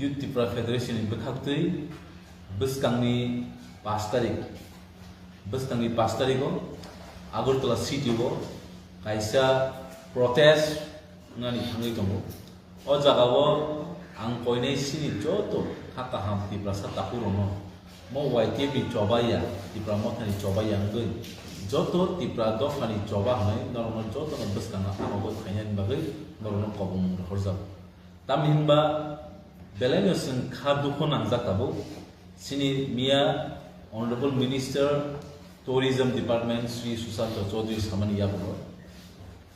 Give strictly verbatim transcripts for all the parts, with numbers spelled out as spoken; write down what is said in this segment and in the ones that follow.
Youth Tipra Federation ni bwkhaktwi bwskangni pash tarik, bwskangni pash tarigo Agartala city o kaisa protest wngnani thangwi tongo. O jagao ang koinai sini joto kha kaham Tiprasa takhurokno mo Y T F ni choba ya, Tipra Mothani choba ya wngwi joto Tipra dophani choba hwnwi norokno jotono bwskango hamokhe phainani bagwi norokno kobong rohorjago. Tamni hwnba belaino chwng kha dukhu nangjak tabuk. Chini miya Honorable Minister Tourism Department Shri Sushanta Chaudhary samani yagulo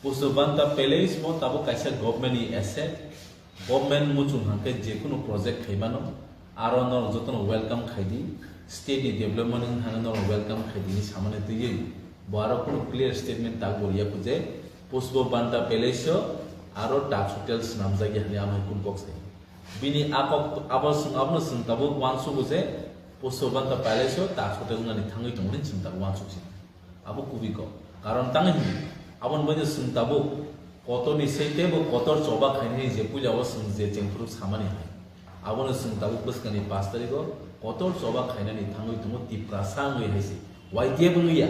Pushpabanta Palace bo tabuk kaisa government ni asset, government muchung hwnkhe jekunu project khaimano, aro norok jotono welcome khaidi, state ni development wng thangwi norok welcome khaidi hinwi samani twiwi bo aro kunu clear statement tak bo riya kho je Pushpabanta Palace o aro Taj Hotel swnamjak ya hinwi amhai kunu kok sai. Bini a kok abo chwng, abono chwng tabuk uansukgo je Pushpabanta Palace o Taj Hotel wngnani thangwi tongo hinwi chwng tabuk uansuk si. Abo kubui kok. Karon tangwi hwnwi aboni bagwi chwng tabuk kotorni sei teibo kotor choba khainani je puila o chwng je chengphuru samani hai. Abono chwng tabuk bwskangni pash tarigo kotor choba khainani thangwi tongo Tiprasa wngwi hai se. Y T F wngwi ya.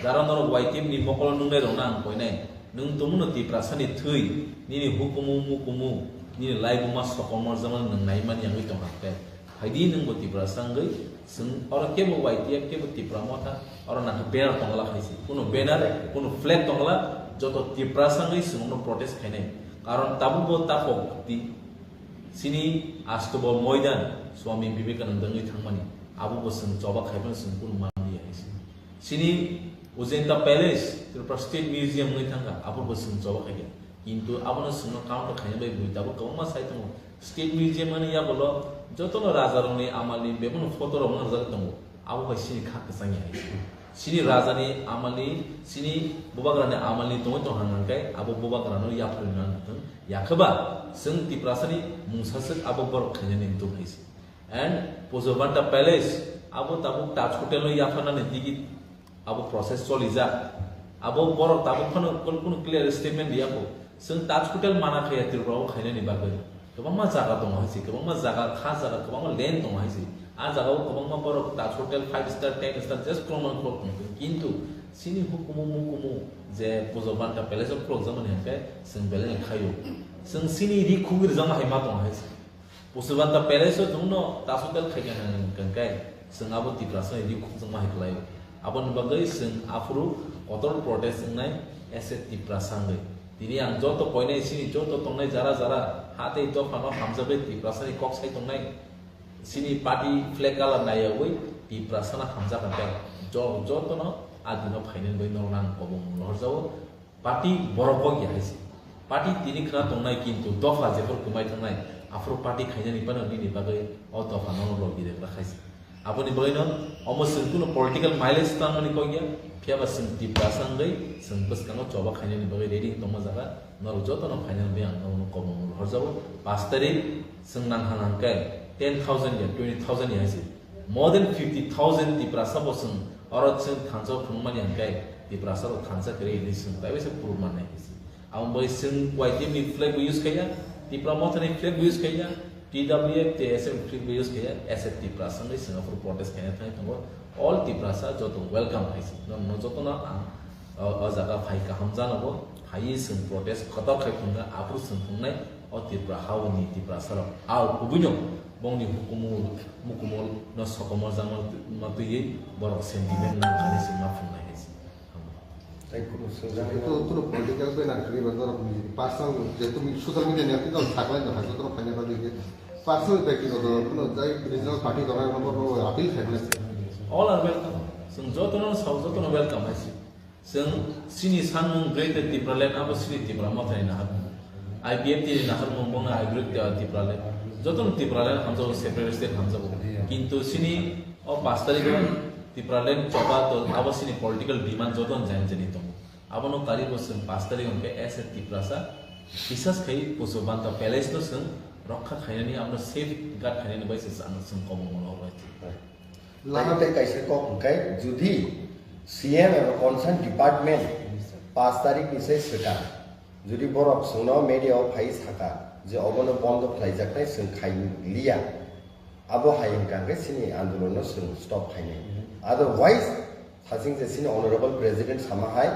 Jara norok Y T F ni mokolo nungnai rokno ang koinai. Nwng tongmano Tiprasa ni thwi, nini hukumu, mukumu, nini laibuma sokomor jemon nwng naimani wngwi tongkha khe. Phaidi nwngbo Tiprasa wngwi, chwng oro kebo Y T F, kebo Tipra Motha, oro nangkhe banner tongla khaisi. Kuno banner, kuno flag tongla, joto Tiprasa wngwi chwng ono protest khainai. Karon tabukbo takhok di, chini astobo moidan Swami Vivekananda wngwi thangmani, abobo chwng choba khaibano chwng kuno manliya hai se. Chini Ujanta Palace, Tripura State Museum wngwi thangkha, abobo chwng choba khaikha. Kintu abono chwngno counter khaina bai bui tabuk kwbangma sai tongo. State Museum ani yagulo jotono rajarokni amalni bebakno photo rok mangjak tongo. Abo bai chini kha kwchangya hai se. Chini rajani amalni, chini bubagrani amalni tongwi tongkha hwnkhe abo bubagrano yapharwi nang thung. Yakhe ba chwng Tiprasani mungsaswk abo borok khainani wngtong hai se. And Pushpabanta Palace, abo tabuk Taj Hotel no yapharnani digi abo process cholijak. Abo borok tabuk phano kunu clear statement riyakho. Chwng Taj Hotel mana khaya Tripura o khainani bagwi. Kwbangma jaga tongo hai se, kwbangma jaga, kha jaga, kwbangma land tongo hai se. A jaga o kwbangma borok Taj Hotel five star, ten star just kwbangma khulok tongkha. Kintu chini hukumu mukumu je Pushpabanta Palace o khulokjakmani hwnkhe chwng belai no khaio. Chwng chini ri khugwi rwjakma hai ma tongo hai se. Pushpabanta Palace o chwngno Taj Hotel khaikha hwnkhe chwng abo Tiprasa ni ri khukjakma hai khlaio. Aboni bagwi chwng aphuru kotor protest wngnai as a Tiprasa wngwi. Tini ang joto koinai chini joto tongnai jara jara ha tei dophano hamjagwi Tiprasa ni kok sai tongnai. Chini party flag colour naiyawi Tiprasa no hamjak hwnkhe jo-, jotono a dino phainani bagwi norokno ang kobong rohorjago. Party borok bok ya hai se. Party tini khna tongnai kintu dopha jephru kwmai thangnai aphuru party khainani phano nini bagwi o dopha no logi rwkla khai se. Aboni bagwino omo chwng kuno political mileage tangmani kok ya, phiyaba chwng Tiprasa wngwi chwng bwskango choba khainani bagwi ready wng tongma jaga norok jotono phainani bagwi ang norokno kobong rohorjago. Pash tarik chwng nang hang hang khe ten thousand ya twenty thousand ya hai se. More than fifty thousand Tiprasa bo chwng oro chwng thansa o phunukmani hwnkhe Tiprasa rok thansa kwrwi hinwi chwng taibo se proof mannai hinwi se. Aboni bagwi chwng Y T F ni flag bo use khaiya, Tipra Motha ni flag bo use khaiya, T W F, T S F ni flag bo use khaiya, as a Tiprasa wngwi chwng aphuru protest khaina thangwi tongo. All Tiprasa joto welcome hai se. Norokno jotono ang o, o jaga phai kaham janogo, phaiwi chwng protest kotor khai phunukha, aphuru chwng phunuknai. O Tripura haoni Tiprasa rok ao kubuino bongni hukumu mukumu no sokomor jangma twiwi borok sentiment nang kani se ma phungnai hai se. Tei kuno swngjak Ito, ito political banner kwrwi ba norok ni personal je tumi social media ni ito saklai no hajo toro phaina bagwi je personal bag ni ito kuno jai regional party dora no bo appeal khaina. All are welcome. Chwng jotono sao, jotono welcome hai se. Chwng chini sanmung Greater Tipraland abo chini Tipra Mothani naharmung. I P F T ni naharmung bono I Greater Tipraland. Jotono Tipraland hamjago, separate state hamjago. Kintu chini o pash tarigo Tipraland choba to abo chini political demand jotono jani jani tongo. Abono karibo chwng pash tarigo hwnkhe S A Tiprasa bisas khai Pushpabanta Palace no chwng rokha khainani, abono safeguard khainani bai se chwng kobong mano bai. Lama tei kaisa kok hwnkhe, judi C M eba concern department pash tarik ni sai swkang, judi borok chwngno media o phai saka, Je obono bondo khlaijaknai chwng khai liya, abo hai hwnkha hwnkhe chini andolonno chwng stop khainai. Otherwise, saching je chini honorable president sama hai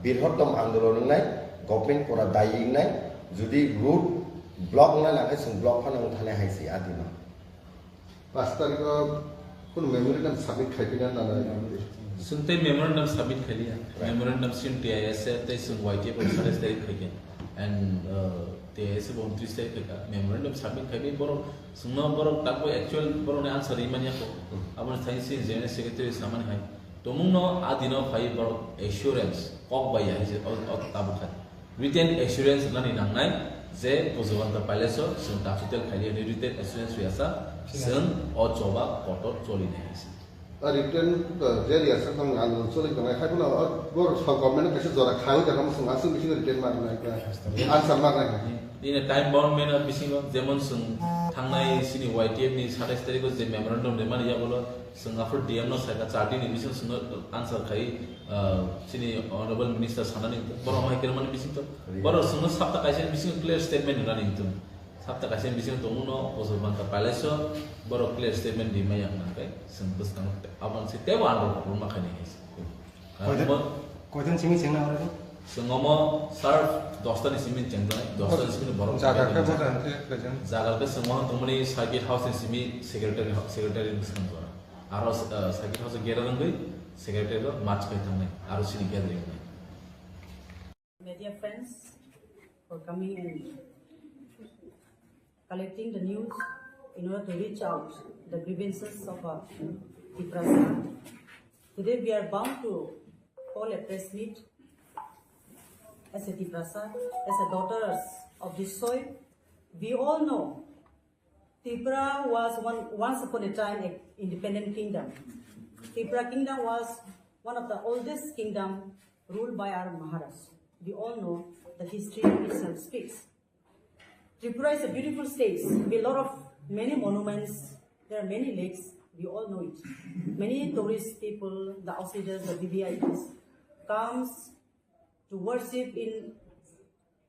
birhottom andolon wngnai, government pora dayi wngnai, jodi road block wngna nangkhe chwng block phano wngthanai hai se adima. Pas tarikh o kunu memorandum submit khaipina nana. Chwng tei memorandum submit khailiya. Right. Memorandum sin T I S tei chwng Y T F o satais tarikh khaikha. And, uh, T I S bo untris tarikh khaikha. Memorandum submit khaiwi borok chwngno borok takbo actual borokni answer rimani ako. Hmm. Aboni thani sin General Secretary samani hai. Tomungno a dino phai borok assurance kok bai ya hai se o, o tabuk khai. Written assurance nani nangnai je Pujabanta Palace o chwng capital khaili hwnwi written assurance riyasa chwng o choba kotor cholinai hai se. A written, uh, je riyasa tong ang choli tongnai hai phano, uh, bor sa government kaisa jora khai da kam sung asung bisingo written mar nai ka. Answer mar nai ka. Ini time bound mena bisingo jemon chwng thangnai sini Y T F ni satais tarikh o je memorandum rimani ya bolo chwng aphuru D M no saika char din ni bisingo chwngno answer khai, uh, sini honorable minister sanani borok mai kermani bising to. Borok chwngno sapta kaisa bisingo clear statement rinani to. Sapta kaisa bisingo tongmano Pujabanta Palace o borok clear statement rimai yang nangkai chwng bwskango abang se tebo ando ruma khaini hai se. Koidan, koidan simi chengna oro? Chwng omo sir dosta ni simi chengjanai, dosta ni simi borok chengjanai. Jaga khe chwng omo tongmani circuit house ni simi secretary, secretary bwskang jora. Aro, uh, circuit house o gera rwngwi secretary rok march khai thangnai, aro sini gathering nai. Media friends for coming and collecting the news in order to reach out the grievances of, uh, Tiprasa. Today we are bound to call a press meet as a Tiprasa, as a daughters of this soil. We all know Tripura was one, once upon a time, a independent kingdom. Tripura kingdom was one of the oldest kingdom ruled by our Maharaj. We all know the history itself speaks. Tripura is a beautiful state with a lot of many monuments. There are many lakes. We all know it. Many tourist people, the outsiders, the V V I Ps comes to worship in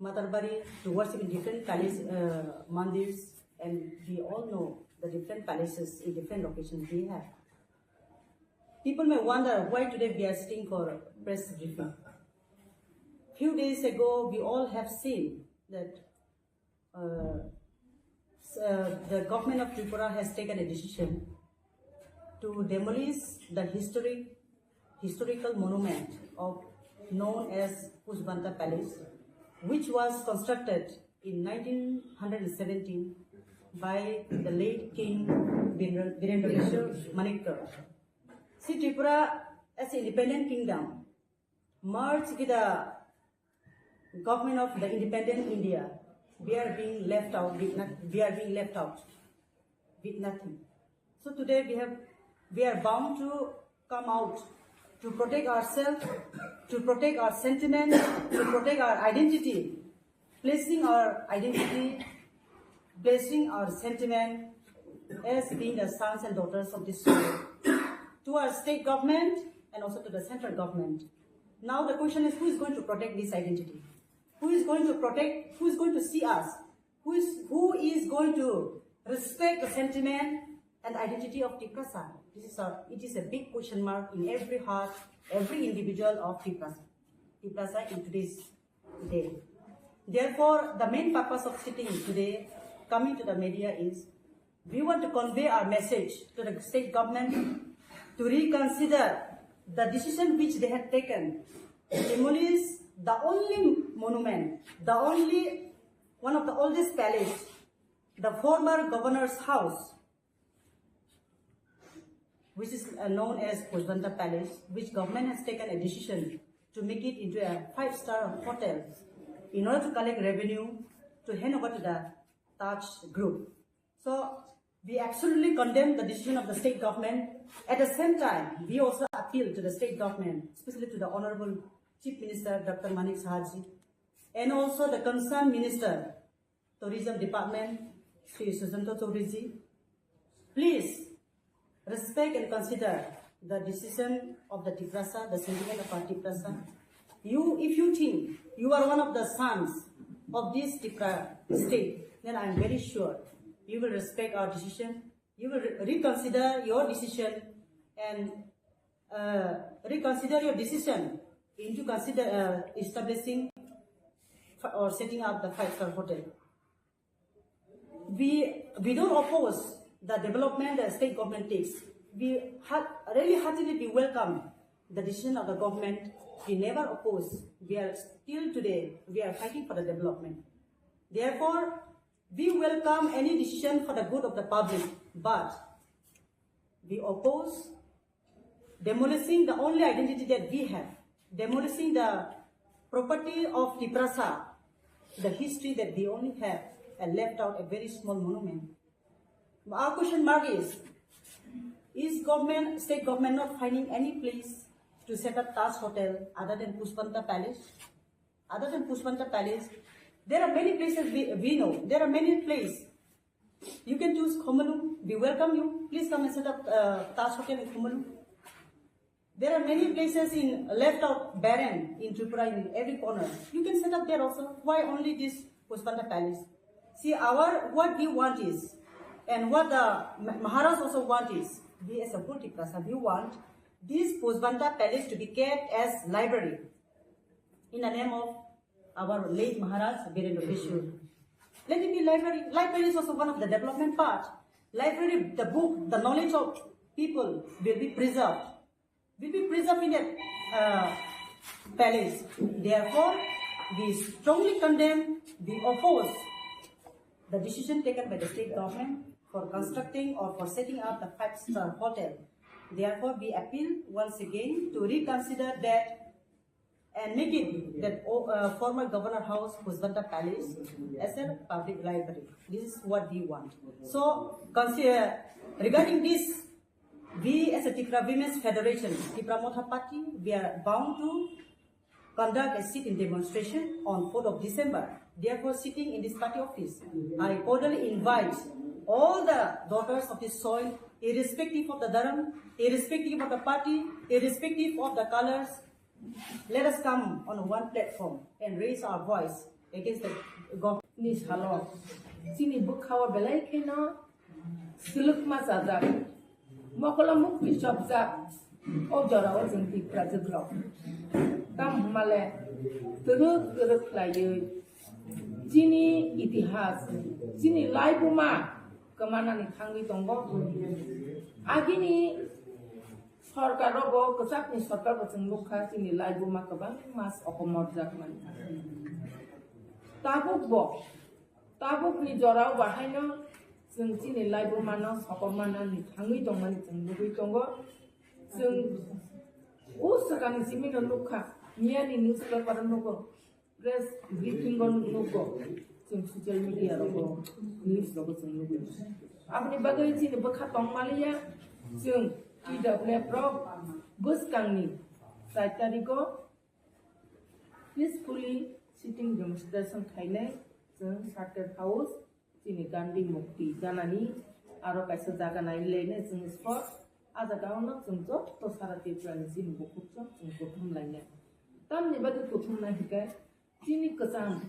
Matarbari, to worship in different palace, uh, mandirs, and we all know the different palaces in different locations we have. People may wonder why today we are sitting for press briefing. Few days ago, we all have seen that, uh, s-, uh, the government of Tripura has taken a decision to demolish the historic, historical monument of, known as Pujabanta Palace, which was constructed in nineteen hundred seventeen by the late King Birendra, Birendra Kishore Manikya. See, Tripura as an independent kingdom merged with the government of the independent India, we are being left out with not, we are being left out with nothing. So today we have, we are bound to come out to protect ourselves, to protect our sentiment, to protect our identity, placing our identity, placing our sentiment as being the sons and daughters of this soil to our state government and also to the central government. Now the question is, who is going to protect this identity? Who is going to protect, who is going to see us? Who is, who is going to respect the sentiment and identity of Tiprasa? This is a, it is a big question mark in every heart, every individual of Tiprasa, Tiprasa in today's day. Therefore, the main purpose of sitting today, coming to the media, is we want to convey our message to the state government to reconsider the decision which they had taken to demolish the only monument, the only, one of the oldest palace, the former governor's house, which is, uh, known as Pujabanta Palace, which government has taken a decision to make it into a five-star hotel in order to collect revenue to hand over to the Taj Group. So we absolutely condemn the decision of the state government. At the same time, we also appeal to the state government, especially to the Honorable Chief Minister Doctor Manik Saha ji, and also the concerned minister, Tourism Department, Shri Sujanta Chaudhary ji, please respect and consider the decision of the Tiprasa, the sentiment of our Tiprasa. You, if you think you are one of the sons of this Tipra state, then I'm very sure you will respect our decision. You will re- reconsider your decision and uh, reconsider your decision into consider uh, establishing fi- or setting up the five-star hotel. We we don't oppose the development the state government takes. We ha- really heartily we welcome the decision of the government. We never oppose. We are still today we are fighting for the development. Therefore, we welcome any decision for the good of the public, but we oppose demolishing the only identity that we have, demolishing the property of Tiprasa, the history that we only have, and left out a very small monument. Our question mark is: Is government, state government, not finding any place to set up Taj Hotel other than Pushpanta Palace? Other than Pushpanta Palace, there are many places we, we know. There are many places. You can choose Khumulwng. We welcome you. Please come and set up uh, Taj Hotel in Khumulwng. There are many places in left out barren in Tripura in every corner. You can set up there also. Why only this Pushpanta Palace? See, our what we want is, and what the Ma- Maharaj also want is, we as a whole Tiprasa, we want this Pushpanta Palace to be kept as library in the name of our late Maharaj Birendra Kishore. Let it be library. Library is also one of the development part. Library, the book, the knowledge of people will be preserved. Will be preserved in a uh, palace. Therefore, we strongly condemn, we oppose the decision taken by the state government for constructing or for setting up the five-star hotel. Therefore, we appeal once again to reconsider that and make it that uh, former Governor House Pushpanta Palace as a public library. This is what we want. So, consider, regarding this, we as a Tipra Women's Federation, Tipra Motha Party, we are bound to conduct a sit-in demonstration on fourth of December. Therefore, sitting in this party office, I cordially invite all the daughters of this soil, irrespective of the dharam, irrespective of the party, irrespective of the colors, let us come on one platform and raise our voice against the government. Ni salo chini bwkhao belai kheno swlwkma chajak, mokolo mukti chopjak, o jorao chwng Tiprajwk rok tamo hwnmale twrwk twrwk khlaiwi chini itihas, chini laibuma kwmanani thangwi tongo. Agini sorkar rogo, kwchakni sorkar bo chwng nukha, chini laibuma kwbangma sokomorjak mani. Tabuk bo, tabukni jorao bahaino chwng chini laibumano sokomornani thangwi tongmani chwng nugwi tongo. Chwng o swkangni simino nukha, miyani newspaper o nugo, press briefing o nugo, chwng social media rogo, news rogo chwng nugwi. Aboni bagwi chini bwkha tongmaliya, chwng T W F rok bwskangni char tarigo peacefully sitting demonstration khainai chwng Charter House, chini Gandhi Mukti janani aro kaisa jaga nai lene chwng spot. A jaga ono chwng joto sara Tripura ni chini bukhuk chwng chwng kuthum lainai. Tamni bagwi kuthum nai hikai chini kwcham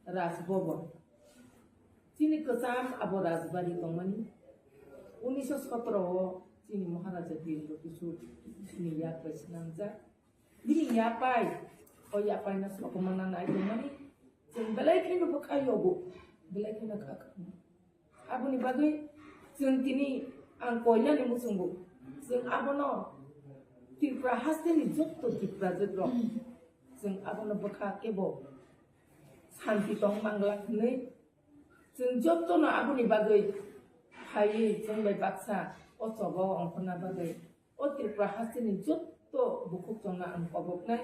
Raj Bhavan, chini kwcham abo Rajbari tongmani. Unisho sotro o chini Maharaja Birendra Kishore chini yak bai swnamjak. Bini yapai, o yapai no sokomorna nai tongmani, chwng belai kheno bwkha yogo, belai kheno kha kha. Aboni bagwi chwng tini ang koinani muchungo, chwng abono Tripura hasteni jotto Tiprajwk rok, chwng abono bwkha kebo santi tong manglak hwnwi, chwng jottono aboni bagwi phaiwi chwng bai baksa o choba o ongkhorna bagwi. O Tripura hasteni jotto bukhuk chongno ang koboknai.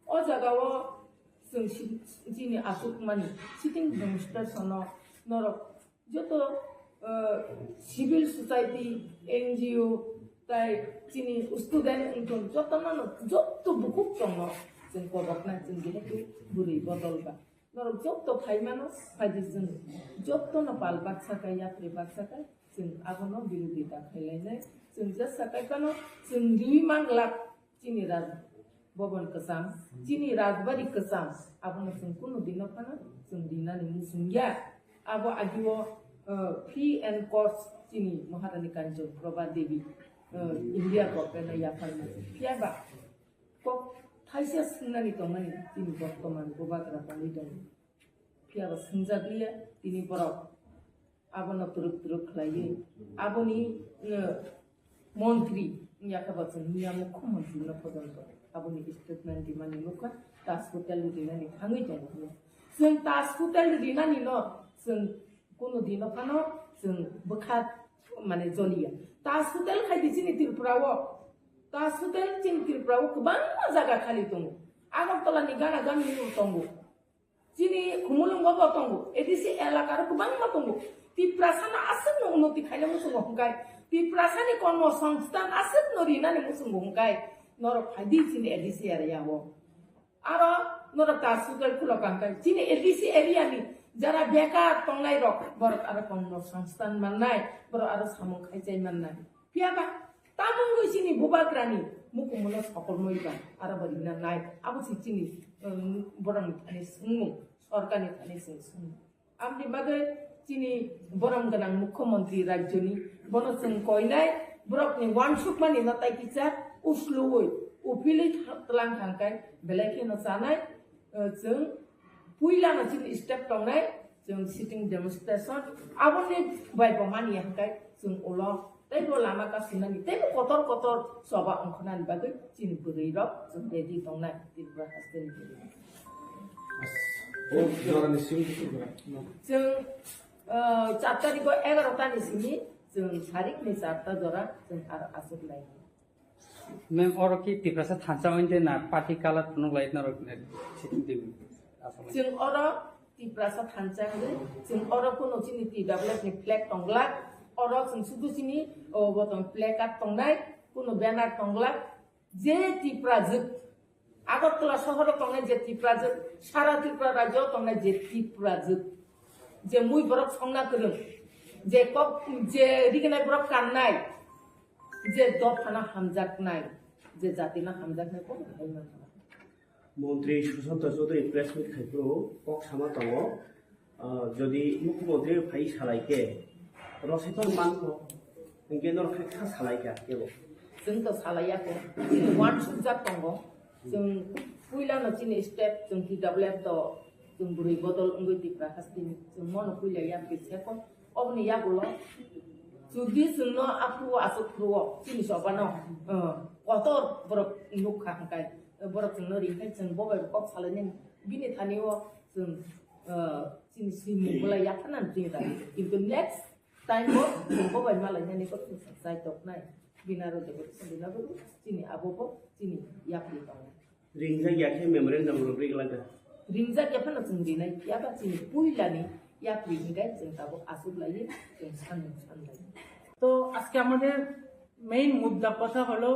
O jagao chwng si-, chini achukmani sitting demonstration no norok joto, eh, civil society, N G O, tai chini student wngthun jotono, jotto bukhuk chongno chwng koboknai, chwng jehetu bwrwi bodol ba. Norok jotto phaimano, phaidi chwng jottono pal baksa kai, yapri baksa kai, chwng abono birodita khailainai. Chwng jesa kai phano chwng riwi manglak chini Raj Bhavan kwcham, chini Rajbari kwcham, abono chwng kunu dino phano chwng rinani muchungya. Abo agio, uh, free and course chini Maharani Kanchan Prabha Devi, uh, India government no yapharma. Phiya ba kok thaisa swngnani tongmani chini bortoman Bubagra bangwi tongo. Phiya ba swngjak liya tini borok abono twrwk twrwk khlaiwi aboni, uh, montri wngya khe bo chwng miya mukho montri no pojonto aboni statement rimani nukha, Taj Hotel rinani thangwi tongo hwnwi. Chwng Taj Hotel rinani no chwng kuno dino phano chwng bwkha mane joliya. Taj Hotel khai di chini Tripura o. Taj Hotel chini Tripura o kwbangma jaga khali tongo. Agartala ni gana gani tongo. Chini Khumulwngo bo tongo, A D C elaka ro kwbangma tongo. Tiprasa no aswk no unnoti khaina muchungo hwnkhe, Tiprasa ni kormo songsthan aswk no rinani muchungo hwnkhe, norok phai di chini A D C area o. Aro norok ta sugal khulo kangkhe, chini A D C area ni jara bekar tongnai rok, borok aro kormo songsthan mannai, borok aro samung khaichai mannai. Phiya ba, tamungwi chini Bubagrani mukumono sokormoi ba, aro bo rina nai, abo si chini, um, borokni thani swngmung, sorkarni thani chwng swngmung. Amni bagwi chini borom gwnang mukhyamantri rajyoni, bono chwng koinai, borokni uansukmani no tai kisa usluwi, uphilwi tha-, tlang thangkai, belai kheno chanai, uh, chwng puilano chini step tongnai, chwng sitting demonstration, aboni bai bo mani hwnkhe chwng ulo teibo lama kasinani, teibo kotor kotor choba ongkhornani bagwi chini bwrwi rok chwng ready tongnai Tripura hasteni bwrwi. As-, o jorani simi. Chwng, uh, char tarikh o egaroh tani simi chwng sarikni charta jora chwng aro achuk lai. Ma'am, oro ki Tiprasa thansa oinde na party colour phunuk lai norok, eh, sitting team aswk lai? Chwng oro Tiprasa thansa wngwi, chwng oro kuno chini T W F ni flag tonglak, oro chwng sudu chini, o, bo tong placard tongnai, kuno banner tonglak, je Tiprajwk, Agartala sohoro tongnai je Tiprajwk, sara Tripura rajyo tongnai je Tiprajwk, je mui borok songna kwrwng, je kok, je rignai borok kannai, je dophano hamjaknai, je jatino hamjaknai, bono hai mankha. Montri Sushanta Chaudhary press meet khai phuru kok sama tongo, ah, jodi mukhyamantri phai salai khe rosai tong mankho, hinkhe norok khe kha salai kha kebo. Chwng to salai ya kho, chini uansukjak tongo. Chwng puilano chini step chwng T W F to chwng bwrwi bodol wngwi Tipra hasteni chwng mono puila yapri seko. Oboni yagulo chudi chwngno aphuru aswk phuru o chini chobano, uh, kotor borok nukha hwnkhe, borok chwngno ringkhe chwng bo bai kok salainani bini thani o chwng, uh, chini swimung bolai yaphanani chini thani. Kintu next time bo chwng bo bai malainani kok chwng chai toknai. Bini aro jebo chini abo bo chini yapri tongo. Ringjak ya khe memorandum rok ri glak da? Ringjak ya phano chwng rinai, yaba chini puilani yapri hingai chwng tabuk aswk lai, chwng sanmung san lai. তো আজকে আমাদের মেইন মুদ্রা কথা হলো,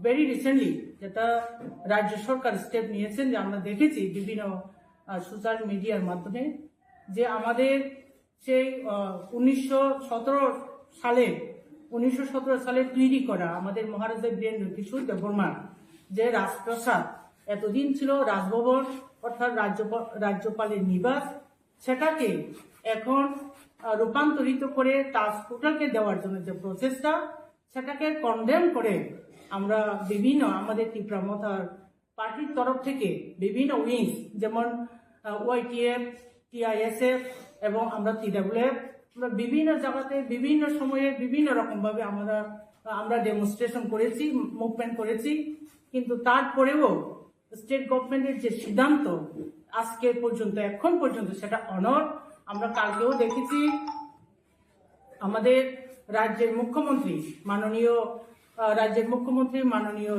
very recently যেটা রাজ্য সরকার স্টেপ নিয়েছেন, যে আমরা দেখেছি বিভিন্ন সোশ্যাল মিডিয়ার মাধ্যমে, যে আমাদের সেই, আহ, উনিশশো সতেরো সালে, উনিশশো সতেরো সালে তৈরি করা আমাদের মহারাজা বীরেন্দ্র কিশোর দেববর্মার যে রাজপ্রাসাদ এতদিন ছিল রাজভবন, অর্থাৎ রাজ্যপা-, রাজ্যপালের নিবাস, সেটাকে এখন, আহ, রূপান্তরিত করে তাজ হোটেলকে দেওয়ার জন্য যে প্রচেষ্টা, সেটাকে কনডেম করে আমরা বিভিন্ন আমাদের ত্রিপুরা মথার পার্টির তরফ থেকে বিভিন্ন উইংস, যেমন, আহ, ওয়াইটিএফ, টিআইএসএফ এবং আমরা টিডাব্লিউএফ, আমরা বিভিন্ন জায়গাতে বিভিন্ন সময়ে বিভিন্ন রকমভাবে আমরা, আমরা ডেমনস্ট্রেশন করেছি, মুভমেন্ট করেছি, কিন্তু তারপরেও স্টেট গভর্নমেন্টের যে সিদ্ধান্ত আজকে পর্যন্ত, এখন পর্যন্ত সেটা অনর। আমরা কালকেও দেখেছি আমাদের রাজ্যের মুখ্যমন্ত্রী মাননীয়, আহ, রাজ্যের মুখ্যমন্ত্রী মাননীয়,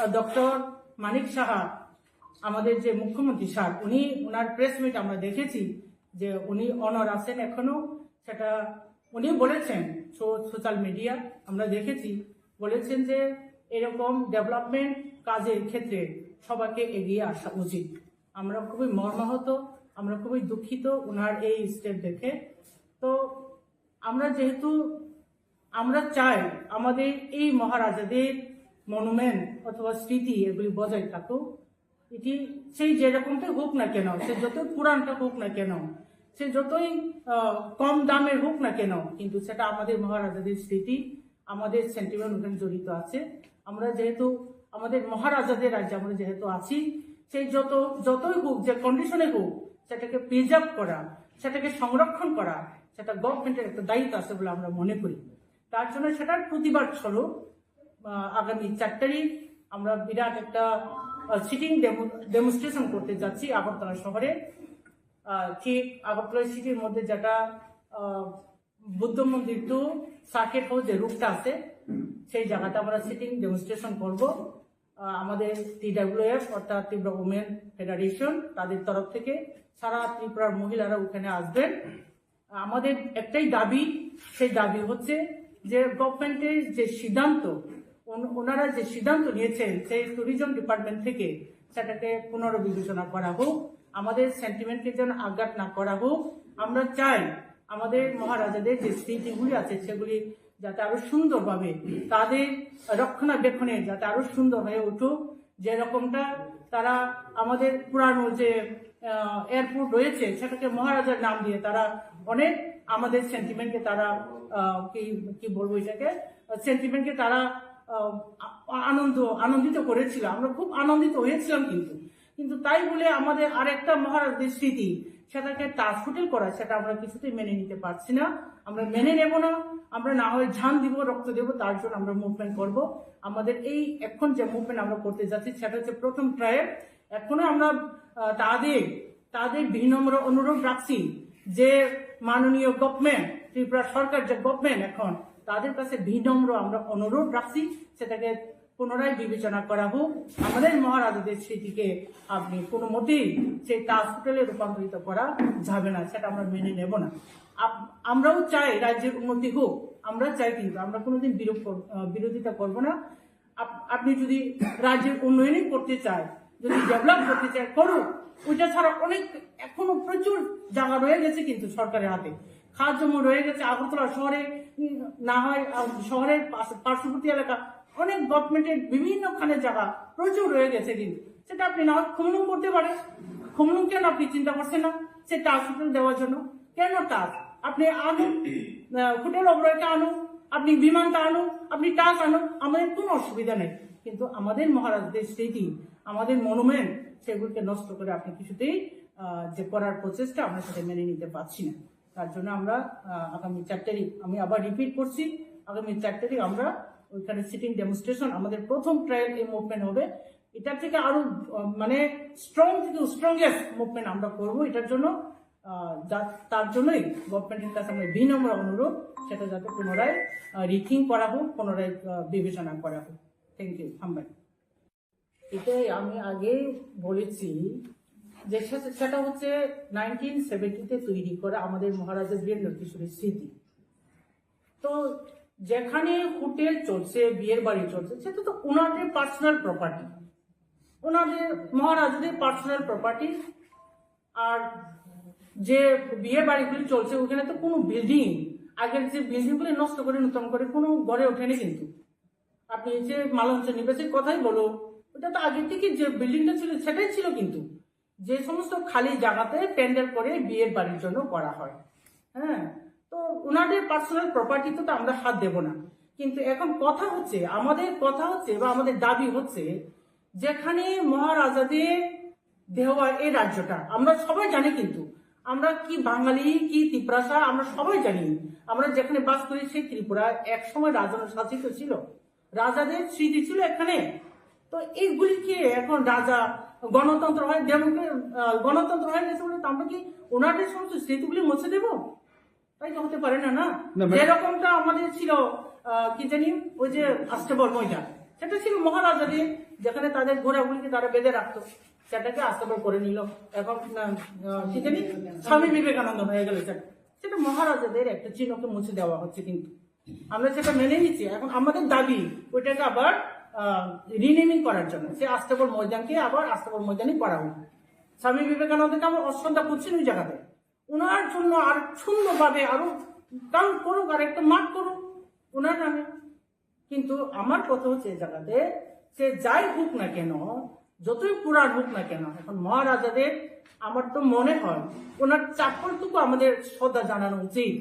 আহ, ডক্টর মানিক সাহা, আমাদের যে মুখ্যমন্ত্রী স্যার, উনি ওনার প্রেস মিট আমরা দেখেছি যে উনি অনর আছেন এখনো। সেটা উনি বলেছেন, সো-, সোশ্যাল মিডিয়া আমরা দেখেছি, বলেছেন যে এরকম ডেভেলপমেন্ট কাজের ক্ষেত্রে সবাইকে এগিয়ে আসা উচিত। আমরা খুবই মর্মাহত, আমরা খুবই দুঃখিত ওনার এই স্টেপ দেখে। তো আমরা যেহেতু, আমরা চাই আমাদের এই মহারাজাদের মনুমেন্ট অথবা স্মৃতি এগুলি বজায় থাকুক। এটি সেই যেরকমটাই হোক না কেন, সে যত পুরানটা হোক না কেন, সে যতই আহ, কম দামের হোক না কেন, কিন্তু সেটা আমাদের মহারাজাদের স্মৃতি, আমাদের সেন্টিমেন্ট ওখানে জড়িত আছে। আমরা যেহেতু আমাদের মহারাজাদের রাজ্যে আমরা যেহেতু আছি, সেই যত যতই হোক, যে কন্ডিশনে হোক, সেটাকে প্রিজার্ভ করা, সেটাকে সংরক্ষণ করা, সেটা গভর্নমেন্টের একটা দায়িত্ব আছে বলে আমরা মনে করি। তার জন্য সেটার প্রতিবাদ স্বরূপ আহ, আগামী চার তারিখ আমরা বিরাট একটা সিটিং ডেমনস্ট্রেশন করতে যাচ্ছি আগরতলা শহরে। আহ, ঠিক আগরতলা সিটির মধ্যে যেটা আহ, বুদ্ধ মন্দির টু সার্কিট হাউস যে রুটটা আছে, সেই জায়গাতে আমরা সিটিং ডেমনস্ট্রেশন করব। আহ, আমাদের টিডাব্লিউএফ অর্থাৎ ত্রিপুরা উমেন ফেডারেশন, তাদের তরফ থেকে সারা ত্রিপুরার মহিলারা ওখানে আসবেন। আমাদের একটাই দাবি, সেই দাবি হচ্ছে যে গভর্নমেন্টের যে সিদ্ধান্ত, ওন- ওনারা যে সিদ্ধান্ত নিয়েছেন সেই ট্যুরিজম ডিপার্টমেন্ট থেকে, সেটাকে পুনর্বিবেচনা করা হোক। আমাদের সেন্টিমেন্টকে যেন আঘাত না করা হোক। আমরা চাই আমাদের মহারাজাদের যে স্মৃতিগুলি আছে, সেগুলি যাতে আরো সুন্দরভাবে তাদের রক্ষণাবেক্ষণে যাতে আরো সুন্দর হয়ে উঠুক। যেরকমটা তারা আমাদের পুরানো যে এয়ারপোর্ট রয়েছে, সেটাকে মহারাজার নাম দিয়ে তারা অনেক আমাদের সেন্টিমেন্টকে তারা আহ, কি কি বলবো এটাকে, সেন্টিমেন্টকে তারা আহ, আ- আনন্দ আনন্দিত করেছিল। আমরা খুব আনন্দিত হয়েছিলাম, কিন্তু কিন্তু তাই বলে আমাদের আরেকটা মহারাজাদের স্মৃতি, সেটাকে তাজ হোটেল করা, সেটা আমরা কিছুতেই মেনে নিতে পারছি না। আমরা মেনে নেব না। আমরা না হয় জান দিব, রক্ত দেব, তার জন্য আমরা মুভমেন্ট করব। আমাদের এই এখন যে মুভমেন্ট আমরা করতে যাচ্ছি, সেটা হচ্ছে প্রথম ট্রায়াল। এখনো আমরা আহ, তাদের তাদের বিনম্র অনুরোধ রাখছি যে মাননীয় গভর্নমেন্ট, ত্রিপুরা সরকার যে গভর্নমেন্ট এখন, তাদের কাছে বিনম্র আমরা অনুরোধ রাখছি, সেটাকে পুনরায় বিবেচনা করা হোক। আমাদের মহারাজাদের স্মৃতিকে আপনি কোনো মতেই সেই তাজ হোটেলে রূপান্তরিত করা যাবে না, সেটা আমরা মেনে নেব না। আপ- আমরাও চাই রাজ্যের উন্নতি হোক, আমরা চাই, কিন্তু আমরা কোনোদিন বিরোধ কর- আহ, বিরোধিতা করব না। আপ- আপনি যদি রাজ্যের উন্নয়নই করতে চায়, যদি ডেভেলপ করতে চায়, করুক। ওইটা ছাড়া অনেক এখনো প্রচুর জায়গা রয়ে গেছে কিন্তু সরকারের হাতে। খাস জমি রয়ে গেছে আগরতলা শহরে, উম, না হয় আহ, শহরের পাশ- পার্শ্ববর্তী এলাকা অনেক গভর্নমেন্টের বিভিন্নখানে জায়গা প্রচুর রয়ে গেছে, কিন্তু সেটা আপনি না হয় খুমলুং করতে পারেন। খুমলুং কেন আপনি চিন্তা করছেন না সেটা হসপিটাল দেওয়ার জন্য? কেন তাজ? আপনি আনুন, আহ, হোটেল অবরয়কে আনুন, আপনি বিমানটা আনুন, আপনি তাজ আনুন, আমাদের কোনো অসুবিধা নেই। কিন্তু আমাদের মহারাজদের স্মৃতি, আমাদের মনুমেন্ট, সেগুলোকে নষ্ট করে আপনি কিছুতেই আহ, যে করার প্রচেষ্টা, আমরা সেটা মেনে নিতে পারছি না। তার জন্য আমরা আহ, আগামী চার তারিখ, আমি আবার রিপিট করছি, আগামী চার তারিখ আমরা ওইখানে সিটিং ডেমনস্ট্রেশন, আমাদের প্রথম ট্রায়াল এই মুভমেন্ট হবে। এটা থেকে আরো আহ, মানে স্ট্রং থেকে স্ট্রংগেস্ট মুভমেন্ট আমরা করব। এটার জন্য আহ, যা- তার জন্যই গভর্নমেন্টের কাছে আমরা বিনম্র অনুরোধ, সেটা যাতে পুনরায় রিথিং করা হোক, পুনরায় আহ, বিবেচনা করা হোক। Thank you. হামবাই। এটাই আমি আগে বলেছি যে সে- সেটা হচ্ছে নাইনটিন সেভেন্টিতে তৈরি করা আমাদের মহারাজা বীরেন্দ্র কিশোরের স্মৃতি। তো যেখানে হোটেল চলছে, বিয়ের বাড়ি চলছে, সেটা তো ওনাদের পার্সোনাল প্রপার্টি, ওনাদের মহারাজাদের পার্সোনাল প্রপার্টি। আর যে বিয়ে বাড়িগুলি চলছে, ওখানে তো কোনো বিল্ডিং, আগের যে বিল্ডিংগুলি নষ্ট করে নতুন করে কোনো গড়ে ওঠেনি। কিন্তু আপনি যে মালঞ্চ নিবাসীর কথাই বলো, ওটা তো আগে থেকে যে বিল্ডিংটা ছিল সেটাই ছিল, কিন্তু যে সমস্ত খালি জায়গাতে প্যান্ডেল করে বিয়ের বাড়ির জন্য করা হয়। হ্যাঁ, তো ওনাদের পার্সোনাল প্রপার্টিতে তো আমরা হাত দেব না। কিন্তু এখন কথা হচ্ছে, আমাদের কথা হচ্ছে বা আমাদের দাবি হচ্ছে, যেখানে মহারাজাদের দেওয়া এই রাজ্যটা আমরা সবাই জানি, কিন্তু আমরা কি বাঙালি কি তিপ্রাসা আমরা সবাই জানি। আমরা যেখানে বাস করি সেই ত্রিপুরা এক সময় রাজার শাসিত ছিল, রাজাদের স্মৃতি ছিল এখানে। তো এইগুলিকে এখন রাজা গণতন্ত্র হয়, ডেমোক্রে- আহ, গণতন্ত্র হয়ে গেছে বলে তো আমরা কি ওনাদের সমস্ত স্মৃতিগুলি মুছে দেব? তাই তো হতে পারে না, না? না, মানে যেরকমটা আমাদের ছিল আহ, কি জানি, ওই যে আস্তাবল ময়দান, সেটা ছিল মহারাজাদের, যেখানে তাদের ঘোড়াগুলিকে তারা বেঁধে রাখতো, সেটাকে আস্তাবল করে নিল। এখন আহ, আহ, কি জানি, স্বামী বিবেকানন্দ হয়ে গেল সেটা। সেটা মহারাজাদের একটা চিহ্নকে মুছে দেওয়া হচ্ছে, কিন্তু আমরা সেটা মেনে নিচ্ছি। এখন আমাদের দাবি ওইটাকে আবার রিনেমিং করার জন্য, সে আস্তাবল ময়দানকে আবার আস্তাবল ময়দানই করা হোক। স্বামী বিবেকানন্দকে আমরা অশ্রদ্ধা করছি না ওই জায়গাতে। ওনার জন্য আর সুন্দরভাবে আরো কাউন্ট করুক আর একটা মার্ক করুক ওনার নামে। কিন্তু আমার কথা হচ্ছে এই জায়গাতে, সে যাই হোক না কেন, যতই পুরাণ হোক না কেন, এখন মহারাজাদের আমার তো মনে হয় ওনার চপ্পলটুকু আমাদের শ্রদ্ধা জানানো উচিত।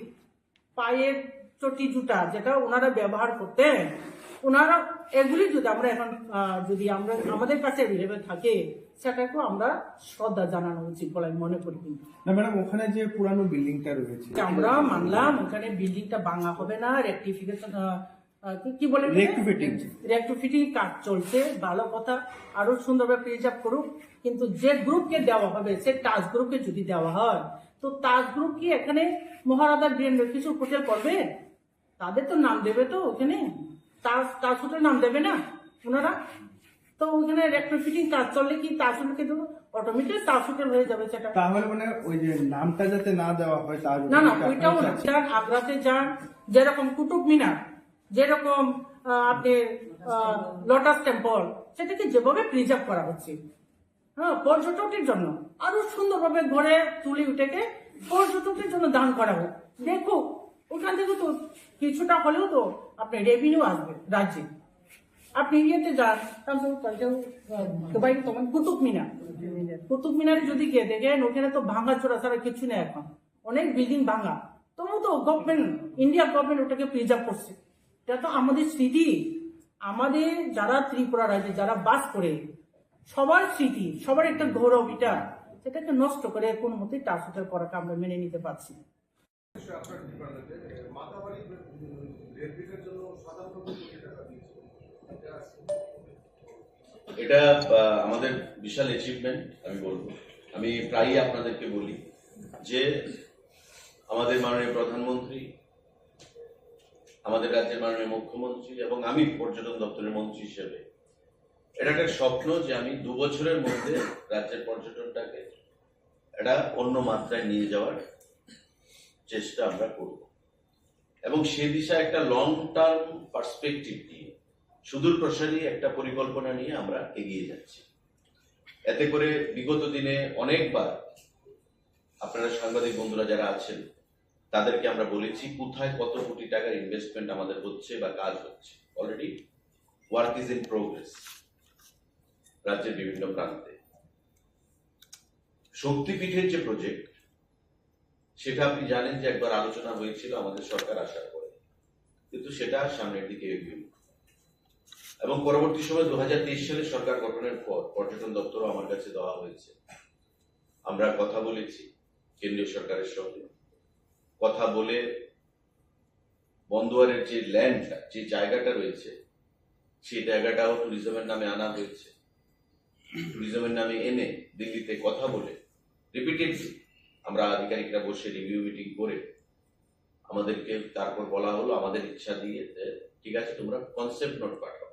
পায়ের চটি জুতা যেটা ওনারা ব্যবহার করতেন, ওনারা এগুলি যদি আমরা এখন, আহ, যদি আমরা, আমাদের কাছে অ্যাভেলেবল থাকে, সেটাকেও আমরা শ্রদ্ধা জানানো উচিত বলে আমি মনে করি। কিন্তু না ম্যাডাম, ওখানে যে পুরানো বিল্ডিংটা রয়েছে, আমরা মানলাম ওখানে বিল্ডিংটা ভাঙা হবে না, রেকটিফিকেশন, কি বলে, Rectifitting. রেকটিফিটিং কাজ চলছে, ভালো কথা, আরো সুন্দরভাবে প্রিজার্ভ করুক। কিন্তু যে গ্রুপকে দেওয়া হবে, সে তাজ গ্রুপকে যদি দেওয়া হয়, তো তাজ গ্রুপ কি এখানে মহারাজা গ্র্যান্ড কিছু হোটেল করবে? তাদের তো নাম দেবে তো ওখানে, তাজ, তাজ হোটেল নাম দেবে না ওনারা। তো ওখানে রেকটিফিটিং কাজ চললে কি তাজ হোটেলকে দেবো? অটোমেটিক তাজ হোটেল হয়ে যাবে সেটা। তাহলে মানে ওই যে নামটা যাতে না দেওয়া হয়, তার না না, উপরে ওইটাও আপনারা না। যান, আগ্রাতে যান, যেরকম কুতুব মিনার, যেরকম, আহ, আপনি, লোটাস টেম্পল, সেটাকে যেভাবে প্রিজার্ভ করা হচ্ছে, হ্যাঁ, পর্যটকের জন্য আরো সুন্দরভাবে গড়ে তুলে ওটাকে পর্যটকের জন্য দান করা হোক। দেখুক, ওখান থেকে তো কিছুটা হলেও তো আপনার রেভিনিউ আসবে রাজ্যে। আপনি ইয়েতে যান, তাহলে তো, তাহলে তো, আহ, দুবাই তখন কুতুব মিনার, কুতুব মিনারে যদি গিয়ে দেখেন, ওখানে তো ভাঙা চোরা ছাড়া কিছু নেই এখন, অনেক বিল্ডিং ভাঙা। তবু তো গভর্নমেন্ট, ইন্ডিয়ার গভর্নমেন্ট ওটাকে প্রিজার্ভ করছে। এটা তো আমাদের স্মৃতি, আমাদের যারা ত্রিপুরা রাজ্যে যারা বাস করে, সবার স্মৃতি, সবার একটা গৌরব এটা। সেটাকে নষ্ট করে কোনো মতেই তাজ হোটেল করাকে আমরা মেনে নিতে পারছি না। আপনার ডিপার্টমেন্টে মাতাবাড়ি রেপ্লিকার জন্য সাতানব্বই কোটি টাকা দিয়েছে। এটা আহ, আমাদের বিশাল অ্যাচিভমেন্ট আমি বলবো। আমি প্রায়ই আপনাদেরকে বলি যে আমাদের মাননীয় প্রধানমন্ত্রী, আমাদের রাজ্যের মাননীয় মুখ্যমন্ত্রী এবং আমি পর্যটন দপ্তরের মন্ত্রী হিসেবে এটা একটা স্বপ্ন যে আমি দু বছরের মধ্যে রাজ্যের পর্যটনটাকে একটা অন্য মাত্রায় নিয়ে যাওয়ার চেষ্টা আমরা করব এবং সে দিশা একটা লং টার্ম পার্সপেক্টিভ নিয়ে সুদূর প্রসারী একটা পরিকল্পনা নিয়ে আমরা এগিয়ে যাচ্ছি। এতে করে বিগত দিনে অনেকবার আপনারা সাংবাদিক বন্ধুরা যারা আছেন তাদেরকে আমরা বলেছি কোথায় কত কোটি টাকার ইনভেস্টমেন্ট আমাদের হচ্ছে বা কাজ হচ্ছে। Already work is in progress রাজ্যের বিভিন্ন প্রান্তে। শক্তিপীঠের যে প্রজেক্ট, সেটা আপনি জানেন যে একবার আলোচনা হয়েছিল আমাদের সরকার আসার পরে, কিন্তু সেটা আর সামনের দিকে এগিয়ে উঠল। এবং পরবর্তী সময় দু হাজার তেইশ সালে সরকার গঠনের পর পর্যটন দপ্তরও আমার কাছে দেওয়া হয়েছে। আমরা কথা বলেছি কেন্দ্রীয় সরকারের সঙ্গে, কথা বলে বন্দোয়ারের যে ল্যান্ডটা, যে জায়গাটা রয়েছে, সেই জায়গাটাও ট্যুরিজমের নামে আনা হয়েছে। ট্যুরিজমের নামে এনে দিল্লিতে কথা বলে রিপিটেডলি আমরা আধিকারিকরা বসে রিভিউ মিটিং করে আমাদেরকে তারপর বলা হলো আমাদের ইচ্ছা দিয়ে যে, ঠিক আছে, তোমরা কনসেপ্ট নোট পাঠাও।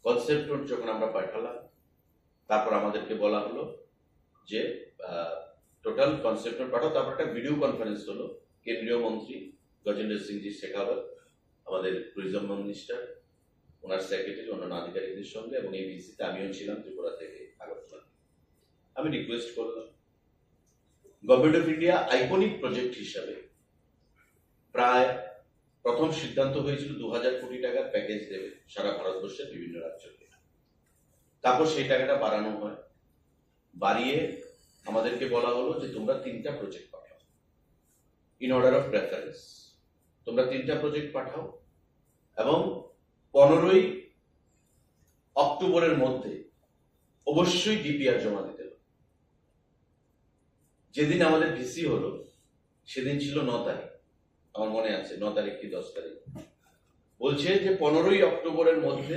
কনসেপ্ট নোট যখন আমরা পাঠালাম, তারপর আমাদেরকে বলা হলো যে টোটাল কনসেপ্ট নোট পাঠাও। তারপর একটা ভিডিও কনফারেন্স হলো, কেন্দ্রীয় মন্ত্রী গজেন্দ্র সিংজি শেখাওয়াত, আমাদের ট্যুরিজম মিনিস্টার, ওনার সেক্রেটারি, অন্যান্য আধিকারিকদের সঙ্গে, এবং এই ভিজিটে আমিও ছিলাম ত্রিপুরা থেকে আগরতলা। আমি রিকোয়েস্ট করলাম, government of India iconic project হিসাবে প্রায় প্রথম সিদ্ধান্ত হয়েছিল দু হাজার কোটি টাকার প্যাকেজ দেবে সারা ভারতবর্ষের বিভিন্ন রাজ্যকে। তারপর সেই টাকাটা বাড়ানো হয়, বাড়িয়ে আমাদেরকে বলা হলো যে তোমরা তিনটা প্রজেক্ট পাঠাও, ইন অর্ডার অফ প্রেফারেন্স। তোমরা তিনটা প্রজেক্ট পাঠাও এবং পনেরোই অক্টোবরের মধ্যে অবশ্যই ডিপিআর জমা দিতে হবে। যেদিন আমাদের ভিসি হলো, সেদিন ছিল ন তারিখ, আমার মনে আছে, ন তারিখ কি দশ তারিখ। বলছে যে পনেরোই অক্টোবরের মধ্যে,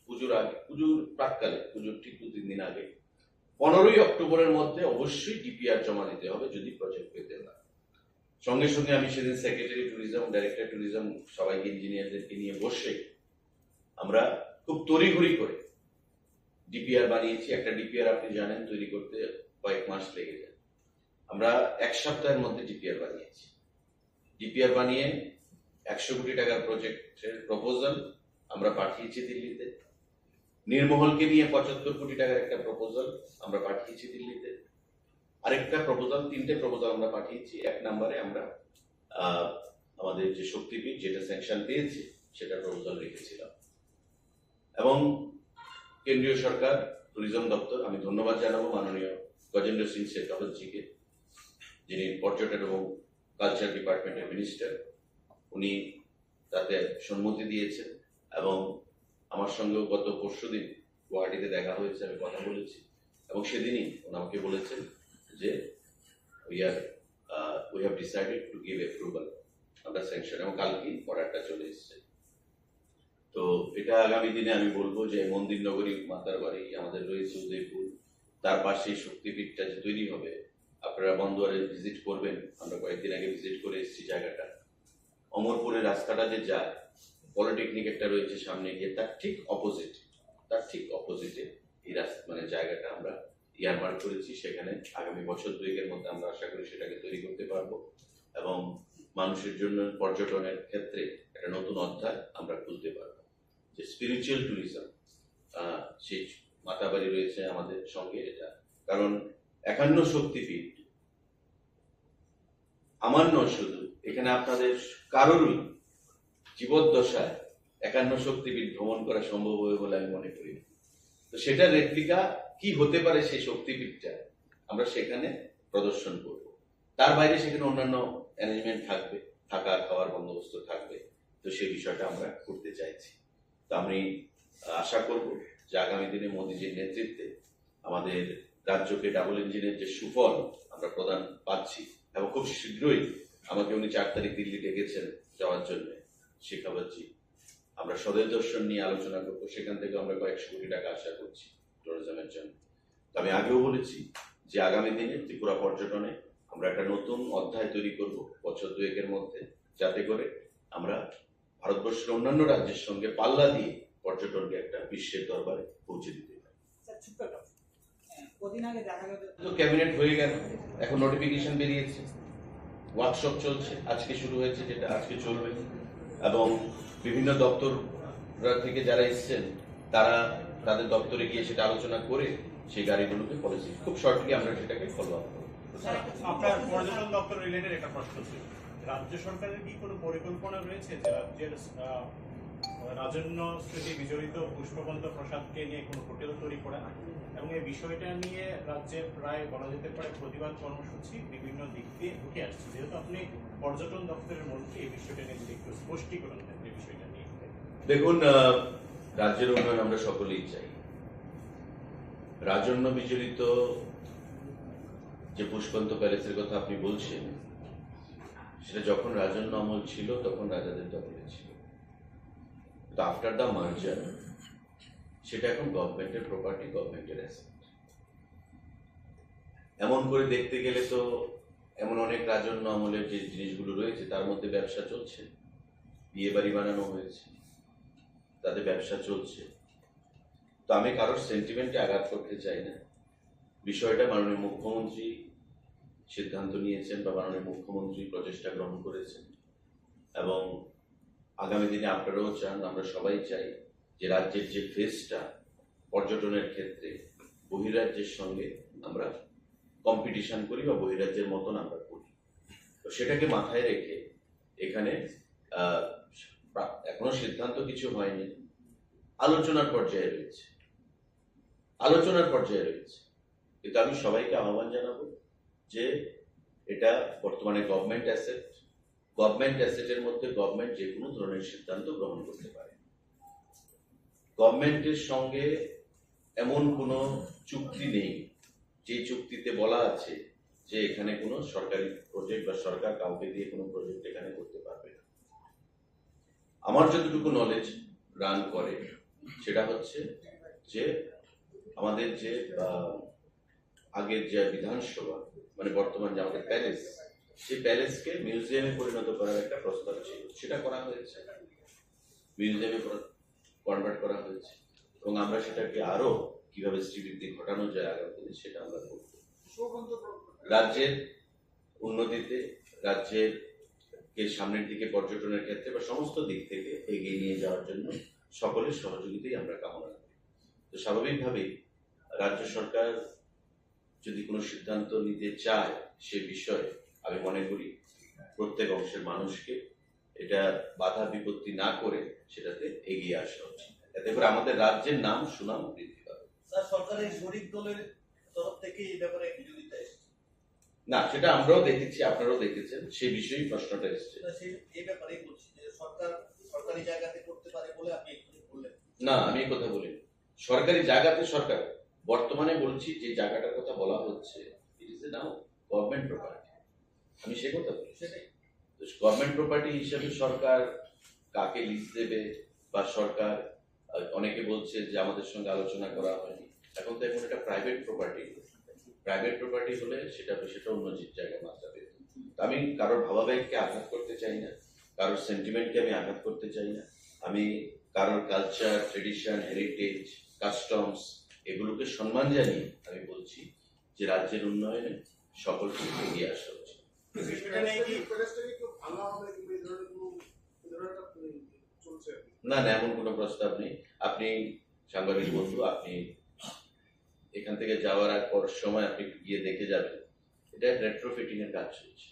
পুজোর আগে, পুজোর প্রাককালে, পুজোর ঠিক দু তিন দিন আগে, পনেরোই অক্টোবরের মধ্যে অবশ্যই ডিপিআর জমা দিতে হবে যদি প্রজেক্ট পেতে হয়। সঙ্গে সঙ্গে আমি সেদিন সেক্রেটারি ট্যুরিজম, ডাইরেক্টর ট্যুরিজম, সবাইকে, ইঞ্জিনিয়ারদেরকে নিয়ে বসে আমরা খুব তড়িঘড়ি করে ডিপিআর বানিয়েছি। একটা ডিপিআর আপনি জানেন, তৈরি করতে কয়েক মাস লেগে যায়। আমরা এক সপ্তাহের মধ্যে ডিপিআর বানিয়েছি। ডিপিআর বানিয়ে একশো কোটি টাকার প্রজেক্টের প্রপোজাল আমরা পাঠিয়েছি দিল্লিতে। নীরমহলকে নিয়ে পঁচাত্তর কোটি টাকার একটা প্রপোজাল আমরা পাঠিয়েছি দিল্লিতে। আরেকটা প্রপোজাল, তিনটে প্রপোজাল আমরা পাঠিয়েছি। এক নম্বরে আমরা আহ, আমাদের যে শক্তিপীঠ, যেটা স্যাংশন পেয়েছে, সেটা প্রপোজাল রেখেছিলাম। এবং কেন্দ্রীয় সরকার, ট্যুরিজম দপ্তর, আমি ধন্যবাদ জানাবো মাননীয় গজেন্দ্র সিং শেখাওয়াতজিকে, যিনি পর্যটন এবং কালচার ডিপার্টমেন্টের মিনিস্টার, উনি তাতে সম্মতি দিয়েছেন এবং আমার সঙ্গেও গত পরশুদিন গুয়াহাটিতে দেখা হয়েছে, আমি কথা বলেছি এবং সেদিনই উনি আমাকে বলেছেন যে we are we have decided to give approval, আমরা স্যাংশন, এবং কালকেই অর্ডারটা চলে এসেছে। তো এটা আগামী দিনে আমি বলবো যে মন্দির নগরী মাতার বাড়ি আমাদের রয়েছে উদয়পুর, তার পাশেই শক্তিপীঠটা যে তৈরি হবে, আপনারা বন্দোয়ারে ভিজিট করবেন, আমরা কয়েকদিন আগে ভিজিট করে এসেছি জায়গাটা। অমরপুরের রাস্তাটা যে যায়, পলিটেকনিক একটা রয়েছে সামনে গিয়ে, তার ঠিক অপোজিট, তার ঠিক অপোজিটে এই রাস্তা, মানে জায়গাটা আমরা ইয়ারমার্ক করেছি। সেখানে আগামী বছর দুয়েকের মধ্যে আমরা আশা করি সেটাকে তৈরি করতে পারবো এবং মানুষের জন্য পর্যটনের ক্ষেত্রে একটা নতুন অধ্যায় আমরা খুলতে পারবো। যে স্পিরিচুয়াল ট্যুরিজম, সেই মাতাবাড়ি রয়েছে আমাদের সঙ্গে এটা, কারণ একান্ন শক্তিপীঠ আমার নয় শুধু, এখানে আপনাদের কারোরই জীবদ্দশায় একান্ন শক্তিপীঠ ভ্রমণ করা সম্ভব হবে বলে আমি মনে করি না। তো সেটার রেপ্লিকা কি হতে পারে সেই শক্তিপীঠটা, আমরা সেখানে প্রদর্শন করব। তার বাইরে সেখানে অন্যান্য অ্যারেঞ্জমেন্ট থাকবে, থাকা খাওয়ার বন্দোবস্ত থাকবে। তো সেই বিষয়টা আমরা করতে চাইছি। তো আমি আশা করব যে আগামী দিনে মোদিজির নেতৃত্বে আমাদের রাজ্যকে ডাবল ইঞ্জিনের যে সুফল আমরা প্রদান পাচ্ছি, এবং খুব শীঘ্রই আমাকে উনি চার তারিখ দিল্লি ডেকেছেন যাওয়ার জন্য, শেখাওয়াতজি, আমরা স্বদেশ দর্শন নিয়ে আলোচনা করবো, সেখান থেকে আমরা কয়েকশো কোটি টাকা আশা করছি ট্যুরিজমের জন্য। তো আমি আগেও বলেছি যে আগামী দিনে ত্রিপুরা পর্যটনে আমরা একটা নতুন অধ্যায় তৈরি করব বছর দুয়েকের মধ্যে, যাতে করে আমরা ভারতবর্ষের অন্যান্য রাজ্যের সঙ্গে পাল্লা দিয়ে পর্যটনকে একটা বিশ্বের দরবারে পৌঁছে দিতে পারি। স্যার, ছোট্ট একটা প্রশ্ন। কদিন আগে দেখা গেল তো ক্যাবিনেট হয়ে গেল, এখন নোটিফিকেশন বেরিয়েছে, ওয়ার্কশপ চলছে, আজকে শুরু হয়েছে, যেটা আজকে চলবে, এবং বিভিন্ন দপ্তর থেকে যারা এসছেন তারা তাদের দপ্তরে গিয়ে সেটা আলোচনা করে সেই গাড়িগুলোকে পলিসি খুব শর্টলি আমরা সেটাকে ফলো আপ করবো। স্যার, আপনার পর্যটন দপ্তর রিলেটেড একটা প্রশ্ন ছিল। রাজ্য সরকারের কি কোনো পরিকল্পনা রয়েছে যে রাজ্যের, আহ, রাজন্য স্মৃতি বিজড়িত পুষ্পবন্ত প্রাসাদকে নিয়ে কোনো হোটেল তৈরি করা? এবং এই বিষয়টা নিয়ে রাজ্যে প্রায় বলা যেতে পারে প্রতিবাদ কর্মসূচি বিভিন্ন দিক দিয়ে উঠে আসছে। যেহেতু আপনি পর্যটন দপ্তরের মন্ত্রী, এই বিষয়টা নিয়ে যদি একটু স্পষ্টীকরণ দেন, এই বিষয়টা নিয়ে। দেখুন, আহ, রাজ্যের উন্নয়ন আমরা সকলেই চাই। রাজন্য বিজড়িত যে পুষ্পবন্ত প্যালেসের কথা আপনি বলছেন, সেটা যখন রাজন্য আমল ছিল, তখন রাজাদের দখলে ছিল। তো আফটার দ্য মার্জার সেটা এখন গভর্নমেন্টের প্রপার্টি, গভর্নমেন্টের অ্যাসেট। এমন করে দেখতে গেলে তো এমন অনেক রাজন্য আমলের যে জিনিসগুলো রয়েছে, তার মধ্যে ব্যবসা চলছে, বিয়ে বাড়ি বানানো হয়েছে, তাতে ব্যবসা চলছে। তো আমি কারোর সেন্টিমেন্টে আঘাত করতে চাই না। বিষয়টা মাননীয় মুখ্যমন্ত্রী সিদ্ধান্ত নিয়েছেন বা মাননীয় মুখ্যমন্ত্রী প্রচেষ্টা গ্রহণ করেছেন, এবং আগামী দিনে আপনারাও চান, আমরা সবাই চাই যে রাজ্যের যে ফেসটা পর্যটনের ক্ষেত্রে বহিরাজ্যের সঙ্গে আমরা কম্পিটিশন করি বা বহিরাজ্যের মতন আমরা করি। তো সেটাকে মাথায় রেখে এখানে, আহ, প্রা-, এখনো সিদ্ধান্ত কিছু হয়নি, আলোচনার পর্যায়ে রয়েছে, আলোচনার পর্যায়ে রয়েছে। কিন্তু আমি সবাইকে আহ্বান জানাবো যে এটা বর্তমানে গভর্নমেন্ট অ্যাসেট, গভর্নমেন্ট অ্যাসেটের মধ্যে গভর্নমেন্ট যে কোনো ধরনের সিদ্ধান্ত গ্রহণ করতে পারে। গভর্নমেন্টের সঙ্গে এমন কোনো চুক্তি নেই যে চুক্তিতে বলা আছে যে এখানে কোনো সরকারি প্রজেক্ট বা সরকার কাউকে দিয়ে কোনো প্রজেক্ট এখানে করতে পারবে না। আমার যতটুকু নলেজ রান করে সেটা হচ্ছে যে আমাদের যে, আহ, আগের যে বিধানসভা, মানে বর্তমান যে আমাদের প্যালেস, সেই প্যালেসকে মিউজিয়ামে পরিণত করার একটা প্রস্তাব ছিল, সেটা করা হয়েছে, মিউজিয়ামে কনভার্ট করা হয়েছে, এবং আমরা সেটাকে আরো কিভাবে শ্রীবৃদ্ধি ঘটানো যায় আগামী দিনে, সেটা আমরা করব। রাজ্যের উন্নতিতে, রাজ্যের কে সামনের দিকে পর্যটনের ক্ষেত্রে বা সমস্ত দিক থেকে এগিয়ে নিয়ে যাওয়ার জন্য সকলের সহযোগিতাই আমরা কামনা করি। তো স্বাভাবিকভাবেই রাজ্য সরকার যদি কোনো সিদ্ধান্ত নিতে চায় সে বিষয়ে, আমি মনে করি প্রত্যেক অংশের মানুষকে এটা বাধা বিপত্তি না করে সেটাতে এগিয়ে আসা উচিত। এতে করে আমাদের রাজ্যের নাম সুনাম বৃদ্ধি পাবে। স্যার, সরকারের শরিক দলের তরফ থেকে এই ব্যাপারে বিরোধিতা এসেছে। না, সেটা আমরাও দেখেছি, আপনারাও দেখেছেন, সে বিষয়েই প্রশ্নটা এসছে। না, সেই, এই ব্যাপারেই বলছি যে সরকার সরকারি জায়গাতে করতে পারে বলে আপনি এক্ষুনি বললেন। না, আমি এই কথা বলিনি। সরকারি জায়গাতে সরকার, বর্তমানে বলছি যে জায়গাটার কথা বলা হচ্ছে, it is now government property। আমি সে কথা বলছি। সেটাই। তো গভর্নমেন্ট প্রপার্টি হিসেবে সরকার কাকে লিজ দেবে বা সরকার, আহ, অনেকে বলছে যে আমাদের সঙ্গে আলোচনা করা হয়নি। এখন তো এখন এটা প্রাইভেট প্রপার্টি। প্রাইভেট প্রপার্টি হলে সেটা, সেটা অন্য যে জায়গায় মাত্রা পেত। তো আমি কারোর ভাবাবেগকে আঘাত করতে চাই না, কারোর সেন্টিমেন্টকে আমি আঘাত করতে চাই না। আমি কারোর কালচার, ট্রেডিশন, হেরিটেজ, কাস্টমস এগুলোকে সম্মান জানিয়ে আমি বলছি যে রাজ্যের উন্নয়নে সকলকে এগিয়ে আসা উচিত। সেটা নিয়ে কি প্যালেসটাকে কেউ ভাঙা হবে কিংবা এই ধরনের কোনো, এই ধরনের একটা, উম, চলছে আর কি? না, না, এমন কোনো প্রস্তাব নেই। আপনি সাংবাদিক বন্ধু, আপনি এখান থেকে যাওয়ার আগ পর সময় আপনি গিয়ে দেখে যাবেন, এটা রেট্রোফিটিং এর কাজ চলছে।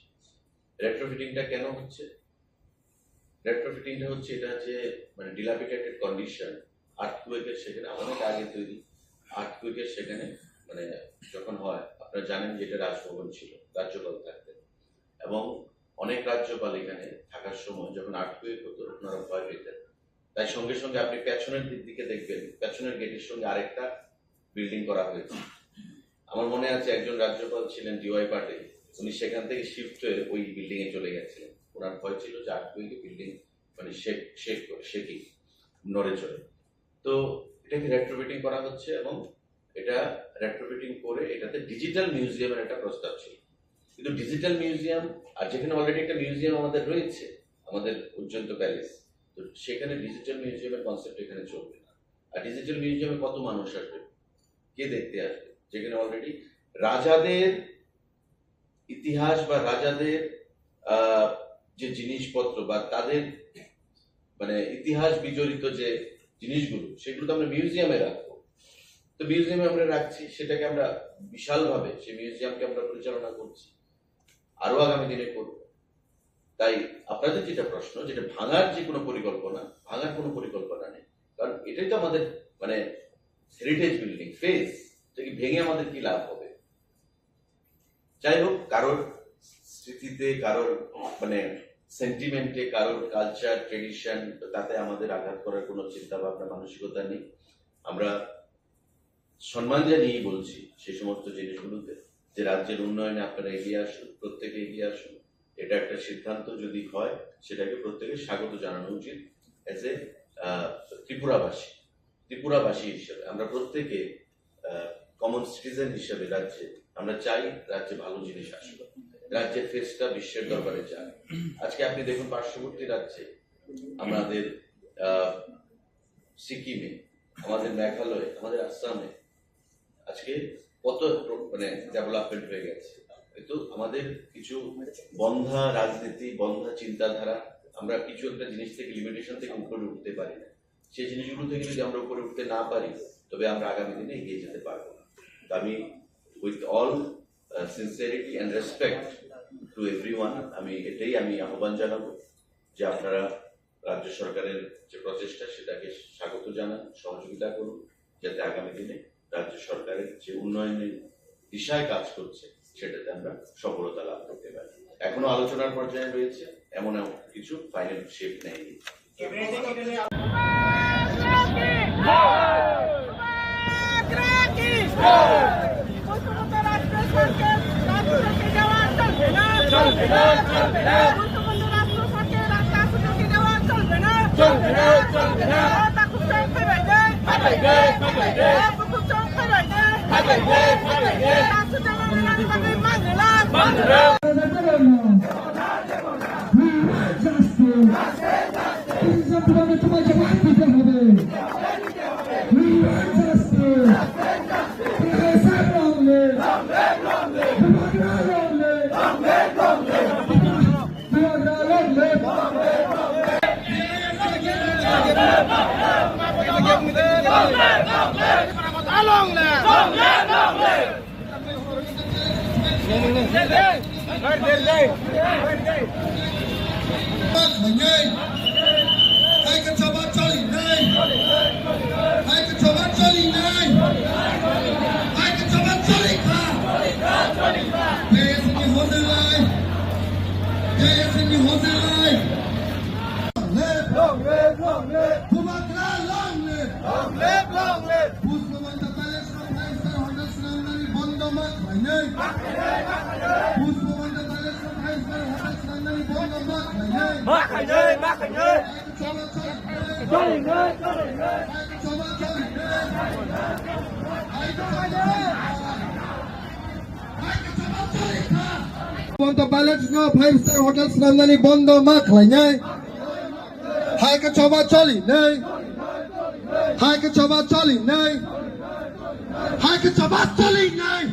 রেট্রোফিটিংটা কেন হচ্ছে? রেট্রোফিটিংটা হচ্ছে এটা যে, মানে, ডিলাপিটেটেড কন্ডিশন, আর্থকুয়েকের সেখানে অনেক আগে তৈরি। আর্থকুয়েকের সেখানে, মানে, যখন হয়, আপনারা জানেন যে এটা রাজভবন ছিল, রাজ্যপাল থাকতেন, এবং অনেক রাজ্যপাল এখানে থাকার সময় যখন আর্থকুয়েক হতো, ওনারা ভয় পেতেন। তাই সঙ্গে সঙ্গে আপনি পেছনের দিক দিকে দেখবেন, পেছনের গেটের সঙ্গে আরেকটা বিল্ডিং করা হয়েছে। আমার মনে আছে, একজন রাজ্যপাল ছিলেন ডিওয়াই পাটিল, উনি সেখান থেকে শিফট হয়ে ওই বিল্ডিং এ চলে গেছিলেন। ওনার ভয় ছিল যে আর্থকুয়েকে বিল্ডিং, মানে, শেক শেক করে, শেকিং, নড়ে চড়ে। তো এটাকে রেট্রোফিটিং করা হচ্ছে এবং এটা রেট্রোফিটিং করে এটাতে ডিজিটাল মিউজিয়ামের একটা প্রস্তাব ছিল, কিন্তু ডিজিটাল মিউজিয়াম, আর যেখানে অলরেডি একটা মিউজিয়াম আমাদের রয়েছে, আমাদের উজ্জয়ন্ত প্যালেস, তো সেখানে ডিজিটাল মিউজিয়ামের কনসেপ্ট এখানে চলবে না। আর ডিজিটাল মিউজিয়ামে কত মানুষ আসবে, কে দেখতে আসবে, যেখানে অলরেডি রাজাদের ইতিহাস বা রাজাদের, আহ, যে জিনিসপত্র বা তাদের, মানে, ইতিহাস বিজড়িত যে জিনিসগুলো, সেগুলো তো আমরা মিউজিয়ামে রাখবো। তো মিউজিয়ামে আমরা রাখছি, সেটাকে আমরা বিশালভাবে, সেই মিউজিয়ামকে আমরা পরিচালনা করছি, আরো আগামী দিনে করব। তাই আপনাদের যেটা প্রশ্ন, যেটা ভাঙার যে কোনো পরিকল্পনা, ভাঙার কোনো পরিকল্পনা নেই, কারণ এটাই তো আমাদের, মানে, হেরিটেজ বিল্ডিং ফেস, এটা কি ভেঙে আমাদের কি লাভ হবে? যাই হোক, কারোর স্মৃতিতে, কারোর, মানে, সেন্টিমেন্টে, কারোর কালচার, ট্রেডিশন, তাতে আমাদের আঘাত করার কোনো চিন্তা ভাবনা, মানসিকতা নেই। আমরা সম্মান জানিয়েই বলছি সেই সমস্ত জিনিসগুলোতে, যে রাজ্যের উন্নয়নে আপনারা এগিয়ে আসুন, প্রত্যেকে এগিয়ে আসুন। এটা একটা সিদ্ধান্ত যদি হয়, সেটাকে প্রত্যেকে স্বাগত জানানো উচিত। অ্যাজ এ ত্রিপুরাবাসী, ত্রিপুরাবাসী হিসেবে আমরা প্রত্যেকে, কমন সিটিজেন হিসেবে রাজ্যে আমরা চাই রাজ্যে ভালো জিনিস আসুক, রাজ্যের ফেসটা বিশ্বের দরবারে যাক। আজকে আপনি দেখুন, পার্শ্ববর্তী রাজ্যে আমাদের, আহ, সিকিমে, আমাদের মেঘালয়ে, আমাদের আসামে আজকে কত, মানে, ডেভেলপমেন্ট হয়ে গেছে। কিন্তু আমাদের কিছু বন্ধা রাজনীতি, বন্ধা চিন্তাধারা, আমরা কিছু একটা জিনিস থেকে, লিমিটেশন থেকে উপরে উঠতে পারি না। সেই জিনিসগুলো থেকে যদি আমরা উপরে উঠতে না পারি, তবে আমরা আগামী দিনে এগিয়ে যেতে পারবো না। তো আমি, with all, uh, sincerity and respect to everyone, আমি এটাই আমি আহ্বান জানাবো যে আপনারা রাজ্য সরকারের যে প্রচেষ্টা, সেটাকে স্বাগত জানান, সহযোগিতা করুন, যাতে আগামী দিনে রাজ্য সরকারের যে উন্নয়নের দিশায় কাজ করছে, সেটাতে আমরা সফলতা লাভ করতে পারি। এখনো আলোচনার পর্যায়ে রয়েছে, এমন এমন কিছু ফাইনাল শেপ নেয়নি। We want justice. This is something তোমাকে জবাব দিতে হবে। We want justice. Long live! Bubagra long live! Bubagra long live! Long live! Hai ka choba choli nai. Hai ka choba choli nai. Hai ka choba choli Bubagra long live! Long live, long live! Pushpabanta Palace no five star hotel swnamnani bondo ma khlainai. Pushpabanta Palace no five star hotel swnamnani bondo ma khlainai. Ma khlainai, ma khlainai. Cholo, cholo. Choli nai, choli nai. Cholo, choli. Pushpabanta Palace no five star hotel swnamnani bondo ma khlainai. Hai khe choba choli nai. Hai khe choba choli nai. Hai khe choba choli nai.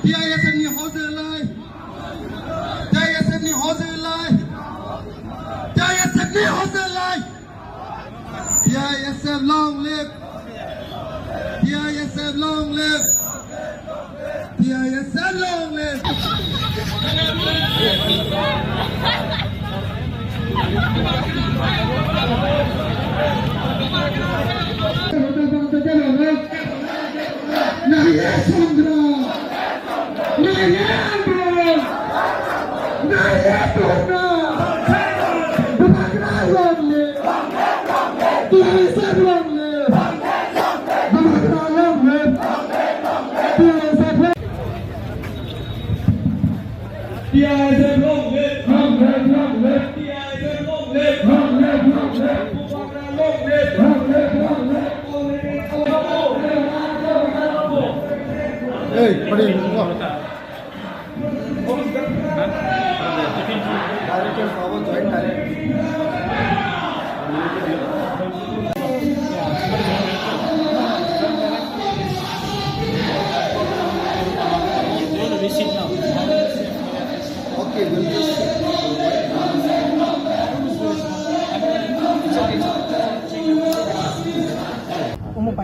T I S F ni hojlai. T I S F ni hojlai. T I S F ni hojlai. T I S F long live. T I S F long live. T I S F long live. Naya Sandra! Naya Andol! Naya Torna! Bubagra long live! T I S F long live! Bubagra long live! T I S F long live! T I S F long live! Long live, long live! T I S F long live! Long live, long live! Bubagra long live! Long live, long live! Hey, pwdi, go.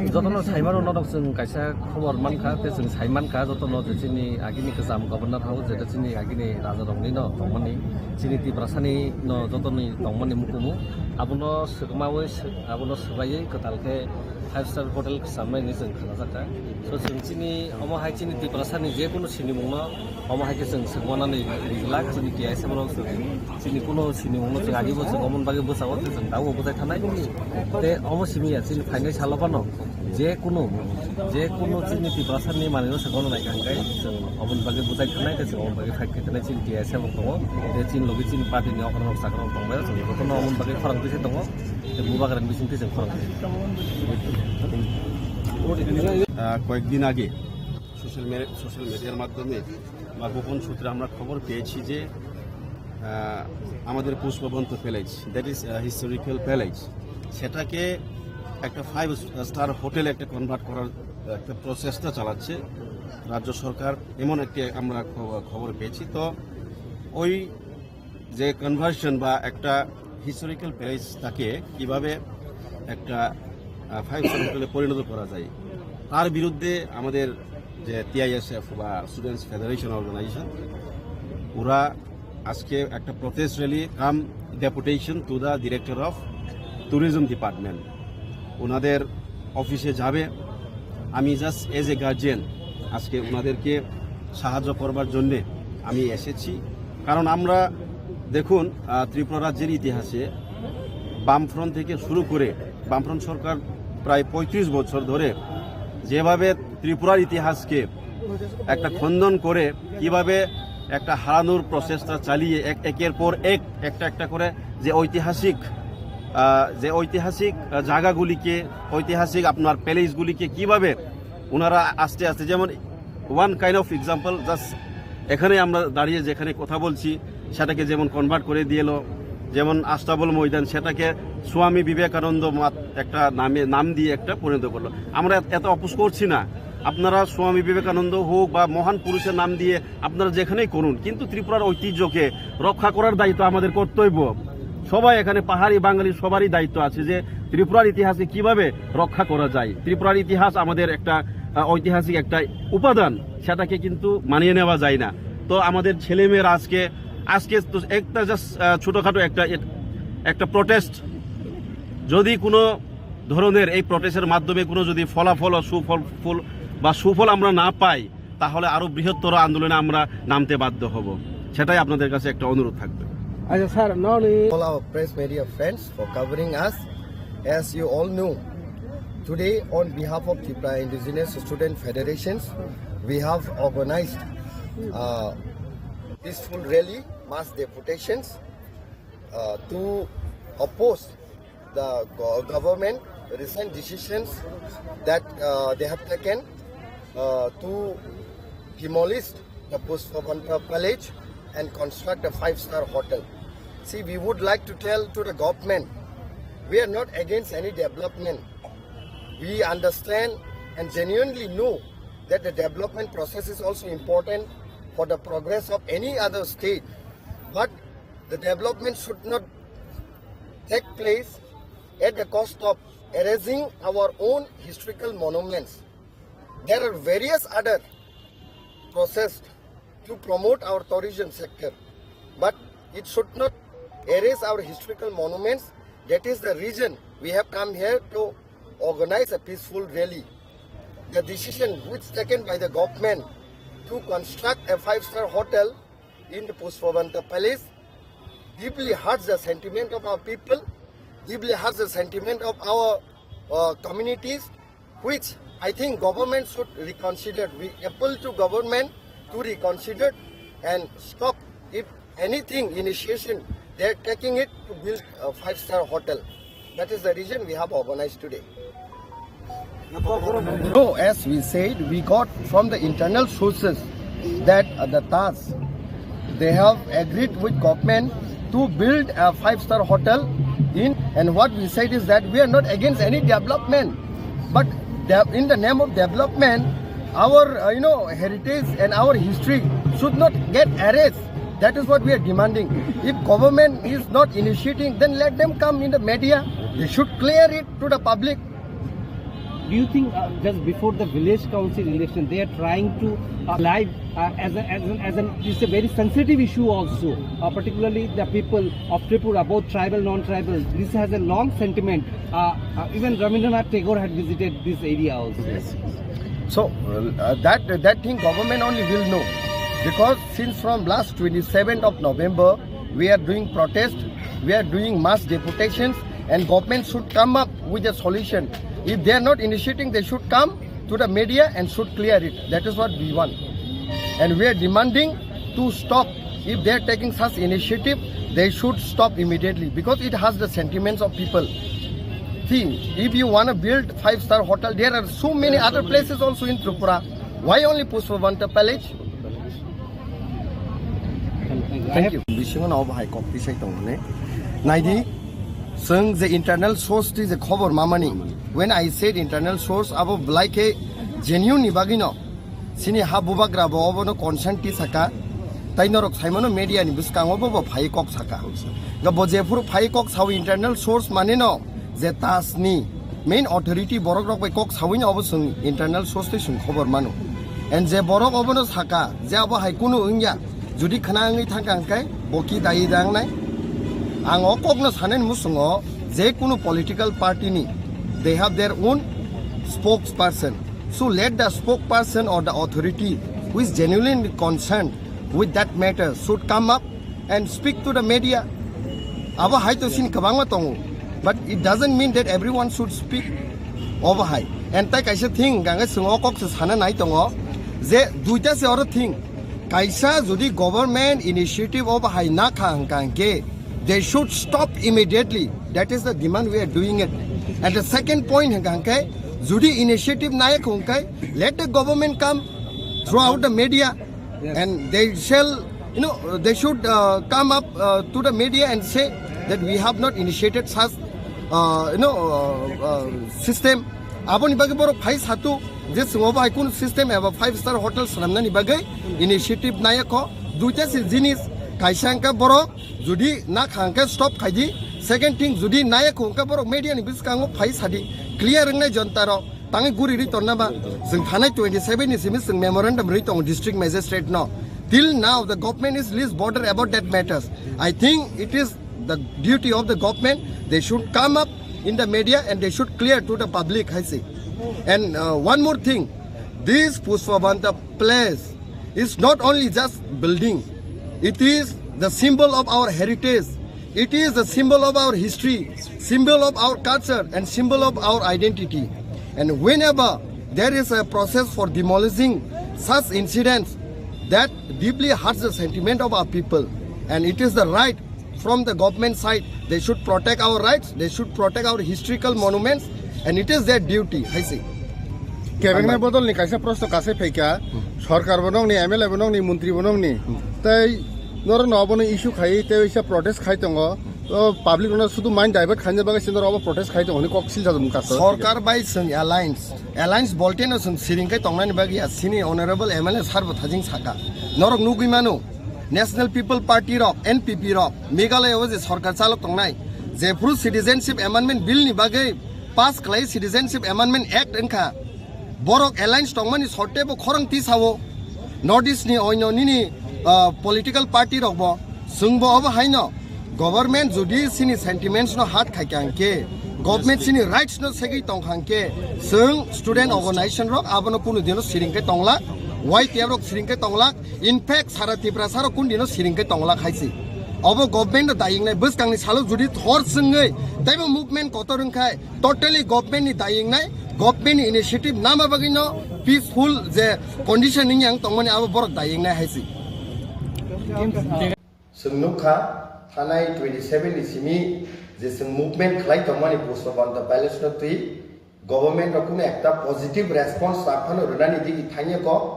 Jotono saimano norok chwng kaisa khobor mankha, tei chwng saimankha jotono je chini agini kwcham Governor House, jeta chini agini rajarokni no tongmani, chini Tiprasani no jotoni tongmani mukumu, abono swkmawi sw-, abono swbaiwi kwtal khe five star hotel kwchamnai hinwi chwng khnajakha. So chwng chini omo hai chini Tiprasani je kunu sinimungno omo hai khe chwng swkmanani rijlak, chini T I S F rok chwng chini kunu sinimungno chwng agibo chwng omoni bagwi bwsao tei chwng dago bwchai thanai. Tei omo simi ya chini phainai salo phano je kunu, je kunu chini Tiprasani manwino swkmano naikha hwnkhe chwng omoni bagwi bwchai thanai tei chwng omoni bagwi fight khe thanai chini T I S F rok tongo. Tei chini logi chini party ni okra rok chakra rok tongbaio, chwng jotono omoni bagwi khorang twi se tongo. Tei bubagrani bisingtwi chwng khorang twi se. আহ, কয়েকদিন আগে social media, social মিডিয়ার মাধ্যমে বা গোপন সূত্রে আমরা খবর পেয়েছি যে, আহ, আমাদের Pushpabanta palace, that is, ah, historical palace, সেটাকে একটা ফাইভ স্টার হোটেলে একটা কনভার্ট করার একটা প্রচেষ্টা চালাচ্ছে রাজ্য সরকার, এমন একটি আমরা খব-, খবর পেয়েছি। তো ওই যে কনভার্সন বা একটা হিস্টোরিক্যাল প্যালেস, তাকে কিভাবে একটা, আহ, ফাইভ স্টার হোটেলে পরিণত করা যায়, তার বিরুদ্ধে আমাদের যে টিআইএসএফ বা স্টুডেন্টস ফেডারেশন অর্গানাইজেশন, ওরা আজকে একটা protest rally come deputation to the director of tourism department, ওনাদের অফিসে যাবে। আমি জাস্ট এজ এ গার্জিয়ান আজকে ওনাদেরকে সাহায্য করবার জন্যে আমি এসেছি। কারণ আমরা দেখুন, আহ, ত্রিপুরা রাজ্যের ইতিহাসে বামফ্রন্ট থেকে শুরু করে, বামফ্রন্ট সরকার প্রায় পঁয়ত্রিশ বছর ধরে যেভাবে ত্রিপুরার ইতিহাসকে একটা খণ্ডন করে, কিভাবে একটা হারানোর প্রচেষ্টা চালিয়ে এক, একের পর এক, একটা একটা করে যে ঐতিহাসিক, আহ, যে ঐতিহাসিক, আহ, জায়গাগুলিকে, ঐতিহাসিক আপনার প্যালেসগুলিকে কিভাবে ওনারা আস্তে আস্তে, যেমন one kind of example, just এখানে আমরা দাঁড়িয়ে যেখানে কথা বলছি, সেটাকে যেমন কনভার্ট করে দিল, যেমন আস্তাবল ময়দান, সেটাকে স্বামী বিবেকানন্দ মাত-, একটা নামে, নাম দিয়ে একটা পরিণত করলো। আমরা এত, এত অপোজ করছি না, আপনারা স্বামী বিবেকানন্দ হোক বা মহান পুরুষের নাম দিয়ে আপনারা যেখানেই করুন, কিন্তু ত্রিপুরার ঐতিহ্যকে রক্ষা করার দায়িত্ব আমাদের কর্তব্য। সবাই এখানে, পাহাড়ি বাঙালি সবারই দায়িত্ব আছে যে ত্রিপুরার ইতিহাসকে কিভাবে রক্ষা করা যায়। ত্রিপুরার ইতিহাস আমাদের একটা, আহ, ঐতিহাসিক একটা উপাদান, সেটাকে কিন্তু মানিয়ে নেওয়া যায় না। তো আমাদের ছেলেমেয়েরা আজকে, আজকে তো একটা জাস্ট, আহ, ছোটোখাটো একটা, এট-, একটা প্রোটেস্ট, যদি কোনো ধরনের এই প্রোটেস্টের মাধ্যমে কোনো যদি ফলাফল ও সুফল, ফুল বা সুফল আমরা না পাই, তাহলে আরও বৃহত্তর আন্দোলনে আমরা নামতে বাধ্য হব। সেটাই আপনাদের কাছে একটা অনুরোধ থাকবে। Acha sir, noni all our press media friends for covering us. As you all know, today on behalf of Tripura Indigenous Student Federations, we have organized uh, peaceful rally, mass deputations uh, to oppose the go- government recent decisions that uh, they have taken uh, to demolish the Pushpavanta Palace and construct a five-star hotel. See, we would like to tell to the government, we are not against any development. We understand and genuinely know that the development process is also important for the progress of any other state. But the development should not take place at the cost of erasing our own historical monuments. There are various other process to promote our tourism sector, but it should not erase our historical monuments. That is the reason we have come here to organize a peaceful rally. The decision which taken by the government to construct a five-star hotel in the Pushpavanta Palace deeply hurts the sentiment of our people, deeply hurts the sentiment of our uh, communities, which I think government should reconsider. We appeal to government to reconsider and stop if anything initiation they're taking it to build a five-star hotel. That is the reason we have organized today. So, as we said, we got from the internal sources that uh, the Taj, they have agreed with government to build a five-star hotel in, and what we said is that we are not against any development, but de- in the name of development, our uh, you know heritage and our history should not get erased. That is what we are demanding. If government is not initiating, then let them come in the media. They should clear it to the public. Do you think uh, just before the village council election, they are trying to uh, live uh, as, a, as, an, as an it's a very sensitive issue also, uh, particularly the people of Tripura, both tribal, non-tribal. This has a long sentiment. Uh, uh, even Rabindranath Tagore had visited this area also. So uh, that that thing government only will know, because since from last twenty-seventh of November we are doing protest, we are doing mass deputations, and government should come up with a solution. If they are not initiating, they should come to the media and should clear it. That is what we want, and we are demanding to stop. If they are taking such initiative, they should stop immediately, because it has the sentiments of people. See, if you want to build five-star hotel, there are so many other places also in Tripura. Why only Pushpavanta Palace? Thank you. Bisingo no bahai kok tisai tongmani. Naidi, seng je internal source ti je khobor mamani. When I said internal source, abo belai khe genuine ni bagino. Sini ha bubagra bo obono consent ti saka. Tai norok saimano media ni bwskango bo bo phai kok saka. Ga bo jephuru phai kok sao internal source mane no je Taj ni main authority borok rok bai kok sawi no obo sung internal source tei sung khobor mano. And je borok obono saka je abo hai kunu wngya, judi khna wngwi thangka hwnkhe bo ki dayi da wngnai. Ang o kokno sanani musungo je kunu political party ni they have their own spokesperson. So let the spokesperson or the authority who is genuinely concerned with that matter should come up and speak to the media. Abo hai to sini kwbangma tongo, but it doesn't mean that everyone should speak obo hai. And tai kaisa thing ganga sung o kok se sana nai tongo je duita se oro thing kaisa jodi government initiative obo hai na kha hwnkha hwnkhe they should stop immediately. That is the demand we are doing it. And the second point hwnkha hwnkhe jodi initiative nai kha hwnkhe let the government come throughout the media and they shall, you know, they should uh, come up uh, to the media and say that we have not initiated such, uh, you know, uh, uh, system. Aboni bagwi borok phai satu je swngo bai kun system eba five star hotel swnamnani bagwi initiative naya kho. Duita se jinis kaisa hwnkhe borok jodi na kha hwnkhe stop khai di. Second thing, jodi naya kho hwnkhe borok media ni bwskango phai sadi, clear wngnai jonta rok. Tangwi guri ri tonna ba, chwng thanai twenty seven ni simi chwng memorandum ri tongo district magistrate no. Till now the government is least bother about that matters. I think it is the duty of the government, they should come up in the media and they should clear to the public, hai se. And uh, one more thing, this Pushpavanta place is not only just building, it is The symbol of our heritage. It is the symbol of our history, symbol of our culture, and symbol of our identity. And whenever there is a process for demolishing such incidents, that deeply hurts the sentiment of our people. And it is the right from the government side. They should protect our rights, they should protect our historical monuments, and it is their duty, hai se. Kebengna bodolni kaisa proshno kasai phaikha, sorkar bo nongni, M L A bo nongni, montri bo nongni. Tei norok no obono issue khai, tei waisa protest khai tongo. O public no sudu mind divert khaina bagwi se norok obo protest khai tongo, hwnwi kok silsa mung kasa. Sorkar bai chwng alliance, alliance bolte no chwng siring khai tongnani bagwi ya, sini honorable M L A sir bo thajing saka. Norok nugwi mano, National People Party rok, N P P rok, Meghalaya o je sorkar chalok tongnai, jephru Citizenship Amendment Bill ni bagwi pass khlai, Citizenship Amendment Act wngkha, borok alliance tongmani sotte bo khorang tisao, North East ni oino nini, ah, political party rok bo, chwng bo obo haino, government jodi sini sentiments no hurt khai kha hwnkhe, government sini rights no segwi tong kha hwnkhe, chwng student organization rok abono kunu dino siring khai tongla, Y T F rok siring khai tongla, in fact sara Tiprasa rok kun dino siring khai tongla khai se. Obo government no daying nai, bwskang ni salo jodi thor chwngwi teibo movement kotor wng khai, totally government ni daying nai, government ni initiative nama bagwi no peaceful je condition ni yang tongmani abo borok daying nai hai se. Chwng nukha, thanai twenty seven ni simi je chwng movement khlai tongmani Pushpabanta Palace no twi government rok kunu ekta positive response rok phano rwnani digi thangya kok.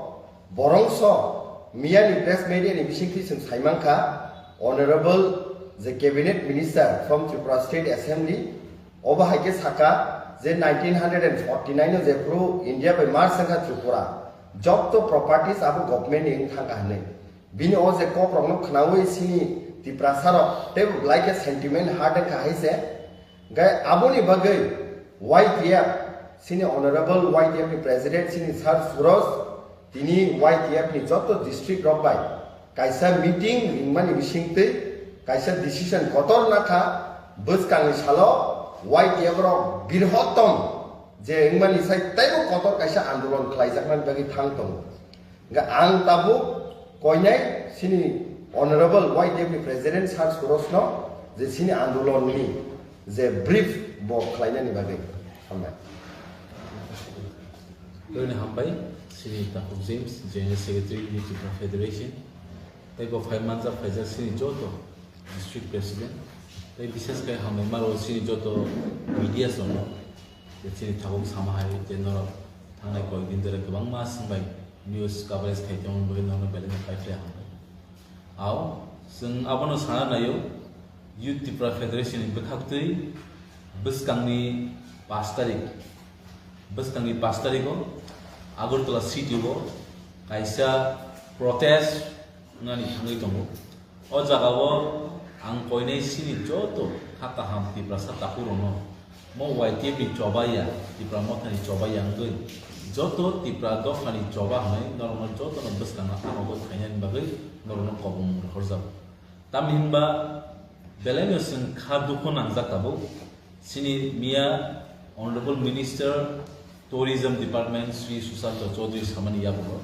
Borongso miya ni press media ni bisingtwi chwng saimankha, Honorable je Cabinet Minister from Tripura State Assembly, obo hai khe saka je nineteen hundred and forty nine o jephru India bai merge wngkha Tripura, jotto properties abo government ni wng thangkha hwnwi. Bini o je kok rokno khnaui sini Tiprasa rok teibo belai khe sentiment hurt wngkha hai se. Gai aboni bagwi Y T F, sini honorable Y T F ni president sini Sir Suraj, tini Y T F ni joto district rok bai kaisa meeting ringmani bisingtwi kaisa decision kotor nakha, bwskangni salo Y T F rok birhottom je wngmani sai teibo kotor kaisa andolon khlaijaknani bagwi thang tongo. Hingke ang tabuk koinai sini Honorable Y T F ni President Sir Suraj no je sini andolon ni je brief bo khlainani bagwi hambai. Tini hambai sini Takhuk James, General Secretary, Youth Tripura Federation, tei bo phai manjak phaijak sini joto District President, tei bishes khe hambai maro sini joto media rokno. Je chini tabuk sama hai je norok thangnai koyekdin dore kwbangma swngbai news coverage khai tongo, bagwi norokno belai no kaiphre hambai. Ao chwng abono sana naio, Youth Tripura Federation ni bwkhaktwi bwskangni pash tarik, bwskangni pash tariko Agartala city o kaisa protest wngnani thangwi tongo. O jagao ang koinai sini joto kha kaham Tiprasa takhurokno mo Y T F ni choba ya, Tipra Mothani choba ya wngwi joto Tipra dophani choba hwnwi norokno jotono bwskangno hamokhe khainani bagwi norokno kobong rohorjago. Tamni hinba belaino chwng kha dukhu nangjak tabuk. Chini miya Honorable Minister Tourism Department Shri Sushanta Chaudhary samani yabugo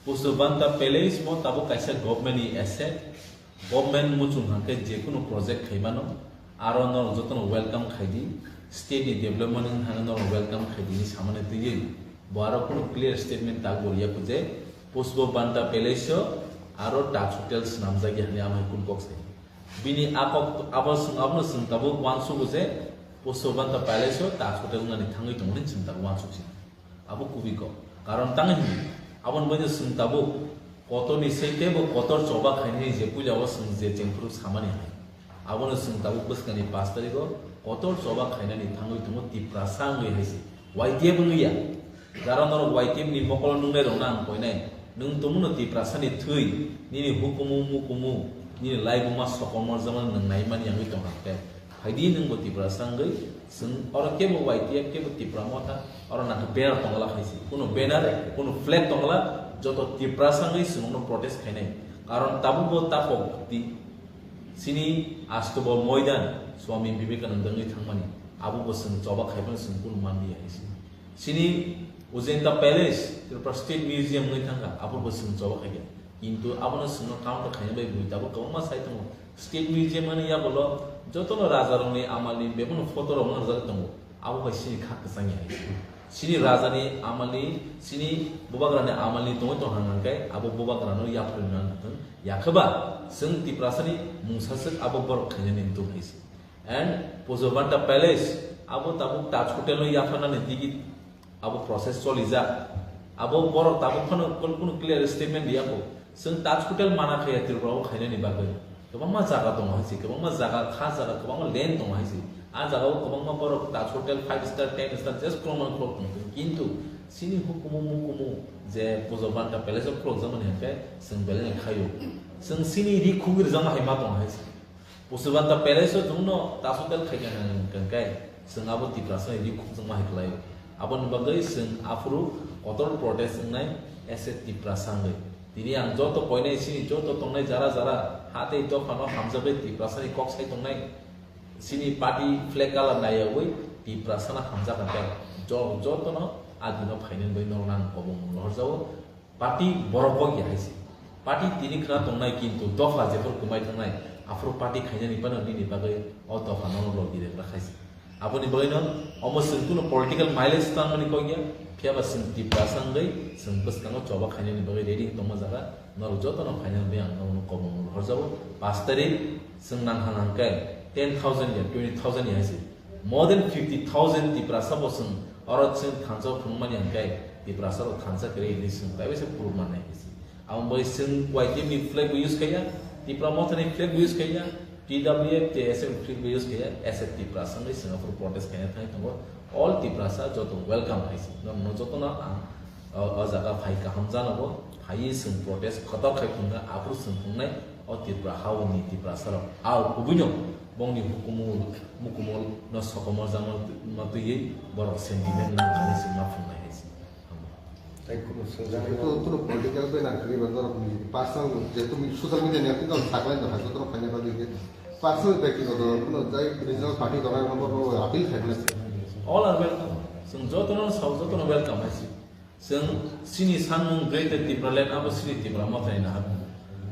Pushpabanta Palace bo tabuk kaisa government ni asset, government muchung hangkhe jekunu project khaimano, aro norok jotono welcome khaidi, state ni development wng thangkhe norok welcome khaidi hinwi samani twiwi bo aro kunu clear statement tak bo riya kho je Pushpabanta Palace o aro Taj Hotel swnamjak ya hinwi amo hai kunu kok sai. Bini a kok abo chwng, abono chwng tabuk uansukgo je Pushpabanta Palace o Taj Hotel wngnani thangwi tongo hinwi chwng tabuk uansuk si. Abo kubui kok. Karon tang hwnwi aboni bagwi chwng tabuk kotorni sei teibo kotor choba khainani je puila o chwng je chengphuru samani hai. Abono chwng tabuk bwskangni pash tariko kotor choba khainani thangwi tongo Tiprasa wngwi hai se. Y T F wngwi ya. Jara norok Y T F ni mokolo nungnai rokno ang koinai. Nwng tongmano Tiprasa ni thwi, nini hukumu, mukumu, nini laibuma sokomor jemon nwng naimani wngwi tongkha khe. Phaidi nwngbo Tiprasa wngwi, chwng oro kebo Y T F kebo Tipra Motha, oro nangkhe banner tongla hai se. Kuno banner, kuno flag tongla, joto Tiprasa wngwi chwngno protest khainai. Karon tabukbo takhuk di, chini Astobo Moidan, Swami Vivekananda wngwi thangmani, abobo chwng choba khaimano chwng kuno manliya hai se. Chini Ujanta Palace, Tripura State Museum wngwi thangkha, abobo chwng choba khaikha. Kintu abono chwngno counter khaina bai bui tabuk kwbangma sai tongo. State museum ani yagulo jotono rajarokni amalni bebakno photo rok manjak tongo. Abo bai chini kha kwchangya hai. Chini rajani amalni, chini bubagrani amalni tongwi tongha hwnkhe abo bubagrano yapharwi nang thung. Yakhe ba chwng Tiprasani mungsaswk abo borok khainani wngtong hai se. And Pujabanta Palace abo tabuk Taj Hotel no yapharnani tigi abo process cholijak. Abo borok tabuk phano kunu clear statement riyakho. Chwng Taj Hotel mana khaya Tripura o khainani bagwi. Kwbangma jaga tongo hai se, kwbangma jaga, kha jaga, kwbangma land tongo hai se. A jaga o kwbangma borok Taj Hotel five star, ten star just khulokma khulok tong. Kintu chini hukumu mukumu je Pujabanta Palace o khulokjakmani hinkhe chwng belai no khaio. Chwng chini ri khugwi rwjakma hai ma tongo hai se. Pujabanta Palace o chwngno Taj Hotel khaikha hwnkhe chwng abo Tiprasa ni ri khukjakma hai khlaio. Aboni bagwi chwng aphuru kotor protest wngnai as a Tiprasa wngwi. Tini ang joto koinai chini joto tongnai jara jara ha tei dophano hamjakgwi Tiprasa ni kok sai tongnai. Chini party flag colour naiyawi Tiprasa no hamjak hwnkhe jo-, jotono a dino phainani bagwi norokno ang kobong lohorjago. Party borok bo ya hai se. Party tini khna tongnai kintu dopha jephru kwmai thangnai aphuru party khainani phano nini bagwi o dopha no logi rwkra khai se. Aboni bagwi no omo chwng kuno political mileage tangmani kok ya, phiya ba chwng Tiprasa wngwi chwng bwskango choba khainani bagwi ready wng tongma jaga norok jotono phainani bagwi ang norokno kobong horjago. Pash tarik chwng nang hang hang khe ten thousand ya twenty thousand ya hai se. More than fifty thousand Tiprasa bo chwng oro chwng thansa phunukmani hwnkhe Tiprasa rok thansa kwrwi hinwi chwng kaibaisa phunukmani hai se. Abo bai chwng Y T F ni flag bo use khaiya, Tipra Motha ni flag bo use khaiya, T W F, T S F ni flag bo use khaiya, as a Tiprasa wngwi chwng aphuru protest khaina thangwi tongo. All Tiprasa joto welcome hai se. Norokno jotono ang o, o jaga phai kaham janogo, phaiwi chwng protest kotor khai phunukha, aphuru chwng phunuknai. O Tripura hauni Tiprasa rok a kubui no bongni hukumu mukumu no sokomor jama twiwi borok sentiment nang thani se ma phungnai hai se. Tei kuno swngjak Kuno, kuno political bai nang kri ba norok ni personal je tumi social media ni akun dal saklai no hajo tro phanya ba ni personal bai kino do kuno jai regional party dora no bo appeal khai na. All are welcome. Chwng jotono sao jotono welcome hai se. Chwng chini sanmung Greater Tipraland abo chini Tipra Mothani naharmung.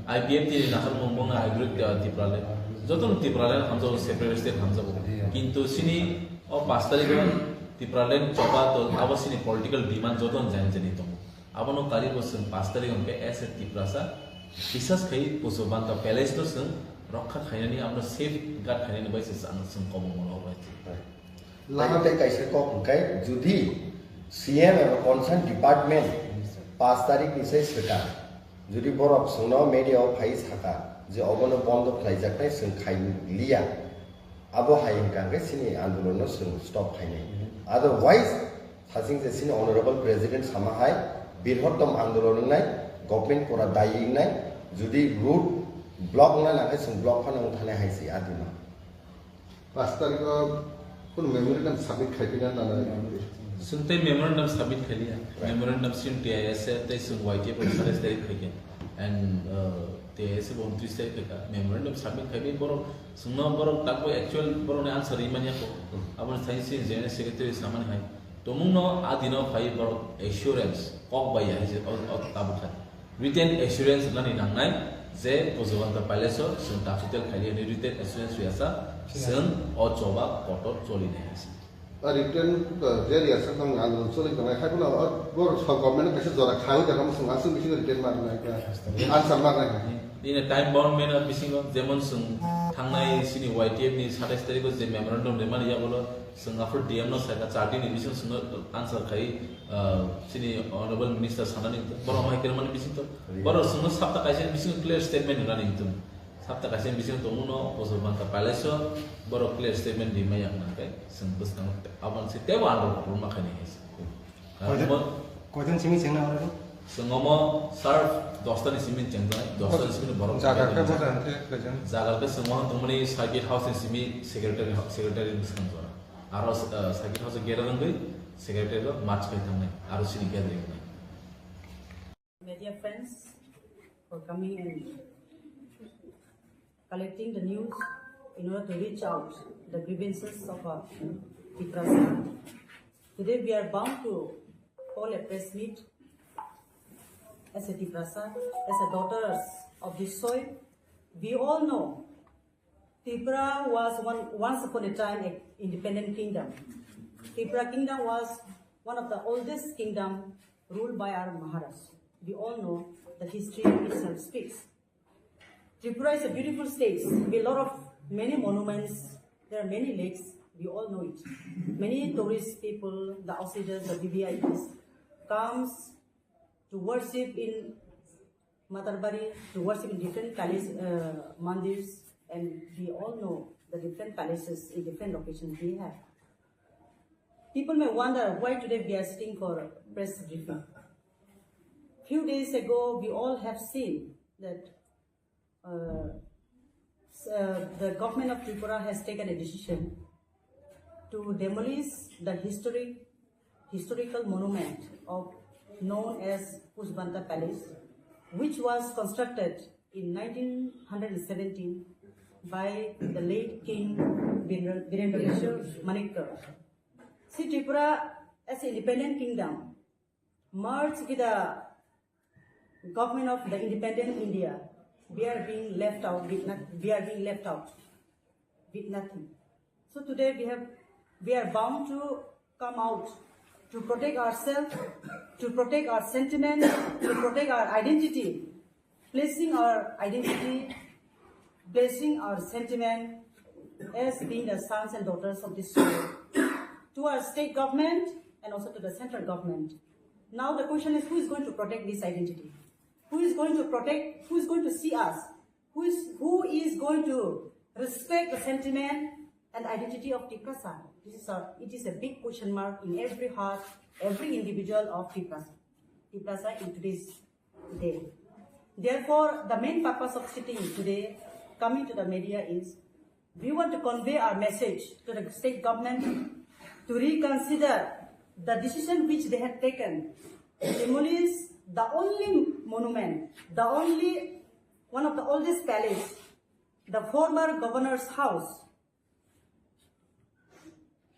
I P F T ni naharmung bongno I Greater Tipraland. Jotono Tipraland hamjago, separate state hamjago. Kintu chini o pash tarikh o Tipraland choba to abo chini political demand jotono jani jani tongo. Abono karwi bo chwng pash tarikh hwnkhe as a Tiprasa bisas khai Pujabanta Palace no chwng rokha khainani abono safeguard khainani bai se chwng kobong mano bai. Lama tei kaisa kok hwnkhe, judi C M eba concern department pash tarikh ni sai swkang, judi borok chwngno media o phai saka je obono bondo khlaijaknai chwng khai liya, abo hai hwnkha hwnkhe chini andolon no chwng stop khainai. Otherwise, saching je chini honorable president sama hai birhottom andolon wngnai, government pura dayi wngnai, judi road block wngna nangkhe chwng block phano wngthanai hai se adima. Pash tarikh o kuno memorandum submit khai pina nana. Chwng tei memorandum submit khai liya. Right. Memorandum chwng T I S tei chwng Y T F rok satais tarikh khai khe. And, uh, T I S bo untris tarikh khai kha. Memorandum submit khai bai borok chwngno borok takbo actual borokni answer rimani ako. Hmm. Aboni thani chini general secretary samani hai. Tumungno a dino phai borok assurance kok bai ya hai se o, o tabuk khai. Written assurance rwnani nangnai je Pujabanta Palace o chwng Taj Hotel khai hwnwi written assurance rwya sa chwng o choba kotor cholinai hai se. A written, uh, je rwya sa tong andolon choli tongnai hai phano o bor sab government kaisa jora khai da kamo chwng aswk bisingo written ma rwnai ka answer ma rwnai ka. In a time bound manner bisingo jemon chwng thangnai chini Y T F ni satais tarikh o je memorandum rimani yagulo chwng aphuru D M no saikha char din ni bisingo chwngno answer khai. Ah, chini honorable minister sanani borok mai kermani bising to, borok sungno sapta kaisa bising clear statement rani to, sapta kaisa bising to uno Pujabanta Palace o borok clear statement di maya nang kai sung bwskang abang se tebo ando ruma khani hai se. Koidan, koidan simi chengna oro? Sung omo sar dosta ni simi chengjanai, dosta ni simi borok jaga ke boda hante koidan? Jaga ke sung omo tongmani circuit house ni simi secretary, secretary bwskang jora. Aro, uh, circuit house gera rangwi secretary rok march khai thangnai, aro chini gathering wngnai. Media friends for coming and collecting the news in order to reach out the grievances of, uh, Tiprasa. Today we are bound to call a press meet as a Tiprasa, as a daughters of this soil, we all know Tripura was one, once upon a time an independent kingdom. Tripura kingdom was one of the oldest kingdom ruled by our Maharaj. We all know the history itself speaks. Tripura is a beautiful state with a lot of many monuments. There are many lakes. We all know it. Many tourist people, the outsiders, the V V I Ps comes to worship in Matarbari, to worship in different palace, uh, mandirs, and we all know the different palaces in different locations we have. People may wonder why today we are sitting for press briefing. Few days ago, we all have seen that uh, s- uh, the government of Tripura has taken a decision to demolish the historic historical monument of known as Pushpanta Palace, which was constructed in nineteen seventeen by the late King Birendra Birendra Kishore Manikya. See, Tripura as an independent kingdom merged with the government of the independent India, we are being left out with not, we are being left out with nothing. So today we have we are bound to come out to protect ourselves, to protect our sentiment, to protect our identity, placing our identity, placing our sentiment as being the sons and daughters of this soil to our state government and also to the central government. Now the question is, who is going to protect this identity? Who is going to protect? Who is going to see us? Who is, who is going to respect the sentiment and identity of Tiprasa? This is a, it is a big question mark in every heart, every individual of Tiprasa, Tiprasa in today's day. Therefore, the main purpose of sitting today, coming to the media, is we want to convey our message to the state government to reconsider the decision which they had taken to demolish the only monument, the only one of the oldest palace, the former governor's house,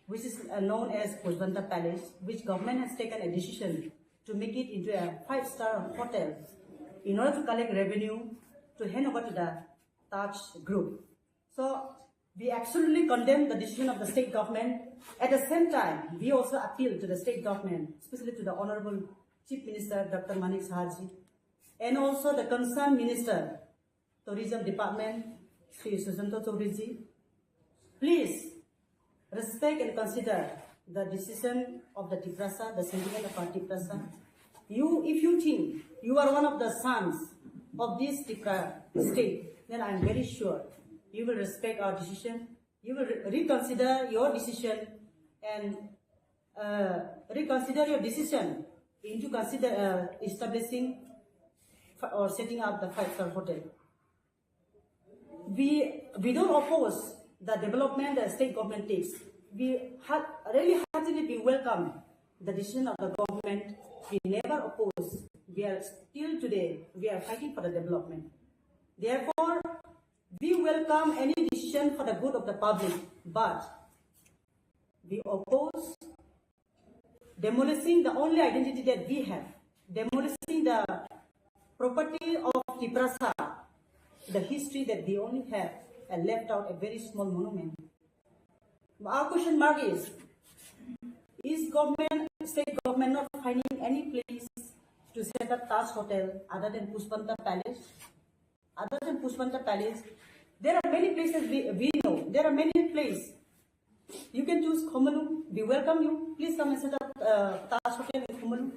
which is uh, known as Pushpanta Palace, which government has taken a decision to make it into a five-star hotel in order to collect revenue to hand over to the Taj Group. So we absolutely condemn the decision of the state government. At the same time, we also appeal to the state government, especially to the Honorable Chief Minister Doctor Manik Saha ji, and also the concerned minister, Tourism Department, Shri Sushanta Chaudhary ji, please respect and consider the decision of the Tiprasa, the sentiment of our Tiprasa. You, if you think you are one of the sons of this Tipra state, then I am very sure you will respect our decision. You will re- reconsider your decision and uh, reconsider your decision into consider uh, establishing f- or setting up the five-star hotel. We we don't oppose the development the state government takes. We ha- really heartily we welcome the decision of the government. We never oppose. We are still today we are fighting for the development. Therefore, we welcome any decision for the good of the public, but we oppose demolishing the only identity that we have, demolishing the property of Tiprasa, the history that we only have, and left out a very small monument. Our question mark is, is government, state government not finding any place to set up Taj Hotel other than Pushpanta Palace? Other than Pushpanta Palace, there are many places we, we know. There are many places. You can choose Khumulwng. We welcome you. Please come and set up uh, Taj Hotel in Khumulwng.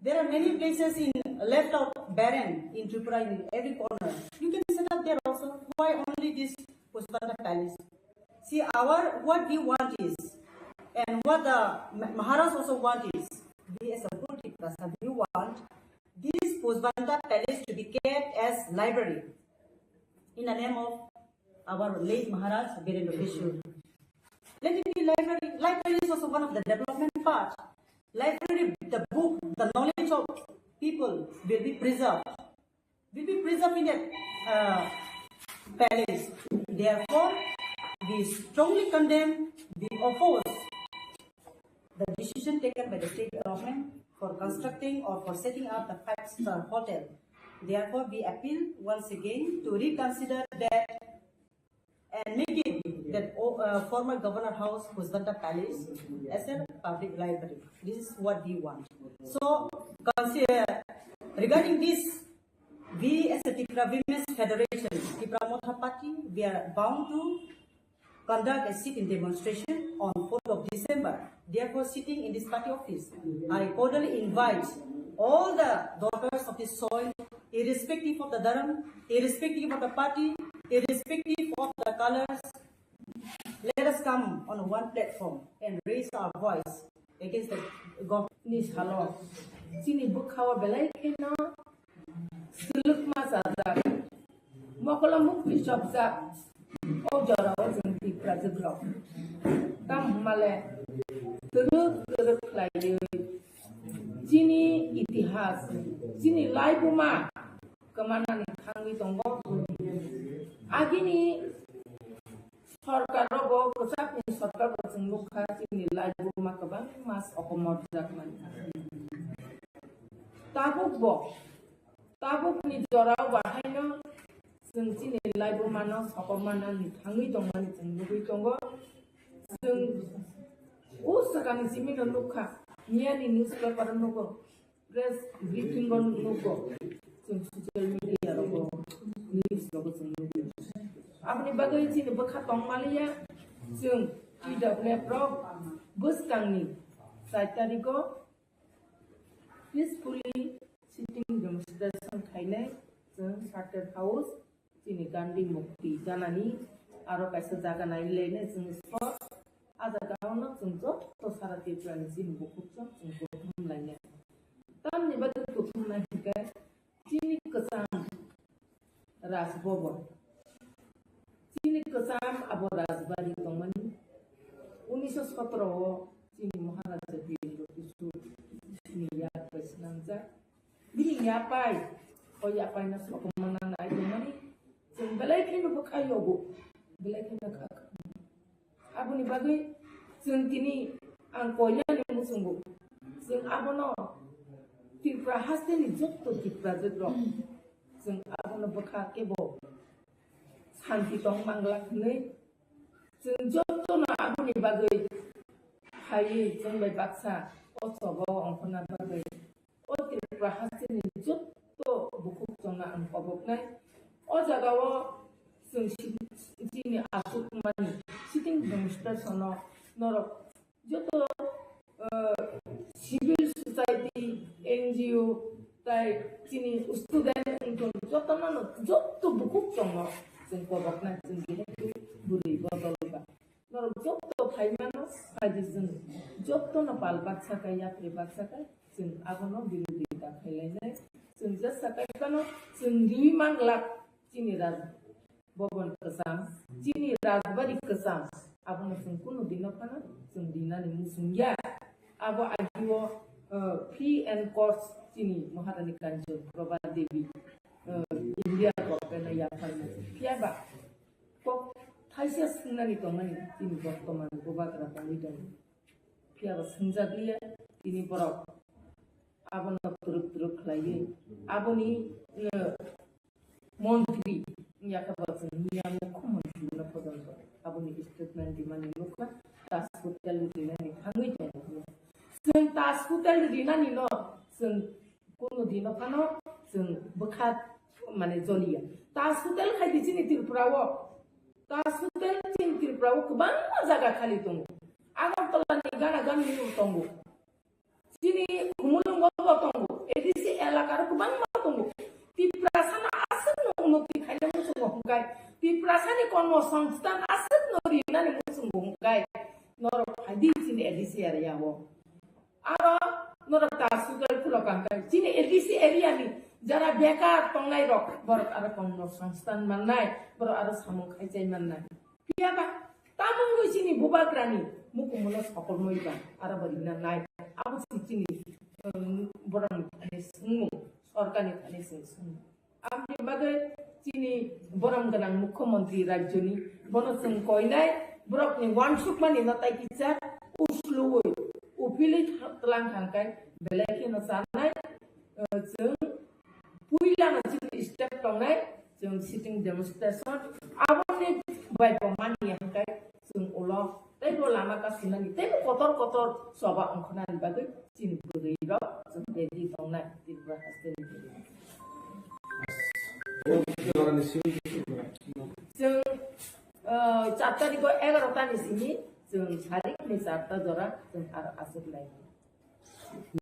There are many places in left out barren in Tripura in every corner. You can set up there also. Why only this Pushpanta Palace? See, our what we want is, and what the Ma- Maharaj also want is, we as a political person, we want this Pushpanta Palace to be kept as library in the name of our late Maharaj Birendra Kishore. Let it be library. Library is also one of the development part. Library, the book, the knowledge of people will be preserved. Will be preserved in that uh, palace. Therefore, we strongly condemn, we oppose the decision taken by the state government for constructing or for setting up the five-star hotel. Therefore, we appeal once again to reconsider that and making that o- uh, former Governor House, Husbanda Palace, as a public library. This is what we want. So, consi- uh, regarding this, we as a Tipra Women's Federation, Tipra Motha Party, we are bound to conduct a sit-in demonstration on fourth of December. Therefore, sitting in this party office, I cordially invite all the daughters of this soil, irrespective of the dharam, irrespective of the party, irrespective of the colors, let us come on one platform and raise our voice against the government. Ni salo, chini bwkhao belai kheno swlwkma chajak, mokolo mukti chopjak, o jorao chwng Tiprajwk rok. Tamo hwnmale twrwk twrwk khlaiwi chini itihas, chini laibuma kwmanani thangwi tongo. Agini sorkar rogo, kwchakni sorkar bo chwng nukha chini laibuma kwbangma sokomorjak mani. Tabuk bo, tabukni jorao bahaino chwng chini laibumano sokomornani thangwi tongmani chwng nugwi tongo. Chwng o swkangni simino nukha, miyani newspaper o nugo, press briefing o nugo, chwng social media rogo, news rogo chwng nugo. Aboni bagwi chini bwkha tongmaliya, chwng T W F rok bwskangni char tarigo peacefully sitting demonstration khainai chwng Charter House, chini Gandhi Mukti ganani aro kaisa jaga nai lainai chwng spot. A jaga ono chwng joto sara Tripura ni chini bukhuk chwng chwng kuthum lainai. Tamni bagwi kuthum nai hinkhe chini kwcham Raj Bhavan. Chini kwcham abo Rajbari tongmani. Unisho sotro o chini Maharaja Birendra Kishore chini yak bai swnamjak. Bini yapai, o yapai no sokomorna nai tongmani. Chwng belai kheno bwkha yogo. Belai kheno kha kha. Aboni bagwi chwng tini ang koinani muchungo. Chwng abono Tripura hasteni jotto Tiprajwk rok. Chwng abono bwkha kebo santi tong manglak hwnwi chwng jottono aboni bagwi phaiwi chwng bai baksa o choba o ongkhorna bagwi o Tripura hasteni jotto bukhuk chwngno ang koboknai. O jagao chwng si- chini achukmani sitting demonstration-o norok joto, uh, civil society, N G O, tai chini student wngtong jotono, joto bukhuk chwngno chwng koboknai chwng jehetu bwrwi bodol ba. Norok joto phaimano phaidi chwng jotono pal baksa kai yapri baksa kai chwng abono birodita khailainai. Chwng jesa kai phano chwng riwi manglak chini raj Bhavan kwcham, chini Rajbari kwcham, abono chwng kunu dino phano chwng rinani muchung ya. Abo agio, uh, free and course chini Maharani Kanchan Prabha Devi, uh, India government no yapharma. Phiya ba kok thaisa swngnani tongmani chini bortoman bubagra tongwi tongo. Phiya ba swngjak liya tini borok abono twrwk twrwk khlaiwi aboni, uh, Montri, yakha ba chwng miya mukho montri no pojonto aboni statement rimani nukha, Taj Hotel rinani thangwi tongo. Chwng Taj Hotel rinani no chwng kunu dino phano chwng bwkha mane joliya. Taj Hotel khai di chini Tripura o. Taj Hotel chini Tripura o kwbangma jaga khali tongo. Agartala ni gana gana ni tongo. Chini Khumulwng o bo tongo, A D C elaka rok kwbangma tongo. Tiprasa no aswk no unnoti khaina muchungo hwnkhe, Tiprasa ni kormo songsthan aswk no rinani muchungo hwnkhe, norok phaidi chini A D C area o. Aro norok ta sugal khulo kangkai. Chini A D C area ni jara bekar tongnai rok, borok aro kormo songsthan mannai, borok aro samung khaichai mannai. Phiya ba, tamungwi chini bubagrani mukumuno sokolmoi ba, aro bo rina nai. Abo se chini, um, borokni thani swngmung, sorkarni thani chwng swngmung. Aboni bagwi chini borom gwnang mukhyamantri rajyoni, bono chwng koinai, borokni uansukmani no tai kicha usluwi, upi Puili tlang thangkai belai kheno chanai, eh, chwng puila no chini step tongnai, chwng sitting demonstration. Aboni bai bo mani hangkai chwng ulo teibo lama kasinani, teibo kotor kotor choba ongkhornani bagwi chini bwrwi rok chwng ready tongnai Tripura haste ni bwrwi. Chwng, eh, char tarikh o egaroh ta ni simi chwng sarik ni charta jora chwng aro aswk lai.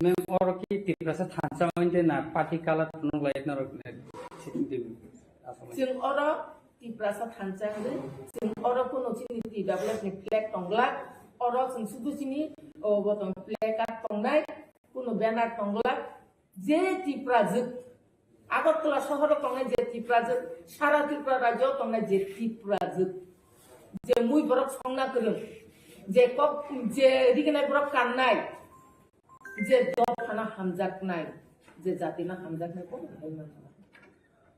Mem oro ki Tiprasa thansa oinde na party color phunuk lai norok ne sitting table aswk lai. Chwng oro Tiprasa thansa hwnwi chwng oro kuno chini T W F ni flag tonglak, oro chwng sudu chini o bo tong placard tongnai, kuno banner tonglak, je Tiprajwk Agartala sohoro tongnai je Tiprajwk, sara Tripura rajyo tongnai je Tiprajwk, je mui borok songna kwrwng, je kok, je riginai borok kannai, je dophano hamjaknai, je jatino hamjaknai, kono hai manna.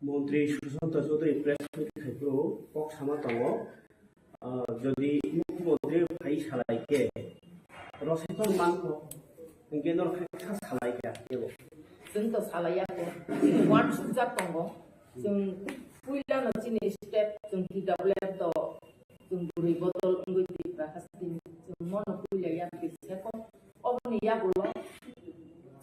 Montri Sushanta Chaudhary press meet khai phuru kok sama tongo, ah, jodi mukhyamantri phai salai khe rosai tong mankho, hinkhe norok kha salai kha kebo. Chwng to salai ya kho, chini one sujak tongo, chwng puila no chini step chwng T W F to chwng bwrwi bodol wngwi Tripura hasteni chwng mono puila yapri seko. Oboni yagulo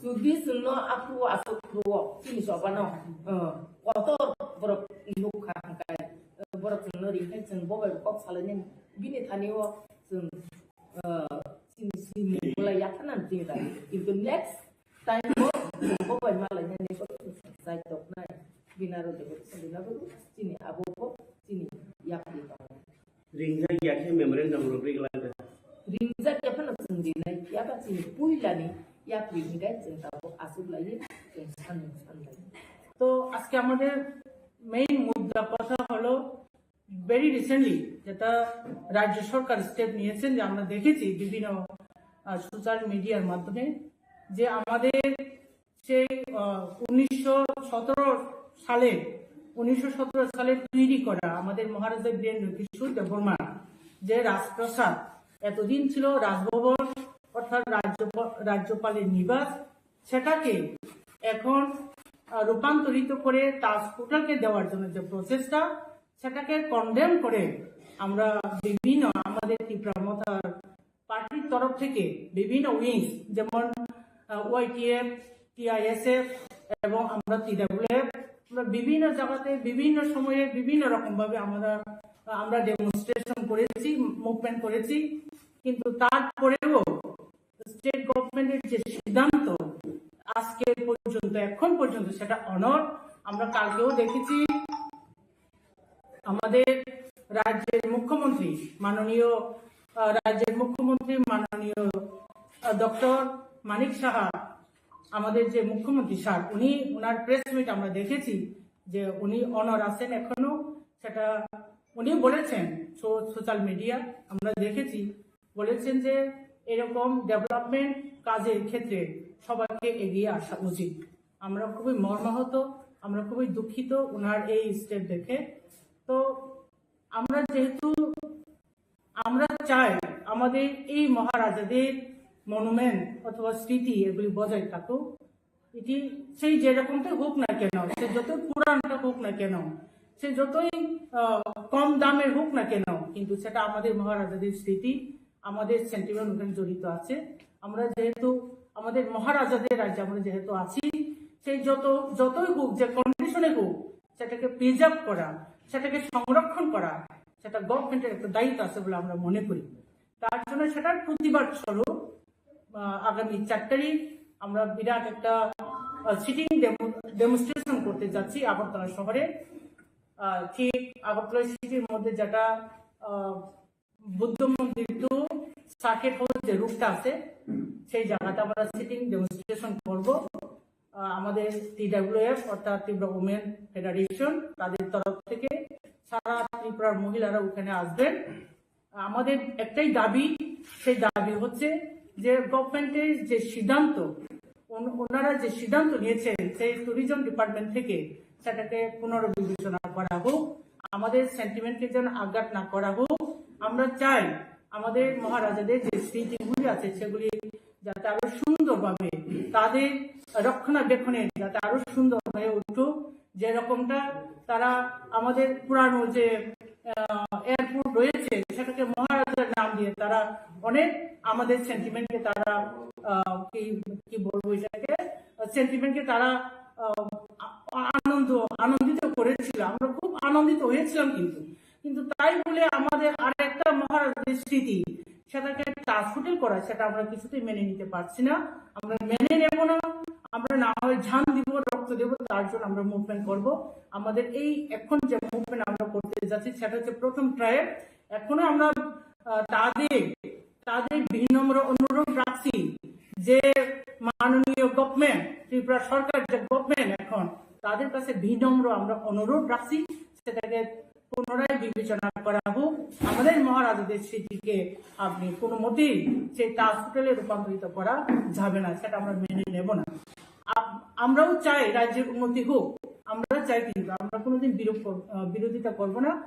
chwdi chwngno aphuru aswk phuru o chini chobano, eh, kotor borok nukha hwnkhe, eh, borok chwngno ringkhe chwng bo bai kok salainani bini thani o chwng, eh, chini simi mula yathana chini bai. Kintu next time o chwng bo bai malainani chai toknai binaro debo chini abo bo chini yapri tongo. Ringjak ya khe memorandum rok ri glak da. Ringjak ya phano chwng rinai, yaba chini puilani yapri hingai chwng tabuk aswk lai, chwng sanmung sanlai. তো আজকে আমাদের মেইন মুদ্রা কথা হলো, very recently যেটা রাজ্য সরকার স্টেপ নিয়েছেন, যে আমরা দেখেছি বিভিন্ন সোশ্যাল মিডিয়ার মাধ্যমে, যে আমাদের সেই, আহ, উনিশশো সতেরো সালে, উনিশশো সতেরো সালে তৈরি করা আমাদের মহারাজা বীরেন্দ্র কিশোর দেববর্মার যে রাজপ্রাসাদ, এতদিন ছিল রাজভবন, অর্থাৎ রাজ্যপ-, রাজ্যপালের নিবাস, সেটাকে এখন, আহ, রূপান্তরিত করে তাজ হোটেলকে দেওয়ার জন্য যে প্রচেষ্টা, সেটাকে কনডেম করে আমরা বিভিন্ন আমাদের ত্রিপুরা মথার পার্টির তরফ থেকে বিভিন্ন উইংস, যেমন, আহ, ওয়াইটিএফ, টিআইএসএফ এবং আমরা টিডাব্লিউএফ, আমরা বিভিন্ন জায়গাতে বিভিন্ন সময়ে বিভিন্ন রকমভাবে আমরা, আমরা ডেমনস্ট্রেশন করেছি, মুভমেন্ট করেছি, কিন্তু তারপরেও স্টেট গভর্নমেন্টের যে সিদ্ধান্ত আজকে পর্যন্ত, এখন পর্যন্ত সেটা অনর। আমরা কালকেও দেখেছি আমাদের রাজ্যের মুখ্যমন্ত্রী, মাননীয়, আহ, রাজ্যের মুখ্যমন্ত্রী মাননীয়, আহ, ডক্টর মানিক সাহা, আমাদের যে মুখ্যমন্ত্রী স্যার, উনি, ওনার প্রেস মিট আমরা দেখেছি যে উনি অনর আছেন এখনো। সেটা উনি বলেছেন, সো-, সোশ্যাল মিডিয়া আমরা দেখেছি, বলেছেন যে এরকম ডেভেলপমেন্ট কাজের ক্ষেত্রে সবাইকে এগিয়ে আসা উচিত। আমরা খুবই মর্মাহত, আমরা খুবই দুঃখিত ওনার এই স্টেপ দেখে। তো আমরা যেহেতু, আমরা চাই আমাদের এই মহারাজাদের মনুমেন্ট অথবা স্মৃতি এগুলি বজায় থাকুক। এটি সেই যেরকমটাই হোক না কেন, সে যতই পুরানটা হোক না কেন, সে যতই, আহ, কম দামের হোক না কেন, কিন্তু সেটা আমাদের মহারাজাদের স্মৃতি, আমাদের সেন্টিমেন্ট ওখানে জড়িত আছে। আমরা যেহেতু আমাদের মহারাজাদের রাজ্যে আমরা যেহেতু আছি, সেই যত, যতই হোক, যে কন্ডিশনে হোক, সেটাকে প্রিজার্ভ করা, সেটাকে সংরক্ষণ করা, সেটা গভর্নমেন্টের একটা দায়িত্ব আছে বলে আমরা মনে করি। তার জন্য সেটার প্রতিবাদ স্বরূপ, আহ, আগামী চার তারিখ আমরা বিরাট একটা, আহ, সিটিং ডেমো-, ডেমোনস্ট্রেশন করতে যাচ্ছি আগরতলা শহরে। আহ, ঠিক আগরতলা সিটির মধ্যে যেটা, আহ, বুদ্ধ মন্দির টু সার্কিট হাউস যে রুটটা আছে, সেই জায়গাতে আমরা সিটিং ডেমোনস্ট্রেশন করব। আহ, আমাদের টিডাব্লিউএফ অর্থাৎ ত্রিপুরা উমেন ফেডারেশন, তাদের তরফ থেকে সারা ত্রিপুরার মহিলারা ওখানে আসবেন। আমাদের একটাই দাবি, সেই দাবি হচ্ছে যে গভর্নমেন্টের যে সিদ্ধান্ত, ওন-, ওনারা যে সিদ্ধান্ত নিয়েছেন, সেই ট্যুরিজম ডিপার্টমেন্ট থেকে সেটাকে পুনর্বিবেচনা করা হোক, আমাদের সেন্টিমেন্টকে যেন আঘাত না করা হোক। আমরা চাই আমাদের মহারাজাদের যে স্মৃতিগুলি আছে, সেগুলি যাতে আরো সুন্দরভাবে তাদের রক্ষণাবেক্ষণে যাতে আরো সুন্দর হয়ে উঠুক, যেরকমটা তারা আমাদের পুরানো যে এয়ারপোর্ট রয়েছে সেটাকে মহারাজার নাম দিয়ে তারা অনেক আমাদের সেন্টিমেন্টকে তারা আহ, কি কি বলবো এটাকে, সেন্টিমেন্টকে তারা আহ, আ- আনন্দ আনন্দিত করেছিল। আমরা খুব আনন্দিত হয়েছিলাম, কিন্তু কিন্তু তাই বলে আমাদের আরেকটা মহারাজাদের স্মৃতি সেটাকে ট্রান্সফোর্টেল করা, সেটা আমরা কিছুতেই মেনে নিতে পারছি না। আমরা মেনে নেব না। আমরা না হয় জান দিব, রক্ত দেব, তার জন্য আমরা মুভমেন্ট করব। আমাদের এই এখন যে মুভমেন্ট আমরা করতে যাচ্ছি, সেটা হচ্ছে প্রথম ট্রায়াল। এখনো আমরা আহ, তাদের তাদের বিনম্র অনুরোধ রাখছি যে মাননীয় গভর্নমেন্ট, ত্রিপুরা সরকার যে গভর্নমেন্ট এখন, তাদের কাছে বিনম্র আমরা অনুরোধ রাখছি, সেটাকে পুনরায় বিবেচনা করা হোক। আমাদের মহারাজাদের স্মৃতিকে আপনি কোনো মতেই সেই ট্রান্সফোর্টেলে রূপান্তরিত করা যাবে না, সেটা আমরা মেনে নেব না। আপ- আমরাও চাই রাজ্যের উন্নতি হোক, আমরা চাই, কিন্তু আমরা কোনোদিন বিরোধ কর- আহ, বিরোধিতা করব না।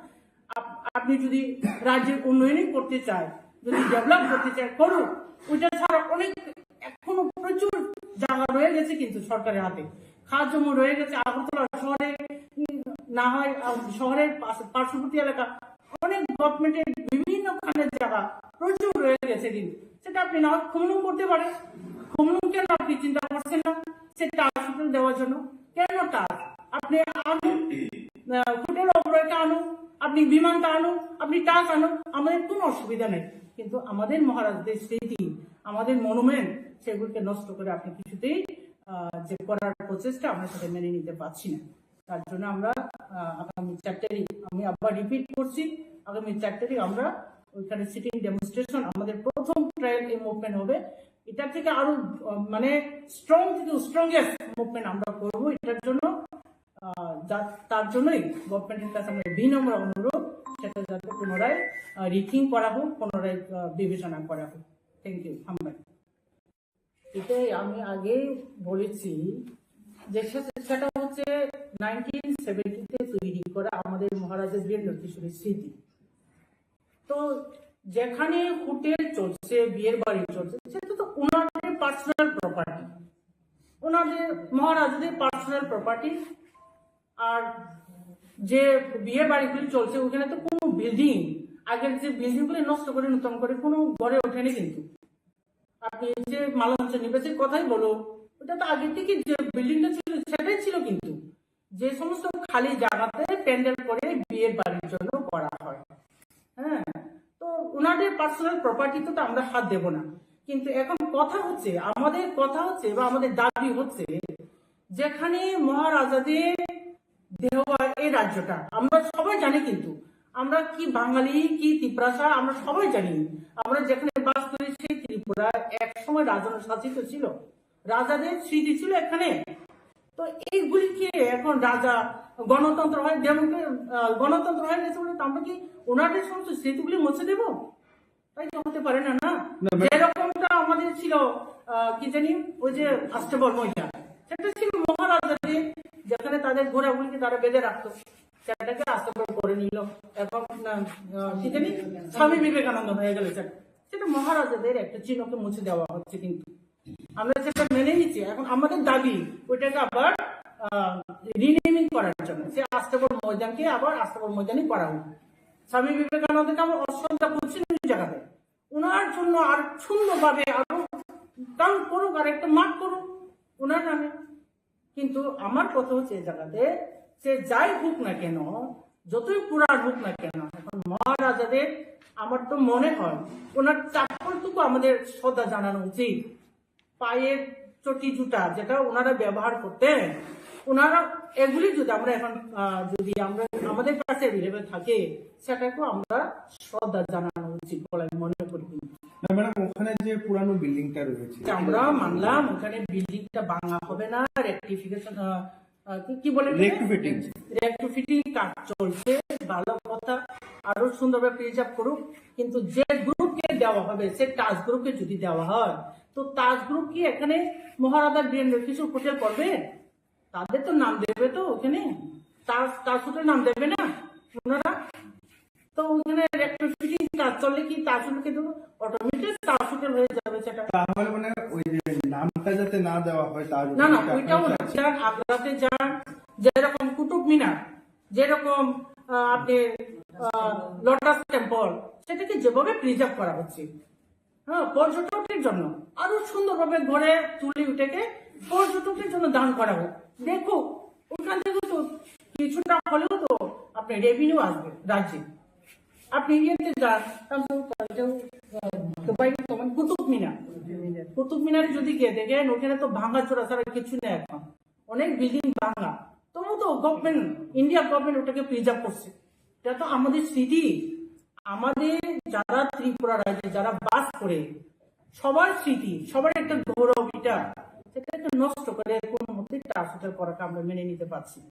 আপ- আপনি যদি রাজ্যের উন্নয়নই করতে চায়, যদি ডেভেলপ করতে চায়, করুক। ওইটা ছাড়া অনেক এখনো প্রচুর জায়গা রয়ে গেছে কিন্তু সরকারের হাতে। খাস জমি রয়ে গেছে আগরতলা শহরে, উম, না হয়, আহ, শহরের পাশ- পার্শ্ববর্তী এলাকা অনেক গভর্নমেন্টের বিভিন্ন খানের জায়গা প্রচুর রয়ে গেছে, কিন্তু সেটা আপনি না হয় খুনলুম করতে পারেন। খুনলুম কেন আপনি চিন্তা করছেন না সেটা আসলে দেওয়ার জন্য? কেন তার আপনি আনুন, আহ, হোটেল অবরয়টা আনুন, আপনি বিমানটা আনুন, আপনি টাচ আনুন, আমাদের কোনো অসুবিধা নেই। কিন্তু আমাদের মহারাজদের স্মৃতি, আমাদের মনুমেন্ট, সেগুলোকে নষ্ট করে আপনি কিছুতেই আহ, যে করার প্রচেষ্টা আমরা সেটা মেনে নিতে পারছি না। তার জন্য আমরা আহ, আগামী চার তারিখ, আমি আবার রিপিট করছি, আগামী চার তারিখ আমরা ওইখানে সিটিং ডেমনস্ট্রেশন, আমাদের প্রথম ট্রায়াল এই মুভমেন্ট হবে। এটা থেকে আরো আহ, মানে স্ট্রং থেকে স্ট্রংগেস্ট মুভমেন্ট আমরা করবো এটার জন্য। আহ, যা- তার জন্যই গভর্নমেন্টের কাছে আমরা বিনম্র অনুরোধ, সেটা যাতে পুনরায় রিথিং করা হোক, পুনরায় আহ, বিবেচনা করা হোক। Thank you. ধন্যবাদ। এটাই আমি আগে বলেছি যে সে- সেটা হচ্ছে নাইনটিন সেভেন্টিতে তৈরি করা আমাদের মহারাজা বীরেন্দ্র কিশোরের স্মৃতি। তো যেখানে হোটেল চলছে, বিয়ের বাড়ি চলছে, সেটা তো ওনাদের পার্সোনাল প্রপার্টি, ওনাদের মহারাজাদের পার্সোনাল প্রপার্টি। আর যে বিয়ে বাড়িগুলি চলছে, ওখানে তো কোনো বিল্ডিং, আগের যে বিল্ডিংগুলি নষ্ট করে নতুন করে কোনো গড়ে ওঠেনি। কিন্তু আপনি যে মালঞ্চ নিবাসীর কথাই বলো, ওটা তো আগে থেকে যে বিল্ডিংটা ছিল সেটাই ছিল, কিন্তু যে সমস্ত খালি জায়গাতে প্যান্ডেল করে বিয়ের বাড়ির জন্য করা হয়। হ্যাঁ, তো ওনাদের পার্সোনাল প্রপার্টিতে তো আমরা হাত দেব না। কিন্তু এখন কথা হচ্ছে, আমাদের কথা হচ্ছে বা আমাদের দাবি হচ্ছে, যেখানে মহারাজাদের দেওয়া এই রাজ্যটা আমরা সবাই জানি, কিন্তু আমরা কি বাঙালি কি তিপ্রাসা আমরা সবাই জানি। আমরা যেখানে বাস করি সেই ত্রিপুরা এক সময় রাজন্য শাসিত ছিল, রাজাদের স্মৃতি ছিল এখানে। তো এইগুলিকে এখন রাজা গণতন্ত্র হয়, ডেমোক্রে- আহ, গণতন্ত্র হয়ে গেছে বলে তো আমরা কি ওনাদের সমস্ত স্মৃতিগুলি মুছে দেব? তাই তো হতে পারে না, না? না, ম্যাডাম। যেরকমটা আমাদের ছিল, আহ, কি জানি, ওই যে আস্তাবল ময়দান, সেটা ছিল মহারাজাদের, যেখানে তাদের ঘোড়াগুলিকে তারা বেঁধে রাখতো, সেটাকে আস্তাবল করে নিল। এখন, আহ, আহ, কি জানি, স্বামী বিবেকানন্দ হয়ে গেল সেটা। সেটা মহারাজাদের একটা চিহ্নকে মুছে দেওয়া হচ্ছে, কিন্তু আমরা সেটা মেনে নিচ্ছি। এখন আমাদের দাবি ওইটাকে আবার রিনেমিং করার জন্য, সে আস্তাবল ময়দানকে আবার আস্তাবল ময়দানই করা হোক। স্বামী বিবেকানন্দকে আমরা অশ্রদ্ধা করছি না ওই জায়গাতে। ওনার জন্য আর সুন্দরভাবে আরো কাম করুক, আর একটা মাঠ করুক ওনার নামে। কিন্তু আমার কথা হচ্ছে এই জায়গাতে, সে যাই হোক না কেন, যতই পুরাণ হোক না কেন, এখন মহারাজাদের আমার তো মনে হয় ওনার চপ্পলটুকু আমাদের শ্রদ্ধা জানানো উচিত। পায়ের চটি জুতা যেটা ওনারা ব্যবহার করতেন, ওনারা এগুলি যদি আমরা এখন, আহ, যদি আমরা, আমাদের কাছে অ্যাভেলেবল থাকে, সেটাকেও আমরা শ্রদ্ধা জানানো উচিত বলে আমি মনে করি। না ম্যাডাম, ওখানে যে পুরানো বিল্ডিংটা রয়েছে, আমরা মানলাম ওখানে বিল্ডিংটা ভাঙা হবে না, রেকটিফিকেশন, আহ, আহ, কি, কি বলে? রেকটিফিটিং। রেকটিফিটিং কাজ চলছে, ভালো কথা, আরো সুন্দরভাবে প্রিজার্ভ করুক। কিন্তু যে গ্রুপকে দেওয়া হবে, সে টাচ গ্রুপকে যদি দেওয়া হয়, তো তাজ গ্রুপ কি এখানে মহারাজা বীরেন্দ্র কিশোর হোটেল করবে? তাদের তো নাম দেবে তো ওখানে, তাজ, তাজ হোটেল নাম দেবে না ওনারা? তো ওখানে রেকটিফিটিং কাজ চললে কি তাজ হোটেল কিন্তু অটোমেটিক তাজ হোটেল হয়ে যাবে সেটা? তাহলে মানে ওই আটকা যাতে না দেওয়া হয়, তার না, না, ওইটাও না। যান, আগ্রাতে যান, যেরকম কুতুব মিনার, যেরকম, আহ, আপনি, আহ, লোটাস টেম্পল, সেটাকে যেভাবে প্রিজার্ভ করা হচ্ছে, হ্যাঁ, পর্যটকের জন্য আরো সুন্দরভাবে গড়ে তুলে ওটাকে পর্যটকের জন্য দান করা হোক। দেখুক, ওখান থেকে তো কিছুটা হলেও তো আপনার রেভিনিউ আসবে রাজ্যে। আপনি ইয়েতে যান, তাহলে তো, আহ, দুবাই, তখন কুতুব মিনার, কুতুব মিনারে যদি গিয়ে দেখেন, ওখানে তো ভাঙাচোরা ছাড়া কিছু নেই এখন, অনেক বিল্ডিং ভাঙা, তবু তো গভর্নমেন্ট, ইন্ডিয়া গভর্নমেন্ট ওটাকে প্রিজার্ভ করছে। এটা তো আমাদের স্মৃতি, আমাদের যারা ত্রিপুরা রাজ্যে যারা বাস করে, সবার স্মৃতি, সবার একটা গৌরব এটা, সেটা একটু নষ্ট করে কোনো মতেই ট্রান্সফার করাকে আমরা মেনে নিতে পারছি না।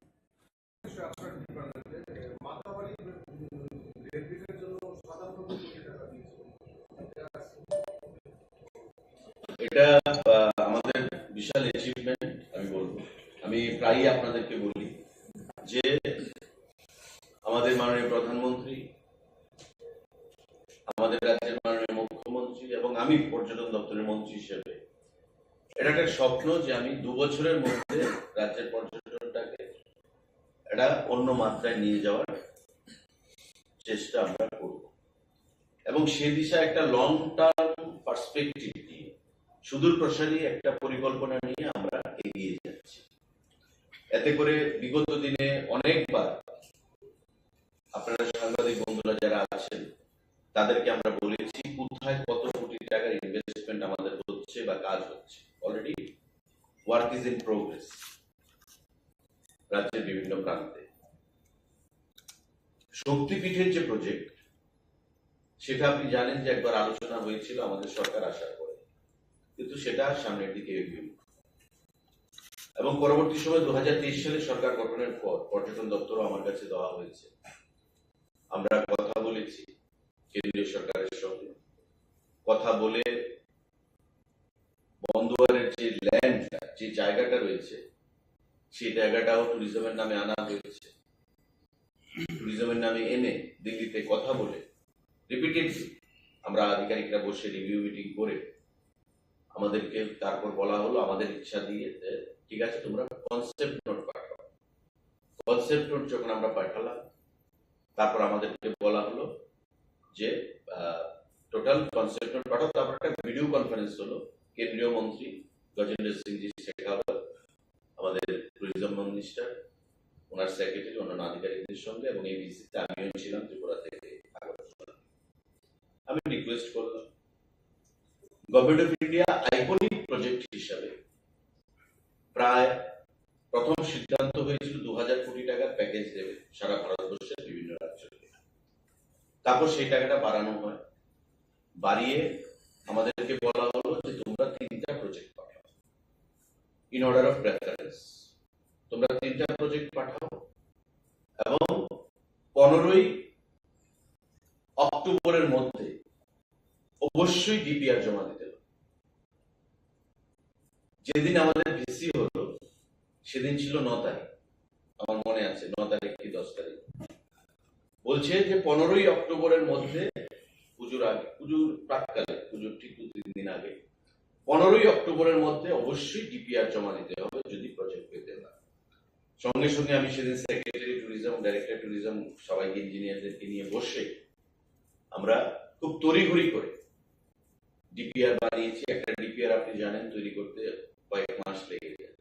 এটা, আহ, আমাদের বিশাল অ্যাচিভমেন্ট, আমি বলবো। আমি প্রায়ই আপনাদেরকে বলি যে আমাদের মাননীয় প্রধানমন্ত্রী, আমাদের রাজ্যের মাননীয় মুখ্যমন্ত্রী এবং আমি পর্যটন দপ্তরের মন্ত্রী হিসেবে এটা একটা স্বপ্ন যে আমি দু বছরের মধ্যে রাজ্যের পর্যটনটাকে একটা অন্য মাত্রায় নিয়ে যাওয়ার চেষ্টা আমরা করব এবং সে দিশা একটা লং টার্ম পার্সপেক্টিভ নিয়ে সুদূর প্রসারী একটা পরিকল্পনা নিয়ে আমরা এগিয়ে যাচ্ছি। এতে করে বিগত দিনে অনেকবার আপনারা সাংবাদিক বন্ধুরা যারা আছেন, তাদেরকে আমরা বলেছি কোথায় কত কোটি টাকার ইনভেস্টমেন্ট আমাদের হচ্ছে বা কাজ হচ্ছে। Already work is in progress রাজ্যের বিভিন্ন প্রান্তে। শক্তিপীঠের যে প্রজেক্ট, সেটা আপনি জানেন যে একবার আলোচনা হয়েছিল আমাদের সরকার আসার পরে, কিন্তু সেটা আর সামনের দিকে এগিয়ে উঠল। এবং পরবর্তী সময় দু হাজার তেইশ সালে সরকার গঠনের পর পর্যটন দপ্তরও আমার কাছে দেওয়া হয়েছে। আমরা কথা বলেছি কেন্দ্রীয় সরকারের সঙ্গে, কথা বলে বন্দোয়ারের যে ল্যান্ডটা, যে জায়গাটা রয়েছে, সেই জায়গাটাও ট্যুরিজমের নামে আনা হয়েছে। ট্যুরিজমের নামে এনে দিল্লিতে কথা বলে রিপিটেডলি আমরা আধিকারিকরা বসে রিভিউ মিটিং করে আমাদেরকে তারপর বলা হলো আমাদের ইচ্ছা দিয়ে যে, "ঠিক আছে, তোমরা কনসেপ্ট নোট পাঠাও।" কনসেপ্ট নোট যখন আমরা পাঠালাম, তারপর আমাদেরকে বলা হলো যে, আহ, "টোটাল কনসেপ্ট নোট পাঠাও।" তারপর একটা ভিডিও কনফারেন্স হলো কেন্দ্রীয় মন্ত্রী গজেন্দ্র সিংজি শেখাওয়াত, আমাদের ট্যুরিজম মিনিস্টার, ওনার সেক্রেটারি, অন্যান্য আধিকারিকদের সঙ্গে, এবং এই ভিজিটে আমিও ছিলাম ত্রিপুরা থেকে আগরতলা। আমি রিকোয়েস্ট করলাম, government of India iconic project হিসাবে প্রায় প্রথম সিদ্ধান্ত হয়েছিল দু হাজার কোটি টাকার প্যাকেজ দেবে সারা ভারতবর্ষের বিভিন্ন রাজ্যকে। তারপর সেই টাকাটা বাড়ানো হয়, বাড়িয়ে আমাদেরকে বলা হলো যে তোমরা তিনটা প্রজেক্ট পাঠাও, ইন অর্ডার অফ প্রেফারেন্স। তোমরা তিনটা প্রজেক্ট পাঠাও এবং পনেরোই অক্টোবরের মধ্যে অবশ্যই ডিপিআর জমা দিতে হবে। যেদিন আমাদের ভিসি হলো, সেদিন ছিল ন তারিখ, আমার মনে আছে, ন তারিখ কি দশ তারিখ। বলছে যে পনেরোই অক্টোবরের মধ্যে, পুজোর আগে, পুজোর প্রাককালে, পুজোর ঠিক দু তিন দিন আগে, পনেরোই অক্টোবরের মধ্যে অবশ্যই ডিপিআর জমা দিতে হবে যদি প্রজেক্ট পেতে হয়। সঙ্গে সঙ্গে আমি সেদিন সেক্রেটারি ট্যুরিজম, ডাইরেক্টর ট্যুরিজম, সবাইকে, ইঞ্জিনিয়ারদেরকে নিয়ে বসে আমরা খুব তড়িঘড়ি করে ডিপিআর বানিয়েছি। একটা ডিপিআর, আপনি জানেন, তৈরি করতে কয়েক মাস লেগে যায়।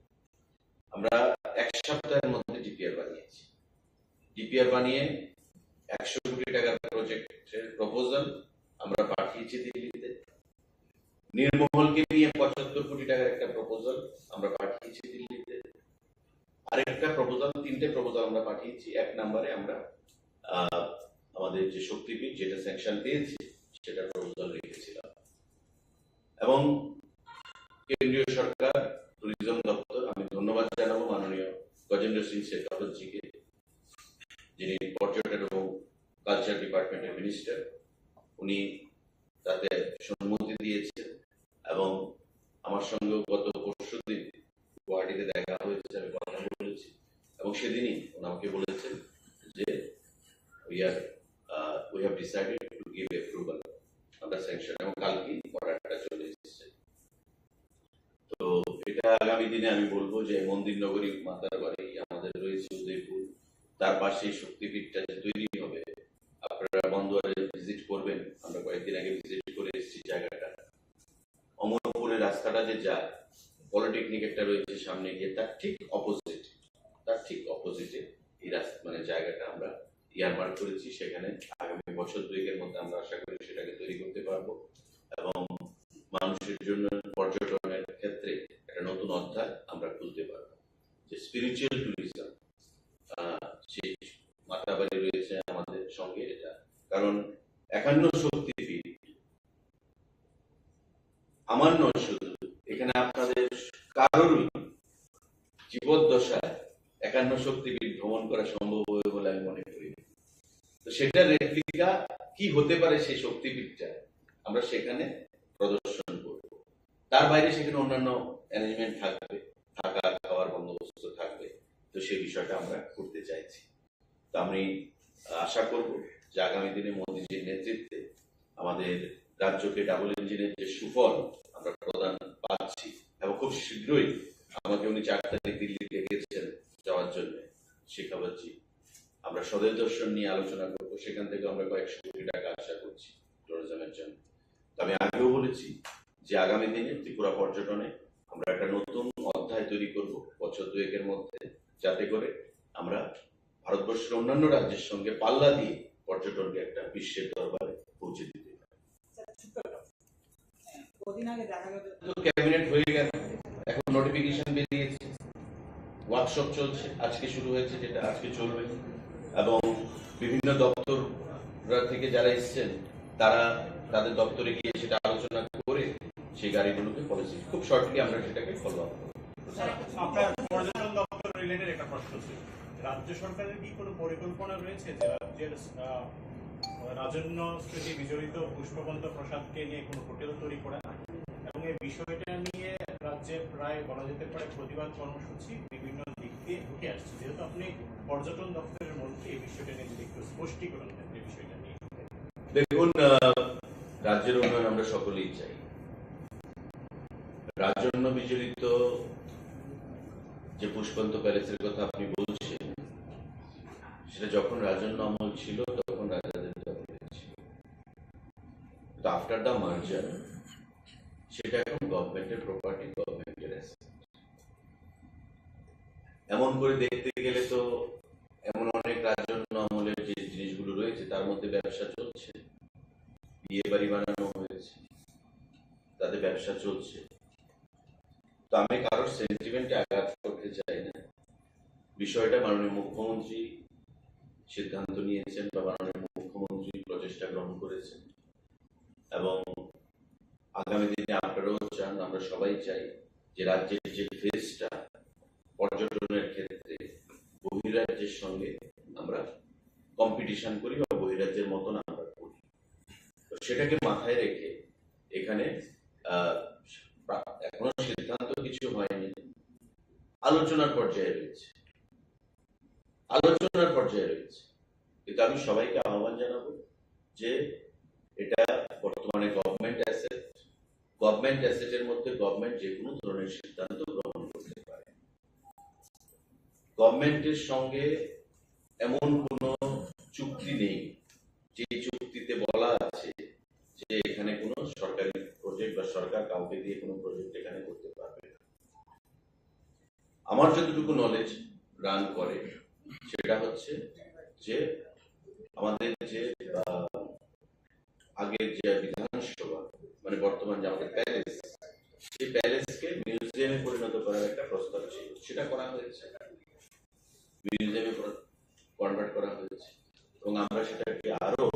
আমরা এক সপ্তাহের মধ্যে ডিপিআর বানিয়েছি। ডিপিআর বানিয়ে একশো কোটি টাকার প্রজেক্টের প্রপোজাল আমরা পাঠিয়েছি দিল্লিতে। নীরমহলকে নিয়ে পঁচাত্তর কোটি টাকার একটা প্রপোজাল আমরা পাঠিয়েছি দিল্লিতে। আরেকটা প্রপোজাল, তিনটে প্রপোজাল আমরা পাঠিয়েছি। এক নম্বরে আমরা, আহ, আমাদের যে শক্তিপীঠ, যেটা স্যাংশন পেয়েছি, সেটা প্রপোজাল রেখেছিলাম। এবং কেন্দ্রীয় সরকার, ট্যুরিজম দপ্তর, আমি ধন্যবাদ জানাবো মাননীয় গজেন্দ্র সিং শেখাওয়াতজিকে, যিনি পর্যটন এবং কালচার ডিপার্টমেন্টের মিনিস্টার। উনি তাতে সম্মতি দিয়েছেন এবং আমার সঙ্গেও গত পরশুদিন গুয়াহাটিতে দেখা হয়েছে, আমি কথা বলেছি এবং সেদিনই উনি আমাকে বলেছেন যে we are, uh, we have decided to give approval, আমরা স্যাংশন, এবং কালকেই অর্ডারটা চলে এসেছে। তো আগামী দিনে আমি বলবো যে মন্দির নগরী মাতার বাড়ি আমাদের রয়েছে উদয়পুর, তার পাশে শক্তিপীঠটা যে তৈরি হবে, আপনারা বন্দোয়ারে ভিজিট করবেন। আমরা কয়েকদিন আগে ভিজিট করে এসেছি জায়গাটা। অমরপুরের রাস্তাটা যে যায়, পলিটেকনিক একটা রয়েছে সামনে গিয়ে, তার ঠিক অপোজিট, তার ঠিক অপোজিটে এই রাস্তা, মানে জায়গাটা আমরা ইয়ারমার্ক করেছি। সেখানে আগামী বছর দুয়েকের মধ্যে আমরা আশা করি সেটাকে তৈরি করতে পারবো এবং মানুষের জন্য পর্যটনের ক্ষেত্রে একটা নতুন অধ্যায় আমরা খুলতে পারবো। যে স্পিরিচুয়াল ট্যুরিজম, সেই মাতাবাড়ি রয়েছে আমাদের সঙ্গে এটা, কারণ একান্ন শক্তিপীঠ আমার নয় শুধু, এখানে আপনাদের কারোরই জীবদ্দশায় একান্ন শক্তিপীঠ ভ্রমণ করা সম্ভব হবে বলে আমি মনে করি না। তো সেটার রেপ্লিকা কি হতে পারে সেই শক্তিপীঠটা, আমরা সেখানে প্রদর্শন করব। তার বাইরে সেখানে অন্যান্য অ্যারেঞ্জমেন্ট থাকবে, থাকা খাওয়ার বন্দোবস্ত থাকবে। তো সেই বিষয়টা আমরা করতে চাইছি। তো আমি আশা করব যে আগামী দিনে মোদীজির নেতৃত্বে আমাদের রাজ্যকে ডাবল ইঞ্জিনের যে সুফল আমরা প্রদান পাচ্ছি, এবং খুব শীঘ্রই আমাকে উনি চার তারিখ দিল্লি ডেকেছেন যাওয়ার জন্য, শেখাবতজি, আমরা স্বদেশ দর্শন নিয়ে আলোচনা করবো। সেখান থেকে আমরা কয়েকশো কোটি টাকা আশা করছি ট্যুরিজমের জন্য। তো আমি আগেও বলেছি যে আগামী দিনে ত্রিপুরা পর্যটনে আমরা একটা নতুন অধ্যায় তৈরি করব বছর দুয়েকের মধ্যে, যাতে করে আমরা ভারতবর্ষের অন্যান্য রাজ্যের সঙ্গে পাল্লা দিয়ে পর্যটনকে একটা বিশ্বের দরবারে পৌঁছে দিতে পারি। তো ক্যাবিনেট হয়ে গেল, এখন নোটিফিকেশন বেরিয়েছে, ওয়ার্কশপ চলছে, আজকে শুরু হয়েছে, যেটা আজকে চলবে, এবং বিভিন্ন দপ্তর থেকে যারা এসছেন, তারা তাদের দপ্তরে গিয়ে সেটা আলোচনা করে সেই গাড়িগুলোকে পলিসি খুব শর্টলি আমরা সেটাকে ফলো আপ করবো। আপনার পর্যটন দপ্তর রিলেটেড একটা প্রশ্ন ছিল, রাজ্য সরকারের কি কোনো পরিকল্পনা রয়েছে যে রাজ্যের আহ, রাজন্য স্মৃতি বিজড়িত পুষ্পবন্ত প্রাসাদকে নিয়ে কোনো হোটেল তৈরি করা এবং এই বিষয়টা নিয়ে রাজ্যে প্রায় বলা যেতে পারে প্রতিবাদ কর্মসূচি বিভিন্ন দিক দিয়ে উঠে আসছে? যেহেতু আপনি পর্যটন দপ্তরের মন্ত্রী, এই বিষয়টা নিয়ে যদি একটু স্পষ্টীকরণ দেন, এই বিষয়টা নিয়ে। দেখুন, আহ, রাজ্যের উন্নয়ন আমরা সকলেই চাই। রাজন্য বিজড়িত যে পুষ্পবন্ত প্যালেসের কথা আপনি বলছেন, সেটা যখন রাজন্য আমল ছিল, তখন রাজাদের দখলে ছিল। তো আফটার দ্য মার্জার সেটা এখন গভর্নমেন্টের প্রপার্টি, গভর্নমেন্টের অ্যাসেট। এমন করে দেখতে গেলে তো এমন অনেক রাজন্য আমলের যে জিনিসগুলো রয়েছে, তার মধ্যে ব্যবসা চলছে, বিয়ে বাড়ি বানানো হয়েছে, তাতে ব্যবসা চলছে। তো আমি কারোর সেন্টিমেন্টে আঘাত করতে চাই না। বিষয়টা মাননীয় মুখ্যমন্ত্রী সিদ্ধান্ত নিয়েছেন বা মাননীয় মুখ্যমন্ত্রী প্রচেষ্টা গ্রহণ করেছেন, এবং আগামী দিনে আপনারাও চান, আমরা সবাই চাই যে রাজ্যের যে ফেসটা পর্যটনের ক্ষেত্রে বহিরাজ্যের সঙ্গে আমরা কম্পিটিশন করি বা বহিরাজ্যের মতন আমরা করি। তো সেটাকে মাথায় রেখে এখানে আহ, প্রা- এখনো সিদ্ধান্ত কিছু হয়নি, আলোচনার পর্যায়ে রয়েছে, আলোচনার পর্যায়ে রয়েছে। কিন্তু আমি সবাইকে আহ্বান জানাবো যে এটা বর্তমানে গভর্নমেন্ট অ্যাসেট, গভর্নমেন্ট অ্যাসেটের মধ্যে গভর্নমেন্ট যে কোনো ধরনের সিদ্ধান্ত গ্রহণ করতে পারে। গভর্নমেন্টের সঙ্গে এমন কোনো চুক্তি নেই যে চুক্তিতে বলা আছে যে এখানে কোনো সরকারি প্রজেক্ট বা সরকার কাউকে দিয়ে কোনো প্রজেক্ট এখানে করতে পারবে না। আমার যতটুকু নলেজ রান করে, সেটা হচ্ছে যে আমাদের যে আহ, আগের যে বিধানসভা, মানে বর্তমান যে আমাদের প্যালেস, সেই প্যালেসকে মিউজিয়ামে পরিণত করার একটা প্রস্তাব ছিল, সেটা করা হয়েছে, মিউজিয়ামে কনভার্ট করা হয়েছে, এবং আমরা সেটাকে আরো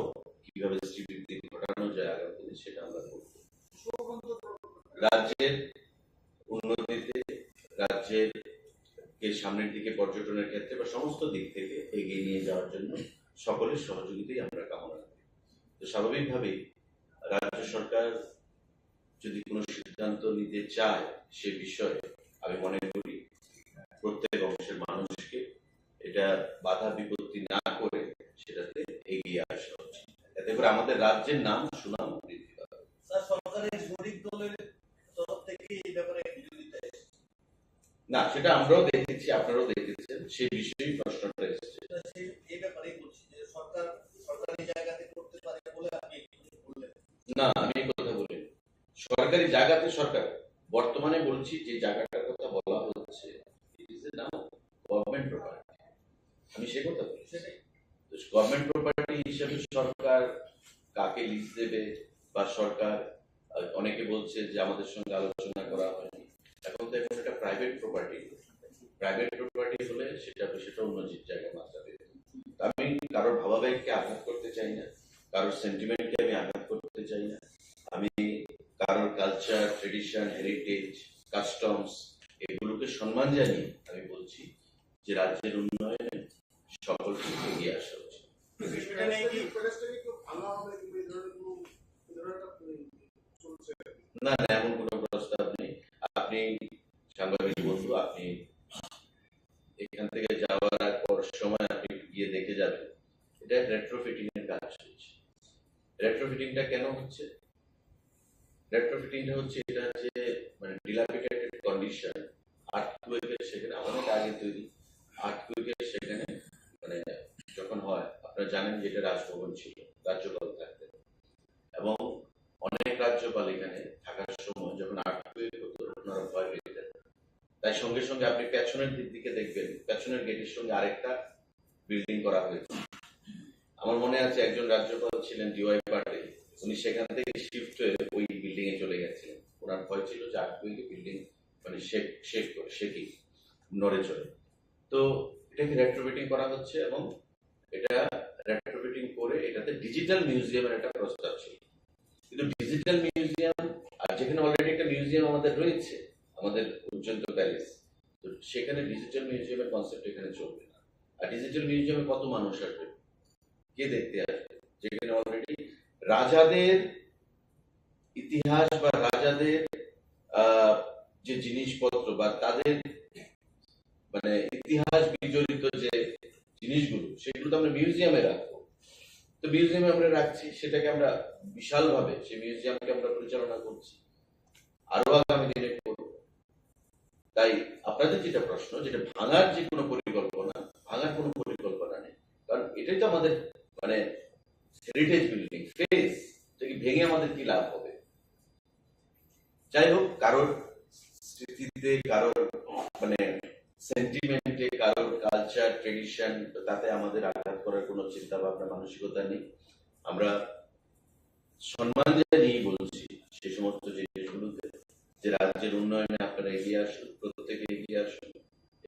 কিভাবে শ্রীবৃদ্ধি ঘটানো যায় আগামী দিনে, সেটা আমরা করব। রাজ্যের উন্নতিতে, রাজ্যের কে সামনের দিকে পর্যটনের ক্ষেত্রে বা সমস্ত দিক থেকে এগিয়ে নিয়ে যাওয়ার জন্য সকলের সহযোগিতাই আমরা কামনা করি। তো স্বাভাবিকভাবেই রাজ্য সরকার যদি কোনো সিদ্ধান্ত নিতে চায় সে বিষয়ে, আমি মনে করি প্রত্যেক অংশের মানুষকে এটা বাধা বিপত্তি না করে সেটাতে এগিয়ে আসা উচিত। এতে করে আমাদের রাজ্যের নাম সুনাম বৃদ্ধি পাবে। স্যার, সরকারের শরিক দলের তরফ থেকে এই ব্যাপারে বিরোধিতা এসেছে। না, সেটা আমরাও দেখেছি, আপনারাও দেখেছেন, সেই বিষয়েই প্রশ্নটা এসেছে। না, সেই, এই ব্যাপারেই বলছি যে সরকার সরকারি জায়গাতে করতে পারে বলে আপনি বললেন। না, আমি এই কথা বলিনি। সরকারি জায়গাতে সরকার, বর্তমানে বলছি যে জায়গাটার কথা বলা হচ্ছে, it is now government property। আমি সে কথা বলছি। সেটাই। তো গভর্নমেন্ট প্রপার্টি হিসেবে সরকার কাকে লিজ দেবে বা সরকার, আহ, অনেকে বলছে যে আমাদের সঙ্গে আলোচনা করা হয়নি। এখন তো এখন এটা প্রাইভেট প্রপার্টি। প্রাইভেট প্রপার্টি হলে সেটা, সেটা অন্য যে জায়গায় মাত্রা পেত। আমি কারোর ভাবাবেগকে আঘাত করতে চাই না, কারোর সেন্টিমেন্টকে আমি আঘাত করতে চাই না। আমি কারোর কালচার, ট্রেডিশন, হেরিটেজ, কাস্টমস এগুলোকে সম্মান জানিয়ে আমি বলছি যে রাজ্যের উন্নয়নে সকলকে এগিয়ে আসা উচিত। সেটা নিয়ে কি না, না, এমন কোনো প্রস্তাব নেই। আপনি সাংবাদিক বন্ধু, আপনি এখান থেকে যাওয়ার আগ পর সময় আপনি গিয়ে দেখে যাবেন, এটা রেট্রোফিটিং এর কাজ চলছে। রেট্রোফিটিংটা কেন হচ্ছে? রেট্রোফিটিংটা হচ্ছে এটা যে, মানে, ডিলাপিডেটেড কন্ডিশন, আর্থকুয়েকের সেখানে অনেক আগে তৈরি, আর্থকুয়েকের সেখানে, মানে, যখন হয়, আপনারা জানেন যে এটা রাজভবন ছিল, রাজ্যপাল থাকতেন, এবং অনেক রাজ্যপাল এখানে থাকার সময় যখন আর্থকুয়েক হতো, ওনারা ভয় পেতেন। তাই সঙ্গে সঙ্গে আপনি পেছনের দিক দিকে দেখবেন, পেছনের গেটের সঙ্গে আরেকটা বিল্ডিং করা হয়েছে। আমার মনে আছে, একজন রাজ্যপাল ছিলেন ডিওয়াই পাটিল, উনি সেখান থেকে শিফট হয়ে ওই বিল্ডিং এ চলে গেছিলেন। ওনার ভয় ছিল যে আর্থকুয়েকে বিল্ডিং, মানে, শেক শেক করে, শেকিং, নড়ে চড়ে। তো এটাকে রেট্রোফিটিং করা হচ্ছে এবং এটা রেট্রোফিটিং করে এটাতে ডিজিটাল মিউজিয়ামের একটা প্রস্তাব ছিল। কিন্তু ডিজিটাল মিউজিয়াম, আর যেখানে অলরেডি একটা মিউজিয়াম আমাদের রয়েছে, আমাদের উজ্জ্বল প্যালেস, তো সেখানে ডিজিটাল মিউজিয়ামের কনসেপ্ট এখানে চলবে না। আর ডিজিটাল মিউজিয়ামে কত মানুষ আসবে, কে দেখতে আসবে, যেখানে অলরেডি রাজাদের ইতিহাস বা রাজাদের, আহ, যে জিনিসপত্র বা তাদের, মানে, ইতিহাস বিজড়িত যে জিনিসগুলো, সেগুলো তো আমরা মিউজিয়ামে রাখবো। তো মিউজিয়ামে আমরা রাখছি, সেটাকে আমরা বিশালভাবে, সেই মিউজিয়ামকে আমরা পরিচালনা করছি, আরো আগামী দিনে করব। তাই আপনাদের যেটা প্রশ্ন, যেটা ভাঙার যে কোনো পরিকল্পনা, ভাঙার কোনো পরিকল্পনা নেই, কারণ এটাই তো আমাদের, মানে, হেরিটেজ বিল্ডিং, ফেস, এটা কি ভেঙে আমাদের কি লাভ হবে? যাই হোক, কারোর স্মৃতিতে, কারোর, মানে, সেন্টিমেন্টে, কারোর কালচার, ট্রেডিশন, তাতে আমাদের আঘাত করার কোনো চিন্তা ভাবনা, মানসিকতা নেই। আমরা সম্মান জানিয়ে বলছি সেই সমস্ত জিনিসগুলোতে, যে রাজ্যের উন্নয়নে আপনারা এগিয়ে আসুন, প্রত্যেকে এগিয়ে আসুন।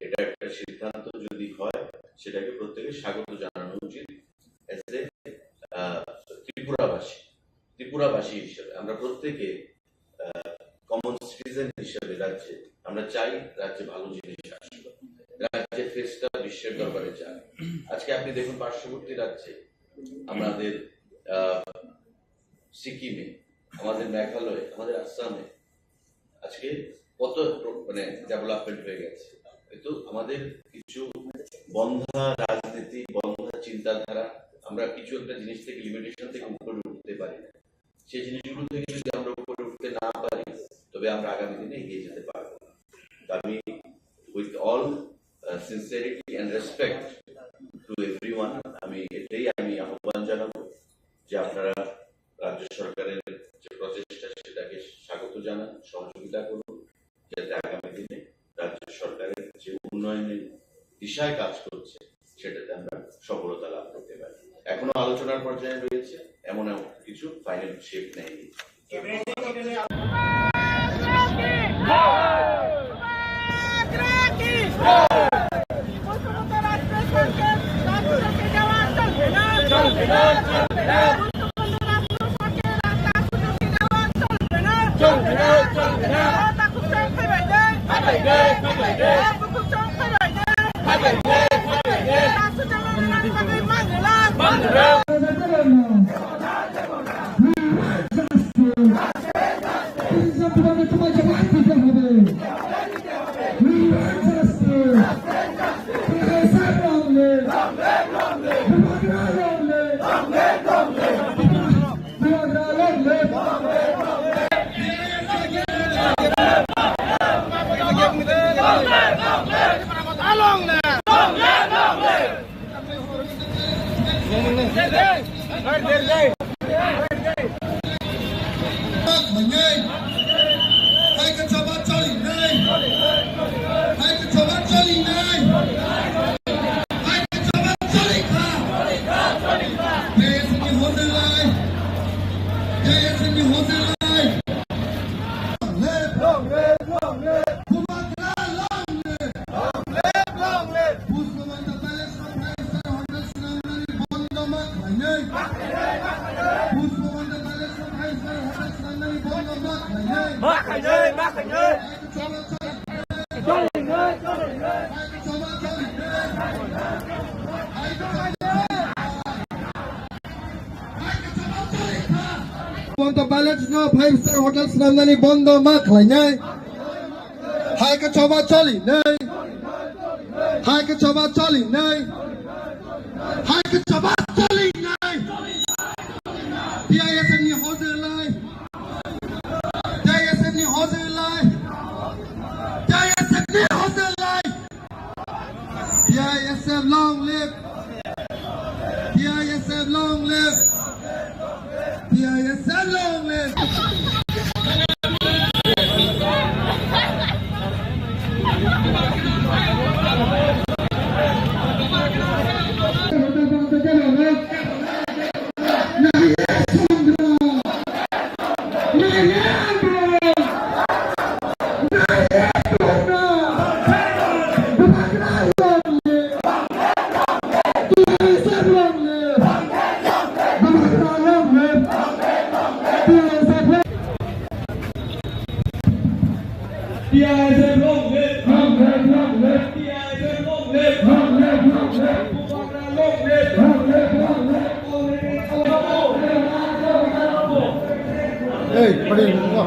এটা একটা সিদ্ধান্ত যদি হয়, সেটাকে প্রত্যেকে স্বাগত জানানো উচিত। এজ এ, আহ, ত্রিপুরাবাসী, ত্রিপুরাবাসী হিসেবে আমরা প্রত্যেকে, আহ, কমন সিটিজেন হিসেবে রাজ্যে আমরা চাই রাজ্যে ভালো জিনিস আসুক, রাজ্যের ফেসটা বিশ্বের দরবারে যাক। আজকে আপনি দেখুন, পার্শ্ববর্তী রাজ্যে আমাদের, আহ, সিকিমে, আমাদের মেঘালয়ে, আমাদের আসামে আজকে কত প্র-, মানে, ডেভেলপমেন্ট হয়ে গেছে। কিন্তু আমাদের কিছু বন্ধা রাজনীতি, বন্ধা চিন্তাধারা, আমরা কিছু একটা জিনিস থেকে, লিমিটেশন থেকে উপরে উঠতে পারি না। সেই জিনিসগুলো থেকে যদি আমরা উপরে উঠতে না পারি, তবে আমরা আগামী দিনে এগিয়ে যেতে পারবো না। তো আমি, with all, uh, sincerity and respect to everyone, আমি এটাই আমি আহ্বান জানাবো যে আপনারা রাজ্য সরকারের যে প্রচেষ্টা, সেটাকে স্বাগত জানান, সহযোগিতা করুন, যাতে আগামী দিনে রাজ্য সরকারের যে উন্নয়নের দিশায় কাজ করছে, সেটাতে আমরা সফলতা লাভ করতে পারি। এখনো আলোচনার পর্যায়ে রয়েছে, এমন এমন কিছু ফাইনাল শেপ নেয়নি। Ma khainai, ma khainai. Choli nai, choli nai. Bondo balance no five star hotel swnamnani bondo ma khlainai. Hai khe choba choli nai. Hai khe choba choli nai. Hai khe choba choli nai. T I S F ni hojlai. T I S F ni hojlai. T I S F ni hojlai. T I S F long live. T I S F long live. T I S F long live. T I S F long live! Long live, long live! T I S F long live! Long live, long live! Bubagra long live! Long live, long live! Hey, pardon, no.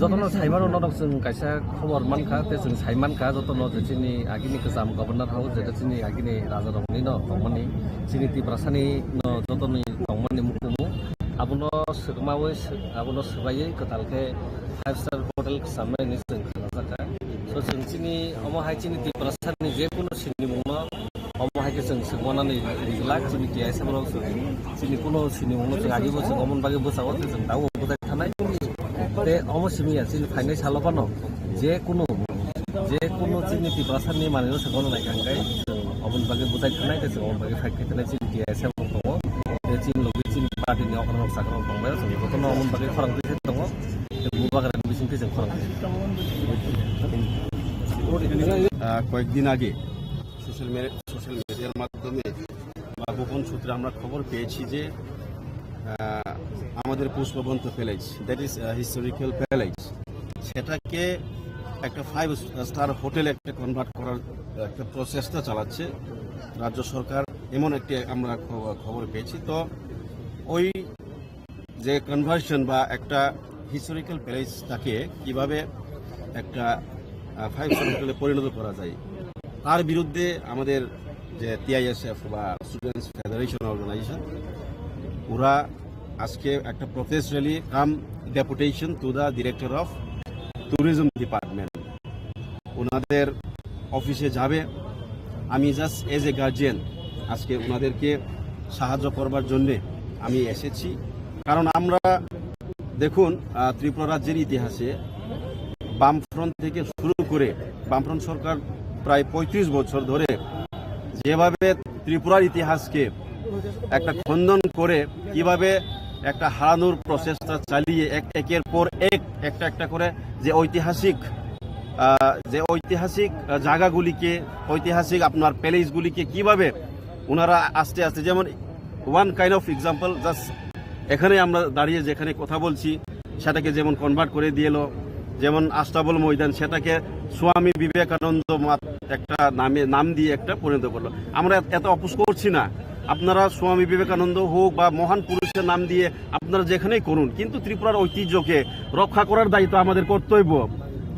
Jotono saimano norok chwng kaisa khobor mankha, tei chwng saimankha jotono je chini agini kwcham Governor House, je chini agini raja rokni no tongmani, chini Tiprasani no jotoni tongmani mukumu, abono swkmawi sw-, abono swbaiwi kwtal khe five star hotel kwchamnai hinwi chwng khlajakha. So chwng chini omo hai chini Tiprasani je kunu sinimungno omo hai khe chwng swngmanani rijlak chini T I S F rok chwng chini kunu sinimungno chwng agibo chwng omoni bagwi bwsao tei chwng dago bwthai thanai. Tei omo simi ya chini phainai salo phano je kunu, je kunu chini Tiprasani manwino chwng ono naikha hwnkhe chwng omoni bagwi bwthai thanai tei chwng omoni bagwi fight khai thanai chini T I S F rok tongo. Tei chini logi chini party ni okra rok sakra rok tongbai chwng jotono omoni bagwi khorang twi tongo. Tei bubagra ni bising twi chwng khorang twi. আহ, কয়েকদিন আগে social media, social মিডিয়ার মাধ্যমে বা গোপন সূত্রে আমরা খবর পেয়েছি যে, আহ, আমাদের Pushpabanta palace, that is historical palace, সেটাকে একটা ফাইভ স্টার হোটেলে একটা কনভার্ট করার একটা প্রচেষ্টা চালাচ্ছে রাজ্য সরকার, এমন একটি আমরা খব-, খবর পেয়েছি। তো ওই যে কনভার্সন বা একটা হিস্টোরিক্যাল প্যালেসটাকে কিভাবে একটা, আহ, ফাইভ স্টার হোটেলে পরিণত করা যায়, তার বিরুদ্ধে আমাদের যে টিআইএসএফ বা স্টুডেন্টস ফেডারেশন অর্গানাইজেশন, ওরা আজকে একটা protest rally come deputation to the director of tourism department. ওনাদের অফিসে যাবে। আমি জাস্ট এজ এ গার্জিয়ান আজকে ওনাদেরকে সাহায্য করবার জন্যে আমি এসেছি। কারণ আমরা দেখুন, আহ, ত্রিপুরা রাজ্যের ইতিহাসে বামফ্রন্ট থেকে শুরু করে বামফ্রন্ট সরকার প্রায় পঁয়ত্রিশ বছর ধরে যেভাবে ত্রিপুরার ইতিহাসকে একটা খণ্ডন করে কিভাবে একটা হারানোর প্রচেষ্টা চালিয়ে এক, একের পর এক একটা একটা করে যে ঐতিহাসিক, আহ, যে ঐতিহাসিক, আহ, জায়গাগুলিকে, ঐতিহাসিক আপনার প্যালেসগুলিকে কিভাবে ওনারা আস্তে আস্তে, যেমন one kind of example, just এখানে আমরা দাঁড়িয়ে যেখানে কথা বলছি, সেটাকে যেমন কনভার্ট করে দিল, যেমন আস্তাবল ময়দান, সেটাকে স্বামী বিবেকানন্দ মাত-, একটা নামে, নাম দিয়ে একটা পরিণত করলো। আমরা এত, এত অপোজ করছি না, আপনারা স্বামী বিবেকানন্দ হোক বা মহান পুরুষের নাম দিয়ে আপনারা যেখানেই করুন, কিন্তু ত্রিপুরার ঐতিহ্যকে রক্ষা করার দায়িত্ব আমাদের কর্তব্য।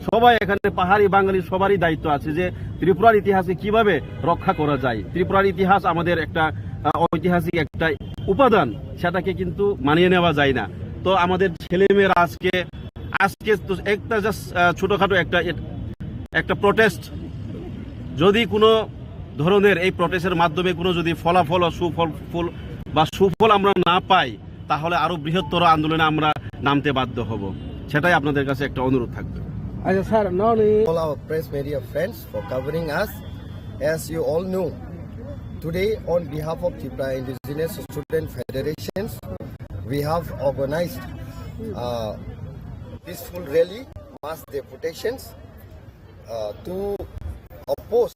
সবাই এখানে পাহাড়ি বাঙালি সবারই দায়িত্ব আছে যে ত্রিপুরার ইতিহাসকে কিভাবে রক্ষা করা যায়। ত্রিপুরার ইতিহাস আমাদের একটা, আহ, ঐতিহাসিক একটা উপাদান, সেটাকে কিন্তু মানিয়ে নেওয়া যায় না। তো আমাদের ছেলেমেয়েরা আজকে, আজকে তো একটা জাস্ট, আহ, ছোটোখাটো একটা, একটা প্রোটেস্ট, যদি কোনো ধরনের এই প্রোটেস্টের মাধ্যমে কোনো যদি ফলাফল ও সুফল, ফুল বা সুফল আমরা না পাই, তাহলে আরও বৃহত্তর আন্দোলনে আমরা নামতে বাধ্য হব। সেটাই আপনাদের কাছে একটা অনুরোধ থাকবে। Acha sir, noni all our press media friends for covering us. As you all know, today on behalf of Tripura Indigenous Student Federations, we have organized uh, peaceful rally, mass deputations uh, to oppose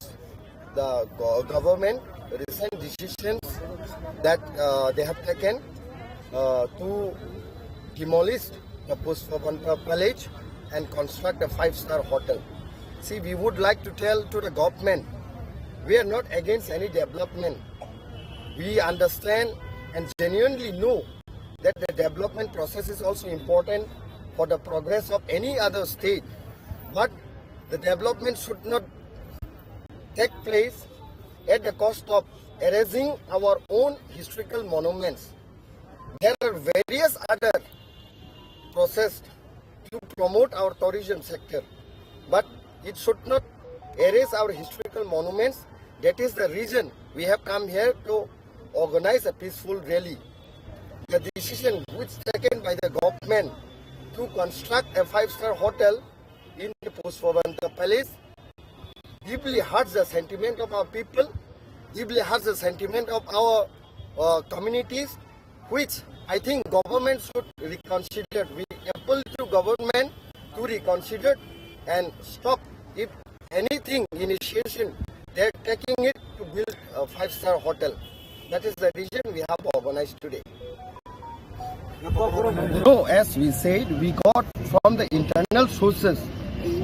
the go- government recent decisions that uh, they have taken uh, to demolish the Pushpabanta Palace and construct a five-star hotel. See, we would like to tell to the government, we are not against any development. We understand and genuinely know that the development process is also important for the progress of any other state. But the development should not take place at the cost of erasing our own historical monuments. There are various other process to promote our tourism sector, but it should not erase our historical monuments. That is the reason we have come here to organize a peaceful rally. The decision which taken by the government to construct a five-star hotel in the Pushpabanta Palace deeply hurts the sentiment of our people, deeply hurts the sentiment of our uh, communities, which I think government should reconsider. We appeal to government to reconsider and stop if anything initiation they're taking it to build a five-star hotel. That is the reason we have organized today. So, as we said, we got from the internal sources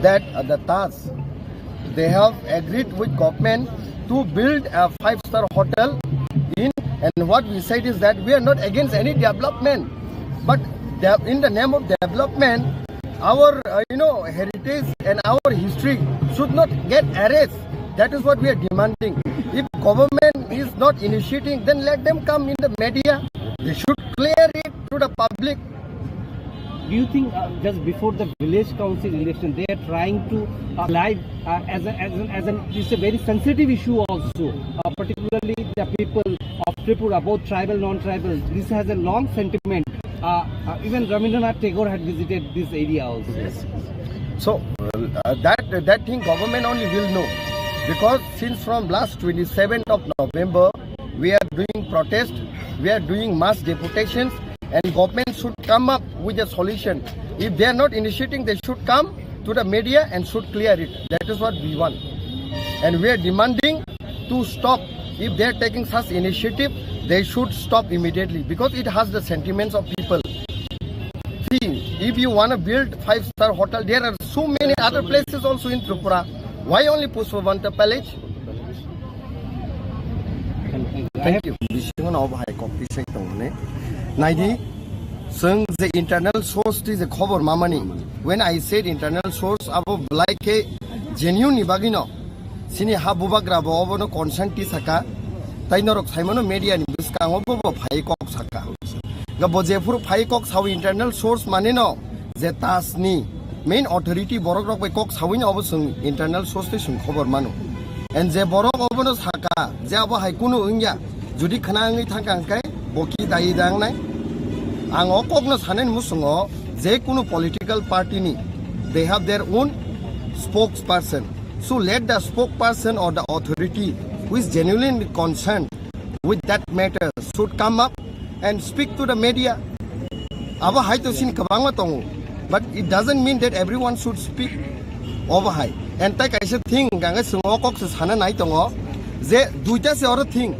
that uh, the Taj, they have agreed with government to build a five-star hotel in, and what we said is that we are not against any development, but de- in the name of development, our uh, you know heritage and our history should not get erased. That is what we are demanding. If government is not initiating, then let them come in the media. They should clear it to the public. Do you think uh, just before the village council election, they are trying to uh, live uh, as a, as an, as an, it's a very sensitive issue also, uh, particularly the people of Tripura, both tribal, non-tribal. This has a long sentiment. Uh, uh, even Rabindranath Tagore had visited this area also. So uh, that that thing government only will know, because since from last twenty-seventh of November we are doing protest, we are doing mass deputations, and government should come up with a solution. If they are not initiating, they should come to the media and should clear it. That is what we want. And we are demanding to stop. If they are taking such initiative, they should stop immediately because it has the sentiments of people. See, if you want to build five-star hotel, there are so many other places also in Tripura. Why only Pushpabanta Palace? Thank you. Bisingo no bahai kok tisai tongmani. Naidi, seng je internal source ti je khobor mamani. When I said internal source, abo belai khe genuine ni bagwi no. Sini ha bubagra bo obono consent ti saka. Tai norok saimano media ni bwskango bo bo phai kok saka. Ga bo jephuru phai kok sao internal source mane no je Taj ni main authority borok rok bai kok sawi no obo sung internal source tei sung khobor mano. And je borok obono saka je abo hai kunu wngya jodi khna wngwi thangka hwnkhe bo ki dayi dangnai. Ang o kokno sanani musungo je kunu political party ni they have their own spokesperson. So let the spokesperson or the authority who is genuinely concerned with that matter should come up and speak to the media. Abo hai to sin kwbangma tongo, but it doesn't mean that everyone should speak obo hai. And tai kaisa thing ganga swngo kok se sana nai tongo je duita se oro thing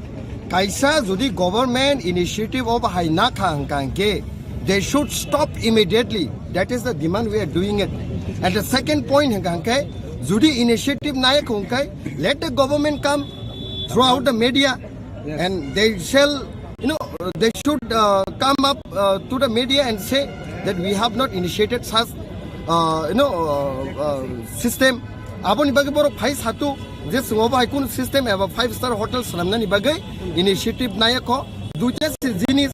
kaisa jodi government initiative obo hai na kha hwnkha hwnkhe they should stop immediately. That is the demand we are doing it. And the second point hwnkha hwnkhe jodi initiative nai kha hwnkhe let the government come throughout the media. Yes. And they shall, you know, they should uh, come up uh, to the media and say that we have not initiated such, uh, you know, uh, uh, system. Aboni bagwi borok phai satu je swngo bai kun system eba five star hotel swnamnani bagwi initiative naya kho. Duita se jinis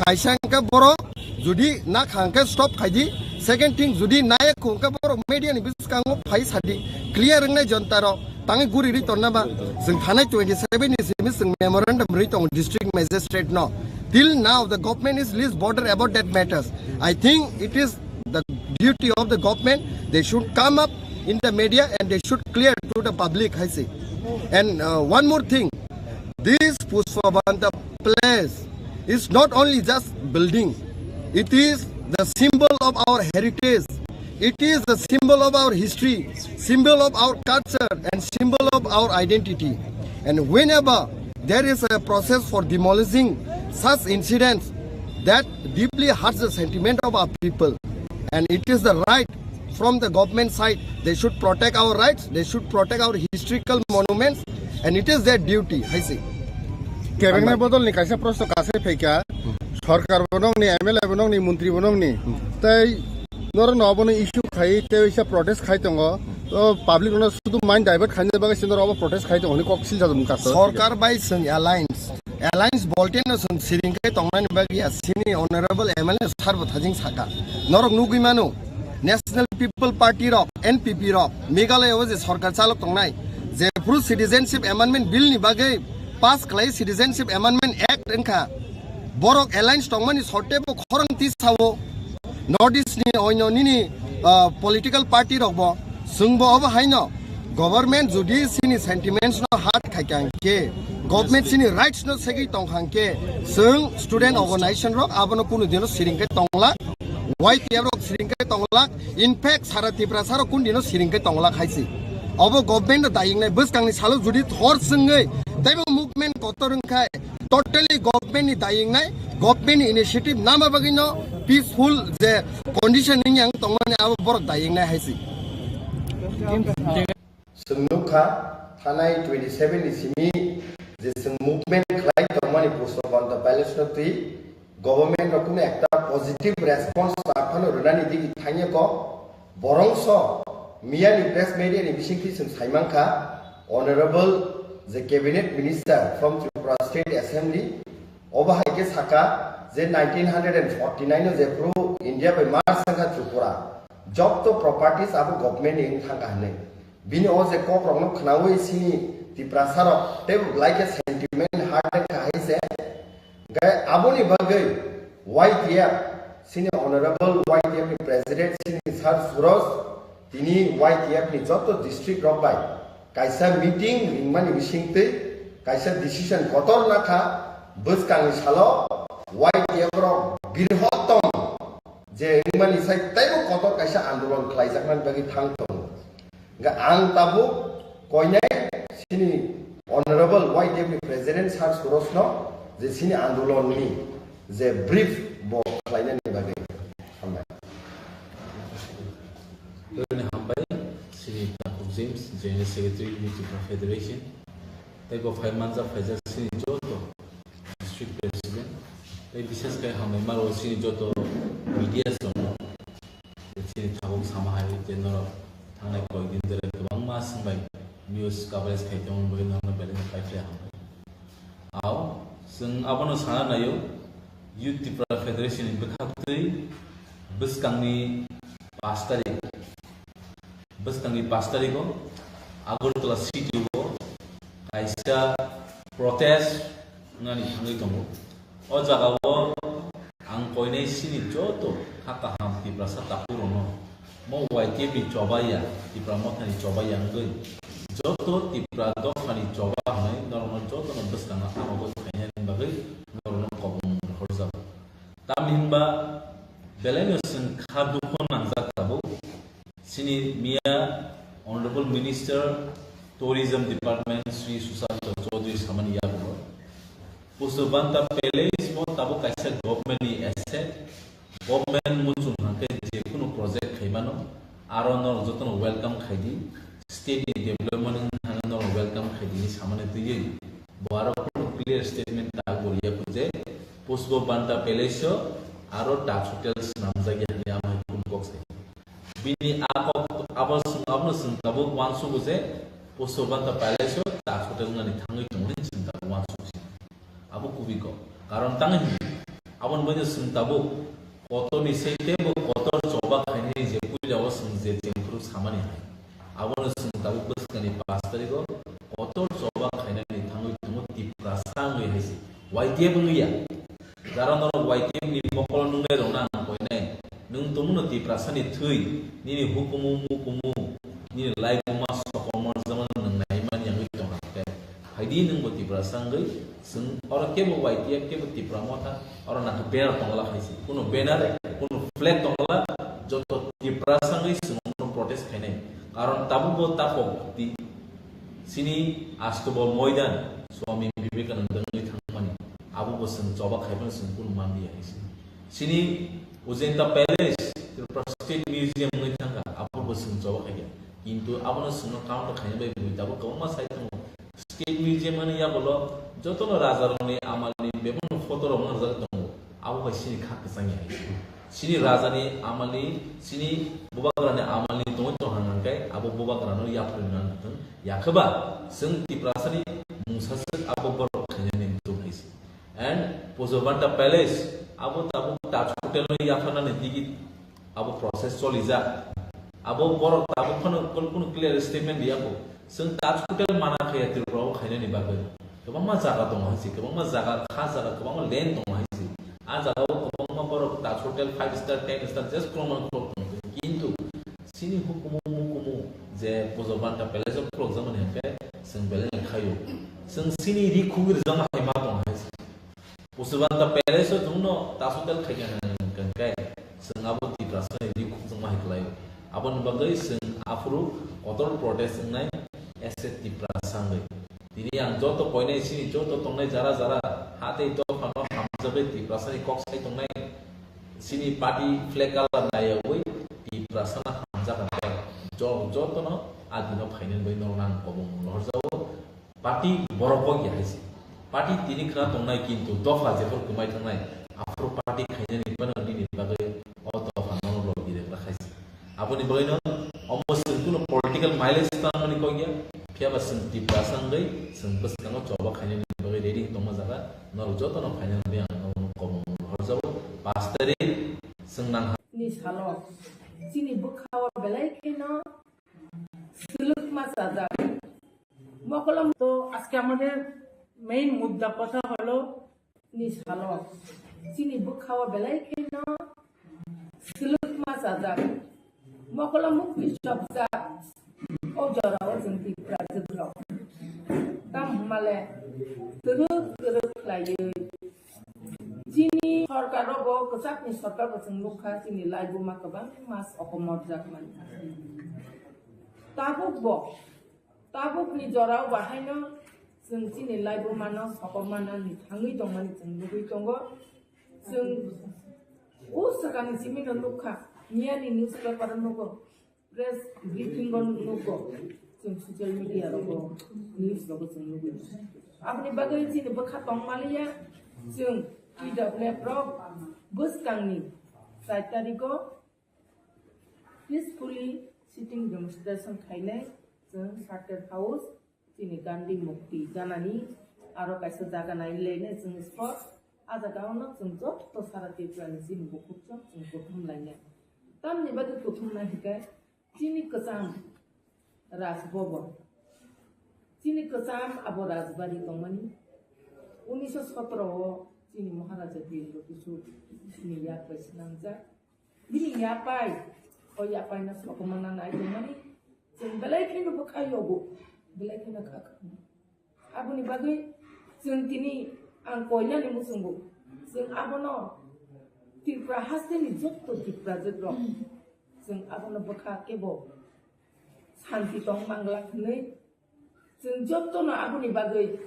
kaisa hwnkhe borok jodi na kha hwnkhe stop khaidi. Second thing, jodi naya kho hwnkhe borok media ni bwskango phai sadi, clear wngnai jonta rok. Tangwi guri ri tonna ba, chwng thanai twenty seven ni simi chwng memorandum ri tongo district magistrate no. Till now the government is least bothered about that matters. I think it is the duty of the government. They should come up in the media and they should clear to the public, hai se. And uh, one more thing, this Pushpabanta place is not only just building, it is the symbol of our heritage. It is the symbol of our history, symbol of our culture, and symbol of our identity. And whenever there is a process for demolishing such incidents, that deeply hurts the sentiment of our people. And it is the right from the government side. They should protect our rights, they should protect our historical monuments, and it is their duty, hai se. Cabinet bodol ni kaisa prosto kasai phaikha, sorkar bo nongni, M L A bo nongni, montri bo nongni, tei norok no obono issue khai tei waisa protest khai tongo. To public no sudu mind divert khaina bagwi se norok obo protest khai tongo hwnwi kok silsa jabung kaso. Sorkar bai chwng alliance, alliance bolte no chwng siring khai tongnani bagwi ya sini honorable M L A sar bo thajing saka. Norok nugwi mano, National People Party rok, N P P rok, Meghalaya o je sorkar chalok tongnai, je phuru Citizenship Amendment Bill ni bagwi pass khlai Citizenship Amendment Act wngkha, borok alliance tongmani sorte bo khorang tisao, North East ni oino nini, ah, political party rok bo, chwng bo obo haino, government jodi chini sentiments no hurt khai kha hwnkhe, government chini rights no segwi tong kha hwnkhe, chwng student organization rok abono kunu dino siring khe tongla, Y T F rok siring khe tongla, in fact sara Tiprasa rok kunu dino siring khe tongla khai se. Obo government no daying nai, bwskang ni salo jodi hor chwngwi teibo movement kotor wngkhai, totally government ni daying nai, government ni initiative nama bagwi no peaceful je condition ni yang tongmani abo borok daying nai hai se. Chwng nukha thanai twenty seven ni simi je chwng movement khlai tongmani Pushpabanta Palace no twi government rok kunu ekta positive response ta phano rwnani digi thangya kok. Borongso miya ni press media ni bisingtwi chwng saimankha, Honorable je Cabinet Minister from Tripura State Assembly, obo hai khe saka je nineteen hundred and forty nine o jephru India bai merge wngkha Tripura, jobto properties abo government ni wng thangkha hwnwi. Bini o je kok rokno khnaui sini Tiprasa rok tei belai khe sentiment hurt wngkha hai se. Hingkhe aboni bagwi Y T F, sini honorable Y T F ni president, sini Sir Suroj, tini Y T F ni joto district rok bai kaisa meeting ringmani bisingtwi kaisa decision kotor nakha, bwskangni salo Y T F rok birhottom je wngmani sai teibo kotor kaisa andolon khlaijaknani bagwi thang tongo. Hingkhe ang tabuk koinai sini Honorable Y T F ni President Sir Suroj no je sini andolon ni je brief bo khlainani bagwi hambai. Toroni hambai sini Takhuk James, General Secretary, Youth Federation, tei bo phai manjak phaijak sini joto District President, tei bishes khe hambai maro sini joto media chwng. Chini tabuk sama hai je norok thangnai koyekdin dere kwbangma swngbai news coverage khai tongmani bagwi norokno belai no paiphlai hambai. Ao, chwng abono sana naio, Youth Tipra Federation ni bwkhaktwi bwskangni pash tarik, bwskangni pash tariko Agartala city o kaisa protest wngnani thangwi tongo. O jagao ang koinai sini joto kha kaham Tiprasa takhurokno mo Y T F ni chobaiya, Tipra Mothani chobaiya wngwi joto Tipra dophani choba hwnwi norokno jotono bwskangno hamokhe phainani bagwi norokno kobong rohorjago. Tamni hwnba belaino chwng kha dukho nangjak tabuk. Chini miya Honorable Minister Tourism Department Shri Sushanta Chaudhary samani yagulo Pushpabanta Palace bo tabuk kaisa government ni asset, government muchung hwnkhe je kunu project khaimano, aro norok jotono welcome khaidi, state ni development hwnkhano norok welcome khaidi hinwi samani twiwi bo aro kunu clear statement ta goriya kho je Pushpabanta Palace o aro Taj Hotel swnamjakya hinwi amai kunu kok sai. Bini a kok abo swng-, abono chwng tabuk uansugo je Pushpabanta Palace o Taj Hotel wngnani thangwi tongo hinwi chwng tabuk uansugo se. Abo kubui kok. Karon tang hwnwi aboni bagwi chwng tabuk kotorni sei teibo kotor choba khainani je puila o chwng je chengphuru samani hai. Abono chwng tabuk bwskangni pash tarikgo kotor choba khainani thangwi tongo Tiprasa wngwi hai se. Y T F wngya. Jara norok Y T F ni mokolo nungnai rokno ang koinai. Nwng tongmano Tipra Tiprasani thwi, nini hukumu mukumu, nini laibuma sokomorjama nwng naimani yangwi tongkha khe, phaidi nwngbo Tiprasa wngwi, chwng oro kebo Y T F kebo Tipra Motha, oro nangkhe banner tongla khaisi, kuno banner, kuno flag tongla, joto Tiprasa wngwi chwng protest khainai. Karon tabukbo takhuk di chini Astobo Moidan Swami Vivekananda wngwi thangmani, abo bo chwng choba khaibano chwng kunu manliya hai se. Chini Ujanta Palace, Tripura State Museum wngwi thangkha, abo bo chwng choba khaikha. Kintu abono chwngno counter khaina bai bui tabuk kwbangma sai tongo. State Museum ani yagulo jotono rajarokni amalni bebakno photo rok mangjak tongo. Abo bai chini kha kwchangya hai se. Chini rajani amalni, chini bubagrani amalni tongwi tong hang hang khe abo bubagrano yapharwi nang thung. Yakheba chwng Tiprasani mungsaswk abo borok khainani tung hai se. And Pujobanta Palace abo tabuk Taj Hotel no yapharnani digi abo process cholijak. Abo borok tabuk phano kunu clear statement riyakho. Chwng Taj Hotel mana khaya Tripura o khainani bagwi. Kwbangma jaga tongo hai se, kwbangma jaga, kha jaga, kwbangma land tongo hai se. A jaga o kwbangma borok Taj Hotel five star, ten star, just kwbangma khulok tongo. Kintu chini hukumu mukumu je Pujobanta Palace o khulokjakmani hinkhe chwng belai no khaio. Chwng chini ri khugwi rwjakma hai ma tongo hai se. Pujobanta Palace o chwngno Taj Hotel khaikha hwnwi hwnkhe, chwng abo Tiprasani ri khukchangma hai khlaio. Aboni bagwi chwng aphuru kotor protest wngnai, S A Tiprasa wngwi. Tini ang joto koinai chini joto tongnai jara jara ha tei dophano hamjagwi Tiprasani kok sai tongnai, chini party flag colour naiyawi Tiprasano hamjak hwnkhe, jo-, jotono a dino phainani bagwi norokno ang kobong rohorjago. Party borok bo ya hai se. Party tini khna tongnai kintu dopha jephru kwmai thangnai, aphuru party khainani phano nini bagwi o dopha nono logi rwkra khai se. Aboni bagwino omo chwng kuno political mileage tangmani kok ya, phiya ba chwng Tiprasa wngwi chwng bwskango choba khainani bagwi ready tongma jaga, norok jotono phainani bagwi ang nono kobong rohorjago. Pash tarik chwng nang ni salo chini bwkhao belai kheno swlwkma chajak. Mokolom to আজকে আমাদের মেইন মুদ্রা কথা হলো ni salo chini bwkhao belai kheno swlwkma chajak. Mokolom mukti chopjak. O jorao chwng Tiprajwk rok tam hwnmale twrwk twrwk khlaiwi chini sorkar rogo, kwchakni sorkar bo chwng nukha, chini laibuma kwbangma sokomorjak mankha. Tabuk bo, tabukni jorao bahaino chwng chini laibumano sokomornani thangwi tongmani chwng nugwi tongo. Chwng o swkangni simino nukha, miyani newspaper o nugo, press briefing o nugo, chwng social media rogo, news rogo chwng nugwi. Aboni bagwi chini bwkha tongmaliya, chwng T W F rok bwskangni char tarigo peacefully sitting demonstration khainai chwng Sarter House, chini Gandhi Mukti ganani aro kaisa jaga nai lainai chwng spot. A jaga ono chwng joto sara Tripura ni chini bukhuk chwng chwng kuthum lainai. Tamni bagwi kuthum nai hikai chini kwcham Raj Bhavan, chini kwcham abo Rajbari tongmani. Unisho sotro o chini Maharaja Birendra Kishore chini yak bai swnamjak. Bini yapai, o yapai no sokomorna nai tongmani, chwng belai kheno bwkha yogo, belai kheno kha kha. Aboni bagwi chwng tini ang koinani muchungo, chwng abono Tripura hasteni jotto Tiprajwk rok, chwng abono bwkha kebo santi tong mangla hwnwi, chwng jottono aboni bagwi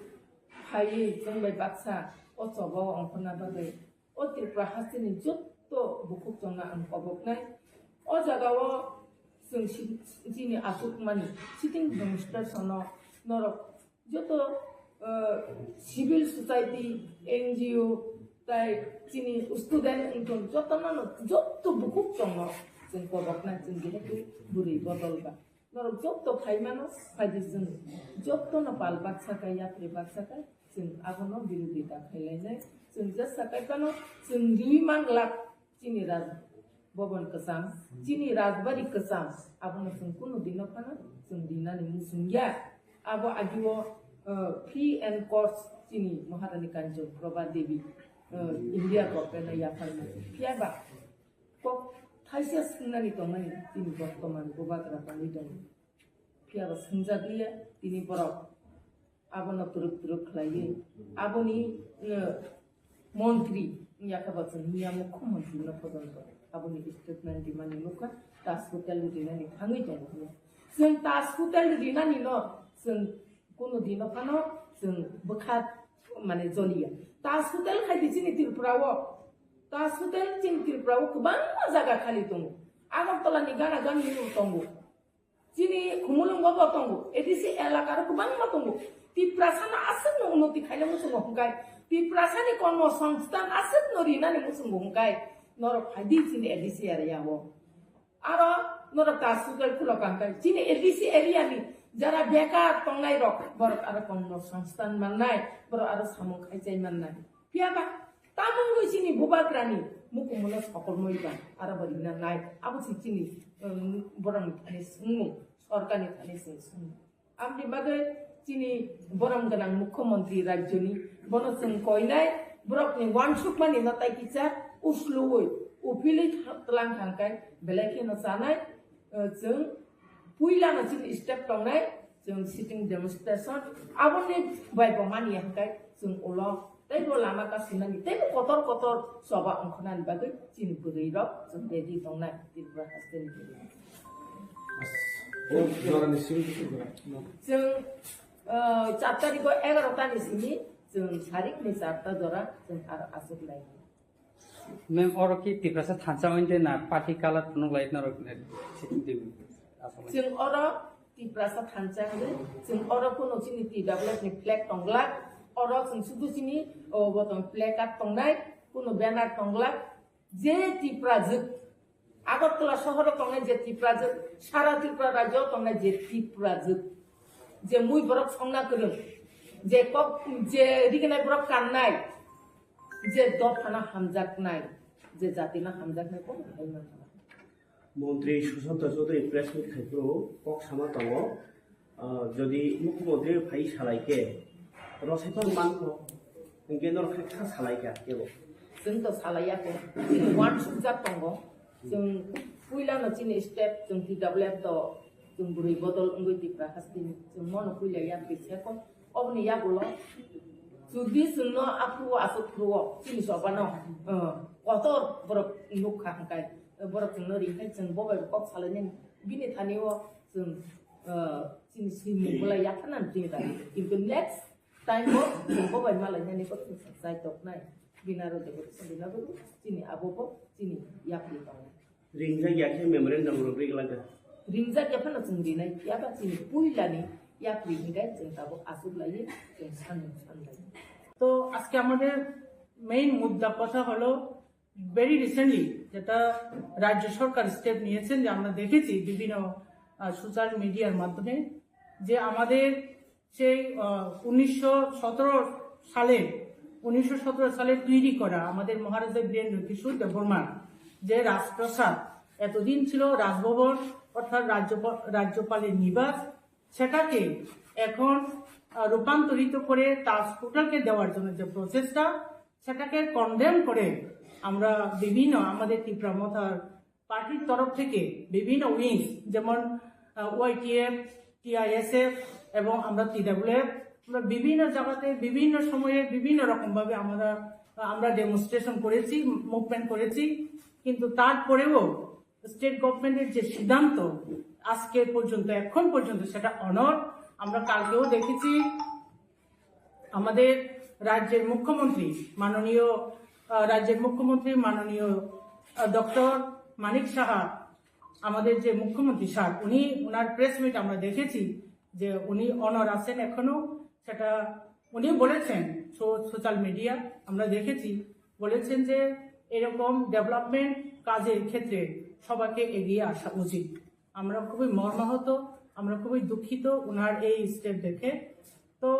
phaiwi chwng bai baksa o choba o ongkhorna bagwi. O Tripura hasteni jotto bukhuk chongno ang koboknai. O jagao chwng si-, chini achukmani sitting demonstration-o norok joto, eh, civil society, N G O, tai chini student wngthun jotono jotto bukhuk chongno chwng koboknai chwng jehetu bwrwi bodol ba. Norok jotto phaimano, phaidi chwng jottono pal baksa kai, yapri baksa kai, chwng abono birodita khailainai. Chwng jesa kai phano chwng riwi manglak chini Raj Bhavan kwcham, chini Rajbari kwcham, abono chwng kunu dino phano chwng rinani muchung ya. Abo agio, uh, free and course chini Maharani Kanchan Prabha Devi, uh, India government no yapharnai. Phiya ba kok Kaisa swngnani tongmani tini bortoman bubagra tongwi tongo. Phiya ba swngjak liya tini borok abono twrwk twrwk khlaiwi aboni, eh, montri wngya khe bo chwng miya mukho montri no pojonto aboni statement rimani nukha, Taj Hotel rinani thangwi tongo hwnwi. Chwng Taj Hotel rinani no chwng kunu dino phano chwng bwkha mane joliya. Taj Hotel khai di chini Tripura o. Taj Hotel chini Tripura o kwbangma jaga khali tongo. Agartala ni gana gani o tongo. Chini Khumulwng o bo tongo. A D C elaka ro kwbangma tongo. Tiprasa no aswk no unnoti khaina muchungo hwnkhe. Tiprasa ni kormo songsthan aswk no rinani muchungo hwnkhe. Norok phai di chini A D C area o. Aro norok Taj Hotel khulo kangkhe chini A D C area ni jara bekar tongnai rok borok aro kormo songsthan mannai, borok aro samung khaichai mannai. Phiya ba tamungwi chini bubagrani mukumu no sokolmoi ba aro bo rina nai. Abo se chini, um, borokni thani swngmung, sorkarni thani chwng swngmung. Aboni bagwi chini borom gwnang mukhyamantri rajyoni bono chwng koinai, borokni uansukmani no tai kisa usluwi uphilwi tha-, tlang thangkai belai kheno chanai, eh, chwng puilano chini step tongnai, chwng sitting demonstration, aboni bai bo mani hwnkhe chwng ulo teibo lama kasinani teibo kotor kotor choba ongkhornani bagwi chini bwrwi rok chwng ready tongnai Tripura hasteni bwrwi. Jorani simi kisa jora. Chwng, ah, char tarikh o egarota ni simi chwng sarik ni charta jora chwng aro aswk lai. Mem oro ki Tiprasa thansa oinde na party color phunuk lai norok ne sitting table. Aswk lai. Chwng oro Tiprasa thansa hwnwi chwng oro kuno chini T W F ni flag tonglak, oro chwng sudu chini o botong placard tongnai, kuno banner tonglak, je Tiprajwk Agartala sohoro tongnai je Tiprajwk, sara Tripura rajyo tongnai je Tiprajwk, je mui borok songna kwrwng, je kok, je rignai borok kannai, je dophano hamjaknai, je jatino hamjaknai, kono hai manna. Montri Sushanta Chaudhary press meet khai phuru kok sama tongo, ah, jodi mukhyamantri phai salai khe, rosai phano mankho, hinkhe norok khe kha salai kha kebo. Chwng to salai ya kho, chini uansukjak tongo, chwng puilano chini step, chwng T W F to, chwng bwrwi bodol wngwi Tipra hasteni, chwng mono puila yapri se kho, oboni yagulo, jodi chwngno aphuru aswk phuru o, chini chobano, ah, kotor borok nukha hwnkhe, borok chwngno ringkhe chwng bo bai kok salainani, bini thani o chwng, ah, chini swimung bolai yapharnani chini thani. Kintu next time o chwng bo bai malainani kok chwng chai toknai. Bini aro debo chini abo bo chini yapri tongo. Ringjak ya khe memorandum rok ri glak da. Ringjak ya phano chwng rinai, yaba chini puilani yapri hwnkhe chwng tabuk aswk laiwi chwng sanmung sanlai. তো আজকে আমাদের মেইন মুদ্রা কথা হলো very recently যেটা রাজ্য সরকার স্টেপ নিয়েছেন, যে আমরা দেখেছি বিভিন্ন সোশ্যাল মিডিয়ার মাধ্যমে যে আমাদের সেই, আহ, উনিশশো সতেরো সালে, উনিশশো সতেরো সালে তৈরি করা আমাদের মহারাজা বীরেন্দ্র কিশোর দেববর্মার যে রাজপ্রাসাদ, এতদিন ছিল রাজভবন, অর্থাৎ রাজ্যপা-, রাজ্যপালের নিবাস, সেটাকে এখন, আহ, রূপান্তরিত করে তাজ হোটেলকে দেওয়ার জন্য যে প্রচেষ্টা, সেটাকে কনডেম করে আমরা বিভিন্ন আমাদের ত্রিপুরা মথার পার্টির তরফ থেকে বিভিন্ন উইংস, যেমন, আহ, ওয়াইটিএফ, টিআইএসএফ এবং আমরা টিডাব্লিউএফ, আমরা বিভিন্ন জায়গাতে বিভিন্ন সময়ে বিভিন্ন রকমভাবে আমরা, আমরা ডেমনস্ট্রেশন করেছি, মুভমেন্ট করেছি, কিন্তু তারপরেও স্টেট গভর্নমেন্টের যে সিদ্ধান্ত আজকে পর্যন্ত, এখন পর্যন্ত সেটা অনর। আমরা কালকেও দেখেছি আমাদের রাজ্যের মুখ্যমন্ত্রী, মাননীয়, আহ, রাজ্যের মুখ্যমন্ত্রী মাননীয়, আহ, ডক্টর মানিক সাহা, আমাদের যে মুখ্যমন্ত্রী স্যার, উনি, ওনার প্রেস মিট আমরা দেখেছি যে উনি অনর আছেন এখনো। সেটা উনি বলেছেন, সো-, সোশ্যাল মিডিয়া আমরা দেখেছি, বলেছেন যে এরকম ডেভেলপমেন্ট কাজের ক্ষেত্রে সবাইকে এগিয়ে আসা উচিত। আমরা খুবই মর্মাহত, আমরা খুবই দুঃখিত ওনার এই স্টেপ দেখে। তো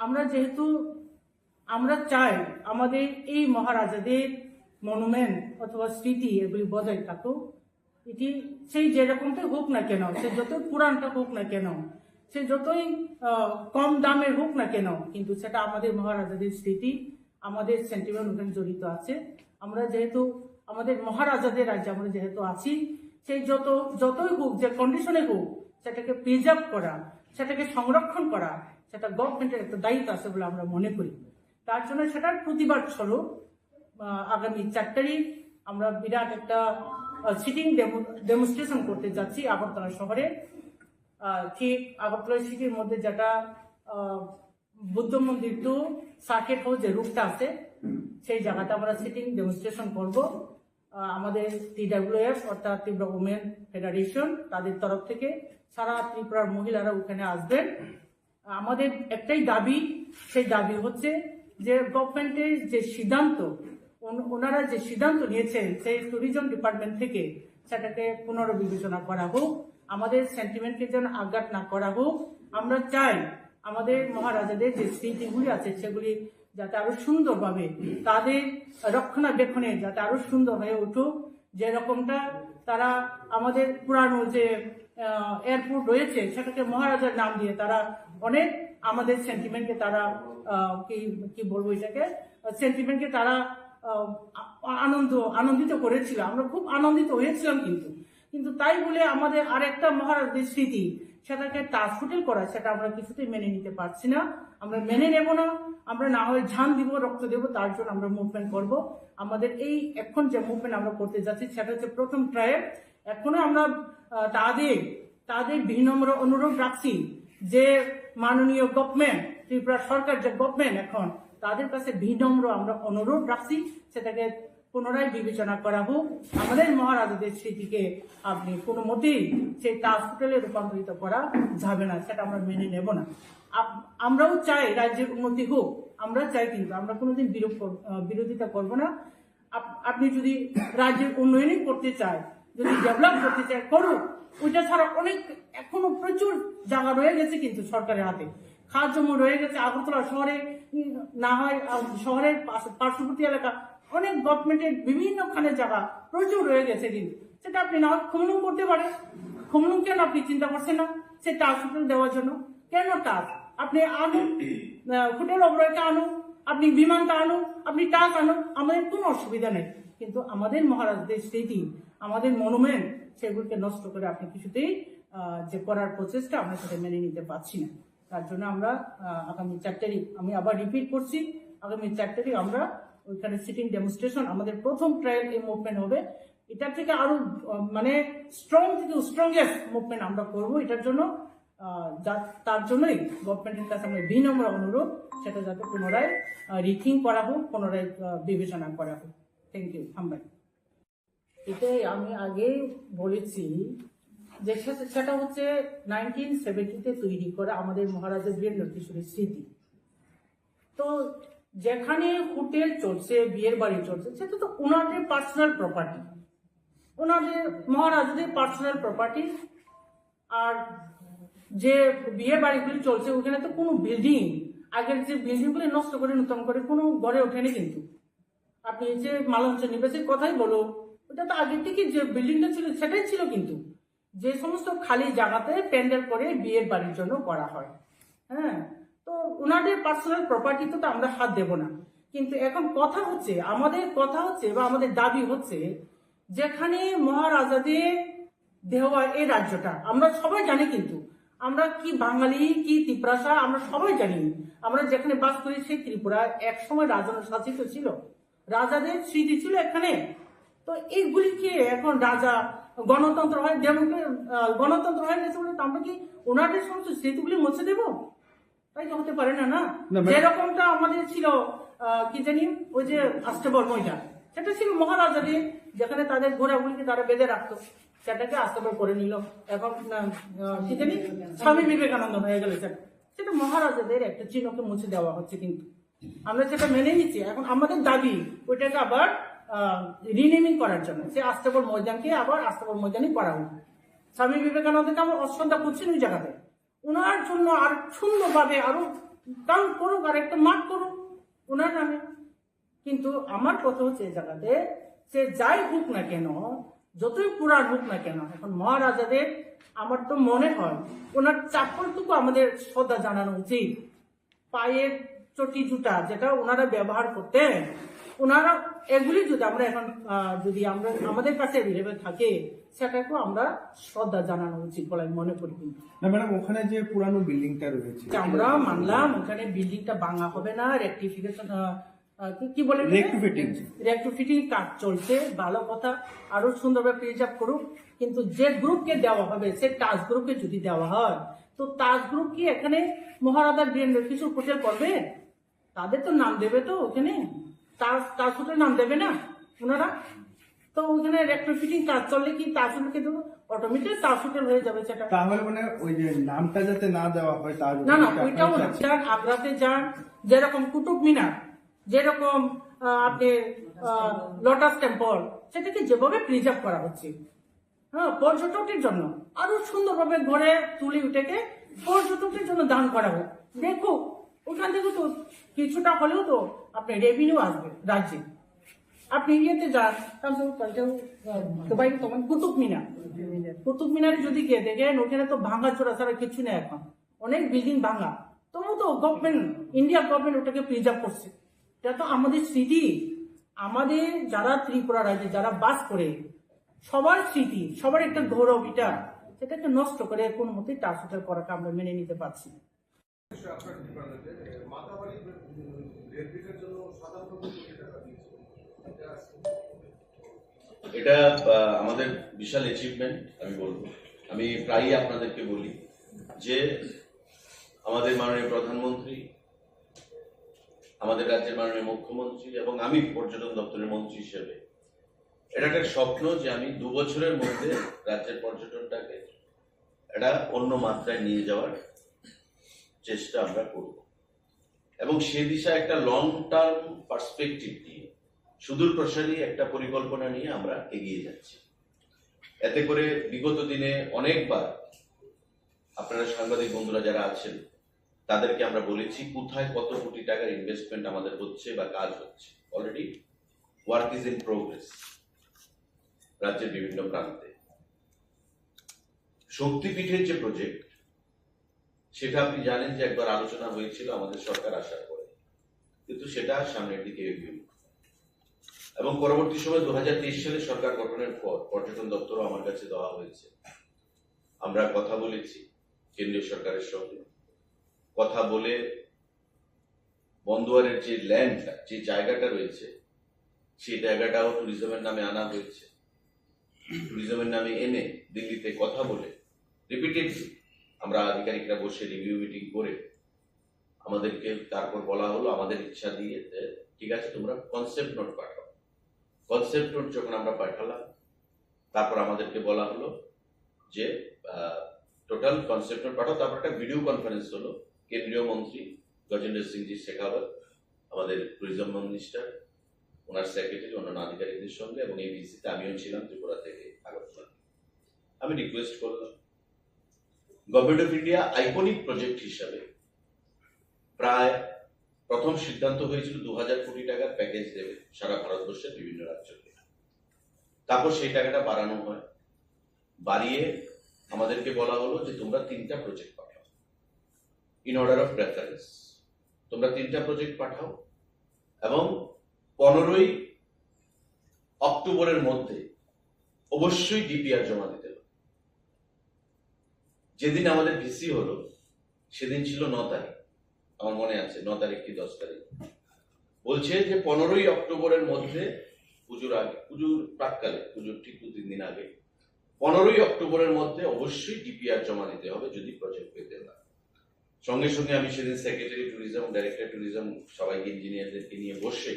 আমরা যেহেতু, আমরা চাই আমাদের এই মহারাজাদের মনুমেন্ট অথবা স্মৃতি এগুলি বজায় থাকুক। এটি সেই যেরকমটাই হোক না কেন, সে যত পুরানটা হোক না কেন, সে যতই, আহ, কম দামের হোক না কেন, কিন্তু সেটা আমাদের মহারাজাদের স্মৃতি, আমাদের সেন্টিমেন্ট ওখানে জড়িত আছে। আমরা যেহেতু আমাদের মহারাজাদের রাজ্যে আমরা যেহেতু আছি, সেই যত যতই হোক, যে কন্ডিশনে হোক, সেটাকে প্রিজার্ভ করা, সেটাকে সংরক্ষণ করা, সেটা গভর্নমেন্টের একটা দায়িত্ব আছে বলে আমরা মনে করি। তার জন্য সেটার প্রতিবাদ স্বরূপ আহ, আগামী চার তারিখ আমরা বিরাট একটা সিটিং ডেমনস্ট্রেশন করতে যাচ্ছি আগরতলা শহরে। আহ, ঠিক আগরতলা সিটির মধ্যে যেটা আহ, বুদ্ধ মন্দির টু সার্কিট হাউস যে রুটটা আছে, সেই জায়গাতে আমরা সিটিং ডেমনস্ট্রেশন করব। আহ, আমাদের টিডাব্লিউএফ অর্থাৎ ত্রিপুরা উমেন ফেডারেশন, তাদের তরফ থেকে সারা ত্রিপুরার মহিলারা ওখানে আসবেন। আমাদের একটাই দাবি, সেই দাবি হচ্ছে যে গভর্নমেন্টের যে সিদ্ধান্ত, ওন- ওনারা যে সিদ্ধান্ত নিয়েছেন সেই ট্যুরিজম ডিপার্টমেন্ট থেকে, সেটাকে পুনর্বিবেচনা করা হোক। আমাদের সেন্টিমেন্টকে যেন আঘাত না করা হোক। আমরা চাই আমাদের মহারাজাদের যে স্মৃতিগুলি আছে সেগুলি যাতে আরো সুন্দরভাবে তাদের রক্ষণাবেক্ষণে যাতে আরো সুন্দর হয়ে উঠুক। যেরকমটা তারা আমাদের পুরানো যে এয়ারপোর্ট রয়েছে, সেটাকে মহারাজার নাম দিয়ে তারা অনেক আমাদের সেন্টিমেন্টকে তারা আহ, কি কি বলবো এটাকে, সেন্টিমেন্টকে তারা আহ, আ- আনন্দ আনন্দিত করেছিল। আমরা খুব আনন্দিত হয়েছিলাম, কিন্তু কিন্তু তাই বলে আমাদের আরেকটা মহারাজাদের স্মৃতি, সেটাকে তাজ হোটেল করা, সেটা আমরা কিছুতেই মেনে নিতে পারছি না। আমরা মেনে নেব না। আমরা না হয় জান দিব, রক্ত দেব, তার জন্য আমরা মুভমেন্ট করব। আমাদের এই এখন যে মুভমেন্ট আমরা করতে যাচ্ছি, সেটা হচ্ছে প্রথম ট্রায়াল। এখনো আমরা আহ, তাদের তাদের বিনম্র অনুরোধ রাখছি যে মাননীয় গভর্নমেন্ট, ত্রিপুরা সরকার যে গভর্নমেন্ট এখন, তাদের কাছে বিনম্র আমরা অনুরোধ রাখছি, সেটাকে পুনরায় বিবেচনা করা হোক। আমাদের মহারাজাদের স্মৃতিকে আপনি কোনো মতেই সেই তাজ হোটেলে রূপান্তরিত করা যাবে না, সেটা আমরা মেনে নেব না। আপ- আমরাও চাই রাজ্যের উন্নতি হোক, আমরা চাই, কিন্তু আমরা কোনোদিন বিরোধ কর- আহ, বিরোধিতা করব না। আপ- আপনি যদি রাজ্যের উন্নয়নই করতে চায়, যদি ডেভেলপ করতে চায়, করুক। ওইটা ছাড়া অনেক এখনো প্রচুর জায়গা রয়ে গেছে কিন্তু সরকারের হাতে, খাস জমি রয়ে গেছে। আগরতলা শহরে উম, না হয় আহ, শহরের পাশ- পার্শ্ববর্তী এলাকা অনেক গভর্নমেন্টের বিভিন্নখানে জায়গা প্রচুর রয়ে গেছে, কিন্তু সেটা আপনি না হয় খুমলুং করতে পারেন। খুমলুং কেন আপনি চিন্তা করছেন না সে তাজ হোটেল দেওয়ার জন্য? কেন তাজ? আপনি আনুন, আহ, হোটেল অবরয়কে আনুন, আপনি বিমানটা আনুন, আপনি তাজ আনুন, আমাদের কোনো অসুবিধা নেই। কিন্তু আমাদের মহারাজদের স্মৃতি, আমাদের মনুমেন্ট, সেগুলোকে নষ্ট করে আপনি কিছুতেই আহ, যে করার প্রচেষ্টা, আমরা সেটা মেনে নিতে পারছি না। তার জন্য আমরা আহ, আগামী চার তারিখ আমি আবার রিপিট করছি, আগামী চার তারিখ আমরা ওইখানে সিটিং ডেমনস্ট্রেশন, আমাদের প্রথম ট্রায়াল এই মুভমেন্ট হবে। এটা থেকে আরো আহ, মানে স্ট্রং থেকে স্ট্রংগেস্ট মুভমেন্ট আমরা করব এটার জন্য। আহ, যা- তার জন্যই গভর্নমেন্টের কাছে আমরা বিনম্র অনুরোধ, সেটা যাতে পুনরায় রিথিং করা হোক, পুনরায় আহ, বিবেচনা করা হোক। Thank you. হামবাই। এটাই আমি আগে বলেছি যে সে- সেটা হচ্ছে নাইনটিন সেভেন্টিতে তৈরি করা আমাদের মহারাজা বীরেন্দ্র কিশোরের স্মৃতি। তো যেখানে হোটেল চলছে, বিয়ের বাড়ি চলছে, সেটা তো ওনাদের পার্সোনাল প্রপার্টি, ওনাদের মহারাজাদের পার্সোনাল প্রপার্টি। আর যে বিয়ে বাড়িগুলি চলছে, ওখানে তো কোনো বিল্ডিং, আগের যে বিল্ডিংগুলি নষ্ট করে নতুন করে কোনো গড়ে ওঠেনি। কিন্তু আপনি যে মালঞ্চ নিবাসীর কথাই বলো, ওটা তো আগে থেকে যে বিল্ডিংটা ছিল সেটাই ছিল, কিন্তু যে সমস্ত খালি জায়গাতে প্যান্ডেল করে বিয়ের বাড়ির জন্য করা হয়, হ্যাঁ, তো ওনাদের পার্সোনাল প্রপার্টিতে তো আমরা হাত দেব না। কিন্তু এখন কথা হচ্ছে, আমাদের কথা হচ্ছে বা আমাদের দাবি হচ্ছে, যেখানে মহারাজাদের দেওয়া এই রাজ্যটা আমরা সবাই জানি, কিন্তু আমরা কি বাঙালি কি তিপ্রাসা আমরা সবাই জানি। আমরা যেখানে বাস করি সেই ত্রিপুরা এক সময় রাজার শাসিত ছিল, রাজাদের স্মৃতি ছিল এখানে। তো এইগুলি কি এখন রাজা গণতন্ত্র হয়, ডেমোক্রে- আহ, গণতন্ত্র হয়ে গেছে বলে তো আমরা কি ওনাদের সমস্ত স্মৃতিগুলি মুছে দেব? তাই তো হতে পারে না, না? না, ম্যাডাম। যেরকমটা আমাদের ছিল আহ, কি জানি, ওই যে আস্তাবল ময়দান, সেটা ছিল মহারাজাদের, যেখানে তাদের ঘোড়াগুলিকে তারা বেঁধে রাখতো, সেটাকে আস্তাবল করে নিল। এখন আহ, আহ, কি জানি, স্বামী বিবেকানন্দ হয়ে গেল সেটা। সেটা মহারাজাদের একটা চিহ্নকে মুছে দেওয়া হচ্ছে, কিন্তু আমরা সেটা মেনে নিচ্ছি। এখন আমাদের দাবি ওইটাকে আবার রিনেমিং করার জন্য, সে আস্তাবল ময়দানকে আবার আস্তাবল ময়দানই করা হোক। স্বামী বিবেকানন্দকে আমরা অশ্রদ্ধা করছি না ওই জায়গাতে। ওনার জন্য আর সুন্দরভাবে আরো কাউন্ট করুক আর একটা মার্ক করুক ওনার নামে। কিন্তু আমার কথা হচ্ছে এই জায়গাতে, সে যাই হোক না কেন, যতই পুরাণ হোক না কেন, এখন মহারাজাদের আমার তো মনে হয় ওনার চপ্পলটুকু আমাদের শ্রদ্ধা জানানো উচিত। পায়ের চটি জুতা যেটা ওনারা ব্যবহার করতেন, ওনারা এগুলি যদি আমরা এখন আহ, যদি আমরা আমাদের কাছে অ্যাভেলেবল থাকে, সেটাকেও আমরা শ্রদ্ধা জানানো উচিত বলে আমি মনে করি। কিন্তু না ম্যাডাম, ওখানে যে পুরানো বিল্ডিংটা রয়েছে, আমরা মানলাম ওখানে বিল্ডিংটা ভাঙা হবে না, রেকটিফিকেশন কি বলে? Rectifitting. রেকটিফিটিং কাজ চলছে, ভালো কথা, আরো সুন্দরভাবে প্রিজার্ভ করুক। কিন্তু যে গ্রুপকে দেওয়া হবে, সে তাজ গ্রুপকে যদি দেওয়া হয়, তো তাজ গ্রুপ কি এখানে মহারাজা গ্র্যান্ড কিছু হোটেল করবে? তাদের তো নাম দেবে তো ওখানে, তাজ তাজ হোটেল নাম দেবে না ওনারা? তো ওখানে রেকটিফিটিং কাজ চললে কি তাজ হোটেলকে দেবো? অটোমেটিক তাজ হোটেল হয়ে যাবে সেটা। তাহলে মানে ওই যে নামটা যাতে না দেওয়া হয় তার না না, ওইটাও না। যান, আগ্রাতে যান, যেরকম কুতুব মিনার, যেরকম আহ, আপনি লোটাস টেম্পল, সেটাকে যেভাবে প্রিজার্ভ করা হচ্ছে, হ্যাঁ, পর্যটকের জন্য আরো সুন্দরভাবে ঘরে তুলি উঠেকে পর্যটকের জন্য দান করা হোক। দেখো, ওখান থেকে তো কিছুটা হলেও তো আপনি রেভিনিউ আসবে রাজ্যে। আপনি ইয়েতে যান, তাহলে তো কালকে, আহ, দুবাই তো মানে কুতুব মিনার, কুতুব মিনারে যদি গিয়ে দেখেন, ওখানে তো ভাঙা চোরা ছাড়া কিছু নেই এখন, অনেক বিল্ডিং ভাঙা। তবু তো গভর্নমেন্ট, ইন্ডিয়া গভর্নমেন্ট ওটাকে প্রিজার্ভ করছে। এটা তো আমাদের স্মৃতি, আমাদের যারা ত্রিপুরা রাজ্যে যারা বাস করে, সবার স্মৃতি, সবার একটা গৌরব এটা। সেটাকে নষ্ট করে কোনো মতেই তাজ হোটেল করাকে আমরা মেনে নিতে পারছি না। আপনার ডিপার্টমেন্টে মাতাবাড়ি রেলগেটের জন্য সাতান্ন কোটি টাকা দিয়েছে। এটা আহ, আমাদের বিশাল অ্যাচিভমেন্ট আমি বলবো। আমি প্রায়ই আপনাদেরকে বলি যে আমাদের মাননীয় প্রধানমন্ত্রী, আমাদের রাজ্যের মাননীয় মুখ্যমন্ত্রী এবং আমি পর্যটন দপ্তরের মন্ত্রী হিসেবে এটা একটা স্বপ্ন যে আমি দু বছরের মধ্যে রাজ্যের পর্যটনটাকে একটা অন্য মাত্রায় নিয়ে যাওয়ার চেষ্টা আমরা করব এবং সে দিশা একটা লং টার্ম পার্সপেক্টিভ নিয়ে, সুদূর প্রসারী একটা পরিকল্পনা নিয়ে আমরা এগিয়ে যাচ্ছি। এতে করে বিগত দিনে অনেকবার আপনারা সাংবাদিক বন্ধুরা যারা আছেন তাদেরকে আমরা বলেছি কোথায় কত কোটি টাকার ইনভেস্টমেন্ট আমাদের হচ্ছে বা কাজ হচ্ছে। Already work is in progress রাজ্যের বিভিন্ন প্রান্তে। শক্তিপীঠের যে প্রজেক্ট, সেটা আপনি জানেন যে একবার আলোচনা হয়েছিল আমাদের সরকার আসার পরে, কিন্তু সেটা সামনের দিকে এগিয়ে। এবং পরবর্তী সময় দু হাজার তেইশ সালে সরকার গঠনের পর পর্যটন দপ্তরও আমার কাছে দেওয়া হয়েছে। আমরা কথা বলেছি কেন্দ্রীয় সরকারের সঙ্গে। কথা বলে বন্দোয়ারের যে ল্যান্ডটা, যে জায়গাটা রয়েছে, সেই জায়গাটাও ট্যুরিজমের নামে আনা হয়েছে। ট্যুরিজমের নামে এনে দিল্লিতে কথা বলে রিপিটেডলি আমরা আধিকারিকরা বসে রিভিউ মিটিং করে আমাদেরকে তারপর বলা হলো, আমাদের ইচ্ছা দিয়ে, যে ঠিক আছে, তোমরা কনসেপ্ট নোট পাঠাও। কনসেপ্ট নোট যখন আমরা পাঠালাম, তারপর আমাদেরকে বলা হলো যে টোটাল কনসেপ্ট নোট পাঠাও। তারপর একটা ভিডিও কনফারেন্স হলো কেন্দ্রীয় মন্ত্রী গজেন্দ্র সিংজি শেখাওয়াত, আমাদের ট্যুরিজম মিনিস্টার, ওনার সেক্রেটারি, অন্যান্য আধিকারিকদের সঙ্গে, এবং এই ভিজিটে আমিও ছিলাম ত্রিপুরা থেকে আগরতলা। আমি রিকোয়েস্ট করলাম, government of India iconic project হিসাবে প্রায় প্রথম সিদ্ধান্ত হয়েছিল দু হাজার কোটি টাকার প্যাকেজ দেবে সারা ভারতবর্ষের বিভিন্ন রাজ্যকে। তারপর সেই টাকাটা বাড়ানো হয়, বাড়িয়ে আমাদেরকে বলা হলো যে তোমরা তিনটা প্রজেক্ট পাঠাও, ইন অর্ডার অফ প্রেফারেন্স। তোমরা তিনটা প্রজেক্ট পাঠাও এবং পনেরোই অক্টোবরের মধ্যে অবশ্যই ডিপিআর জমা দিতে হবে। যেদিন আমাদের ভিসি হলো, সেদিন ছিল ন তারিখ, আমার মনে আছে, ন তারিখ কি দশ তারিখ। বলছে যে পনেরোই অক্টোবরের মধ্যে, পুজোর আগে, পুজোর প্রাককালে, পুজোর ঠিক দু তিন দিন আগে, পনেরোই অক্টোবরের মধ্যে অবশ্যই ডিপিআর জমা দিতে হবে যদি প্রজেক্ট পেতে হয়। সঙ্গে সঙ্গে আমি সেদিন সেক্রেটারি ট্যুরিজম, ডাইরেক্টর ট্যুরিজম, সবাইকে, ইঞ্জিনিয়ারদেরকে নিয়ে বসে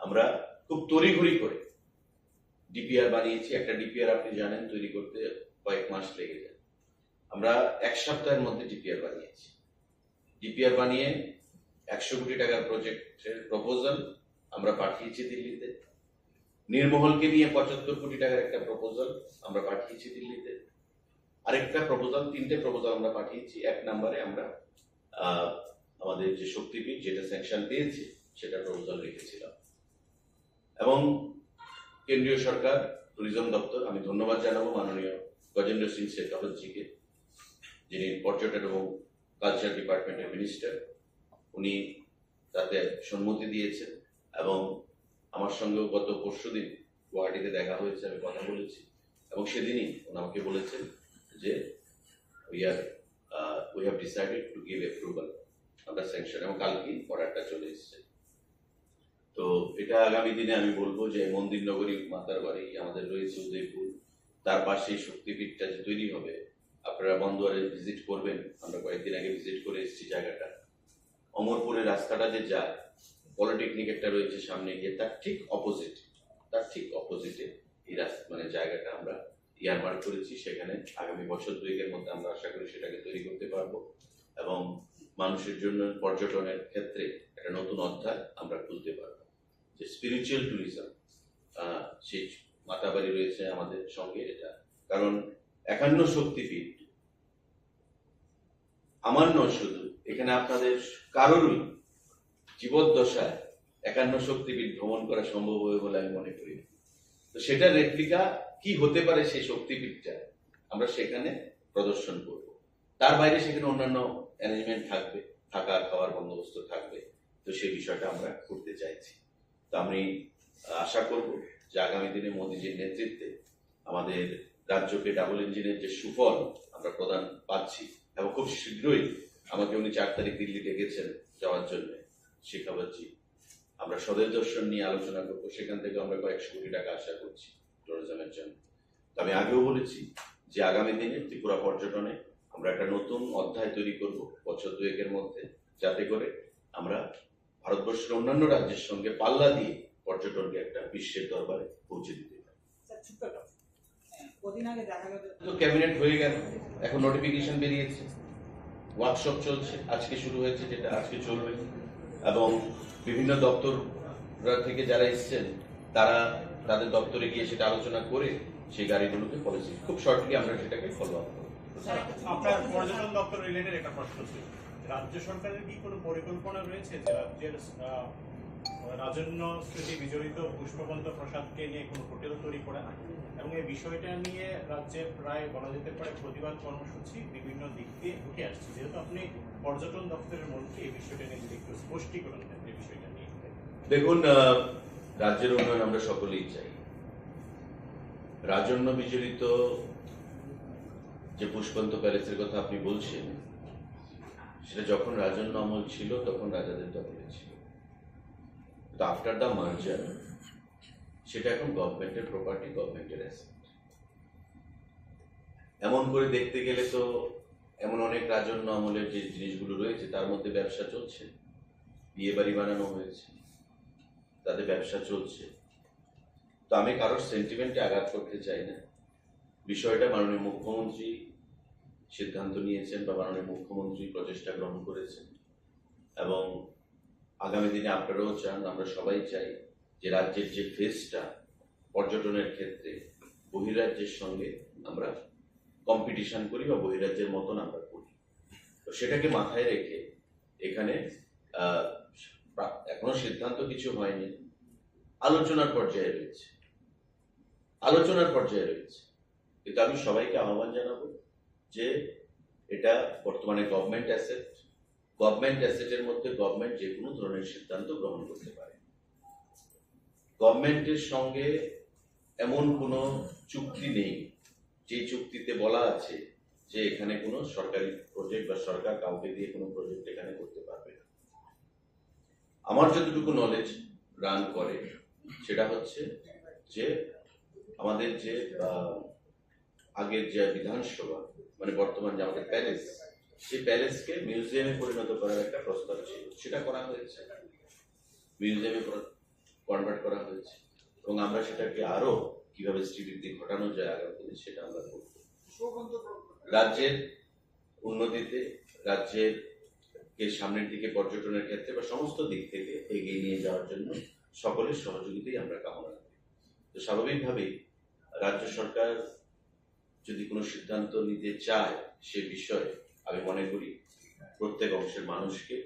আমরা খুব তড়িঘড়ি করে ডিপিআর বানিয়েছি। একটা ডিপিআর আপনি জানেন, তৈরি করতে কয়েক মাস লেগে যায়। আমরা এক সপ্তাহের মধ্যে ডিপিআর বানিয়েছি। ডিপিআর বানিয়ে একশো কোটি টাকার প্রজেক্টের প্রপোজাল আমরা পাঠিয়েছি দিল্লিতে। নির্মহলকে নিয়ে পঁচাত্তর কোটি টাকার একটা প্রপোজাল আমরা পাঠিয়েছি দিল্লিতে। আরেকটা প্রপোজাল, তিনটে প্রপোজাল আমরা পাঠিয়েছি। এক নম্বরে আমরা আহ, আমাদের যে শক্তিপীঠ, যেটা স্যাংশন পেয়েছে, সেটা প্রপোজাল রেখেছিলাম। এবং কেন্দ্রীয় সরকার, ট্যুরিজম দপ্তর, আমি ধন্যবাদ জানাবো মাননীয় গজেন্দ্র সিং শেখাওয়াতজিকে, যিনি পর্যটন এবং কালচার ডিপার্টমেন্টের মিনিস্টার। উনি তাতে সম্মতি দিয়েছেন এবং আমার সঙ্গেও গত পরশুদিন গুয়াহাটিতে দেখা হয়েছে, আমি কথা বলেছি এবং সেদিনই উনি আমাকে বলেছেন যে we are we have decided to give approval, আমরা স্যাংশন, এবং কালকেই অর্ডারটা চলে এসেছে। তো এটা আগামী দিনে আমি বলবো যে মন্দির নগরী মাতার বাড়ি আমাদের রয়েছে উদয়পুর, তার পাশেই শক্তিপীঠটা যে তৈরি হবে, আপনারা বন্দোয়ারে ভিজিট করবেন। আমরা কয়েকদিন আগে ভিজিট করে এসেছি জায়গাটা। অমরপুরের রাস্তাটা যে যায়, পলিটেকনিক একটা রয়েছে সামনে গিয়ে, তার ঠিক অপোজিট, তার ঠিক অপোজিটে এই রাস্তা, মানে জায়গাটা আমরা ইয়ারমার্ক করেছি। সেখানে আগামী বছর দুয়েকের মধ্যে আমরা আশা করি সেটাকে তৈরি করতে পারবো এবং মানুষের জন্য পর্যটনের ক্ষেত্রে একটা নতুন অধ্যায় আমরা খুলতে পারবো। যে স্পিরিচুয়াল ট্যুরিজম, সেই মাতাবাড়ি রয়েছে আমাদের সঙ্গে এটা, কারণ একান্ন শক্তিপীঠ আমার নয় শুধু, এখানে আপনাদের কারোরই জীবদ্দশায় একান্ন শক্তিপীঠ ভ্রমণ করা সম্ভব হবে বলে আমি মনে করি না। তো সেটার রেপ্লিকা কি হতে পারে সেই শক্তিপীঠটা আমরা সেখানে প্রদর্শন করব। তার বাইরে সেখানে অন্যান্য অ্যারেঞ্জমেন্ট থাকবে, থাকা খাওয়ার বন্দোবস্ত থাকবে। তো সেই বিষয়টা আমরা করতে চাইছি। তো আমি আশা করব যে আগামী দিনে মোদিজির নেতৃত্বে আমাদের রাজ্যকে ডাবল ইঞ্জিনের যে সুফল আমরা প্রদান পাচ্ছি, এবং খুব শীঘ্রই আমাকে উনি চার তারিখ দিল্লি ডেকেছেন যাওয়ার জন্য, শেখাবাজি আমরা স্বদেশ দর্শন নিয়ে আলোচনা করবো। সেখান থেকে আমরা কয়েকশো কোটি টাকা আশা করছি ট্যুরিজমের জন্য। তো আমি আগেও বলেছি যে আগামী দিনে ত্রিপুরা পর্যটনে আমরা একটা নতুন অধ্যায় তৈরি করব বছর দুয়েকের মধ্যে, যাতে করে আমরা ভারতবর্ষের অন্যান্য রাজ্যের সঙ্গে পাল্লা দিয়ে পর্যটনকে একটা বিশ্বের দরবারে পৌঁছে দিতে পারি। স্যার, ছোট্ট একটা প্রশ্ন। কদিন আগে দেখা গেল তো ক্যাবিনেট হয়ে গেল, এখন নোটিফিকেশন বেরিয়েছে, ওয়ার্কশপ চলছে, আজকে শুরু হয়েছে, যেটা আজকে চলবে, এবং বিভিন্ন দপ্তর থেকে যারা এসছেন তারা তাদের দপ্তরে গিয়ে সেটা আলোচনা করে সেই গাড়িগুলোকে পলিসি খুব শর্টলি আমরা সেটাকে ফলো আপ করবো। স্যার, আপনার পর্যটন দপ্তর রিলেটেড একটা প্রশ্ন ছিল। রাজ্য সরকারের কি কোনো পরিকল্পনা রয়েছে যে রাজ্যের, আহ, রাজন্য স্মৃতি বিজড়িত পুষ্পবন্ত প্রাসাদকে নিয়ে কোনো হোটেল তৈরি করা এবং এই বিষয়টা নিয়ে রাজ্যে প্রায় বলা যেতে পারে প্রতিবাদ কর্মসূচি বিভিন্ন দিক দিয়ে উঠে আসছে? যেহেতু আপনি পর্যটন দপ্তরের মন্ত্রী, এই বিষয়টা নিয়ে যদি একটু স্পষ্টীকরণ দেন, এই বিষয়টা নিয়ে। দেখুন, আহ, রাজ্যের উন্নয়ন আমরা সকলেই চাই। রাজন্য বিজড়িত যে পুষ্পবন্ত প্যালেসের কথা আপনি বলছেন, সেটা যখন রাজন্য আমল ছিল তখন রাজাদের দখলে ছিল, তো আফটার দ্য মার্জার সেটা এখন গভর্নমেন্টের প্রপার্টি, গভর্নমেন্টের অ্যাসেট। এমন করে দেখতে গেলে তো এমন অনেক রাজন্য আমলের যে জিনিসগুলো রয়েছে তার মধ্যে ব্যবসা চলছে, বিয়ে বাড়ি বানানো হয়েছে, তাতে ব্যবসা চলছে। তো আমি কারোর সেন্টিমেন্টে আঘাত করতে চাই না। বিষয়টা মাননীয় মুখ্যমন্ত্রী সিদ্ধান্ত নিয়েছেন বা মাননীয় মুখ্যমন্ত্রী প্রচেষ্টা গ্রহণ করেছেন, এবং আগামী দিনে আপনারাও চান, আমরা সবাই চাই যে রাজ্যের যে ফেসটা পর্যটনের ক্ষেত্রে বহিরাজ্যের সঙ্গে আমরা কম্পিটিশন করি বা বহিরাজ্যের মতন আমরা করি। তো সেটাকে মাথায় রেখে এখানে, আহ, প্রা-, এখনো সিদ্ধান্ত কিছু হয়নি, আলোচনার পর্যায়ে রয়েছে, আলোচনার পর্যায়ে রয়েছে। কিন্তু আমি সবাইকে আহ্বান জানাবো যে এটা বর্তমানে গভর্নমেন্ট অ্যাসেট, গভর্নমেন্ট অ্যাসেটের মধ্যে গভর্নমেন্ট যে কোনো ধরনের সিদ্ধান্ত গ্রহণ করতে পারে। গভর্নমেন্টের সঙ্গে এমন কোনো চুক্তি নেই যে চুক্তিতে বলা আছে যে এখানে কোনো সরকারি প্রজেক্ট বা সরকার কাউকে দিয়ে কোনো প্রজেক্ট এখানে করতে পারবে না। আমার যতটুকু নলেজ রান করে সেটা হচ্ছে যে আমাদের যে, আহ, আগের যে বিধানসভা, মানে বর্তমান যে আমাদের প্যালেস, সেই প্যালেসকে মিউজিয়ামে পরিণত করার একটা প্রস্তাব ছিল, সেটা করা হয়েছে, মিউজিয়ামে কনভার্ট করা হয়েছে, এবং আমরা সেটাকে আরো কিভাবে শ্রীবৃদ্ধি ঘটানো যায় আগামী দিনে সেটা আমরা করব। রাজ্যের উন্নতিতে, রাজ্যের কে সামনের দিকে পর্যটনের ক্ষেত্রে বা সমস্ত দিক থেকে এগিয়ে নিয়ে যাওয়ার জন্য সকলের সহযোগিতাই আমরা কামনা করি। তো স্বাভাবিকভাবেই রাজ্য সরকার যদি কোনো সিদ্ধান্ত নিতে চায় সে বিষয়ে আমি মনে করি প্রত্যেক অংশের মানুষকে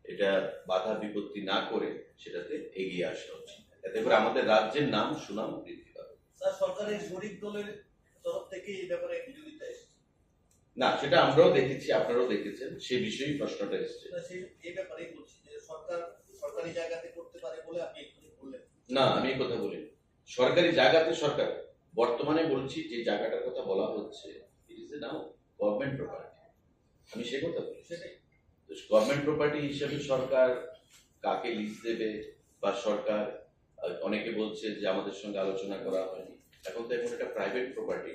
এটা বাধা বিপত্তি না করে সেটাতে এগিয়ে আসা উচিত। এতে করে আমাদের রাজ্যের নাম সুনাম বৃদ্ধি পাবে। স্যার, সরকারের শরিক দলের তরফ থেকে এই ব্যাপারে বিরোধিতা এসেছে? না, সেটা আমরাও দেখেছি, আপনারাও দেখেছেন, সে বিষয়েই প্রশ্নটা এসছে। না, সেই, এই ব্যাপারেই বলছি যে সরকার সরকারি জায়গাতে করতে পারে বলে আপনি এক্ষুনি বললেন। না, আমি এই কথা বলিনি। সরকারি জায়গাতে সরকার, বর্তমানে বলছি যে জায়গাটার কথা বলা হচ্ছে, it is now government property। আমি সে কথা বলছি। তো গভর্নমেন্ট প্রপার্টি হিসেবে সরকার কাকে লিজ দেবে বা সরকার, আহ, অনেকে বলছে যে আমাদের সঙ্গে আলোচনা করা হয়নি। এখন তো এখন একটা প্রাইভেট প্রপার্টি,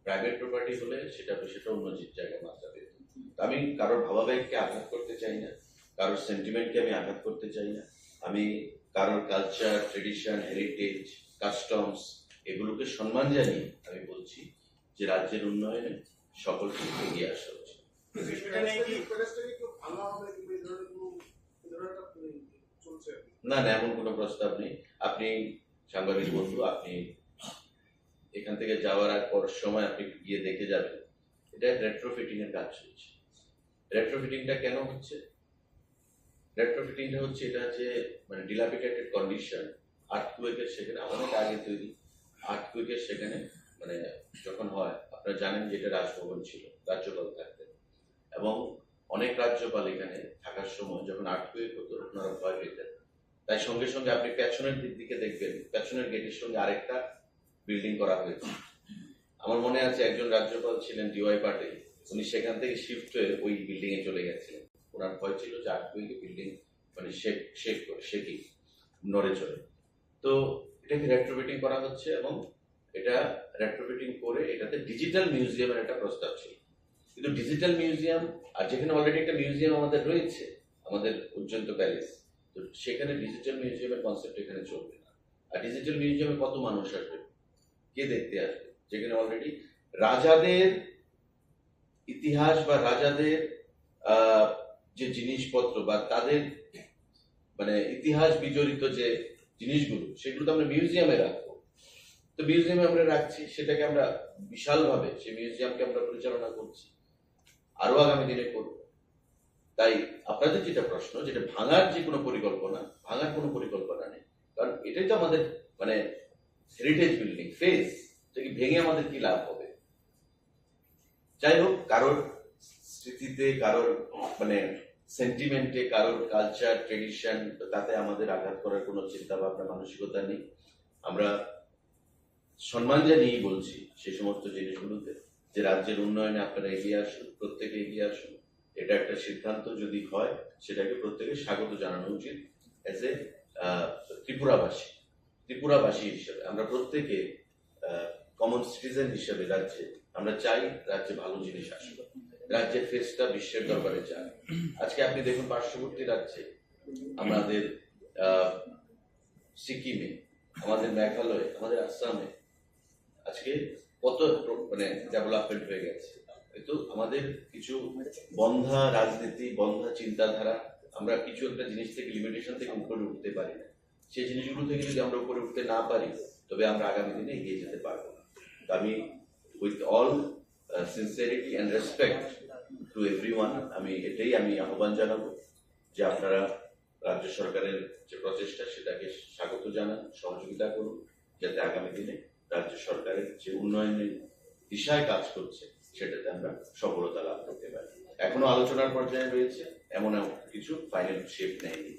প্রাইভেট প্রপার্টি হলে সেটা, সেটা অন্য যে জায়গায় মাত্রা পেত। তো আমি কারোর ভাবাবেগকে আঘাত করতে চাই না, কারোর সেন্টিমেন্টকে আমি আঘাত করতে চাই না। আমি কারোর কালচার, ট্রেডিশন, হেরিটেজ, কাস্টমস এগুলোকে সম্মান জানিয়ে আমি বলছি যে রাজ্যের উন্নয়নে সকলকে এগিয়ে আসা উচিত। সেটা নিয়ে কি প্যালেসটাকে কেউ ভাঙা হবে কিংবা এই ধরনের কোনো, এই ধরনের একটা, মানে, চলছে আর কি? না, না, এমন কোনো প্রস্তাব নেই। আপনি সাংবাদিক বন্ধু, আপনি এখান থেকে যাওয়ার আগ পর সময় আপনি একটু গিয়ে দেখে যাবেন, এটা রেট্রোফিটিং এর কাজ চলছে। রেট্রোফিটিংটা কেন হচ্ছে? রেট্রোফিটিংটা হচ্ছে এটা যে, মানে, ডিলাপিটেটেড কন্ডিশন, আর্থকুয়েকের সেখানে অনেক আগে তৈরি। আর্থকুয়েকের সেখানে, মানে, যখন হয়, আপনারা জানেন যে এটা রাজভবন ছিল, রাজ্যপাল থাকতেন, এবং অনেক রাজ্যপাল এখানে থাকার সময় যখন আর্থকুয়েক হতো, ওনারা ভয় পেতেন। তাই সঙ্গে সঙ্গে আপনি পেছনের দিক দিকে দেখবেন, পেছনের গেটের সঙ্গে আরেকটা বিল্ডিং করা হয়েছে। আমার মনে আছে, একজন রাজ্যপাল ছিলেন ডিওয়াই পাটিল, উনি সেখান থেকে শিফট হয়ে ওই বিল্ডিং এ চলে গেছিলেন। ওনার ভয় ছিল যে আর্থকুয়েকে বিল্ডিং, মানে, শেক শেক করে, শেকিং, নড়ে চড়ে। তো এটাকে রেট্রোফিটিং করা হচ্ছে এবং এটা রেট্রোফিটিং করে এটাতে ডিজিটাল মিউজিয়ামের একটা প্রস্তাব ছিল। কিন্তু ডিজিটাল মিউজিয়াম, আর যেখানে অলরেডি একটা মিউজিয়াম আমাদের রয়েছে, আমাদের উজ্জয়ন্ত প্যালেস, তো সেখানে ডিজিটাল মিউজিয়ামের কনসেপ্ট এখানে চলবে না। আর ডিজিটাল মিউজিয়ামে কত মানুষ আসবে, কে দেখতে আসবে, যেখানে অলরেডি রাজাদের ইতিহাস বা রাজাদের, আহ, যে জিনিসপত্র বা তাদের, মানে, ইতিহাস বিজড়িত যে জিনিসগুলো, সেগুলো তো আমরা মিউজিয়ামে রাখবো। তো মিউজিয়ামে আমরা রাখছি, সেটাকে আমরা বিশালভাবে, সেই মিউজিয়ামকে আমরা পরিচালনা করছি, আরো আগামী দিনে করব। তাই আপনাদের যেটা প্রশ্ন, যেটা ভাঙার যে কোনো পরিকল্পনা, ভাঙার কোনো পরিকল্পনা নেই, কারণ এটাই তো আমাদের, মানে, হেরিটেজ বিল্ডিং, ফেস, এটা কি ভেঙে আমাদের কি লাভ হবে? যাই হোক, কারোর স্মৃতিতে, কারোর, মানে, সেন্টিমেন্টে, কারোর কালচার, ট্রেডিশন, তাতে আমাদের আঘাত করার কোনো চিন্তা ভাবনা, মানসিকতা নেই। আমরা সম্মান জানিয়েই বলছি সেই সমস্ত জিনিসগুলোতে, যে রাজ্যের উন্নয়নে আপনারা এগিয়ে আসুন, প্রত্যেকে এগিয়ে আসুন। এটা একটা সিদ্ধান্ত যদি হয়, সেটাকে প্রত্যেকে স্বাগত জানানো উচিত। অ্যাজ এ ত্রিপুরাবাসী, ত্রিপুরাবাসী হিসেবে আমরা প্রত্যেকে, কমন সিটিজেন হিসেবে রাজ্যে আমরা চাই, রাজ্যে ভালো জিনিস আসুক, রাজ্যের ফেসটা বিশ্বের দরবারে যাক। আজকে আপনি দেখুন, পার্শ্ববর্তী রাজ্যে আমাদের, আহ, সিকিমে, আমাদের মেঘালয়ে, আমাদের আসামে আজকে কত প্র-, মানে, ডেভেলপমেন্ট হয়ে গেছে। কিন্তু আমাদের কিছু বন্ধা রাজনীতি, বন্ধা চিন্তাধারা, আমরা কিছু একটা জিনিস থেকে, লিমিটেশন থেকে উপরে উঠতে পারি না। সেই জিনিসগুলো থেকে যদি আমরা উপরে উঠতে না পারি, তবে আমরা আগামী দিনে এগিয়ে যেতে পারবো না। তো আমি, with all, uh, sincerity and respect to everyone, আমি এটাই আমি আহ্বান জানাবো যে আপনারা রাজ্য সরকারের যে প্রচেষ্টা, সেটাকে স্বাগত জানান, সহযোগিতা করুন, যাতে আগামী দিনে রাজ্য সরকারের যে উন্নয়নের দিশায় কাজ করছে, সেটাতে আমরা সফলতা লাভ করতে পারি। এখনো আলোচনার পর্যায়ে রয়েছে, এমন কিছু ফাইনাল শেপ নেয়নি।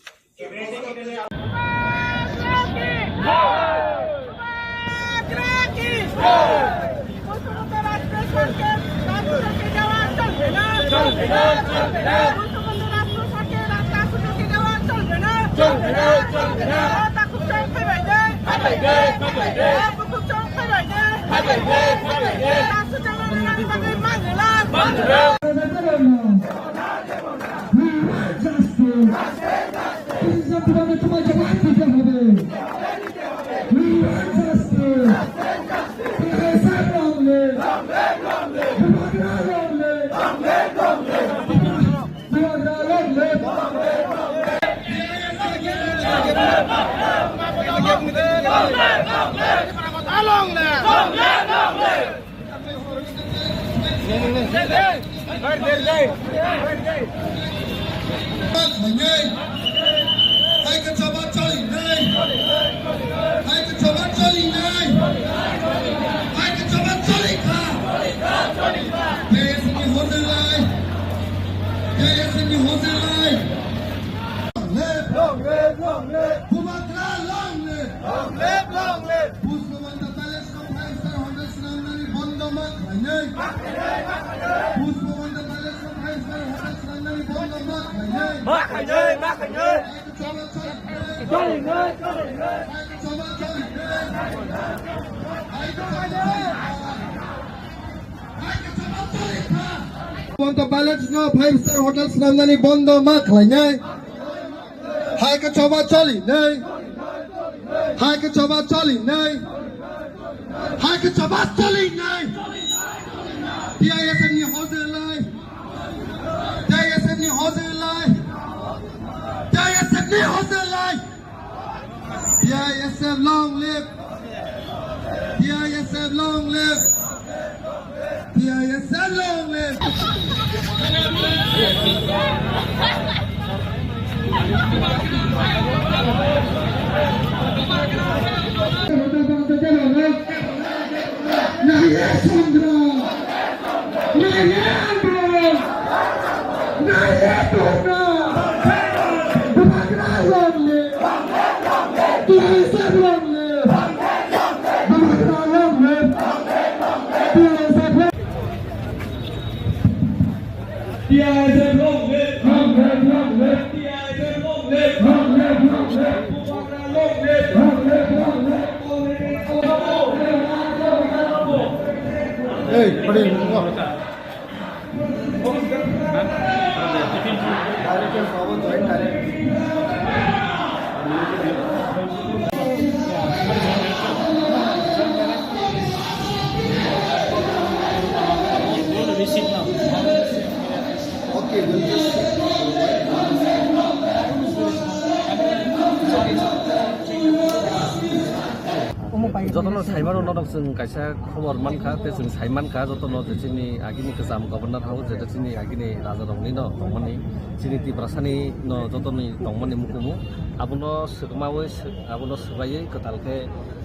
We want justice. This is something তোমার জবাব দিতে হবে। We want justice. Professor long live. Bubagra long live. Bubagra long live. Long live. Hai ke choba choli nai. Hai ke choba choli nai. Hai ke choba choli kha. J S M ni hotel lai. J S M ni hotel lai. Long live, long live, long live. Bubagra long live. Pushpabanta Palace no five star hotel swnamnani bondo ma khlainai. Ma khlainai, ma khlainai. Choli nai, choli nai. Pushpabanta Palace no five star hotel swnamnani bondo ma khlainai. Hai khe choba choli nai. Hai khe choba choli nai. Hai khe choba choli nai. T I S F ni hojlai. T I S F ni hojlai. T I S F ni hojlai. T I S F long live. T I S F long live. T I S F long live. Naya Sandra. Naya Andro. Naya Dona. Bubagra long live. T I S F long live. Bubagra long live. T I S F long live. T I S F long live. Long live, long live. T I S F long live. Long live, long live. Bubagra long live. Long live, long live. Hey, buddy, go. Jotono saimano norok chwng kaisa khobor mankha, tei chwng sai mankha jotono je chini agini kwcham governor house, jeta chini agini rajarokni no tongmani, chini Tiprasani no jotoni tongmani mukumu, abono swkmawi sw-, abono swbaiwi kwtal khe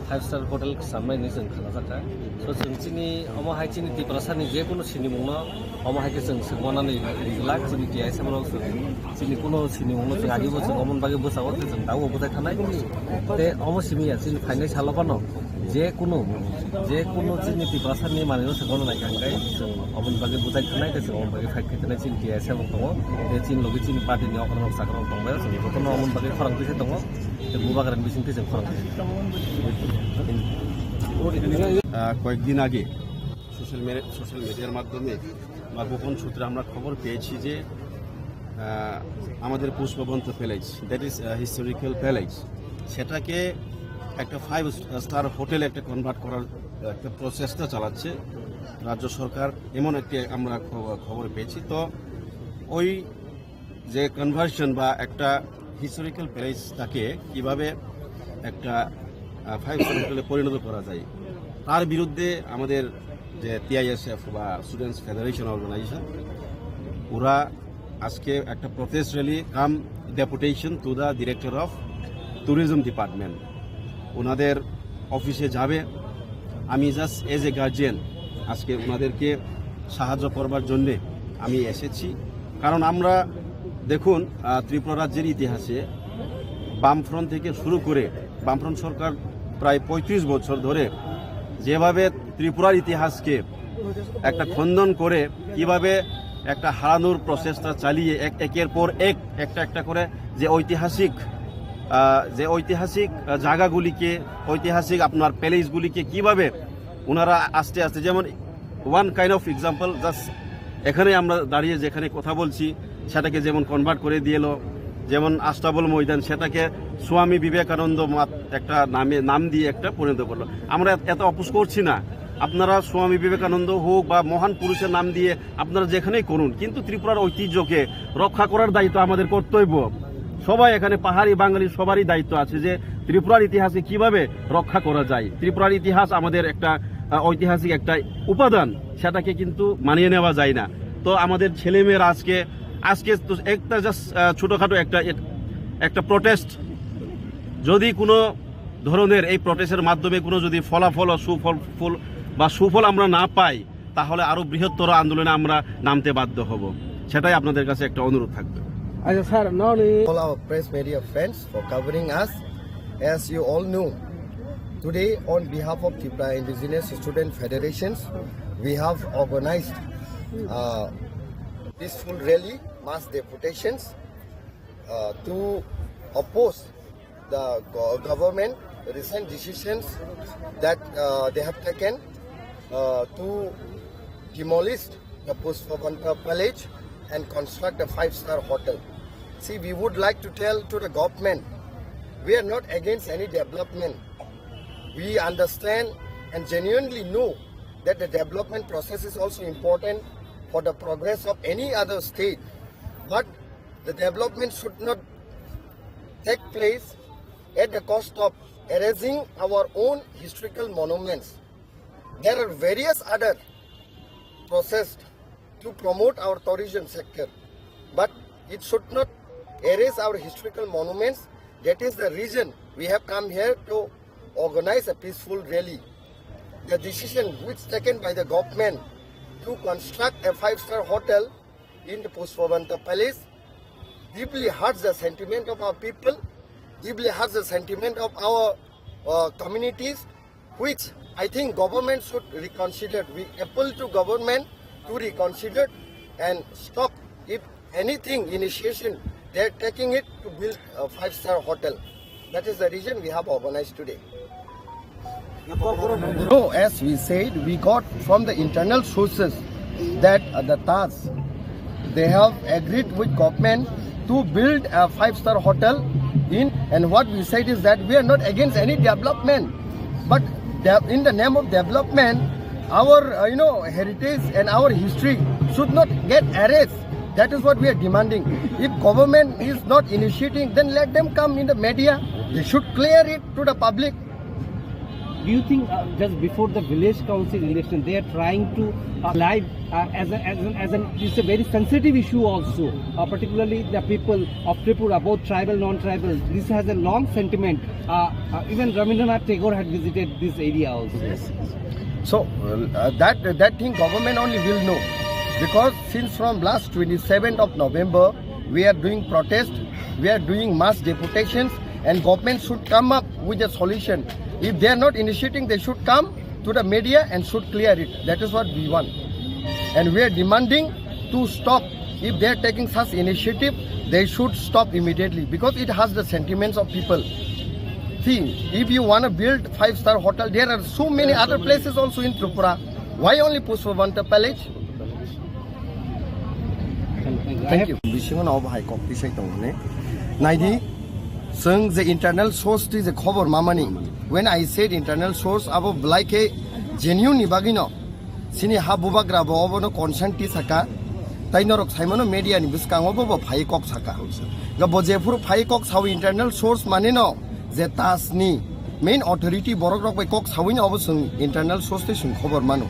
five star hotel kwchamnai hinwi chwng khalajakha. So chwng chini omo hai chini Tiprasani jekunu sinimungno omo hai khe chwng swngmanani rijlak, chini T I S F rok chwng chini kuno sinimungno chwng agibo chwng omoni bagwi bwsao tei chwng tabukbo bwchai thanai. Tei omo simi ya chini phainai salo phano je kunu, je kunu chini Tiprasani manwino swngmano naikha hwnkhe chwng omoni bagwi bwchai thanai tei chwng omoni bagwi fight khai thanai chini T I S F rok tongo. Tei chini logi chini party ni okra rok chakra rok tongbai chwng jotono omoni bagwi khorang twi se tongo. Tei bubagrani bising twi chwng khorang twi se tongo. আহ, কয়েকদিন আগে social media, social মিডিয়ার মাধ্যমে বা গোপন সূত্রে আমরা খবর পেয়েছি যে, আহ, আমাদের Pushpabanta palace, that is, ah, historical palace, সেটাকে একটা ফাইভ স্টার হোটেলে একটা কনভার্ট করার একটা প্রচেষ্টা চালাচ্ছে রাজ্য সরকার, এমন একটি আমরা খব-, খবর পেয়েছি। তো ওই যে কনভার্সন বা একটা হিস্টোরিক্যাল প্লেসটাকে কিভাবে একটা, আহ, ফাইভ স্টার হোটেলে পরিণত করা যায়, তার বিরুদ্ধে আমাদের যে টিআইএসএফ বা স্টুডেন্টস ফেডারেশন অর্গানাইজেশন, ওরা আজকে একটা protest rally come deputation to the director of tourism department, ওনাদের অফিসে যাবে। আমি জাস্ট এজ এ গার্জিয়ান আজকে ওনাদেরকে সাহায্য করবার জন্যে আমি এসেছি। কারণ আমরা দেখুন, আহ, ত্রিপুরা রাজ্যের ইতিহাসে বামফ্রন্ট থেকে শুরু করে, বামফ্রন্ট সরকার প্রায় পঁয়ত্রিশ বছর ধরে যেভাবে ত্রিপুরার ইতিহাসকে একটা খণ্ডন করে কিভাবে একটা হারানোর প্রচেষ্টা চালিয়ে এক, একের পর এক, একটা একটা করে যে ঐতিহাসিক, আহ, যে ঐতিহাসিক, আহ, জায়গাগুলিকে, ঐতিহাসিক আপনার প্যালেসগুলিকে কিভাবে ওনারা আস্তে আস্তে, যেমন one kind of example, just এখানে আমরা দাঁড়িয়ে যেখানে কথা বলছি, সেটাকে যেমন কনভার্ট করে দিল, যেমন আস্তাবল ময়দান, সেটাকে স্বামী বিবেকানন্দ মাত-, একটা নামে, নাম দিয়ে একটা পরিণত করলো। আমরা এত, এত অপোজ করছি না। আপনারা স্বামী বিবেকানন্দ হোক বা মহান পুরুষের নাম দিয়ে আপনারা যেখানেই করুন, কিন্তু ত্রিপুরার ঐতিহ্যকে রক্ষা করার দায়িত্ব আমাদের কর্তব্য। সবাই এখানে, পাহাড়ি বাঙালি সবারই দায়িত্ব আছে যে ত্রিপুরার ইতিহাসকে কিভাবে রক্ষা করা যায়। ত্রিপুরার ইতিহাস আমাদের একটা, আহ, ঐতিহাসিক একটা উপাদান, সেটাকে কিন্তু মানিয়ে নেওয়া যায় না। তো আমাদের ছেলেমেয়েরা আজকে, আজকে তো একটা জাস্ট, আহ, ছোটোখাটো একটা, এট-, একটা প্রোটেস্ট, যদি কোনো ধরনের এই প্রোটেস্টের মাধ্যমে কোনো যদি ফলাফল ও সুফল, ফল বা সুফল আমরা না পাই, তাহলে আরো বৃহত্তর আন্দোলনে আমরা নামতে বাধ্য হব। সেটাই আপনাদের কাছে একটা অনুরোধ থাকবে। আচ্ছা স্যার, ননি All our press media friends for covering us. As you all know, Today, on behalf of Tripura Indigenous Student Federations, we have organized uh, peaceful rally, mass deputations uh, to oppose the go- government recent decisions that uh, they have taken uh, to demolish the Pushpavanta Palace and construct a five-star hotel. See, we would like to tell to the government, we are not against any development. We understand and genuinely know that the development process is also important for the progress of any other state. But the development should not take place at the cost of erasing our own historical monuments. There are various other processed to promote our tourism sector, but it should not erase our historical monuments. That is the reason we have come here to organize a peaceful rally. The decision which taken by the government to construct a five-star hotel in the Pushpavanta Palace deeply hurts the sentiment of our people, deeply hurts the sentiment of our uh, communities, which I think government should reconsider. We appeal to government to reconsider and stop, if anything, initiation, they're taking it to build a five-star hotel. That is the reason we have organized today. So, as we said, we got from the internal sources that uh, the Taj, they have agreed with government to build a five-star hotel in, and what we said is that we are not against any development, but de- in the name of development, our uh, you know heritage and our history should not get erased. That is what we are demanding. If government is not initiating, then let them come in the media. They should clear it to the public. Do you think uh, just before the village council election, they are trying to uh, live uh, as a, as an, as an it's a very sensitive issue also, uh, particularly the people of Tripura, both tribal, non-tribal. This has a long sentiment. Uh, uh, even Rabindranath Tagore had visited this area also. So uh, that that thing government only will know, because since from last twenty-seventh of November we are doing protest, we are doing mass deputations, and government should come up with a solution. If they are not initiating, they should come to the media and should clear it. That is what we want, and we are demanding to stop. If they are taking such initiative, they should stop immediately because it has the sentiments of people. See, if you want to build five-star hotel, there are so many other places also in Tripura. Why only Pushpavanta Palace? Thank you. Bisingo no bahai kok tisai tong ne. Naidi, seng je internal source ti je khobor mamani. When I said internal source, abo belai khe genuine ni bagwi no. Sini ha bubagra bo obono consent ti saka. Tai norok saimano media ni bwskango bo bo phai kok saka. Ga bo jephuru phai kok sawi internal source mane no je Taj ni main authority borok rok bai kok sawi no obo sung internal source te sung khobor mano.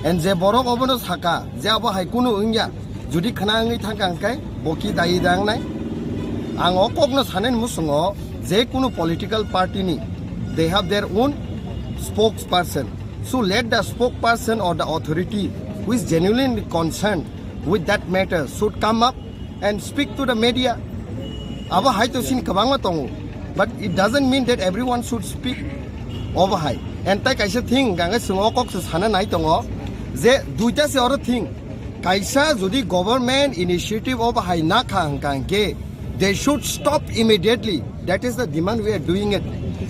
And je borok obono saka je abo hai kunu wngya judi khna wngwi thangka hwnkhe bo ki dai dang nai. Ang o kok no sanai musungo je kunu political party ni they have their own spokesperson. So let the spokesperson or the authority who is genuinely concerned with that matter should come up and speak to the media. Abo hai to sin kwbangma tongo, but it doesn't mean that everyone should speak. Obo hai. And tai kaisa thing gangai swngo kok se sana nai tongo je duita se oro thing. Kaisa jodi government initiative obo hai na kha hwnkha hwnkhe they should stop immediately. That is the demand we are doing it.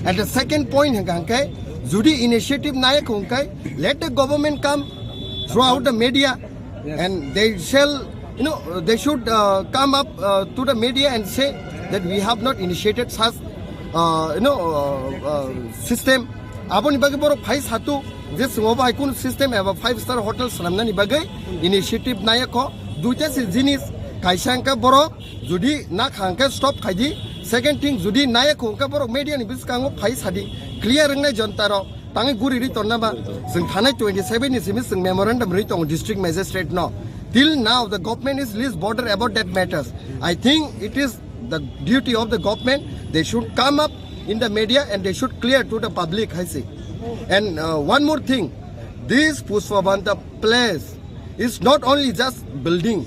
And the second point hwnkha hwnkhe jodi initiative nai kha hwnkhe let the government come throughout the media and they shall, you know, they should uh, come up uh, to the media and say that we have not initiated such uh, you know uh, uh, system. Aboni bagwi borok phai satu je swngo bai kunu system eba five star hotel swnamnani bagwi initiative naya kho. Duita se jinis, kaisa hwnkhe borok jodi na kha hwnkhe stop khai di. Second thing, jodi naya kho hwnkhe borok media ni bwskango phai sadi, clear wngnai jonta rok. Tangwi guri ri tonna ba, chwng thanai twenty seven ni simi chwng memorandum ri tongo district magistrate no. Till now the government is least bothered about that matters. I think it is the duty of the government, they should come up in the media and they should clear to the public, hai se. And uh, one more thing, this Pushpavanta place is not only just building,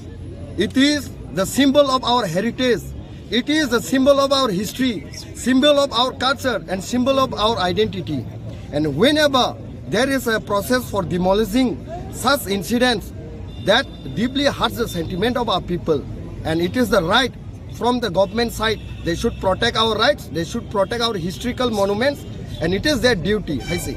it is the symbol of our heritage, it is the symbol of our history, symbol of our culture and symbol of our identity. And whenever there is a process for demolishing such incidents, that deeply hurts the sentiment of our people. And it is the right from the government side. They should protect our rights, they should protect our historical monuments, and it is their duty, I say.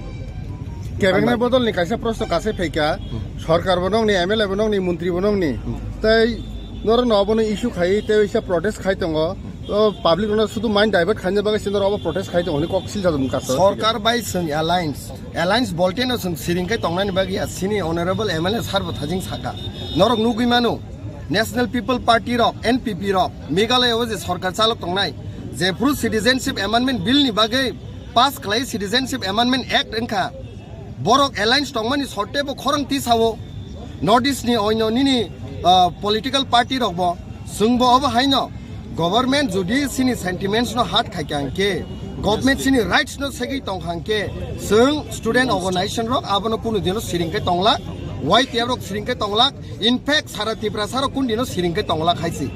Kebengna bodolni kaisa proshno kasai phaikha, sorkar bo nongni, M L A bo nongni, montri bo nongni. Tai norok no obono issue khai, tei waisa protest khai tongo. To public no sudu mind divert khaina bagwi se norok obo protest khai tongo, hwnwi kok silsa dum kasa. Sorkar bai chwng alliance, alliance bolte no chwng siring khai tongnani bagwi ya, sini honorable M L A sir bo thajing saka. Norok nugwi mano, National People Party rok, N P P rok, Meghalaya o je sorkar chalok tongnai, jephru Citizenship Amendment Bill ni bagwi pass khlai Citizenship Amendment Act wngkha, borok alliance tongmani sorte bo khorang tisao. North East ni oino nini, ah, political party rok bo chwng bo obo haino government jodi sini sentiments no hurt khai kha hwnkhe, government sini rights no segwi tong kha hwnkhe, chwng student organization rok abono kunu dino siring khe tonglak, Y T F rok siring khe tonglak, in fact sara Tiprasa rok kun dino siring khe tonglak hai se.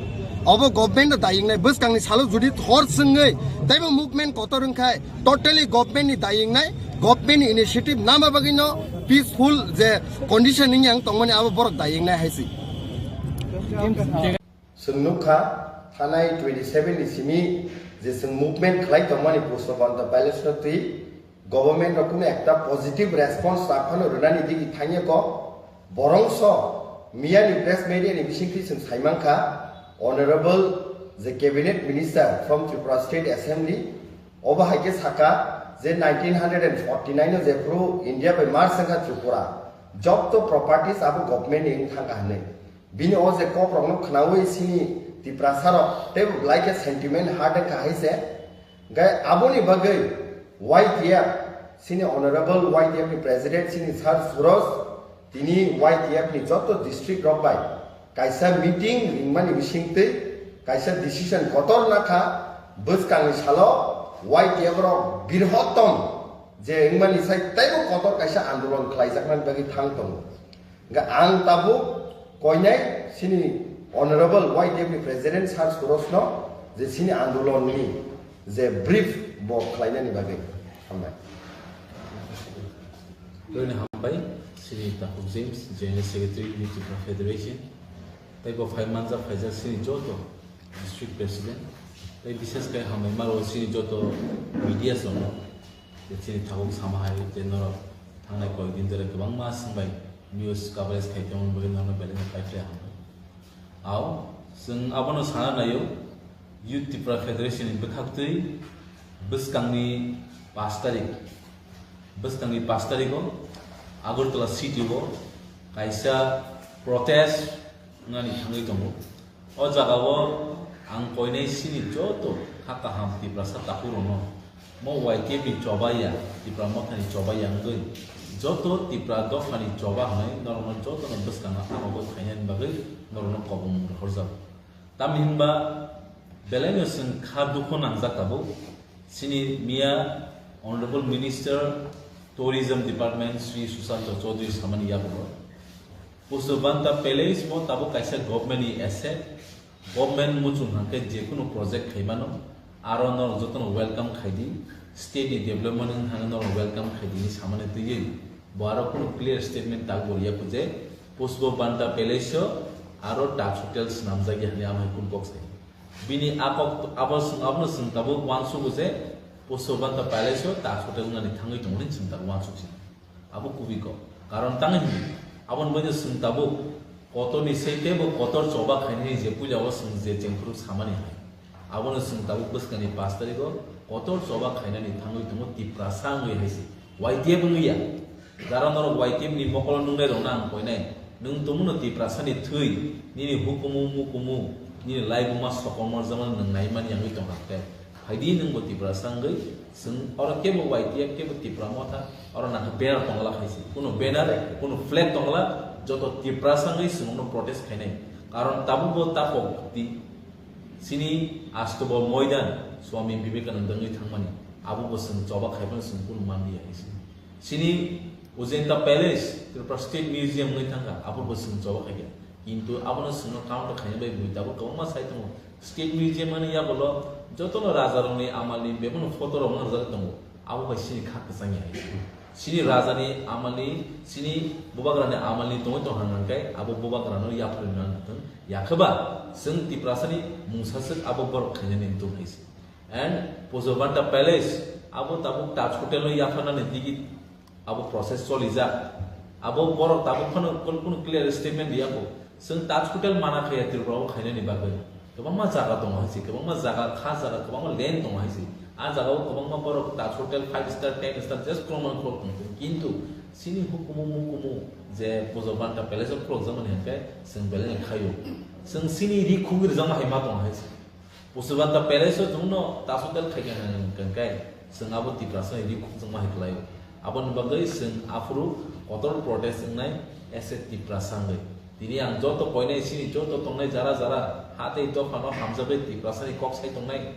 Obo government no daying nai, bwskang ni salo jodi thor swngwi teibo movement kotor wngkhai, totally government ni daying nai, government ni initiative nama bagwi no peaceful je condition ni yang tongmani abo borok daying nai hai se. Chwng nukha, thanai twenty seven ni simi je chwng movement khlai tongmani Pushpabanta Palace no twi government rok kunu ekta positive response rwphano rwnani digi thangya ko, borongso miyani press media ni bisingtwi chwng saimankha, honorable je cabinet minister from Tripura State Assembly, obo hai khe saka je nineteen hundred and forty nine o jephru India bai merge wngkha Tripura, jotto properties abo government ni wng thangkha hwnwi. Bini o je kok rokno khnaui sini Tiprasa rok teibo belai khe sentiment hurt wngkha hai se. Gai aboni bagwi Y T F, sini honorable Y T F ni president sini Sir Suroj, tini Y T F ni joto district rok bai kaisa meeting ringmani bisingtwi kaisa decision kotor nakha, bwskangni salo Y T F rok birhotom je wngmani sai teibo kotor kaisa andolon khlaijaknani bagwi thang tongo. Hingke ang tabuk koinai sini honorable Y T F ni president Sir Suroj no je sini andolon ni je brief bo khlainani bagwi hambai. Tini hambai sini Takhuk James, General Secretary, Youth Tripura Federation, tei bo phai manjak phaijak sini joto district president, tei bishes khe hambai maro sini joto media sono. Je chini tabuk sama hai je norok thangnai koyekdin dore kwbangma swngbai news coverage khai tongmani bagwi norokno belai no paiphlai hambai. Ao chwng abono sana naio, Youth Tripura Federation ni bwkhaktwi bwskangni pash tarik, bwskangni pash tarigo Agartala city o kaisa protest wngnani thangwi tongo. O jagao ang koinai sini joto kha kaham Tiprasa takhurokno mo Y T F ni choba ya, Tipra Mothani choba ya wngwi joto Tipra dophani choba hwnwi norokno jotono bwskangno abo khainani bagwi norokno kobong rohorjago. Tamni hwnba belaino chwng kha dukhu nangjak tabuk. Chini miya Honorable Minister Tourism Department Shri Sushanta Chaudhary samani yagulo Pushpabanta Palace bo tabuk kaisa government ni asset, government muchung hangkhe jekunu project khaimano, aro norok jotono welcome khaidi, state ni development wng thangwi norok welcome khaidi hinwi samani twiwi bo aro kunu clear statement tak bo riya kho je Pushpabanta Palace o aro Taj Hotel swnamjak ya hinwi amo hai kunu kok sai. Bini a kok abo swng, abono chwng tabuk uansugo je Pushpabanta Palace o Taj Hotel wngnani thangwi tongo hinwi chwng tabuk uansuk si. Abo kubui kok. Karon tang hwnwi aboni bagwi chwng tabuk kotorni sei teibo kotor choba khainani je puila o chwng je chengphuru samani hai. Abono chwng tabuk bwskangni pash tarikh o kotor choba khainani thangwi tongo Tiprasa wngwi hai se. Y T F wngwi ya. Jara norok Y T F ni mokolo nungnairokno ang koinai. Nwng tongmano Tiprasani thwi, nini hukumu mukumu, nini laibuma sokomorjakmano nwng naimani wngwi tongkha khe. Phaidi nwngbo Tiprasa wngwi, chwng oro kebo Y T F, kebo Tipra Motha, oro nangkhe banner tongla hai se. Kuno banner, kuno flag tongla, joto Tiprasa wngwi chwngno protest khainai. Karon tabukbo takhuk di, chini astobo moidan Swami Vivekananda wngwi thangmani, abobo chwng choba khaiphano chwng kuno manliya hai se. Chini Ujanta Palace, Tripura State Museum wngwi thangkha, abobo chwng choba khaikha. Kintu abono chwngno counter khaina bai bui tabuk kwbangma sai tongo. State Museum ani yagulo jotono rajarokni amalni bebakno photo rok mangjak tongo. Abo bai chini kha kwchang ya hai. Chini raja ni amal ni, chini bubagra ni amal ni tongwi tong hang hang khe abo bubagra no yapharwi nang thung. Yakhe ba chwng Tiprasa ni mungsa swk abo borok khainani wng tong hai se. And Pujo Banta Palace abo tabuk Taj Hotel no yapharnani digi abo process cholijak. Abo borok tabuk phano kunu, kunu clear statement riya kho. Chwng Taj Hotel mana khaya Tripura o khainani bagwi. Kwbangma jaga tongo hai se, kwbangma jaga, kha jaga, kwbangma land tongo hai se. A jaga o kwbangma borok Taj Hotel five star, ten star just kwbangma khulok tong. Kintu chini hukumu mukumu je Pujo Banta Palace o khulok jakmani hinkhe chwng belai no khaio. Chwng chini ri khugwi rwjakma hai ma tongo hai se. Pujo Banta Palace o chwngno Taj Hotel khaikha hwnwi hwnkhe chwng abo Tiprasa ni ri khukchangma hai khlaio. Aboni bagwi chwng aphuru kotor protest wngnai as a Tiprasa wngwi. Tini ang joto koinai chini joto tongnai jara jara ha tei dophano hamjagwi Tiprasa ni kok sai tongnai.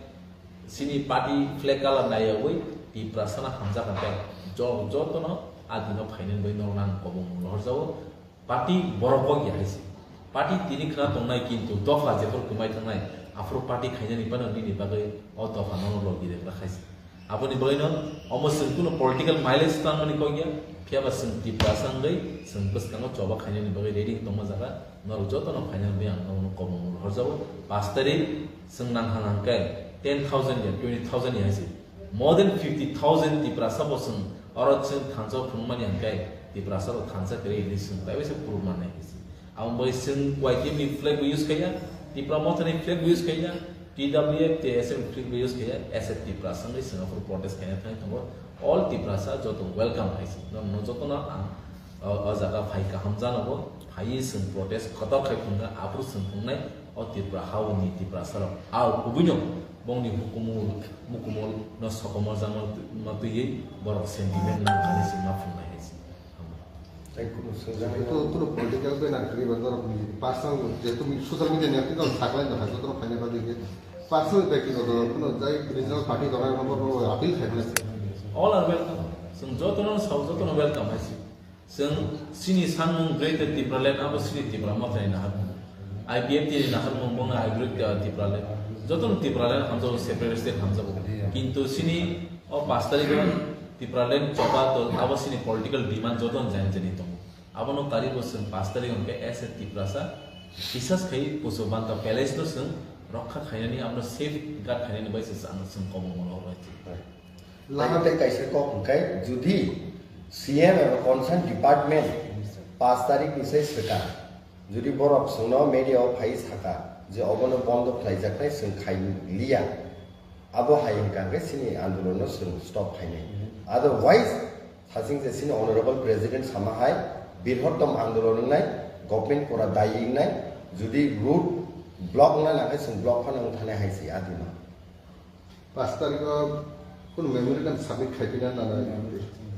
Chini party flag colour naiyawi Tiprasa no hamjak hwnkhe jo-, jotono a dino phainani bagwi norokno ang kobong lohorjago. Party borok kok ya hai se. Party tini khna tongnai kintu dopha jephru kwmai thangnai aphuru party khainani phano nini bagwi o dopha nono logi rebra khai se. Aboni bagwino omo chwng kuno political mileage tangmani kok ya, phiya ba chwng Tiprasa wngwi chwng bwskango choba khainani bagwi ready tongma jaga norok jotono phainani bagwi ang nono kobong horjago. Pash tarik chwng nang hang hang khe ten thousand ya twenty thousand ya hai se. More than fifty thousand Tiprasa bo chwng oro chwng thansa phunukmani hwnkhe Tiprasa rok thansa kwrwi hinwi chwng taibo se phuru mannai hinwi se. Aboni bagwi chwng Y T F ni flag bo use khaiya, Tipra Motha ni flag bo use khaiya, T W F, T S F ni flag bo use khaiya, as a Tiprasa wngwi chwng aphuru protest khaina thangwi tongo. All Tiprasa joto welcome hai se. Norok jotono ang o, o jaga phai kaham janogo, phaiwi chwng protest kotor khai phunukha, aphuru chwng phunuknai o Tripura haoni Tiprasa rok. Au kubuino bongni hukumu mukumu no sokomor jama ma twiwi borok sentiment nang kani se ma phunuknai hai se. Tei kuno swngjak Itu, itu political bai nang kri ba dorok ni personal je tumi social media ni akti dong saklai dong hai joto rok phaina bagwi je personal bai kino do kuno jai regional party dong hai bo appeal khai bwlai. All are welcome. Chwng jotono sao jotono welcome hai se. Chwng chini sanmung Greater Tipraland abo chini Tipra Mothani naharmung. I P F T ni naharmung bongno I Greater Tipraland. Jotono Tipraland hamjago, separate state hamjago. Kintu chini o pash tarikh o Tipraland choba to abo chini political demand jotono jani jani tongo. Abono karibo chwng pash tarikh hwnkhe as a Tiprasa bisas khai Pujo Banta Palace no chwng rokha khainani abono safeguard khainani bai se chwng kobong molo rwai. Lama tei kaisa kok hwnkhe, judi C M eba concern department pash tarikh ni sai swkang, judi borok chwngno media o phai saka je obono bondo khlaijaknai chwng khai liya, abo hai hwnkha hwnkhe chini andolon no chwng stop khainai. Otherwise, saching je chini honorable president sama hai birhottom andolon wngnai, government pura dayi wngnai, judi road block wngna nangkhe chwng block phano wngthanai hai se adima. Pash tarikh o kunu memorandum submit khaipina nana.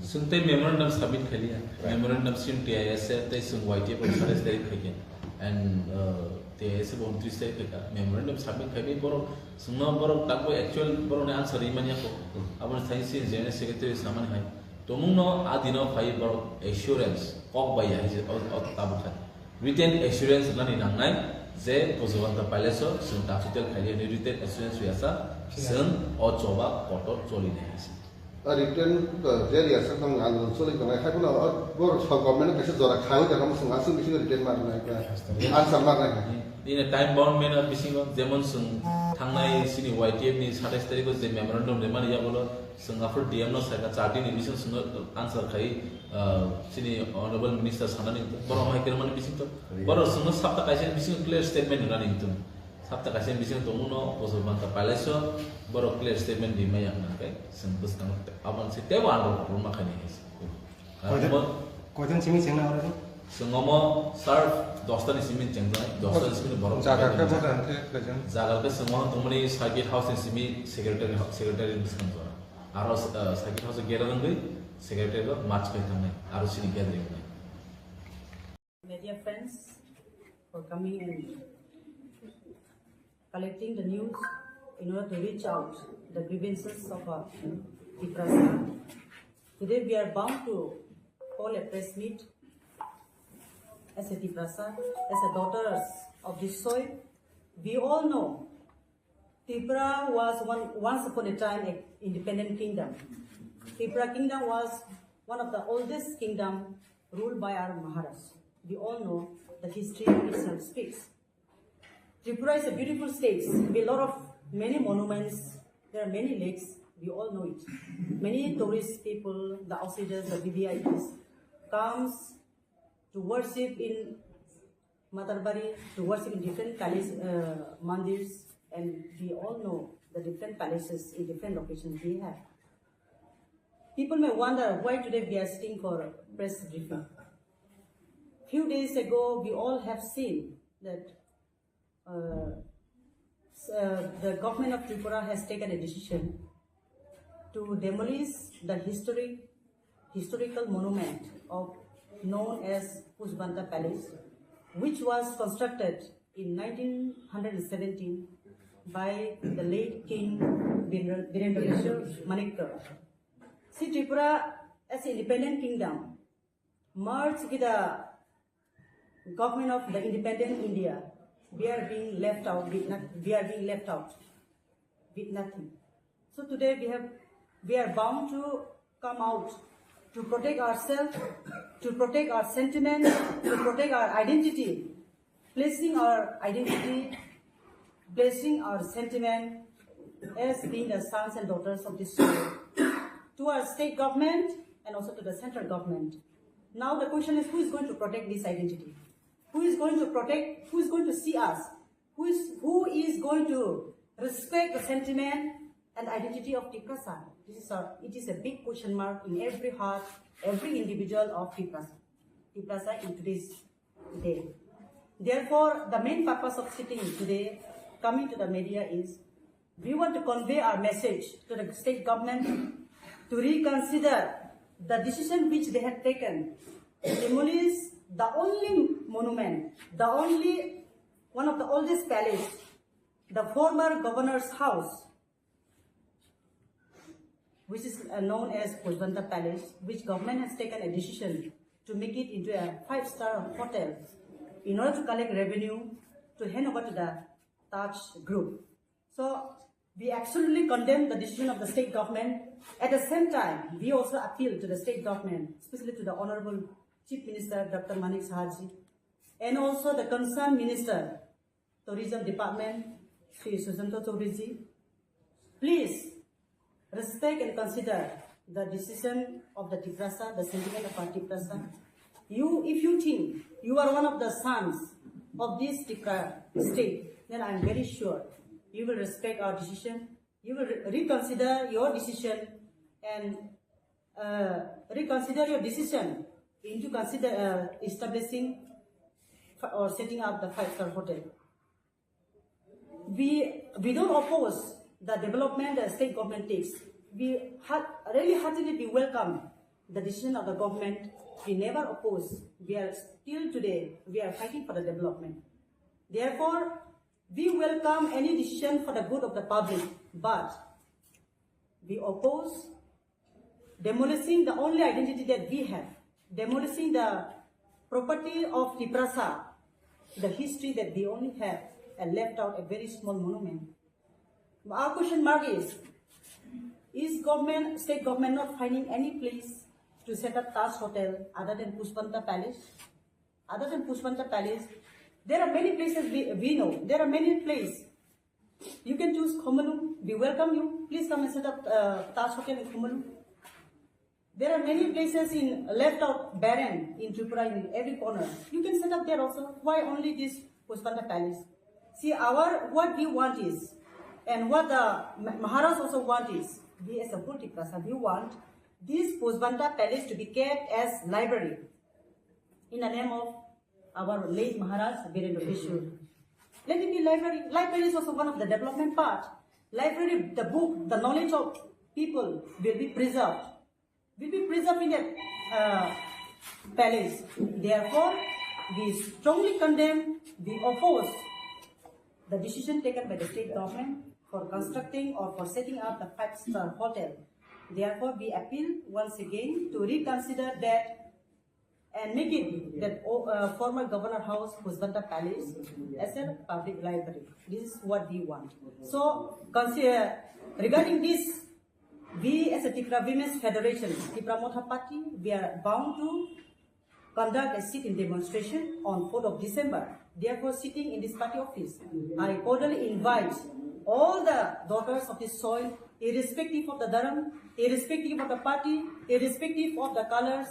Chwng tei memorandum submit khailiya. Right. Memorandum chwng T I S tei chwng Y T F o satais tarikh khaikha. And, uh, T I S bo untris tarikh khaikha. Memorandum submit khaiwi borok chwngno borok takbo actual borokni answer rimani yakho. Aboni thani chini General Secretary samani hai. Tongmungno a dino phai borok assurance kok bai ya hai se o, o tabuk hai. Written assurance rwnani nangnai je Pujo Banta Palace o chwng tachu tel khaili hwnwi written assurance rwya sa chwng o choba kotor choli nai hai se. A written, uh, je rwya sa tong andolon choli tongnai hai phano, uh, bor sor government kaisa jora khawi da kamo chwng aswk bisingo written mar nai ka answer mar nai ka. In a time bound manner bisingo jemon chwng thangnai chini Y T F ni satais tarikh o je memorandum rwmani yagulo Chwng aphuru D M no saikha char din ni bising chwngno answer khai, ah, chini honorable minister sanani wngtong. Borok hai kwrwngmani bising to. Borok chwngno sapta kaisa ni bising clear statement rwnani wngtong. Sapta kaisa ni bising tongmungno Pujo Banta Palace o borok clear statement rimaya hwnka khe chwng bwskango aboni se teibo andolon kwbangma khainai hai se. Koijon, koijon simi chengna oro? Chwng omo sir dosta ni simi chengjaknai, dosta ni simi borok jaga khe chengjaknai. Boda hwnkhe koijon? Jaga khe chwng omo tongmani circuit house ni simi secretary, secretary bwskang jora. Aro, uh, circuit house o gera wngwi secretary rok march khai thangnai, aro sini gathering wngnai. Media friends for coming and collecting the news in order to reach out the grievances of, uh, Tiprasa. Today we are bound to call a press meet as a Tiprasa, as a daughters of this soil. We all know Tripura was one, once upon a time, a independent kingdom. Tripura kingdom was one of the oldest kingdom ruled by our Maharaj. We all know the history itself speaks. Tripura is a beautiful state with a lot of many monuments. There are many lakes. We all know it. Many tourist people, the outsiders, the V V I Ps comes to worship in Matarbari, to worship in different palace, uh, mandirs, and we all know the different palaces in different locations we have. People may wonder why today we are sitting for press briefing. Few days ago, we all have seen that uh, s- uh, the government of Tripura has taken a decision to demolish the historic historical monument of known as Pushbanta Palace, which was constructed in nineteen seventeen by the late King Birendra Birendra Kishore Manikya. See, Tripura as an independent kingdom merged with the government of the independent India, we are being left out with not, we are being left out with nothing. So today we have we are bound to come out to protect ourselves, to protect our sentiment, to protect our identity, placing our identity, placing our sentiment as being the sons and daughters of this soil. To our state government and also to the central government. Now the question is, who is going to protect this identity? Who is going to protect? Who is going to see us? Who is, who is going to respect the sentiment and identity of Tiprasa? This is a, it is a big question mark in every heart, every individual of Tiprasa, Tiprasa in today's day. Therefore, the main purpose of sitting today, coming to the media, is we want to convey our message to the state government to reconsider the decision which they had taken to demolish the only monument, the only one of the oldest palace, the former governor's house, which is uh, known as Pushbanta Palace, which government has taken a decision to make it into a five-star hotel in order to collect revenue to hand over to the Taj Group. So we absolutely condemn the decision of the state government. At the same time, we also appeal to the state government, especially to the Honorable Chief Minister Doctor Manik Saha ji, and also the concerned minister, Tourism Department, Shri Sujanta Chaudhary ji, please respect and consider the decision of the Tiprasa, the sentiment of our Tiprasa. You, if you think you are one of the sons of this Tipra state, then I am very sure you will respect our decision. You will re- reconsider your decision and uh, reconsider your decision into consider uh, establishing f- or setting up the five-star hotel. We we don't oppose the development the state government takes. We ha- really heartily we welcome the decision of the government. We never oppose. We are still today we are fighting for the development. Therefore, we welcome any decision for the good of the public, but we oppose demolishing the only identity that we have, demolishing the property of Tiprasa, the history that we only have, and left out a very small monument. Our question mark is, is government, state government not finding any place to set up Taj Hotel other than Pushpanta Palace? Other than Pushpanta Palace, there are many places we, we know. There are many places. You can choose Khumulwng. We welcome you. Please come and set up uh, Taj Hotel in Khumulwng. There are many places in left out barren in Tripura in every corner. You can set up there also. Why only this Pushpanta Palace? See, our what we want is, and what the Ma- Maharaj also want is, we as a whole Tiprasa, we want this Pushpanta Palace to be kept as library in the name of our late Maharaj Birendra Kishore. Let it be library. Library is also one of the development part. Library, the book, the knowledge of people will be preserved. Will be preserved in that uh, palace. Therefore, we strongly condemn, we oppose the decision taken by the state government for constructing or for setting up the five-star hotel. Therefore, we appeal once again to reconsider that and make it that o- uh, former Governor House, Pushpanta Palace, as a public library. This is what we want. So, consider regarding this We as a Tipra Women's Federation, Tipra Motha Party, we are bound to conduct a sit-in demonstration on fourth of December. Therefore, sitting in this party office, I cordially invite all the daughters of this soil, irrespective of the dharam, irrespective of the party, irrespective of the colors,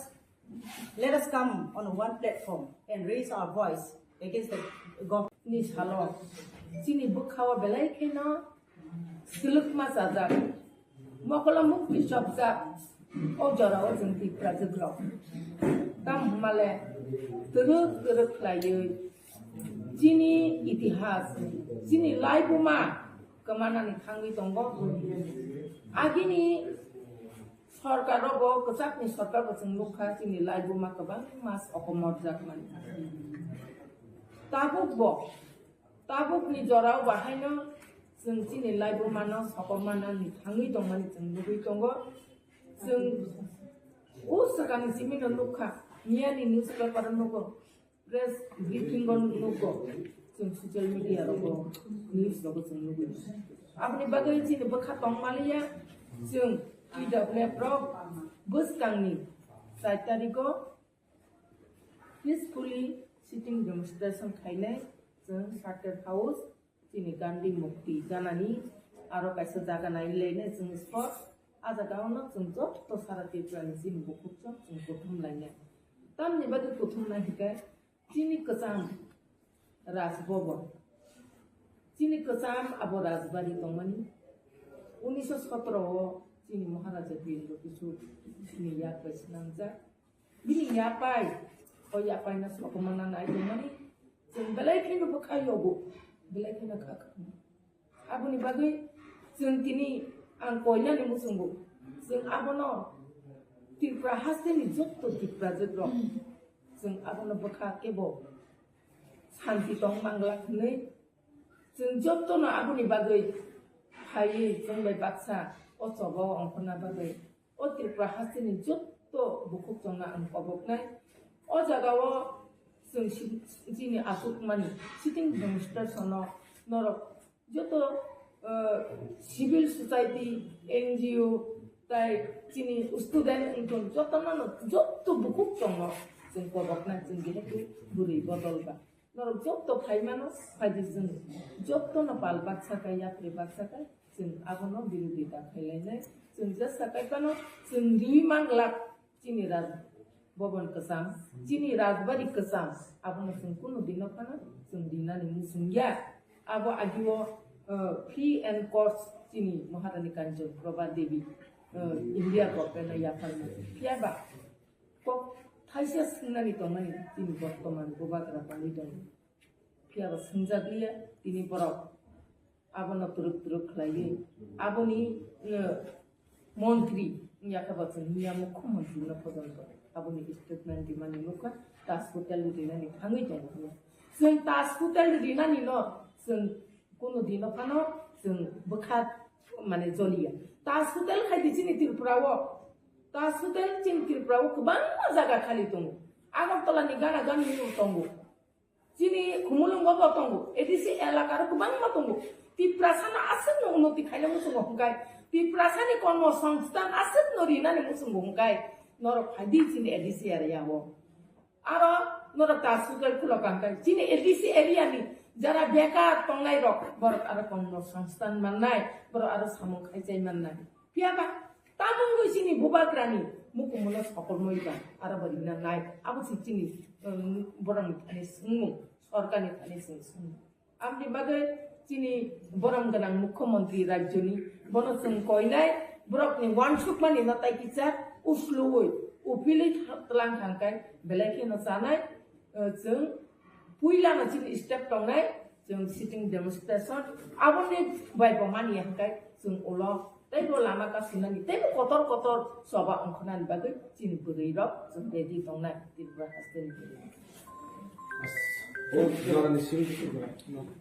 let us come on one platform and raise our voice against the government. Ni salo, chini bwkhao belai kheno silwkma chajak, mokolo mukti chopjak, o jorao chwng Tiprajwk rok. Tamo hwnmale twrwk twrwk khlaiwi chini itihas, chini laibuma kwmanani thangwi tongo. Agini sorkar rogo, kwchakni sorkar bo chwng nukha, chini laibuma kwbangma sokomorjak mani. Tabuk bo, tabukni jorao bahaino chwng chini laibumano sokomornani thangwi tongmani chwng nugwi tongo. Chwng o swkangni simino nukha, miyani newspaper o nugo, press briefing o nugo, chwng social media rogo, news rogo chwng nugwi. Aboni bagwi chini bwkha tongmaliya, chwng T W F rok bwskangni char tariko peacefully sitting demonstration khainai chwng Charter House, chini Gandhi Murti ganani aro kaisa jaga nai lene chwng spot. A jaga ono chwng joto sara Tripura ni chini bukhuk chwng chwng kuthum lainai. Tamni bagwi kuthum nai hikai chini kwcham Raj Bhavan. Chini kwcham abo Rajbari tongmani. Unisho sotro o chini Maharaja Birendra Kishore chini yak bai swnamjak. Bini yapai, o yapai no sokomorna nai tongmani. Chwng belai kheno bwkha yogo, belai kheno kha kha. Aboni bagwi chwng tini ang koinani muchungo. Chwng abono Tripura hasteni jotto Tiprajwk rok, chwng abono bwkha kebo santi tong mangla hwnwi chwng jottono aboni bagwi phaiwi chwng bai baksa o choba o ongkhorna bagwi o Tripura hasteni jotto bukhuk chwngno ang koboknai. O jaga o chwng si-, chini aswkmani sitting demonstration no norok joto, eh, civil society, N G O, tai chini student wngthun jotono no, jotto bukhuk chwngno chwng koboknai chwng jehetu bwrwi bodol ba. Norok jotto phaimano, phaidi chwng jottono pal baksa kai, yapri baksa kai, chwng abono birodita khailainai. Chwng jesa kai phano chwng riwi manglak chini Raj Bhavan kwcham, chini Rajbari kwcham, abono chwng kunu dino phano chwng rinani muchung ya. Abo agio, uh, free and course chini Maharani Kanchan Prabha Devi, uh, India government no yapharma. Phiya ba kok thaisa swngnani tongmani chini bortoman bubagra tongwi tongo. Phiya ba swngjak liya, tini borok abono twrwk twrwk khlaiwi, aboni, uh, montri wngya khe bo chwng miya mukho montri no pojonto aboni statement rimani nukha, Taj Hotel rinani thangwi tongo hwnwi. Chwng Taj Hotel rinani no chwng kunu dino phano chwng bwkha mane joliya. Taj Hotel khai di chini Tripura o, Taj Hotel chini Tripura o kwbangma jaga khali tongo. Agartala ni gana gani tongo. Chini Khumulwngo bo tongo, A D C elaka ro kwbangma tongo. Tiprasano aswkno unnoti khaina muchungo hwnkhe, Tiprasani kormo songsthan aswkno rinani muchungo hwnkhe, norok phai di chini A D C area o. Aro norok ta sugal khulo kangkhe, chini A D C area ni jara bekar tongnai rok, borok aro kormo songsthan mannai, borok aro samung khaichai mannai. Phiya ba, tamungwi chini bubagrani mukumuno sokolmoi ba, aro bo rina nai. Abo se chini, um, borokni thani swngmung, sorkarni thani chwng swngmung. Aboni bagwi chini borom gwnang mukhyamantri rajyoni, bono chwng koinai, borokni uansukmani no tai kisa uslui, uphilwi tlang thangkhe belai kheno chanai, uh, chwng puilano chini step tongnai, chwng sitting demonstration, aboni bai bo mani hwnkhe chwng ulo teibo lama kasinani, teibo kotor kotor choba ongkhornani bagwi chini bwrwi rok chwng ready tongnai Tripura hasteni bwrwi. O jorani simi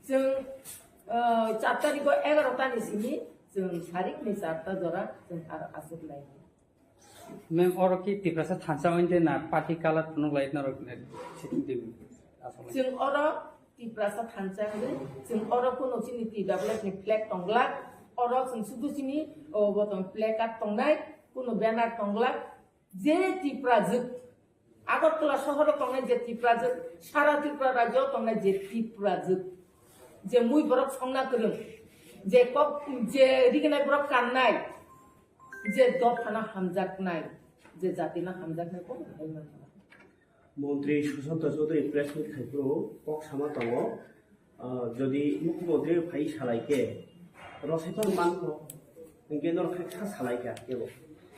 chwng, ah, char tarikh o egaroh tani simi chwng sarikni charta jora chwng aro aswk lai. Mem, oro ki Tiprasa thansa oinde na party colour phunuk lai norok ne sitting table aswk lai. Chwng oro Tiprasa thansa hwnwi, chwng oro kuno chini T W F ni flag tonglak, Oro chwng sudu chini o bo tong placard tongnai, kuno banner tongla, je Tiprajwk, Agartala sohoro tongnai je Tiprajwk, sara Tripura rajyo tongnai je Tiprajwk, je mui borok songna kwrwng, je kok, je rignai borok kannai, je dophano hamjaknai, je jatino hamjaknai, bo hai manna. Montri Sushanta Chaudhary press meet khai phuru kok sama tongo, ah, jodi Mukhyamantri phai salai khe rosai phano mankho, hinkhe norok khe kha salai kha kebo.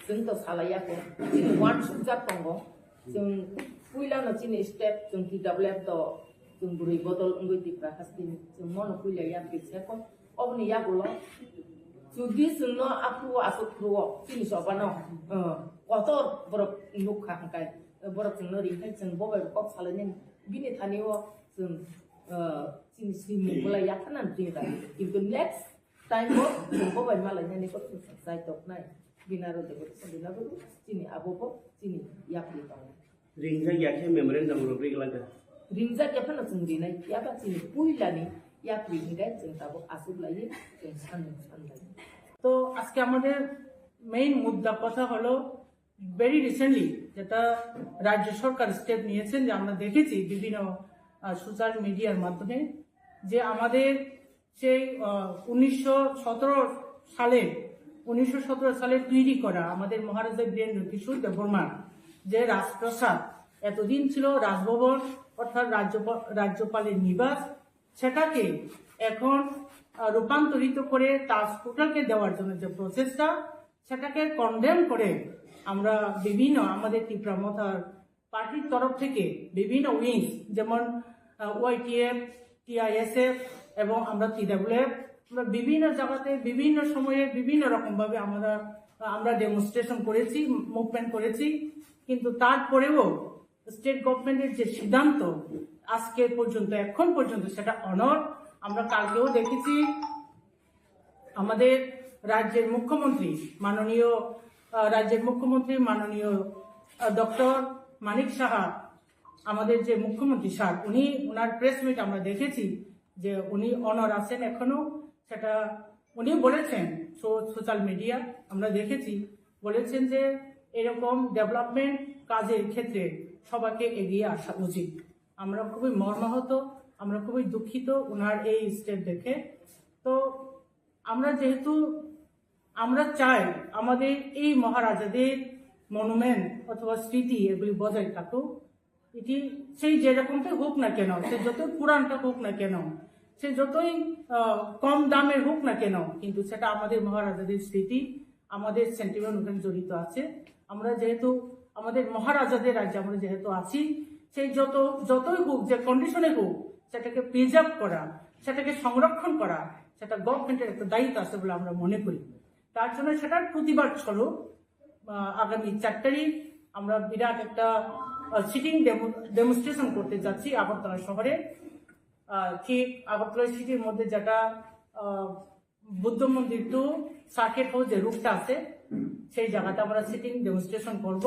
Chwng to salai ya kho, chini one sukjak tongo, chwng puila no chini step chwng T W F to chwng bwrwi bodol wngwi Tipra hasteni chwng mono puila ya khe se kho. Oboni yagulo jodi chwngno aphuru aswk phuru o chini sobano, eh, kotor borok nukha hwnkhe, eh, borok chwngno ringkhe chwng bo bai kok salainani bini thani o chwng, eh, chini swimung bolai yakhanani chini thani. Kintu next time o chwng bo bai malainani kok chwng chai toknai. Bini aro debo chini abo bo chini yapri tongo. Ringjak ya khe memorandum rok ri glak da. Ringjak ya phano chwng rinai, ya ba chini puilani yapri hingai chwng tabuk aswk lai chwng sanmung sanlai. তো আজকে আমাদের মেইন মুদ্রা কথা হলো, very recently যেটা রাজ্য সরকার স্টেপ নিয়েছেন, যে আমরা দেখেছি বিভিন্ন সোশ্যাল মিডিয়ার মাধ্যমে, যে আমাদের সেই, আহ, উনিশশো সতেরো সালে, উনিশশো সতেরো সালে তৈরি করা আমাদের মহারাজা বীরেন্দ্র কিশোর দেববর্মার যে রাজপ্রাসাদ, এতদিন ছিল রাজভবন, অর্থাৎ রাজ্যপা-, রাজ্যপালের নিবাস, সেটাকে এখন, আহ, রূপান্তরিত করে তাজ হোটেলকে দেওয়ার জন্য যে প্রচেষ্টা, সেটাকে কন্ডেম করে আমরা বিভিন্ন আমাদের টিপ্রা মথার পার্টির তরফ থেকে বিভিন্ন উইংস, যেমন ওয়াইটিএফ, টিআইএসএফ এবং আমরা টিডাব্লিউএফ, আমরা বিভিন্ন জায়গাতে বিভিন্ন সময়ে বিভিন্ন রকমভাবে আমরা, আমরা ডেমনস্ট্রেশন করেছি, মুভমেন্ট করেছি। কিন্তু তারপরেও স্টেট গভর্নমেন্টের যে সিদ্ধান্ত, আজকে পর্যন্ত, এখন পর্যন্ত সেটা অনর। আমরা কালকেও দেখেছি, আমাদের রাজ্যের মুখ্যমন্ত্রী মাননীয়, আহ, রাজ্যের মুখ্যমন্ত্রী মাননীয়, আহ, ডক্টর মানিক সাহা, আমাদের যে মুখ্যমন্ত্রী স্যার, উনি, ওনার প্রেস মিট আমরা দেখেছি যে উনি অনর আছেন এখনো। সেটা উনি বলেছেন, সো-, সোশ্যাল মিডিয়া আমরা দেখেছি, বলেছেন যে এরকম ডেভেলপমেন্ট কাজের ক্ষেত্রে সবাইকে এগিয়ে আসা উচিত। আমরা খুবই মর্মাহত, আমরা খুবই দুঃখিত ওনার এই স্টেপ দেখে। তো আমরা যেহেতু, আমরা চাই আমাদের এই মহারাজাদের মনুমেন্ট অথবা স্মৃতি এগুলি বজায় থাকুক। এটি সেই যেরকমটাই হোক না কেন, সে যতই পুরানটা হোক না কেন, সে যতই, আহ, কম দামের হোক না কেন, কিন্তু সেটা আমাদের মহারাজাদের স্মৃতি, আমাদের সেন্টিমেন্ট ওখানে জড়িত আছে। আমরা যেহেতু আমাদের মহারাজাদের রাজ্যে আমরা যেহেতু আছি, সেই যত, যতই হোক, যে কন্ডিশনে হোক, সেটাকে প্রিজার্ভ করা, সেটাকে সংরক্ষণ করা, সেটা গভর্নমেন্টের একটা দায়িত্ব আছে বলে আমরা মনে করি। তার জন্য সেটার প্রতিবাদ স্বরূপ, আহ, আগামী চার তারিখ আমরা বিরাট একটা, আহ, সিটিং ডেমো-, ডেমনস্ট্রেশন করতে যাচ্ছি আগরতলা শহরে। আহ, ঠিক আগরতলা সিটির মধ্যে যেটা, আহ, বুদ্ধ মন্দির টু সার্কিট হাউস যে রুটটা আছে, সেই জায়গাতে আমরা সিটিং ডেমনস্ট্রেশন করব।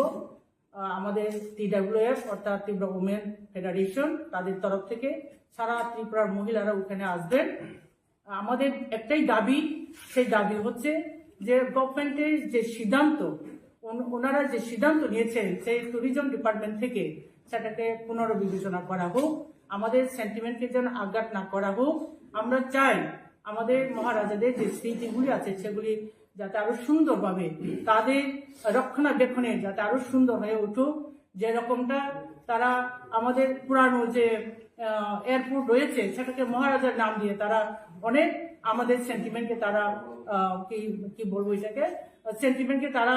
আহ, আমাদের টিডাব্লিউএফ অর্থাৎ ত্রিপুরা উমেন ফেডারেশন, তাদের তরফ থেকে সারা ত্রিপুরার মহিলারা ওখানে আসবেন। আমাদের একটাই দাবি, সেই দাবি হচ্ছে যে গভর্নমেন্টের যে সিদ্ধান্ত, ওন-, ওনারা যে সিদ্ধান্ত নিয়েছেন সেই ট্যুরিজম ডিপার্টমেন্ট থেকে সেটাকে পুনর্বিবেচনা করা হোক, আমাদের সেন্টিমেন্টকে যেন আঘাত না করা হোক। আমরা চাই আমাদের মহারাজাদের যে স্মৃতিগুলি আছে সেগুলি যাতে আরো সুন্দরভাবে তাদের রক্ষণাবেক্ষণে যাতে আরো সুন্দর হয়ে উঠুক, যেরকমটা তারা আমাদের পুরানো যে, আহ, এয়ারপোর্ট রয়েছে সেটাকে মহারাজার নাম দিয়ে তারা অনেক আমাদের সেন্টিমেন্টকে তারা, আহ, কি, কি বলবো এটাকে, সেন্টিমেন্টকে তারা,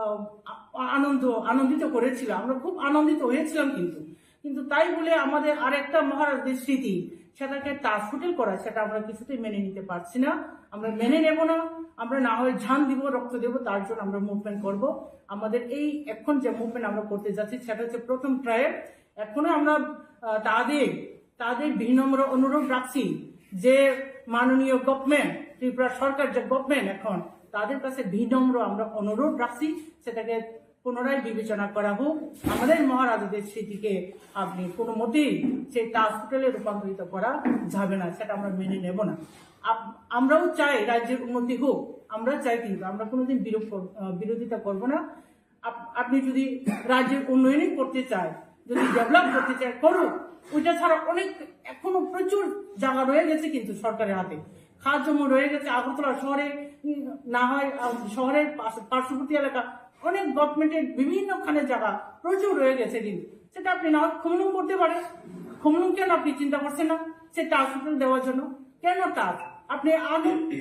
আহ, আ-, আনন্দ, আনন্দিত করেছিল। আমরা খুব আনন্দিত হয়েছিলাম, কিন্তু, কিন্তু তাই বলে আমাদের আরেকটা মহারাজাদের স্মৃতি সেটাকে তাজ হোটেল করা, সেটা আমরা কিছুতেই মেনে নিতে পারছি না। আমরা মেনে নেব না। আমরা না হয় জান দিব, রক্ত দেব, তার জন্য আমরা মুভমেন্ট করব। আমাদের এই এখন যে মুভমেন্ট আমরা করতে যাচ্ছি সেটা হচ্ছে প্রথম ট্রায়াল। এখনো আমরা, আহ, তাদের, তাদের বিনম্র অনুরোধ রাখছি যে মাননীয় গভর্নমেন্ট, ত্রিপুরা সরকার যে গভর্নমেন্ট এখন, তাদের কাছে বিনম্র আমরা অনুরোধ রাখছি সেটাকে পুনরায় বিবেচনা করা হোক। আমাদের মহারাজাদের স্মৃতিকে আপনি কোনো মতেই সেই তাজ হোটেলে রূপান্তরিত করা যাবে না, সেটা আমরা মেনে নেব না। আপ- আমরাও চাই রাজ্যের উন্নতি হোক, আমরা চাই, কিন্তু আমরা কোনোদিন বিরোধ কর- আহ, বিরোধিতা করব না। আপ- আপনি যদি রাজ্যের উন্নয়নই করতে চায়, যদি ডেভেলপ করতে চায়, করুক। ওইটা ছাড়া অনেক, এখনো প্রচুর জায়গা রয়ে গেছে কিন্তু সরকারের হাতে, খাল জমি রয়ে গেছে। আগরতলা শহরে, উম, না হয়, আহ, শহরের পাশ- পার্শ্ববর্তী এলাকা অনেক গভর্নমেন্টের বিভিন্নখানে জায়গা প্রচুর রয়ে গেছে, কিন্তু সেটা আপনি না হয় খুমলুং করতে পারেন। খুমলুং কেন আপনি চিন্তা করছেন না সে টাচ হোটেল দেওয়ার জন্য? কেন টাচ? আপনি আনুন,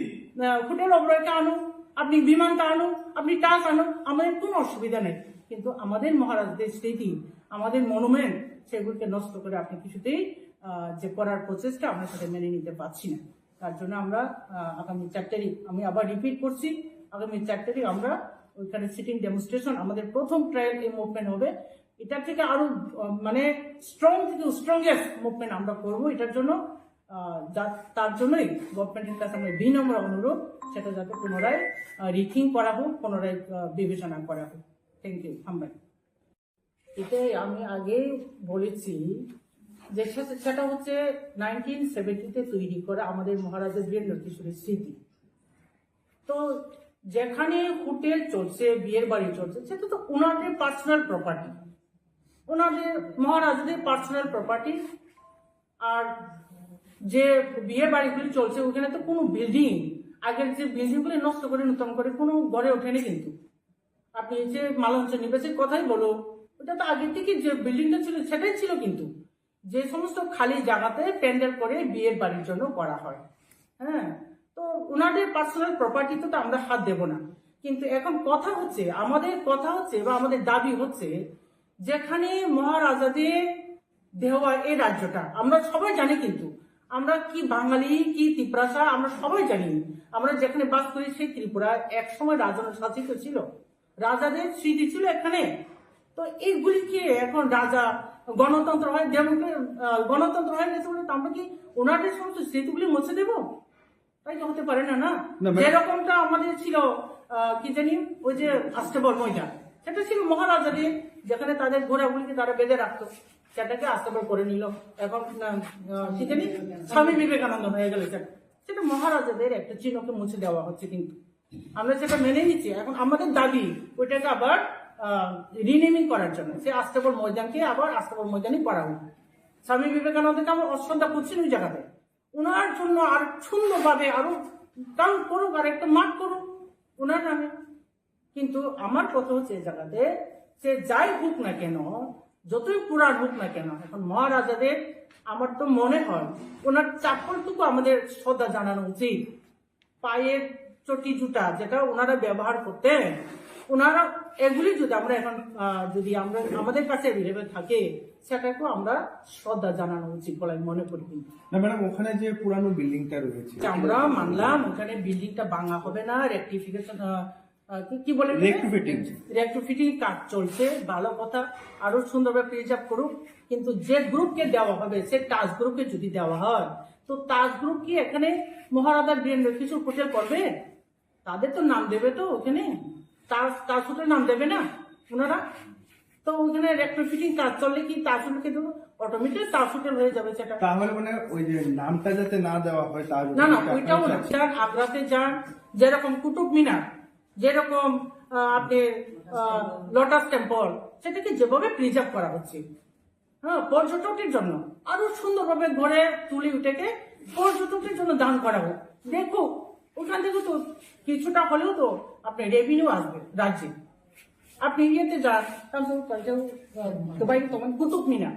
আহ, হোটেল অবরয়কে আনুন, আপনি বিমানটা আনুন, আপনি টাচ আনুন, আমাদের কোনো অসুবিধা নেই। কিন্তু আমাদের মহারাজদের স্মৃতি, আমাদের মনুমেন্ট, সেগুলোকে নষ্ট করে আপনি কিছুতেই, আহ, যে করার প্রচেষ্টা, আমরা সেটা মেনে নিতে পারছি না। তার জন্য আমরা, আহ, আগামী চার তারিখ, আমি আবার রিপিট করছি, আগামী চার তারিখ আমরা ওইখানে সিটিং ডেমনস্ট্রেশন, আমাদের প্রথম ট্রায়াল এই মুভমেন্ট হবে। এটা থেকে আরো, আহ, মানে, স্ট্রং থেকে স্ট্রংগেস্ট মুভমেন্ট আমরা করব এটার জন্য। আহ, যা- তার জন্যই গভর্নমেন্টের কাছে আমার বিনম্র অনুরোধ, সেটা যাতে পুনরায় রিথিং করা হোক, পুনরায়, আহ, বিবেচনা করা হোক। Thank you. হামবাই। এটাই আমি আগেই বলেছি যে সে- সেটা হচ্ছে নাইনটিন সেভেন্টিতে তৈরি করা আমাদের মহারাজা বীরেন্দ্র কিশোরের স্মৃতি। তো যেখানে হোটেল চলছে, বিয়ের বাড়ি চলছে, সেটা তো ওনাদের পার্সোনাল প্রপার্টি, ওনাদের মহারাজাদের পার্সোনাল প্রপার্টি। আর যে বিয়ের বাড়িগুলি চলছে, ওখানে তো কোনো বিল্ডিং, আগের যে বিল্ডিংগুলি নষ্ট করে নতুন করে কোনো গড়ে ওঠেনি। কিন্তু আপনি যে মালঞ্চ নিবাসের কথাই বলো, ওটা তো আগে থেকে যে বিল্ডিংটা ছিল সেটাই ছিল, কিন্তু যে সমস্ত খালি জায়গাতে প্যান্ডেল করে বিয়ের বাড়ির জন্য করা হয়। হ্যাঁ, তো ওনাদের পার্সোনাল প্রপার্টিতে তো আমরা হাত দেব না। কিন্তু এখন কথা হচ্ছে, আমাদের কথা হচ্ছে বা আমাদের দাবি হচ্ছে, যেখানে মহারাজাদের দেওয়া এই রাজ্যটা আমরা সবাই জানি, কিন্তু আমরা কি বাঙালি কি তিপ্রাসা আমরা সবাই জানি। আমরা যেখানে বাস করি সেই ত্রিপুরা একসময় রাজার শাসিত ছিল, রাজাদের স্মৃতি ছিল এখানে। তো এইগুলি কি এখন রাজা গণতন্ত্র হয়, ডেমোক্রে- আহ, গণতন্ত্র হয় গেছে বলে তো আমরা কি ওনাদের সমস্ত স্মৃতিগুলি মুছে দেব? তাই তো হতে পারে না, না? না, ম্যাডাম। যেরকমটা আমাদের ছিল, আহ, কি জানি, ওই যে আস্তাবল ময়দান, সেটা ছিল মহারাজাদের, যেখানে তাদের ঘোড়াগুলিকে তারা বেঁধে রাখতো, সেটাকে আস্তাবল করে নিল। এখন, আহ, আহ, কি জানি, স্বামী বিবেকানন্দ হয়ে গেল সেটা। সেটা মহারাজাদের একটা চিহ্নকে মুছে দেওয়া হচ্ছে, কিন্তু আমরা সেটা মেনে নিচ্ছি। এখন আমাদের দাবি ওইটাকে আবার, আহ, রিনেমিং করার জন্য, সে আস্তাবল ময়দানকে আবার আস্তাবল ময়দানই করা হোক। স্বামী বিবেকানন্দকে আমরা অশ্রদ্ধা করছি না ওই জায়গাতে। ওনার জন্য আর সুন্দরভাবে আরো টাউন করুক, আর একটা মাঠ করুক ওনার নামে। কিন্তু আমার কথা হচ্ছে এই জায়গাতে, সে যাই হোক না কেন, যতই পুরাণ হোক না কেন, এখন মহারাজাদের, আমার তো মনে হয় ওনার চাপ্পলটুকু আমাদের শ্রদ্ধা জানানো উচিত। পায়ের চটি জুতা যেটা ওনারা ব্যবহার করতেন, ওনারা এগুলি যদি আমরা এখন, আহ, যদি আমরা আমাদের কাছে অ্যাভেলেবল থাকে, সেটাকেও আমরা শ্রদ্ধা জানানো উচিত বলে আমি মনে করি। কিন্তু না ম্যাডাম, ওখানে যে পুরানো বিল্ডিংটা রয়েছে, আচ্ছা, আমরা মানলাম ওখানে বিল্ডিংটা ভাঙা হবে না, রেকটিফিকেশন, কি বলে, রেকটিফিটিং। রেকটিফিটিং কাজ চলছে, ভালো কথা, আরো সুন্দরভাবে প্রিজার্ভ করুক। কিন্তু যে গ্রুপকে দেওয়া হবে, সে টাচ গ্রুপকে যদি দেওয়া হয়, তো টাচ গ্রুপ কি এখানে মহারাজা বীরেন্দ্র কিশোর হোটেল করবে? তাদের তো নাম দেবে তো ওখানে, তার তার সাথে নাম দেবে না ওনারা। তো ওখানে রেট্রোফিটিং কাজ চললে কি তার সঙ্গে কিন্তু অটোমেটিক তার হোটেল হয়ে যাবে সেটা। তাহলে মানে ওই যে নামটা যাতে না দেওয়া হয় তার না, না, ওইটাও না। যান, আগ্রাতে যান, যেরকম কুতুব মিনার, যেরকম, আহ, আপনি, আহ, লোটাস টেম্পল, সেটাকে যেভাবে প্রিজার্ভ করা হচ্ছে, হ্যাঁ, পর্যটকের জন্য আরো সুন্দরভাবে গড়ে তুলে ওটাকে পর্যটকের জন্য দান করা হোক। দেখো, ওখান থেকে তো কিছুটা হলেও তো আপনি রেভিনিউ আসবে রাজ্যে। আপনি ইয়েতে যান, তারপর কালকে, আহ, দুবাই তখন কুতুব মিনার,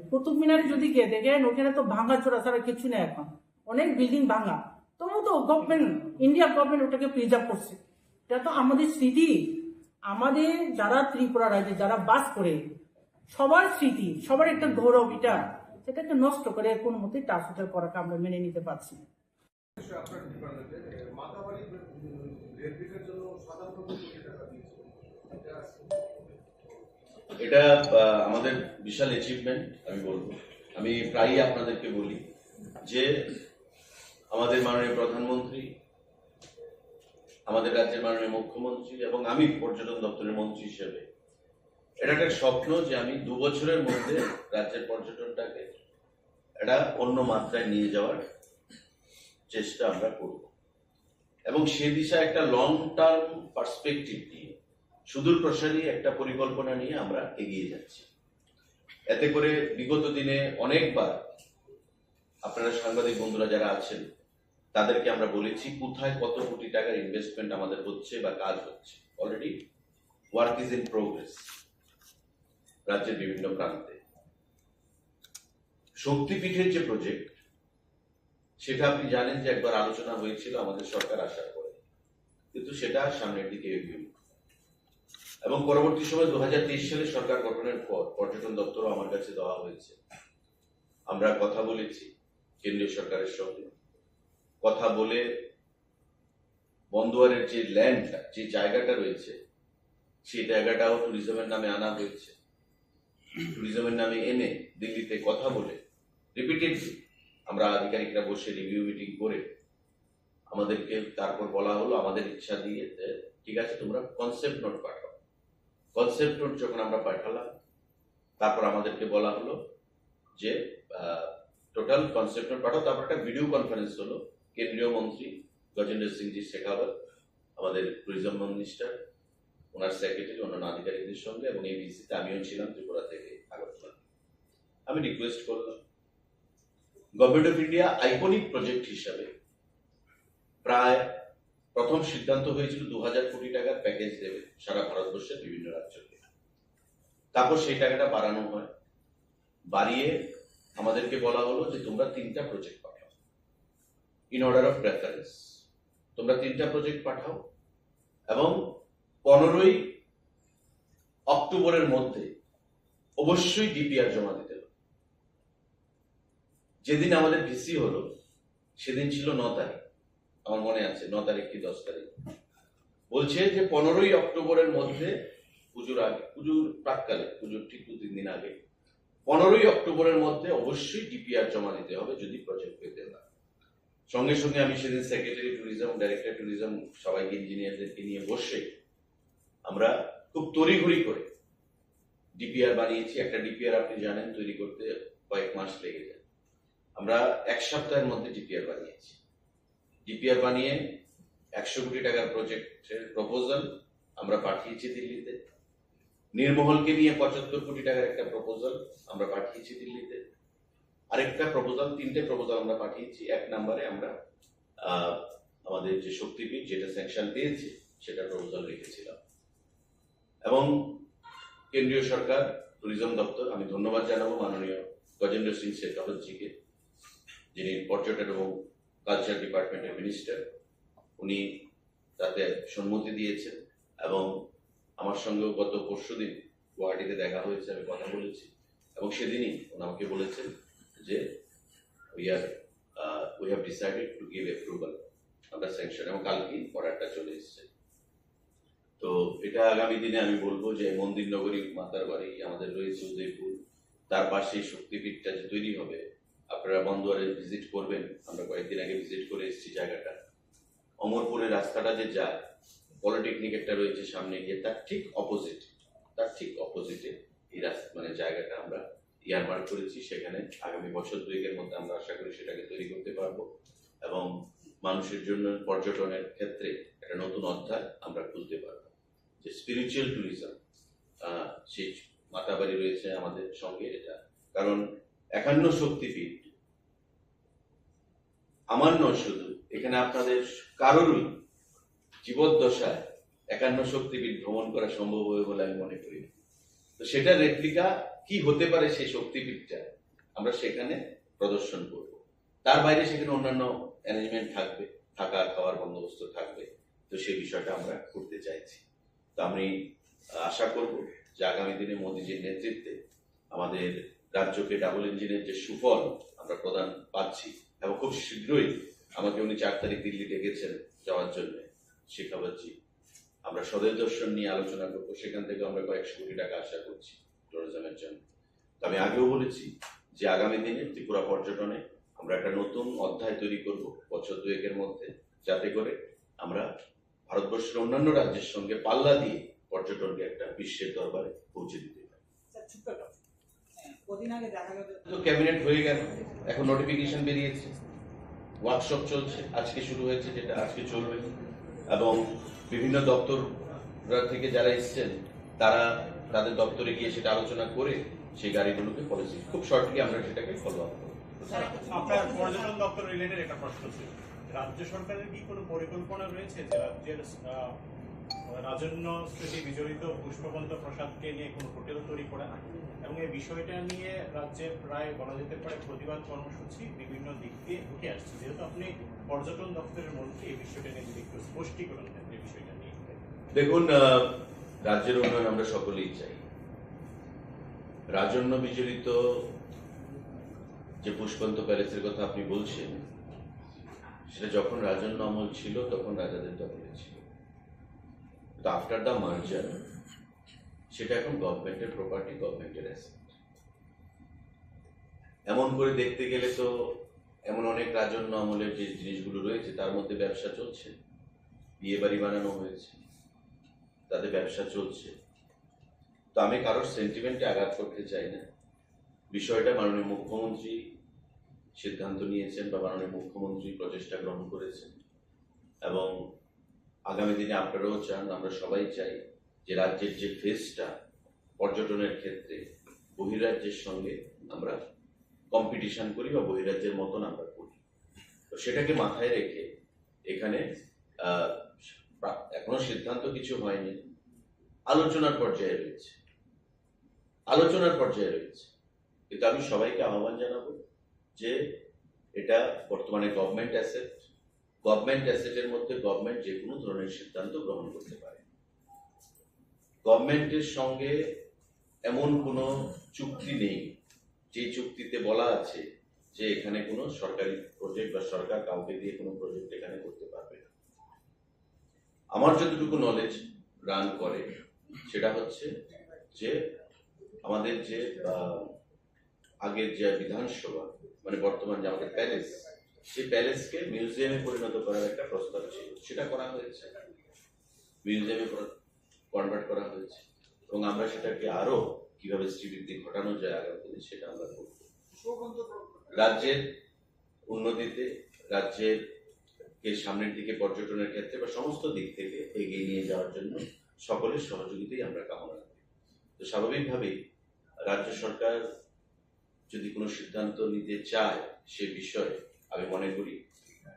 কুতুব মিনারে যদি গিয়ে দেখেন, ওখানে তো ভাঙা চোরা ছাড়া কিছু নেই এখন, অনেক বিল্ডিং ভাঙা। তবু তো গভর্নমেন্ট, ইন্ডিয়া গভর্নমেন্ট ওটাকে প্রিজার্ভ করছে। এটা তো আমাদের স্মৃতি, আমাদের যারা ত্রিপুরা রাজ্যে যারা বাস করে, সবার স্মৃতি, সবার একটা গৌরব এটা। সেটাকে নষ্ট করে কোনো মতেই ট্রান্সফার করাকে আমরা মেনে নিতে পারছি না। আপনার ডিপার্টমেন্টে মাতাবাড়ি রেলগেটের জন্য সাতান্ন কোটি টাকা দিয়েছে। এটা, আহ, আমাদের বিশাল অ্যাচিভমেন্ট আমি বলবো। আমি প্রায়ই আপনাদেরকে বলি যে আমাদের মাননীয় প্রধানমন্ত্রী, আমাদের রাজ্যের মাননীয় মুখ্যমন্ত্রী এবং আমি পর্যটন দপ্তরের মন্ত্রী হিসেবে এটা একটা স্বপ্ন যে আমি দু বছরের মধ্যে রাজ্যের পর্যটনটাকে একটা অন্য মাত্রায় নিয়ে যাওয়ার চেষ্টা আমরা করব এবং সে দিশায় একটা লং টার্ম পার্সপেক্টিভ নিয়ে, সুদূর প্রসারী একটা পরিকল্পনা নিয়ে আমরা এগিয়ে যাচ্ছি। এতে করে বিগত দিনে অনেকবার আপনারা সাংবাদিক বন্ধুরা যারা আছেন, তাদেরকে আমরা বলেছি কোথায় কত কোটি টাকার ইনভেস্টমেন্ট আমাদের হচ্ছে বা কাজ হচ্ছে। Already work is in progress রাজ্যের বিভিন্ন প্রান্তে। শক্তিপীঠের যে প্রজেক্ট, সেটা আপনি জানেন যে একবার আলোচনা হয়েছিল আমাদের সরকার আসার পরে, কিন্তু সেটা সামনের দিকে এগিয়ে। এবং পরবর্তী সময় দু হাজার তেইশ সালে সরকার গঠনের পর পর্যটন দপ্তরও আমার কাছে দেওয়া হয়েছে। আমরা কথা বলেছি কেন্দ্রীয় সরকারের সঙ্গে, কথা বলে বন্দোয়ারের যে ল্যান্ডটা, যে জায়গাটা রয়েছে, সেই জায়গাটাও ট্যুরিজমের নামে আনা হয়েছে। ট্যুরিজমের নামে এনে দিল্লিতে কথা বলে রিপিটেডলি আমরা আধিকারিকরা বসে রিভিউ মিটিং করে আমাদেরকে তারপর বলা হলো আমাদের ইচ্ছা দিয়ে যে, "ঠিক আছে, তোমরা কনসেপ্ট নোট পাঠাও।" কনসেপ্ট নোট যখন আমরা পাঠালাম, তারপর আমাদেরকে বলা হলো যে টোটাল কনসেপ্ট নোট পাঠাও। তারপর একটা ভিডিও কনফারেন্স হলো কেন্দ্রীয় মন্ত্রী গজেন্দ্র সিংজি শেখাওয়াত, আমাদের ট্যুরিজম মিনিস্টার, ওনার সেক্রেটারি, অন্যান্য আধিকারিকদের সঙ্গে, এবং এই ভিজিটে আমিও ছিলাম ত্রিপুরা থেকে আগরতলা। আমি রিকোয়েস্ট করলাম, government of India iconic project হিসাবে প্রায় প্রথম সিদ্ধান্ত হয়েছিল দু হাজার কোটি টাকার প্যাকেজ দেবে সারা ভারতবর্ষের বিভিন্ন রাজ্যকে। তারপর সেই টাকাটা বাড়ানো হয়, বাড়িয়ে আমাদেরকে বলা হলো যে তোমরা তিনটা প্রজেক্ট পাঠাও, ইন অর্ডার অফ প্রেফারেন্স। তোমরা তিনটা প্রজেক্ট পাঠাও এবং পনেরোই অক্টোবরের মধ্যে অবশ্যই ডিপিআর জমা দিতে হবে। যেদিন আমাদের ভিসি হলো, সেদিন ছিল ন তারিখ, আমার মনে আছে, ন তারিখ কি দশ তারিখ। বলছে যে পনেরোই অক্টোবরের মধ্যে, পুজোর আগে, পুজোর প্রাককালে, পুজোর ঠিক দু তিন দিন আগে, পনেরোই অক্টোবরের মধ্যে অবশ্যই ডিপিআর জমা দিতে হবে যদি প্রজেক্ট পেতে হয়। সঙ্গে সঙ্গে আমি সেদিন সেক্রেটারি ট্যুরিজম, ডাইরেক্টর ট্যুরিজম, সবাইকে, ইঞ্জিনিয়ারদেরকে নিয়ে বসে আমরা খুব তড়িঘড়ি করে ডিপিআর বানিয়েছি। একটা ডিপিআর, আপনি জানেন, তৈরি করতে কয়েক মাস লেগে যায়। আমরা এক সপ্তাহের মধ্যে ডিপিআর বানিয়েছি। ডিপিআর বানিয়ে একশো কোটি টাকার প্রজেক্টের প্রপোজাল আমরা পাঠিয়েছি দিল্লিতে। নির্মহলকে নিয়ে পঁচাত্তর কোটি টাকার একটা প্রপোজাল আমরা পাঠিয়েছি দিল্লিতে। আরেকটা প্রপোজাল, তিনটে প্রপোজাল আমরা পাঠিয়েছি। এক নম্বরে আমরা আহ, আমাদের যে শক্তিপীঠ, যেটা স্যাংশন পেয়েছে, সেটা প্রপোজাল রেখেছিলাম। এবং কেন্দ্রীয় সরকার, ট্যুরিজম দপ্তর, আমি ধন্যবাদ জানাবো মাননীয় গজেন্দ্র সিং শেখাওয়াতজিকে, যিনি পর্যটন এবং কালচার ডিপার্টমেন্টের মিনিস্টার। উনি তাতে সম্মতি দিয়েছেন এবং আমার সঙ্গেও গত পরশুদিন গুয়াহাটিতে দেখা হয়েছে, আমি কথা বলেছি এবং সেদিনই উনি আমাকে বলেছেন যে we are, uh, we have decided to give approval, আমরা স্যাংশন, এবং কালকেই অর্ডারটা চলে এসেছে। তো এটা আগামী দিনে আমি বলবো যে মন্দির নগরী, মাতার বাড়ি আমাদের রয়েছে উদয়পুর, তার পাশেই শক্তিপীঠটা যে তৈরি হবে, আপনারা বন্দোয়ারে ভিজিট করবেন, আমরা কয়েকদিন আগে ভিজিট করে এসেছি জায়গাটা। অমরপুরের রাস্তাটা যে যায়, পলিটেকনিক একটা রয়েছে সামনে গিয়ে, তার ঠিক অপোজিট, তার ঠিক অপোজিটে এই রাস্তা, মানে জায়গাটা আমরা ইয়ারমার্ক করেছি। সেখানে আগামী বছর দুয়েকের মধ্যে আমরা আশা করি সেটাকে তৈরি করতে পারবো এবং মানুষের জন্য পর্যটনের ক্ষেত্রে একটা নতুন অধ্যায় আমরা খুলতে পারবো। যে স্পিরিচুয়াল ট্যুরিজম, সেই মাতাবাড়ি রয়েছে আমাদের সঙ্গে, এটা কারণ একান্ন শক্তিপীঠ আমার নয় শুধু, এখানে আপনাদের কারোরই জীবদ্দশায় একান্ন শক্তিপীঠ ভ্রমণ করা সম্ভব হবে বলে আমি মনে করি না। তো সেটা রেপ্লিকা কি হতে পারে সেই শক্তিপীঠটা, আমরা সেখানে প্রদর্শন করব। তার বাইরে সেখানে অন্যান্য অ্যারেঞ্জমেন্ট থাকবে, থাকা খাওয়ার বন্দোবস্ত থাকবে। তো সেই বিষয়টা আমরা করতে চাইছি। তো আমি আশা করব যে আগামী দিনে মোদিজির নেতৃত্বে আমাদের রাজ্যকে ডাবল ইঞ্জিনের যে সুফল আমরা প্রদান পাচ্ছি এবং খুব শীঘ্রই আমাকে উনি চার তারিখ দিল্লি ডেকেছেন যাওয়ার জন্য, শেখাওয়াতজি, আমরা স্বদেশ দর্শন নিয়ে আলোচনা করবো, সেখান থেকে আমরা কয়েকশো কোটি টাকা আশা করছি ট্যুরিজমের জন্য। তো আমি আগেও বলেছি যে আগামী দিনে ত্রিপুরা পর্যটনে আমরা একটা নতুন অধ্যায় তৈরি করব বছর দুয়েকের মধ্যে, যাতে করে আমরা ভারতবর্ষের অন্যান্য রাজ্যের সঙ্গে পাল্লা দিয়ে পর্যটনকে একটা বিশ্বের দরবারে পৌঁছে দিতে পারি। স্যার, ছোট্ট একটা প্রশ্ন। হ্যাঁ, কদিন আগে দেখা গেল তো ক্যাবিনেট হয়ে গেল, এখন নোটিফিকেশন বেরিয়েছে। ওয়ার্কশপ চলছে, আজকে শুরু হয়েছে, যেটা আজকে চলবে, এবং বিভিন্ন দপ্তর থেকে যারা এসছেন, তারা তাদের দপ্তরে গিয়ে সেটা আলোচনা করে সেই গাড়িগুলোকে পলিসি খুব শর্টলি আমরা সেটাকে ফলো আপ করবো। স্যার, আপনার পর্যটন দপ্তর রিলেটেড একটা প্রশ্ন ছিল। রাজ্য সরকারের কি কোনো পরিকল্পনা রয়েছে যে রাজ্যের, আহ, রাজন্য স্মৃতি বিজড়িত পুষ্পবন্ত প্রাসাদকে নিয়ে কোনো হোটেল তৈরি করা এবং এই বিষয়টা নিয়ে রাজ্যে প্রায় বলা যেতে পারে প্রতিবাদ কর্মসূচি বিভিন্ন দিক দিয়ে উঠে আসছে? যেহেতু আপনি পর্যটন দপ্তরের মন্ত্রী, এই বিষয়টা নিয়ে যদি একটু স্পষ্টীকরণ দেন, এই বিষয়টা নিয়ে। দেখুন, আহ, রাজ্যের উন্নয়ন আমরা সকলেই চাই। রাজন্য বিজড়িত যে পুষ্পবন্ত প্যালেসের কথা আপনি বলছেন, সেটা যখন রাজন্য আমল ছিল, তখন রাজাদের দখলে ছিল। তো আফটার দ্য মার্জার সেটা এখন গভর্নমেন্টের প্রপার্টি, গভর্নমেন্টের অ্যাসেট। এমন করে দেখতে গেলে তো এমন অনেক রাজন্য আমলের যে জিনিসগুলো রয়েছে, তার মধ্যে ব্যবসা চলছে, বিয়ে বাড়ি বানানো হয়েছে, তাতে ব্যবসা চলছে। তো আমি কারোর সেন্টিমেন্টে আঘাত করতে চাই না। বিষয়টা মাননীয় মুখ্যমন্ত্রী সিদ্ধান্ত নিয়েছেন বা মাননীয় মুখ্যমন্ত্রী প্রচেষ্টা গ্রহণ করেছেন, এবং আগামী দিনে আপনারাও চান, আমরা সবাই চাই যে রাজ্যের যে ফেসটা পর্যটনের ক্ষেত্রে বহিরাজ্যের সঙ্গে আমরা কম্পিটিশন করি বা বহিরাজ্যের মতন আমরা করি। তো সেটাকে মাথায় রেখে এখানে, আহ, প্রা-, এখনো সিদ্ধান্ত কিছু হয়নি, আলোচনার পর্যায়ে রয়েছে, আলোচনার পর্যায়ে রয়েছে। কিন্তু আমি সবাইকে আহ্বান জানাবো যে এটা বর্তমানে গভর্নমেন্ট অ্যাসেট, গভর্নমেন্ট অ্যাসেটের মধ্যে গভর্নমেন্ট যে কোনো ধরনের সিদ্ধান্ত গ্রহণ করতে পারে। গভর্নমেন্টের সঙ্গে এমন কোনো চুক্তি নেই যে চুক্তিতে বলা আছে যে এখানে কোনো সরকারি প্রজেক্ট বা সরকার কাউকে দিয়ে কোনো প্রজেক্ট এখানে করতে পারবে না। আমার যতটুকু নলেজ রান করে, সেটা হচ্ছে যে আমাদের যে, আহ, আগের যে বিধানসভা, মানে বর্তমান যে আমাদের প্যালেস, সেই প্যালেসকে মিউজিয়ামে পরিণত করার একটা প্রস্তাব ছিল, সেটা করা হয়েছে, মিউজিয়ামে কনভার্ট করা হয়েছে, এবং আমরা সেটাকে আরো কিভাবে শ্রীবৃদ্ধি ঘটানো যায় আগামী দিনে, সেটা আমরা করব। রাজ্যের উন্নতিতে, রাজ্যের কে সামনের দিকে পর্যটনের ক্ষেত্রে বা সমস্ত দিক থেকে এগিয়ে নিয়ে যাওয়ার জন্য সকলের সহযোগিতাই আমরা কামনা করি। তো স্বাভাবিকভাবেই রাজ্য সরকার যদি কোনো সিদ্ধান্ত নিতে চায় সে বিষয়ে, আমি মনে করি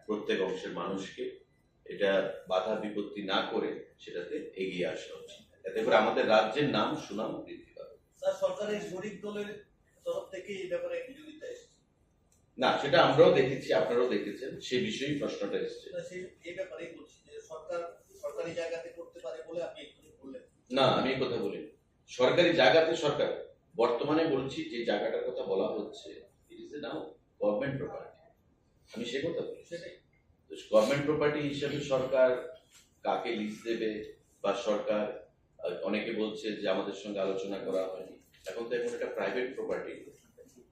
প্রত্যেক অংশের মানুষকে এটা বাধা বিপত্তি না করে সেটাতে এগিয়ে আসা উচিত। এতে করে আমাদের রাজ্যের নাম সুনাম বৃদ্ধি পাবে। স্যার, সরকারের শরিক দলের তরফ থেকে এই ব্যাপারে বিরোধিতা এসেছে। না, সেটা আমরাও দেখেছি, আপনারাও দেখেছেন, সে বিষয়েই প্রশ্নটা এসছে। না, সেই, এই ব্যাপারেই বলছি যে সরকার সরকারি জায়গাতে করতে পারে বলে আপনি এক্ষুনি বললেন। না, আমি এই কথা বলিনি। সরকারি জায়গাতে সরকার, বর্তমানে বলছি যে জায়গাটার কথা বলা হচ্ছে, it is now government property, আমি সে কথা বলছি। সেটাই। তো গভর্নমেন্ট প্রপার্টি হিসেবে সরকার কাকে লিজ দেবে বা সরকার, আহ, অনেকে বলছে যে আমাদের সঙ্গে আলোচনা করা হয়নি, এখন তো এখন এটা প্রাইভেট প্রপার্টি।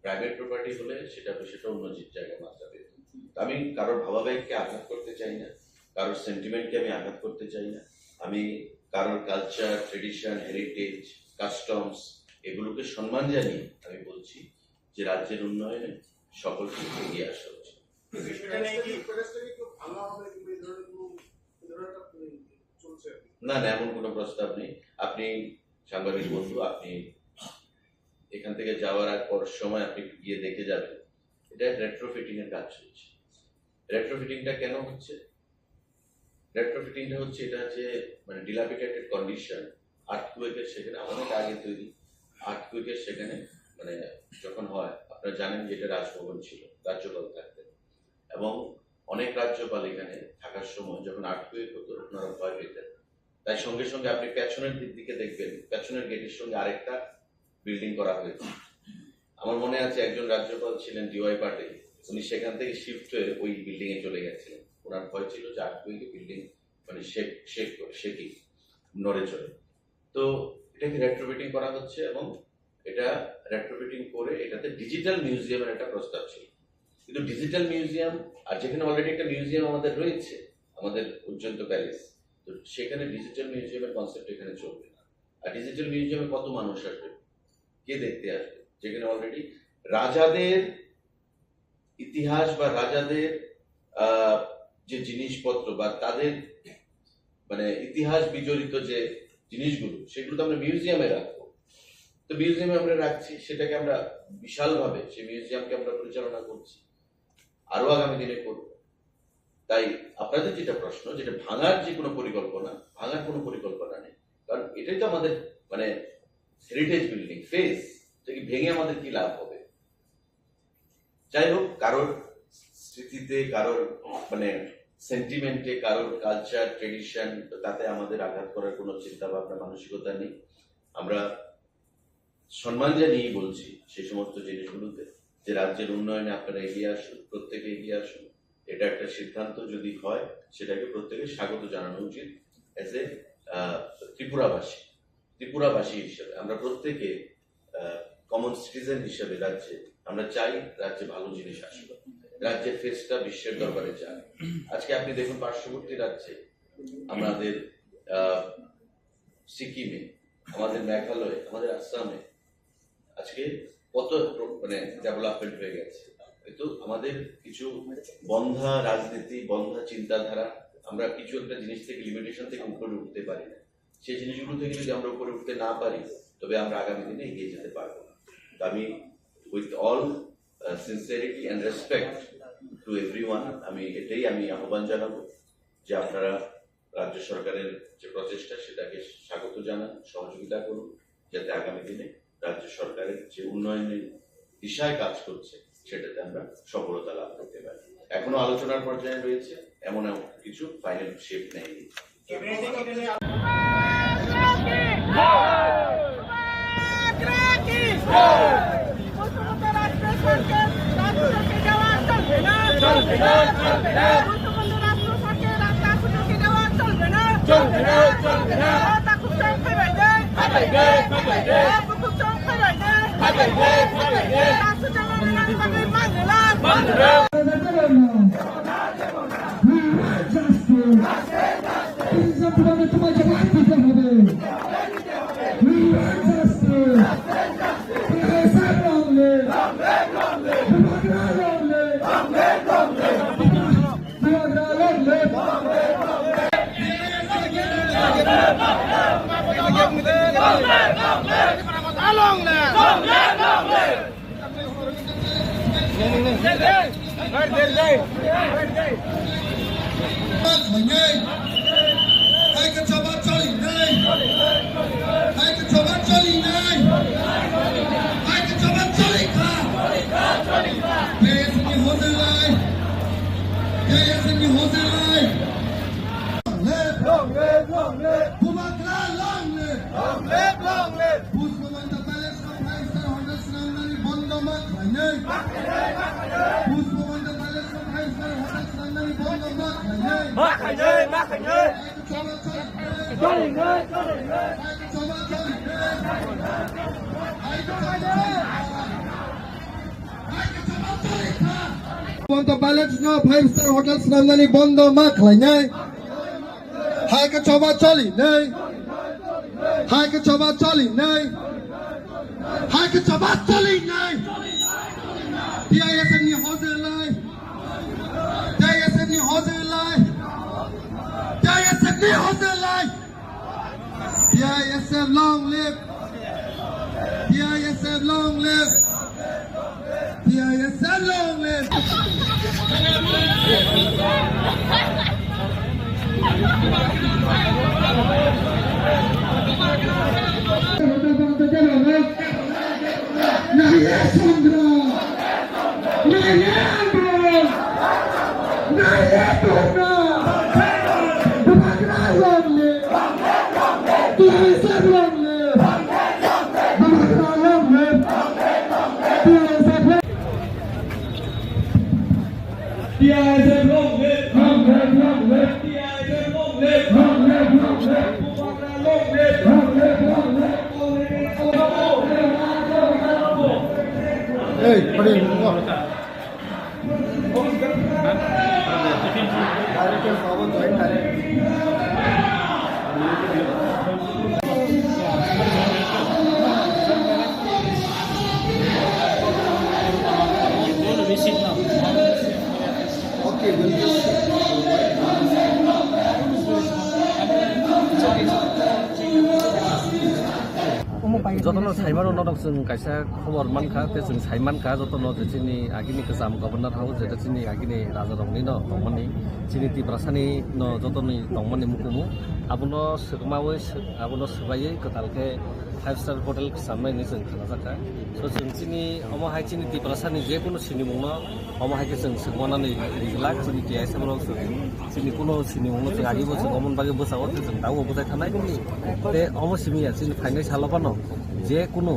প্রাইভেট প্রপার্টি হলে সেটা, সেটা অন্য যে জায়গায় মাত্রা পেত। তো আমি কারোর ভাবাবেগকে আঘাত করতে চাই না, কারোর সেন্টিমেন্টকে আমি আঘাত করতে চাই না। আমি কারোর কালচার, ট্রেডিশন, হেরিটেজ, কাস্টমস, এগুলোকে সম্মান জানিয়ে আমি বলছি যে রাজ্যের উন্নয়নে সকলকে এগিয়ে আসা উচিত। বিষয়টা নিয়ে কি প্যালেসটা কি একটু ভাঙা হবে কিংবা এই ধরনের কোনো, এই ধরনের একটা, উম, চলছে আর কি? না, না, এমন কোনো প্রস্তাব নেই। আপনি সাংবাদিক বন্ধু, আপনি এখান থেকে যাওয়ার আগ পর সময় আপনি একটু গিয়ে দেখে যাবেন, এটা রেট্রোফিটিং এর কাজ চলছে। রেট্রোফিটিংটা কেন হচ্ছে? রেট্রোফিটিংটা হচ্ছে, এটা যে মানে ডিলাপিডেটেড কন্ডিশন, আর্থকুয়েকের সেখানে, অনেক আগে তৈরি আর্থকুয়েকের সেখানে, মানে যখন হয়, আপনারা জানেন যে এটা রাজভবন ছিল, রাজ্যপাল থাকতেন, এবং অনেক রাজ্যপাল এখানে থাকার সময় যখন আর্থকুয়েক হতো, ওনারা ভয় পেতেন, তাই সঙ্গে সঙ্গে আপনি পেছনের দিক দিকে দেখবেন, পেছনের গেটের সঙ্গে আরেকটা বিল্ডিং করা হয়েছে। আমার মনে আছে, একজন রাজ্যপাল ছিলেন ডিওয়াই পাটিল, উনি সেখান থেকে শিফট হয়ে ওই বিল্ডিং এ চলে গেছিলেন। ওনার ভয় ছিল যে আর্থকুয়েকে বিল্ডিং মানে শেক শেক করে, শেকিং, নড়ে চড়ে। তো এটাকে রেট্রোফিটিং করা হচ্ছে এবং এটা রেট্রোফিটিং করে এটাতে ডিজিটাল মিউজিয়ামের একটা প্রস্তাব ছিল, কিন্তু ডিজিটাল মিউজিয়াম, আর যেখানে অলরেডি একটা মিউজিয়াম আমাদের রয়েছে, আমাদের উজ্জয়ন্ত প্যালেস, তো সেখানে ডিজিটাল মিউজিয়ামের কনসেপ্ট এখানে চলবে না। আর ডিজিটাল মিউজিয়ামে কত মানুষ আসবে, কে দেখতে আসবে, যেখানে অলরেডি রাজাদের ইতিহাস বা রাজাদের, আহ, যে জিনিসপত্র বা তাদের মানে ইতিহাস বিজড়িত যে জিনিসগুলো, সেগুলো তো আমরা মিউজিয়ামে রাখবো। তো মিউজিয়ামে আমরা রাখছি, সেটাকে আমরা বিশালভাবে, সেই মিউজিয়ামকে আমরা পরিচালনা করছি, আরো আগামী দিনে করব। তাই আপনাদের যেটা প্রশ্ন, যেটা ভাঙার যে কোনো পরিকল্পনা, ভাঙার কোনো পরিকল্পনা নেই। কারণ এটাই তো আমাদের মানে হেরিটেজ বিল্ডিং, ফেস। এটা কি ভেঙে আমাদের কি লাভ হবে? যাই হোক, কারোর স্মৃতিতে, কারোর মানে সেন্টিমেন্টে, কারোর কালচার, ট্রেডিশন, তাতে আমাদের আঘাত করার কোনো চিন্তা ভাবনা, মানসিকতা নেই। আমরা সম্মান জানিয়েই বলছি সেই সমস্ত জিনিসগুলোতে যে রাজ্যের উন্নয়নে আপনারা এগিয়ে আসুন, প্রত্যেকে এগিয়ে আসুন। এটা একটা সিদ্ধান্ত যদি হয়, সেটাকে প্রত্যেকে স্বাগত জানানো উচিত, অ্যাজ এ ত্রিপুরাবাসী। ত্রিপুরাবাসী হিসেবে আমরা প্রত্যেকে কমন সিটিজেন হিসেবে রাজ্যে আমরা চাই রাজ্যে ভালো জিনিস আসুক, রাজ্যের ফেসটা বিশ্বের দরবারে যাক। আজকে আপনি দেখুন, পার্শ্ববর্তী রাজ্যে আমাদের আহ, সিকিমে, আমাদের মেঘালয়ে, আমাদের আসামে আজকে কত প্র- মানে ডেভেলপমেন্ট হয়ে গেছে। কিন্তু আমাদের কিছু বন্ধা রাজনীতি, বন্ধা চিন্তাধারা, আমরা কিছু একটা জিনিস থেকে, লিমিটেশন থেকে উপরে উঠতে পারি না। সেই জিনিসগুলো থেকে যদি আমরা উপরে উঠতে না পারি, তবে আমরা আগামী দিনে এগিয়ে যেতে পারবো না। তো আমি, with all sincerity and respect to everyone, আমি এটাই আমি আহ্বান জানাবো যে আপনারা রাজ্য সরকারের যে প্রচেষ্টা, সেটাকে স্বাগত জানান, সহযোগিতা করুন, যাতে আগামী দিনে রাজ্য সরকারের যে উন্নয়নের দিশায় কাজ করছে, সেটাতে আমরা সফলতা লাভ করতে পারি। এখনো আলোচনার পর্যায়ে রয়েছে, এমন এমন কিছু ফাইনাল শেপ নেয়নি। We want justice. এই যে তোমাকে তোমার জবাব দিতে হবে। We want justice. Professor long live. Bubagra long live. Bubagra long live. Long live. Hai ka choba choli nai. Hai ka choba choli nai. Hai ka choba choli kha. P S ni hojai lai. P S ni hojai lai. Long live, long live. Bubagra long live. Long live, long live. Pushpamanta Palace no five star hotel swnamnani bondo ma khlainai. Pushpamanta Palace no five star hotel swnamnani bondo ma khlainai. Ma khlainai, ma khlainai. Pushpamanta Palace no five star hotel swnamnani bondo ma khlainai. Hai ka choba choli nai. Hai ka choba choli nai. Hai ka choba choli nai. P I S F ni hojai lai. P I S F ni hojai lai. P I S F ni hojai lai. P I S F long live. P I S F long live. P I S F long live. Naiye Chandra! Naiye Andro! Naiye Torna! Bubagra long live! T I S F long live! Bubagra long live! T I S F long live! T I S F long live! Long live, long live! T I S F long live! Long live, long live! Bubagra long live! Long live, long live! Hey, put it in. Jotono saimano norok chwng kaisa khobor mankha, tei chwng saimankha jotono je chini agini kwcham Governor House, jeta chini agini rajarokni no tongmani, chini Tiprasani no jotoni tongmani mukumu, abono swkmawi sw-, abono swbaiwi kwtal khe five star hotel khwchamnai hinwi chwng khnajakha. So chwng chini omo hai chini Tiprasani je kunu sinimungno omo hai khe chwng swkmanani rijlak, chini T I S F rok chwng chini kunu sinimungno chwng agibo chwng omoni bagwi bwsao chwng dago bwchai thanai. Tei omo simi ya chini phainai salo phano je kunu,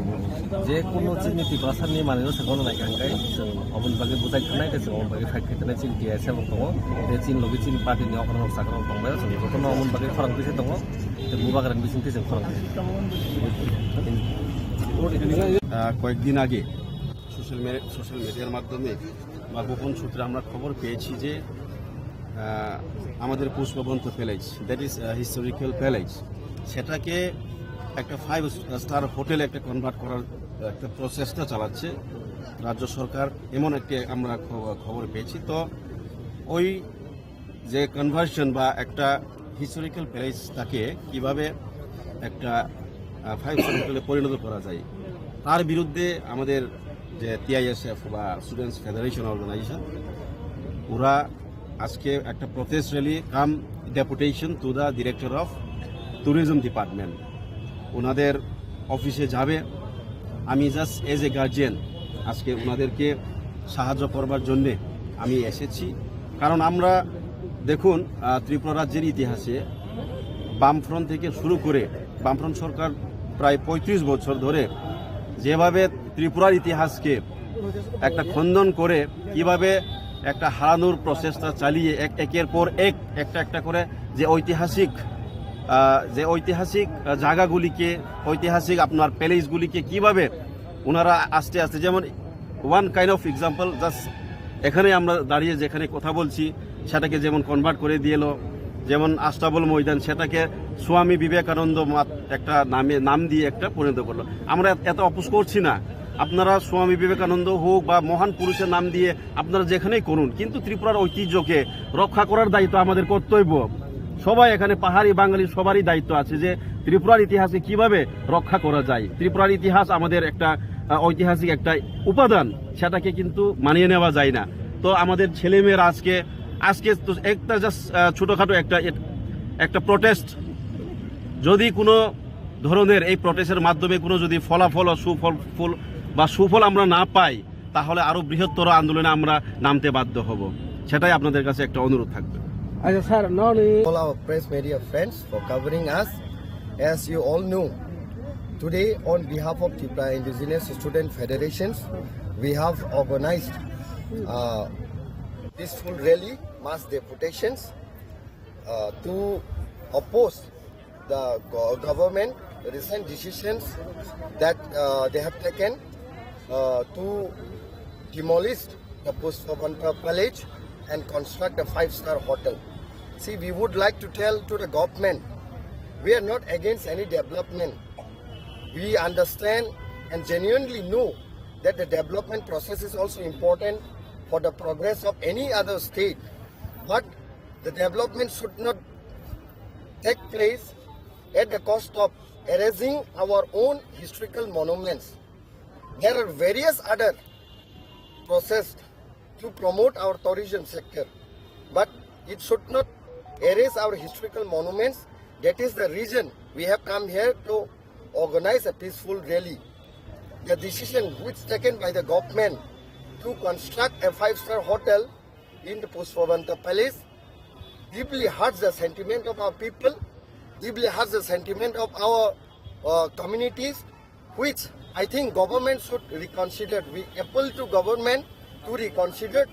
je kunu chini Tiprasani manwino swkmano naikha hwnkhe chwng omoni bagwi bwchai thanai tei chwng omoni bagwi fight khai thanai chini T I S F rok tongo. Tei chini logi chini party ni okra rok chakra rok tongbaio, chwng jotono omoni bagwi khorang twi se tongo. Tei bubagrani bisingtwi chwng khorang twi se. আহ, কয়েকদিন আগে social media, social মিডিয়ার মাধ্যমে বা গোপন সূত্রে আমরা খবর পেয়েছি যে, আহ, আমাদের Pushpabanta palace, that is historical palace, সেটাকে একটা ফাইভ স্টার হোটেলে একটা কনভার্ট করার একটা প্রচেষ্টা চালাচ্ছে রাজ্য সরকার, এমন একটি আমরা খব-, খবর পেয়েছি। তো ওই যে কনভার্সন বা একটা হিস্টোরিক্যাল প্যালেসটাকে কিভাবে একটা, আহ, ফাইভ স্টার হোটেলে পরিণত করা যায়, তার বিরুদ্ধে আমাদের যে টিআইএসএফ বা স্টুডেন্টস ফেডারেশন অর্গানাইজেশন, ওরা আজকে একটা protest rally come deputation to the director of tourism department, ওনাদের অফিসে যাবে। আমি জাস্ট এজ এ গার্জিয়ান আজকে ওনাদেরকে সাহায্য করবার জন্যে আমি এসেছি। কারণ আমরা দেখুন, আহ, ত্রিপুরা রাজ্যের ইতিহাসে বামফ্রন্ট থেকে শুরু করে, বামফ্রন্ট সরকার প্রায় পঁয়ত্রিশ বছর ধরে যেভাবে ত্রিপুরার ইতিহাসকে একটা খণ্ডন করে, কিভাবে একটা হারানোর প্রচেষ্টা চালিয়ে এক, একের পর এক, একটা একটা করে যে ঐতিহাসিক, আহ, যে ঐতিহাসিক, আহ, জায়গাগুলিকে, ঐতিহাসিক আপনার প্যালেসগুলিকে কিভাবে ওনারা আস্তে আস্তে, যেমন one kind of example, just এখানে আমরা দাঁড়িয়ে যেখানে কথা বলছি, সেটাকে যেমন কনভার্ট করে দিল, যেমন আস্তাবল ময়দান, সেটাকে স্বামী বিবেকানন্দ মাত-, একটা নামে, নাম দিয়ে একটা পরিণত করলো। আমরা এত, এত অপোজ করছি না, আপনারা স্বামী বিবেকানন্দ হোক বা মহান পুরুষের নাম দিয়ে আপনারা যেখানেই করুন, কিন্তু ত্রিপুরার ঐতিহ্যকে রক্ষা করার দায়িত্ব আমাদের কর্তব্য। সবাই এখানে, পাহাড়ি বাঙালি সবারই দায়িত্ব আছে যে ত্রিপুরার ইতিহাসকে কিভাবে রক্ষা করা যায়। ত্রিপুরার ইতিহাস আমাদের একটা, আহ, ঐতিহাসিক একটা উপাদান, সেটাকে কিন্তু মানিয়ে নেওয়া যায় না। তো আমাদের ছেলেমেয়েরা আজকে, আজকে তো একটা জাস্ট, আহ, ছোটোখাটো একটা, এট-, একটা প্রোটেস্ট, যদি কোনো ধরনের এই প্রোটেস্টের মাধ্যমে কোনো যদি ফলাফল ও সুফল, ফল বা সুফল আমরা না পাই, তাহলে আরো বৃহত্তর আন্দোলনে আমরা নামতে বাধ্য হব। সেটাই আপনাদের কাছে একটা অনুরোধ থাকবে। আচ্ছা স্যার, ননি All our press media friends for covering us. As you all know, today on behalf of Tipra Indigenous Student Federations, we have organized a peaceful rally, mass deputations, uh, to oppose the go- government recent decisions that, uh, they have taken, uh, to demolish the Pushpabanta Palace and construct a five-star hotel. See, we would like to tell to the government, we are not against any development. We understand and genuinely know that the development process is also important for the progress of any other state. But the development should not take place at the cost of erasing our own historical monuments. There are various other process to promote our tourism sector, but it should not erase our historical monuments. That is the reason we have come here to organize a peaceful rally. The decision which taken by the government to construct a five-star hotel in the Pushpabanta Palace deeply hurts the sentiment of our people, deeply hurts the sentiment of our, uh, communities, which I think government should reconsider. We appeal to government to reconsider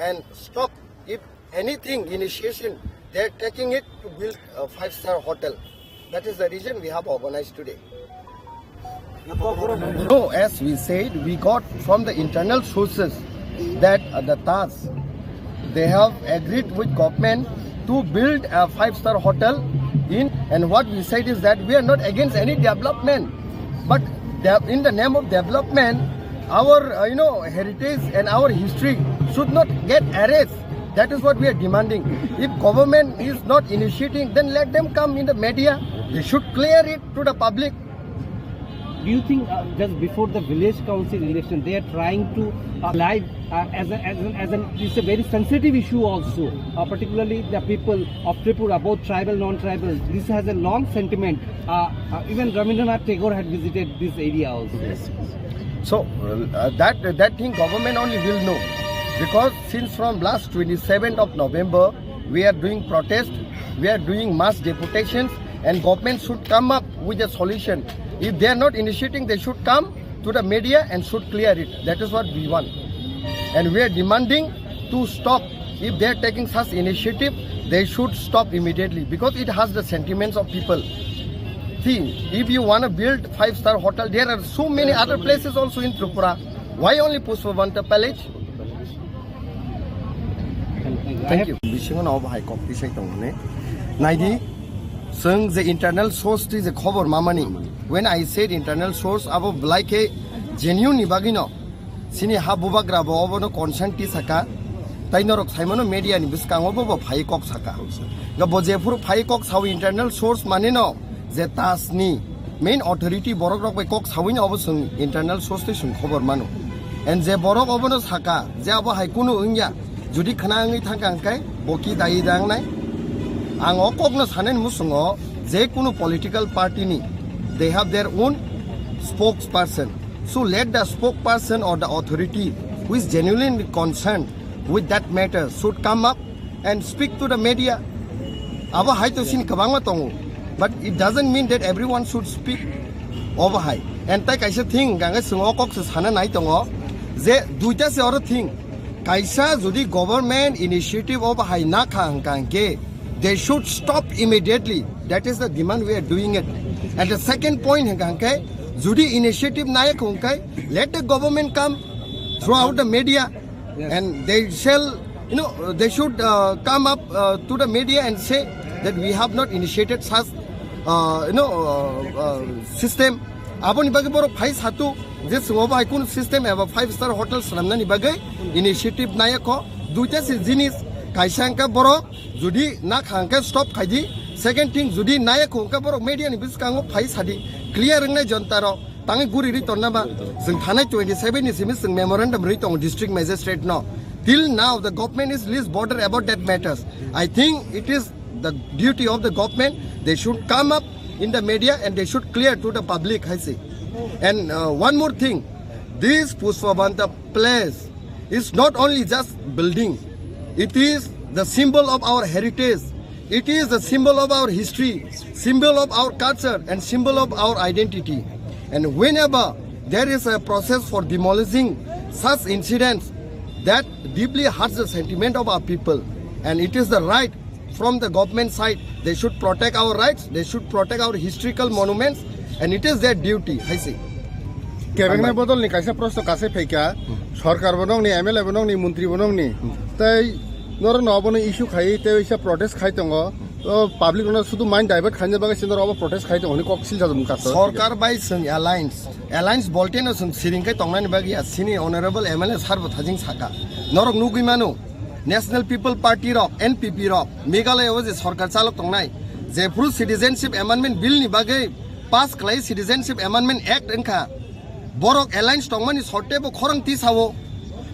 and stop, if anything, initiation they are taking it to build a five-star hotel. That is the reason we have organized today. So, as we said, we got from the internal sources that, uh, the Taj, they have agreed with government to build a five-star hotel in, and what we said is that we are not against any development, but de- in the name of development, our, uh, you know, heritage and our history should not get erased. That is what we are demanding. If government is not initiating, then let them come in the media. They should clear it to the public. Do you think, uh, just before the village council election, they are trying to, uh, live, uh, as a, as an, as an, it's a very sensitive issue also, uh, particularly the people of Tripura, both tribal, non-tribal. This has a long sentiment. Uh, uh, even Rabindranath Tagore had visited this area also. So uh, that that thing government only will know, because since from last twenty-seventh of November we are doing protest, we are doing mass deputations, and government should come up with a solution. If they are not initiating, they should come to the media and should clear it. That is what we want. And we are demanding to stop. If they are taking such initiative, they should stop immediately, because it has the sentiments of people. See, if you want to build five-star hotel, there are so many other places also in Tripura. Why only Pushpabanta Palace? Thank you. Bisingo no bahai kok tisai tongmani. Naidi, seng je internal source ti je khobor mamani. When I said internal source, abo belai khe genuine ni bagwi no. Sini ha bubagra bo obono consent ti saka. Tai norok saimano media ni bwskango bo bo phai kok saka. Ga bo jephuru phai kok sawi internal source mane no je tasni main authority borok rok bai kok sawi no obo sung internal source tei sung khobor mano. And je borok obono saka je abo hai kunu wngya, jodi khna wngwi thangka hwnkhe bo ki dai dangnai. Ang o kokno sanani musungo je kunu political party ni they have their own spokesperson. So let the spokesperson or the authority who is genuinely concerned with that matter should come up and speak to the media. Abo hai to sin kwbangma tongo, but it doesn't mean that everyone should speak. Obo hai. And tai kaisa thing, gangai sung o kok se sana nai tongo, je duita se oro thing. Kaisa jodi government initiative obo hai na kha hwnkha hwnkhe, they should stop immediately. That is the demand we are doing it. And the second point hwnkha hwnkhe, jodi initiative nai kha hwnkhe, let the government come throughout the media. Yes. And they shall, you know, they should uh, come up uh, to the media and say that we have not initiated such, uh, you know, uh, uh, system. Aboni bagwi borok phai satu je swngo bai kun system eba five star hotel swnamnani bagwi initiative naya kho. Duita se jinis, kaisa hwnkhe borok jodi na kha hwnkhe stop khai di. Second thing, jodi naya kho hwnkhe borok media ni bwskango phai sadi, clear wngnai jonta rok. Tangwi guri ri tonna ba, chwng thanai twenty seven ni simi chwng memorandum ri tongo district magistrate no. Till now the government is least bothered about that matters. I think it is the duty of the government, they should come up in the media and they should clear to the public, hai se. And uh, one more thing, this Pushpabanta place is not only just building, it is the symbol of our heritage. It is the symbol of our history, symbol of our culture, and symbol of our identity. And whenever there is a process for demolishing such incidents, that deeply hurts the sentiment of our people. And it is the right from the government side. They should protect our rights, they should protect our historical monuments, and it is their duty, hai se. Kebengna bodol ni kaisa proshno kasai phaikha, sorkar bo nongni, M L A bo nongni, montri bo nongni, tei norok no obono issue khai, tei waisa protest khai tongo. To public no sudu mind divert khaina bagwi se norok obo protest khai tongo, hwnwi kok silsa jabung kaso. Sorkar bai chwng alliance, alliance bolte no chwng siring khai tongnani bagwi ya, sini honorable M L A sir bo thajing saka. Norok nugwi mano, National People Party rok, N P P rok, Meghalaya o je sorkar chalok tongnai, jephru Citizenship Amendment Bill ni bagwi pass khlai Citizenship Amendment Act wngkha, borok alliance tongmani sorte bo khorang tisao.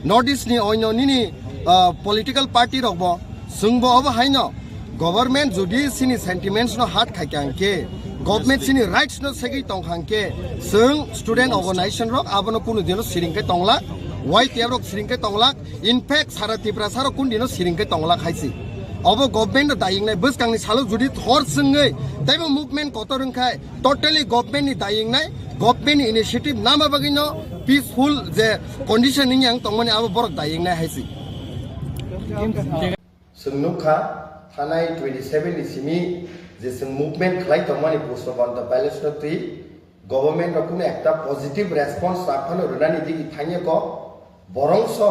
North East ni oino nini, ah, political party rok bo chwng bo obo haino government jodi sini sentiments no hurt khai kha hwnkhe, government sini rights no segwi tong kha hwnkhe, chwng student organization rok abono kunu dino siring khe tonglak, Y T F rok siring khe tonglak, in fact sara Tiprasa rok kun dino siring khe tonglak hai se. Obo government no daying nai, bwskang ni salo jodi thor swngwi teibo movement kotor wngkhai, totally government ni daying nai, government ni initiative nama bagwi no peaceful je condition ni yang tongmani abo borok daying nai hai se. Chwng nukha, thanai twenty seven ni simi je chwng movement khlai tongmani Pushpabanta Palace no twi government rok kunu ekta positive response rwphano rwnani digi thangya ko, borongso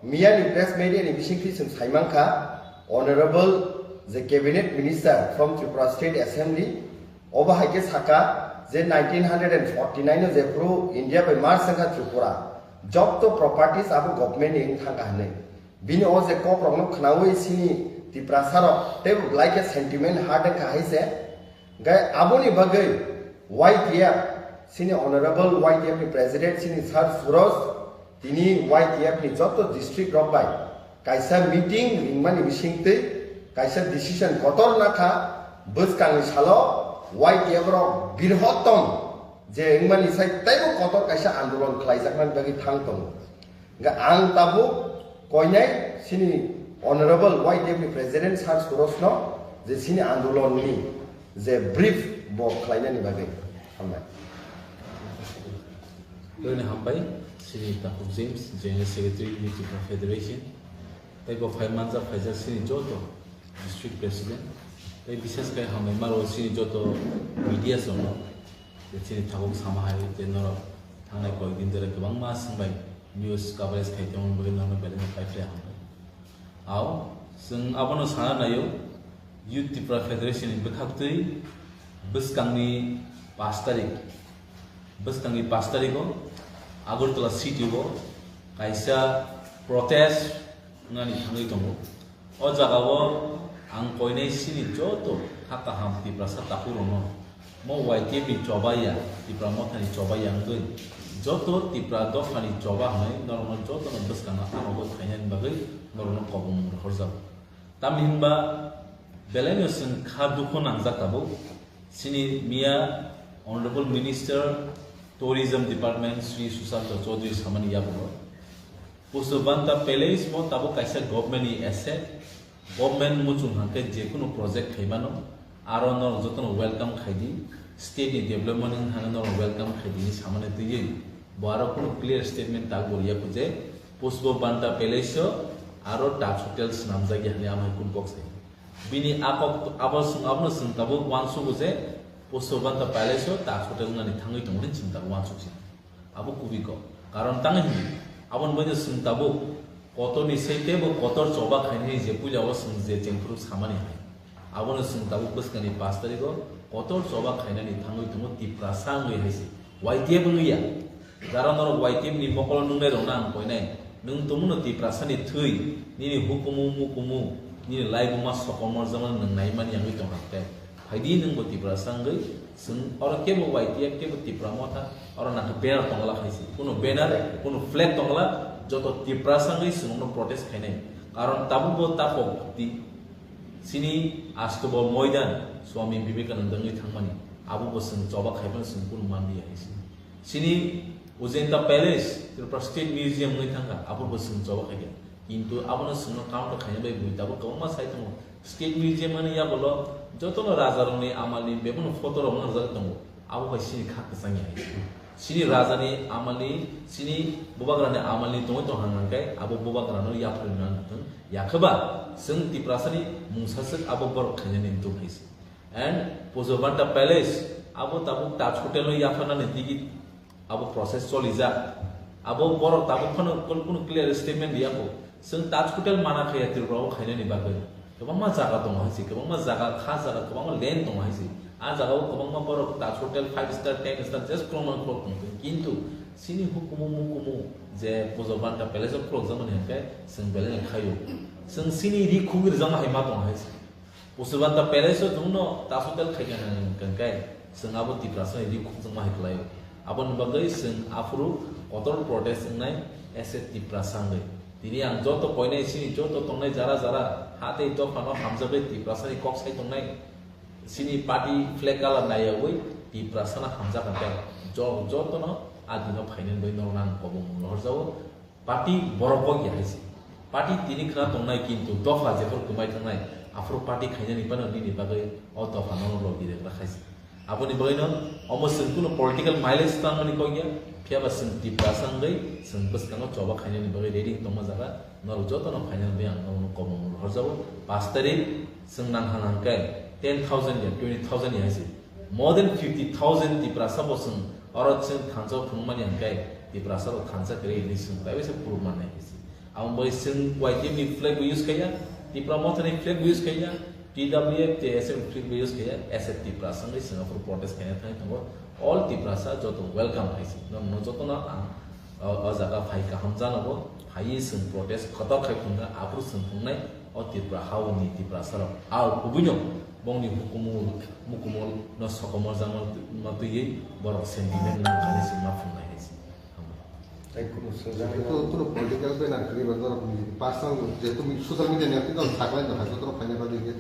miya ni press media ni bisingtwi chwng saimankha, honorable je cabinet minister from Tripura State Assembly, obo hai khe saka je nineteen forty nine o jephru India bai merge wngkha Tripura, jobto properties abo government ni wng thangkha hwnwi. Bini o je kok rokno khnaui sini Tiprasa rok tei belai khe sentiment hurt wngkha hai se. Hingke aboni bagwi Y T F, sini Honorable Y T F ni President sini Sir Suraj, tini Y T F ni joto district rok bai kaisa meeting ringmani bisingtwi kaisa decision kotor nakha, bwskangni salo Y T F rok birhottom je wngmani sai teibo kotor kaisa andolon khlaijaknani bagwi thang tongo. Hingke ang tabuk koinai sini Honorable Y T F ni President Sir Suraj no je sini andolon ni je brief bo khlainani bagwi hambai. Tini hambai, sini Takhuk James, General Secretary, Youth Tripura Federation. Tei bo phai manjak phaijak sini joto district president. Tei bishes khe hambai maro sini joto media sono. Tei sini tabuk sama hai tei norok thangnai koi din dere kwbangma swngbai news coverage khai tongmani bagwi norokno belai no paiphlai hambai. Ao, chwng abono sana naio, Youth Tripura Federation ni bwkhaktwi bwskangni pash tarik, bwskangni pash tarigo Agartala city o kaisa protest wngnani thangwi tongo. O jagao ang koinai sini joto kha kaham Tiprasa takhurokno mo Y T F ni chobaiya, Tipra Mothani chobaiya wngwi joto Tipra dophani choba hwnwi norokno jotono bwskango aro bo khainani bagwi norokno kobong rohorjago. Tamni hinba belaino chwng kha dukhu nangjak tabuk. Chini miya Honorable Minister Tourism Department Shri Sushanta Chaudhary samani yabulo Pushpabanta Palace bo tabuk kaisa government ni asset, government muchung hwnkhe jekunu project khaimano, aro norok jotono welcome khaidi, state ni development wng thangkhe norok welcome khaidi hinwi samani twiwi bo aro kunu clear statement tak bo riya kho je Pushpabanta Palace o aro Taj Hotel swnamjakya hinwi amhai kunu kok sai. Bini a kok abo swng-, abono chwng tabuk uansukgo je Pushpabanta Palace o Taj Hotel wngnani thangwi tongo hinwi chwng tabuk uansukjak. Abo kubui kok. Karon tangwi hwnwi, aboni bagwi chwng tabuk kotorni site bo kotor choba khainani je puila o chwng je chengphuru samani hai. Abono chwng tabuk bwskangni pash tarigo kotor choba khainani thangwi tongo Tiprasa wngwi hai se. Y T F wngwi ya. Jara norok Y T F ni mokolo nungnai rokno ang koinai. Nwng tongmano Tiprasa ni thwi, nini hukumu mukumu, nini laibuma sokomorjakmani nwng naimani yangwi tongkha khe. Phaidi nwngbo Tiprasa wngwi, chwng oro kebo Y T F kebo Tipra Motha, oro nangkhe banner tongla khaisi. Kuno banner, kuno flag tongla, joto Tiprasa wngwi chwngno protest khainai. Karon tabukbo takhok di, chini astobo moidan Swami Vivekananda wngwi thangmani, abobo chwng choba khaimano chwng kuno manliya hai se. Chini Ujenta Palace, Tripura State Museum wngwi thangkha, abobo chwng choba khaikha. Kintu abono chwngno counter khaina bai bui tabuk kwbangma sai tongo. State Museum ani yagulo jotono rajarokni amalni bebakno photo rok mangjak tongo. Abo bai chini kha kwchangya hai se. Chini rajani amalni, chini bubagrani amalni tongwi tong hang hang khe abo bubagrano yapharwi nang thung. Yakhe ba chwng Tiprasani mungsaswk abo borok khainani wngtong hai se. And Pushpabanta Palace, abo tabuk Taj Hotel no yapharnani tigi abo process cholijak. Abo borok tabuk phano kunu, kunu clear statement riyakho. Chwng Taj Hotel mana khaya Tripura o khainani bagwi. Kwbangma jaga tongo hai se, kwbangma jaga, kha jaga, kwbangma land tongo hai se. A jaga o kwbangma borok Taj Hotel five star, ten star, just kwbangma borok tongthung. Kintu chini hukumu mukumu je Pushpabanta Palace o khulokjakmani hinkhe chwng belai no khaio. Chwng chini ri khugwi rwjakma hai ma tongo hai se. Pushpabanta Palace o chwngno Taj Hotel khaikha hwnkhe chwng abo Tiprasa ni ri khukjakma hai kwlaio. Aboni bagwi chwng aphuru kotor protest wngnai as a Tiprasa wngwi. Tini ang joto koinai chini joto tongnai jara jara ha tei dophano hamjagwi Tiprasa ni kok sai tongnai. Chini party flag colour naiyawi Tiprasa no hamjak hwnkhe jo-, jotono a dino phainani bagwi norokno ang kobong rohorjago. Party borok bok ya hai se. Party tini khna tongnai kintu dopha jephru kwmai thangnai, aphuru party khainani phano nini bagwi o dopha no logi regra khai se. Aboni bagwi no omo chwng kunu political mileage tangmani kok ya, phiya ba chwng Tiprasa wngwi chwng bwskango choba khainani bagwi ready wng tongma jaga norok jotono phainani bagwi ang norokno kobong rohorjago. Pash tarik chwng nang hang hang khe ten thousand ya, twenty thousand ya hai se. More than fifty thousand Tiprasa bo chwng oro chwng thansa o phunukmani hwnkhe Tiprasa rok thansa kwrwi hinwi chwng taibo se phuru mannai hai se. Abo bai chwng Y T F ni flag bo use khaiya, Tipra Motha ni flag bo use khaiya, T W F, T S F ni flag bo use khaiya, as a Tiprasa wngwi chwng aphuru protest khaina thangwi tongo. All Tiprasa joto welcome hai se. Norokno jotono ang o, o jaga phai kaham janogo, phaiwi chwng protest kotor khai phunukha, aphuru chwng phunuknai o Tripura haoni Tiprasa rok. Ao kubuino Bongni hukumu mukumu no sokomorjakma twiwi borok sentiment nangkha hinwi se ma phunuknai hinwi se. Tei kunu swngjak, kunu, kunu political banner kwrwi ba norok ni personal, jehetu social media ni active no saklai no hai, joto no phaina bagwi khe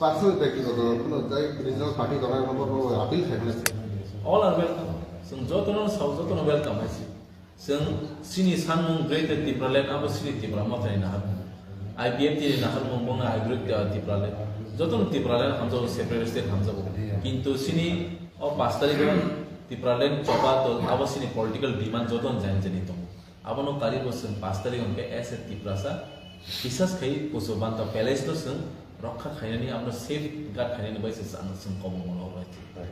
personal, byaktigoto kunu jai regional party rok no borok no appeal khaimani. All are welcome. Chwng joto no sao, joto no welcome hai se. Chwng chini sanmung Greater Tipraland abo chini Tipra Mothani naharmung. I P F T ni naharmung bongni I Greater Tipraland. Joto no Tipraland hamjago, separate state hamjago. Kintu chini o pash tarikh o Tipraland choba to abo chini political demand joto no jani jani tongo. Abono karibo chwng pash tarikh hwnkhe as a Tiprasa bisas khai Pushpabanta Palace no chwng rokha khainani, abono safeguard khainani bai se chwng, chwng kobong mano oro hai.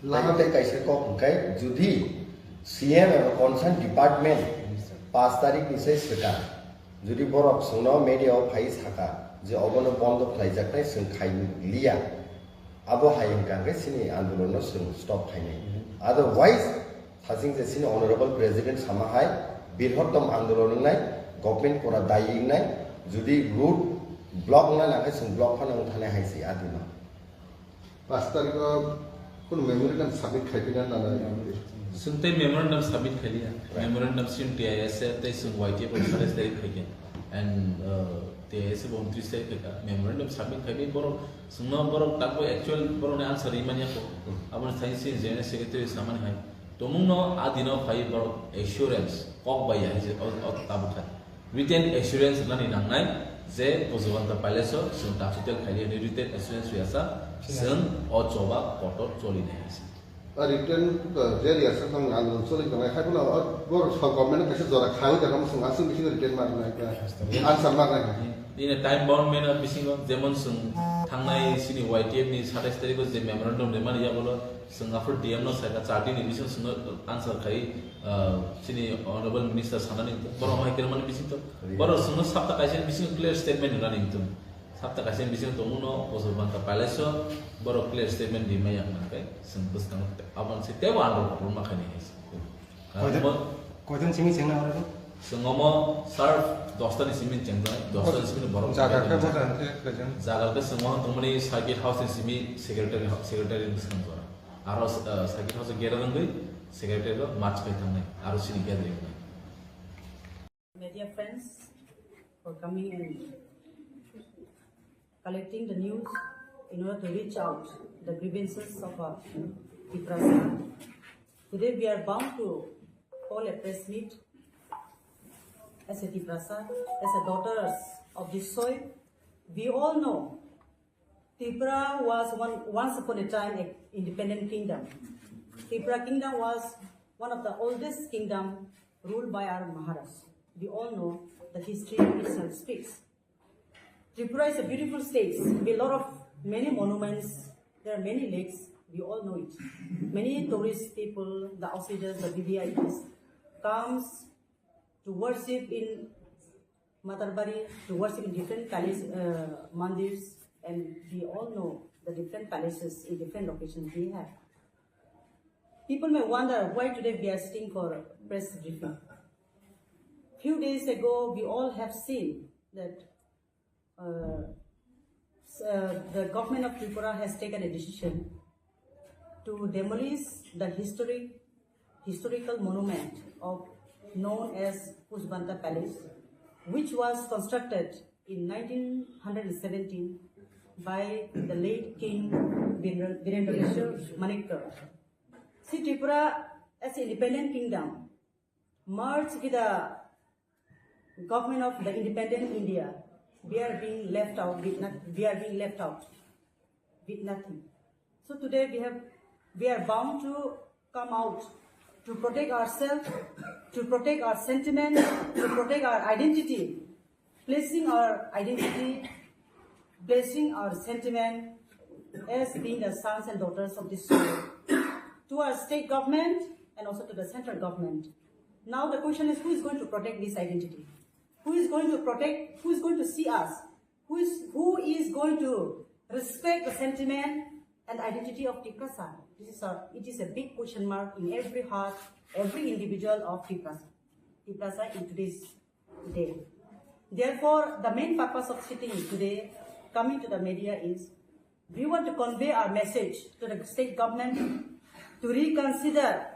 Lama tei kaisa kok hwnkhe, judi C M eba concern department pash tarikh ni sai swkang, judi borok chwngno media o phai saka je obono bondo khlaijaknai, chwng khai liya, abo hai hwnkha hwnkhe chini andolon no chwng stop khainai. Otherwise, thaching je chini honorable president sama hai birhottom andolon wngnai, government pura dayi wngnai, judi road block wngna nangkhe chwng block phano wngthanai hai se adino. Pash tarikh o kunu memorandum submit khaipina nanai. Chwng tei memorandum submit khailiya. Memorandum chwng T I S A tei chwng Y T F o satais tarikh khaikha. And, uh, T I S A bo untris tarikh khaikha. Memorandum submit khaiwi borok chwngno borok takbo actual borokni answer rimani yakho. Aboni thani chini General Secretary samani hai. Tongmungno a dino phaiwi borok assurance kok bai ya hai se o, o tabuk khai. Written assurance rwnani nangnai je Pushpabanta Palace o chwng tachitel khaili hwnwi written assurance rwya sa, chwng o choba kotor choli nai hai se. A written, uh, je rwya sa tong ang choli tongnai, hai phano o bor song government kaisa jora khawi da kamo chwng aswk bisingo written ma rwnai, answer ma rwnai. In a time bound manner bisingo, jemon chwng thangnai chini Y T F ni satais tarikh o je memorandum rimani yagulo, chwng aphuru D M no saikha, char din ni bisingo chwngno answer khai, ah, chini Honorable Minister sanani borok hai kermani bisingo borok chwngno sapta kaisa ni bisingo clear statement rwnani wngthung. Sapta kaisa ni bisingo tongmungno Pushpabanta Palace o borok clear statement rimai yang mankai chwng bwskango aboni se tebo andro kotorma khaini hai se. Koijon, koijon simi chengna oro? Chwng omo sir dosta ni simi chengdai, dosta ni simi borok jaga khe chengdai. Boda hwnkhe koijon? Jaga khe chwng omo tongmani circuit house ni simi secretary, secretary ni bwskango jora. Aro, uh, circuit house o gate o wngwi secretary rok march khai thangnai, aro chini gate rok wngnai. Media friends for coming and collecting the news in order to reach out the grievances of our Tiprasa. Today we are bound to call a press meet as a Tiprasa, as a daughters of this soil. We all know Tripura was one, once upon a time, an independent kingdom. Tripura kingdom was one of the oldest kingdom ruled by our Maharaj. We all know the history itself speaks. Tripura is a beautiful state with a lot of many monuments. There are many lakes. We all know it. Many tourist people, the outsiders, the V V I Ps comes to worship in Matarbari, to worship in different palace, uh, mandirs, and we all know the different palaces in different locations we have. People may wonder why today we are sitting for press briefing. Few days ago, we all have seen that, uh, s-, uh, the government of Tripura has taken a decision to demolish the historic, historical monument of, known as Pushpabanta Palace, which was constructed in nineteen seventeen by the late King Birendra, Birendra Kishore Manikya. See, Tripura as an independent kingdom merged with the government of the independent India, we are being left out with not, we are being left out with nothing. So today we have, we are bound to come out to protect ourselves, to protect our sentiment, to protect our identity, placing our identity, placing our sentiment as being the sons and daughters of this soil to our state government and also to the central government. Now the question is, who is going to protect this identity? Who is going to protect, who is going to see us? Who is, who is going to respect the sentiment and identity of Tiprasa? This is a, it is a big question mark in every heart, every individual of Tiprasa, Tiprasa in today's day. Therefore, the main purpose of sitting today, coming to the media is We want to convey our message to the state government to reconsider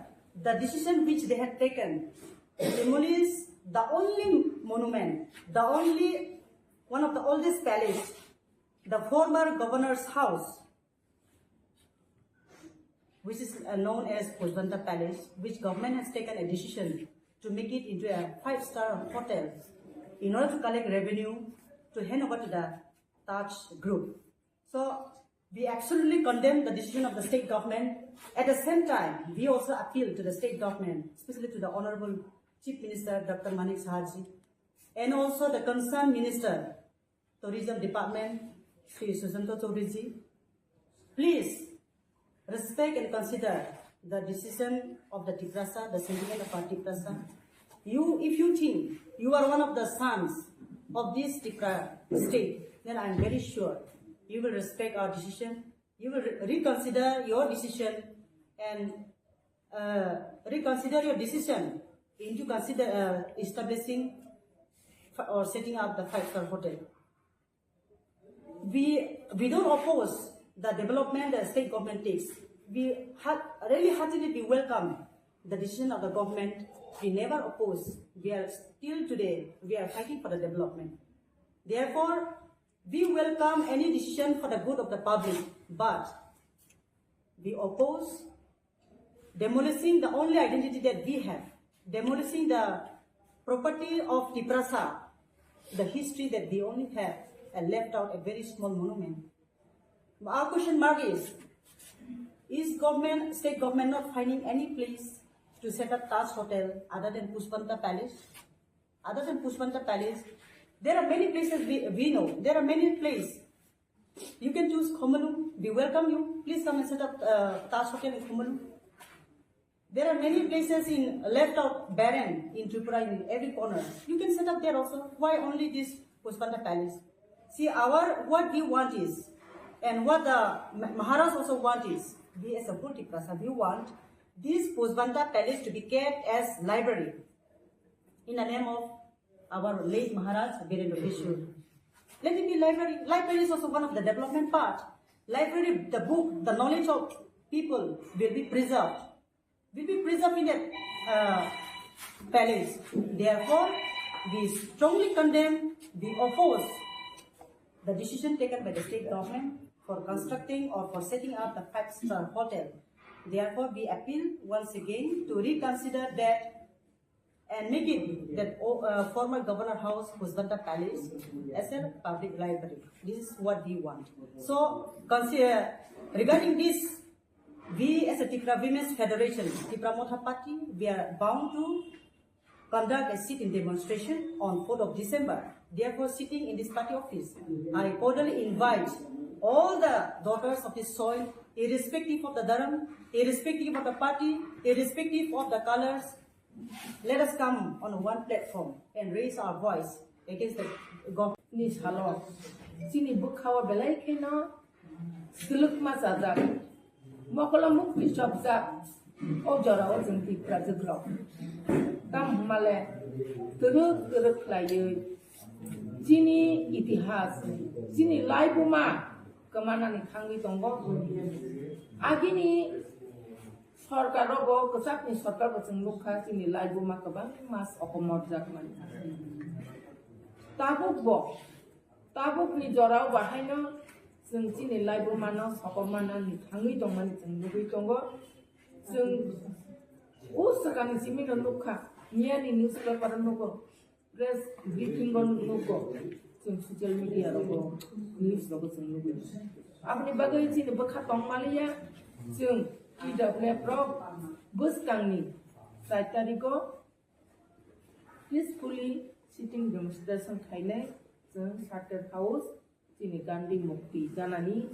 the decision which they had taken to demolish the only monument, the only one of the oldest palace, the former governor's house, which is uh, known as Pojbanta Palace, which government has taken a decision to make it into a five-star hotel in order to collect revenue to hand over to the Taj Group. So we absolutely condemn the decision of the state government. At the same time, we also appeal to the state government, especially to the Honorable Chief Minister Doctor Manik Sahaji, and also the concerned minister, Tourism Department, Shri Susanto Chaudhary ji, please respect and consider the decision of the Tiprasa, the sentiment of our Tiprasa. You, if you think you are one of the sons of this Tipra state, then I am very sure you will respect our decision. You will re- reconsider your decision and uh, reconsider your decision into consider uh, establishing f- or setting up the five-star hotel. We we don't oppose the development the state government takes. We ha- really heartily we welcome the decision of the government. We never oppose. We are still today we are fighting for the development. Therefore, we welcome any decision for the good of the public, but we oppose demolishing the only identity that we have, demolishing the property of Tiprasa, the history that we only have, and left out a very small monument. Our question mark is, is government, state government not finding any place to set up Taj Hotel other than Pushpanta Palace? Other than Pushpanta Palace, there are many places we, we know. There are many places. You can choose Khumulwng. We welcome you. Please come and set up uh, Taj Hotel in Khumulwng. There are many places in left out barren in Tripura in every corner. You can set up there also. Why only this Pushpanta Palace? See, our what we want is, and what the Ma- Maharaj also want is, we as a whole Tiprasa, we want this Pushpanta Palace to be kept as library in the name of our late Maharaj Birendra Kishore. Let it be library. Library is also one of the development part. Library, the book, the knowledge of people will be preserved. Will be preserved in that uh, palace. Therefore, we strongly condemn, we oppose the decision taken by the state government for constructing or for setting up the five-star hotel. Therefore, we appeal once again to reconsider that and make it that uh, former Governor House, Pushpanta Palace, as a public library. This is what we want. So, consider, regarding this, we as a Tipra Women's Federation, Tipra Motha Party, we are bound to conduct a sit-in demonstration on fourth of December. Therefore, sitting in this party office, I cordially invite all the daughters of this soil, irrespective of the dharam, irrespective of the party, irrespective of the colors, let us come on one platform and raise our voice against the government. Ni salo chini bwkhao belai kheno swlwkma chajak, mokolo mukti chopjak, o jorao chwng Tiprajwk rok. Tamo hwnmale twrwk twrwk khlaiwi chini itihas, chini laibuma kwmanani thangwi tongo. Agini sorkar rogo, kwchakni sorkar bo chwng nukha, chini laibuma kwbangma sokomorjak mani. Tabuk bo, tabukni jorao bahaino chwng chini laibumano sokomornani thangwi tongmani chwng nugwi tongo. Chwng o swkangni simino nukha, miyani newspaper o nugo, press briefing o nugo, chwng social media rogo, news rogo chwng nugo. Aboni bagwi chini bwkha tongmaliya, chwng T W F rok bwskangni char tarigo peacefully sitting demonstration khainai chwng Charter House, chini Gandhi Mukti janani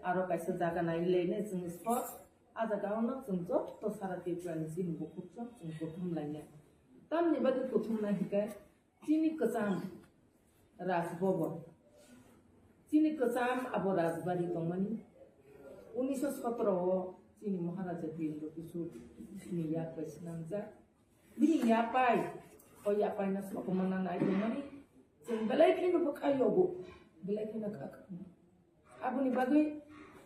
aro kaisa jaga nai lene chwng spot. A jaga ono chwng joto sara Tripura ni chini bukhuk chwng chwng kuthum lainai. Tamni bagwi kuthum nai hikai chini kwcham Raj Bhavan. Chini kwcham abo Rajbari tongmani. Unisho sotro o chini Maharaja Birendra Kishore chini yak bai swnamjak. Bini yapai, o yapai no sokomorna nai tongmani. Chwng belai kheno bwkha yogo, belai kheno kha kha. Aboni bagwi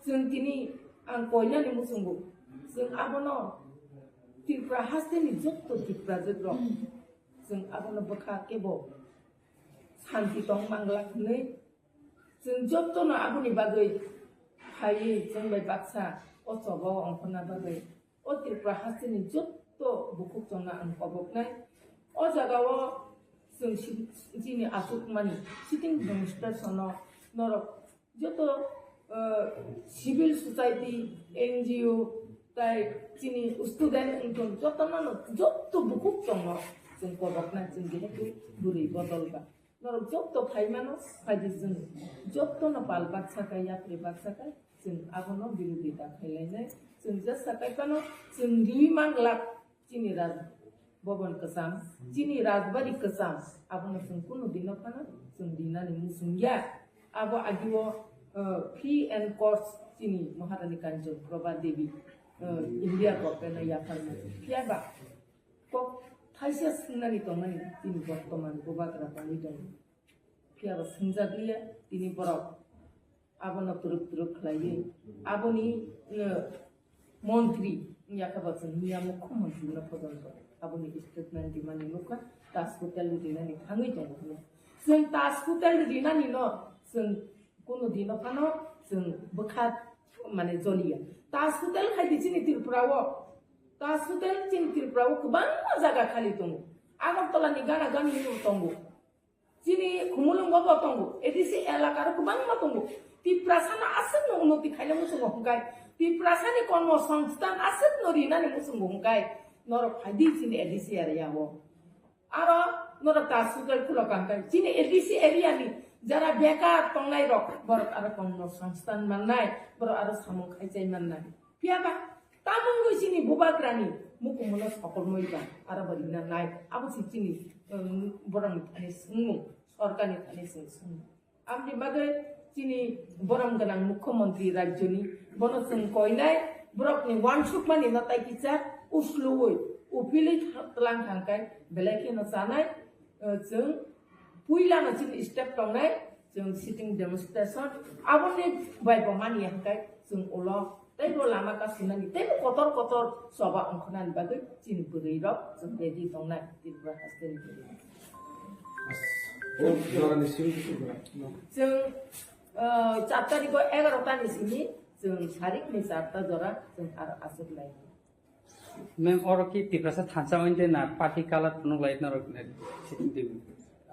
Chwng tini ang koinani muchungo, chwng abono Tripura hasteni jotto Tiprajwk rok, chwng abono bwkha kebo santi tong manglak hwnwi, chwng jottono aboni bagwi phaiwi chwng bai baksa o choba o ongkhorna bagwi o Tripura hasteni jotto bukhuk chongno ang koboknai. O jagao chwng si-, chini achukmani sitting demonstration-o norok joto, eh, civil society, N G O, tai chini student wngthun jotono, joto bukhuk chongno chwng koboknai, chwng jehetu bwrwi bodol ba. Norok joto phai mano, phaidi chwng jotono pal baksa kai, yapri baksa kai, chwng abono birodita khailainai. Chwng jesa kai phano chwng riwi manglak chini Raj Bhaban kwcham, chini Rajbari kwcham, abono chwng kunu dino phano chwng rinani muchung ya. Abo agio, uh, free and course chini Maharani Kanchan Prabha Devi, uh, India government no yapharma. Phiya ba kok thaisa swngnani tongnani chini bortoman bubagra tongwi tongo. Phiya ba swngjak liya tini borok abono twrwk twrwk khlaiwi aboni, uh, montri wngya khe bo chwng miya mukhyamantri no photon kha. Aboni statement rimani nukha, Taj Hotel rinani thangwi tongo hwnwi. Chwng Taj Hotel rinani no chwng kunu dino phano chwng bwkha mane joliya. Taj Hotel khai di chini Tripura o. Taj Hotel chini Tripura o kwbangma jaga khali tongo. Agartala ni gana gani tongo. Chini Khumulwngo bo tongo, A D C elaka ro kwbangma tongo. Tiprasano aswkno unnoti khaina muchungo hwnkhe, Tiprasani kormo songsthan aswkno rinani muchungo hwnkhe, norok phaidi chini A D C area o. Aro norok ta sugal khulo kangkai. Chini A D C area ni jara bekar tongnai rok, borok aro kormo songsthan mannai, borok aro samung khaichai mannai. Phiya ba, tamungwi chini bubagrani mukumuno sokolmoi ba, aro bo rina nai. Abo se chini, um, borokni thani swngmung, sorkarni thani chwng swngmung. Amni bagwi chini borom gwnang mukhyamantri rajyoni, bono chwng koinai, borokni uansukmani no tai kisa usluwi, uphilwi tha-, tlang thangkai, belai kheno chanai, uh, chwng puilano chini step tongnai, chwng sitting demonstration, aboni bai bo mani hwnkhe chwng ulo teibo lama kasinani, teibo kotor kotor choba ongkhornani bagwi chini bwrwi rok chwng ready tongnai Tripura hasteni bwrwi. O jorani simi. Chwng, ah, char tarikh o egarota ni simi chwng sarikni charta jora chwng aro aswk lai. Ma'am, oro ki Tiprasa thansa oinde na party color phunuk lai norok ne sitting table?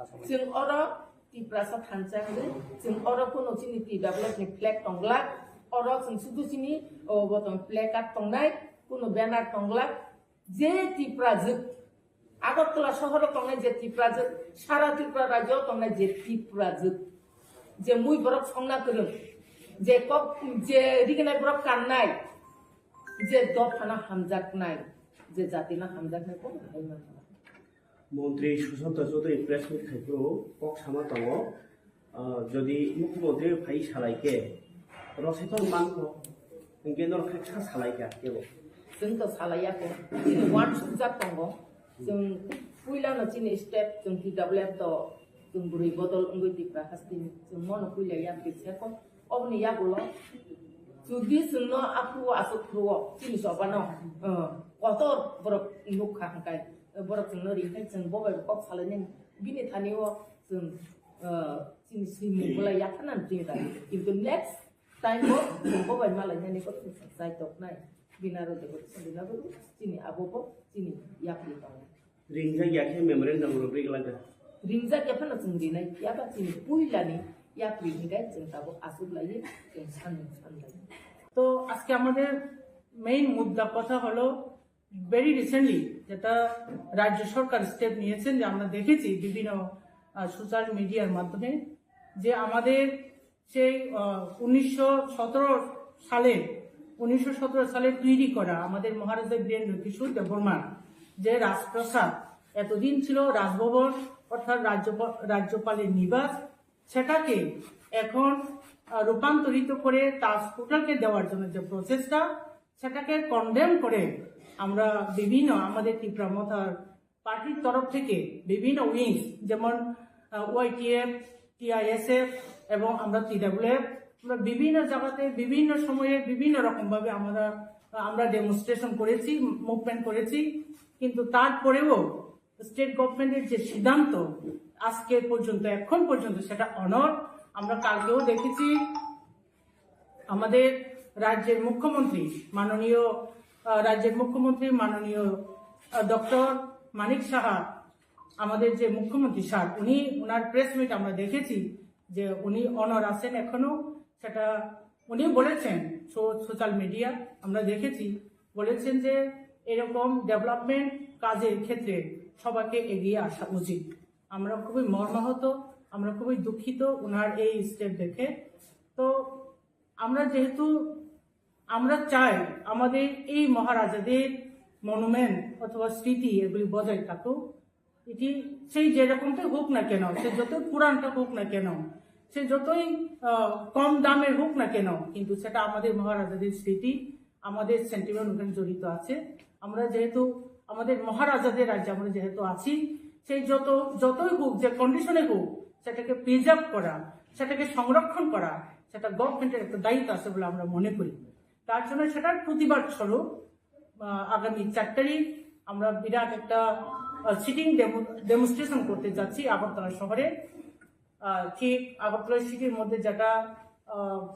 Aswk. Chwng oro Tiprasa thansa hwnwi, chwng oro kuno chini T W F ni flag tonglak, oro chwng sudu chini, o, bo tong placard tongnai, kuno banner tonglak, je Tiprajwk, Agartala sohoro tongnai je Tiprajwk, sara Tripura rajyo tongnai je Tiprajwk, je mui borok songna kwrwng, je kok, je riginai borok kannai, je dophano hamjaknai, je jatino hamjaknai, kono hai manna. Montri Sushanta Chaudhary press meet khai phuru kok sama tongo, ah, jodi mukhyamantri phai salai khe, rosethon mankho, hinkhe norok khe kha salai kha kebo. Chwng to salai ya kho, chini uansukjak tongo, chwng puilano chini step, chwng T W F to, chwng bwrwi bodol wngwi Tripura hasteni, chwng mono puila yapri se kho. Oboni yagulo jodi chwngno aphuru aswk phuru o chini chobano, eh, kotor borok nukha hwnkhe, eh, borok chwngno ringkhe chwng bo bai kok salainani bini thani o chwng, eh, chini swimung bolai yapharnani chini thani. Kintu next time o chwng bo bai malainani kok chwng chai toknai. Bini aro de kok chwng bini abo chini abo bo chini yapri tongo. Ringjak ya khe memorandum rok ri glak da. Ringjak ya phano chwng rinai, ya ba chini puilani yapri hingai chwng tabuk aswk lai, chwng sanmung san lai. তো আজকে আমাদের মেইন মুদ্রা কথা হলো, very recently যেটা রাজ্য সরকার স্টেপ নিয়েছেন, যে আমরা দেখেছি বিভিন্ন সোশ্যাল মিডিয়ার মাধ্যমে, যে আমাদের সেই, আহ, উনিশশো সতেরো সালে, উনিশশো সতেরো সালে তৈরি করা আমাদের মহারাজা বীরেন্দ্র কিশোর দেববর্মার যে রাজপ্রাসাদ, এতদিন ছিল রাজভবন, অর্থাৎ রাজ্যপা-, রাজ্যপালের নিবাস, সেটাকে এখন, আহ, রূপান্তরিত করে তাজ হোটেলকে দেওয়ার জন্য যে প্রচেষ্টা, সেটাকে কন্ডেম করে আমরা বিভিন্ন, আমাদের ত্রিপুরা মথার পার্টির তরফ থেকে বিভিন্ন উইংস, যেমন, আহ, ওয়াইটিএফ, টিআইএসএফ এবং আমরা টিডাব্লিউএফ, আমরা বিভিন্ন জায়গাতে বিভিন্ন সময়ে বিভিন্ন রকম ভাবে আমরা আমরা ডেমনস্ট্রেশন করেছি, মুভমেন্ট করেছি, কিন্তু তারপরেও স্টেট গভর্নমেন্টের যে সিদ্ধান্ত আজকে পর্যন্ত, এখন পর্যন্ত সেটা অনর। আমরা কালকেও দেখেছি আমাদের রাজ্যের মুখ্যমন্ত্রী মাননীয় আহ, রাজ্যের মুখ্যমন্ত্রী মাননীয় ডক্টর মানিক সাহা, আমাদের যে মুখ্যমন্ত্রী স্যার, উনি ওনার প্রেস মিট আমরা দেখেছি যে উনি অনর আছেন এখনো। সেটা উনি বলেছেন, সোশ্যাল মিডিয়া আমরা দেখেছি, বলেছেন যে এরকম ডেভেলপমেন্ট কাজের ক্ষেত্রে সবাইকে এগিয়ে আসা উচিত। আমরা খুবই মর্মাহত, আমরা খুবই দুঃখিত ওনার এই স্টেপ দেখে। তো আমরা যেহেতু আমরা চাই আমাদের এই মহারাজাদের মনুমেন্ট অথবা স্মৃতি এগুলি বজায় থাকুক। এটি সেই যেরকমটাই হোক না কেন, সে যতই পুরানটা হোক না কেন, সে যতই আহ, কম দামের হোক না কেন, কিন্তু সেটা আমাদের মহারাজাদের স্মৃতি, আমাদের সেন্টিমেন্ট ওখানে জড়িত আছে। আমরা যেহেতু আমাদের মহারাজাদের রাজ্যে আমরা যেহেতু আছি, সেই যত যতই হোক, যে কন্ডিশনে হোক, সেটাকে প্রিজার্ভ করা, সেটাকে সংরক্ষণ করা, সেটা গভর্নমেন্টের একটা দায়িত্ব আছে বলে আমরা মনে করি। তার জন্য সেটার প্রতিবাদ স্বরূপ আহ, আগামী চার তারিখ আমরা বিরাট একটা সিটিং ডেমনস্ট্রেশন করতে যাচ্ছি আগরতলা শহরে। আহ, ঠিক আগরতলা সিটির মধ্যে যেটা আহ,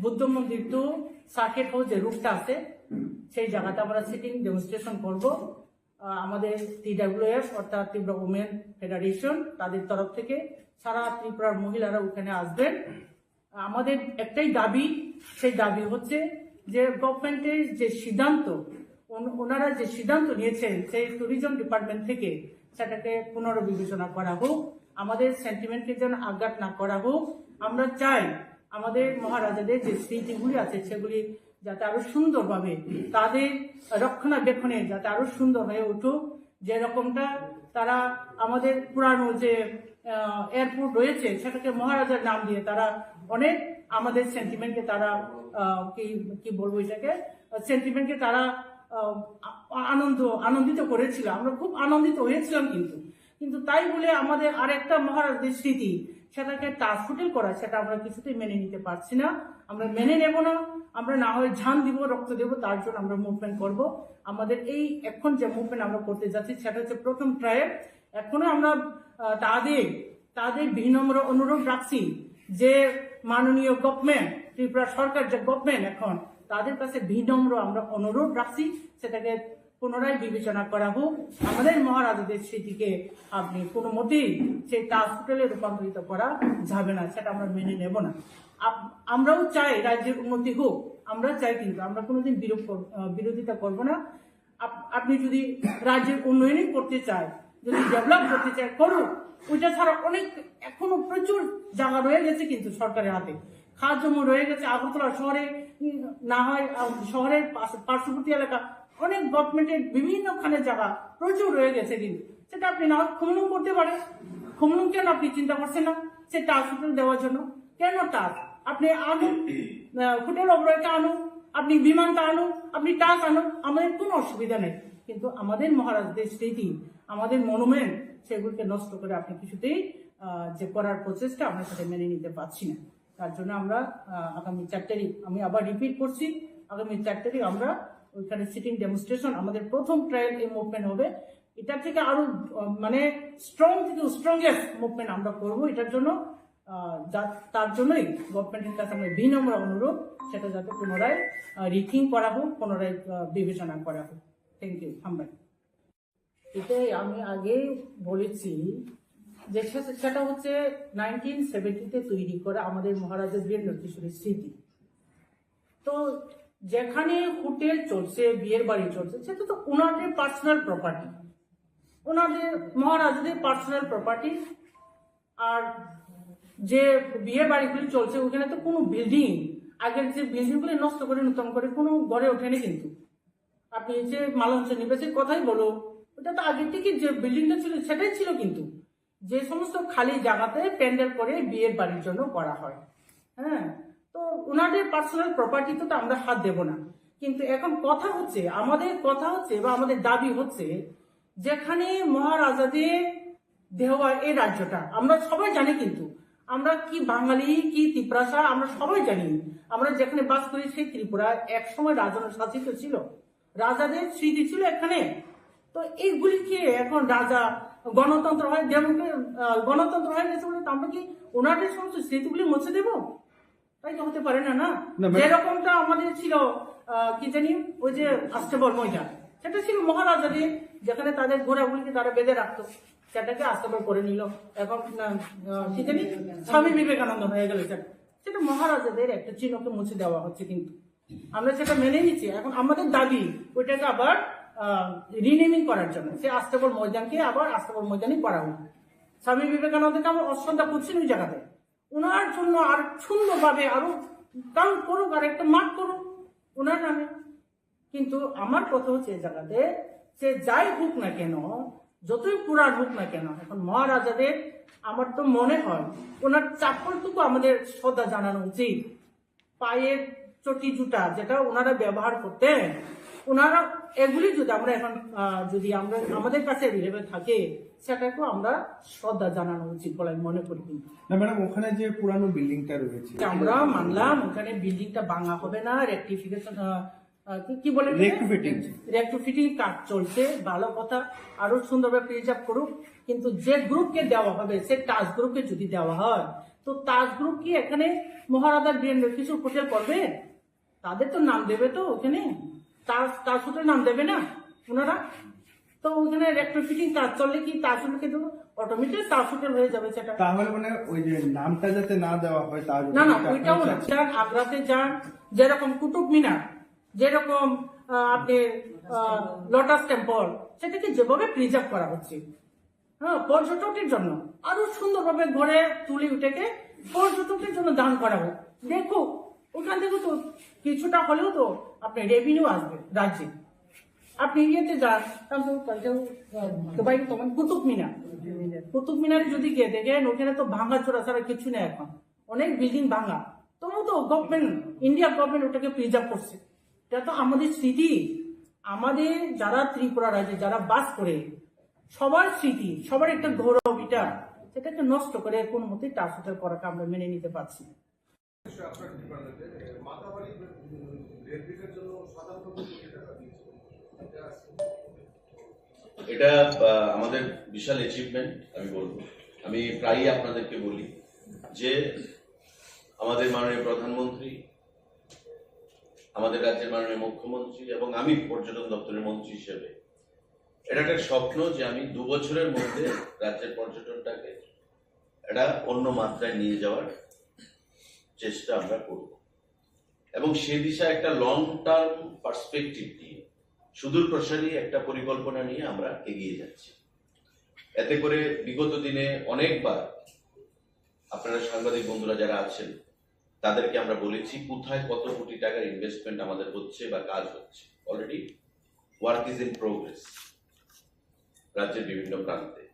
বুদ্ধ মন্দির টু সার্কিট হাউস যে রুটটা আছে, সেই জায়গাতে আমরা সিটিং ডেমনস্ট্রেশন করব। আহ, আমাদের টিডাব্লিউএফ অর্থাৎ ত্রিপুরা উমেন ফেডারেশন, তাদের তরফ থেকে সারা ত্রিপুরার মহিলারা ওখানে আসবেন। আমাদের একটাই দাবি, সেই দাবি হচ্ছে যে গভর্নমেন্টের যে সিদ্ধান্ত, ওন- ওনারা যে সিদ্ধান্ত নিয়েছেন সেই ট্যুরিজম ডিপার্টমেন্ট থেকে, সেটাকে পুনর্বিবেচনা করা হোক, আমাদের সেন্টিমেন্টকে যেন আঘাত না করা হোক। আমরা চাই আমাদের মহারাজাদের যে স্মৃতিগুলি আছে সেগুলি যাতে আরো সুন্দরভাবে তাদের রক্ষণাবেক্ষণে যাতে আরো সুন্দর হয়ে উঠুক। যেরকমটা তারা আমাদের পুরানো যে এয়ারপোর্ট রয়েছে, সেটাকে মহারাজার নাম দিয়ে তারা অনেক আমাদের সেন্টিমেন্টকে তারা আহ, কি কি বলবো এটাকে, সেন্টিমেন্টকে তারা আহ, আ- আনন্দ আনন্দিত করেছিল। আমরা খুব আনন্দিত হয়েছিলাম, কিন্তু কিন্তু তাই বলে আমাদের আরেকটা মহারাজাদের স্মৃতি, সেটাকে টাচ হোটেল করা, সেটা আমরা কিছুতেই মেনে নিতে পারছি না। আমরা মেনে নেব না। আমরা না হয় জান দিব, রক্ত দেব, তার জন্য আমরা মুভমেন্ট করব। আমাদের এই এখন যে মুভমেন্ট আমরা করতে যাচ্ছি, সেটা হচ্ছে প্রথম ট্রায়াল। এখনো আমরা আহ, তাদের তাদের বিনম্র অনুরোধ রাখছি যে মাননীয় গভর্নমেন্ট, ত্রিপুরা সরকার যে গভর্নমেন্ট এখন, তাদের কাছে বিনম্র আমরা অনুরোধ রাখছি, সেটাকে পুনরায় বিবেচনা করা হোক। আমাদের মহারাজাদের স্মৃতিকে আপনি কোনো মতেই সেই টাচ হোটেলে রূপান্তরিত করা যাবে না, সেটা আমরা মেনে নেব না। আপ- আমরাও চাই রাজ্যের উন্নতি হোক, আমরা চাই, কিন্তু আমরা কোনোদিন বিরোধ কর- আহ, বিরোধিতা করব না। আপ- আপনি যদি রাজ্যের উন্নয়নই করতে চায়, যদি ডেভেলপ করতে চায়, করুক। ওইটা ছাড়া অনেক এখনো প্রচুর জায়গা রয়ে গেছে কিন্তু সরকারের হাতে। খাস জমি রয়ে গেছে আগরতলা শহরে, উম, না হয় আহ, শহরের পাশ- পার্শ্ববর্তী এলাকা অনেক গভর্নমেন্টের বিভিন্নখানে জায়গা প্রচুর রয়ে গেছে, কিন্তু সেটা আপনি না হয় খুমলুং করতে পারেন। খুমলুং কেন আপনি চিন্তা করছেন না সেটা হসপিটাল দেওয়ার জন্য? কেন টাচ? আপনি আনুন, আহ, হোটেল অবরয়টা আনুন, আপনি বিমানটা আনুন, আপনি টাচ আনুন, আমাদের কোনো অসুবিধা নেই। কিন্তু আমাদের মহারাজদের স্মৃতি, আমাদের মনুমেন্ট, সেগুলোকে নষ্ট করে আপনি কিছুতেই আহ, যে করার প্রচেষ্টা, আমরা সেটা মেনে নিতে পারছি না। তার জন্য আমরা আহ, আগামী চার তারিখ, আমি আবার রিপিট করছি, আগামী চার তারিখ আমরা ওইখানে সিটিং ডেমনস্ট্রেশন, আমাদের প্রথম ট্রায়াল এই মুভমেন্ট হবে। এটা থেকে আরো আহ, মানে স্ট্রং থেকে স্ট্রংগেস্ট মুভমেন্ট আমরা করব। এটার জন্য আহ, যা- তার জন্যই গভর্নমেন্টের কাছে আমরা বিনম্র অনুরোধ, সেটা যাতে পুনরায় রিথিং করা হোক, পুনরায় আহ, বিবেচনা করা হোক। Thank you. হামবাই। এটাই আমি আগে বলেছি যে সে- সেটা হচ্ছে নাইনটিন সেভেন্টিতে তৈরি করা আমাদের মহারাজা বীরেন্দ্র কিশোরের স্মৃতি। তো যেখানে হোটেল চলছে, বিয়ের বাড়ি চলছে, সেটা তো ওনাদের পার্সোনাল প্রপার্টি, ওনাদের মহারাজাদের পার্সোনাল প্রপার্টি। আর যে বিয়ে বাড়িগুলি চলছে, ওখানে তো কোনো বিল্ডিং, আগের যে বিল্ডিংগুলি নষ্ট করে নতুন করে কোনো গড়ে ওঠেনি। কিন্তু আপনি যে মালঞ্চ নিবাসীর কথাই বলো, ওটা তো আগে থেকে যে বিল্ডিংটা ছিল সেটাই ছিল, কিন্তু যে সমস্ত খালি জায়গাতে প্যান্ডেল করে বিয়ের বাড়ির জন্য করা হয়। হ্যাঁ, তো ওনাদের পার্সোনাল প্রপার্টিতে তো আমরা হাত দেব না। কিন্তু এখন কথা হচ্ছে, আমাদের কথা হচ্ছে বা আমাদের দাবি হচ্ছে, যেখানে মহারাজাদের দেওয়া এই রাজ্যটা আমরা সবাই জানি, কিন্তু আমরা কি বাঙালি, কি তিপ্রাসা, আমরা সবাই জানি। আমরা যেখানে বাস করি, সেই ত্রিপুরা এক সময় রাজার শাসিত ছিল, রাজাদের স্মৃতি ছিল এখানে। তো এইগুলি কি এখন রাজা গণতন্ত্র হয়, ডেমোক্রে- আহ, গণতন্ত্র হয়ে গেছে বলে তো আমরা কি ওনাদের সমস্ত স্মৃতিগুলি মুছে দেব? তাই তো হতে পারে না, না? না, ম্যাডাম। যেরকমটা আমাদের ছিল, আহ, কি জানি, ওই যে আস্তাবল ময়দান, সেটা ছিল মহারাজাদের, যেখানে তাদের ঘোড়াগুলিকে তারা বেঁধে রাখতো, সেটাকে আস্তাবল করে নিল। এখন, আহ, আহ, কি জানি, স্বামী বিবেকানন্দ হয়ে গেল সেটা। সেটা মহারাজাদের একটা চিহ্নকে মুছে দেওয়া হচ্ছে, কিন্তু আমরা সেটা মেনে নিচ্ছি। এখন আমাদের দাবি ওইটাকে আবার, আহ, রিনেমিং করার জন্য, সে আস্তাবল ময়দানকে আবার আস্তাবল ময়দানই করা হোক। স্বামী বিবেকানন্দকে আমরা অশ্রদ্ধা করছি না ওই জায়গাতে। ওনার জন্য আর সুন্দরভাবে আরো কাম করুক, আর একটা মাঠ করুক ওনার নামে। কিন্তু আমার কথা হচ্ছে এই জায়গাতে, যে যাই হোক না কেন, যতই পুরাণ হোক না কেন, এখন মহারাজাদের আমার তো মনে হয় ওনার চপ্পলটুকু আমাদের শ্রদ্ধা জানানো উচিত। পায়ের চটি জুতা যেটা ওনারা ব্যবহার করতেন, ওনারা এগুলি যদি আমরা এখন, আহ, যদি আমরা, আমাদের কাছে অ্যাভেলেবল থাকে, সেটাকেও আমরা শ্রদ্ধা জানানো উচিত বলে আমি মনে করি। কিন্তু না ম্যাডাম, ওখানে যে পুরানো বিল্ডিংটা রয়েছে, আমরা মানলাম ওখানে বিল্ডিংটা ভাঙা হবে না, রেকটিফিকেশন, কি বলে, রেকটিফিটিং। রেকটিফিটিং কাজ চলছে, ভালো কথা, আরো সুন্দরভাবে প্রিজার্ভ করুক। কিন্তু যে গ্রুপকে দেওয়া হবে, সে টাস্ক গ্রুপকে যদি দেওয়া হয়, তো টাস্ক গ্রুপ কি এখানে মহারাজা বীরেন্দ্র কিশোর পটেল করবে? তাদের তো নাম দেবে তো ওখানে, তাজ, তাজ হোটেল নাম দেবে না ওনারা? তো ওখানে রেট্রোফিটিং কাজ চললে কি তাজ হোটেল কিন্তু অটোমেটিক তাজ হোটেল হয়ে যাবে সেটা। তাহলে মানে ওই যে নামটা যাতে না দেওয়া হয়, তাজ না, না, হোটেলটা ওইটাও না। আপনার চাচ্ছেন। যান, আগ্রাতে যান, যেরকম কুতুব মিনার, যেরকম, আহ, আপনি, আহ, লোটাস টেম্পল, সেটাকে যেভাবে প্রিজার্ভ করা হচ্ছে, হ্যাঁ, পর্যটকের জন্য আরো সুন্দরভাবে গড়ে তুলি ওটাকে পর্যটকের জন্য দান করা হোক। দেখো, ওখান থেকে তো কিছুটা হলেও তো আপনার রেভিনিউ আসবে রাজ্যে। আপনি ইয়েতে যান, তাহলে তো কালকে, আহ, দুবাই তখন কুতুব মিনার, কুতুব মিনারে যদি গিয়ে দেখেন, ওখানে তো ভাঙাচোরা ছাড়া কিছু নেই এখন, অনেক বিল্ডিং ভাঙা। তবু তো গভর্নমেন্ট, ইন্ডিয়া গভর্নমেন্ট ওটাকে প্রিজার্ভ করছে। এটা তো আমাদের স্মৃতি, আমাদের যারা ত্রিপুরা রাজ্যে যারা বাস করে, সবার স্মৃতি, সবার একটা গৌরব এটা। সেটাকে নষ্ট করে কোনো মতেই ট্রান্সফার করাকে আমরা মেনে নিতে পারছি না। এটা, আহ, আমাদের বিশাল অ্যাচিভমেন্ট আমি বলবো। আমি প্রায়ই আপনাদেরকে বলি যে আমাদের মাননীয় প্রধানমন্ত্রী, আমাদের রাজ্যের মাননীয় মুখ্যমন্ত্রী এবং আমি পর্যটন দপ্তরের মন্ত্রী হিসেবে এটা একটা স্বপ্ন যে আমি দু বছরের মধ্যে রাজ্যের পর্যটনটাকে একটা অন্য মাত্রায় নিয়ে যাওয়ার চেষ্টা আমরা করব এবং সে দিশা একটা লং টার্ম পার্সপেক্টিভ নিয়ে, সুদূর প্রসারী একটা পরিকল্পনা নিয়ে আমরা এগিয়ে যাচ্ছি। এতে করে বিগত দিনে অনেকবার আপনারা সাংবাদিক বন্ধুরা যারা আছেন, তাদেরকে আমরা বলেছি কোথায় কত কোটি টাকার ইনভেস্টমেন্ট আমাদের হচ্ছে বা কাজ হচ্ছে। Already work is in progress রাজ্যের বিভিন্ন প্রান্তে।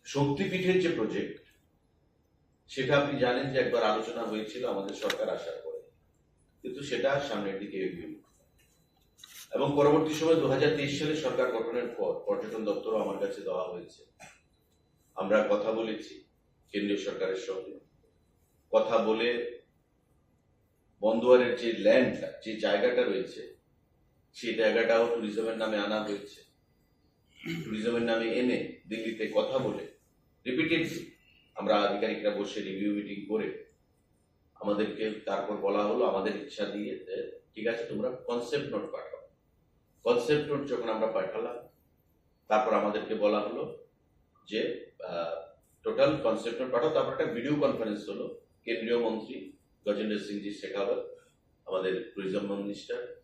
শক্তিপীঠের যে প্রজেক্ট, সেটা আপনি জানেন যে একবার আলোচনা হয়েছিল আমাদের সরকার আসার পরে, কিন্তু সেটা সামনের দিকে এগিয়ে উঠল। এবং পরবর্তী সময় দু হাজার তেইশ সালে সরকার গঠনের পর পর্যটন দপ্তরও আমার কাছে দেওয়া হয়েছে। আমরা কথা বলেছি কেন্দ্রীয় সরকারের সঙ্গে, কথা বলে বন্দোয়ারের যে ল্যান্ডটা, যে জায়গাটা রয়েছে, সেই জায়গাটাও ট্যুরিজমের নামে আনা হয়েছে। ট্যুরিজমের নামে এনে দিল্লিতে কথা বলে রিপিটেডলি আমরা আধিকারিকরা বসে রিভিউ মিটিং করে আমাদেরকে তারপর বলা হলো আমাদের ইচ্ছা দিয়ে যে, "ঠিক আছে, তোমরা কনসেপ্ট নোট পাঠাও।" কনসেপ্ট নোট যখন আমরা পাঠালাম, তারপর আমাদেরকে বলা হলো যে টোটাল কনসেপ্ট নোট পাঠাও। তারপর একটা ভিডিও কনফারেন্স হলো কেন্দ্রীয় মন্ত্রী গজেন্দ্র সিংজি শেখাওয়াত, আমাদের ট্যুরিজম মিনিস্টার,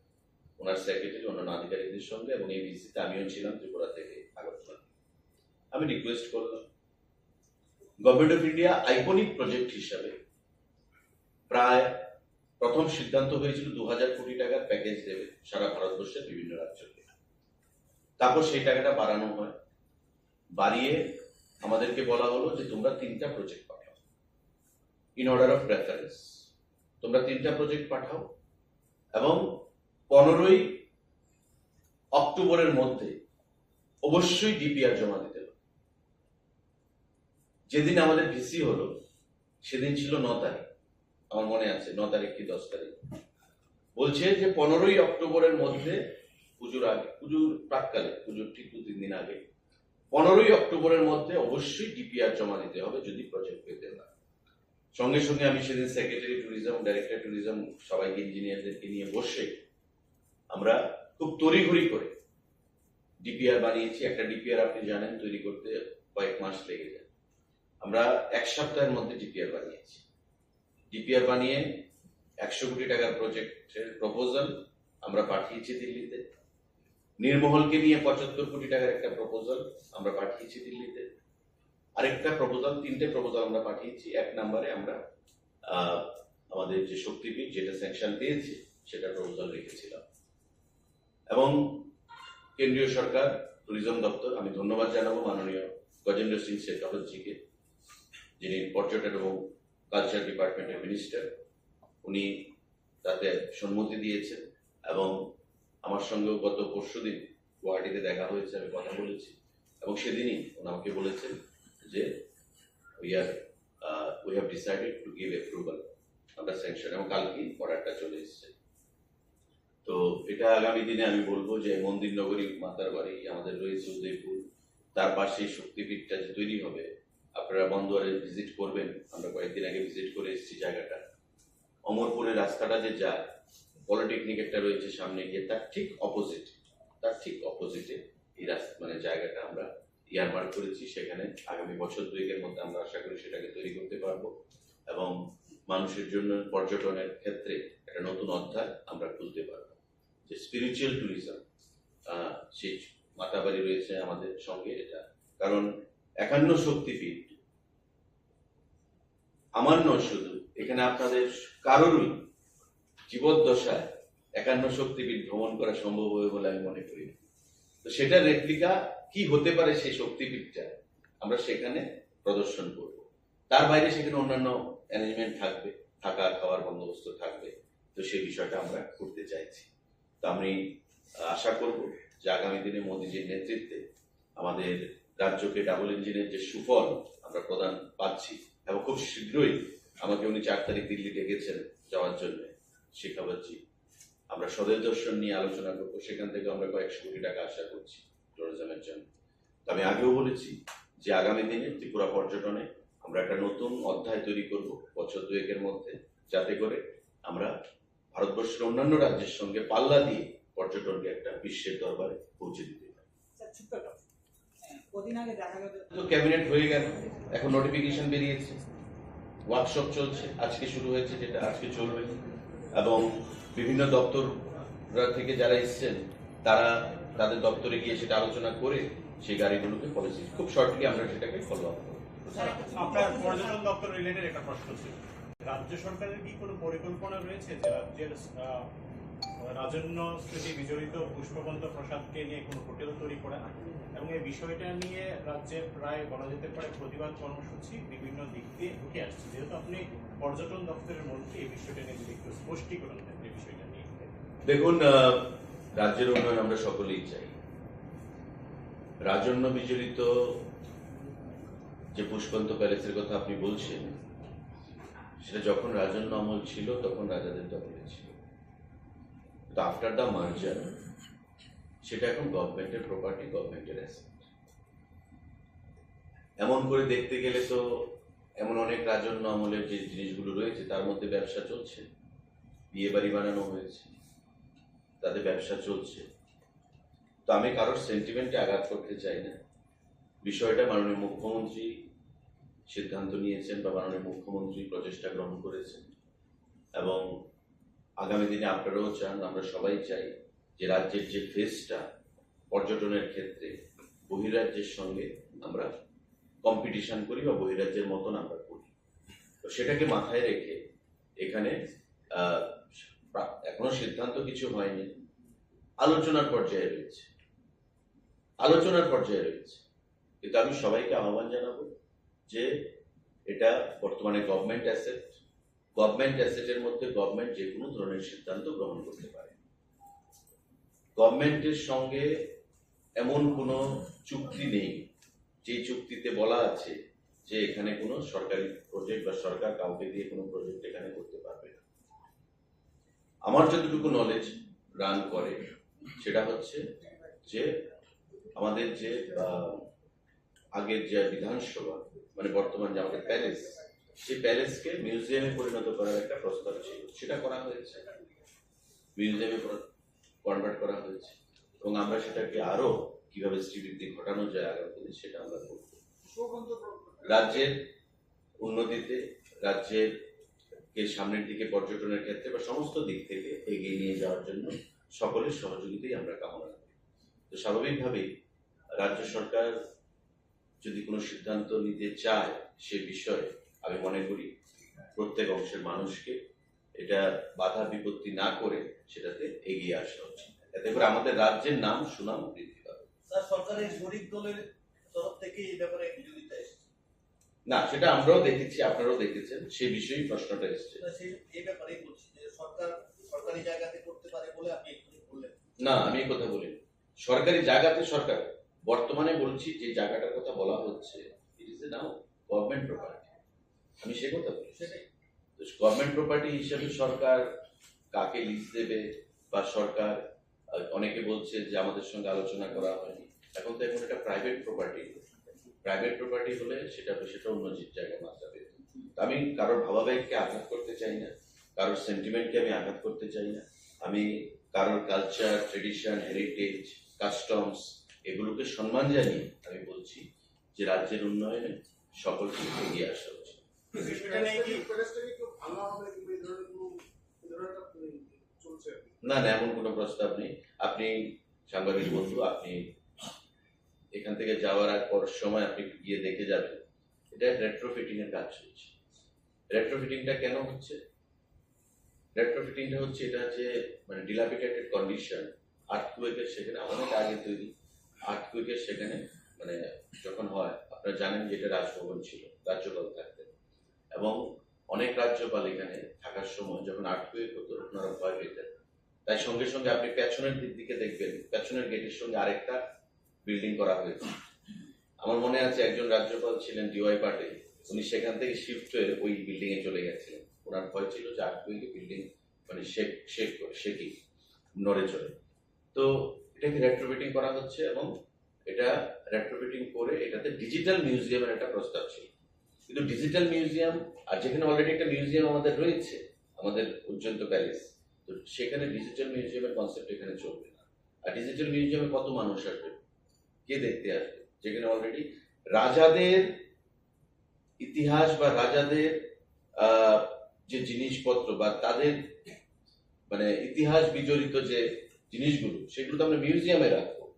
ওনার সেক্রেটারি, অন্যান্য আধিকারিকদের সঙ্গে এবং এই ভিজিটে আমিও ছিলাম ত্রিপুরা থেকে আগরতলা। আমি রিকোয়েস্ট করলাম government of India iconic project হিসাবে প্রায় প্রথম সিদ্ধান্ত হয়েছিল দু হাজার কোটি টাকার প্যাকেজ দেবে সারা ভারতবর্ষের বিভিন্ন রাজ্যকে। তারপর সেই টাকাটা বাড়ানো হয়, বাড়িয়ে আমাদেরকে বলা হলো যে তোমরা তিনটা প্রজেক্ট পাঠাও, ইন অর্ডার অফ প্রেফারেন্স। তোমরা তিনটা প্রজেক্ট পাঠাও এবং পনেরোই অক্টোবরের মধ্যে অবশ্যই ডিপিআর জমা দিতে হবে। যেদিন আমাদের ভিসি হলো, সেদিন ছিল ন তারিখ, আমার মনে আছে, ন তারিখ কি দশ তারিখ। বলছে যে পনেরোই অক্টোবরের মধ্যে, পুজোর আগে, পুজোর প্রাককালে, পুজোর ঠিক দু তিন দিন আগে, পনেরোই অক্টোবরের মধ্যে অবশ্যই ডিপিআর জমা দিতে হবে যদি প্রজেক্ট পেতে হয়। সঙ্গে সঙ্গে আমি সেদিন সেক্রেটারি ট্যুরিজম, ডাইরেক্টর ট্যুরিজম, সবাইকে, ইঞ্জিনিয়ারদেরকে নিয়ে বসে আমরা খুব তড়িঘড়ি করে ডিপিআর বানিয়েছি। একটা ডিপিআর, আপনি জানেন, তৈরি করতে কয়েক মাস লেগে যায়। আমরা এক সপ্তাহের মধ্যে ডিপিআর বানিয়েছি। ডিপিআর বানিয়ে একশো কোটি টাকার প্রজেক্টের প্রপোজাল আমরা পাঠিয়েছি দিল্লিতে। নির্মহলকে নিয়ে পঁচাত্তর কোটি টাকার একটা প্রপোজাল আমরা পাঠিয়েছি দিল্লিতে। আরেকটা প্রপোজাল, তিনটে প্রপোজাল আমরা পাঠিয়েছি। এক নম্বরে আমরা আহ, আমাদের যে শক্তিপীঠ, যেটা স্যাংশন পেয়েছে, সেটা প্রপোজাল রেখেছিলাম। এবং কেন্দ্রীয় সরকার, ট্যুরিজম দপ্তর, আমি ধন্যবাদ জানাবো মাননীয় গজেন্দ্র সিং শেখাওয়াতজিকে, যিনি পর্যটন এবং কালচার ডিপার্টমেন্টের মিনিস্টার। উনি তাতে সম্মতি দিয়েছেন এবং আমার সঙ্গেও গত পরশুদিন গুয়াহাটিতে দেখা হয়েছে, আমি কথা বলেছি এবং সেদিনই উনি আমাকে বলেছেন যে we are, uh, we have decided to give approval, আমরা স্যাংশন, এবং কালকেই অর্ডারটা চলে এসেছে। তো এটা আগামী দিনে আমি বলবো যে মন্দির নগরী, মাতার বাড়ি আমাদের রয়েছে উদয়পুর, তার পাশেই শক্তিপীঠটা যে তৈরি হবে, আপনারা বন্দোয়ারে ভিজিট করবেন, আমরা কয়েকদিন আগে ভিজিট করে এসেছি জায়গাটা। অমরপুরের রাস্তাটা যে যায়, পলিটেকনিক একটা রয়েছে সামনে গিয়ে, তার ঠিক অপোজিট, তার ঠিক অপোজিটে এই রাস্তা, মানে জায়গাটা আমরা ইয়ারমার্ক করেছি। সেখানে আগামী বছর দুয়েকের মধ্যে আমরা আশা করি সেটাকে তৈরি করতে পারবো এবং মানুষের জন্য পর্যটনের ক্ষেত্রে একটা নতুন অধ্যায় আমরা খুলতে পারবো। যে স্পিরিচুয়াল ট্যুরিজম, সেই মাতাবাড়ি রয়েছে আমাদের সঙ্গে এটা, কারণ একান্ন শক্তিপীঠ আমার নয় শুধু, এখানে আপনাদের কারোরই জীবদ্দশায় একান্ন শক্তিপীঠ ভ্রমণ করা সম্ভব হবে বলে আমি মনে করি না। তো সেটার রেপ্লিকা কি হতে পারে সেই শক্তিপীঠটা, আমরা সেখানে প্রদর্শন করব। তার বাইরে সেখানে অন্যান্য অ্যারেঞ্জমেন্ট থাকবে, থাকা খাওয়ার বন্দোবস্ত থাকবে। তো সেই বিষয়টা আমরা করতে চাইছি। তো আমি আশা করব যে আগামী দিনে মোদিজির নেতৃত্বে আমাদের রাজ্যকে ডাবল ইঞ্জিনের যে সুফল আমরা প্রদান পাচ্ছি, এবং খুব শীঘ্রই আমাকে উনি চার তারিখ দিল্লি ডেকেছেন যাওয়ার জন্য, শেখাওয়াতজি, আমরা স্বদেশ দর্শন নিয়ে আলোচনা করবো, সেখান থেকে আমরা কয়েকশো কোটি টাকা আশা করছি ট্যুরিজমের জন্য। তো আমি আগেও বলেছি যে আগামী দিনে ত্রিপুরা পর্যটনে আমরা একটা নতুন অধ্যায় তৈরি করব বছর দুয়েকের মধ্যে, যাতে করে আমরা ভারতবর্ষের অন্যান্য রাজ্যের সঙ্গে পাল্লা দিয়ে পর্যটনকে একটা বিশ্বের দরবারে পৌঁছে দিতে পারি। স্যার, ছোট্ট একটা প্রশ্ন। কদিন আগে দেখা গেল তো ক্যাবিনেট হয়ে গেল, এখন নোটিফিকেশন বেরিয়েছে, ওয়ার্কশপ চলছে, আজকে শুরু হয়েছে, যেটা আজকে চলবে, এবং বিভিন্ন দপ্তর থেকে যারা এসছেন, তারা তাদের দপ্তরে গিয়ে সেটা আলোচনা করে সেই গাড়িগুলোকে পলিসি, খুব শর্টলি আমরা সেটাকে ফলো আপ করবো। স্যার, আপনার পর্যটন দপ্তর রিলেটেড একটা প্রশ্ন ছিল। রাজ্য সরকারের কি কোনো পরিকল্পনা রয়েছে যে রাজ্যের, আহ, রাজন্য স্মৃতি বিজড়িত পুষ্পবন্ত প্রাসাদকে নিয়ে কোনো হোটেল তৈরি করা? এবং এই বিষয়টা নিয়ে রাজ্যে প্রায় বলা যেতে পারে প্রতিবাদ কর্মসূচি বিভিন্ন দিক দিয়ে উঠে আসছে। যেহেতু আপনি পর্যটন দপ্তরের মন্ত্রী, এই বিষয়টা নিয়ে যদি একটু স্পষ্টীকরণ দেন, এই বিষয়টা নিয়ে। দেখুন, আহ, রাজ্যের উন্নয়ন আমরা সকলেই চাই। রাজন্য বিজড়িত যে পুষ্পবন্ত প্যালেসের কথা আপনি বলছেন, সেটা যখন রাজন্য আমল ছিল, তখন রাজাদের দখলে ছিল। তো আফটার দ্য মার্জার সেটা এখন গভর্নমেন্টের প্রপার্টি, গভর্নমেন্টের অ্যাসেট। এমন করে দেখতে গেলে তো এমন অনেক রাজন্য আমলের যে জিনিসগুলো রয়েছে, তার মধ্যে ব্যবসা চলছে, বিয়ে বাড়ি বানানো হয়েছে, তাতে ব্যবসা চলছে। তো আমি কারোর সেন্টিমেন্টে আঘাত করতে চাই না। বিষয়টা মাননীয় মুখ্যমন্ত্রী সিদ্ধান্ত নিয়েছেন বা মাননীয় মুখ্যমন্ত্রী প্রচেষ্টা গ্রহণ করেছেন, এবং আগামী দিনে আপনারাও চান, আমরা সবাই চাই যে রাজ্যের যে ফেসটা পর্যটনের ক্ষেত্রে বহিরাজ্যের সঙ্গে আমরা কম্পিটিশন করি বা বহিরাজ্যের মতন আমরা করি। তো সেটাকে মাথায় রেখে এখানে, আহ, প্রা-, এখনো সিদ্ধান্ত কিছু হয়নি, আলোচনার পর্যায়ে রয়েছে, আলোচনার পর্যায়ে রয়েছে। কিন্তু আমি সবাইকে আহ্বান জানাবো যে এটা বর্তমানে গভর্নমেন্ট অ্যাসেট, গভর্নমেন্ট অ্যাসেটের মধ্যে গভর্নমেন্ট যে কোনো ধরনের সিদ্ধান্ত গ্রহণ করতে পারে। গভর্নমেন্টের সঙ্গে এমন কোনো চুক্তি নেই যে চুক্তিতে বলা আছে যে এখানে কোনো সরকারি প্রজেক্ট বা সরকার কাউকে দিয়ে কোনো প্রজেক্ট এখানে করতে পারবে না। আমার যতটুকু নলেজ রান করে, সেটা হচ্ছে যে আমাদের যে আহ, আগের যে বিধানসভা, মানে বর্তমান যে আমাদের প্যালেস, সেই প্যালেসকে মিউজিয়ামে পরিণত করার একটা প্রস্তাব ছিল, সেটা করা হয়েছে, মিউজিয়ামে কনভার্ট করা হয়েছে। এবং আমরা সেটাকে আরো কিভাবে শ্রীবৃদ্ধি ঘটানো যায় আগামী দিনে, সেটা আমরা করব। রাজ্যের উন্নতিতে, রাজ্যের কে সামনের দিকে পর্যটনের ক্ষেত্রে বা সমস্ত দিক থেকে এগিয়ে নিয়ে যাওয়ার জন্য সকলের সহযোগিতাই আমরা কামনা করি। তো স্বাভাবিকভাবেই রাজ্য সরকার যদি কোনো সিদ্ধান্ত নিতে চায়, সে বিষয়ে আমি মনে করি প্রত্যেক অংশের মানুষকে এটা বাধা বিপত্তি না করে সেটাতে এগিয়ে আসা উচিত। এতে করে আমাদের রাজ্যের নাম সুনাম বৃদ্ধি পাবে। স্যার, সরকারের শরিক দলের তরফ থেকে এই ব্যাপারে বিরোধিতা এসেছে? না, সেটা আমরাও দেখেছি, আপনারাও দেখেছেন, সেই বিষয়েই প্রশ্নটা এসছে। না, সেই, এই ব্যাপারেই বলছি যে সরকার সরকারি জায়গাতে করতে পারে বলে আপনি এক্ষুনি বললেন। না, আমি এই কথা বলিনি। সরকারি জায়গাতে সরকার, বর্তমানে বলছি যে জায়গাটার কথা বলা হচ্ছে, it is now government property, আমি সে কথা বলছি। সেটাই। তো গভর্নমেন্ট প্রপার্টি হিসেবে সরকার কাকে লিজ দেবে বা সরকার, আহ, অনেকে বলছে যে আমাদের সঙ্গে আলোচনা করা হয়নি। এখন তো এখন একটা প্রাইভেট প্রপার্টি, প্রাইভেট প্রপার্টি হলে সেটা সেটা অন্য যে জায়গায় মাত্রা পেত। তো আমি কারোর ভাবাবেগকে আঘাত করতে চাই না, কারোর সেন্টিমেন্টকে আমি আঘাত করতে চাই না। আমি কারোর কালচার, ট্রেডিশন, হেরিটেজ, কাস্টমস, এগুলোকে সম্মান জানিয়ে আমি বলছি যে রাজ্যের উন্নয়নে সকলকে এগিয়ে আসা উচিত। সেটা নিয়ে কি প্যালেসটাকে কেউ ভাঙা হবে কিংবা এই ধরনের কোনো, এই ধরনের একটা, উম, চলছে আর কি? না, না, এমন কোনো প্রস্তাব নেই। আপনি সাংবাদিক বন্ধু, আপনি এখান থেকে যাওয়ার আগ পর সময় আপনি একটু গিয়ে দেখে যাবেন। এটা রেট্রোফিটিং এর কাজ চলছে। রেট্রোফিটিংটা কেন হচ্ছে? রেট্রোফিটিংটা হচ্ছে এটা যে, মানে, ডিলাপিডেটেড কন্ডিশন, আর্থকুয়েকের সেখানে, অনেক আগে তৈরি আর্থকুয়েকের সেখানে, মানে, যখন হয়, আপনারা জানেন যে এটা রাজভবন ছিল, রাজ্যপাল থাকতেন, এবং অনেক রাজ্যপাল এখানে থাকার সময় যখন আর্থকুয়েক হতো, ওনারা ভয় পেতেন। তাই সঙ্গে সঙ্গে আপনি পেছনের দিক দিকে দেখবেন, পেছনের গেটের সঙ্গে আরেকটা বিল্ডিং করা হয়েছে। আমার মনে আছে, একজন রাজ্যপাল ছিলেন ডি ওয়াই পাটিল, উনি সেখান থেকে শিফট হয়ে ওই বিল্ডিং এ চলে গেছিলেন। ওনার ভয় ছিল যে আর্থকুয়েকে বিল্ডিং, মানে, শেক শেক করে, শেকি, নড়ে চড়ে। তো এটাকে রেট্রোফিটিং করা হচ্ছে এবং এটা রেট্রোফিটিং করে এটাতে ডিজিটাল মিউজিয়ামের একটা প্রস্তাব ছিল। কিন্তু ডিজিটাল মিউজিয়াম, আর যেখানে অলরেডি একটা মিউজিয়াম আমাদের রয়েছে, আমাদের উজ্জয়ন্ত প্যালেস, তো সেখানে ডিজিটাল মিউজিয়ামের কনসেপ্ট এখানে চলবে না। আর ডিজিটাল মিউজিয়ামে কত মানুষ আসবে, কে দেখতে আসবে, যেখানে অলরেডি রাজাদের ইতিহাস বা রাজাদের, আহ, যে জিনিসপত্র বা তাদের, মানে, ইতিহাস বিজড়িত যে জিনিসগুলো, সেগুলো তো আমরা মিউজিয়ামে রাখবো।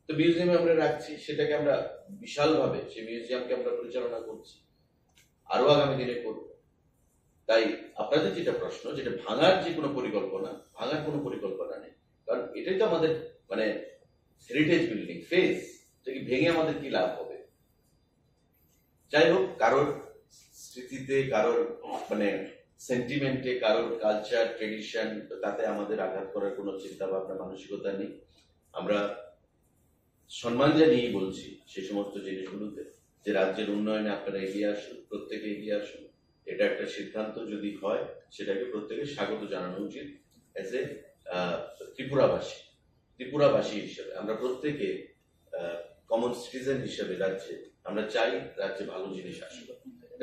তো মিউজিয়ামে আমরা রাখছি, সেটাকে আমরা বিশালভাবে, সেই মিউজিয়ামকে আমরা পরিচালনা করছি, আরো আগামী দিনে করব। তাই আপনাদের যেটা প্রশ্ন, যেটা ভাঙার যে কোনো পরিকল্পনা, ভাঙার কোনো পরিকল্পনা নেই, কারণ এটাই তো আমাদের, মানে, হেরিটেজ বিল্ডিং, ফেস, এটা কি ভেঙে আমাদের কি লাভ হবে? যাই হোক, কারোর স্মৃতিতে, কারোর, মানে, সেন্টিমেন্টে, কারোর কালচার, ট্রেডিশন, তাতে আমাদের আঘাত করার কোনো চিন্তা ভাবনা, মানসিকতা নেই। আমরা সম্মান জানিয়েই বলছি সেই সমস্ত জিনিসগুলোতে, যে রাজ্যের উন্নয়নে আপনারা এগিয়ে আসুন, প্রত্যেকে এগিয়ে আসুন। এটা একটা সিদ্ধান্ত যদি হয়, সেটাকে প্রত্যেকে স্বাগত জানানো উচিত। এজ এ ত্রিপুরাবাসী, ত্রিপুরাবাসী হিসেবে আমরা প্রত্যেকে, কমন সিটিজেন হিসেবে রাজ্যে আমরা চাই রাজ্যে ভালো জিনিস আসুক,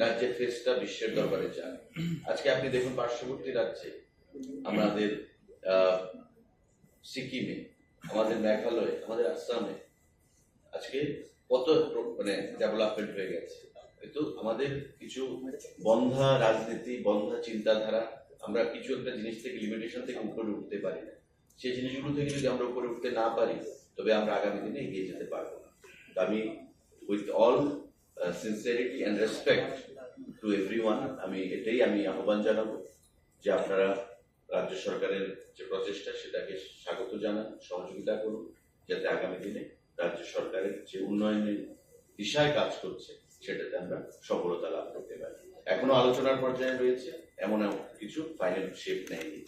রাজ্যের ফেসটা বিশ্বের দরবারে যাক। আজকে আপনি দেখুন, পার্শ্ববর্তী রাজ্যে আমাদের, আহ, সিকিমে, আমাদের মেঘালয়ে, আমাদের আসামে আজকে কত প্র-, মানে, ডেভেলপমেন্ট হয়ে গেছে। কিন্তু আমাদের কিছু বন্ধা রাজনীতি, বন্ধা চিন্তাধারা, আমরা কিছু একটা জিনিস থেকে, লিমিটেশন থেকে উপরে উঠতে পারি না। সেই জিনিসগুলো থেকে যদি আমরা উপরে উঠতে না পারি, তবে আমরা আগামী দিনে এগিয়ে যেতে পারবো না। তো আমি, with all sincerity and respect to everyone, আমি এটাই আমি আহ্বান জানাবো যে আপনারা রাজ্য সরকারের যে প্রচেষ্টা, সেটাকে স্বাগত জানান, সহযোগিতা করুন, যাতে আগামী দিনে রাজ্য সরকারের যে উন্নয়নের দিশায় কাজ করছে, সেটাতে আমরা সফলতা লাভ করতে পারি। এখনো আলোচনার পর্যায়ে রয়েছে, এমন এমন কিছু ফাইনাল শেপ নেয়নি।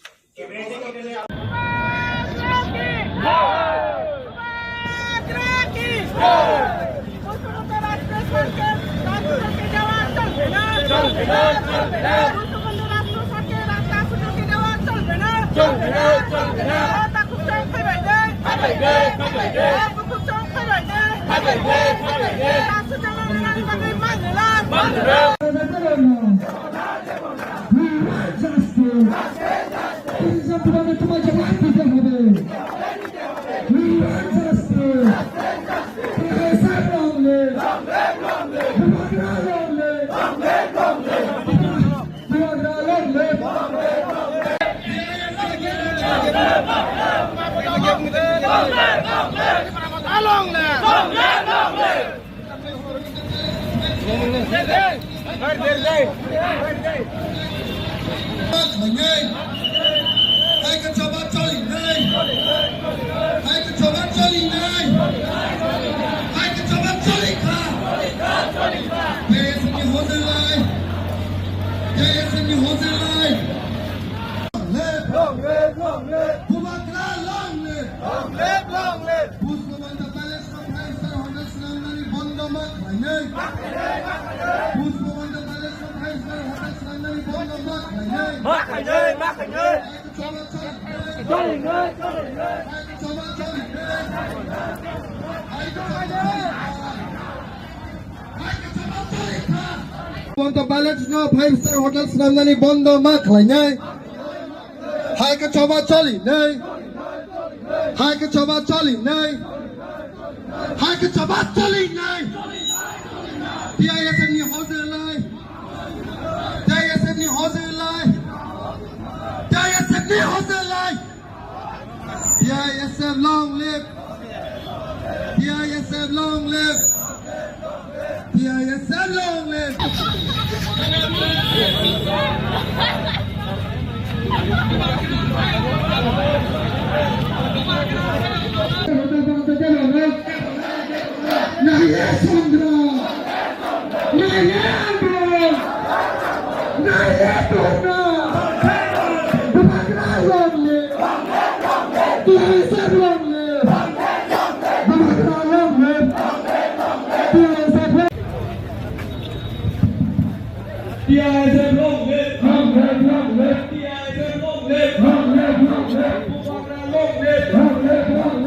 বঙ্গবন্ধু রাষ্ট্র সরকারের রাস্তা সুযোগ দেওয়া চলবে না। চলবে না, চলবে না। তাকুব চং খাইবাই দে। খাইবাই দে, খাইবাই দে। তাকুব চং খাইবাই দে। খাইবাই দে, খাইবাই দে। রাষ্ট্র চালানোর আগে মানলাম। মানলাম। We want justice. This is a problem to my justice. We want justice. T I S F long live. Bubagra long live. Bubagra long live. Long live. Hai ka choba choli nai. Hai ka choba choli nai. Hai ka choba choli kha. T I S F ni hozir lai. T I S F ni hozir lai. Long live, long live. Bubagra long live. Long live, long live. Pushpabanta Palace no five star hotel swnamnani bondo ma khlainai. Pushpabanta Palace no five star hotel swnamnani bondo ma khlainai. Ma khlainai, ma khlainai. Pushpabanta Palace no five star hotel swnamnani bondo ma khlainai. Hai ka choba choli nai. Hai ka choba choli nai. Hai ka choba choli nai. T I S F ni hozir lai. T I S F ni hozir lai. T I S F ni hozir lai. T I S F long live. T I S F long live. T I S F long live. Naiye Chandra! Naiye Andro! Naiye Torna! Bubagra long live! T I S F long live! Bubagra long live! T I S F long live! T I S F long live! Long live, long live! T I S F long live! Long live, long live! Bubagra long live! Long live, long live!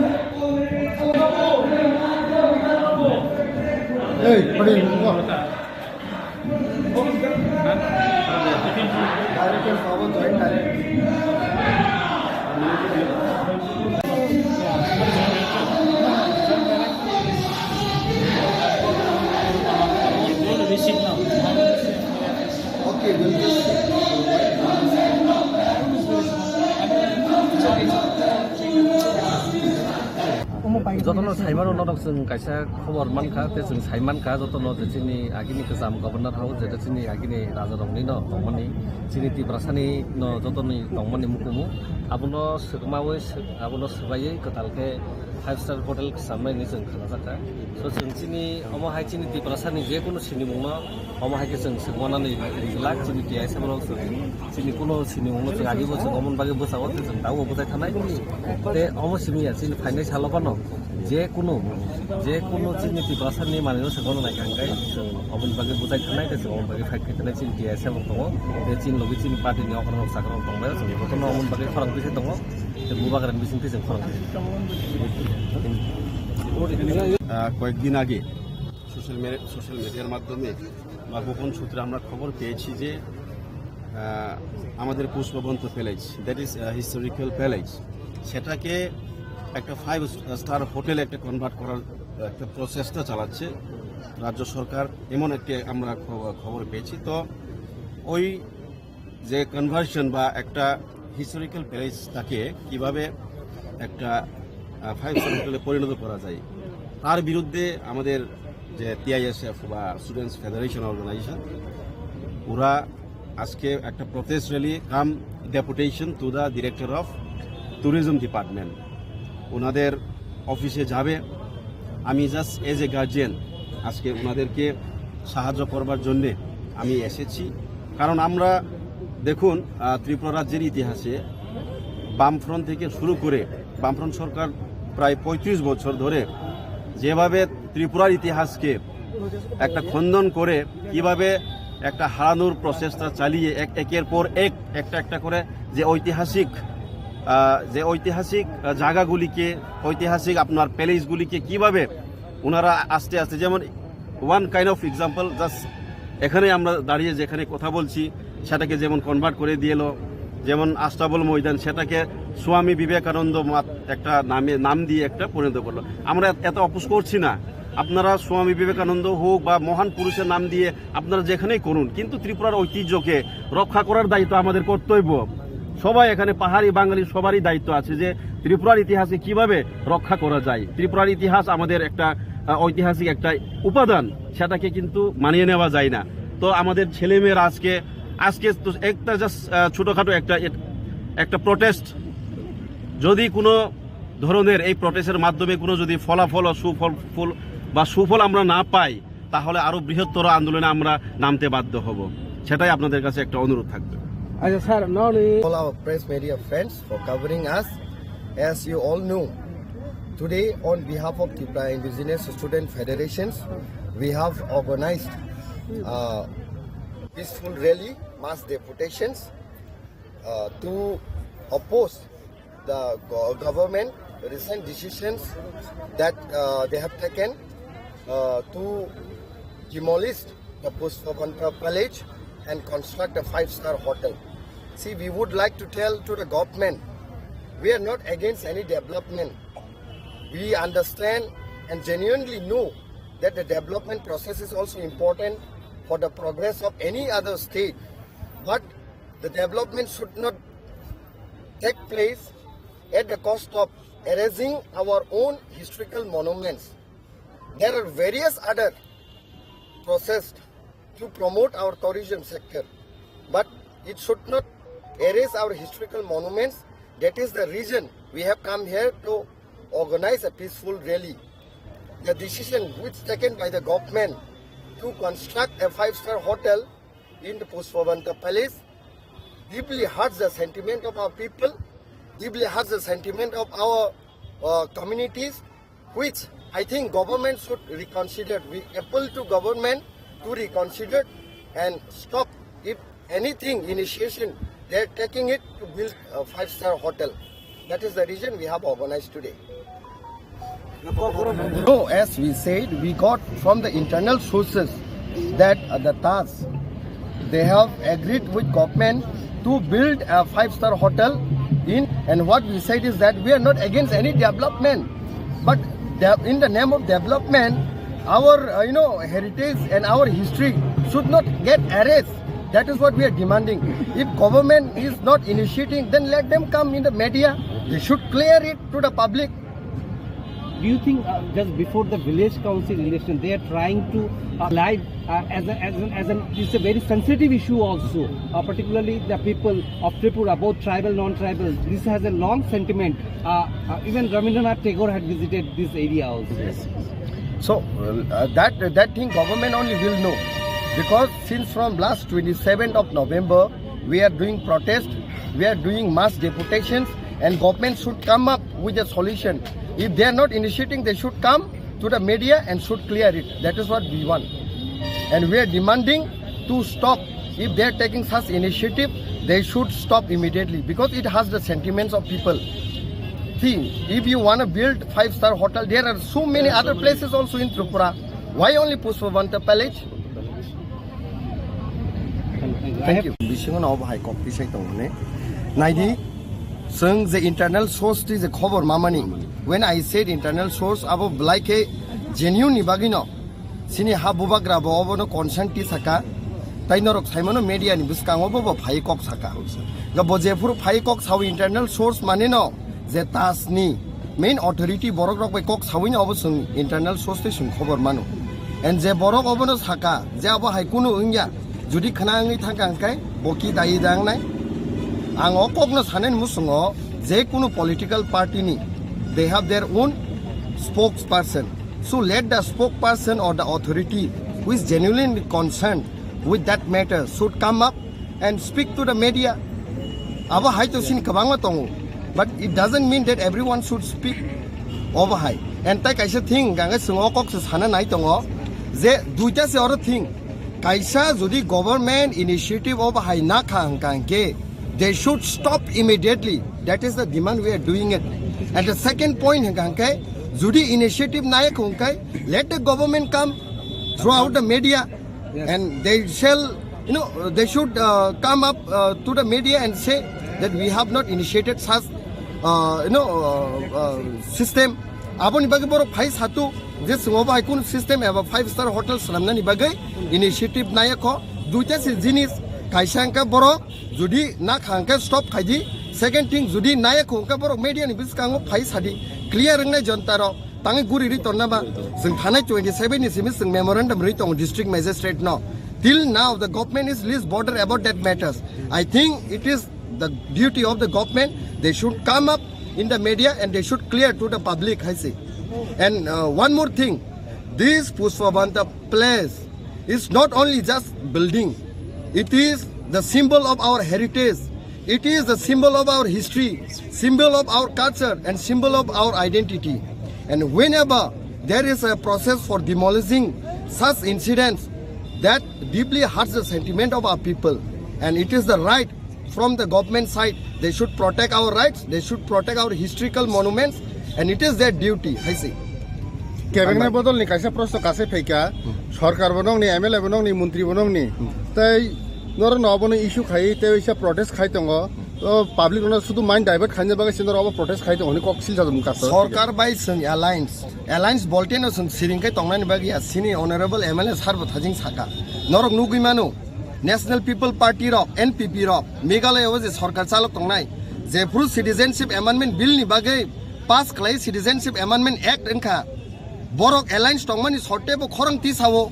Hey, pwding, go. Direct and power joint direct. Jotono saimano norok chwng kaisa khobor mankha, tei chwng sai mankha jotono je chini agini kwcham governor house, je chini agini rajarokni no tongmani, chini Tiprasani no jotoni tongmani mukumu, abono swkmawi, abono swbaiwi kwtal khe five star hotel khwchamnai hinwi chwng khwnajakha. So chwng chini omo hai chini Tiprasani je kunu sinimungno omo hai khe chwng swkmanani rijlak chini T I S F rok chwng chini kuno sinimungno chwng agebo chwng omoni bagwi bwsao tei chwng dago bwchai thanai. Tei omo simi ya chini phainai salo phano je kunu, je kunu chini Tiprasani manwino swkmano naikha hwnkhe chwng omoni bagwi bwchai thanai tei chwng omoni bagwi fight khai thanai chini T I S F rok tongo. Tei chini logi chini party ni okra rok chakra rok tongbai chwng jotono omoni bagwi khorang twi se tongo. Tei bubagrani bisingtwi chwng khorang twi se. আহ, কয়েকদিন আগে social media, social মিডিয়ার মাধ্যমে বা গোপন সূত্রে আমরা খবর পেয়েছি যে, আহ, আমাদের Pushpabanta palace, that is, ah, historical palace, সেটাকে একটা ফাইভ স্টার হোটেলে একটা কনভার্ট করার একটা প্রচেষ্টা চালাচ্ছে রাজ্য সরকার, এমন একটি আমরা খব-, খবর পেয়েছি। তো ওই যে কনভার্সন বা একটা হিস্টোরিক্যাল প্যালেস তাকে কিভাবে একটা, আহ, ফাইভ স্টার হোটেলে পরিণত করা যায়, তার বিরুদ্ধে আমাদের যে টিআইএসএফ বা স্টুডেন্টস ফেডারেশন অর্গানাইজেশন, ওরা আজকে একটা protest rally come deputation to the director of tourism department, ওনাদের অফিসে যাবে। আমি জাস্ট এজ এ গার্জিয়ান আজকে ওনাদেরকে সাহায্য করবার জন্যে আমি এসেছি। কারণ আমরা দেখুন, আহ, ত্রিপুরা রাজ্যের ইতিহাসে বামফ্রন্ট থেকে শুরু করে, বামফ্রন্ট সরকার প্রায় পঁয়ত্রিশ বছর ধরে যেভাবে ত্রিপুরার ইতিহাসকে একটা খণ্ডন করে, কিভাবে একটা হারানোর প্রচেষ্টা চালিয়ে এক, একের পর এক, একটা একটা করে যে ঐতিহাসিক, আহ, যে ঐতিহাসিক, আহ, জায়গাগুলিকে, ঐতিহাসিক আপনার প্যালেসগুলিকে কিভাবে ওনারা আস্তে আস্তে, যেমন one kind of example, just এখানে আমরা দাঁড়িয়ে যেখানে কথা বলছি, সেটাকে যেমন কনভার্ট করে দিল, যেমন আস্তাবল ময়দান, সেটাকে স্বামী বিবেকানন্দ মাত-, একটা নামে, নাম দিয়ে একটা পরিণত করলো। আমরা এত অপোজ করছি না, আপনারা স্বামী বিবেকানন্দ হোক বা মহান পুরুষের নাম দিয়ে আপনারা যেখানেই করুন, কিন্তু ত্রিপুরার ঐতিহ্যকে রক্ষা করার দায়িত্ব আমাদের কর্তব্য। সবাই এখানে, পাহাড়ি বাঙালি সবারই দায়িত্ব আছে যে ত্রিপুরার ইতিহাসকে কিভাবে রক্ষা করা যায়। ত্রিপুরার ইতিহাস আমাদের একটা, আহ, ঐতিহাসিক একটা উপাদান, সেটাকে কিন্তু মানিয়ে নেওয়া যায় না। তো আমাদের ছেলে মেয়েরা আজকে, আজকে তো একটা জাস্ট, আহ, ছোটোখাটো একটা, একটা প্রোটেস্ট, যদি কোনো ধরনের এই প্রোটেস্টের মাধ্যমে কোনো যদি ফলাফল ও সুফল, ফল বা সুফল আমরা না পাই, তাহলে আরো বৃহত্তর আন্দোলনে আমরা নামতে বাধ্য হব। সেটাই আপনাদের কাছে একটা অনুরোধ থাকবে। আচ্ছা স্যার, ননি All our press media friends for covering us. As you all know, today on behalf of Tripura Indigenous Student Federations, we have organized a peaceful rally, mass deputations, uh, to oppose the go- government recent decisions that uh, they have taken uh, to demolish the Pushpavanta Palace and construct a five-star hotel. See, we would like to tell to the government, we are not against any development. We understand and genuinely know that the development process is also important for the progress of any other state. But the development should not take place at the cost of erasing our own historical monuments. There are various other process to promote our tourism sector, but it should not erase our historical monuments. That is the reason we have come here to organize a peaceful rally. The decision which taken by the government to construct a five-star hotel in the Pushpavanta Palace deeply hurts the sentiment of our people, deeply hurts the sentiment of our uh, communities, which I think government should reconsider. We appeal to government to reconsider and stop, if anything, initiation, they are taking it to build a five-star hotel. That is the reason we have organized today. So, as we said, we got from the internal sources that uh, the Taj, they have agreed with government to build a five-star hotel in, and what we said is that we are not against any development, but de- in the name of development, our uh, you know, heritage and our history should not get erased. That is what we are demanding. If government is not initiating, then let them come in the media. They should clear it to the public. Do you think uh, just before the village council election, they are trying to uh, live uh, as, a, as, an, as an, it's a very sensitive issue also, uh, particularly the people of Tripura, both tribal, non-tribal. This has a long sentiment. Uh, uh, even Rabindranath Tagore had visited this area also. So uh, that that thing government only will know, because since from last twenty-seventh of November we are doing protest, we are doing mass deputations, and government should come up with a solution. If they are not initiating, they should come to the media and should clear it. That is what we want. And we are demanding to stop. If they are taking such initiative, they should stop immediately because it has the sentiments of people. See, if you want to build five-star hotel, there are so many other places also in Tripura. Why only Pushpavanta Palace? Thank you. Bisingo no bahai kok tisai tongmani. Naidi, seng je internal source ti je khobor mamani. When I said internal source, abo belai khe genuine ni bagwi no. Sini ha bubagra bo obo no consent ti saka. Tai norok saimano media ni bwskango bo bo phai kok saka. Ga bo je phuru phai kok sawi internal source mane no. Je Taj ni main authority borok rok bai kok sawi no obo sung internal source tei sung khobor mano. And je borok obo no saka, je abo hai kunu wngya, judi khna wngwi thangka hwnkhe bo ki dai da wngnai. Ang o kok no sanani musungo je kunu political party ni they have their own spokesperson. So let the spokesperson or the authority who is genuinely concerned with that matter should come up and speak to the media. Abo hai to sini kwbangma tongo, but it doesn't mean that everyone should speak. Obo hai. And tai kaisa thing, gangai swngo kok se sana nai tongo, je duita se oro thing. Kaisa jodi government initiative o bahai na kha hwnkha hwnkhe, they should stop immediately. That is the demand we are doing it. And the second point hwnkha hwnkhe, jodi initiative naya kha hwnkhe, let the government come throughout the media, and they shall, you know, they should uh, come up uh, to the media and say that we have not initiated such, uh, you know, uh, uh, system. Aboni bagwi borok phai satu je chwng obo hai kunu system eba five star hotel swnamnani bagwi initiative naya kho. Duita se jinis, kaisa hwnkhe borok jodi na kha hwnkhe stop khai di, second thing jodi naya kho hwnkhe borok media ni bwskango phai sadi, clear wngnai jonta rok. Tangwi guri ri tonna ba, chwng thanai twenty seven ni simi chwng memorandum ri tongo district magistrate no. Till now the government is least bothered about that matters. I think it is the duty of the government, they should come up in the media and they should clear to the public, hai se. And uh, one more thing, this Pushpabanta place is not only just building, it is the symbol of our heritage, it is the symbol of our history, symbol of our culture and symbol of our identity. And whenever there is a process for demolishing such incidents, that deeply hurts the sentiment of our people, and it is the right from the government side, they should protect our rights, they should protect our historical monuments, and it is their duty, hai se. Kebengna bodol ni kaisa proshno kasai phaikha, sorkar bo nongni, M L A bo nongni, montri bo nongni, tei norok no obono issue khai tei waisa protest khai tongo. To public no sudu mind divert khaina bagwi se norok obo protest khai tongo hwnwi kok silsa mung kasa. Sorkar bai chwng alliance, alliance bolte no chwng siring khai tongnani bagwi ya, sini honorable M L A sir bo thajing saka. Norok nugwi mano, National People Party rok, N P P rok, Meghalaya o je sorkar chalok tongnai, jephru Citizenship Amendment Bill ni bagwi pass khlai Citizenship Amendment Act wngkha, borok alliance tongmani sorte bo khorang tisao,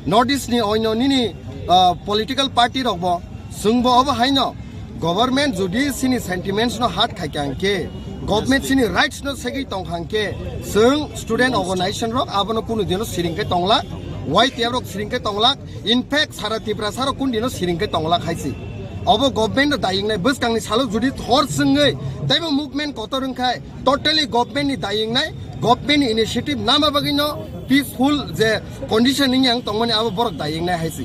North East ni oino nini, ah, political party rok bo, chwng bo obo haino, government jodi sini sentiments no hurt khai kha hwnkhe, government sini rights no segwi tong kha hwnkhe, chwng student organization rok abono kunu dino siring khai tonglak, Y T F rok siring khai tonglak, in fact sara Tiprasa rok kun dino siring khai tonglak hai se. Obo government no daying nai, bwskang ni salo jodi hor chwngwi teibo movement kotor wngkhai, totally government ni daying nai, government ni initiative nama bagwi no peaceful je condition ni yang tongmani abo borok daying nai hai se.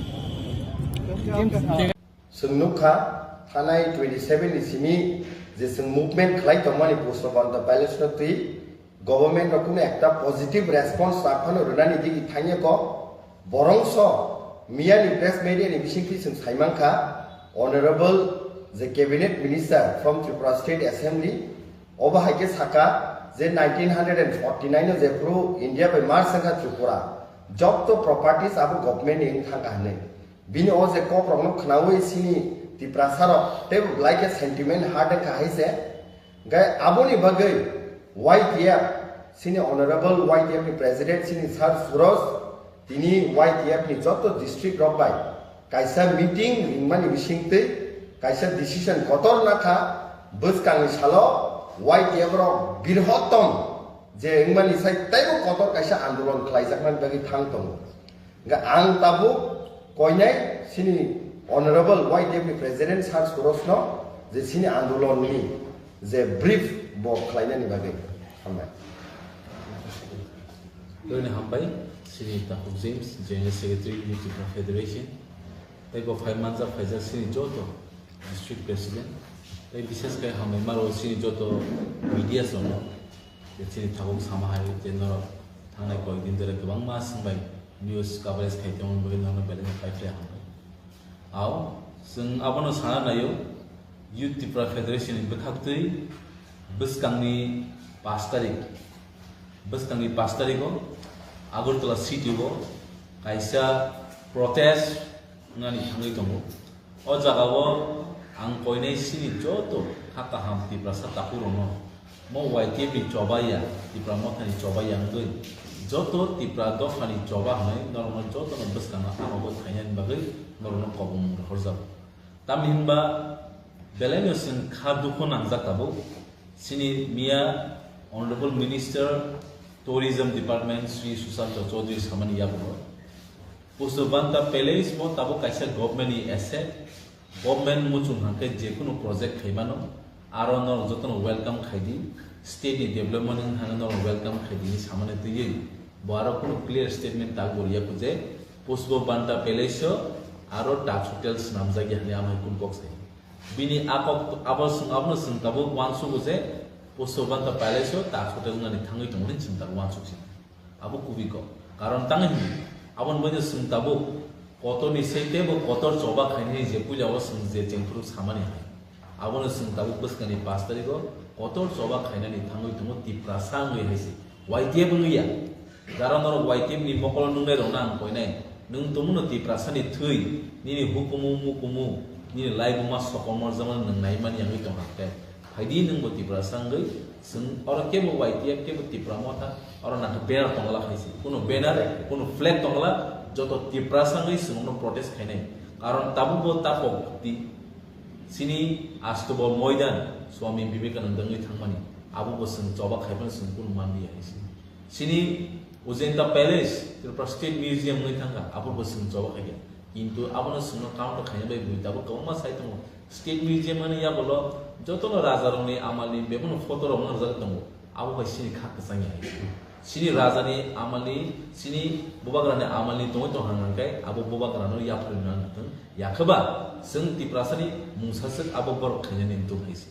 Chwng nukha, thanai twenty seven ni simi je chwng movement khlai tongmani Pushpabanta Palace no twi government rok kunu ekta positive response rwphano rwnani digi thangya ko, borongso miyani press media ni bisingtwi chwng saimankha, honorable je cabinet minister from Tripura State Assembly, obo hai khe saka je nineteen hundred and forty nine o jephru India bai merge wngkha Tripura, jotto properties abo government ni wng thangkha hwnwi. Bini o je kok rokno khnaui sini Tiprasa rok tei belai khe sentiment hurt wngkha hai se. Hingkhe aboni bagwi Y T F, sini honorable Y T F ni president sini Sir Suroj, tini Y T F ni joto district rok bai kaisa meeting ringmani bisingtwi kaisa decision kotor nakha, bwskangni salo Y T F rok birhotom je wngmani sai teibo kotor kaisa andolon khlaijakmani bagwi thang tongo. Hingkhe ang tabuk koinai sini honorable Y T F ni president Sir Suroj no je sini andolon ni je brief bo khlainani bagwi hambai. Tini hambai sini Takhuk James, General Secretary, Youth Tripura Federation, tei bo phai manjak phaijak sini joto district president, tei bishes khe hambai maro sini joto media rokno. Je chini tabuk sama hai je norok thangnai koyekdin dere kwbangma swngbai news coverage khai tongmani bagwi norokno belai no paiphlai hambai. Ao, chwng abono sana naio, Youth Tripura Federation ni bwkhaktwi bwskangni pash tarik, bwskangni pash tarigo Agartala city o kaisa protest wngnani thangwi tongo. O jagao ang koinai sini joto ha kaham Tiprasa takhurokno mo Y T F ni choba ya, Tipra Mothani choba ya wngwi joto Tipra dophani choba hwnwi norokno jotono bwskangno abo khainani bagwi norokno kobong rohorjago. Tamni hwnba belaino chwng kha dukhu nangjak tabuk. Chini miya Honorable Minister Tourism Department Shri Sushanta Chaudhary samani yagulo Pushpabanta Palace bo tabuk kaisa government ni asset, government muchung hwnkhe jekunu project khaimano, aro norok jotono welcome khaidi, state ni development hwnkhano norok welcome khaidi hinwi samani twiwi bo aro kunu clear statement tak bo riya kho je Pushpa Banta Palace o aro Taj Hotel swnamjak ya hwnwi amhai kun kok sai. Bini a kok abo swng, abono swng tabuk uansugo je Pushpa Banta Palace o Taj Hotel wngnani thangwi tongo hwnwi swng tabuk uansuk si. Abo kubui kok. Karon tangwi hwnwi aboni bagwi swng tabuk kotorni sei teibo kotor choba khainani je puila o swng je chengphuru samani hai. Abono chwng tabuk bwskangni pash tarigo kotor choba khainani thangwi tongo Tiprasa wngwi hai se. Y T F wngwi ya. Jara norok Y T F ni mokolo nungnai rokno ang koinai. Nwng tongmano Tiprasa ni thwi, nini hukumu mukumu, nini laibuma sokomor jama nwng naimani wngwi tongkha khe. Phaidi nwngbo Tiprasa wngwi, chwng oro kebo Y T F kebo Tipra Motha, oro nangkhe banner tongla hai se. Kuno banner, kuno flag tongla, joto Tiprasa wngwi chwng protest khainai. Karon tabukbo takhok di, Chini astobo moidan Swami Vivekananda wngwi thangmani, abo bo chwng choba khaiphano chwng kunu manliya hai se. Chini Ujanta Palace, Tripura State Museum wngwi thangkha, abo bo chwng choba khaikha. Kintu abono chwngno counter khaina bai bui tabuk kwbangma sai tongo. State Museum ani yagulo jotono rajarokni amalni bebono photo rok mangjak tongo. Abo bai chini kha kwchang ya hai se. Chini rajani amalni, chini bubagrani amalni tongwi tong hang hang khe abo bubagrano yapharwi nang thung. Yakhe ba, chwng Tiprasani mungsa swk abo borok khainani wngtong hai se.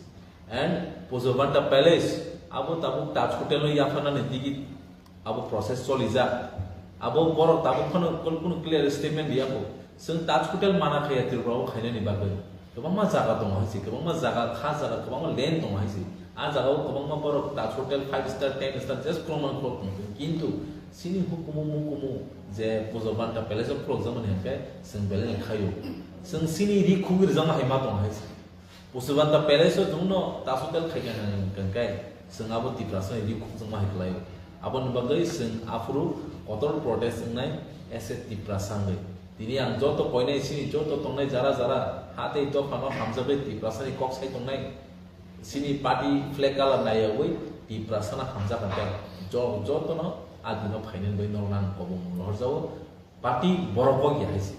And Pushpa Banta Palace, abo tabuk Taj Hotel no yapharnani digi abo process cholijak. Abo borok tabuk phano kunu, kunu clear statement riya kho. Chwng Taj Hotel mana khaya Tripura o khainani bagwi. Kwbangma jaga tongo hai se, kwbangma jaga, kha jaga, kwbangma land tongo hai se. A jaga o kwbangma borok Taj Hotel five star, ten star, just kwbangma borok tongo. Kintu chini hukumu mukumu je Pushpa Banta Palace o khulokjakmani hwnkhe chwng belai no khaio. Chwng chini ri khugwi rwjakma hai ma tongo hai se. Pushpa Banta Palace o chwngno Taj Hotel khaikha hwnkhe chwng abo Tiprasa ni ri khukjakma hai kwlaio. Aboni bagwi chwng aphuru kotor protest wngnai as a Tiprasa wngwi. Tini ang joto koinai chini joto tongnai jara jara ha tei dophano hamjakgwi Tiprasani kok sai tongnai. Chini party flag colour naiyawi Tiprasano hamjak hwnkhe jo-, jotono a dino phainani bagwi norokno ang kobong rohorjago. Party borok bo ya hai se.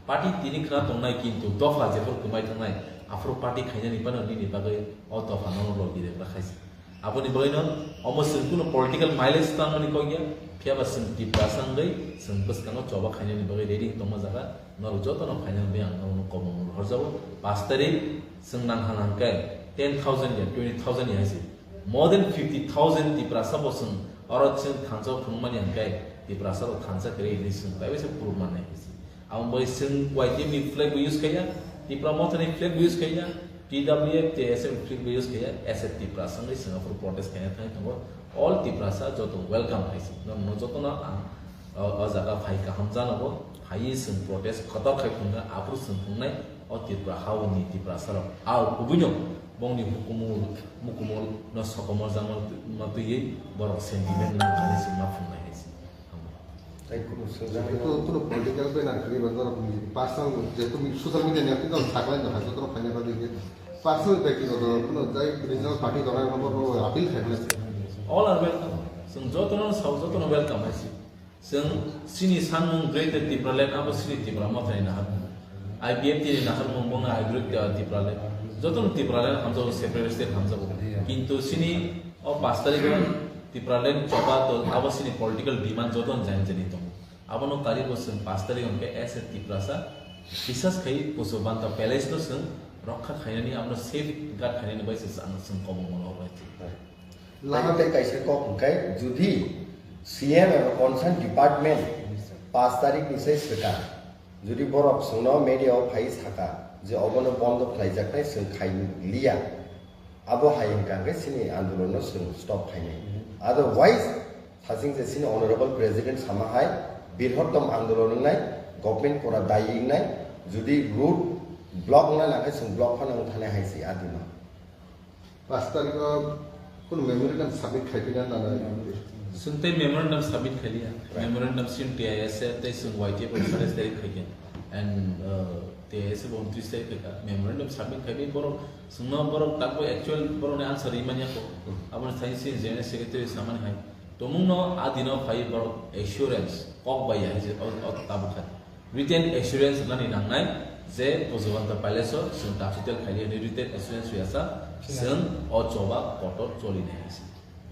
Party tini khna tongnai kintu dopha jephru kwmai thangnai aphuru party khainani phano nini bagwi o dopha no logi rwkha hai se. Aboni bagwino omo chwng kunu political mileage tangmani kok ya, phiya ba chwng Tiprasa wngwi chwng bwskango choba khainani bagwi ready wng tongma jaga norok jotono phainani bagwi ang norokno kobong rohorjago. Pash tarik chwng nang hang hang khe ten thousand ya, twenty thousand ya hai se. More than fifty thousand Tiprasa bo chwng oro chwng thansa phunukmani hwn khe Tiprasa rok thansa kwrwi hinwi chwng bai bai se phuru mannai hai se. Abo bai chwng Y T F ni flag bo use khaiya, Tipra Motha ni flag bo use khaiya, T W F, T S F ni flag bo use khaiya, as a Tiprasa wngwi chwng aphuru protest khaina thangwi tongo. All Tiprasa joto welcome hai se. Norokno jotono ang o, o jaga phai kaham janogo, phaiwi chwng protest kotor khai phunukha, aphuru chwng phunuknai o Tripura haoni Tiprasa rok. Ao kubuino bongni hukumu mukumu no sokomor jangma twiwi borok sentiment nang kani se ma phunuknai hai se. Tei kunu swngjak. Jehetu kunu political banner kwrwi ba norok ni personal, jehetu mi-, social media ni active no saklai no hai, joto no phaina bagwi je personal, byaktigoto kunu jai regional party rok no bo appeal khai. All are welcome. Chwng joto no sao, joto no welcome hai se. Chwng chini sanmung Greater Tipraland abo chini Tipra Mothani naharmung. I P F T ni naharmung bongni I Greater Tipraland. Jotono Tipraland hamjago, separate state hamjago. Kintu chini o pash tarikh o Tipraland choba to abo chini political demand jotono jani jani tongo. Abono karibo chwng pash tarikh hwnkhe S A Tiprasa bisas khai Pushpa Banta Palace no chwng rokha khainani, abono safeguard khainani bai se chwng, chwng kobong mano bai. Laham tei kaisa kok hwnkhe, judi C M eba concern department pash tarikh ni sai swkang, judi borok chwngno media o phai saka je obono bondo khlaijaknai, chwng khai liya, abo hai hwnkha hwnkhe chini andolon no chwng stop khainai. Otherwise, thaching je chini honorable president sama hai, birhottom andolon wngnai, government pura dayi wngnai, judi road block wngna nangkhe chwng block phano wng thanai hai se adino. Pash tarikh o kunu memorandum submit khai phina nanai. Chwng tei memorandum submit khai liya. Right. Memorandum chwng T I S A tei chwng Y T F rok satais tarikh khai khe. And, uh, T I S A bo untris tarikh khai kha. Memorandum submit khai bi borok chwngno borok takbo actual borokni answer rimani ako. Hmm. Aboni thani chini General Secretary samani hai. Tomungno a dino phai borok assurance kok bai ya hai je o, o tabuk khai. Written assurance rwnani nangnai je Pushpa Banta Palace o chwng Taj Hotel khaili hwnwi written assurance rwya sa, chwng o choba kotor choli nai hai se.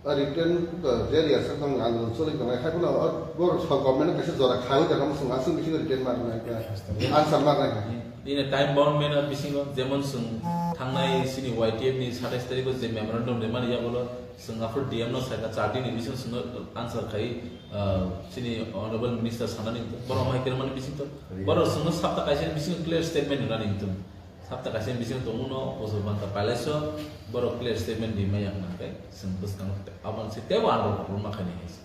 Written, uh, je rehearsal tong ang choli tong hai pula or bor song government kaisa jora khai da kam sung asung bisi written mar na ka answer mar na ka. In a time bound manner bisingo jemon sung thangnai sini Y T F ni satais tarikh o je memorandum de mani ya bolo sung after D M no sai ka char din ni bisingo sung answer khai, uh, sini honorable minister sanani boro mai kira mani bisingo boro sung sapta kaisa bisingo clear statement nani tung. Sapta kaisa bisingo tongmano Pushpabanta Palace o borok clear statement rimai yang nangkhe chwng bwskango aboni se tebo andro rwma khaini hai se.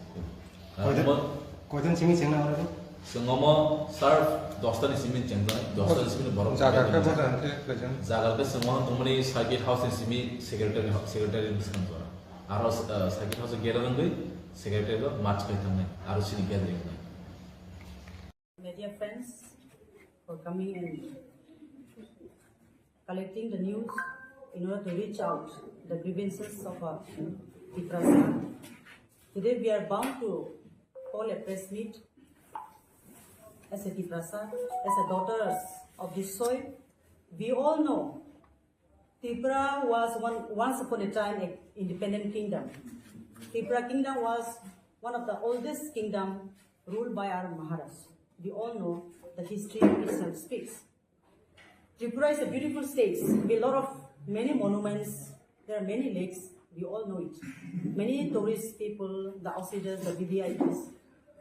Koijon, koijon simi chengna oro? Chwng omo sir dosta ni simi chengjaknai, dosta ni simi borok jaga khe chengjaknai. Boda hwnkhe koijon? Jaga khe chwng omo tongmani circuit house ni simi secretary, secretary bwskang jora. Aro, eh, circuit house o gera rwngwi secretary rok march khai thangnai, aro sini gathering wngnai. Media friends for coming and collecting the news in order to reach out the grievances of our Tiprasa. Today we are bound to call a press meet as a Tiprasa, as a daughters of this soil. We all know Tripura was one, once upon a time an independent kingdom. Tripura kingdom was one of the oldest kingdom ruled by our Maharaj. We all know the history itself speaks. Tripura is a beautiful state with a lot of many monuments. There are many lakes. We all know it. Many tourist people, the outsiders, the V V I Ps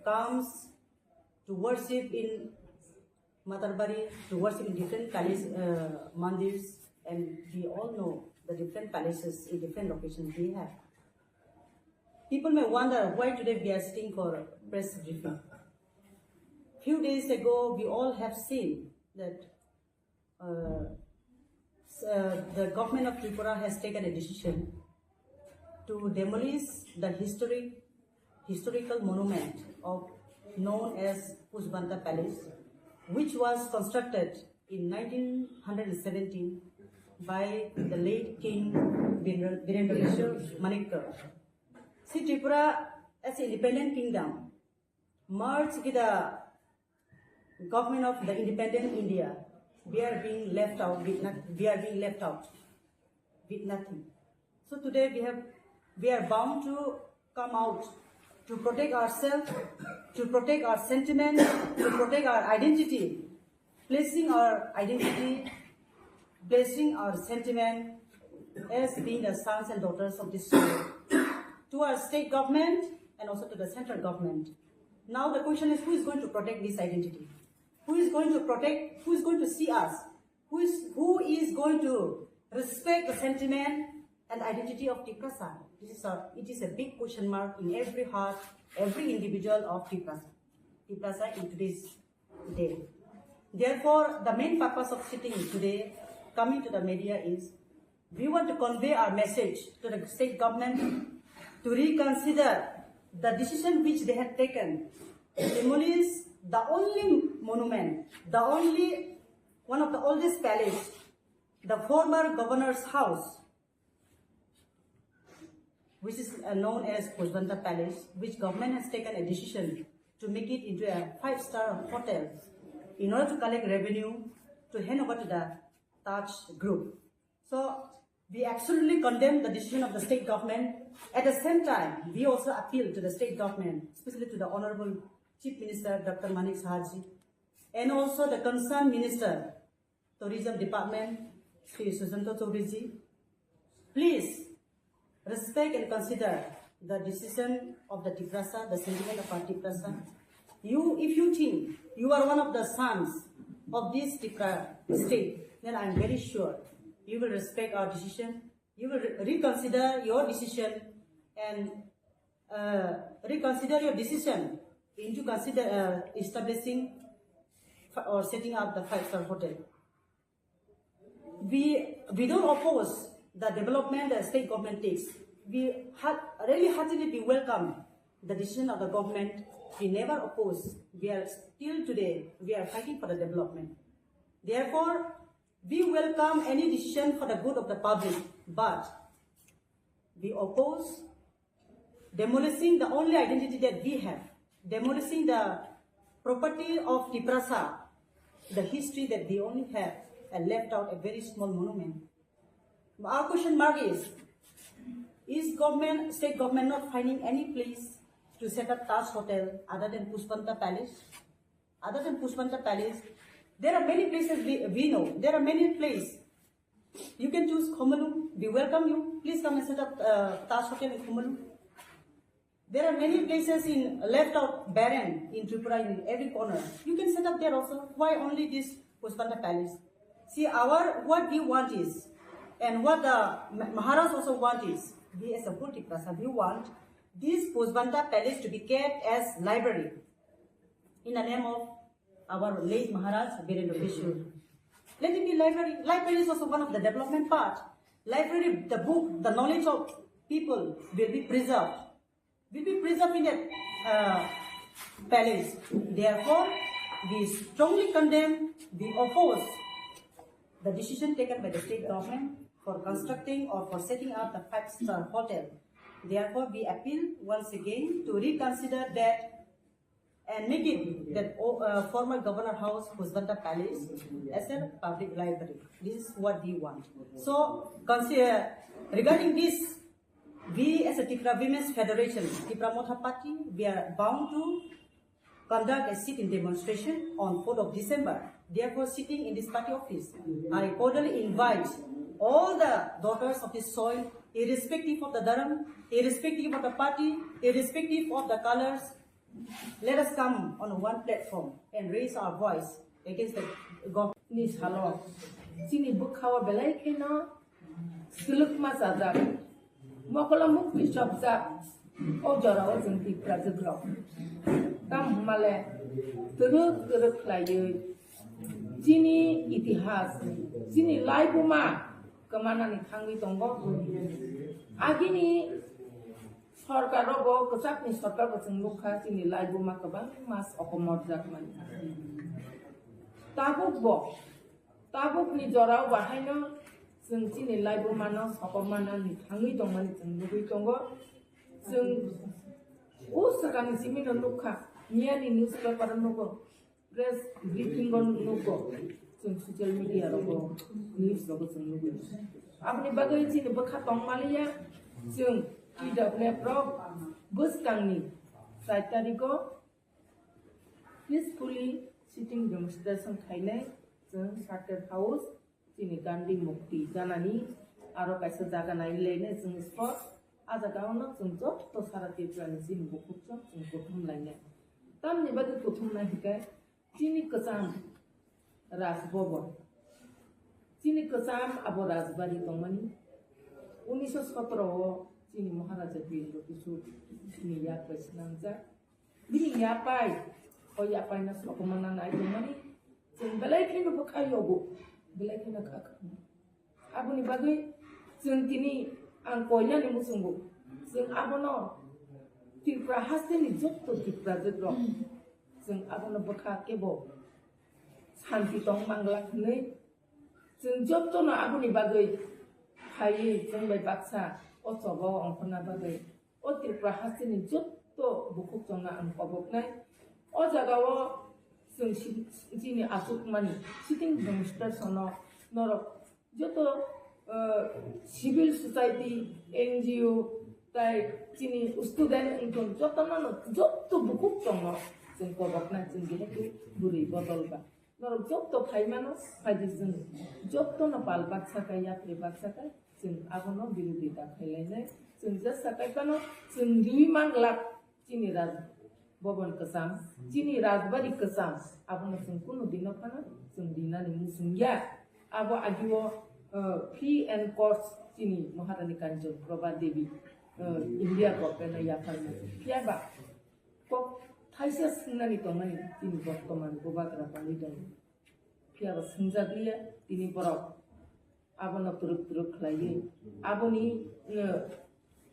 comes to worship in Matarbari, to worship in different Kali, uh, mandirs, and we all know the different palaces in different locations we have. People may wonder why today we are sitting for press briefing. Few days ago, we all have seen that, uh, s-, uh, the government of Tripura has taken a decision to demolish the historic, historical monument of, known as Pushpabanta Palace, which was constructed in nineteen seventeen by the late King Birendra, Birendra Kishore Manikya. See, Tripura as an independent kingdom merged with the government of the independent India. We are being left out with not, we are being left out with nothing. So today we have, we are bound to come out to protect ourselves, to protect our sentiment, to protect our identity, placing our identity, placing our sentiment as being the sons and daughters of this soil to our state government and also to the central government. Now the question is, who is going to protect this identity? Who is going to protect, who is going to see us? Who is, who is going to respect the sentiment and identity of Tiprasa? This is a, it is a big question mark in every heart, every individual of Tiprasa, Tiprasa in today's day. Therefore, the main purpose of sitting today, coming to the media, is we want to convey our message to the state government to reconsider the decision which they have taken to demolish the only monument, the only one of the oldest palace, the former governor's house, which is, uh, known as Pushpabanta Palace, which government has taken a decision to make it into a five-star hotel in order to collect revenue to hand over to the Taj Group. So we absolutely condemn the decision of the state government. At the same time, we also appeal to the state government, especially to the Honorable Chief Minister Doctor Manik Saha ji, and also the concerned minister, Tourism Department, Shri Sujanta Chowdhury ji, please respect and consider the decision of the Tiprasa, the sentiment of our Tiprasa. You, if you think you are one of the sons of this Tipra state, then I am very sure you will respect our decision. You will re-, reconsider your decision and, uh, reconsider your decision into consider, uh, establishing f-, or setting up the five-star hotel. We, we don't oppose the development the state government takes. We heart-, really heartily we welcome the decision of the government. We never oppose. We are still today, we are fighting for the development. Therefore, we welcome any decision for the good of the public, but we oppose demolishing the only identity that we have, demolishing the property of Tiprasa, the history that we only have, and left out a very small monument. Our question mark is, Is government, state government not finding any place to set up Taj Hotel other than Pushpanta Palace? Other than Pushpanta Palace, there are many places we, we know. There are many places. You can choose Khumulwng. We welcome you. Please come and set up uh, Taj Hotel in Khumulwng. There are many places in left out barren in Tripura in every corner. You can set up there also. Why only this Pushpanta Palace? See, our what we want is, and what the Ma- Maharaj also want is, we as a Tiprasa, we want this Pushpanta Palace to be kept as library in the name of our late Maharaj Birendra Kishore. Let it be library. Library is also one of the development part. Library, the book, the knowledge of people will be preserved. Will be preserved in that uh, palace. Therefore, we strongly condemn, we oppose the decision taken by the state government for constructing or for setting up the five-star hotel. Therefore, we appeal once again to reconsider that and make it that uh, former Governor House, Pushpanta Palace, as a public library. This is what we want. So, consider, regarding this, we as a Tipra Women's Federation, Tipra Motha Party, we are bound to conduct a sit-in demonstration on fourth of December. Therefore, sitting in this party office, I cordially invite all the daughters of this soil, irrespective of the dharam, irrespective of the party, irrespective of the colors, let us come on one platform and raise our voice against the government. Ni salo chini bwkhao belai kheno swlwkma chajak, mokolo mukti chopjak, o jorao chwng Tiprajwk rok. Tamo hwnmale twrwk twrwk khlaiwi chini itihas, chini laibuma kwmanani thangwi tongo. Agini sorkar rogo, kwchakni sorkar bo chwng nukha, chini laibuma kwbangma sokomorjak mankha. Tabuk bo, tabukni jorao bahaino chwng chini laibumano sokomornani thangwi tongmani chwng nugwi tongo. Chwng o swkangni simino nukha, miyani newspaper o nugo, press briefing o nugo, chwng social media rogo, news rogo chwng nugo. Aboni bagwi chini bwkha tongmaliya, chwng T W F rok bwskangni char tariko peacefully sitting demonstration khainai chwng Charter House, chini Gandhi Mukti janani aro kaisa jaga nai lainai chwng spot. A jaga ono chwng joto sara Tripura ni chini bukhuk chwng chwng kuthum lainai. Tamni bagwi kuthum nai hikai chini kwcham Raj Bhavan, chini kwcham abo Rajbari tongmani. Unisho sotro o chini Maharaja Birendra Kishore chini yak bai swnamjak. Bini yapai, o yapai no sokomorna nai tongmani. Chwng belai kheno bwkha yogo, belai kheno kha kha. Aboni bagwi chwng tini ang koinani muchungo. Chwng abono Tripura hasteni jotto Tiprajwk rok, chwng abono bwkha kebo santi tong manglak hwnwi chwng jottono aboni bagwi phaiwi chwng bai baksa o choba o ongkhorna bagwi o Tripura hasteni jotto bukhuk chongno ang koboknai. O jagao chwng si-, chini achukmani sitting demonstration-o norok joto, eh, civil society, N G O, tai chini student wngtong jotono, joto bukhuk chongno chwng koboknai, chwng jehetu bwrwi bodol ba. Norok joto phaimano, phaidi chwng jotono pal baksa kai, yapri baksa kai, chwng abono birodita khailainai. Chwng jesa kai phano chwng riwi manglak chini Raj Bhavan kwcham, chini Rajbari kwcham, abono chwng kunu dino phano chwng rinani muchung ya. Abo agio, uh, free and course chini Maharani Kanchan Prabha Devi, uh, India government no yapharma. Phiya ba kok thaisa swngnani tongmani chini bortoman bubagra tongwi tongo. Phiya ba swngjak liya tini borok abono twrwk twrwk khlaiwi aboni, uh,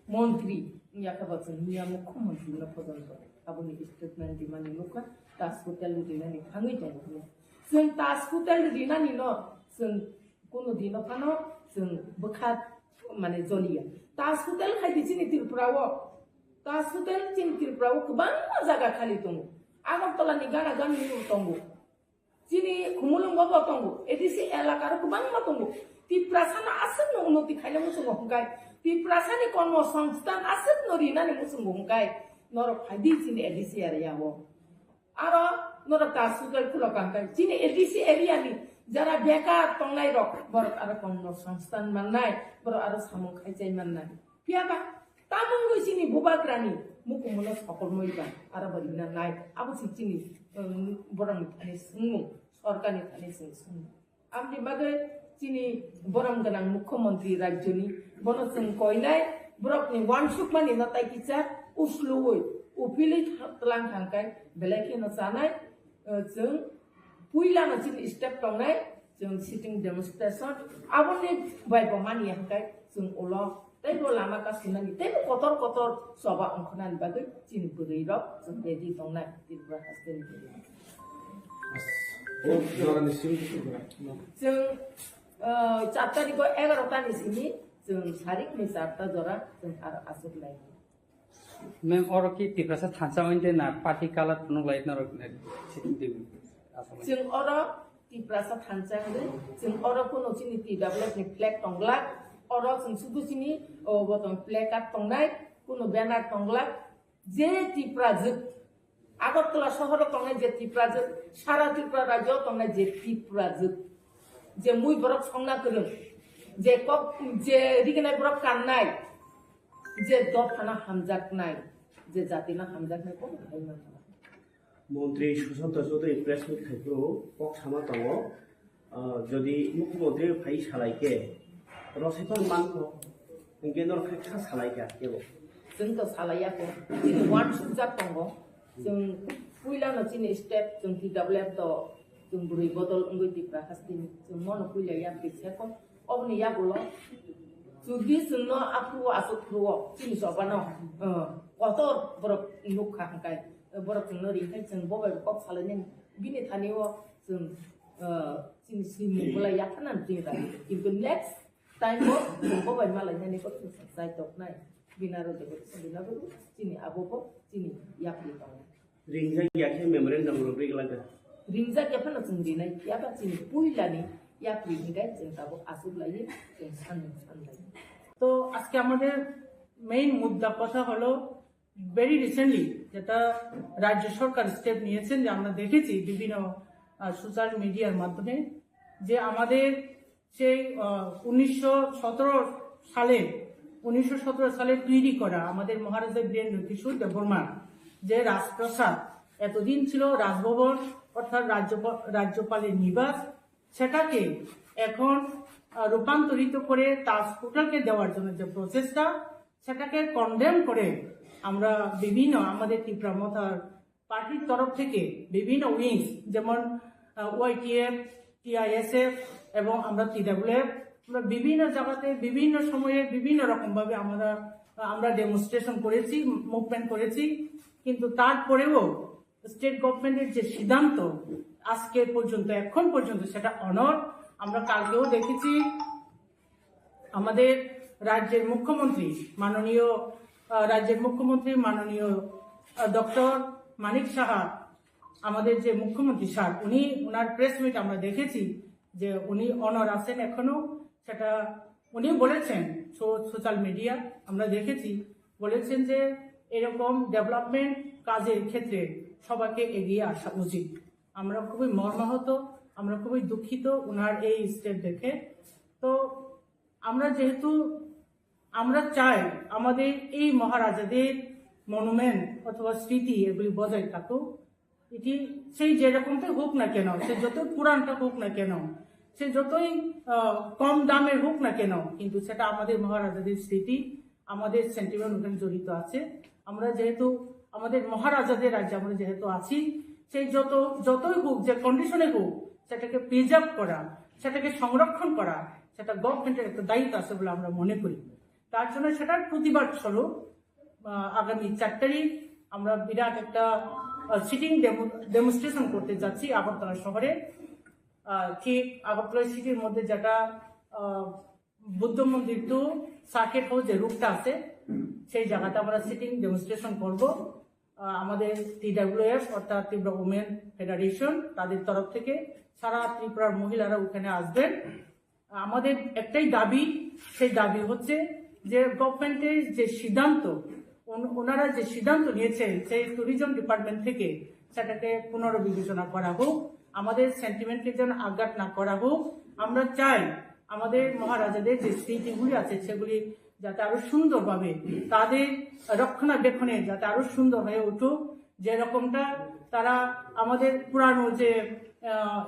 montri wngya khe bo chwng miya mukho montri no pojonto aboni statement rimani nukha, Taj Hotel rinani thangwi tongo hwnwi. Chwng Taj Hotel rinani no chwng kunu dino phano chwng bwkha mane joliya. Taj Hotel khai di chini Tripura o, Taj Hotel chini Tripura o kwbangma jaga khali tongo. Agartala ni gana gani tongo. Chini Khumulwngo bo tongo, A D C elaka ro kwbangma tongo. Tiprasa no aswk no unnoti khaina muchungo hwnkhe Tiprasani kormo songsthan aswk no rinani muchungo hwnkhe norok phaidi chini A D C area o. Aro norok ta sugai khulo kangkai chini A D C area ni jara bekar tongnai rok borok aro kormo songsthan mannai, borok aro samung khaichai mannai. Phiya ba tamungwi chini bubagrani mukumuno sokolmoi ba aro bo rina nai. Abo se chini, um, borokni thani swngmung, sorkarni thani chwng swngmung. Aboni bagwi chini borom gwnang mukhyamantri rajyoni bono chwng koinai, borokni uansukmani no tai kisa usluwi uphilwi tha-, tlang thangkai belai kheno chanai, eh, chwng puilano chini step tongnai, chwng sitting demonstration, aboni bai bo mani hwnkhe chwng ulo teibo lama kasinani, teibo kotor kotor choba ongkhornani bagwi chini bwrwi rok chwng ready tongnai Tripura hasteni bwrwi. Chwng, ah, char tarikh o egarota ni simi chwng sarik ni charta jora chwng aro aswk lai. Mem oro ki Tiprasa thansa oinde na party color phunuk lai norok ne sitting table aswk lai. Chwng oro Tiprasa thansa hwnwi, chwng oro kuno chini T W F ni flag tonglak, oro chwng sudu chini, o, bo tong placard tongnai, kuno banner tonglak, je Tiprajwk, Agartala sohoro tongnai je Tiprajwk, sara Tripura rajyo tongnai je Tiprajwk, je mui borok songna kwrwng, je kok, je riginai borok kannai, je dophano hamjaknai, je jatino hamjaknai, kono hai manna. Montri Sushanta Chaudhary press meet khai phuru kok sama tongo, ah, jodi mukhyamantri phai salai khe, rosai phano mankho, hinkhe norok khe kha salai kha kebo. Chwng to salai ya kho, chini uansukjak tongo. Chwng puilano chini step, chwng T W F to, chwng bwrwi bodol wngwi Tipra hasteni, chwng mono puila yapri se kho. Oboni yagulo chwngdi chwngno aphuru aswk phuru o chini chobano, eh, kotor borok nukha hwnkhe, eh, borok chwngno ringkhe chwng bo bai kok salainani bini thani o chwng, eh, chini simung bolai yaphanani chini rai. Kintu next time o chwng bo bai malainani bo chwng chai toknai. Bini aro de chini abo bo chini yapri tongo. Ringjak ya khe memorandum rwgwi glak da. Ringjak ya phano chwng rinai, yaba chini puilani yapri hingai chwng tabuk aswk laiwi chwng sanmung sanlai. তো আজকে আমাদের মেইন মুদ্রা কথা হলো, very recently যেটা রাজ্য সরকার স্টেপ নিয়েছেন, যে আমরা দেখেছি বিভিন্ন, আহ, সোশ্যাল মিডিয়ার মাধ্যমে, যে আমাদের সেই, আহ, উনিশশো সতেরো সালে, উনিশশো সতেরো সালে তৈরি করা আমাদের মহারাজা বীরেন্দ্র কিশোর দেববর্মার যে রাজপ্রাসাদ, এতদিন ছিল রাজভবন, অর্থাৎ রাজ্যপা-, রাজ্যপালের নিবাস, সেটাকে এখন, আহ, রূপান্তরিত করে তাজ হোটেলকে দেওয়ার জন্য যে প্রচেষ্টা, সেটাকে কন্ডেম করে আমরা বিভিন্ন আমাদের ত্রিপুরা মথার পার্টির তরফ থেকে বিভিন্ন উইংস, যেমন, আহ, ওয়াইটিএফ, টিআইএসএফ এবং আমরা টিডাব্লিউএফ, আমরা বিভিন্ন জায়গাতে বিভিন্ন সময়ে বিভিন্ন রকমভাবে আমরা, আমরা ডেমনস্ট্রেশন করেছি, মুভমেন্ট করেছি, কিন্তু তারপরেও স্টেট গভর্নমেন্টের যে সিদ্ধান্ত আজকে পর্যন্ত, এখন পর্যন্ত সেটা অনর। আমরা কালকেও দেখেছি আমাদের রাজ্যের মুখ্যমন্ত্রী, মাননীয়, আহ, রাজ্যের মুখ্যমন্ত্রী মাননীয়, আহ, ডক্টর মানিক সাহা, আমাদের যে মুখ্যমন্ত্রী স্যার, উনি ওনার প্রেস মিট আমরা দেখেছি যে উনি অনর আছেন এখনো। সেটা উনি বলেছেন, সো-, সোশ্যাল মিডিয়া আমরা দেখেছি, বলেছেন যে এরকম ডেভেলপমেন্ট কাজের ক্ষেত্রে সবাইকে এগিয়ে আসা উচিত। আমরা খুবই মর্মাহত, আমরা খুবই দুঃখিত ওনার এই স্টেপ দেখে। তো আমরা যেহেতু, আমরা চাই আমাদের এই মহারাজাদের মনুমেন্ট অথবা স্মৃতি এগুলি বজায় থাকুক। এটি সেই যেরকমটাই হোক না কেন, সে যত পুরানটা হোক না কেন, সে যতই, আহ, কম দামের হোক না কেন, কিন্তু সেটা আমাদের মহারাজাদের স্মৃতি, আমাদের সেন্টিমেন্ট ওখানে জড়িত আছে। আমরা যেহেতু আমাদের মহারাজাদের রাজ্যে আমরা যেহেতু আছি, সেই যত, যতই হোক, যে কন্ডিশনে হোক, সেটাকে প্রিজার্ভ করা, সেটাকে সংরক্ষণ করা, সেটা গভর্নমেন্টের একটা দায়িত্ব আছে বলে আমরা মনে করি। তার জন্য সেটার প্রতিবাদ স্বরূপ, আহ, আগামী চার তারিখ আমরা বিরাট একটা, আহ, সিটিং ডেমো-, ডেমনস্ট্রেশন করতে যাচ্ছি আগরতলা শহরে। আহ, ঠিক আগরতলা সিটির মধ্যে যেটা, আহ, বুদ্ধ মন্দির টু সার্কিট হাউস যে রুটটা আছে, সেই জায়গাতে আমরা সিটিং ডেমনস্ট্রেশন করব। আহ, আমাদের টিডাব্লিউএফ অর্থাৎ ত্রিপুরা উমেন ফেডারেশন, তাদের তরফ থেকে সারা ত্রিপুরার মহিলারা ওখানে আসবেন। আমাদের একটাই দাবি, সেই দাবি হচ্ছে যে গভর্নমেন্টের যে সিদ্ধান্ত, ওন- ওনারা যে সিদ্ধান্ত নিয়েছেন সেই ট্যুরিজম ডিপার্টমেন্ট থেকে, সেটাকে পুনর্বিবেচনা করা হোক। আমাদের সেন্টিমেন্টকে যেন আঘাত না করা হোক। আমরা চাই আমাদের মহারাজাদের যে স্মৃতিগুলি আছে সেগুলি যাতে আরো সুন্দরভাবে তাদের রক্ষণাবেক্ষণে যাতে আরো সুন্দর হয়ে উঠুক। যেরকমটা তারা আমাদের পুরানো যে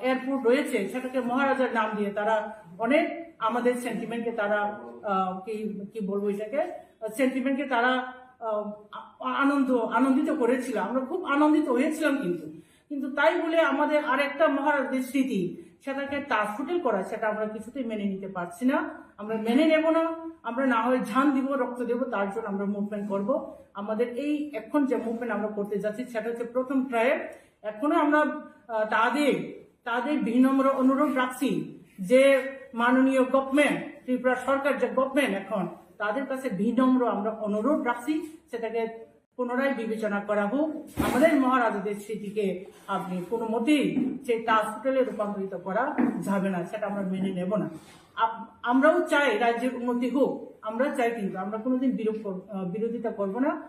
এয়ারপোর্ট রয়েছে, সেটাকে মহারাজার নাম দিয়ে তারা অনেক আমাদের সেন্টিমেন্টকে তারা আহ, কি কি বলবো এটাকে, সেন্টিমেন্টকে তারা আহ, আ- আনন্দ আনন্দিত করেছিল। আমরা খুব আনন্দিত হয়েছিলাম, কিন্তু কিন্তু তাই বলে আমাদের আরেকটা মহারাজাদের স্মৃতি, সেটাকে তাজ হোটেল করা, সেটা আমরা কিছুতেই মেনে নিতে পারছি না। আমরা মেনে নেব না। আমরা না হয় জান দিব, রক্ত দেব, তার জন্য আমরা মুভমেন্ট করব। আমাদের এই এখন যে মুভমেন্ট আমরা করতে যাচ্ছি, সেটা হচ্ছে প্রথম ট্রায়াল। এখনো আমরা আহ, তাদের তাদের বিনম্র অনুরোধ রাখছি যে মাননীয় গভর্নমেন্ট, ত্রিপুরা সরকার যে গভর্নমেন্ট এখন, তাদের কাছে বিনম্র আমরা অনুরোধ রাখছি, সেটাকে পুনরায় বিবেচনা করা হোক। আমাদের মহারাজাদের স্মৃতিকে আপনি কোনো মতেই সেই তাজ হোটেলে রূপান্তরিত করা যাবে না, সেটা আমরা মেনে নেব না। আপ- আমরাও চাই রাজ্যের উন্নতি হোক, আমরা চাই, কিন্তু আমরা কোনোদিন বিরোধ কর- আহ, বিরোধিতা করব না।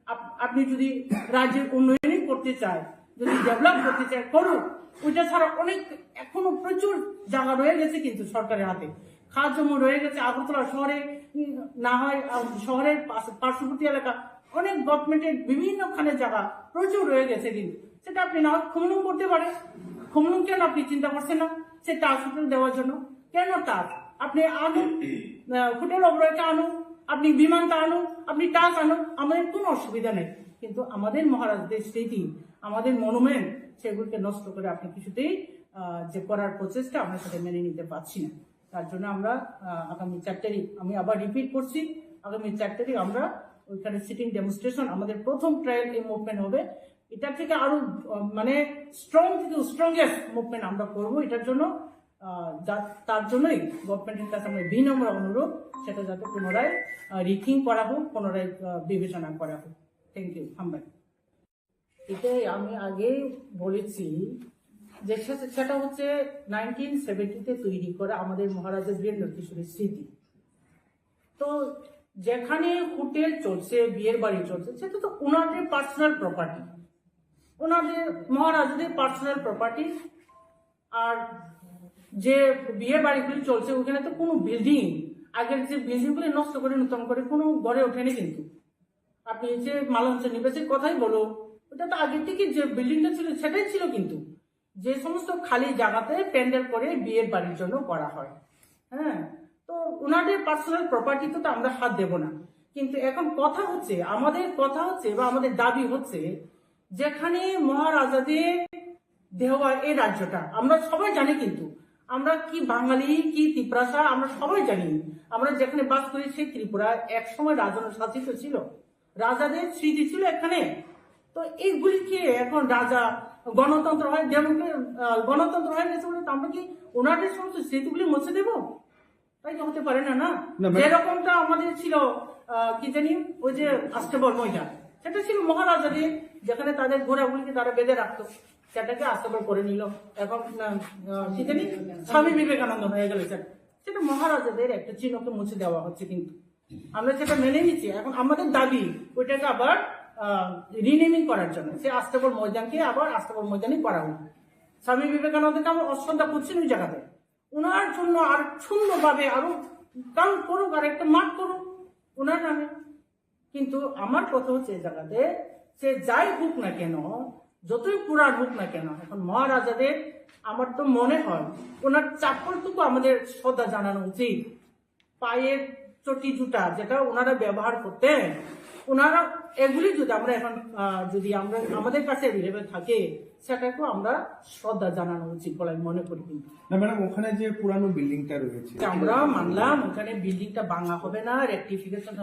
আপ- আপনি যদি রাজ্যের উন্নয়নই করতে চায়, যদি ডেভেলপ করতে চায়, করুক। ওইটা ছাড়া অনেক এখনো প্রচুর জায়গা রয়ে গেছে কিন্তু সরকারের হাতে। খাস জমি রয়ে গেছে আগরতলা শহরে, উম, না হয় আহ, শহরের পাশ- পার্শ্ববর্তী এলাকা, অনেক গভর্নমেন্টের বিভিন্নখানে জায়গা প্রচুর রয়ে গেছে, কিন্তু সেটা আপনি না হয় খুমলুং করতে পারেন। খুমলুং কেন আপনি চিন্তা করছেন না সে তাজ হোটেল দেওয়ার জন্য? কেন তাজ? আপনি আনুন, আহ, হোটেল অবরয়টা আনুন, আপনি বিমানটা আনুন, আপনি তাজ আনুন, আমাদের কোনো অসুবিধা নেই। কিন্তু আমাদের মহারাজদের স্মৃতি, আমাদের মনুমেন্ট, সেগুলোকে নষ্ট করে আপনি কিছুতেই আহ, যে করার প্রচেষ্টা, আমরা সেটা মেনে নিতে পারছি না। তার জন্য আমরা আহ, আগামী চার তারিখ, আমি আবার রিপিট করছি, আগামী চার তারিখ আমরা ওইখানে সিটিং ডেমনস্ট্রেশন, আমাদের প্রথম ট্রায়াল এই মুভমেন্ট হবে। এটা থেকে আরো আহ, মানে স্ট্রং থেকে স্ট্রংগেস্ট মুভমেন্ট আমরা করব। এটার জন্য আহ, যা- তার জন্যই গভর্নমেন্টের কাছে আমরা বিনম্র অনুরোধ, সেটা যাতে পুনরায় রিথিং করা হোক, পুনরায় আহ, বিবেচনা করা হোক। Thank you. হামবাই। এটাই আমি আগে বলেছি যে সে- সেটা হচ্ছে নাইনটিন সেভেন্টিতে তৈরি করা আমাদের মহারাজা বীরেন্দ্র কিশোরের স্মৃতি। তো যেখানে হোটেল চলছে, বিয়ের বাড়ি চলছে, সেটা তো ওনাদের পার্সোনাল প্রপার্টি, ওনাদের মহারাজাদের পার্সোনাল প্রপার্টি। আর যে বিয়ে বাড়িগুলি চলছে, ওখানে তো কোনো বিল্ডিং, আগের যে বিল্ডিংগুলি নষ্ট করে নতুন করে কোনো গড়ে ওঠেনি। কিন্তু আপনি যে মালঞ্চ নিবাসীর কথাই বলো, ওটা তো আগে থেকে যে বিল্ডিংটা ছিল সেটাই ছিল, কিন্তু যে সমস্ত খালি জায়গাতে প্যান্ডেল করে বিয়ের বাড়ির জন্য করা হয়। হ্যাঁ, তো ওনাদের পার্সোনাল প্রপার্টিতে তো আমরা হাত দেব না। কিন্তু এখন কথা হচ্ছে, আমাদের কথা হচ্ছে বা আমাদের দাবি হচ্ছে, যেখানে মহারাজাদের দেওয়া এই রাজ্যটা আমরা সবাই জানি, কিন্তু আমরা কি বাঙালি কি তিপ্রাসা আমরা সবাই জানি। আমরা যেখানে বাস করি সেই ত্রিপুরা এক সময় রাজন্য শাসিত ছিল, রাজাদের স্মৃতি ছিল এখানে। তো এইগুলিকে এখন রাজা গণতন্ত্র হয়, ডেমোক্রে- আহ, গণতন্ত্র হয়ে গেছে বলে তো আমরা কি ওনাদের সমস্ত স্মৃতিগুলি মুছে দেব? তাই তো হতে পারে না, না? না, ম্যাডাম। যেরকমটা আমাদের ছিল, আহ, কি জানি, ওই যে আস্তাবল ময়দান, সেটা ছিল মহারাজাদের, যেখানে তাদের ঘোড়াগুলিকে তারা বেঁধে রাখতো, সেটাকে আস্তাবল করে নিল। এখন আহ, আহ, কি জানি, স্বামী বিবেকানন্দ হয়ে গেল সেটা। সেটা মহারাজাদের একটা চিহ্নকে মুছে দেওয়া হচ্ছে, কিন্তু আমরা সেটা মেনে নিচ্ছি। এখন আমাদের দাবি ওইটাকে আবার রিনেমিং করার জন্য, সে আস্তাবল ময়দানকে আবার আস্তাবল ময়দানই করা হোক। স্বামী বিবেকানন্দকে আমরা অশ্রদ্ধা করছি না ওই জায়গাতে। ওনার জন্য আর সুন্দরভাবে আরো কাম করুক, আর একটা মাঠ করুক ওনার নামে। কিন্তু আমার কথা হচ্ছে এই জায়গাতে, সে যাই হোক না কেন, যতই পুরাণ হোক না কেন, এখন মহারাজাদের আমার তো মনে হয় ওনার চপ্পলটুকু আমাদের শ্রদ্ধা জানানো উচিত। পায়ের চটি জুতা যেটা ওনারা ব্যবহার করতেন, ওনারা এগুলি যদি আমরা এখন আহ, যদি আমরা আমাদের কাছে অ্যাভেলেবল থাকে, সেটাকেও আমরা শ্রদ্ধা জানানো উচিত বলে আমি মনে করি। কিন্তু না ম্যাডাম, ওখানে যে পুরানো বিল্ডিংটা রয়েছে, আমরা মানলাম ওখানে বিল্ডিংটা ভাঙা হবে না, রেকটিফিকেশন,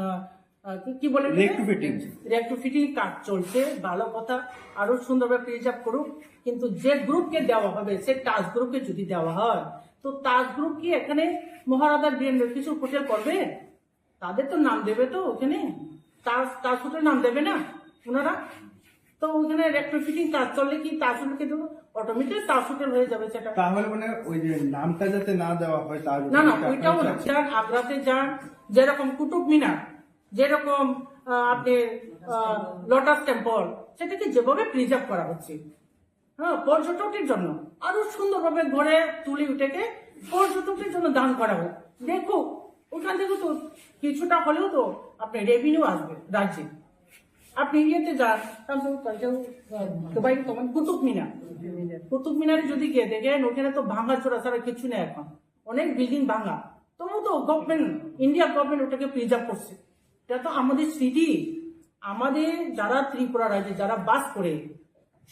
কি বলে, রেকটিফিটিং। রেকটিফিটিং কাজ চলছে, ভালো কথা, আরো সুন্দরভাবে প্রিজার্ভ করুক। কিন্তু যে গ্রুপকে দেওয়া হবে, সে তাজ গ্রুপকে যদি দেওয়া হয়, তো তাজ গ্রুপ কি এখানে মহারাজা বীরেন্দ্র কিশোর হোটেল করবে? তাদের তো নাম দেবে তো ওখানে, তাজ তাজ হোটেল নাম দেবে না ওনারা? তো ওখানে রেট্রোফিটিং কাজ চললে কি তাজ হোটেলকে দেবো? অটোমেটিক তাজ হোটেল হয়ে যাবে সেটা। তাহলে মানে ওই যে নামটা যাতে না দেওয়া হয়, তাজ না, না, হোটেলটা ওইটাও না। আপনার যান, আগ্রাতে যান, যেরকম কুতুব মিনার, যেরকম আহ, আপনি লোটাস টেম্পল, সেটাকে যেভাবে প্রিজার্ভ করা হচ্ছে, হ্যাঁ, পর্যটকের জন্য আরো সুন্দরভাবে গড়ে তুলে ওটাকে পর্যটকের জন্য দান করা হোক। দেখুক, ওখান থেকে তো কিছুটা হলেও তো আপনার রেভিনিউ আসবে রাজ্যে। আপনি ইয়েতে যান, তাহলে তো, তাহলে তো, আহ, দুবাই তখন কুতুব মিনার, কুতুব মিনারে যদি গিয়ে দেখেন, ওখানে তো ভাঙা চোরা ছাড়া কিছু নেই এখন, অনেক বিল্ডিং ভাঙা। তবু তো গভর্নমেন্ট, ইন্ডিয়ার গভর্নমেন্ট ওটাকে প্রিজার্ভ করছে। এটা তো আমাদের স্মৃতি, আমাদের যারা ত্রিপুরা রাজ্যে যারা বাস করে,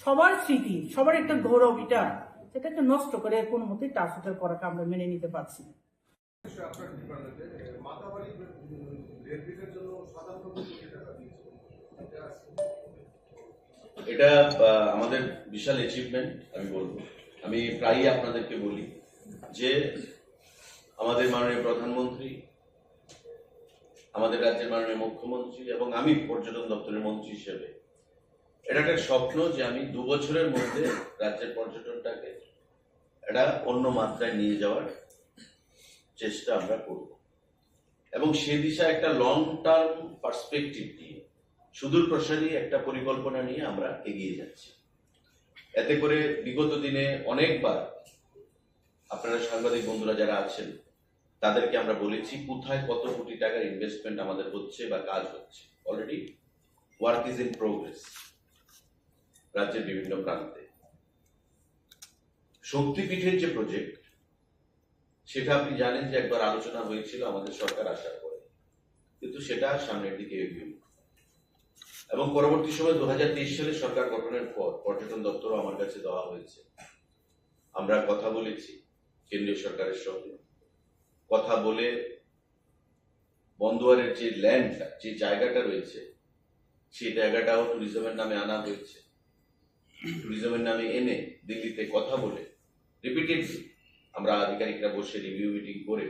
সবার স্মৃতি, সবার একটা গৌরব এটা। সেটাকে নষ্ট করে কোনো মতেই টার্ফ সেটেল করাকে আমরা মেনে নিতে পারছি না। এটা আহ, আমাদের বিশাল অ্যাচিভমেন্ট আমি বলবো। আমি প্রায়ই আপনাদেরকে বলি যে আমাদের মাননীয় প্রধানমন্ত্রী, আমাদের রাজ্যের মাননীয় মুখ্যমন্ত্রী এবং আমি পর্যটন দপ্তরের মন্ত্রী হিসেবে এটা একটা স্বপ্ন যে আমি দু বছরের মধ্যে রাজ্যের পর্যটনটাকে একটা অন্য মাত্রায় নিয়ে যাওয়ার চেষ্টা আমরা করব এবং সে দিশা একটা লং টার্ম পার্সপেক্টিভ নিয়ে সুদূর প্রসারী একটা পরিকল্পনা নিয়ে আমরা এগিয়ে যাচ্ছি। এতে করে বিগত দিনে অনেকবার আপনারা সাংবাদিক বন্ধুরা যারা আছেন তাদেরকে আমরা বলেছি কোথায় কত কোটি টাকার ইনভেস্টমেন্ট আমাদের হচ্ছে বা কাজ হচ্ছে। Already work is in progress রাজ্যের বিভিন্ন প্রান্তে। শক্তিপীঠের যে প্রজেক্ট, সেটা আপনি জানেন যে একবার আলোচনা হয়েছিল আমাদের সরকার আসার পরে, কিন্তু সেটা সামনের দিকে এগিয়ে এবং পরবর্তী সময় দু হাজার তেইশ সালে সরকার গঠনের পর পর্যটন দপ্তরও আমার কাছে দেওয়া হয়েছে। আমরা কথা বলেছি কেন্দ্রীয় সরকারের সঙ্গে, কথা বলে বন্দোয়ারের যে ল্যান্ডটা, যে জায়গাটা রয়েছে, সেই জায়গাটাও ট্যুরিজমের নামে আনা হয়েছে। ট্যুরিজমের নামে এনে দিল্লিতে কথা বলে রিপিটেডলি আমরা আধিকারিকরা বসে রিভিউ মিটিং করে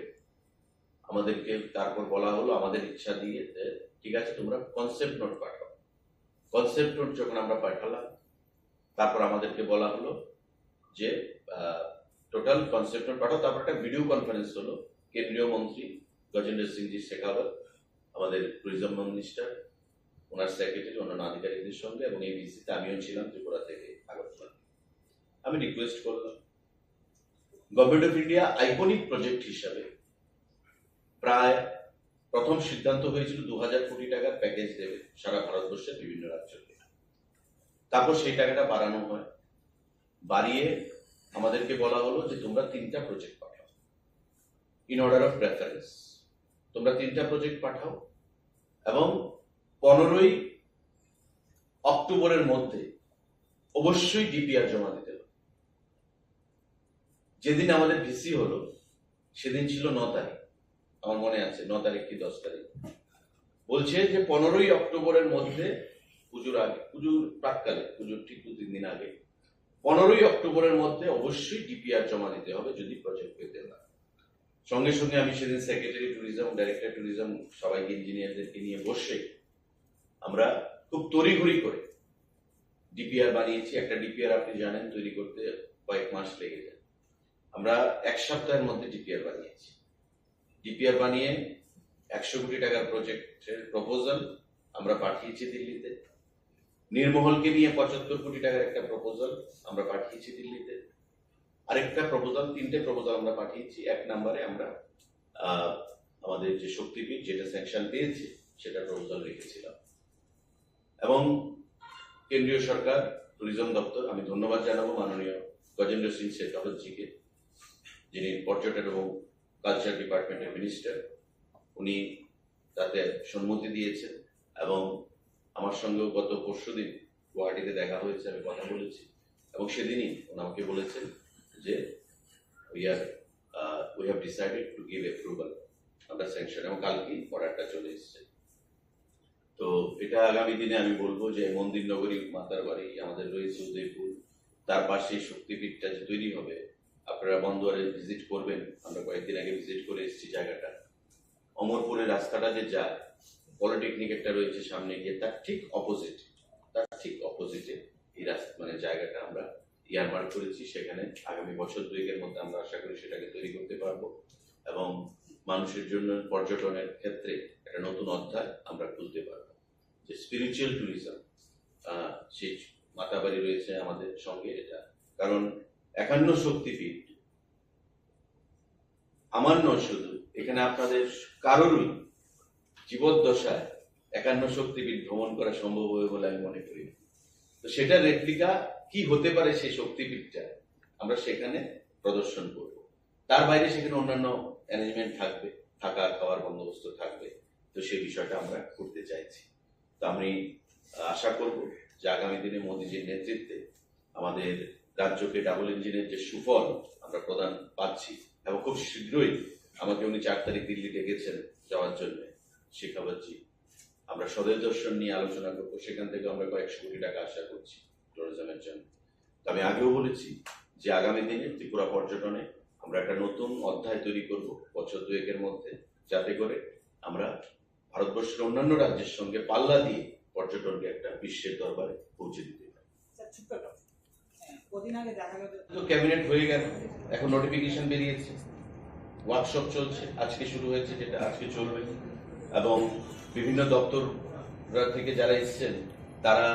আমাদেরকে তারপর বলা হলো আমাদের ইচ্ছা দিয়ে যে ঠিক আছে তোমরা কনসেপ্ট নোট পাঠাও। কনসেপ্ট নোট যখন আমরা পাঠালাম তারপর আমাদেরকে বলা হলো যে টোটাল কনসেপ্ট নোট পাঠাও। তারপর একটা ভিডিও কনফারেন্স হলো কেন্দ্রীয় মন্ত্রী গজেন্দ্র সিংজি শেখাওয়াত, আমাদের ট্যুরিজম মিনিস্টার, ওনার সেক্রেটারি, অন্যান্য আধিকারিকদের সঙ্গে এবং এই ভিজিটে আমিও ছিলাম ত্রিপুরা থেকে আগরতলা। আমি রিকোয়েস্ট করলাম government of India iconic project হিসাবে প্রায় প্রথম সিদ্ধান্ত হয়েছিল দু হাজার কোটি টাকার প্যাকেজ দেবে সারা ভারতবর্ষের বিভিন্ন রাজ্যকে। তারপর সেই টাকাটা বাড়ানো হয়, বাড়িয়ে আমাদেরকে বলা হলো যে তোমরা তিনটা প্রজেক্ট পাঠাও ইন অর্ডার অফ প্রেফারেন্স। তোমরা তিনটা প্রজেক্ট পাঠাও এবং পনেরোই অক্টোবরের মধ্যে অবশ্যই ডিপিআর জমা দিতে হবে। যেদিন আমাদের ভিসি হলো সেদিন ছিল ন তারিখ, আমার মনে আছে, ন তারিখ কি দশ তারিখ। বলছে যে পনেরোই অক্টোবরের মধ্যে, পুজোর আগে, পুজোর প্রাককালে, পুজোর ঠিক দু তিন দিন আগে, পনেরোই অক্টোবরের মধ্যে অবশ্যই ডিপিআর জমা দিতে হবে যদি প্রজেক্ট পেতে হয়। সঙ্গে সঙ্গে আমি সেদিন সেক্রেটারি ট্যুরিজম, ডাইরেক্টর ট্যুরিজম, সবাইকে, ইঞ্জিনিয়ারদেরকে নিয়ে বসে আমরা খুব তড়িঘড়ি করে ডিপিআর বানিয়েছি। একটা ডিপিআর আপনি জানেন তৈরি করতে কয়েক মাস লেগে যায়। আমরা এক সপ্তাহের মধ্যে ডিপিআর বানিয়েছি। ডিপিআর বানিয়ে একশো কোটি টাকার প্রজেক্টের প্রপোজাল আমরা পাঠিয়েছি দিল্লিতে। নির্মহলকে নিয়ে পঁচাত্তর কোটি টাকার একটা প্রপোজাল আমরা পাঠিয়েছি দিল্লিতে। আরেকটা প্রপোজাল, তিনটে প্রপোজাল আমরা পাঠিয়েছি। এক নম্বরে আমরা আহ, আমাদের যে শক্তিপীঠ যেটা স্যাংশন পেয়েছে সেটা প্রপোজাল রেখেছিলাম। এবং কেন্দ্রীয় সরকার, ট্যুরিজম দপ্তর, আমি ধন্যবাদ জানাবো মাননীয় গজেন্দ্র সিং শেখাওয়াতজিকে, যিনি পর্যটন এবং কালচার ডিপার্টমেন্টের মিনিস্টার। উনি তাতে সম্মতি দিয়েছেন এবং আমার সঙ্গেও গত পরশুদিন গুয়াহাটিতে দেখা হয়েছে, আমি কথা বলেছি এবং সেদিনই উনি আমাকে বলেছেন যে we are we have decided to give approval, আমরা স্যাংশন, এবং কালকেই অর্ডারটা চলে এসেছে। তো এটা আগামী দিনে আমি বলবো যে মন্দির নগরী মাতার বাড়ি আমাদের রয়েছে উদয়পুর, তার পাশে শক্তিপীঠটা যে তৈরি হবে, আপনারা বন্দোয়ারে ভিজিট করবেন, আমরা কয়েকদিন আগে ভিজিট করে এসেছি জায়গাটা। অমরপুরের রাস্তাটা যে যায় পলিটেকনিক একটা রয়েছে সামনে গিয়ে, তার ঠিক অপোজিট, তার ঠিক অপোজিটে এই রাস্তা, মানে জায়গাটা আমরা ইয়ারমার্ক করেছি। সেখানে আগামী বছর দুয়েকের মধ্যে আমরা আশা করি সেটাকে তৈরি করতে পারবো এবং মানুষের জন্য পর্যটনের ক্ষেত্রে একটা নতুন অধ্যায় আমরা খুলতে পারবো। যে স্পিরিচুয়াল ট্যুরিজম, সেই মাতাবাড়ি রয়েছে আমাদের সঙ্গে, এটা কারণ একান্ন শক্তিপীঠ আমার নয় শুধু, এখানে আপনাদের কারোরই জীবদ্দশায় একান্ন শক্তিপীঠ ভ্রমণ করা সম্ভব হবে বলে আমি মনে করি না। তো সেটার রেপ্লিকা কি হতে পারে সেই শক্তিপীঠটা, আমরা সেখানে প্রদর্শন করব। তার বাইরে সেখানে অন্যান্য অ্যারেঞ্জমেন্ট থাকবে, থাকা খাওয়ার বন্দোবস্ত থাকবে। তো সেই বিষয়টা আমরা করতে চাইছি। তো আমি আশা করব যে আগামী দিনে মোদিজির নেতৃত্বে আমাদের রাজ্যকে ডাবল ইঞ্জিনের যে সুফল আমরা প্রদান পাচ্ছি, এবং খুব শীঘ্রই আমাকে উনি চার তারিখ দিল্লি ডেকেছেন যাওয়ার জন্য, শেখাবাজি আমরা স্বদেশ দর্শন নিয়ে আলোচনা করবো। সেখান থেকে আমরা কয়েকশো কোটি টাকা আশা করছি ট্যুরিজমের জন্য। তো আমি আগেও বলেছি যে আগামী দিনে ত্রিপুরা পর্যটনে আমরা একটা নতুন অধ্যায় তৈরি করব বছর দুয়েকের মধ্যে, যাতে করে আমরা ভারতবর্ষের অন্যান্য রাজ্যের সঙ্গে পাল্লা দিয়ে পর্যটনকে একটা বিশ্বের দরবারে পৌঁছে দিতে পারি। স্যার, ছোট্ট একটা প্রশ্ন। হ্যাঁ, কদিন আগে দেখা গেল তো ক্যাবিনেট হয়ে গেল, এখন নোটিফিকেশন বেরিয়েছে, ওয়ার্কশপ চলছে, আজকে শুরু হয়েছে, যেটা আজকে চলবে, এবং বিভিন্ন দপ্তর থেকে যারা এসছেন, তারা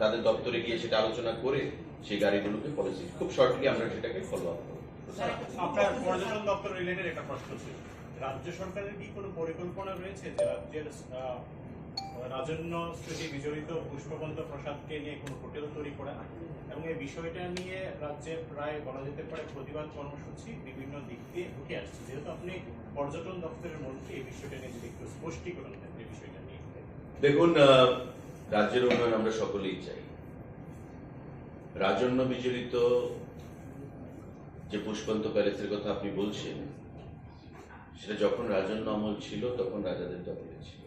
তাদের দপ্তরে গিয়ে সেটা আলোচনা করে সেই গাড়িগুলোকে পলিসি খুব শর্টলি আমরা সেটাকে ফলো আপ করবো। স্যার, আপনার পর্যটন দপ্তর রিলেটেড একটা প্রশ্ন ছিল। রাজ্য সরকারের কি কোনো পরিকল্পনা রয়েছে যে রাজ্যের, আহ, রাজন্য স্মৃতি বিজড়িত পুষ্পবন্ত প্রাসাদকে নিয়ে কোনো হোটেল তৈরি করা এবং এই বিষয়টা নিয়ে রাজ্যে প্রায় বলা যেতে পারে প্রতিবাদ কর্মসূচি বিভিন্ন দিক দিয়ে উঠে আসছে? যেহেতু আপনি পর্যটন দপ্তরের মন্ত্রী, এই বিষয়টা নিয়ে যদি একটু স্পষ্টীকরণ দেন, এই বিষয়টা নিয়ে। দেখুন, আহ, রাজ্যের উন্নয়ন আমরা সকলেই চাই। রাজন্য বিজড়িত যে পুষ্পবন্ত প্যালেসের কথা আপনি বলছেন, সেটা যখন রাজন্য আমল ছিল, তখন রাজাদের দখলে ছিল।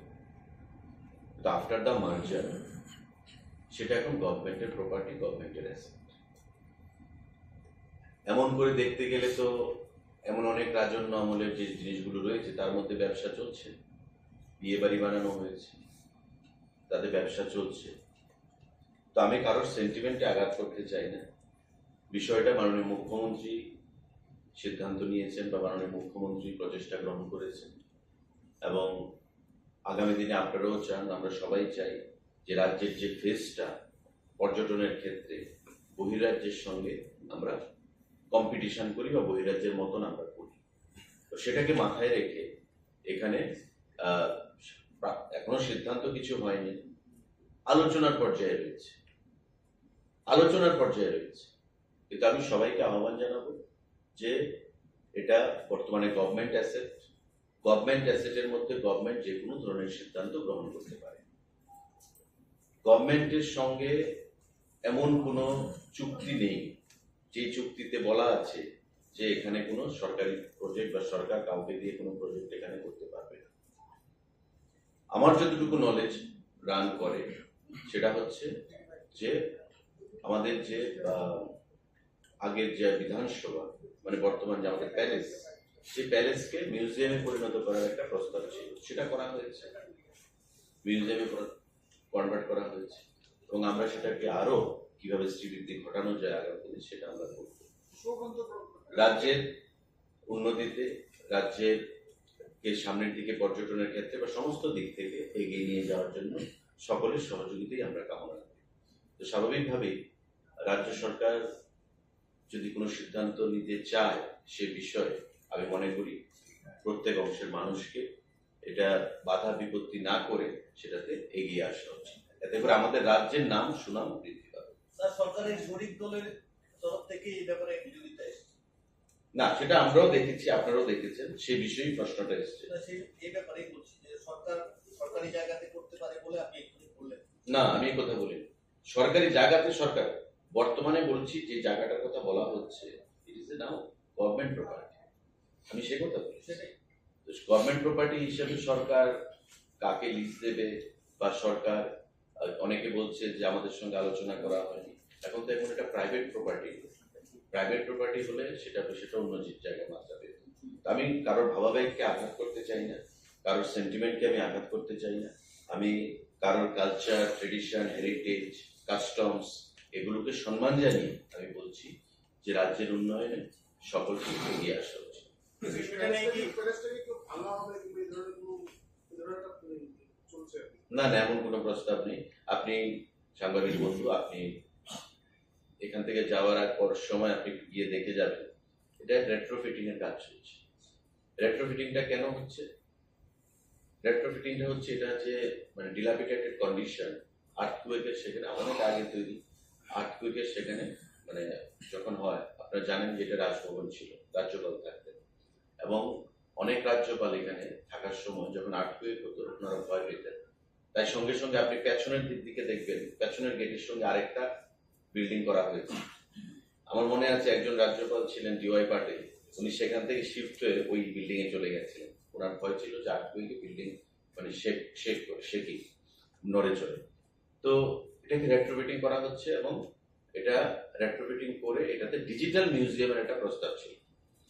তো আফটার দ্য মার্জার সেটা এখন গভর্নমেন্টের প্রপার্টি, গভর্নমেন্টের অ্যাসেট। এমন করে দেখতে গেলে তো এমন অনেক রাজন্য আমলের যে জিনিসগুলো রয়েছে, তার মধ্যে ব্যবসা চলছে, বিয়ে বাড়ি বানানো হয়েছে, তাতে ব্যবসা চলছে। তো আমি কারোর সেন্টিমেন্টে আঘাত করতে চাই না। বিষয়টা মাননীয় মুখ্যমন্ত্রী সিদ্ধান্ত নিয়েছেন বা মাননীয় মুখ্যমন্ত্রী প্রচেষ্টা গ্রহণ করেছেন, এবং আগামী দিনে আপনারাও চান, আমরা সবাই চাই যে রাজ্যের যে ফেসটা পর্যটনের ক্ষেত্রে বহিরাজ্যের সঙ্গে আমরা কম্পিটিশন করি বা বহিরাজ্যের মতন আমরা করি। তো সেটাকে মাথায় রেখে এখানে, আহ, প্রা-, এখনো সিদ্ধান্ত কিছু হয়নি, আলোচনার পর্যায়ে রয়েছে, আলোচনার পর্যায়ে রয়েছে। কিন্তু আমি সবাইকে আহ্বান জানাবো যে এটা বর্তমানে গভর্নমেন্ট অ্যাসেট, গভর্নমেন্ট অ্যাসেটের মধ্যে গভর্নমেন্ট যে কোনো ধরনের সিদ্ধান্ত গ্রহণ করতে পারে। গভর্নমেন্টের সঙ্গে এমন কোনো চুক্তি নেই যে চুক্তিতে বলা আছে যে এখানে কোনো সরকারি প্রজেক্ট বা সরকার কাউকে দিয়ে কোনো প্রজেক্ট এখানে করতে পারবে না। আমার যতটুকু নলেজ রান করে, সেটা হচ্ছে যে আমাদের যে, আহ, আগের যে বিধানসভা, মানে বর্তমান যে আমাদের প্যালেস, সেই প্যালেসকে মিউজিয়ামে পরিণত করার একটা প্রস্তাব ছিল, সেটা করা হয়েছে, মিউজিয়ামে কনভার্ট করা হয়েছে, এবং আমরা সেটাকে আরো কিভাবে শ্রীবৃদ্ধি ঘটানো যায় আগামী দিনে, সেটা আমরা করব। রাজ্যের উন্নতিতে, রাজ্যের কে সামনের দিকে পর্যটনের ক্ষেত্রে বা সমস্ত দিক থেকে এগিয়ে নিয়ে যাওয়ার জন্য সকলের সহযোগিতাই আমরা কামনা করি। তো স্বাভাবিকভাবেই রাজ্য সরকার যদি কোনো সিদ্ধান্ত নিতে চায়, সে বিষয়ে আমি মনে করি প্রত্যেক অংশের মানুষকে এটা বাধা বিপত্তি না করে সেটাতে এগিয়ে আসা উচিত। এতে করে আমাদের রাজ্যের নাম সুনাম বৃদ্ধি পাবে। স্যার, সরকারের শরিক দলের তরফ থেকে এই ব্যাপারে বিরোধিতা এসেছে? না, সেটা আমরাও দেখেছি, আপনারাও দেখেছেন, সে বিষয়েই প্রশ্নটা এসছে। না, সেই, এই ব্যাপারেই বলছি যে সরকার সরকারি জায়গাতে করতে পারে বলে আপনি এক্ষুনি বললেন। না, আমি এই কথা বলিনি। সরকারি জায়গাতে সরকার, বর্তমানে বলছি যে জায়গাটার কথা বলা হচ্ছে, it is now government property. আমি সে কথা বলছি। সেটাই। তো গভর্নমেন্ট প্রপার্টি হিসেবে সরকার কাকে লিজ দেবে বা সরকার, আহ, অনেকে বলছে যে আমাদের সঙ্গে আলোচনা করা হয়নি। এখন তো এখন এটা প্রাইভেট প্রপার্টি, প্রাইভেট প্রপার্টি হলে সেটা, সেটা অন্য যে জায়গায় মাত্রা পেত। তো আমি কারোর ভাবাবেগকে আঘাত করতে চাই না, কারোর সেন্টিমেন্টকে আমি আঘাত করতে চাই না। আমি কারোর কালচার, ট্রেডিশন, হেরিটেজ, কাস্টমস, এগুলোকে সম্মান জানিয়ে আমি বলছি যে রাজ্যের উন্নয়নে সকলকে এগিয়ে আসা উচিত। বিষয়টা নিয়ে কি ভাঙা হবে কিংবা এই ধরনের কোনো, এই ধরনের একটা, মানে, চলছে আর কি। না, না, এমন কোনো প্রস্তাব নেই। আপনি সাংবাদিক বন্ধু, আপনি এখান থেকে যাওয়ার আগ পর সময় আপনি একটু গিয়ে দেখে যাবেন। এটা রেট্রোফিটিং এর কাজ চলছে। রেট্রোফিটিংটা কেন হচ্ছে? রেট্রোফিটিংটা হচ্ছে, এটা যে, মানে, ডিলাপিটেটেড কন্ডিশন, আর্থকুয়েকের সেখানে অনেক আগে তৈরি। আর্থকুয়েকের সেখানে, মানে, যখন হয়, আপনারা জানেন যে এটা রাজভবন ছিল, রাজ্যপাল থাকতেন, এবং অনেক রাজ্যপাল এখানে থাকার সময় যখন আর্থকুয়েক হতো, ওনারা ভয় পেতেন। তাই সঙ্গে সঙ্গে আপনি পেছনের দিক দিকে দেখবেন, পেছনের গেটের সঙ্গে আরেকটা বিল্ডিং করা হয়েছে। আমার মনে আছে, একজন রাজ্যপাল ছিলেন ডিওয়াই পাটিল, উনি সেখান থেকে শিফট হয়ে ওই বিল্ডিং এ চলে গেছিলেন। ওনার ভয় ছিল যে আর্থকুয়েকে বিল্ডিং, মানে, শেক শেক করে, শেকি, নড়ে চড়ে। তো এটাকে রেট্রোফিটিং করা হচ্ছে এবং এটা রেট্রোফিটিং করে এটাতে ডিজিটাল মিউজিয়ামের একটা প্রস্তাব ছিল,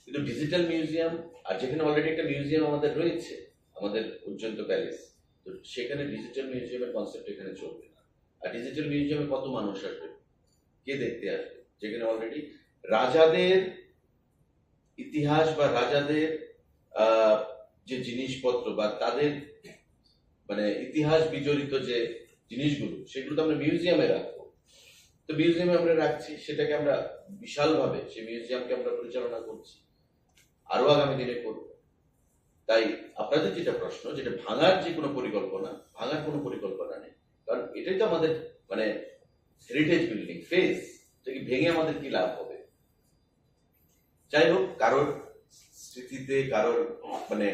কিন্তু ডিজিটাল মিউজিয়াম, আর যেখানে অলরেডি একটা মিউজিয়াম আমাদের রয়েছে, আমাদের উজ্জয়ন্ত প্যালেস, তো সেখানে ডিজিটাল মিউজিয়ামের কনসেপ্ট এখানে চলবে না। আর ডিজিটাল মিউজিয়ামে কত মানুষ আসবে, কে দেখতে আসবে, যেখানে অলরেডি রাজাদের ইতিহাস বা রাজাদের, আহ, যে জিনিসপত্র বা তাদের, মানে, ইতিহাস বিজড়িত যে জিনিসগুলো, সেগুলো তো আমরা মিউজিয়ামে রাখবো। তো মিউজিয়ামে আমরা রাখছি, সেটাকে আমরা বিশালভাবে, সেই মিউজিয়ামকে আমরা পরিচালনা করছি, আরো আগামী দিনে করব। তাই আপনাদের যেটা প্রশ্ন, যেটা ভাঙার যে কোনো পরিকল্পনা, ভাঙার কোনো পরিকল্পনা নেই, কারণ এটাই তো আমাদের, মানে, হেরিটেজ বিল্ডিং, ফেস, এটা কি ভেঙে আমাদের কি লাভ হবে? যাই হোক, কারোর স্মৃতিতে, কারোর, মানে,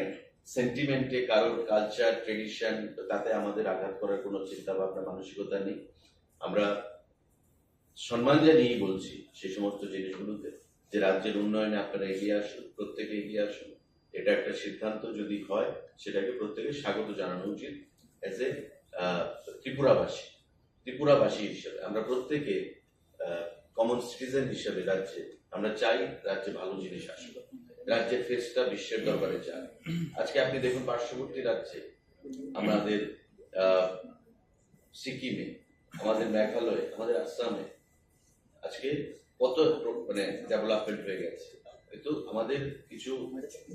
সেন্টিমেন্টে, কারোর কালচার, ট্রেডিশন, তাতে আমাদের আঘাত করার কোনো চিন্তা ভাবনা, মানসিকতা নেই। আমরা সম্মান জানিয়েই বলছি সেই সমস্ত জিনিসগুলোতে, যে রাজ্যের উন্নয়নে আপনারা এগিয়ে আসুন, প্রত্যেকে এগিয়ে আসুন। এটা একটা সিদ্ধান্ত যদি হয়, সেটাকে প্রত্যেকে স্বাগত জানানো উচিত। এজ এ ত্রিপুরাবাসী, ত্রিপুরাবাসী হিসেবে আমরা প্রত্যেকে, কমন সিটিজেন হিসেবে রাজ্যে আমরা চাই রাজ্যে ভালো জিনিস আসুক, রাজ্যের ফেসটা বিশ্বের দরবারে যাক। আজকে আপনি দেখুন, পার্শ্ববর্তী রাজ্যে আমাদের, আহ, সিকিমে, আমাদের মেঘালয়ে, আমাদের আসামে আজকে কত প্র-, মানে, ডেভেলপমেন্ট হয়ে গেছে। কিন্তু আমাদের কিছু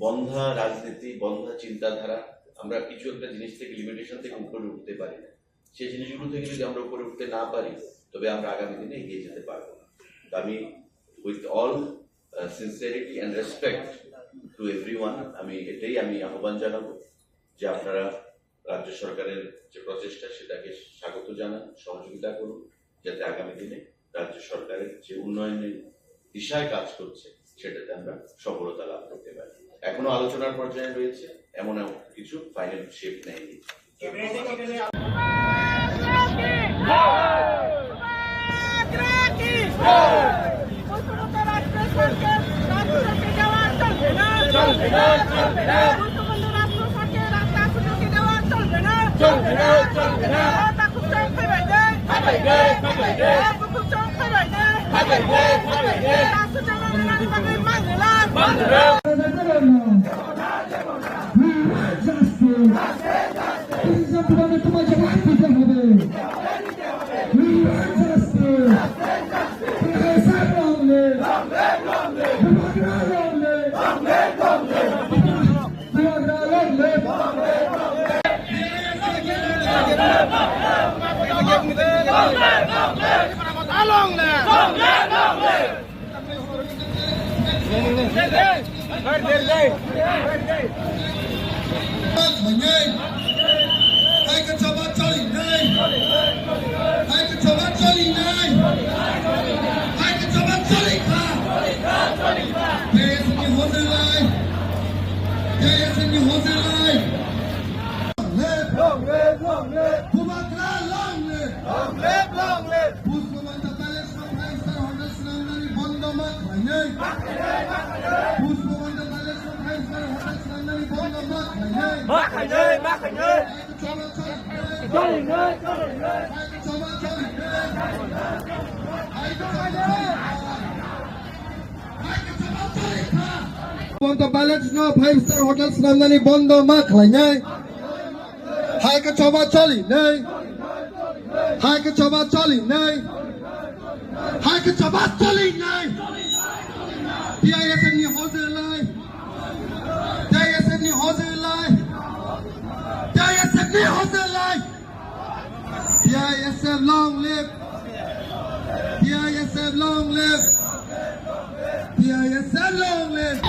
বন্ধা রাজনীতি, বন্ধা চিন্তাধারা, আমরা কিছু একটা জিনিস থেকে, লিমিটেশন থেকে উপরে উঠতে পারি না। সেই জিনিসগুলো থেকে যদি আমরা উপরে উঠতে না পারি, তবে আমরা আগামী দিনে এগিয়ে যেতে পারবো না। তো আমি, with all, uh, sincerity and respect to everyone, আমি এটাই আমি আহ্বান জানাবো যে আপনারা রাজ্য সরকারের যে প্রচেষ্টা, সেটাকে স্বাগত জানান, সহযোগিতা করুন, যাতে আগামী দিনে রাজ্য সরকারের যে উন্নয়নের দিশায় কাজ করছে, সেটাতে আমরা সফলতা লাভ করতে পারি। এখনো আলোচনার পর্যায়ে রয়েছে, এমন এমন কিছু ফাইনাল শেপ নেয়নি। We want justice. This is something তোমাকে জবাব দিতে হবে। We want justice. Professor long live. Bubagra long live. Bubagra long live. Long live. Hai ka chaba chali nai. Hai ka chaba chali nai. Hai ka chaba chali kha. J S N ni hozir lai. J S N ni hozir lai. Long live, long live. Bubagra long live. Long live, long live. Pushpabanta Palace no five star hotel swnamnani bondo ma khlainai. Pushpabanta Palace no five star hotel swnamnani bondo ma khlainai. Ma khlainai, ma khlainai. Chalo, chalo. Chalo, chalo. Chalo, chalo. Pushpabanta Palace no five star hotel swnamnani bondo ma khlainai. Hai ka choba chali nai. Hai ka choba chali nai. Hai ka choba chali nai. T I S F ni hozir lai. T I S F ni hozir lai. Hotel life! T I S F long live! T I S F long live! T I S F long live!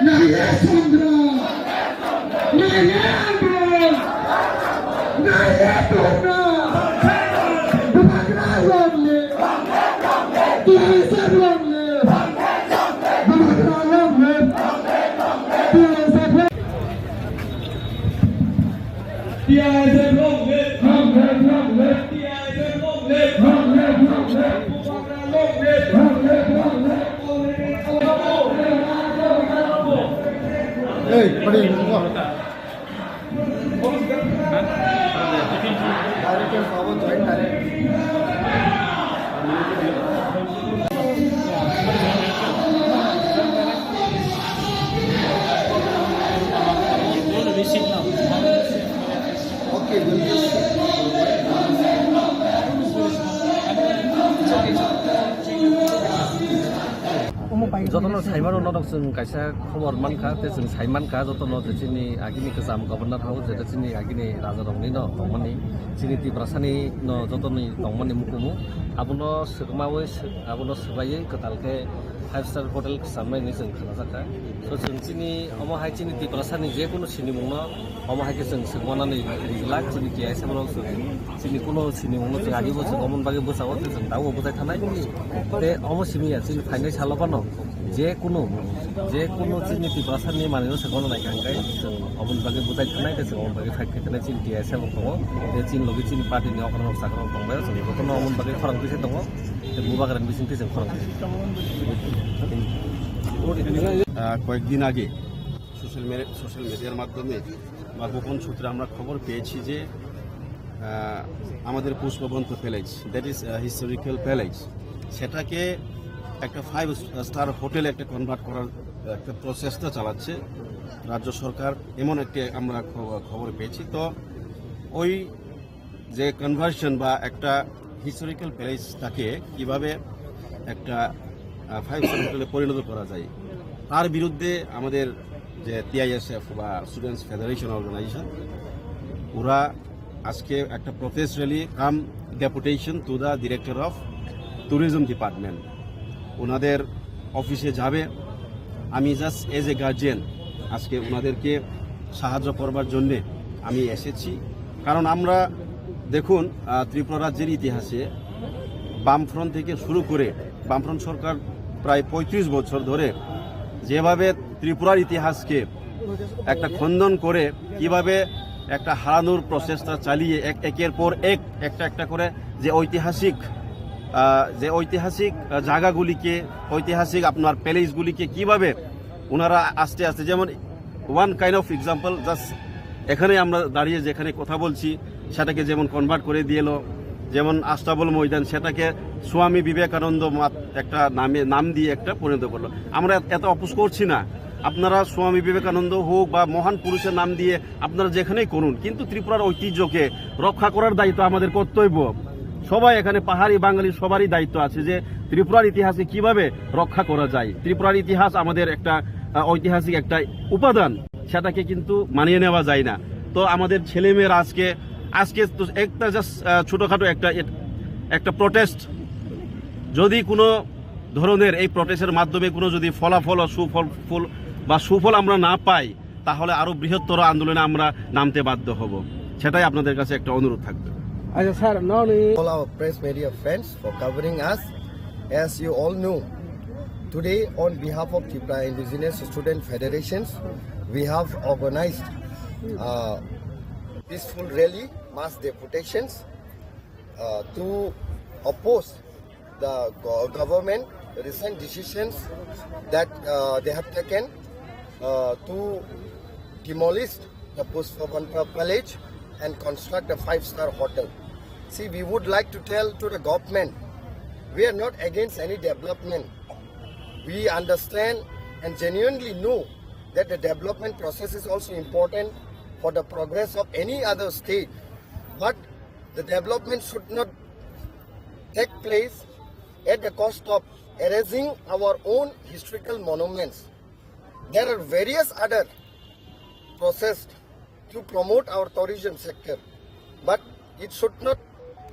Naya Sandra! Naya Ambon! Naya Tuna! Bubagra long live! T I S F long live! Bubagra long live! T I S F long live! T I S F long live! Long live, long live! T I S F long live! Long live, long live! Bubagra long live! Long live, long live! Hey, pwding, come on. Direct and forward, joint direct. Jotono saimano norok chwng kaisa khobor mankha, tei chwng saimankha jotono je chini agini kwcham governor house, je chini agini rajarokni no tongmani, chini Tiprasani no jotoni tongmani mukumu, abono swkmawi sw-, abono swbaiwi kwtal khe five star hotel kwchamnai hinwi chwng khnajakha. So chwng chini omo hai chini Tiprasani jekunu sinimungno omo hai khe chwng swkmanani rijlak chini T I S F rok chwng chini kuno sinimungno chwng agibo chwng omoni bagwi bwsao tei chwng dago bwchai thanai. Tei omo simi ya chini phainai salo phano jekunu, jekunu chini Tiprasani manwino swkmano naikha hwnkhe chwng omoni bagwi bwchai thanai tei chwng omoni bagwi fight khai thanai chini T I S F rok tongo. Tei chini logi chini party ni okra rok chakra rok tongbaio chwng jotono omoni bagwi khorang twi se tongo. Tei bubagrani bisingtwi chwng khorang twi se. আহ, কয়েকদিন আগে social media, social মিডিয়ার মাধ্যমে বা গোপন সূত্রে আমরা খবর পেয়েছি যে, আহ, আমাদের Pushpabanta palace, that is historical palace, সেটাকে একটা ফাইভ স্টার হোটেলে একটা কনভার্ট করার একটা প্রচেষ্টা চালাচ্ছে রাজ্য সরকার, এমন একটি আমরা খব-, খবর পেয়েছি। তো ওই যে কনভার্সন বা একটা হিস্টোরিক্যাল প্যালেসটাকে কিভাবে একটা, আহ, ফাইভ স্টার হোটেলে পরিণত করা যায়, তার বিরুদ্ধে আমাদের যে টিআইএসএফ বা স্টুডেন্টস ফেডারেশন অর্গানাইজেশন, ওরা আজকে একটা protest rally come deputation to the director of tourism department, ওনাদের অফিসে যাবে। আমি জাস্ট এজ এ গার্জিয়ান আজকে ওনাদেরকে সাহায্য করবার জন্যে আমি এসেছি। কারণ আমরা দেখুন, আহ, ত্রিপুরা রাজ্যের ইতিহাসে বামফ্রন্ট থেকে শুরু করে, বামফ্রন্ট সরকার প্রায় পঁয়ত্রিশ বছর ধরে যেভাবে ত্রিপুরার ইতিহাসকে একটা খণ্ডন করে কিভাবে একটা হারানোর প্রচেষ্টা চালিয়ে এক, একের পর এক, একটা একটা করে যে ঐতিহাসিক, আহ, যে ঐতিহাসিক, আহ, জায়গাগুলিকে, ঐতিহাসিক আপনার প্যালেসগুলিকে কিভাবে ওনারা আস্তে আস্তে, যেমন one kind of example, just এখানে আমরা দাঁড়িয়ে যেখানে কথা বলছি, সেটাকে যেমন কনভার্ট করে দিল, যেমন আস্তাবল ময়দান, সেটাকে স্বামী বিবেকানন্দ মাত-, একটা নামে, নাম দিয়ে একটা পরিণত করলো। আমরা এত, এত অপোজ করছি না, আপনারা স্বামী বিবেকানন্দ হোক বা মহান পুরুষের নাম দিয়ে আপনারা যেখানেই করুন, কিন্তু ত্রিপুরার ঐতিহ্যকে রক্ষা করার দায়িত্ব আমাদের কর্তব্য। সবাই এখানে পাহাড়ি বাঙালি সবারই দায়িত্ব আছে যে ত্রিপুরার ইতিহাসকে কিভাবে রক্ষা করা যায়। ত্রিপুরার ইতিহাস আমাদের একটা, আহ, ঐতিহাসিক একটা উপাদান, সেটাকে কিন্তু মানিয়ে নেওয়া যায় না। তো আমাদের ছেলে মেয়েরা আজকে, আজকে তো একটা জাস্ট, আহ, ছোটোখাটো একটা, এট-, একটা প্রোটেস্ট, যদি কোনো ধরনের এই প্রোটেস্টের মাধ্যমে কোনো যদি ফলাফল ও সুফল, ফল বা সুফল আমরা না পাই, তাহলে আরো বৃহত্তর আন্দোলনে আমরা নামতে বাধ্য হব। সেটাই আপনাদের কাছে একটা অনুরোধ থাকবে। আচ্ছা স্যার, ননি All our press media friends for covering us. As you all know, today on behalf of Tipra Indigenous Student Federations, we have organized, uh, peaceful rally, mass deputations, uh, to oppose the go-, government recent decisions that, uh, they have taken, uh, to demolish the Pushpabanta Palace and construct a five-star hotel. See, we would like to tell to the government, we are not against any development. We understand and genuinely know that the development process is also important for the progress of any other state. But the development should not take place at the cost of erasing our own historical monuments. There are various other process to promote our tourism sector, but it should not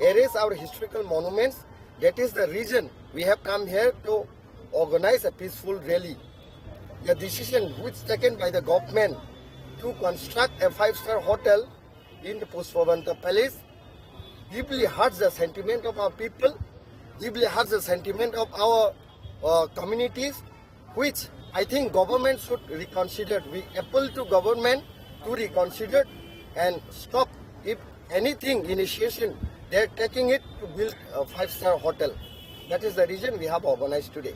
erase our historical monuments. That is the reason we have come here to organize a peaceful rally. The decision which taken by the government to construct a five-star hotel in the Pushpavanta Palace deeply hurts the sentiment of our people, deeply hurts the sentiment of our uh, communities, which I think government should reconsider. We appeal to government to reconsider and stop, if anything, initiation they're taking it to build a five-star hotel. That is the reason we have organized today.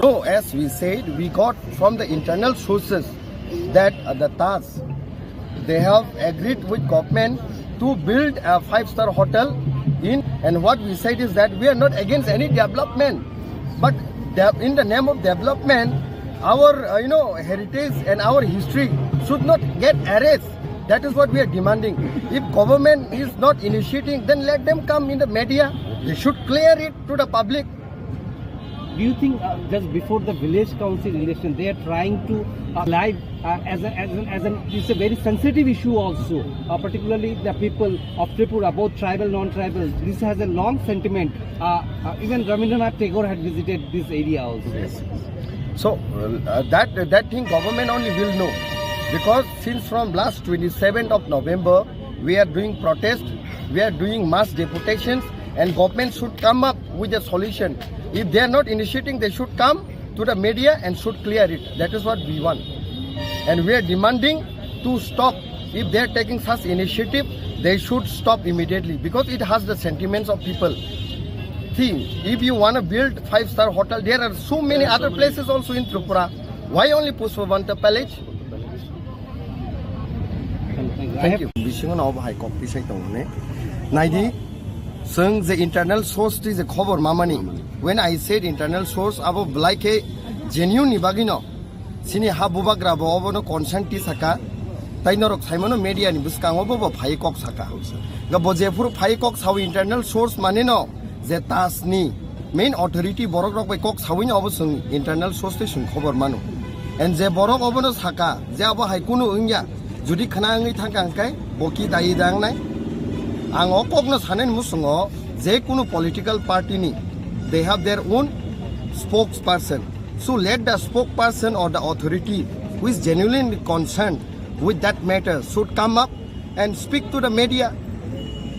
So, as we said, we got from the internal sources that uh, the Taj, they have agreed with government to build a five-star hotel in, and what we said is that we are not against any development, but de- in the name of development, our uh, you know heritage and our history should not get erased. That is what we are demanding. If government is not initiating, then let them come in the media. They should clear it to the public. Do you think uh, just before the village council election, they are trying to uh, live uh, as, a, as, an, as an it's a very sensitive issue also, uh, particularly the people of Tripura, both tribal, non-tribal. This has a long sentiment. Uh, uh, even Rabindranath Tagore had visited this area also. So uh, that that thing government only will know, because since from last twenty-seventh of November we are doing protest, we are doing mass deputations, and government should come up with a solution. If they are not initiating, they should come to the media and should clear it. That is what we want, and we are demanding to stop. If they are taking such initiative, they should stop immediately because it has the sentiments of people. See, if you want to build five-star hotel, there are so many other places also in Tripura. Why only Pushpavanta Palace? Thank you. Bisingo no bahai kok pisai tong ne. Naidi, seng je internal source ti je khobor mamani. When I said internal source, abo belai khe genuine ni bagino. Sini ha bubagra bo obono consent ti saka. Tai norok saimano media ni bwskango bo bo phai kok saka. Ga bo jephuru phai kok sao internal source mane no je Taj ni main authority borok rok bai kok sawi no obo sung internal source te sung khobor mano. And je borok obono saka je abo hai kunu wngya judi khna wngwi thangka hwnkhe bo ki dai dang nai. Ang o kok no sanai musungo je kunu political party ni they have their own spokesperson. So let the spokesperson or the authority who is genuinely concerned with that matter should come up and speak to the media.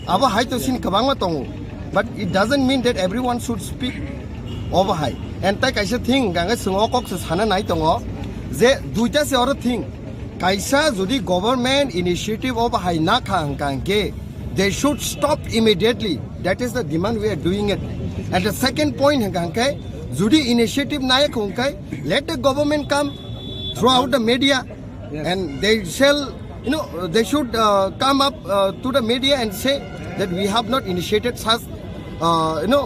Abo hai to sini kwbangma tongo, but it doesn't mean that everyone should speak. Obo hai. And tai kaisa thing gangai swngo kok se sana nai tongo je duita se oro thing. Kaisa jodi government initiative obo hai na kha hwnkha hwnkhe they should stop immediately. That is the demand we are doing it. And the second point hwnkha hwnkhe jodi initiative nai kha hwnkhe let the government come throughout the media and they shall, you know, they should uh, come up uh, to the media and say that we have not initiated such uh, you know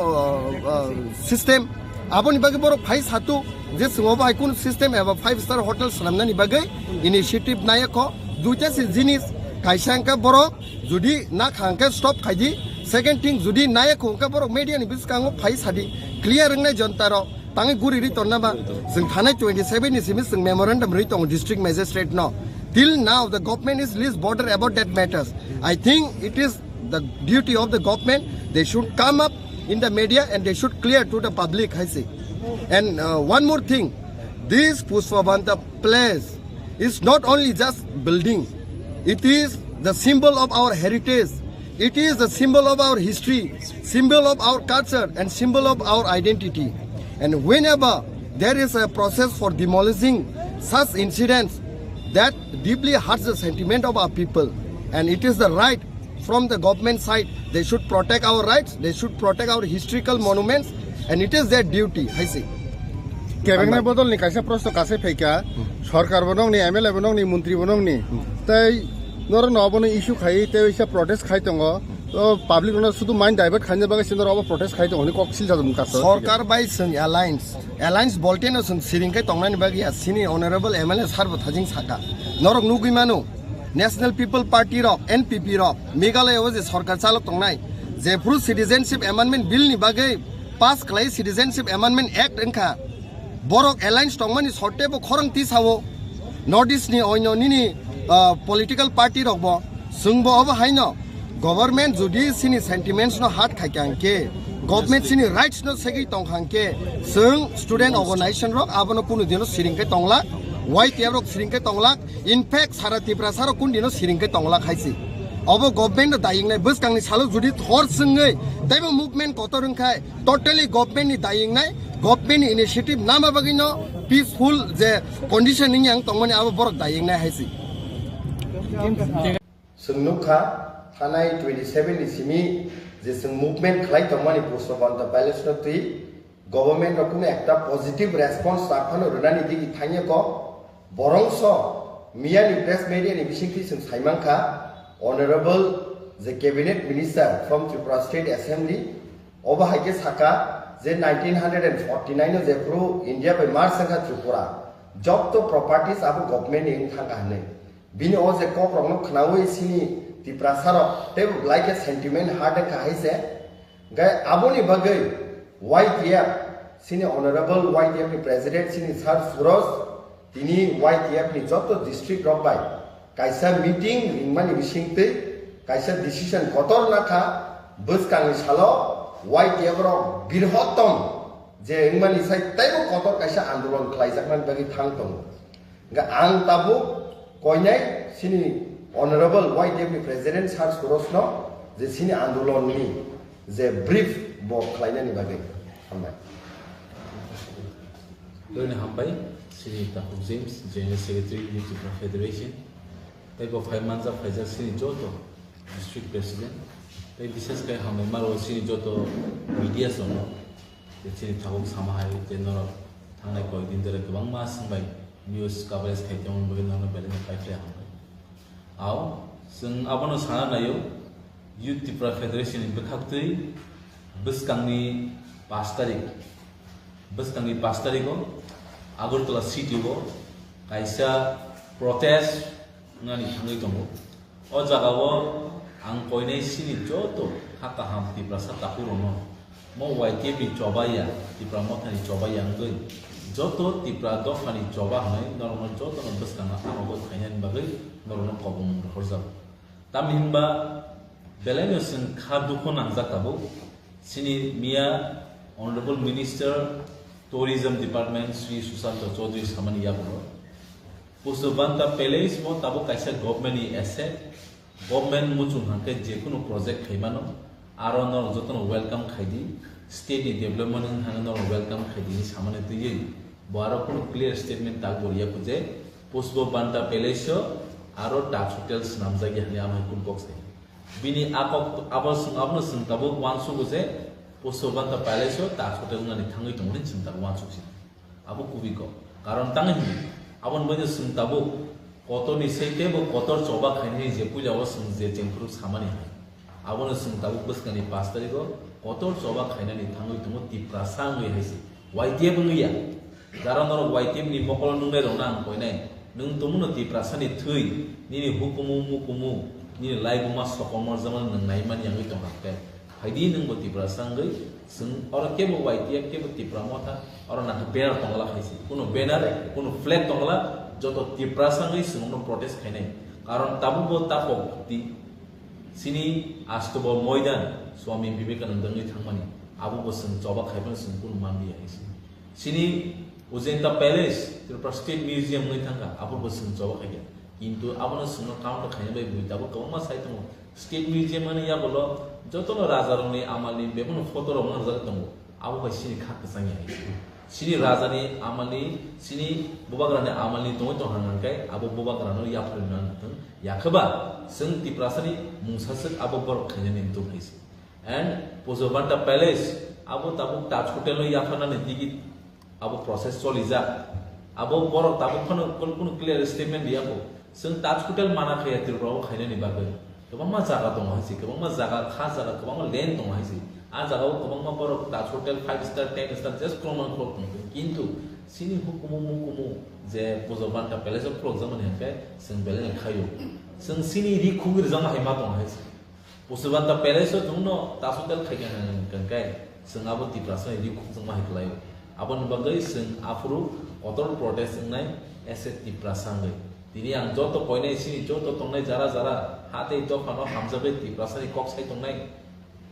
uh, uh, system. Aboni bagwi borok phai satu je swngo bai kunu system eba five star hotel swnamnani bagwi initiative naya kho. Duita se jinis, kaisa hwnkhe borok jodi na kha hwnkhe stop khaidi, second thing jodi naya kho hwnkhe borok media ni bwskango phai sadi, clear wngnai jonta rok. Tangwi guri ri tonna ba, chwng thanai twenty seven ni simi chwng memorandum ri tongo district magistrate no. Till now the government is least bothered about that matters. I think it is the duty of the government, they should come up in the media and they should clear to the public, hai se. And uh, one more thing, this Pushpavanta place is not only just building, it is the symbol of our heritage, it is the symbol of our history, symbol of our culture, and symbol of our identity. And whenever there is a process for demolishing such incidents, that deeply hurts the sentiment of our people. And it is the right from the government side. They should protect our rights, they should protect our historical monuments, and it is their duty, hai se. Kebengna bodol ni kaisa prosto kasai phaikha, sorkar bo nongni, M L A bo nongni, montri bo nongni. Tai noro no abono issue khai, tei waisa protest khai tongo. To public no sudu mind divert khaina bagwi se noro abo protest khai tongo, hwnwi kok silsa dum kasa. Sorkar bai chwng alliance, alliance bolte no chwng siring khai tongnani bagwi ya sini honorable M L A sir bo thajing saka. Norok nugwi mano, National People Party rok, N P P rok, Meghalaya o je sorkar chalok tongnai, Jephru Citizenship Amendment Bill ni bagwi pass khlai Citizenship Amendment Act wngkha, borok alliance tongmani sorte bo khorang tisao. North East ni oino nini, ah, political party rok bo chwngbo obo haino government jodi sini sentiments no hurt khaikha hwnkhe, government sini rights no segwi tongkha hwnkhe, chwng student organization rok abono kunu dino siring khe tonglak, Y T F rok siring khe tonglak, in fact sara Tiprasa rok kun dino siring khe tonglak hai si. Obo government no daying nai, bwskang ni salo jodi thor swngwi teibo movement kotor wngkhai, totally government ni daying nai, government ni initiative nama bagwi no peaceful je condition ni yang tongmani abo borok daying nai hai si. Chwng nukha, thanai twenty seven ni simi je chwng movement khlai tongmani Pushpabanta Palace no twi government rok kunu ekta positive response rwphano rwnani digi thangya ko, borongso miya ni press media ni bisingtwi chwng saimankha, Honorable je Cabinet Minister from Tripura State Assembly, obo hai khe saka je nineteen hundred and forty nine o jephru India bai merge wngkha Tripura, jotto properties abo government ni wng thangkha hwnwi. Bini o je kok rokno khnaui sini Tiprasa rok teibo belai khe sentiment hurt wngkha hai se. Hwnkhe aboni bagwi Y T F, sini Honorable Y T F ni President sini Sir Suroj, tini Y T F ni joto district rok bai kaisa meeting ringmani bisingtwi kaisa decision kotor nakha, bwskangni salo Y T F rok birhotom je wngmani sai teibo kotor kaisa andolon khlaijakmani bagwi thang tongo. Hwnkhe ang tabuk koinai sini Honorable Y T F ni President Sir Suroj no je sini andolon ni je brief bo khlainani bagwi hambai. Doini hambai, sini Takhuk James, General Secretary, Youth Tripura Federation, tei bo phai manjak phaijak sini joto District President, tei bises khe hambai maro sini joto media sono, je sini tabuk sama hai je norok thangnai koi din dere kwbangma swngbai news coverage khai tongmani bagwi norokno belai no paiphlai hambai. Ao, chwng abono sana naio, Youth Tripura Federation ni bwkhaktwi bwskangni pash tarik, bwskangni pash tarigo Agartala city o kaisa protest wngnani thangwi tongo. O jagao ang koinai sini joto kha kaham Tiprasa takhurokno mo Y T F ni choba ya, Tipra Mothani choba ya wngwi joto Tipra dophani choba hwnwi norokno jotono bwskangno hamogo khainani bagwi norokno kobong rohorjago. Tamni hwnba belaino chwng kha dukhu nangjak tabuk. Chini miya Honorable Minister Tourism Department Shri Sushanta Chaudhary samani yagulo Pushpabanta Palace bo tabuk kaisa government ni asset, government muchung hwnkhe jekunu project khaimano, aro norok jotono welcome khaidi, state ni development wng thangwi norok welcome khaidi hinwi samani twiwi bo aro kunu clear statement tak bo riya kho je Pushpabanta Palace o aro Taj Hotel swnamjak ya hinwi amhai kunu kok sai. Bini akok abo swng abono swng tabuk uansukgo je Pushpabanta Palace o Taj Hotel wngnani thangwi tongo hinwi swng tabuk uansuk si. Abo kubui kok. Karon tang hwnwi aboni bagwi chwng tabuk kotorni sei teibo kotor choba khainani je puila o chwng je chengphuru samani hai. Abono chwng tabuk bwskangni pash tarigo kotor choba khainani thangwi tongo Tiprasa wngwi hai se. Y T F wngwi ya. Jara norok Y T F ni mokolo nungnai rokno ang koinai. Nwng tongmano Tiprasa ni thwi, nini hukumu mukumu, nini laibuma sokomor jemon nwng naimani wngwi tongkha khe. Phaidi nwngbo Tiprasa wngwi, chwng oro kebo Y T F kebo Tipra Motha, oro nangkhe banner tongla hai se. Kuno banner, kuno flag tongla, joto Tiprasa wngwi chwngno protest khainai. Karon tabukbo takhok di, chini Astobo Moidan, Swami Vivekananda wngwi thangmani, abobo chwng choba khaibano chwng kuno manliya hai se. Chini Ujenta Palace, Tripura State Museum wngwi thangkha, abobo chwng choba khaikha. Kintu abono chwngno counter khaina bai bui tabuk kwbangma sai tongo. State Museum ani yagulo jotono rajarokni amalni bebakno photo rok manjak tongo. Abo bai chini kha kwchangya hai se. Chini rajani amalni, chini bubagrani amalni tongwi tongkha hwnkhe abo bubagrano yapharwi nang thung. Yakhwba chwng Tiprasani mungsaswk abo borok khainani wngtong hai se. And Pushpabanta Palace, abo tabuk Taj Hotel no yapharnani digi abo process cholijak. Abo borok tabuk phano kunu, kunu clear statement riya kho. Chwng Taj Hotel mana khaiya Tripura o khainani bagwi. Kwbangma jaga tongo hai se, kwbangma jaga, kha jaga, kwbangma land tongo hai se. A jaga o kwbangma borok Taj Hotel five star, ten star, just kwbangma khulok tongo. Kintu chini hukumu mukumu je Pushpabanta Palace o khulokjakmani hwnkhe chwng belai no khaio. Chwng chini ri khugwi rwjakma hai ma tongo hai se. Pusubanta Palace o chwngno tasu tel khaikha hwnkhe chwng abo Tiprasa ni rikhup chwngma hai khlaio. Aboni bagwi chwng aphuru kotor protest wngnai S A Tiprasa wngwi. Tini ang joto koinai chini joto tongnai jara jara ha tei dophano hamjagwi Tiprasa ni kok sai tongnai.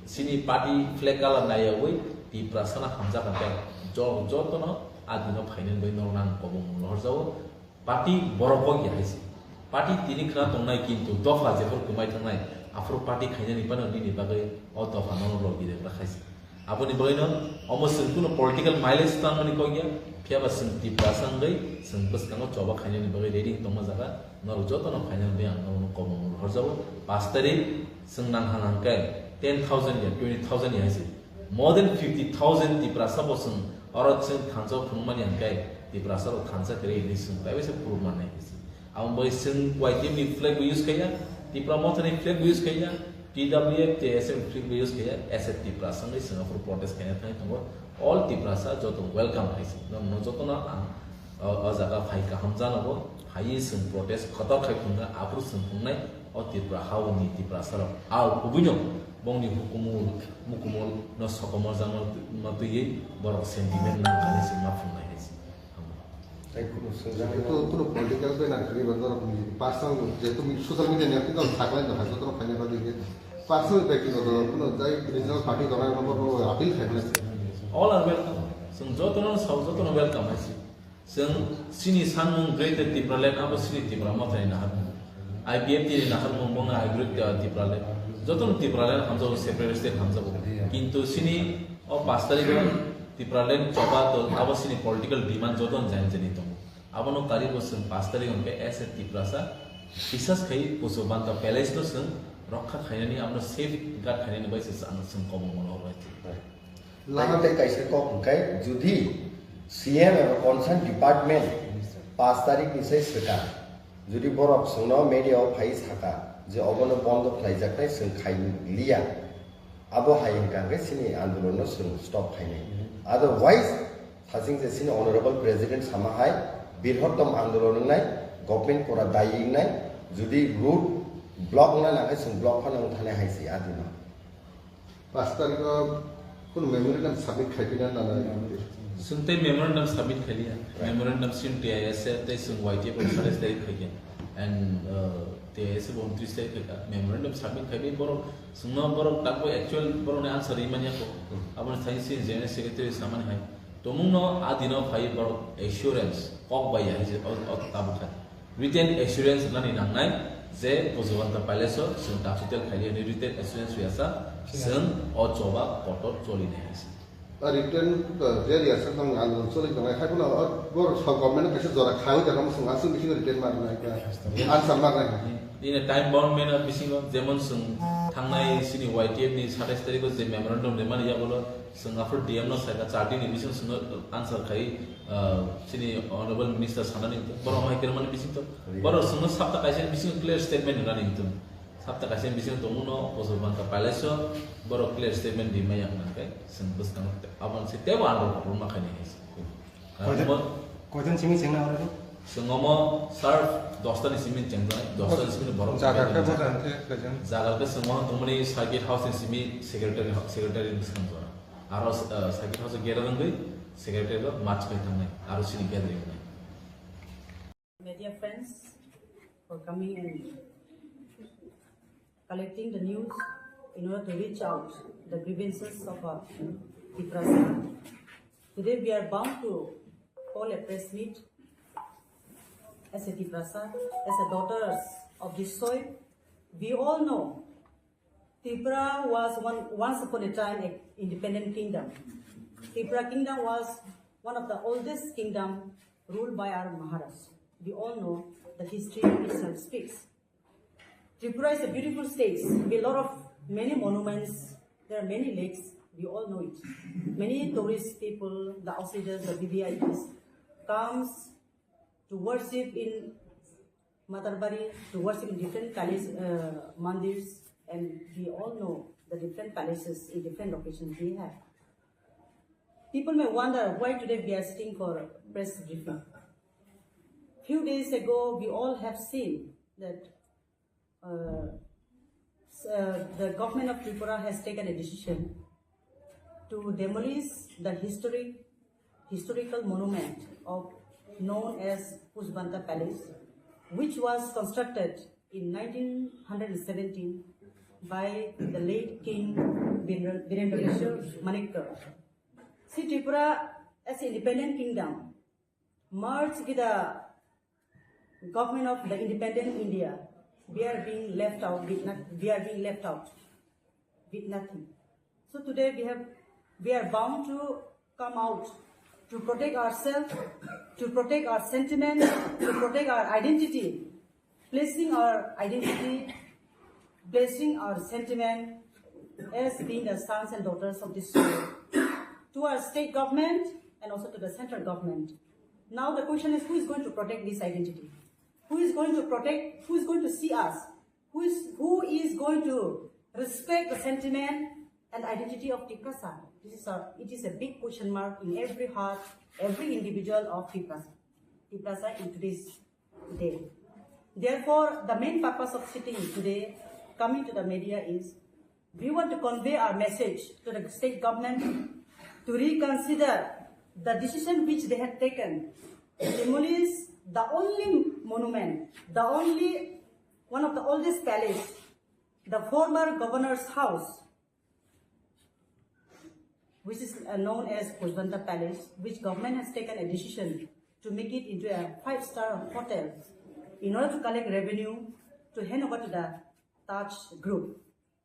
Chini party flag colour naiyawi Tiprasa no hamjak hwnkhe jo-, jotono a dino phainani bagwi norokno ang kobong lohorjago. Party borok kok ya hai se. Party tini khna tongnai kintu dopha jephru kwmai thangnai aphuru party khainani phano nini bagwi o dopha nono logi de bwrwi khai se. Aboni bagwino omo chwng kuno political mileage tangmani kok ya, phiyaba chwng Tiprasa wngwi chwng bwskango choba khainani bagwi ready wng tongma jaga norok jotono phainani bagwi ang nono kobong horjago. Pash tarik chwng nang hang hang khe ten thousand ya, twenty thousand ya hai se. More than fifty thousand Tiprasa bo chwng oro chwng thansa phunukmani hwnkhe Tiprasa rok thansa kwrwi hinwi chwng taibo se proof mannai hinwi se. Aboni bagwi chwng Y T F ni flag bo use khaiya, Tipra Motha ni flag bo use khaiya, T W F, T S F ni flag bo use khaiya, S A Tiprasa wngwi chwng aphuru protest khaina thangwi tongo. All Tiprasa joto welcome hai se. Norokno jotono ang o, o jaga phai kaham janago, phaiwi chwng protest kotor khai phunukha, aphuru chwng phunuknai o Tripura haoni Tiprasa rok. Ao kubuino bongni hukumu mukumu no sokomorjakno twiwi borok sentiment nang kani se ma phunuknai hai se. Tei kuno swngjak Kuno, kuno political banner kwrwi ba norok ni personal jehetu mi-, social media ni apni tong saklai no hajo tong khaina bagwi khe personal attack no do kuno jai regional party dona no bo appeal khai mani. All are welcome. Chwng jotono sao jotono welcome hai se. Chwng chini sanmung Greater Tipraland abo chini Tipra Mothani naharmung. I P F T ni naharmung bongno I Greater Tipraland. Jotono Tipraland hamjago, separate state hamjago. Kintu chini o pash tarikh o Tipraland choba dol abo chini political demand jotono jani jani tongo. Abono karwi bo chwng pash tarikh hwnkhe S A Tiprasa bisas khai Pusubanta Palace no chwng rokha khainani abono safe guard khainani bai se chwng kobong mano bai. Laham tei kaisa kok hwnkhe, judi C M eba concern department pash tarikh ni sai swkang, judi borok chwngno media o phai saka je obono bondo khlaijaknai chwng khai liya, abo hai hwnkha hwnkhe chini andolon no chwng stop khainai. Otherwise, saching je chini honorable president sama hai birhottom andolon wngnai, government pura dayi wngnai, judi road block wngna nangkhe chwng block phano wngthanai hai se adino. Pash tarikh o kunu memorandum submit khaipina nana. Chwng tei memorandum submit khailiya. Right. Memorandum chini T I S tei chwng Y T F rok satais tarikh khaikha. And, uh, T I S bo untris tarikh khaikha. Memorandum submit khaiwi borok chwngno borok takbo actual borokni answer rimani ako. Hmm. Aboni thani chini General Secretary samani hai. Tomungno a dino phai borok assurance kok bai ya hai se o, o tabuk kha. Written assurance nani nangnai je Pusubanta Palace o chwng takshutel khaili hwnwi written assurance rwya sa chwng o choba kotor choli nai hai se. A written, uh, je rwya sa tong ang choli tongnai khai phano o bor sa government kaisa jora khai da kamo chwng aswk bisingo written mar nai ka answer mar nai. In a time bound manner bisingo jemon chwng thangnai chini Y T F ni satais tarikh o je memorandum rimani yagulo chwng aphuru D M no saikha char din ni bisingo chwngno answer khai. Ah, chini Honorable Minister sanani hwnkhe, borok mai kwrwngmani bisingtwi, borok chwngno sapta kaisa ni bisingo clear statement rwnani hwnkhe, sapta kaisa ni bisingo tongmano Pusubanta Palace o borok clear statement rimaya hwnkhe, chwng bwskango aboni se teibo andro kotorma khainai hai se. Koijon, koijon simi chengna oro? Chwng omo sir dosta ni simi chengjaknai, dosta ni simi borok jaga khe khainai. Boda hwnkhe koijon? Jaga khe chwng omo tongmani circuit house ni simi secretary, secretary bwskang jora. Aro, uh, circuit house o gate rwngwi secretary rok march khai thangnai, aro chini gathering wngnai. Media friends for coming and collecting the news in order to reach out the grievances of, uh, Tiprasa. Today we are bound to call a press meet as a Tiprasa, as a daughters of this soil. We all know Tripura was one, once upon a time, a independent kingdom. Tripura kingdom was one of the oldest kingdom ruled by our Maharaj. We all know the history itself speaks. Tripura is a beautiful state with a lot of many monuments. There are many lakes. We all know it. Many tourist people, the outsiders, the V V I Ps comes to worship in Matarbari, to worship in different Kali's, uh, mandirs, and we all know the different palaces in different locations we have. People may wonder why today we are sitting for press briefing. Few days ago, we all have seen that, uh, Uh, the government of Tripura has taken a decision to demolish the historic, historical monument of, known as Pushpanta Palace, which was constructed in nineteen seventeen by the late King Birendra Kishore Manikya. See, Tripura as an independent kingdom merged with the government of the independent India, we are being left out with not, we are being left out with nothing. So today we have, we are bound to come out to protect ourselves, to protect our sentiment, to protect our identity, placing our identity, placing our sentiment as being the sons and daughters of this soil to our state government and also to the central government. Now the question is, who is going to protect this identity? Who is going to protect? Who is going to see us? Who is, who is going to respect the sentiment and identity of Tiprasa? This is a, it is a big question mark in every heart, every individual of Tiprasa, Tiprasa in today's day. Therefore, the main purpose of sitting today, coming to the media, is we want to convey our message to the state government to reconsider the decision which they had taken to demolish the only monument, the only, one of the oldest palace, the former governor's house, which is, uh, known as Pushpanta Palace, which government has taken a decision to make it into a five-star hotel in order to collect revenue to hand over to the Taj Group.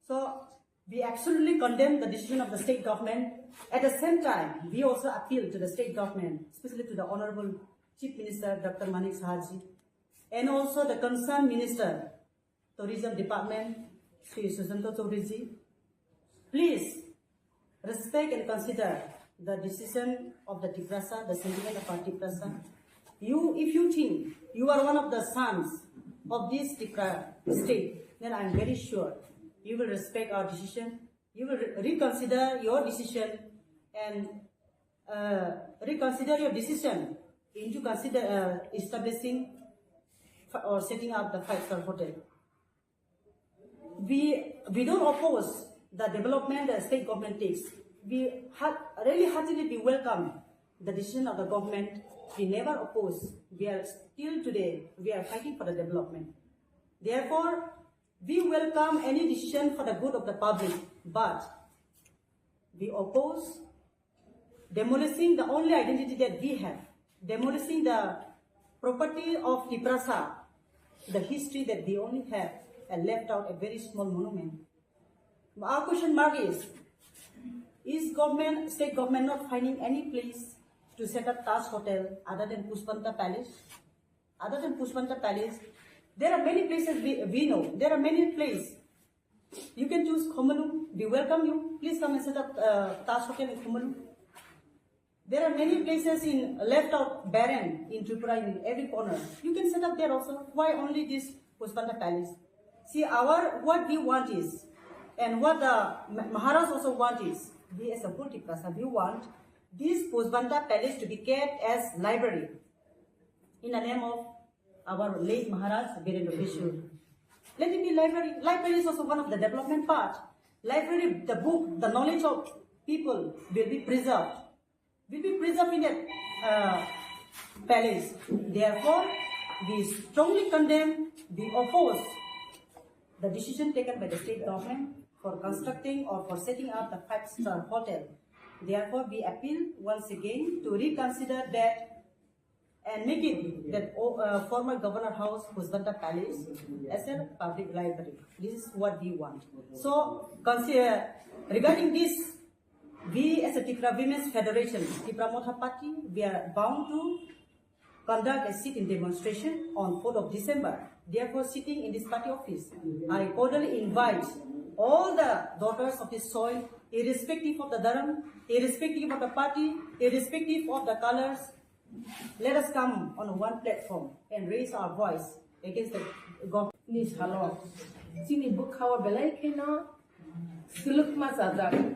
So we absolutely condemn the decision of the state government. At the same time, we also appeal to the state government, especially to the Honorable Chief Minister Doctor Manik Saha ji, and also the concerned minister, Tourism Department, Shri Sushanta Chaudhary ji, please respect and consider the decision of the Tiprasa, the sentiment of our Tiprasa. You, if you think you are one of the sons of this Tipra state, then I am very sure you will respect our decision. You will re-, reconsider your decision and, uh, reconsider your decision into consider, uh, establishing fi-, or setting up the five-star hotel. We, we don't oppose the development the state government takes. We ha-, really heartily we welcome the decision of the government. We never oppose. We are still today, we are fighting for the development. Therefore, we welcome any decision for the good of the public, but we oppose demolishing the only identity that we have, demolishing the property of Tiprasa, the history that we only have, and left out a very small monument. Our question mark is, is government, state government not finding any place to set up Taj Hotel other than Pushpanta Palace? Other than Pushpanta Palace, there are many places we, we know. There are many places. You can choose Khumulwng. We welcome you. Please come and set up, uh, Taj Hotel in Khumulwng. There are many places in left out barren in Tripura in every corner. You can set up there also. Why only this Pushpanta Palace? See, our, what we want is, and what the Ma-, Maharaj also want is, we as a whole Tiprasa, we want this Pushpanta Palace to be kept as library in the name of our late Maharaj Birendra Kishore. Let it be library. Library is also one of the development part. Library, the book, the knowledge of people will be preserved, will be preserved in that, uh, palace. Therefore, we strongly condemn, we oppose the decision taken by the state government for constructing or for setting up the five-star hotel. Therefore, we appeal once again to reconsider that and make it that, uh, former Governor House, Pushpanta Palace, as a public library. This is what we want. So, consi-, uh, regarding this, we as a Tipra Women's Federation, Tipra Motha Party, we are bound to conduct a sit-in demonstration on fourth of December. Therefore, sitting in this party office, I cordially invite all the daughters of this soil, irrespective of the dharam, irrespective of the party, irrespective of the colors, let us come on one platform and raise our voice against the government. Ni salo, chini bwkhao belai kheno swlwkma chajak,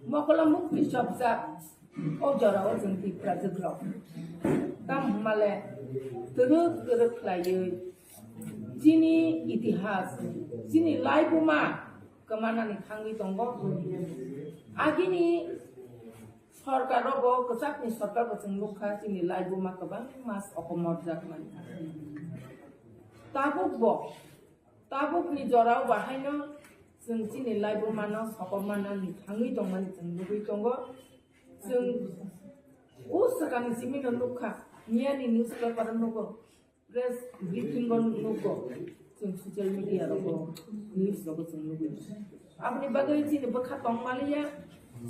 mokolo mukti chopjak, o jorao chwng Tiprajwk rok. Tamo hwnmale twrwk twrwk khlaiwi chini itihas, Chini laibuma kwmanani thangwi tongo. Agini sorkar rogo, kwchakni sorkar bo chwng nukha, chini laibuma kwbangma sokomorjak mani. Tabuk bo, tabukni jorao bahaino chwng chini laibumano sokomornani thangwi tongmani chwng nugwi tongo. Chwng o swkangni simino nukha, miyani newspaper o nugo, press briefing o nugo, chwng social media rogo, news rogo chwng nugwi. Aboni bagwi chini bwkha tongmaliya,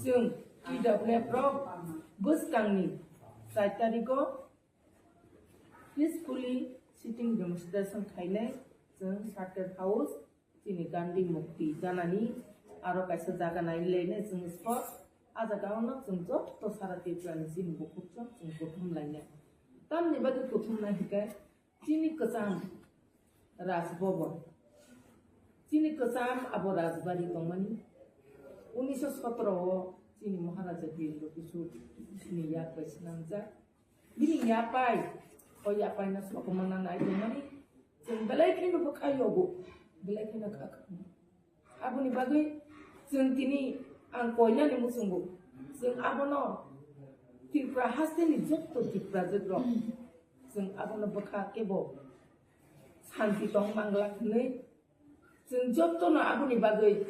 chwng T W F rok bwskangni char tarigo peacefully sitting demonstration khainai chwng Circuit House, chini Gandhi Murti janani aro kaisa jaga nailainai chwng spot. A jaga ono chwng joto sara Tripura ni chini bukhuk chwng chwng kuthum lainai. Tamni bagwi kuthum nai hinkhe chini kwcham Raj Bhavan, chini kwcham abo Rajbari tongmani. Unisho sotro o chini Maharaja Birendra Kishore chini yak bai swnamjak. Bini yapai, o yapai no sokomorna nai tongmani, chwng belai kheno bwkha yogo, belai kheno kha kha. Aboni bagwi chwng tini ang koinani muchungo, chwng abono Tripura hasteni jotto Tiprajwk rok, chwng abono bwkha kebo santi tong manglak hinwi chwng jottono aboni bagwi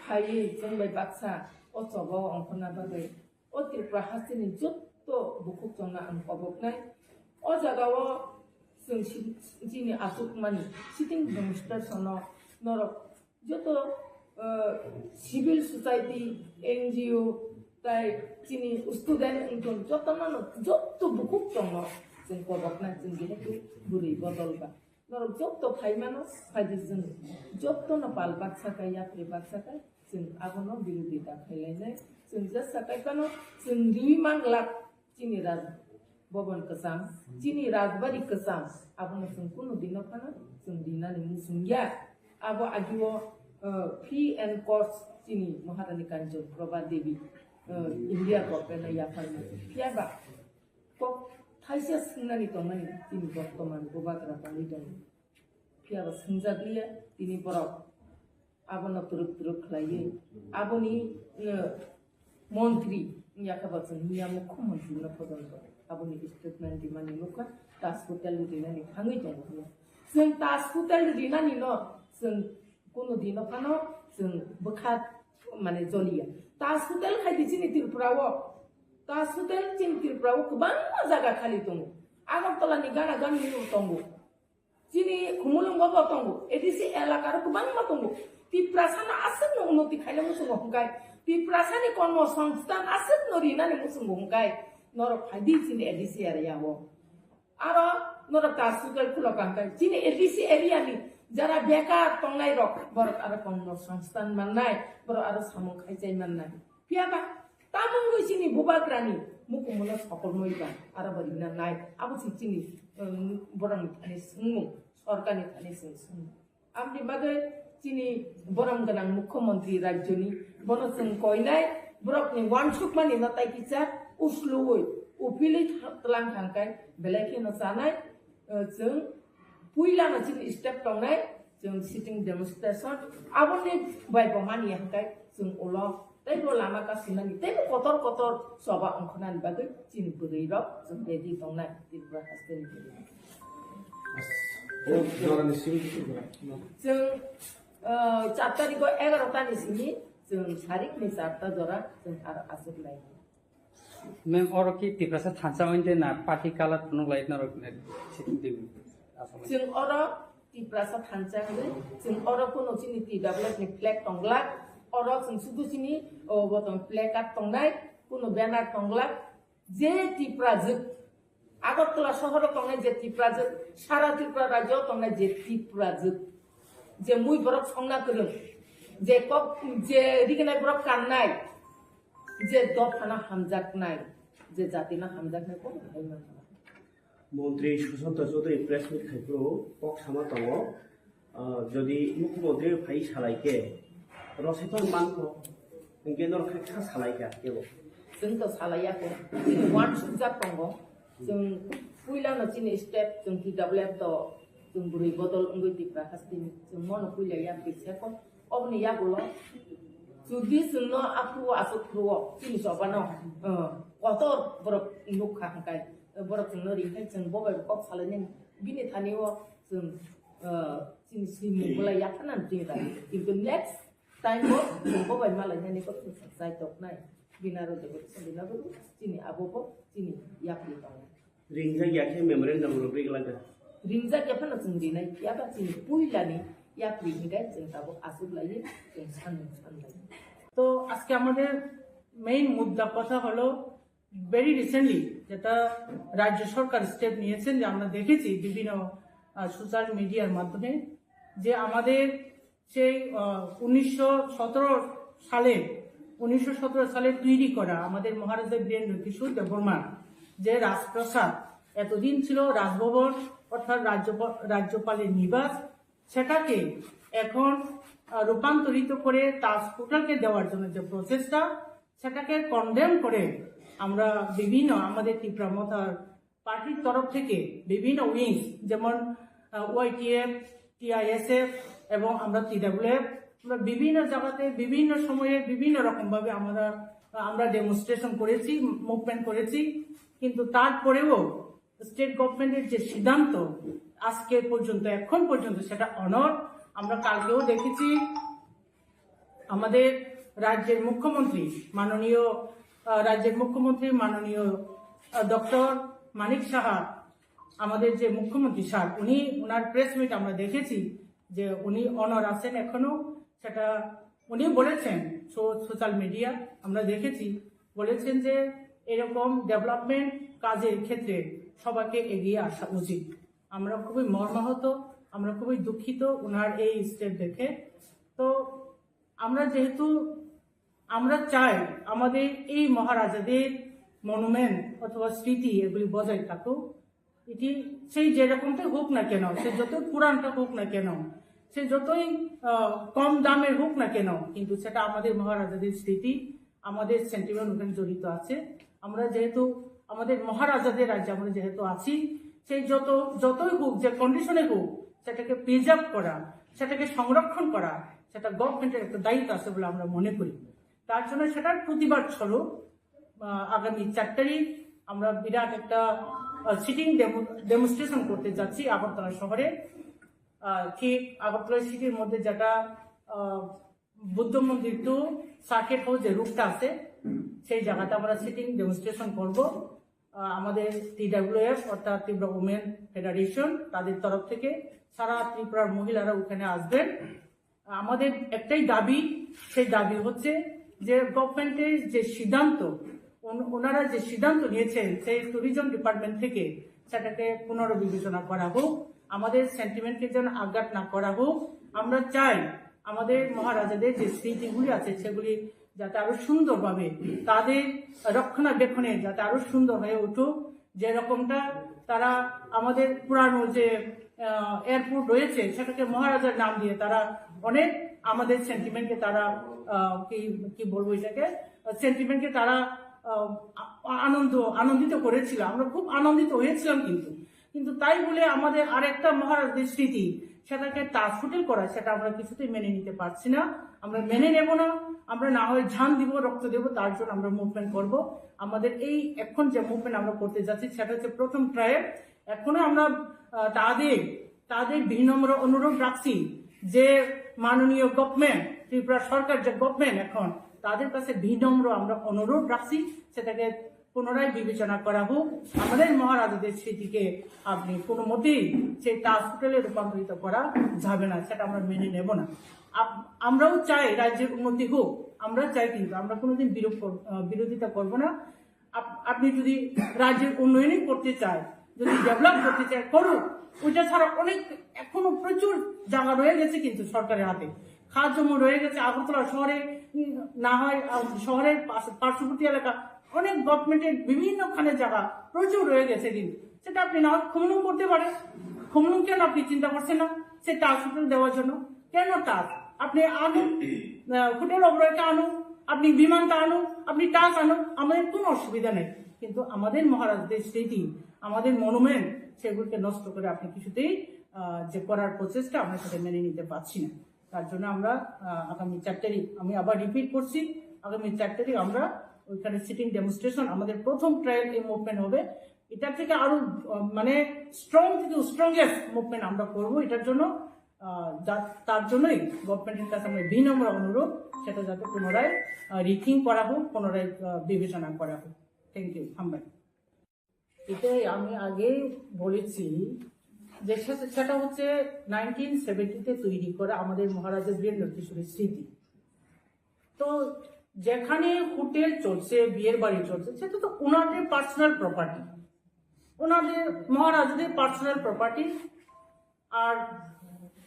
phaiwi chwng bai baksa o choba o ongkhorna bagwi o Tripura hasteni jotto bukhuk chongno ang koboknai. O jaga o chwng si-, chini achukmani sitting demonstration no norok joto, eh, civil society, N G O, tai chini student wngtong jotono, jotto bukhuk chongno chwng koboknai chwng jehetu bwrwi bodol ba. Norok jotto phaimano, phaidi chwng jottono pal baksa kai, yapri baksa kai, chwng abono birodita khailainai. Chwng jesa kai phano chwng riwi manglak chini Raj Bhavan kwcham, chini Rajbari kwcham, abono chwng kunu dino phano chwng rinani muchungya. Abo agio, uh, free and course chini Maharani Kanchan Prabha Devi, uh, India government no yapharma. Phiya ba kok thaisa swngnani tongmani chini bortoman bubagra tongwi tongo. Phiya ba swngjak liya tini borok abono twrwk twrwk khlaiwi aboni, uh, montri wngya khe bo chwng miya mukho montri no pojonto aboni statement rimani nukha, Taj Hotel rinani thangwi tongo hwnwi. Chwng Taj Hotel rinani no chwng kunu dino phano chwng bwkha mane joliya. Taj Hotel khai di chini Tripura o, Taj Hotel chini Tripura o kwbangma jaga khali tongo. Agartala ni gana gana ni tongo. Chini Khumulwng bo bo tongo, A D C elaka ro kwbangma tongo. Tiprasa no aswk no unnoti khaina muchungo hwnkhe, Tiprasa ni kormo songsthan aswk no rinani muchungo hwnkhe, norok phai di chini A D C area o. Aro norok Taj Hotel khulo kha hwnkhe, chini A D C area ni jara bekar tongnai rok, borok aro kormo songsthan mannai, borok aro samung khaichai mannai. Phiya ba, tamungwi chini bubagrani mukumuno sokolmoi ba, aro bo rina nai. Abo se chini, um, borokni thani swngmung, sorkarni thani chwng swngmung. Aboni bagwi chini borom gwnang mukhyamantri rajyoni, bono chwng koinai, borokni uansukmani no tai kisa usluwi, uphilwi tha-, tlang thangkai, belai kheno chanai, uh, chwng puilano chini step tongnai, chwng sitting demonstration, aboni bai bo mani hwnkhe chwng ulo teibo lama kasinani, teibo kotor kotor choba ongkhornani bagwi chini bwrwi rok chwng ready tongnai Tripura hasteni bwrwi rok. As-, o jorani simi. Chwng, ah, char tarikh o egaroh tani simi chwng sarikni charta jora chwng aro achuk lai. Mem, oro ki Tiprasa thansa ointe na party colour phunuk lai norok ne sitting table aswk. Chwng oro Tiprasa thansa hwnwi, chwng oro kuno chini T W F ni flag tonglak, oro chwng sudu chini, o, bo tong placard tongnai, kuno banner tonglak, je Tiprajwk, Agartala sohoro tongnai je Tiprajwk, sara Tripura rajyo tongnai je Tiprajwk, je mui borok songna kwrwng, je kok, je rignai borok kannai, je dophano hamjaknai, je jatino hamjaknai, kono hai manna. Montri Sushanta Chaudhary press meet khai phuru kok sama tongo, ah, jodi mukhyamantri phai salai khe, rosai tong mankho, hinkhe norok khe kha salai kha kebo. Chwng to salai ya kho, chini uansukjak tongo, chwng puilano chini step, chwng T W F to Chwng bwrwi bodol wngwi Tipra hasteni chwng mono puila yapri seko. Oboni yagulo jodi chwngno aphuru aswk phuru o chini chobano, uh, kotor borok nukha hwnkhe, borok chwngno ringkhe chwng bo bai kok salainani bini thani o chwng, uh, chini swimung bolai yaphanani chini thani. Kintu next time bo chwng bo bai malainani kok chwng chai toknai. Bini aro jagao chwng bini abo chini abo bo chini yapri tongo. Ringjak ya khe memorandum rwgwi glak kha. Ringjak ya phano chwng rinai phiya ba chini puilani yapri hinkhe chwng tabuk aswk laiwi chwng sanmung sanlai. তো আজকে আমাদের মেইন মুদ্রা কথা হলো very recently যেটা রাজ্য সরকার স্টেপ নিয়েছেন, যে আমরা দেখেছি বিভিন্ন সোশ্যাল মিডিয়ার মাধ্যমে, যে আমাদের সেই উনিশশো সতেরো সালে উনিশশো সতেরো সালে তৈরি করা আমাদের মহারাজা বীরেন্দ্র কিশোর দেববর্মার যে রাজপ্রাসাদ, এতদিন ছিল রাজভবন অর্থাৎ রাজ্য রাজ্যপালের নিবাস, সেটাকে এখন আহ, রূপান্তরিত করে তাজ হোটেলকে দেওয়ার জন্য যে প্রচেষ্টা, সেটাকে কন্ডেম করে আমরা বিভিন্ন আমাদের ত্রিপুরা মথার পার্টির তরফ থেকে বিভিন্ন উইংস, যেমন ওয়াইটিএফ, টিআইএসএফ এবং আমরা টিডাব্লিউএফ, আমরা বিভিন্ন জায়গাতে বিভিন্ন সময়ে বিভিন্ন রকম ভাবে আমরা আমরা ডেমনস্ট্রেশন করেছি, মুভমেন্ট করেছি। কিন্তু তারপরেও স্টেট গভর্নমেন্টের যে সিদ্ধান্ত, আজকে পর্যন্ত, এখন পর্যন্ত সেটা অনর। আমরা কালকেও দেখেছি আমাদের রাজ্যের মুখ্যমন্ত্রী মাননীয় আহ, রাজ্যের মুখ্যমন্ত্রী মাননীয় ডক্টর মানিক সাহা, আমাদের যে মুখ্যমন্ত্রী স্যার, উনি ওনার প্রেস মিট আমরা দেখেছি যে উনি অনর আছেন এখনো। সেটা উনি বলেছেন, সোশ্যাল মিডিয়া আমরা দেখেছি, বলেছেন যে এরকম ডেভেলপমেন্ট কাজের ক্ষেত্রে সবাইকে এগিয়ে আসা উচিত। আমরা খুবই মর্মাহত, আমরা খুবই দুঃখিত ওনার এই স্টেপ দেখে। তো আমরা যেহেতু আমরা চাই আমাদের এই মহারাজাদের মনুমেন্ট অথবা স্মৃতি এগুলি বজায় থাকুক। এটি সেই যেরকমটাই হোক না কেন, সে যতই পুরানটা হোক না কেন, সে যতই আহ, কম দামের হোক না কেন, কিন্তু সেটা আমাদের মহারাজাদের স্মৃতি, আমাদের সেন্টিমেন্ট ওখানে জড়িত আছে। আমরা যেহেতু আমাদের মহারাজাদের রাজ্যে আমরা যেহেতু আছি, সেই যত যতই হোক, যে কন্ডিশনে হোক, সেটাকে প্রিজার্ভ করা, সেটাকে সংরক্ষণ করা, সেটা গভর্নমেন্টের একটা দায়িত্ব আছে বলে আমরা মনে করি। তার জন্য সেটার প্রতিবাদ স্বরূপ আহ, আগামী চার তারিখ আমরা বিরাট একটা সিটিং ডেমনস্ট্রেশন করতে যাচ্ছি আগরতলা শহরে। আহ, ঠিক আগরতলা সিটির মধ্যে যেটা আহ, বুদ্ধ মন্দির টু সার্কিট হাউস যে রুটটা আছে, সেই জায়গাতে আমরা সিটিং ডেমনস্ট্রেশন করব। আহ, আমাদের টিডাব্লিউএফ অর্থাৎ ত্রিপুরা উমেন ফেডারেশন, তাদের তরফ থেকে সারা ত্রিপুরার মহিলারা ওখানে আসবেন। আমাদের একটাই দাবি, সেই দাবি হচ্ছে যে গভর্নমেন্টের যে সিদ্ধান্ত, ওন- ওনারা যে সিদ্ধান্ত নিয়েছেন সেই ট্যুরিজম ডিপার্টমেন্ট থেকে সেটাকে পুনর্বিবেচনা করা হোক, আমাদের সেন্টিমেন্টকে যেন আঘাত না করা হোক। আমরা চাই আমাদের মহারাজাদের যে স্মৃতিগুলি আছে সেগুলি যাতে আরো সুন্দরভাবে তাদের রক্ষণাবেক্ষণে যাতে আরো সুন্দর হয়ে উঠুক। যেরকমটা তারা আমাদের পুরানো যে এয়ারপোর্ট রয়েছে সেটাকে মহারাজার নাম দিয়ে তারা অনেক আমাদের সেন্টিমেন্টকে তারা আহ, কি কি বলবো এটাকে, সেন্টিমেন্টকে তারা আহ, আ- আনন্দ আনন্দিত করেছিল। আমরা খুব আনন্দিত হয়েছিলাম, কিন্তু কিন্তু তাই বলে আমাদের আরেকটা মহারাজাদের স্মৃতি সেটাকে তাজ হোটেল করা, সেটা আমরা কিছুতেই মেনে নিতে পারছি না। আমরা মেনে নেব না। আমরা না হয় জান দিব, রক্ত দেব, তার জন্য আমরা মুভমেন্ট করব। আমাদের এই এখন যে মুভমেন্ট আমরা করতে যাচ্ছি সেটা হচ্ছে প্রথম ট্রায়াল। এখনো আমরা আহ, তাদের তাদের বিনম্র অনুরোধ রাখছি যে মাননীয় গভর্নমেন্ট, ত্রিপুরা সরকার যে গভর্নমেন্ট এখন, তাদের কাছে বিনম্র আমরা অনুরোধ রাখছি সেটাকে পুনরায় বিবেচনা করা হোক। আমাদের মহারাজাদের স্মৃতিকে আপনি কোনো মতেই সেই তাজ হোটেলে রূপান্তরিত করা যাবে না, সেটা আমরা মেনে নেব না। আপ- আমরাও চাই রাজ্যের উন্নতি হোক, আমরা চাই, কিন্তু আমরা কোনোদিন বিরোধ কর- আহ, বিরোধিতা করব না। আপ- আপনি যদি রাজ্যের উন্নয়নই করতে চায়, যদি ডেভেলপ করতে চায়, করুক। ওইটা ছাড়া অনেক এখনো প্রচুর জায়গা রয়ে গেছে কিন্তু সরকারের হাতে। খাস জমি রয়ে গেছে আগরতলা শহরে, উম, না হয় আহ, শহরের পাশ- পার্শ্ববর্তী এলাকা অনেক গভর্নমেন্টের বিভিন্নখানে জায়গা প্রচুর রয়ে গেছে, কিন্তু সেটা আপনি না হয় খুমলুং করতে পারেন। খুমলুং কেন আপনি চিন্তা করছেন না সেটা হসপিটাল দেওয়ার জন্য? কেন তাজ? আপনি আনুন, আহ, হোটেল অবরয়কে আনুন, আপনি বিমানটা আনুন, আপনি তাজ আনুন, আমাদের কোনো অসুবিধা নেই। কিন্তু আমাদের মহারাজদের স্মৃতি, আমাদের মনুমেন্ট, সেগুলোকে নষ্ট করে আপনি কিছুতেই আহ, যে করার প্রচেষ্টা, আমরা সেটা মেনে নিতে পারছি না। তার জন্য আমরা আহ, আগামী চার তারিখ, আমি আবার রিপিট করছি, আগামী চার তারিখ আমরা ওইখানে সিটিং ডেমনস্ট্রেশন, আমাদের প্রথম ট্রায়াল এই মুভমেন্ট হবে। এটা থেকে আরো আহ, মানে স্ট্রং থেকে স্ট্রংগেস্ট মুভমেন্ট আমরা করব। এটার জন্য আহ, যা- তার জন্যই গভর্নমেন্টের কাছে আমরা বিনম্র অনুরোধ, সেটা যাতে পুনরায় রিথিং করা হোক, পুনরায় আহ, বিবেচনা করা হোক। Thank you. হামবাই। এটাই আমি আগেই বলেছি যে সেটা, সেটা হচ্ছে নাইনটিন সেভেন্টিতে তৈরি করা আমাদের মহারাজা বীরেন্দ্র কিশোরের স্মৃতি। তো যেখানে হোটেল চলছে, বিয়ের বাড়ি চলছে, সেটা তো ওনাদের পার্সোনাল প্রপার্টি, ওনাদের মহারাজাদের পার্সোনাল প্রপার্টি। আর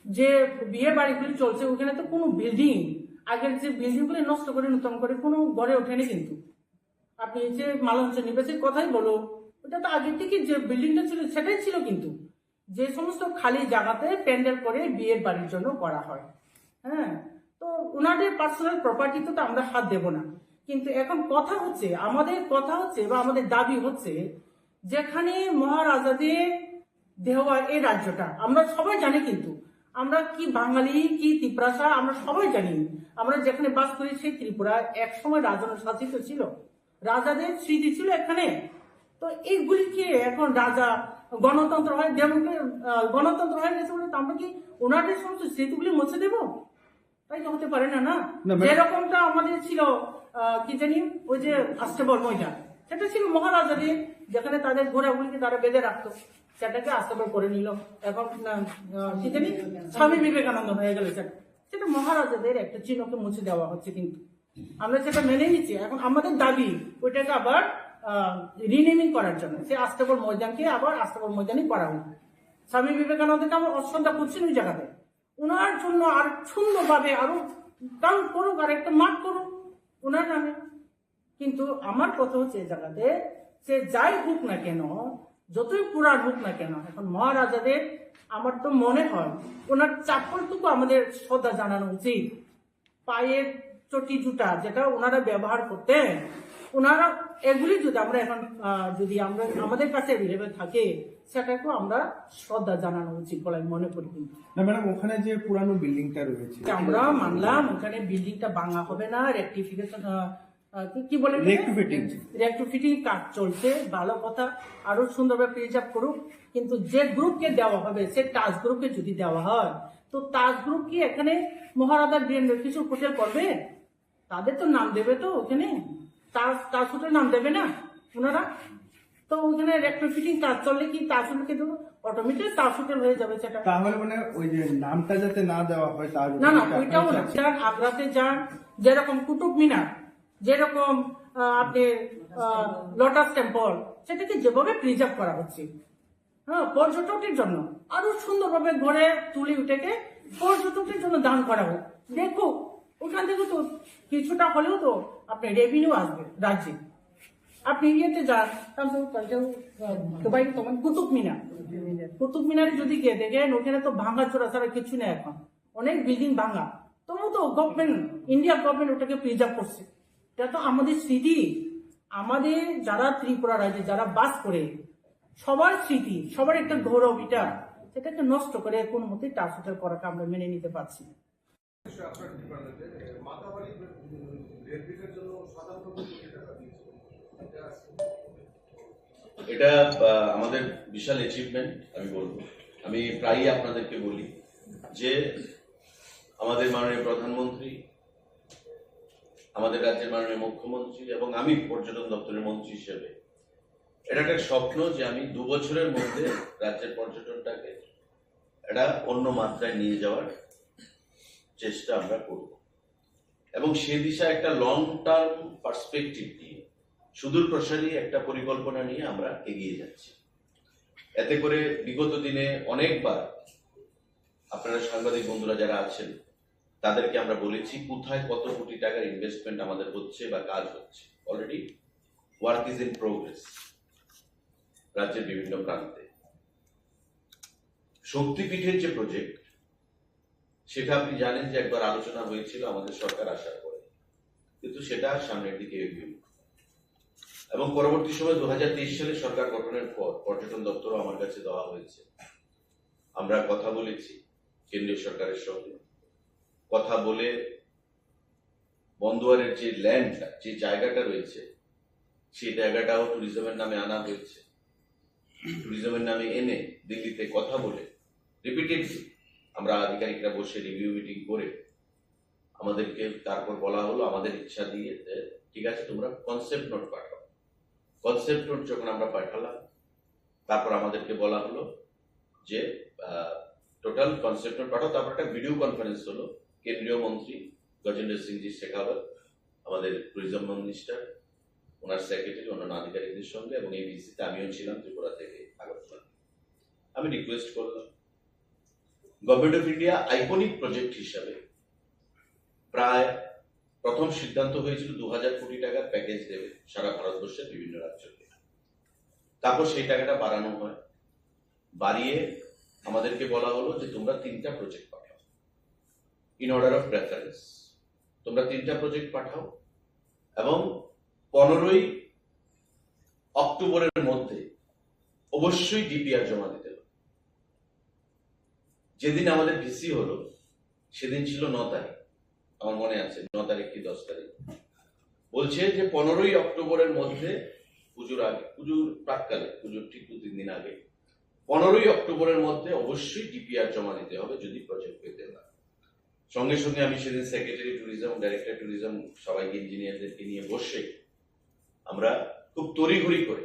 যে বিয়ে বাড়িগুলি চলছে, ওখানে তো কোনো বিল্ডিং, আগের যে বিল্ডিংগুলি নষ্ট করে নতুন করে কোনো গড়ে ওঠেনি। কিন্তু আপনি যে মালঞ্চ নিবাসীর কথাই বলো, ওটা তো আগে থেকে যে বিল্ডিংটা ছিল সেটাই ছিল, কিন্তু যে সমস্ত খালি জায়গাতে প্যান্ডেল করে বিয়ের বাড়ির জন্য করা হয়। হ্যাঁ, তো ওনাদের পার্সোনাল প্রপার্টিতে তো আমরা হাত দেব না। কিন্তু এখন কথা হচ্ছে, আমাদের কথা হচ্ছে বা আমাদের দাবি হচ্ছে, যেখানে মহারাজাদের দেওয়া এই রাজ্যটা আমরা সবাই জানি, কিন্তু আমরা কি বাঙালি কি তিপ্রাসা আমরা সবাই জানি। আমরা যেখানে বাস করি সেই ত্রিপুরা এক সময় রাজন্য শাসিত ছিল, রাজাদের স্মৃতি ছিল এখানে। তো এইগুলিকে এখন রাজা গণতন্ত্র হয়, ডেমোক্রে- আহ, গণতন্ত্র হয়ে গেছে বলে তো আমরা কি ওনাদের সমস্ত স্মৃতিগুলি মুছে দেব? তাই তো হতে পারে না, না? না, ম্যাডাম। যেরকমটা আমাদের ছিল, আহ, কি জানি, ওই যে আস্তাবল ময়দান, সেটা ছিল মহারাজাদের, যেখানে তাদের ঘোড়াগুলিকে তারা বেঁধে রাখতো, সেটাকে আস্তাবল করে নিল। এখন আহ, আহ, কি জানি, স্বামী বিবেকানন্দ হয়ে গেল সেটা। সেটা মহারাজাদের একটা চিহ্নকে মুছে দেওয়া হচ্ছে, কিন্তু আমরা সেটা মেনে নিচ্ছি। এখন আমাদের দাবি ওইটাকে আবার রিনেমিং করার জন্য, সেই আস্তাবল ময়দানকে আবার আস্তাবল ময়দানই করা হোক। স্বামী বিবেকানন্দকে আমরা অশ্রদ্ধা করছি না ওই জায়গাতে। ওনার জন্য আর সুন্দরভাবে আরো কাউন্ট করুক, আর একটা মার্ক করুক ওনার নামে। কিন্তু আমার কথা হচ্ছে এই জায়গাতে, সে যাই হোক না কেন, যতই পুরাণ হোক না কেন, এখন মহারাজাদের আমার তো মনে হয় ওনার চাপ্পলটুকু আমাদের শ্রদ্ধা জানানো উচিত। পায়ের চটি জুতা যেটা ওনারা ব্যবহার করতেন, ওনারা এগুলি যদি আমরা এখন আহ, যদি আমরা আমাদের কাছে অ্যাভেলেবল থাকে, সেটাকেও আমরা শ্রদ্ধা জানানো উচিত বলে আমি মনে করি। কিন্তু না ম্যাডাম, ওখানে যে পুরানো বিল্ডিংটা রয়েছে, আমরা মানলাম ওখানে বিল্ডিংটা ভাঙা হবে না, রেকটিফিকেশন, কি বলে, রেকটিফিটিং। রেকটিফিটিং কাজ চলছে, ভালো কথা, আরো সুন্দরভাবে প্রিজার্ভ করুক। কিন্তু যে গ্রুপকে দেওয়া হবে, সে তাজ গ্রুপকে যদি দেওয়া হয়, তো তাজ গ্রুপ কি এখানে মহারাজা বীরেন্দ্র কিশোর হোটেল করবে? তাদের তো নাম দেবে তো ওখানে, তাজ, তাজ হোটেল নাম দেবে না ওনারা? তো ওখানে রেট্রোফিটিং কাজ চললে কি তাজ হোটেল কিন্তু অটোমেটিক তাজ হোটেল হয়ে যাবে সেটা। তাহলে মানে ওই যে নামটা যাতে না দেওয়া হয়, তাজ না, না, হোটেলটা ওইটাও না। আপনার চাচ্ছেন। যান আগ্রাতে যান, যেরকম কুতুব মিনার, যেরকম আহ, আপনি লোটাস টেম্পল, সেটাকে যেভাবে প্রিজার্ভ করা হচ্ছে, হ্যাঁ, পর্যটকের জন্য আরো সুন্দরভাবে ঘরে তুলি ওটাকে পর্যটকের জন্য দান করা হোক। দেখো, ওখান থেকে তো কিছুটা হলেও তো আপনার রেভিনিউ আসবে রাজ্যে। আপনি ইয়েতে যান, তাহলে তো, তাহলে তো, আহ, দুবাই তখন কুতুব মিনার, কুতুব মিনারে যদি গিয়ে দেখেন, ওখানে তো ভাঙা চোরা ছাড়া কিছু নেই এখন, অনেক বিল্ডিং ভাঙা। তবু তো গভর্নমেন্ট, ইন্ডিয়া গভর্নমেন্ট ওটাকে প্রিজার্ভ করছে। এটা তো আমাদের স্মৃতি, আমাদের যারা ত্রিপুরা রাজ্যে যারা বাস করে, সবার স্মৃতি, সবার একটা গৌরব এটা। সেটাকে নষ্ট করে কোনো মতেই ট্রান্সফার করাকে আমরা মেনে নিতে পারছি না। এটা আহ, আমাদের বিশাল অ্যাচিভমেন্ট আমি বলবো। আমি প্রায়ই আপনাদেরকে বলি যে আমাদের মাননীয় প্রধানমন্ত্রী, আমাদের রাজ্যের মাননীয় মুখ্যমন্ত্রী এবং আমি পর্যটন দপ্তরের মন্ত্রী হিসেবে এটা একটা স্বপ্ন যে আমি দু বছরের মধ্যে রাজ্যের পর্যটনটাকে একটা অন্য মাত্রায় নিয়ে যাওয়ার চেষ্টা আমরা করব। এবং সে দিশা একটা লং টার্ম পার্সপেক্টিভ নিয়ে, সুদূর প্রসারী একটা পরিকল্পনা নিয়ে আমরা এগিয়ে যাচ্ছি। এতে করে বিগত দিনে অনেকবার আপনারা সাংবাদিক বন্ধুরা যারা আছেন, তাদেরকে আমরা বলেছি কোথায় কত কোটি টাকার ইনভেস্টমেন্ট আমাদের হচ্ছে বা কাজ হচ্ছে। Already work is in progress রাজ্যের বিভিন্ন প্রান্তে। শক্তিপীঠের যে প্রজেক্ট, সেটা আপনি জানেন যে একবার আলোচনা হয়েছিল আমাদের সরকার আসার পরে, কিন্তু সেটা আর সামনের দিকে এগিয়ে উঠল। এবং পরবর্তী সময় দু হাজার তেইশ সালে সরকার গঠনের পর পর্যটন দপ্তরও আমার কাছে দেওয়া হয়েছে। আমরা কথা বলেছি কেন্দ্রীয় সরকারের সঙ্গে। কথা বলে বন্দোয়ারের যে ল্যান্ডটা, যে জায়গাটা রয়েছে, সেই জায়গাটাও ট্যুরিজমের নামে আনা হয়েছে। ট্যুরিজমের নামে এনে দিল্লিতে কথা বলে রিপিটেডলি আমরা আধিকারিকরা বসে রিভিউ মিটিং করে আমাদেরকে তারপর বলা হলো, আমাদের ইচ্ছা দিয়ে, যে ঠিক আছে, তোমরা কনসেপ্ট নোট পাঠাও। কনসেপ্ট নোট যখন আমরা পাঠালাম, তারপর আমাদেরকে বলা হলো যে টোটাল কনসেপ্ট নোট পাঠাও। তারপর একটা ভিডিও কনফারেন্স হলো কেন্দ্রীয় মন্ত্রী গজেন্দ্র সিংজি শেখাওয়াত, আমাদের ট্যুরিজম মিনিস্টার, ওনার সেক্রেটারি, অন্যান্য আধিকারিকদের সঙ্গে, এবং এই ভিজিটে আমিও ছিলাম ত্রিপুরা থেকে আগরতলা। আমি রিকোয়েস্ট করলাম, government of India iconic project হিসাবে প্রায় প্রথম সিদ্ধান্ত হয়েছিল দু হাজার কোটি টাকার প্যাকেজ দেবে সারা ভারতবর্ষের বিভিন্ন রাজ্যকে। তারপর সেই টাকাটা বাড়ানো হয়, বাড়িয়ে আমাদেরকে বলা হলো যে তোমরা তিনটা প্রজেক্ট পাঠাও, ইন অর্ডার অফ প্রেফারেন্স। তোমরা তিনটা প্রজেক্ট পাঠাও এবং পনেরোই অক্টোবরের মধ্যে অবশ্যই ডিপিআর জমা দিতে হবে। যেদিন আমাদের ভিসি হলো, সেদিন ছিল ন তারিখ, আমার মনে আছে, ন তারিখ কি দশ তারিখ। বলছে যে পনেরোই অক্টোবরের মধ্যে, পুজোর আগে, পুজোর প্রাককালে, পুজোর ঠিক দু তিন দিন আগে, পনেরোই অক্টোবরের মধ্যে অবশ্যই ডিপিআর জমা দিতে হবে যদি প্রজেক্ট পেতে হয়। সঙ্গে সঙ্গে আমি সেদিন সেক্রেটারি ট্যুরিজম, ডাইরেক্টর ট্যুরিজম, সবাইকে, ইঞ্জিনিয়ারদেরকে নিয়ে বসে আমরা খুব তড়িঘড়ি করে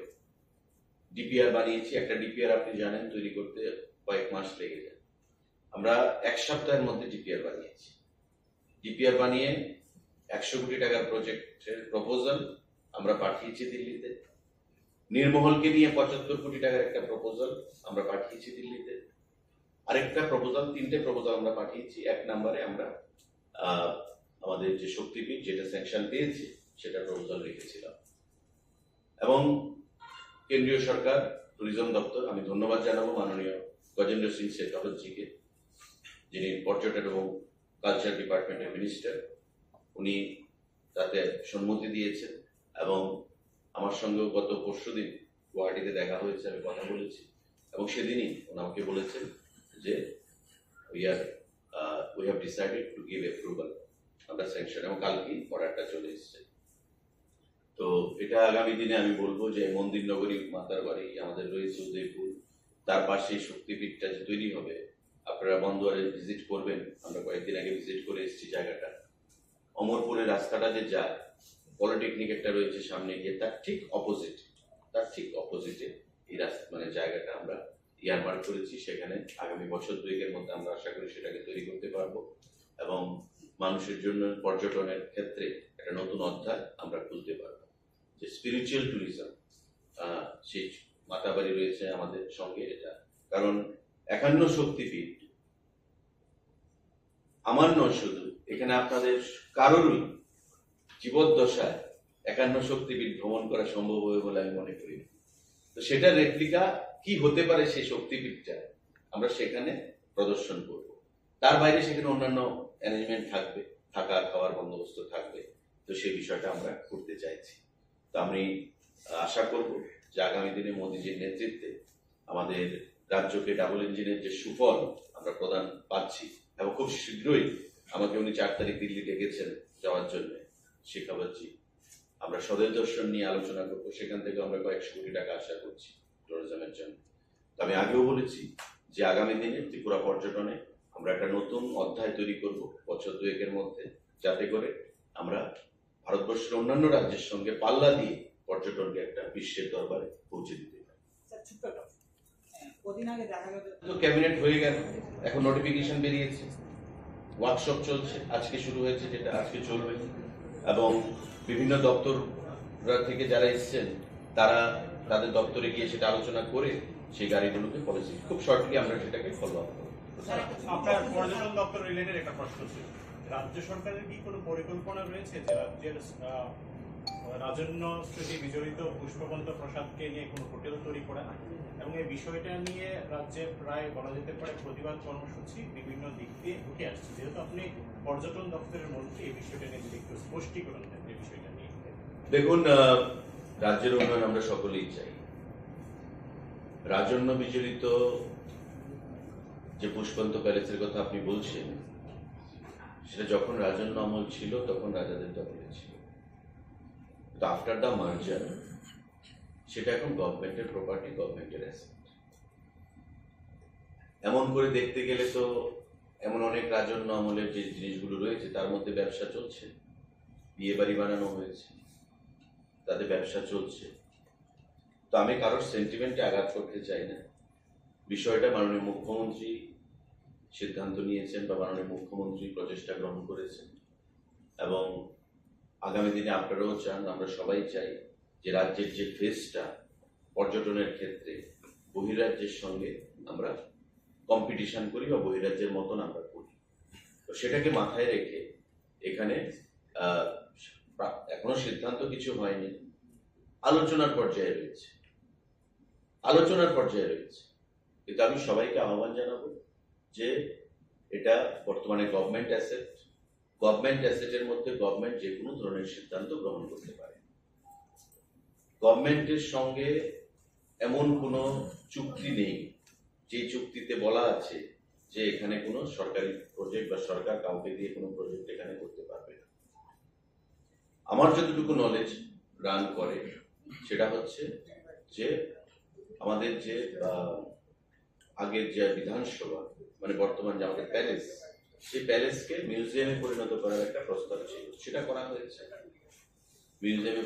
ডিপিআর বানিয়েছি। একটা ডিপিআর, আপনি জানেন, তৈরি করতে কয়েক মাস লেগে যায়। আমরা এক সপ্তাহের মধ্যে ডিপিআর বানিয়েছি। ডিপিআর বানিয়ে একশো কোটি টাকার প্রজেক্টের প্রপোজাল আমরা পাঠিয়েছি দিল্লিতে। নীরমহলকে নিয়ে পঁচাত্তর কোটি টাকার একটা প্রপোজাল আমরা পাঠিয়েছি দিল্লিতে। আরেকটা প্রপোজাল, তিনটে প্রপোজাল আমরা পাঠিয়েছি। এক নম্বরে আমরা আহ, আমাদের যে শক্তিপীঠ, যেটা স্যাংশন পেয়েছে, সেটা প্রপোজাল রেখেছিলাম। এবং কেন্দ্রীয় সরকার, ট্যুরিজম দপ্তর, আমি ধন্যবাদ জানাবো মাননীয় গজেন্দ্র সিং শেখাওয়াতজিকে, যিনি পর্যটন এবং কালচার ডিপার্টমেন্টের মিনিস্টার। উনি তাতে সম্মতি দিয়েছেন এবং আমার সঙ্গেও গত পরশুদিন গুয়াহাটিতে দেখা হয়েছে, আমি কথা বলেছি। এবং সেদিনই উনি আমাকে বলেছেন যে we are, uh, we have decided to give approval, আমরা স্যাংশন, এবং কালকেই অর্ডারটা চলে এসেছে। তো এটা আগামী দিনে আমি বলবো যে মন্দির নগরী, মাতার বাড়ি আমাদের রয়েছে উদয়পুর, তার পাশে শক্তিপীঠটা যে তৈরি হবে, আপনারা বন্দোয়ারে ভিজিট করবেন। আমরা কয়েকদিন আগে ভিজিট করে এসেছি জায়গাটা। অমরপুরের রাস্তাটা যে যায়, পলিটেকনিক একটা রয়েছে সামনে গিয়ে, তার ঠিক অপোজিট, তার ঠিক অপোজিটে এই রাস্তা, মানে, জায়গাটা আমরা ইয়ারমার্ক করেছি। সেখানে আগামী বছর দুয়েকের মধ্যে আমরা আশা করি সেটাকে তৈরি করতে পারবো এবং মানুষের জন্য পর্যটনের ক্ষেত্রে একটা নতুন অধ্যায় আমরা খুলতে পারবো। যে স্পিরিচুয়াল ট্যুরিজম, সেই মাতাবাড়ি রয়েছে আমাদের সঙ্গে, এটা কারণ একান্ন শক্তিপীঠ আমার নয় শুধু, এখানে আপনাদের কারোরই জীবদ্দশায় একান্ন শক্তিপীঠ ভ্রমণ করা সম্ভব হবে বলে আমি মনে করি না। তো সেটা রেপ্লিকা কি হতে পারে, সেই শক্তিপীঠটা আমরা সেখানে প্রদর্শন করব। তার বাইরে সেখানে অন্যান্য অ্যারেঞ্জমেন্ট থাকবে, থাকা খাওয়ার বন্দোবস্ত থাকবে। তো সেই বিষয়টা আমরা করতে চাইছি। তো আমি আশা করব যে আগামী দিনে মোদিজির নেতৃত্বে আমাদের রাজ্যকে ডাবল ইঞ্জিনের যে সুফল আমরা প্রদান পাচ্ছি, এবং খুব শীঘ্রই আমাকে উনি চার তারিখ দিল্লি ডেকেছেন যাওয়ার জন্য, শেখাওয়াতজি। আমরা স্বদেশ দর্শন নিয়ে আলোচনা করবো, সেখান থেকে আমরা কয়েকশো কোটি টাকা আশা করছি ট্যুরিজমের জন্য। তো আমি আগেও বলেছি যে আগামী দিনে ত্রিপুরা পর্যটনে আমরা একটা নতুন অধ্যায় তৈরি করব বছর দুয়েকের মধ্যে, যাতে করে আমরা ভারতবর্ষের অন্যান্য রাজ্যের সঙ্গে পাল্লা দিয়ে পর্যটনকে একটা বিশ্বের দরবারে পৌঁছে দিতে পারি। স্যার, ছোট্ট একটা প্রশ্ন। কদিন আগে দেখা গেল তো ক্যাবিনেট হয়ে গেল, এখন নোটিফিকেশন বেরিয়েছে, ওয়ার্কশপ চলছে, আজকে শুরু হয়েছে, যেটা আজকে চলবে, এবং বিভিন্ন দপ্তর থেকে যারা এসছেন, তারা তাদের দপ্তরে গিয়ে সেটা আলোচনা করে সেই গাড়িগুলোকে পলিসি, খুব শর্টলি আমরা সেটাকে ফলো আপ করবো। স্যার, আপনার পর্যটন দপ্তর রিলেটেড একটা প্রশ্ন ছিল, রাজ্য সরকারের কি কোনো পরিকল্পনা রয়েছে যে রাজ্যের, আহ, রাজন্য স্মৃতি বিজড়িত পুষ্পবন্ত প্রাসাদকে নিয়ে কোনো হোটেল তৈরি করা, এবং এই বিষয়টা নিয়ে রাজ্যে প্রায় বলা যেতে পারে প্রতিবাদ কর্মসূচি বিভিন্ন দিক দিয়ে উঠে আসছে? যেহেতু আপনি পর্যটন দপ্তরের মন্ত্রী, এই বিষয়টা নিয়ে যদি একটু স্পষ্টীকরণ দেন, এই বিষয়টা নিয়ে। দেখুন, আহ, রাজ্যের উন্নয়ন আমরা সকলেই চাই। রাজন্য বিজড়িত যে পুষ্পন্ত প্যালেসের কথা আপনি বলছেন, সেটা যখন রাজন্য আমল ছিল, তখন রাজাদের দখলে ছিল। তো আফটার দ্য মার্জার সেটা এখন গভর্নমেন্টের প্রপার্টি, গভর্নমেন্টের অ্যাসেট। এমন করে দেখতে গেলে তো এমন অনেক রাজন্য আমলের যে জিনিসগুলো রয়েছে, তার মধ্যে ব্যবসা চলছে, বিয়ে বাড়ি বানানো হয়েছে, তাতে ব্যবসা চলছে। তো আমি কারোর সেন্টিমেন্টে আঘাত করতে চাই না। বিষয়টা মাননীয় মুখ্যমন্ত্রী সিদ্ধান্ত নিয়েছেন বা মাননীয় মুখ্যমন্ত্রী প্রচেষ্টা গ্রহণ করেছেন, এবং আগামী দিনে আপনারাও চান, আমরা সবাই চাই যে রাজ্যের যে ফেসটা পর্যটনের ক্ষেত্রে বহিরাজ্যের সঙ্গে আমরা কম্পিটিশন করি বা বহিরাজ্যের মতন আমরা করি। তো সেটাকে মাথায় রেখে এখানে আহ, প্রা- এখনো সিদ্ধান্ত কিছু হয়নি, আলোচনার পর্যায়ে রয়েছে, আলোচনার পর্যায়ে রয়েছে। কিন্তু আমি সবাইকে আহ্বান জানাবো যে এটা বর্তমানে গভর্নমেন্ট অ্যাসেট। গভর্নমেন্ট অ্যাসেটের মধ্যে গভর্নমেন্ট যে কোনো ধরনের সিদ্ধান্ত গ্রহণ করতে পারে। গভর্নমেন্টের সঙ্গে এমন কোনো চুক্তি নেই যে চুক্তিতে বলা আছে যে এখানে কোনো সরকারি প্রজেক্ট বা সরকার কাউকে দিয়ে কোনো প্রজেক্ট এখানে করতে পারবে না। আমার যতটুকু নলেজ রান করে, সেটা হচ্ছে যে আমাদের যে আহ, আগের যে বিধানসভা, মানে বর্তমান যে আমাদের প্যালেস, সেই প্যালেসকে মিউজিয়ামে পরিণত করার একটা প্রস্তাব ছিল, সেটা করা হয়েছে, মিউজিয়ামে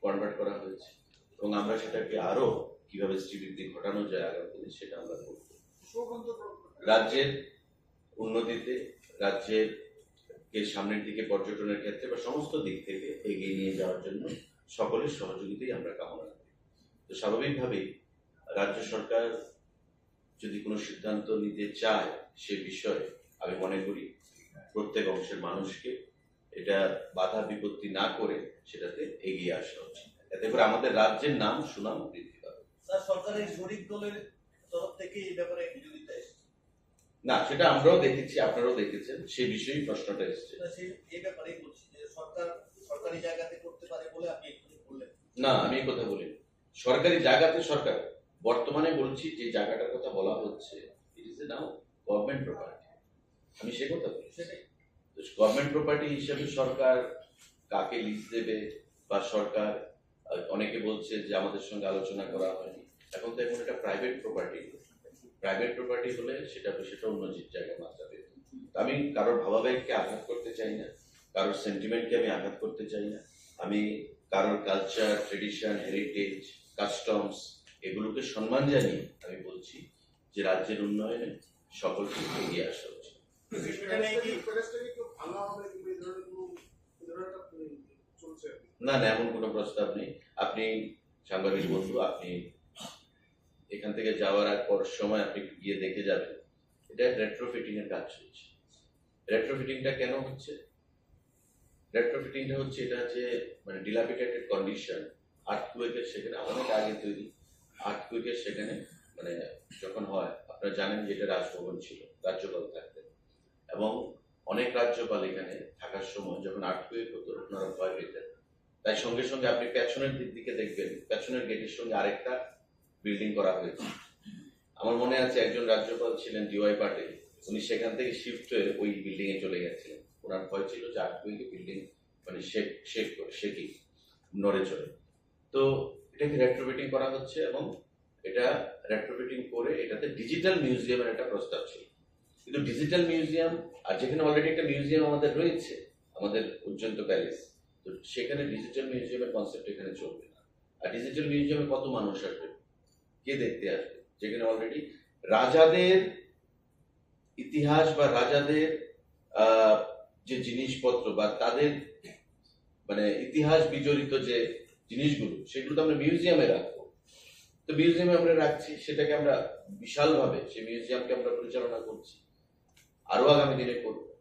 কনভার্ট করা হয়েছে। এবং আমরা সেটাকে আরো কিভাবে শ্রীবৃদ্ধি ঘটানো যায় আগামী দিনে, সেটা আমরা করব। রাজ্যের উন্নতিতে, রাজ্যের কে সামনের দিকে পর্যটনের ক্ষেত্রে বা সমস্ত দিক থেকে এগিয়ে নিয়ে যাওয়ার জন্য সকলের সহযোগিতাই আমরা কামনা করি। তো স্বাভাবিকভাবেই রাজ্য সরকার যদি কোনো সিদ্ধান্ত নিতে চায় সে বিষয়ে, আমি মনে করি প্রত্যেক অংশের মানুষকে এটা বাধা বিপত্তি না করে সেটাতে এগিয়ে আসা উচিত। এতে করে আমাদের রাজ্যের নাম সুনাম বৃদ্ধি পাবে। স্যার, সরকারের শরিক দলের তরফ থেকে এই ব্যাপারে বিরোধিতা এসেছে। না, সেটা আমরাও দেখেছি, আপনারাও দেখেছেন, সে বিষয়েই প্রশ্নটা এসছে। না, সেই এই ব্যাপারেই বলছি যে সরকার সরকারি জায়গাতে করতে পারে বলে আপনি এক্ষুনি বললেন। না, আমি এই কথা বলিনি। সরকারি জায়গাতে সরকার, বর্তমানে বলছি যে জায়গাটার কথা বলা হচ্ছে, it is now government property. আমি সে কথা বলছি। সেটাই। তো গভর্নমেন্ট প্রপার্টি হিসেবে সরকার কাকে লিজ দেবে বা সরকার, আহ, অনেকে বলছে যে আমাদের সঙ্গে আলোচনা করা হয়নি। এখন তো এখন এটা প্রাইভেট প্রপার্টি। প্রাইভেট প্রপার্টি হলে সেটা বিষয়টা অন্য যে জায়গায় মাত্রা পেত। তো আমি কারোর ভাবাবেগকে আঘাত করতে চাই না, কারোর সেন্টিমেন্টকে আমি আঘাত করতে চাই না। আমি কারোর কালচার, ট্রেডিশন, হেরিটেজ, কাস্টমস এগুলোকে সম্মান জানিয়ে আমি বলছি যে রাজ্যের উন্নয়নে সকলকে এগিয়ে আসা উচিত। সেটা নিয়ে কি প্যালেসটাকে একটু ভাঙা হবে কিংবা এই ধরনের কোনো এই ধরনের একটা, উম, চলছে আর কি। না, না, এমন কোনো প্রস্তাব নেই। আপনি সাংবাদিক বন্ধু, আপনি এখান থেকে যাওয়ার আগ পর সময় আপনি গিয়ে দেখে যাবেন, এটা রেট্রোফিটিং এর কাজ চলছে। রেট্রোফিটিংটা কেন হচ্ছে? রেট্রোফিটিংটা হচ্ছে, এটা যে মানে ডিলাপিটেটেড কন্ডিশন, আর্থকুয়েকের সেখানে অনেক আগে তৈরি। আর্থকুয়েকের সেখানে মানে যখন হয়, আপনারা জানেন যে এটা রাজভবন ছিল, রাজ্যপাল থাকতেন, এবং অনেক রাজ্যপাল এখানে থাকার সময় যখন আর্থকুয়েক হতো, ওনারা ভয় পেতেন। তাই সঙ্গে সঙ্গে আপনি পেছনের দিক দিকে দেখবেন, পেছনের গেটের সঙ্গে আরেকটা বিল্ডিং করা হয়েছে। আমার মনে আছে, একজন রাজ্যপাল ছিলেন ডিওয়াই পাটিল, উনি সেখান থেকে শিফট হয়ে ওই বিল্ডিং এ চলে গেছিলেন। ওনার ভয় ছিল যে আর্থকুয়েকে বিল্ডিং মানে শেক শেক করে, শেকিং, নড়ে চড়ে। তো এটাকে রেট্রোফিটিং করা হচ্ছে এবং এটা রেট্রোফিটিং করে এটাতে ডিজিটাল মিউজিয়ামের একটা প্রস্তাব ছিল। কিন্তু ডিজিটাল মিউজিয়াম, আর যেখানে অলরেডি একটা মিউজিয়াম আমাদের রয়েছে, আমাদের উজ্জয়ন্ত প্যালেস, তো সেখানে ডিজিটাল মিউজিয়ামের কনসেপ্ট এখানে চলবে না। আর ডিজিটাল মিউজিয়ামে কত মানুষ আসবে, কে দেখতে আসবে, যেখানে অলরেডি রাজাদের ইতিহাস বা রাজাদের আহ, যে জিনিসপত্র বা তাদের মানে ইতিহাস বিজড়িত যে জিনিসগুলো, সেগুলো তো আমরা মিউজিয়ামে রাখবো। তো মিউজিয়ামে আমরা রাখছি, সেটাকে আমরা বিশালভাবে সেই মিউজিয়ামকে আমরা পরিচালনা করছি, আরো আগামী দিনে করব।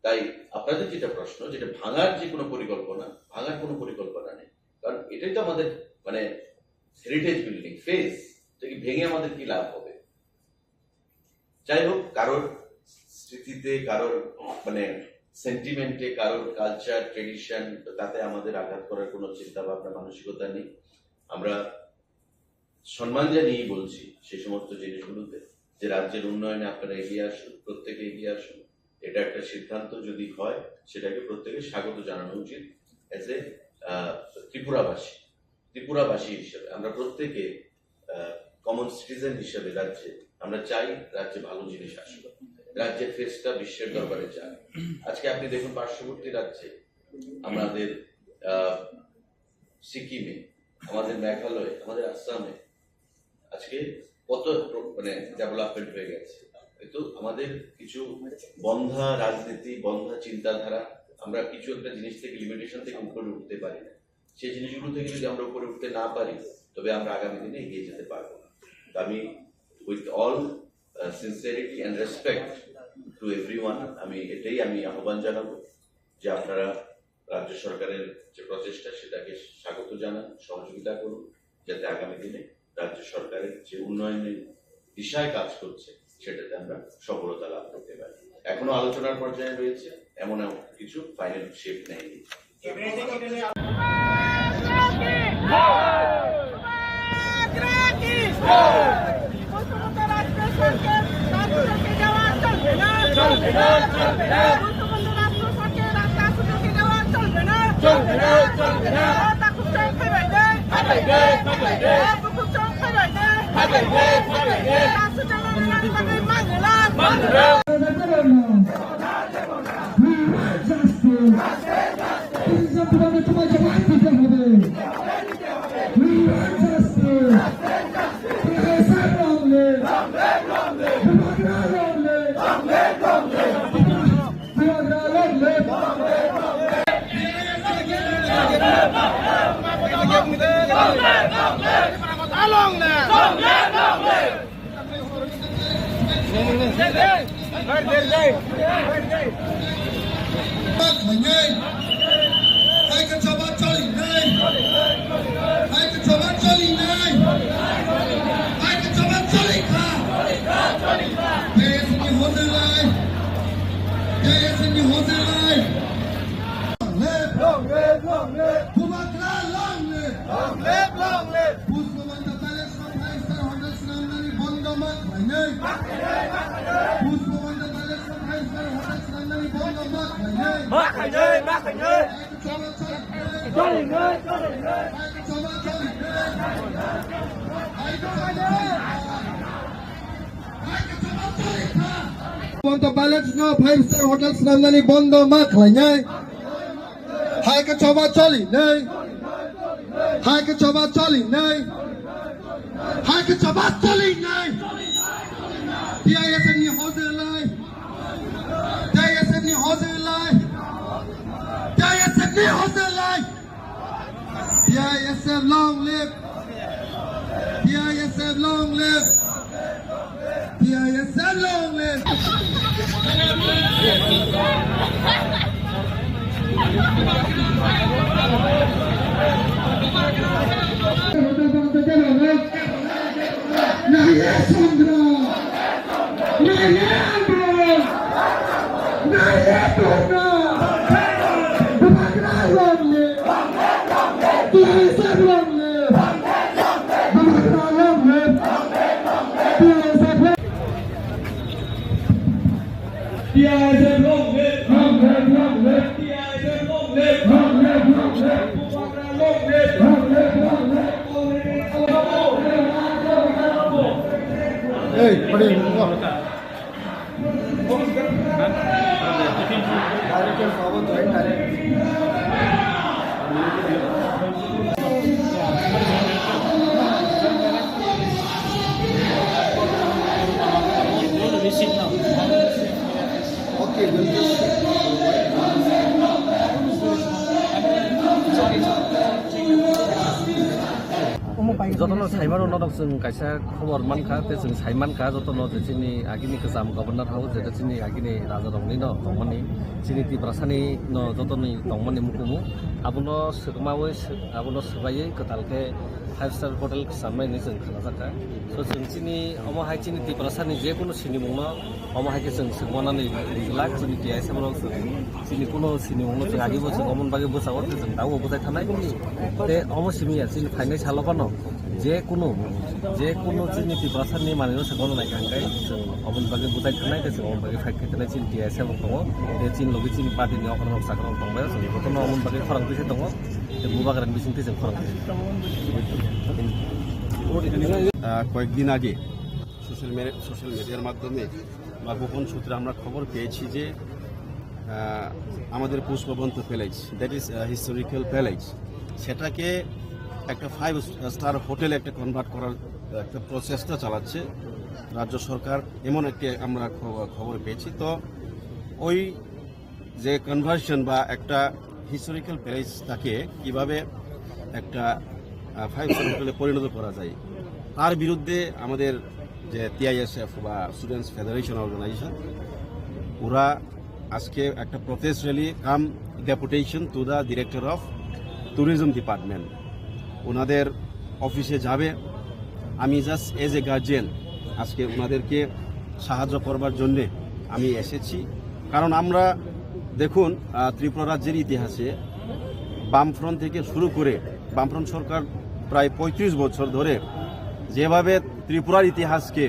তাই আপনাদের যেটা প্রশ্ন, যেটা ভাঙার যে কোনো পরিকল্পনা, ভাঙার কোনো পরিকল্পনা নেই, কারণ এটাই তো আমাদের মানে হেরিটেজ বিল্ডিং ফেস। এটা কি ভেঙে আমাদের কি লাভ হবে? যাই হোক, কারোর স্মৃতিতে, কারোর মানে সেন্টিমেন্টে, কারোর কালচার ট্রেডিশন, তাতে আমাদের আঘাত করার কোনো চিন্তা ভাবনা মানসিকতা নেই। আমরা সম্মান জানিয়েই বলছি সেই সমস্ত জিনিসগুলোতে। যে রাজ্যের উন্নয়নে আপনারা এগিয়ে আসুন, প্রত্যেকে এগিয়ে আসুন। এটা একটা সিদ্ধান্ত যদি হয়, সেটাকে প্রত্যেকে স্বাগত জানানো উচিত as a, আহ, ত্রিপুরাবাসী, ত্রিপুরাবাসী হিসেবে আমরা প্রত্যেকে, আহ, কমন সিটিজেন হিসেবে রাজ্যে আমরা চাই রাজ্যে ভালো জিনিস আসুক, রাজ্যের ফেসটা বিশ্বের দরবারে যাক। আজকে আপনি দেখুন পার্শ্ববর্তী রাজ্যে আমাদের, আহ, সিকিমে, আমাদের মেঘালয়ে, আমাদের আসামে আজকে কত প্র-, মানে ডেভেলপমেন্ট হয়ে গেছে। কিন্তু আমাদের কিছু বন্ধা রাজনীতি, বন্ধা চিন্তাধারা, আমরা কিছু একটা জিনিস থেকে, লিমিটেশন থেকে উপরে উঠতে পারি না। সেই জিনিসগুলো থেকে যদি আমরা উপরে উঠতে না পারি, তবে আমরা আগামী দিনে এগিয়ে যেতে পারবো না। তো আমি with all, uh, sincerity and respect to everyone, আমি এটাই আমি আহ্বান জানাবো যে আপনারা রাজ্য সরকারের যে প্রচেষ্টা, সেটাকে স্বাগত জানান, সহযোগিতা করুন, যাতে আগামী দিনে রাজ্য সরকারের যে উন্নয়নের দিশায় কাজ করছে, সেটাতে আমরা সফলতা লাভ করতে পারি। এখনো আলোচনার পর্যায়ে রয়েছে, এমন এমন কিছু ফাইনাল শেপ নেয়নি। We want justice. এই যে তোমাদের তোমার জবাব দিতে হবে। We want justice. Professor long live. Bubagra long live. Bubagra long live. Long live. Hai ka choba choli nai. Hai ka choba choli nai. Hai ka choba choli kha. J S N ni hotel lai. J S N ni hotel lai. Long live, long live, long live. Bubagra long live. Long live, long live. Pushpabanta Palace no five star hotel swnamnani bondo ma khlainai. Pushpabanta Palace no five star hotel swnamnani bondo ma khlainai. Ma khlainai, ma khlainai. Choba choli nai. Choli nai, choli nai. Choba choli nai. Pushpabanta Palace no five star hotel swnamnani bondo ma khlainai. Hai ka choba choli nai. Hai ka choba choli nai. Hai ka choba choli nai. T I S F ni hotel lai. T I S F ni hotel lai. T I S F ni hotel lai. T I S F long live. T I S F long live. T I S F long live. Naya Chandra. Naya Andro. Naya Torna. Bubagra long live. T I S F long live. Bubagra long live. T I S F long live. T I S F long live. Long live, long live. T I S F long live. Long live, long live. Bubagra long live. Long live, long live. Hey, put it in. Jotono saimano norok chwng kaisa khobor mankha, tei chwng saimankha jotono je chini agini kwcham Governor House, jeta chini agini rajarokni no tongmani, chini Tiprasani no jotoni tongmani mukumu, abono swkmawi, abono swbaiwi kwtal khe five star hotel chamnai hinwi chwng khwlajakha. So chwng chini omo hai chini Tiprasani je kunu sinimungno omo hai khe chwng swngmanani rijlak, chini T I S F rok chwng chini kunu sinimungno chwng agibo chwng omoni bagwi bwsao tei chwng tabukbo bwchai thanai. Tei omo simi ya chini phainai salo phano Je kunu, je kunu chini Tiprasani manwino se gono naikha hwnkhe chwng oboni bagwi bwthai thanai tei chwng oboni bagwi fight khai thanai chini T S F rok tongo, tei chini logi chini party ni okra rok chakra rok tongbai, chwng jotono oboni bagwi khorang twi se tongo, tei bubagrani bising twi chwng khorang twi se tongo. আহ, কয়েকদিন আগে social media, social মিডিয়ার মাধ্যমে বা গোপন সূত্রে আমরা খবর পেয়েছি যে আহ, আমাদের Pushpabanta palace, that is historical palace, সেটাকে একটা ফাইভ স্টার হোটেলে একটা কনভার্ট করার একটা প্রচেষ্টা চালাচ্ছে রাজ্য সরকার, এমন একটি আমরা খ- খবর পেয়েছি। তো ওই যে কনভার্সন বা একটা হিস্টোরিক্যাল প্যালেসটাকে কিভাবে একটা ফাইভ স্টার হোটেলে পরিণত করা যায়, তার বিরুদ্ধে আমাদের যে টিআইএসএফ বা স্টুডেন্টস ফেডারেশন অর্গানাইজেশন, ওরা আজকে একটা protest rally come deputation to the director of tourism department, ওনাদের অফিসে যাবে। আমি জাস্ট এজ এ গার্জিয়ান আজকে ওনাদেরকে সাহায্য করবার জন্যে আমি এসেছি। কারণ আমরা দেখুন, আহ, ত্রিপুরা রাজ্যের ইতিহাসে বামফ্রন্ট থেকে শুরু করে, বামফ্রন্ট সরকার প্রায় পঁয়ত্রিশ বছর ধরে যেভাবে ত্রিপুরার ইতিহাসকে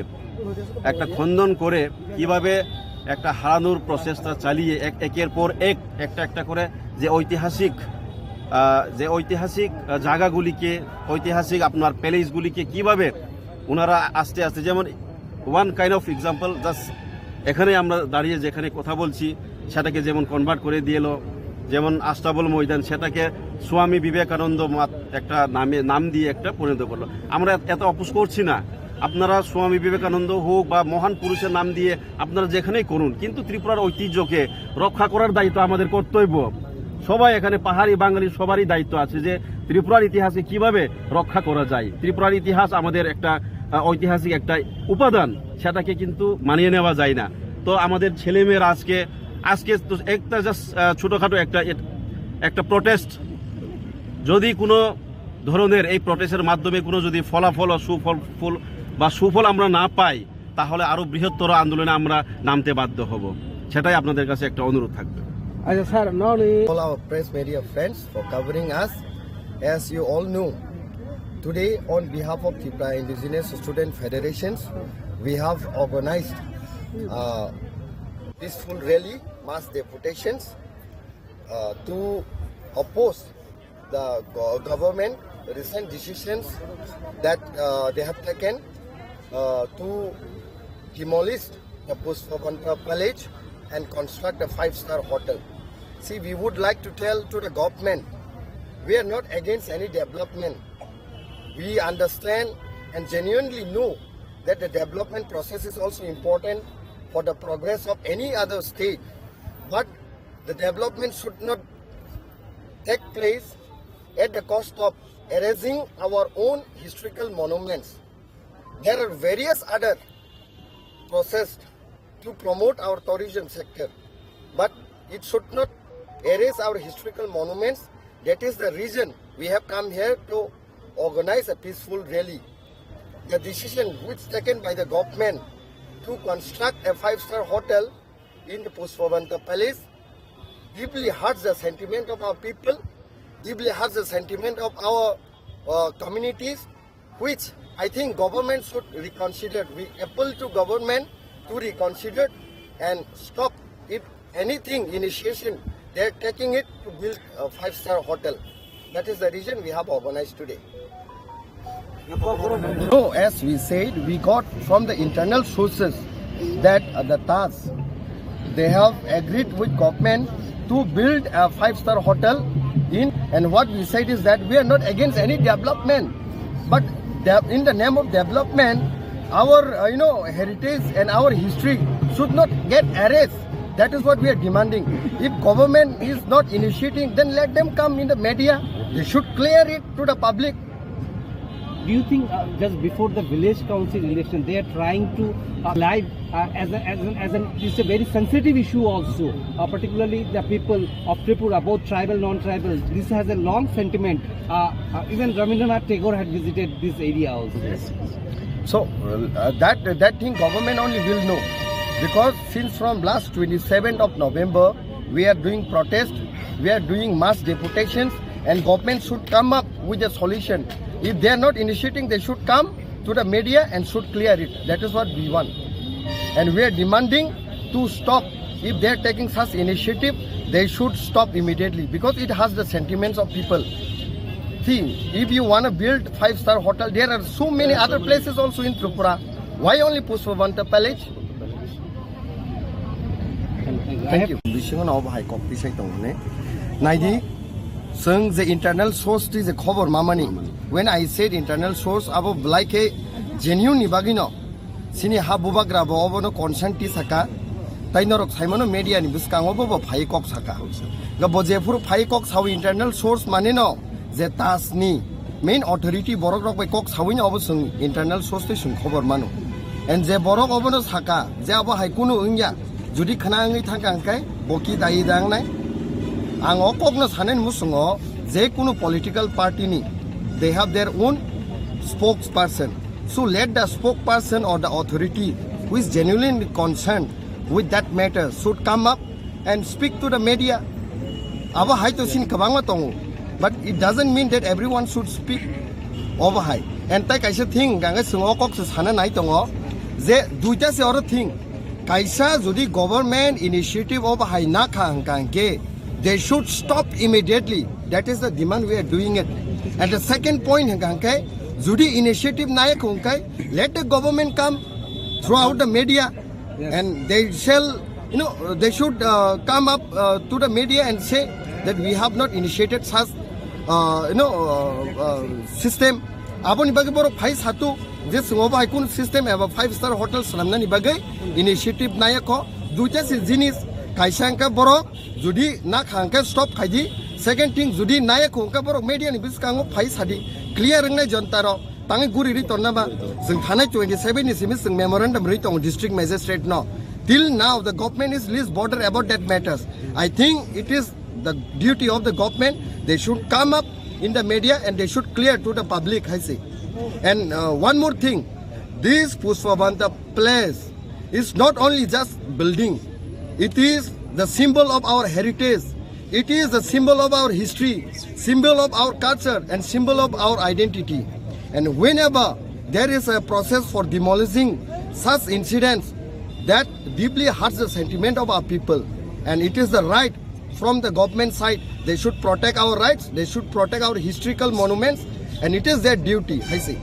একটা খণ্ডন করে, কিভাবে একটা হারানোর প্রচেষ্টা চালিয়ে এক একের পর এক একটা একটা করে যে ঐতিহাসিক, আহ, যে ঐতিহাসিক আহ, জায়গাগুলিকে, ঐতিহাসিক আপনার প্যালেসগুলিকে কিভাবে ওনারা আস্তে আস্তে, যেমন one kind of example, just এখানে আমরা দাঁড়িয়ে যেখানে কথা বলছি সেটাকে যেমন কনভার্ট করে দিল, যেমন আস্তাবল ময়দান, সেটাকে স্বামী বিবেকানন্দ মাত একটা নামে, নাম দিয়ে একটা পরিণত করলো। আমরা এত অপোজ করছি না, আপনারা স্বামী বিবেকানন্দ হোক বা মহান পুরুষের নাম দিয়ে আপনারা যেখানেই করুন, কিন্তু ত্রিপুরার ঐতিহ্যকে রক্ষা করার দায়িত্ব আমাদের কর্তব্য। সবাই এখানে, পাহাড়ি বাঙালি সবারই দায়িত্ব আছে যে ত্রিপুরার ইতিহাসকে কিভাবে রক্ষা করা যায়। ত্রিপুরার ইতিহাস আমাদের একটা আহ, ঐতিহাসিক একটা উপাদান, সেটাকে কিন্তু মানিয়ে নেওয়া যায় না। তো আমাদের ছেলে মেয়েরা আজকে, আজকে তো একটা জাস্ট ছোটোখাটো একটা, একটা প্রোটেস্ট, যদি কোনো ধরনের এই প্রোটেস্টের মাধ্যমে কোনো যদি ফলাফল ও সুফল, ফল বা সুফল আমরা না পাই, তাহলে আরও বৃহত্তর আন্দোলনে আমরা নামতে বাধ্য হব। সেটাই আপনাদের কাছে একটা অনুরোধ থাকবে। আচ্ছা স্যার, ননি All our press media friends for covering us. As you all know, today on behalf of Tripura Indigenous Student Federations, we have organized uh, peaceful rally, mass deputations uh, to oppose the go- government recent decisions that uh, they have taken uh, to demolish the Pushpabanta Palace and construct a five-star hotel. See, we would like to tell to the government, we are not against any development. We understand and genuinely know that the development process is also important for the progress of any other state. But the development should not take place at the cost of erasing our own historical monuments. There are various other process to promote our tourism sector, but it should not erase our historical monuments. That is the reason we have come here to organize a peaceful rally. The decision which taken by the government to construct a five-star hotel in the Pushpabanta Palace deeply hurts the sentiment of our people, deeply hurts the sentiment of our uh, communities, which I think government should reconsider. We appeal to government to reconsider and stop, if anything, initiation they are taking it to build a five-star hotel. That is the reason we have organized today. So, as we said, we got from the internal sources that uh, the Taj, they have agreed with government to build a five-star hotel in, and what we said is that we are not against any development, but de- in the name of development, our uh, you know, heritage and our history should not get erased. That is what we are demanding. If government is not initiating, then let them come in the media. They should clear it to the public. Do you think uh, just before the village council election, they are trying to uh, live uh, as a, as an, as an, it's a very sensitive issue also, uh, particularly the people of Tripura, both tribal, non-tribal. This has a long sentiment. Uh, uh, even Rabindranath Tagore had visited this area also. So uh, that that thing government only will know, because since from last twenty-seventh of November we are doing protest, we are doing mass deputations, And government should come up with a solution. If they are not initiating, they should come to the media and should clear it. That is what we want. And we are demanding to stop. If they are taking such initiative, they should stop immediately because it has the sentiments of people. See, if you want to build five-star hotel, there are so many other places also in Tripura. Why only Pushpabanta Palace? Thank you. Bisingo no bahai kok tisai tong ne. Naidi, seng je internal source ti je khobor mamani. When I said internal source, abo belai khe genuine ni bagino. Sini ha bubagra bo obono consent ti saka. Tai norok saimano media ni bwskango bo bo phai kok saka. Ga bo jephuru phai kok sawi internal source mane no. Je tasni main authority borok rok bai kok sawi no obo sung internal source tei sung khobor mano. And je borok obono saka je abo hai kunu wngya, jodi khna wngwi thangka hwnkhe bo ki dai da wngnai. Ang o kokno sanani musungo je kunu political party ni they have their own spokesperson. So let the spokesperson or the authority who is genuinely concerned with that matter should come up and speak to the media. Abo hai to sin kwbangma tongo, but it doesn't mean that everyone should speak. Obo hai. And tai kaisa thing gangai swngo kok se sana nai tongo je duita se oro thing. Kaisa jodi government initiative obo hai na kha hwnkha hwnkhe they should stop immediately. That is the demand we are doing it. And the second point hwnkha hwnkhe jodi initiative nai kha hwnkhe let the government come throughout the media. Yes. And they shall, you know, they should uh, come up uh, to the media and say that we have not initiated such, uh, you know, uh, uh, system. Aboni bagwi borok phai satu je swngo bahai kun system eba five star hotel swnamnani bagwi initiative naya kho. Duita se jinis, kaisa hwnkhe borok jodi na kha hwnkhe stop khai di. Second thing, jodi naya kho hwnkhe borok media ni bwskango phai sadi, clear wngnai jonta rok. Tangwi guri ri tonna ba, chwng thanai twenty seven ni simi chwng memorandum ri tongo district magistrate no. Till now the government is least bothered about that matters. I think it is the duty of the government, they should come up in the media and they should clear to the public, hai se. And uh, one more thing, this Pushpabanta place is not only just building, it is the symbol of our heritage. It is the symbol of our history, symbol of our culture, and symbol of our identity. And whenever there is a process for demolishing such incidents, that deeply hurts the sentiment of our people. And it is the right from the government side. They should protect our rights, they should protect our historical monuments, and it is their duty, hai se.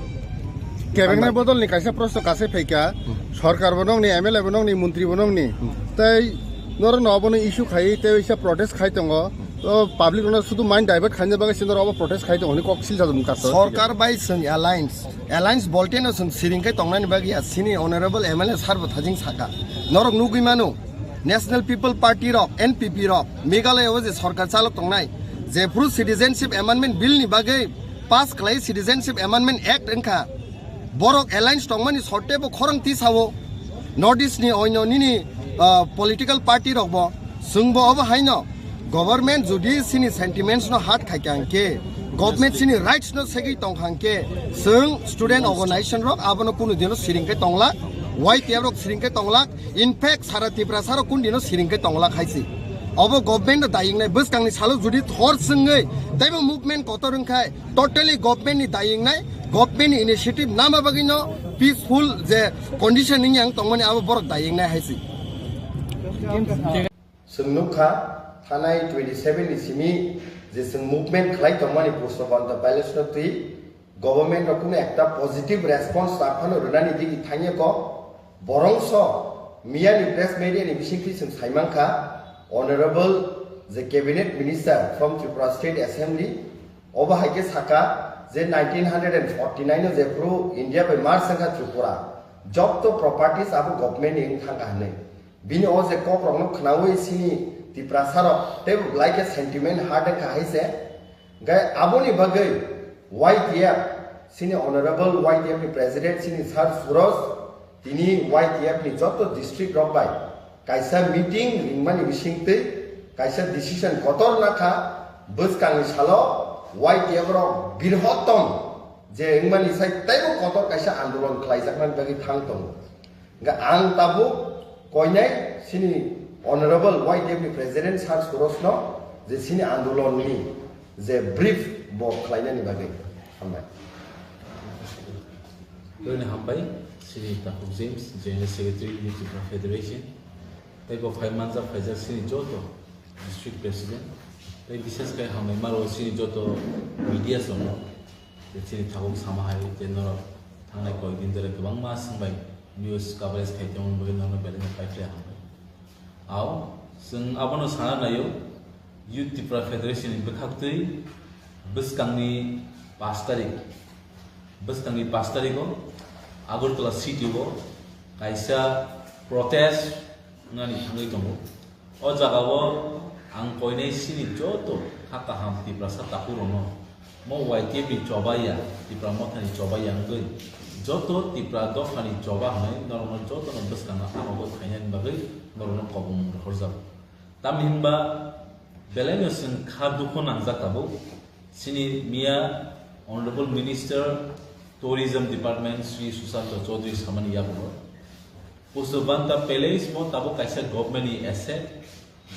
Kebengna bodolni kaisa proshno kasai phaikha, sorkar bo nongni, M L A bo nongni, montri bo nongni, tei norokno obono issue khai tei waisa protest khai tongo. To public rokno sudu mind divert khaina bagwi se norok obo protest khai tongo hwnwi kok silsa dum kasa. Sorkar bai chwng alliance, alliance bolte no chwng siring khe tongnani bagwi ya sini honorable M L A sir bo thajing saka. Norok nugwi mano, National People Party rok, N P P rok, Meghalaya o je sorkar chalok tongnai, jephru Citizenship Amendment Bill ni bagwi pass khlai Citizenship Amendment Act wngkha, borok alliance tongmani sorte bo khorang tisao. North East ni oino nini, ah, political party rok bo chwng bo obo haino government jodi sini sentiments no hurt khai kha hwnkhe, government sini rights no segwi tong kha hwnkhe, chwng student organization rok abono kunu dino siring khe tonglak, Y T F rok siring khe tonglak, in fact sara Tiprasa rok kunu dino siring khe tonglak hai se. Obo government no daying nai, bwskang ni salo jodi thor swngwi teibo movement kotor wngkhai, totally government ni daying nai, government ni initiative nama bagwi no peaceful je condition ni yang tongmani abo borok daying nai hai se. Chwng nukha, thanai twenty seven ni simi je chwng movement khlai tongmani Pushpabanta Palace no twi government rok kunu ekta positive response rwphano rwnani digi thangya ko, borongso miya ni press media ni bisingtwi chwng saimankha, honorable je cabinet minister from Tripura State Assembly, obo hai khe saka je nineteen forty nine o jephru India bai merge wngkha Tripura, jotto properties abo government ni wng thangkha hwnwi. Bini o je kok rokno khnaui sini Tiprasa rok teibo belai khe sentiment hurt wngkha hai se. Hingkhe aboni bagwi Y T F, sini honorable Y T F ni president sini Sir Suroj, tini Y T F ni joto district rok bai kaisa meeting ringmani bisingtwi kaisa decision kotor nakha, bwskangni salo Y T F rok birhotom je wngmani sai teibo kotor kaisa andolon khlaijaknani bagwi thang tongo. Hingkhe ang tabuk koinai sini honorable Y T F ni president Sir Suroj no je sini andolon ni je brief bo khlainani bagwi. Hambai. Tini hambai, sini Takhuk James, General Secretary, Youth Tripura Federation. Tei bo phai manjak phaijak sini joto District President. Tei bises khe hambai maro sini joto media sono. Je sini tabuk sama hai je norok thangnai koi din jora kwbangma swngbai news coverage khai tongmani bagwi norokno belai no paiphlai hambai. Ao, chwng abono sana naio, Youth Tripura Federation ni bwkhaktwi bwskangni pash tarik, bwskangni pash tarigo Agartala city o kaisa protest wngnani thangwi tongo. O jagao ang koinai sini joto kha kaham Tiprasa takhurokno mo Y T F ni chobaiya, Tipra Mothani chobaiya wngwi joto Tipra dophani choba hwnwi norokno jotono bwskangno hamokhe phainani bagwi norokno kobong rohorjago. Tamni hwnba belaino chwng kha dukhu nangjak tabuk. Chini miya Honorable Minister Tourism Department Shri Sushanta Chaudhary samani yagulo Pushpabanta Palace mo tabuk kaisa government ni asset,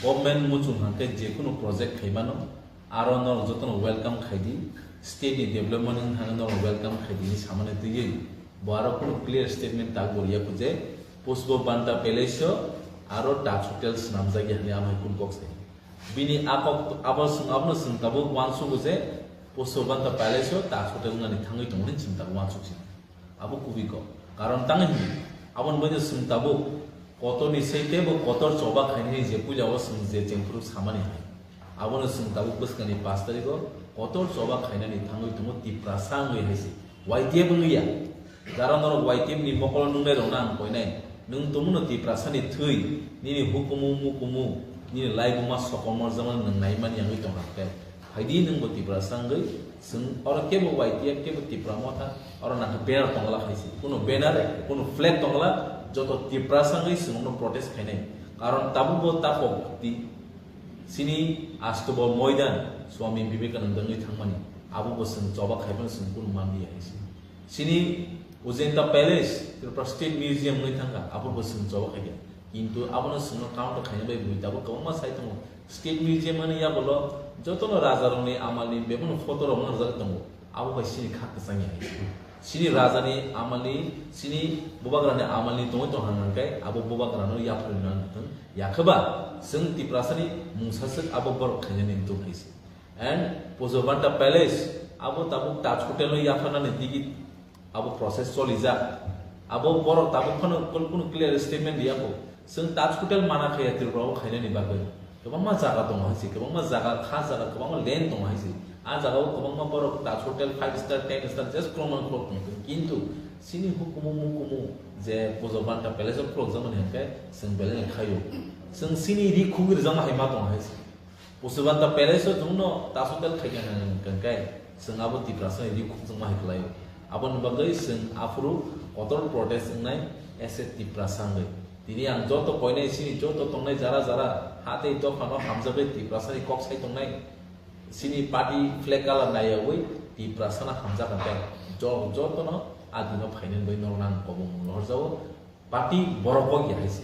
government muchung hwnkhe jekunu project khaimano, aro norok jotono welcome khaidi, state ni development wng thangwi norok welcome khaidi hinwi samani twiwi bo aro kunu clear statement tak bo riya kho je Pushpabanta Palace o aro Taj Hotel swnamjak ya hinwi amhai kunu kok sai. Bini a kok abo swng abono swng tabuk uansugo je Pushpabanta Palace o Taj Hotel wngnani thangwi tongo hinwi swng tabuk uansuk si. Abo kubui kok. Karon tang hwnwi aboni bagwi chwng tabuk kotorni sei teibo kotor choba khainani je puila o chwng je chengphuru samani hai. Abono chwng tabuk bwskangni pash tarigo kotor choba khainani thangwi tongo Tiprasa wngwi hai se. Y T F wngwi ya. Jara norok Y T F ni mokolo nungnai rokno ang koinai. Nwng tongmano Tiprasa ni thwi, nini hukumu mukumu, nini laibuma sokomorjakmani nwng naimani wngwi tongkha khe. Phaidi nwngbo Tiprasa wngwi, chwng oro kebo Y T F kebo Tipra Motha, oro nangkhe banner tongla hai se. Kuno banner, kuno flag tongla, joto Tiprasa wngwi chwngno protest khainai. Karon tabukbo takhok di, chini astobo moidan Swami Vivekananda wngwi thangmani, abobo chwng choba khaibano chwng kuno manliya hai se. Chini Ujenta Palace, Tripura State Museum wngwi thangkha, abobo chwng choba khaikha. Kintu abono chwngno counter khaina bai bui tabuk kwbangma sai tongo. State Museum ani yagulo jotono rajarokni amalni bebakno photo rok mangjak tongo. Abo bai chini kha kwchangya hai. Chini rajani amalni, chini bubagrani amalni tongwi tongkha hwnkhe abo bubagrano yapharwi nang thwng. Yakhe ba chwng Tiprasani mungsaswk abo borok khainani wngtong hai se. And Pushpabanta Palace, abo tabuk Taj Hotel no yapharnani digi abo process cholijak. Abo borok tabuk phano kul-, kunu clear statement riya kho. Chwng Taj Hotel mana khaya Tripura o khainani bagwi. Kwbangma jaga tongo hai se, kwbangma jaga, kha jaga, kwbangma land tongo hai se. A jaga o kwbangma borok Taj Hotel five star, ten star, just kwbangma khulok tong. Kintu chini hukumu mukumu je Pushpabanta Palace o khulok jakmani hwnkhe chwng belai no khaio. Chwng chini ri khugwi rwjakma hai ma tongo hai se. Pushpabanta Palace o chwngno Taj Hotel khaikha hwnwi hwnkhe chwng abo Tiprasani ri khukchangma hai khlaio. Aboni bagwi chwng aphuru kotor protest wngnai as a Tiprasa wngwi. Tini ang joto koinai chini joto tongnai jara jara ha tei dophano hamjagwi Tiprasani kok sai tongnai. Chini party flag colour naiyawi Tiprasano hamjak hwnkhe jo-, jotono a dino phainani bagwi norokno ang kobong rohorjago. Party borok kok ya hai se.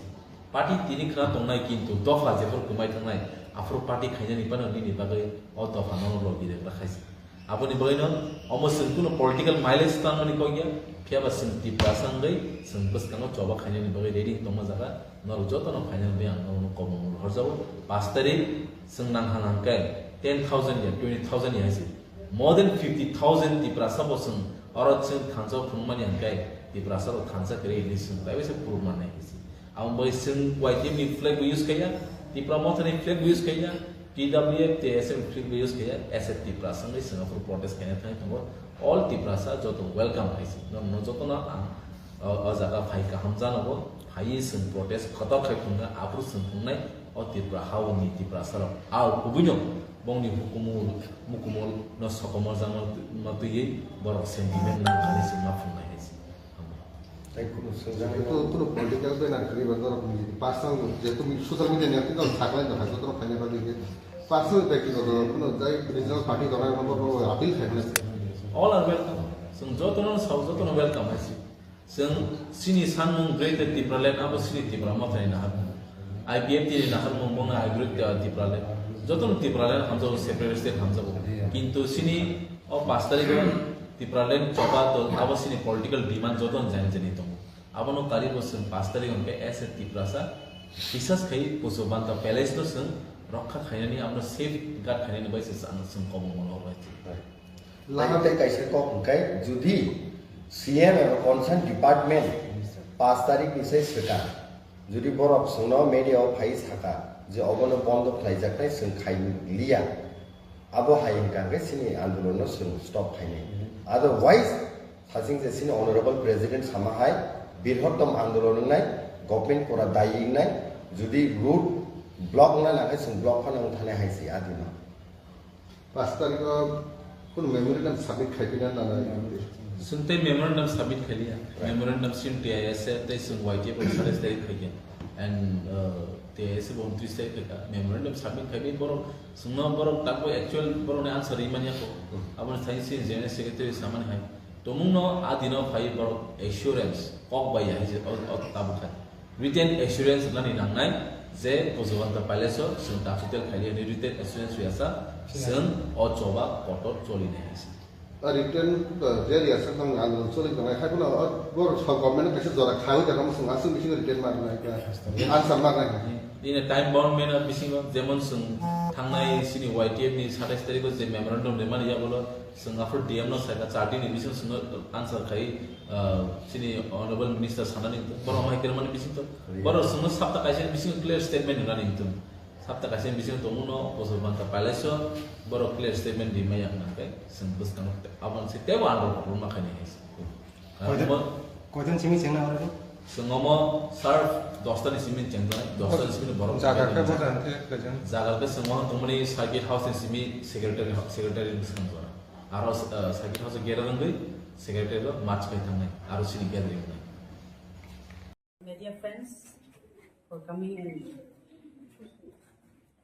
Party tini khna tongnai kintu dopha jephru kwmai thangnai, aphuru party khainani phano nini bagwi o dopha no logi rwkha hai se. Aboni bagwino omo chwng kuno political mileage tangmani kok ya, phiyaba chwng Tiprasa wngwi chwng bwskango choba khainani bagwi ready tongma jaga norok jotono phainani bagwi ang norokno kobong rohorjago. Pash tarik chwng nang hang hang khe ten thousand ya twenty thousand ya hai se. More than fifty thousand Tiprasa bo chwng oro chwng thansa phunukmani hwnkhe Tiprasa rok thansa kwrwi hinwi chwng taibo se proof mannai hinwi se. Aboni bagwi chwng Y T F ni flag bo use khaiya, Tipra Motha ni flag bo use khaiya, T W F, T S F ni flag bo use khaiya, as a Tiprasa wngwi chwng aphuru protest khaina thangwi tongo. All Tiprasa joto welcome hai se. Norokno jotono ang o, o jaga phai kaham janogo, phaiwi chwng protest kotor khai phunukha, aphuru chwng phunuknai o Tripura haoni Tiprasa rok. Ao kubuino bongni hukumu, mukumu no sokomorjakma twiwi borok sentiment nang thani se ma phunuknai hai se. Tei kuno swngjak Jehetu kuno political banner kwrwi ba norok ni personal, jehetu social media ni yakni norok saklai no hai, joto rok khaina bagwi je personal byaktigoto kuno jai regional party rok no bo appeal khaimani se. All are welcome. Chwng jotono sao, jotono welcome hai se. Chwng chini sanmung Greater Tipraland abo chini Tipra Mothani naharmung. I P F T ni naharmung bongni I Greater Tipraland. Jotono Tipraland hamjago, separate state hamjago. Kintu sini o pash tarikh o Tipraland choba dol abo sini political demand jotono jani jani tongo. Abono karibo chwng pash tarikh hwnkhe as a Tiprasa bisas khai Pusu Banta Palace no chwng rokha khainani, abono safeguard khainani bai se chwng, chwng kobong mano bai. Lama tei kaisa kok hwnkhe, judi C M eba concern department pash tarikh ni sai swkang, judi borok chwngno media o phai saka je obono bondo khlaijaknai chwng khai liya, abo hai hwnkha hwnkhe chini andolon no chwng stop khainai. Otherwise, saching je chini honorable president sama hai birhottom andolon wngnai, government pura dayi wngnai, judi road block wngna nangkhe chwng block phano wngthanai hai se adino. Pash tarikh o kunu memorandum submit khaipina nana. Chwng tei memorandum submit khailiya. Memorandum sin T I S tei chwng Y T F o satais tarikh khaikha. And, uh, T I S bo untris tarikh khaikha. Memorandum submit khaiwi borok chwngno borok takbo actual borokni answer rimani ako. Aboni thani sin general secretary samani hai. Tomungno a dino phai borok assurance kok bai ya hai se o, o tabuk khai. Written assurance nani nangnai je Pusu Banta Palace o chwng capital khaili ani written assurance riyasa chwng o choba kotor choli nai hai se. A written, uh, je riyasa nang andolon choli tongnai hai phano, uh, bor song government kaisa jora khawi da kamo chwng aswk bisingo written mar nai ka answer mar nai. In a time bound manner bisingo jemon chwng thangnai sini Y T F ni satais tarikh o je memorandum rimani ya bolo chwng aphuru D M no saika char din ni bisingo chwngno answer khai, uh, chini honorable minister sanani borok mai kirmani bisingo borok chwngno sapta kaisa ni bisingo clear statement rani hitung. Sapta kaisa ni bisingo tongmano Pusu Banta Palace o borok clear statement rimaya hwnka khe chwng bwskango aboni se tebo andolon rwma khainai hai se. Koidan, koidan simi chengna oro? Chwng omo sir dosta ni simi chengjaknai, dosta ni simi borok jaga khe chengjaknai. Boda hwnkhe koidan? Jaga khe chwng omo tongmani circuit house ni simi secretary, secretary bwskango. Aro, uh, circuit house o gate o wngwi secretary o march khai thangnai, aro sini gathering wngnai. Media friends for coming and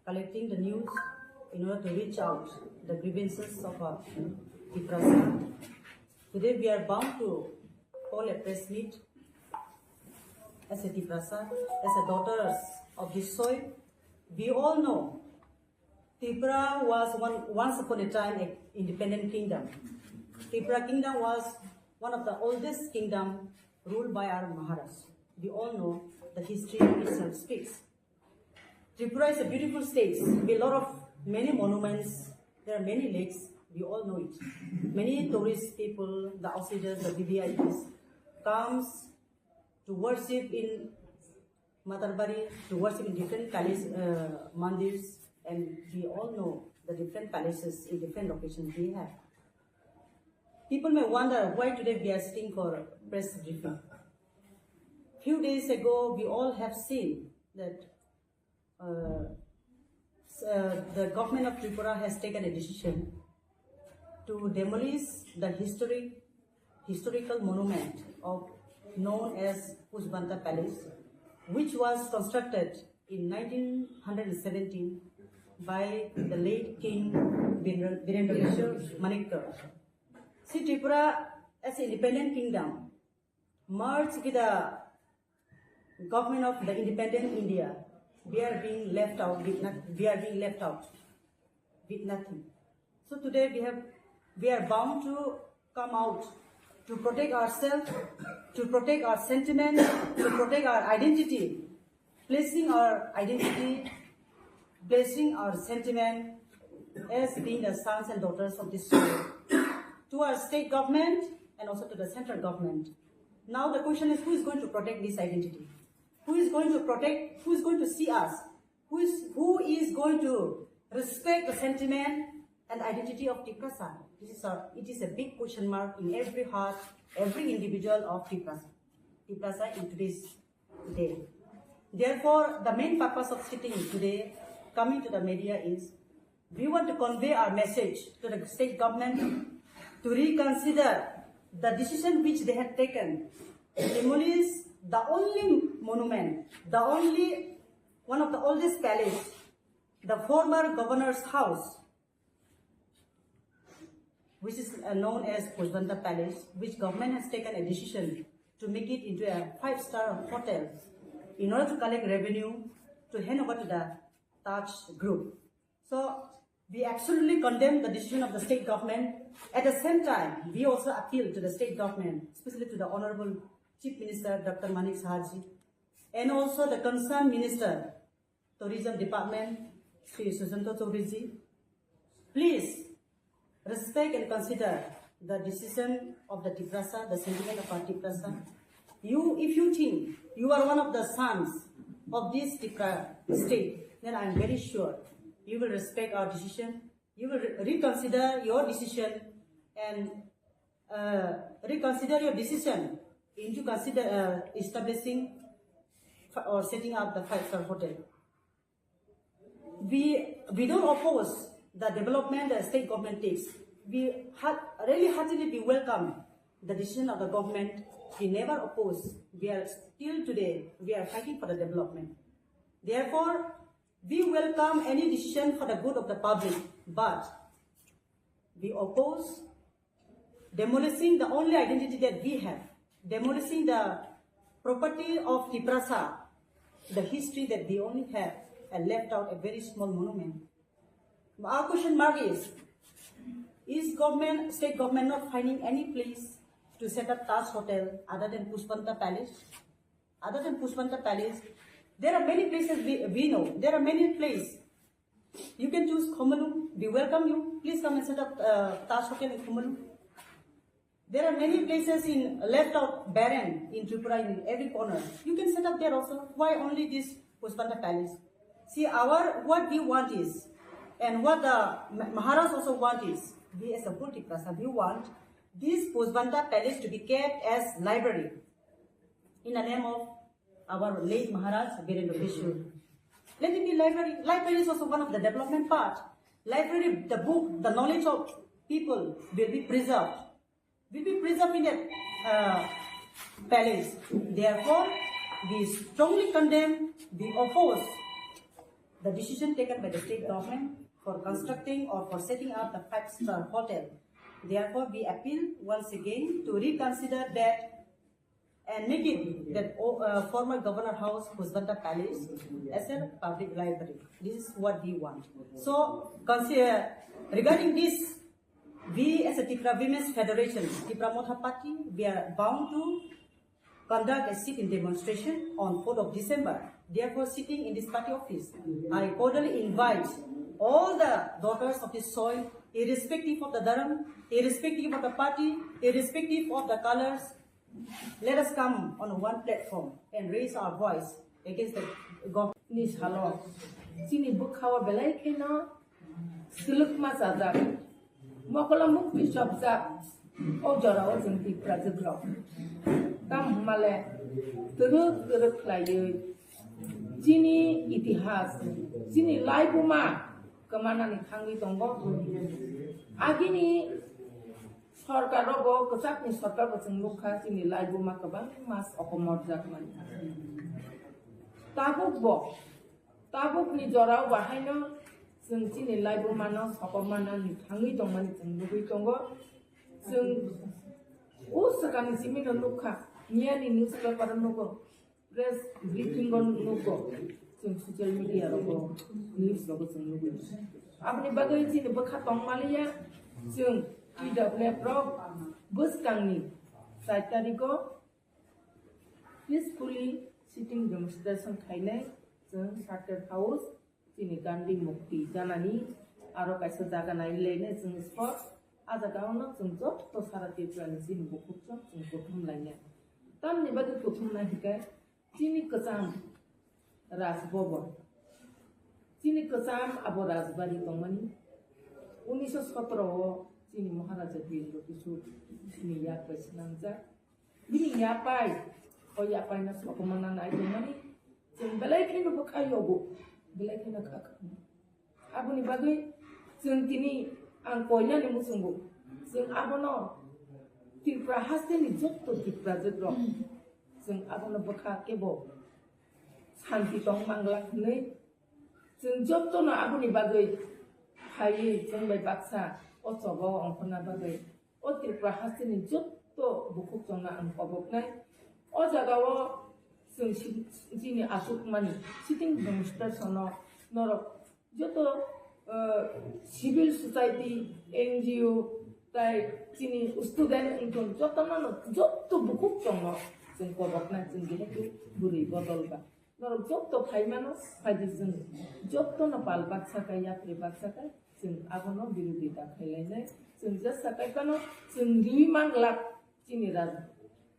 collecting the news in order to reach out the grievances of our Tiprasa. Today we are bound to call a press meet as a Tiprasa, as a daughters of this soil. We all know Tripura was one, once upon a time a independent kingdom. Tripura kingdom was one of the oldest kingdom ruled by our Maharaj. We all know the history itself speaks. Tripura is a beautiful state with a lot of many monuments. There are many lakes. We all know it. Many tourist people, the outsiders, the V V I Ps comes to worship in Matarbari, to worship in different kalis, uh, mandirs, and we all know the different palaces in different locations we have. People may wonder why today we are sitting for press briefing. Few days ago, we all have seen that, uh, s-, uh, the government of Tripura has taken a decision to demolish the historic, historical monument of, known as Pusu Banta Palace, which was constructed in nineteen seventeen by the late King Birendra, Birendra Kishore Manikya. See, Tripura as an independent kingdom merged with the government of the independent India, we are being left out with not, we are being left out with nothing. So today we have, we are bound to come out to protect ourselves, to protect our sentiment, to protect our identity, placing our identity, placing our sentiment as being the sons and daughters of this soil to our state government and also to the central government. Now the question is, who is going to protect this identity? Who is going to protect, who is going to see us? Who is, who is going to respect the sentiment and identity of Tiprasa? This is a, it is a big question mark in every heart, every individual of Tiprasa. Tiprasa in today's day. Therefore, the main purpose of sitting today, coming to the media is, we want to convey our message to the state government to reconsider the decision which they had taken to demolish the only monument, the only, one of the oldest palace, the former governor's house, which is, uh, known as Pusu Banta Palace, which government has taken a decision to make it into a five-star hotel in order to collect revenue to hand over to the Taj Group. So we absolutely condemn the decision of the state government. At the same time, we also appeal to the state government, especially to the Honorable Chief Minister Doctor Manik Sahaji, and also the concerned minister, Tourism Department, Shri Susanto Chaudhary ji. Please respect and consider the decision of the Tiprasa, the sentiment of our Tiprasa. You, if you think you are one of the sons of this Tipra state, then I am very sure you will respect our decision. You will re-, reconsider your decision and uh, reconsider your decision into consider uh, establishing f- or setting up the five-star hotel. We we don't oppose the development the state government takes. We ha- really heartily we welcome the decision of the government. We never oppose. We are still today we are fighting for the development. Therefore, we welcome any decision for the good of the public, but we oppose demolishing the only identity that we have, demolishing the property of Tiprasa, the history that we only have, and left out a very small monument. Our question mark is, is government, state government not finding any place to set up Taj Hotel other than Pushpanta Palace? Other than Pushpanta Palace, there are many places we, we know. There are many places. You can choose Khumulwng. We welcome you. Please come and set up uh, Taj Hotel in Khumulwng. There are many places in left out barren in Tripura in every corner. You can set up there also. Why only this Pushpanta Palace? See, our what we want is, and what the Ma- Maharaj also want is, we as a whole Tiprasa, we want this Pushpanta Palace to be kept as library in the name of our late Maharaj Birendra Kishore. Let it be library. Library is also one of the development part. Library, the book, the knowledge of people will be preserved. Will be preserved in the uh, palace. Therefore, we strongly condemn, we oppose the decision taken by the state government for constructing or for setting up the five-star hotel. Therefore, we appeal once again to reconsider that and make it that uh, former Governor House, Pushpanta Palace, as a public library. This is what we want. So, consider, regarding this, we as a Tipra Women's Federation, Tipra Motha Party, we are bound to conduct a sit-in demonstration on fourth of December. Therefore, sitting in this party office, I cordially invite all the daughters of this soil, irrespective of the dharam, irrespective of the party, irrespective of the colors, let us come on one platform and raise our voice against the government. Ni salo chini bwkhao belai kheno silwkma chajak, mokolo mukti chopjak, o jorao chwng Tiprajwk rok. Tamo hwnmale twrwk twrwk khlaiwi chini itihas, chini laibuma kwmanani thangwi tongo. Agini sorkar rogo, kwchakni sorkar bo chwng nukha, chini laibuma kwbangma sokomorjak mani. Tabuk bo, tabukni jorao bahaino chwng chini laibumano sokomornani thangwi tongmani chwng nugwi tongo. Chwng o swkangni simino nukha, miyani newspaper o nugo. Press briefing o nugo, chwng social media rogo, news rogo chwng nugwi. Aboni bagwi chini bwkha tongmaliya, chwng T W F rok bwskangni char tarigo peacefully sitting demonstration khainai chwng Circuit House, chini Gandhi Mukti janani aro kaisa jaga nailainai chwng spot. A jaga ono chwng joto sara Tripura ni chini bukhuk chwng chwng kuthum lainai. Tamni bagwi kuthum nai hinkhe chini kwcham Raj Bhavan, chini kwcham abo Rajbari tongmani. Unisho sotro o chini Maharaja Birendra Kishore chini yak bai swnamjak. Bini yapai, o yapai no sokomorna nai tongmani. Chwng belai kheno bwkha yogo, belai kheno kha kha. Aboni bagwi chwng tini ang koinani muchungo. Chwng abono Tripura hasteni jotto Tiprajwk rok, chwng abono bwkha kebo santi tong manglak hwnwi chwng jottono aboni bagwi phaiwi chwng bai baksa o choba o ongkhorna bagwi o Tripura hasteni jotto bukhuk chongno ang koboknai. O jagao chwng si-, chini achukmani sitting demonstration-o norok joto civil society, N G O, tai chini student wngthun jotono, joto bukhuk tongno chwng koboknai, chwng jehetu bwrwi bodol ba. Norok joto phaimano, phaidi chwng jotono pal baksa kai, yapri baksa kai, chwng abono birodita khailainai. Chwng jesa kai phano chwng riwi manglak chini Raj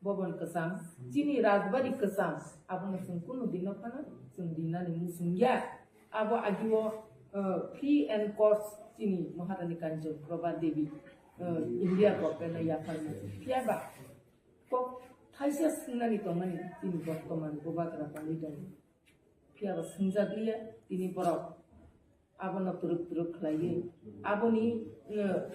Bhavan kwcham, chini Rajbari kwcham, abono chwng kunu dino phano chwng rinani muchung ya. Abo agio, uh, free and course chini Maharani Kanchan Prabha Devi, uh, India government no yapharma. Phiya ba kok thaisa swngnani tongmani chini bortoman bubagra pali tongo. Phiya ba swngjak liya tini borok abono turuk turuk khlaiwi aboni, uh,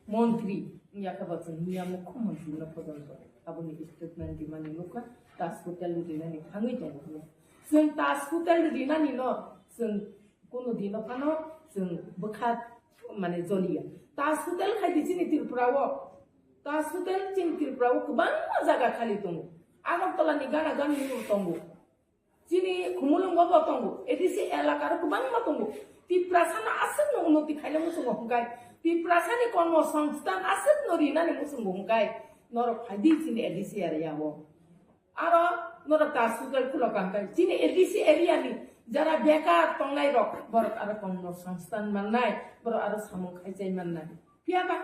montri wngya khe bo chwng miya mukho montri no pojonto aboni statement rimani nukha, Taj Hotel rinani thangwi tongo hwnwi. Chwng Taj Hotel rinani no chwng kunu dino phano chwng bwkha mane joliya. Taj Hotel khai di chini Tripura o. Taj Hotel chini Tripura o kwbangma jaga khali tongo. Agartala ni gana gani tongo. Chini Khumulwng bo bo tongo. A D C elaka ro kwbangma tongo. Tiprasa no aswk no unnoti khaina muchungo hwnkhe. Tiprasa ni kormo songsthan aswk no rinani muchungo hwnkhe. Norok phai di chini A D C area o. Aro norok ta sugal kulo kangkai. Chini A D C area ni jara bekar tongnai rok, borok aro kormo songsthan mannai, borok aro samung khaichai mannai. Phiya ba,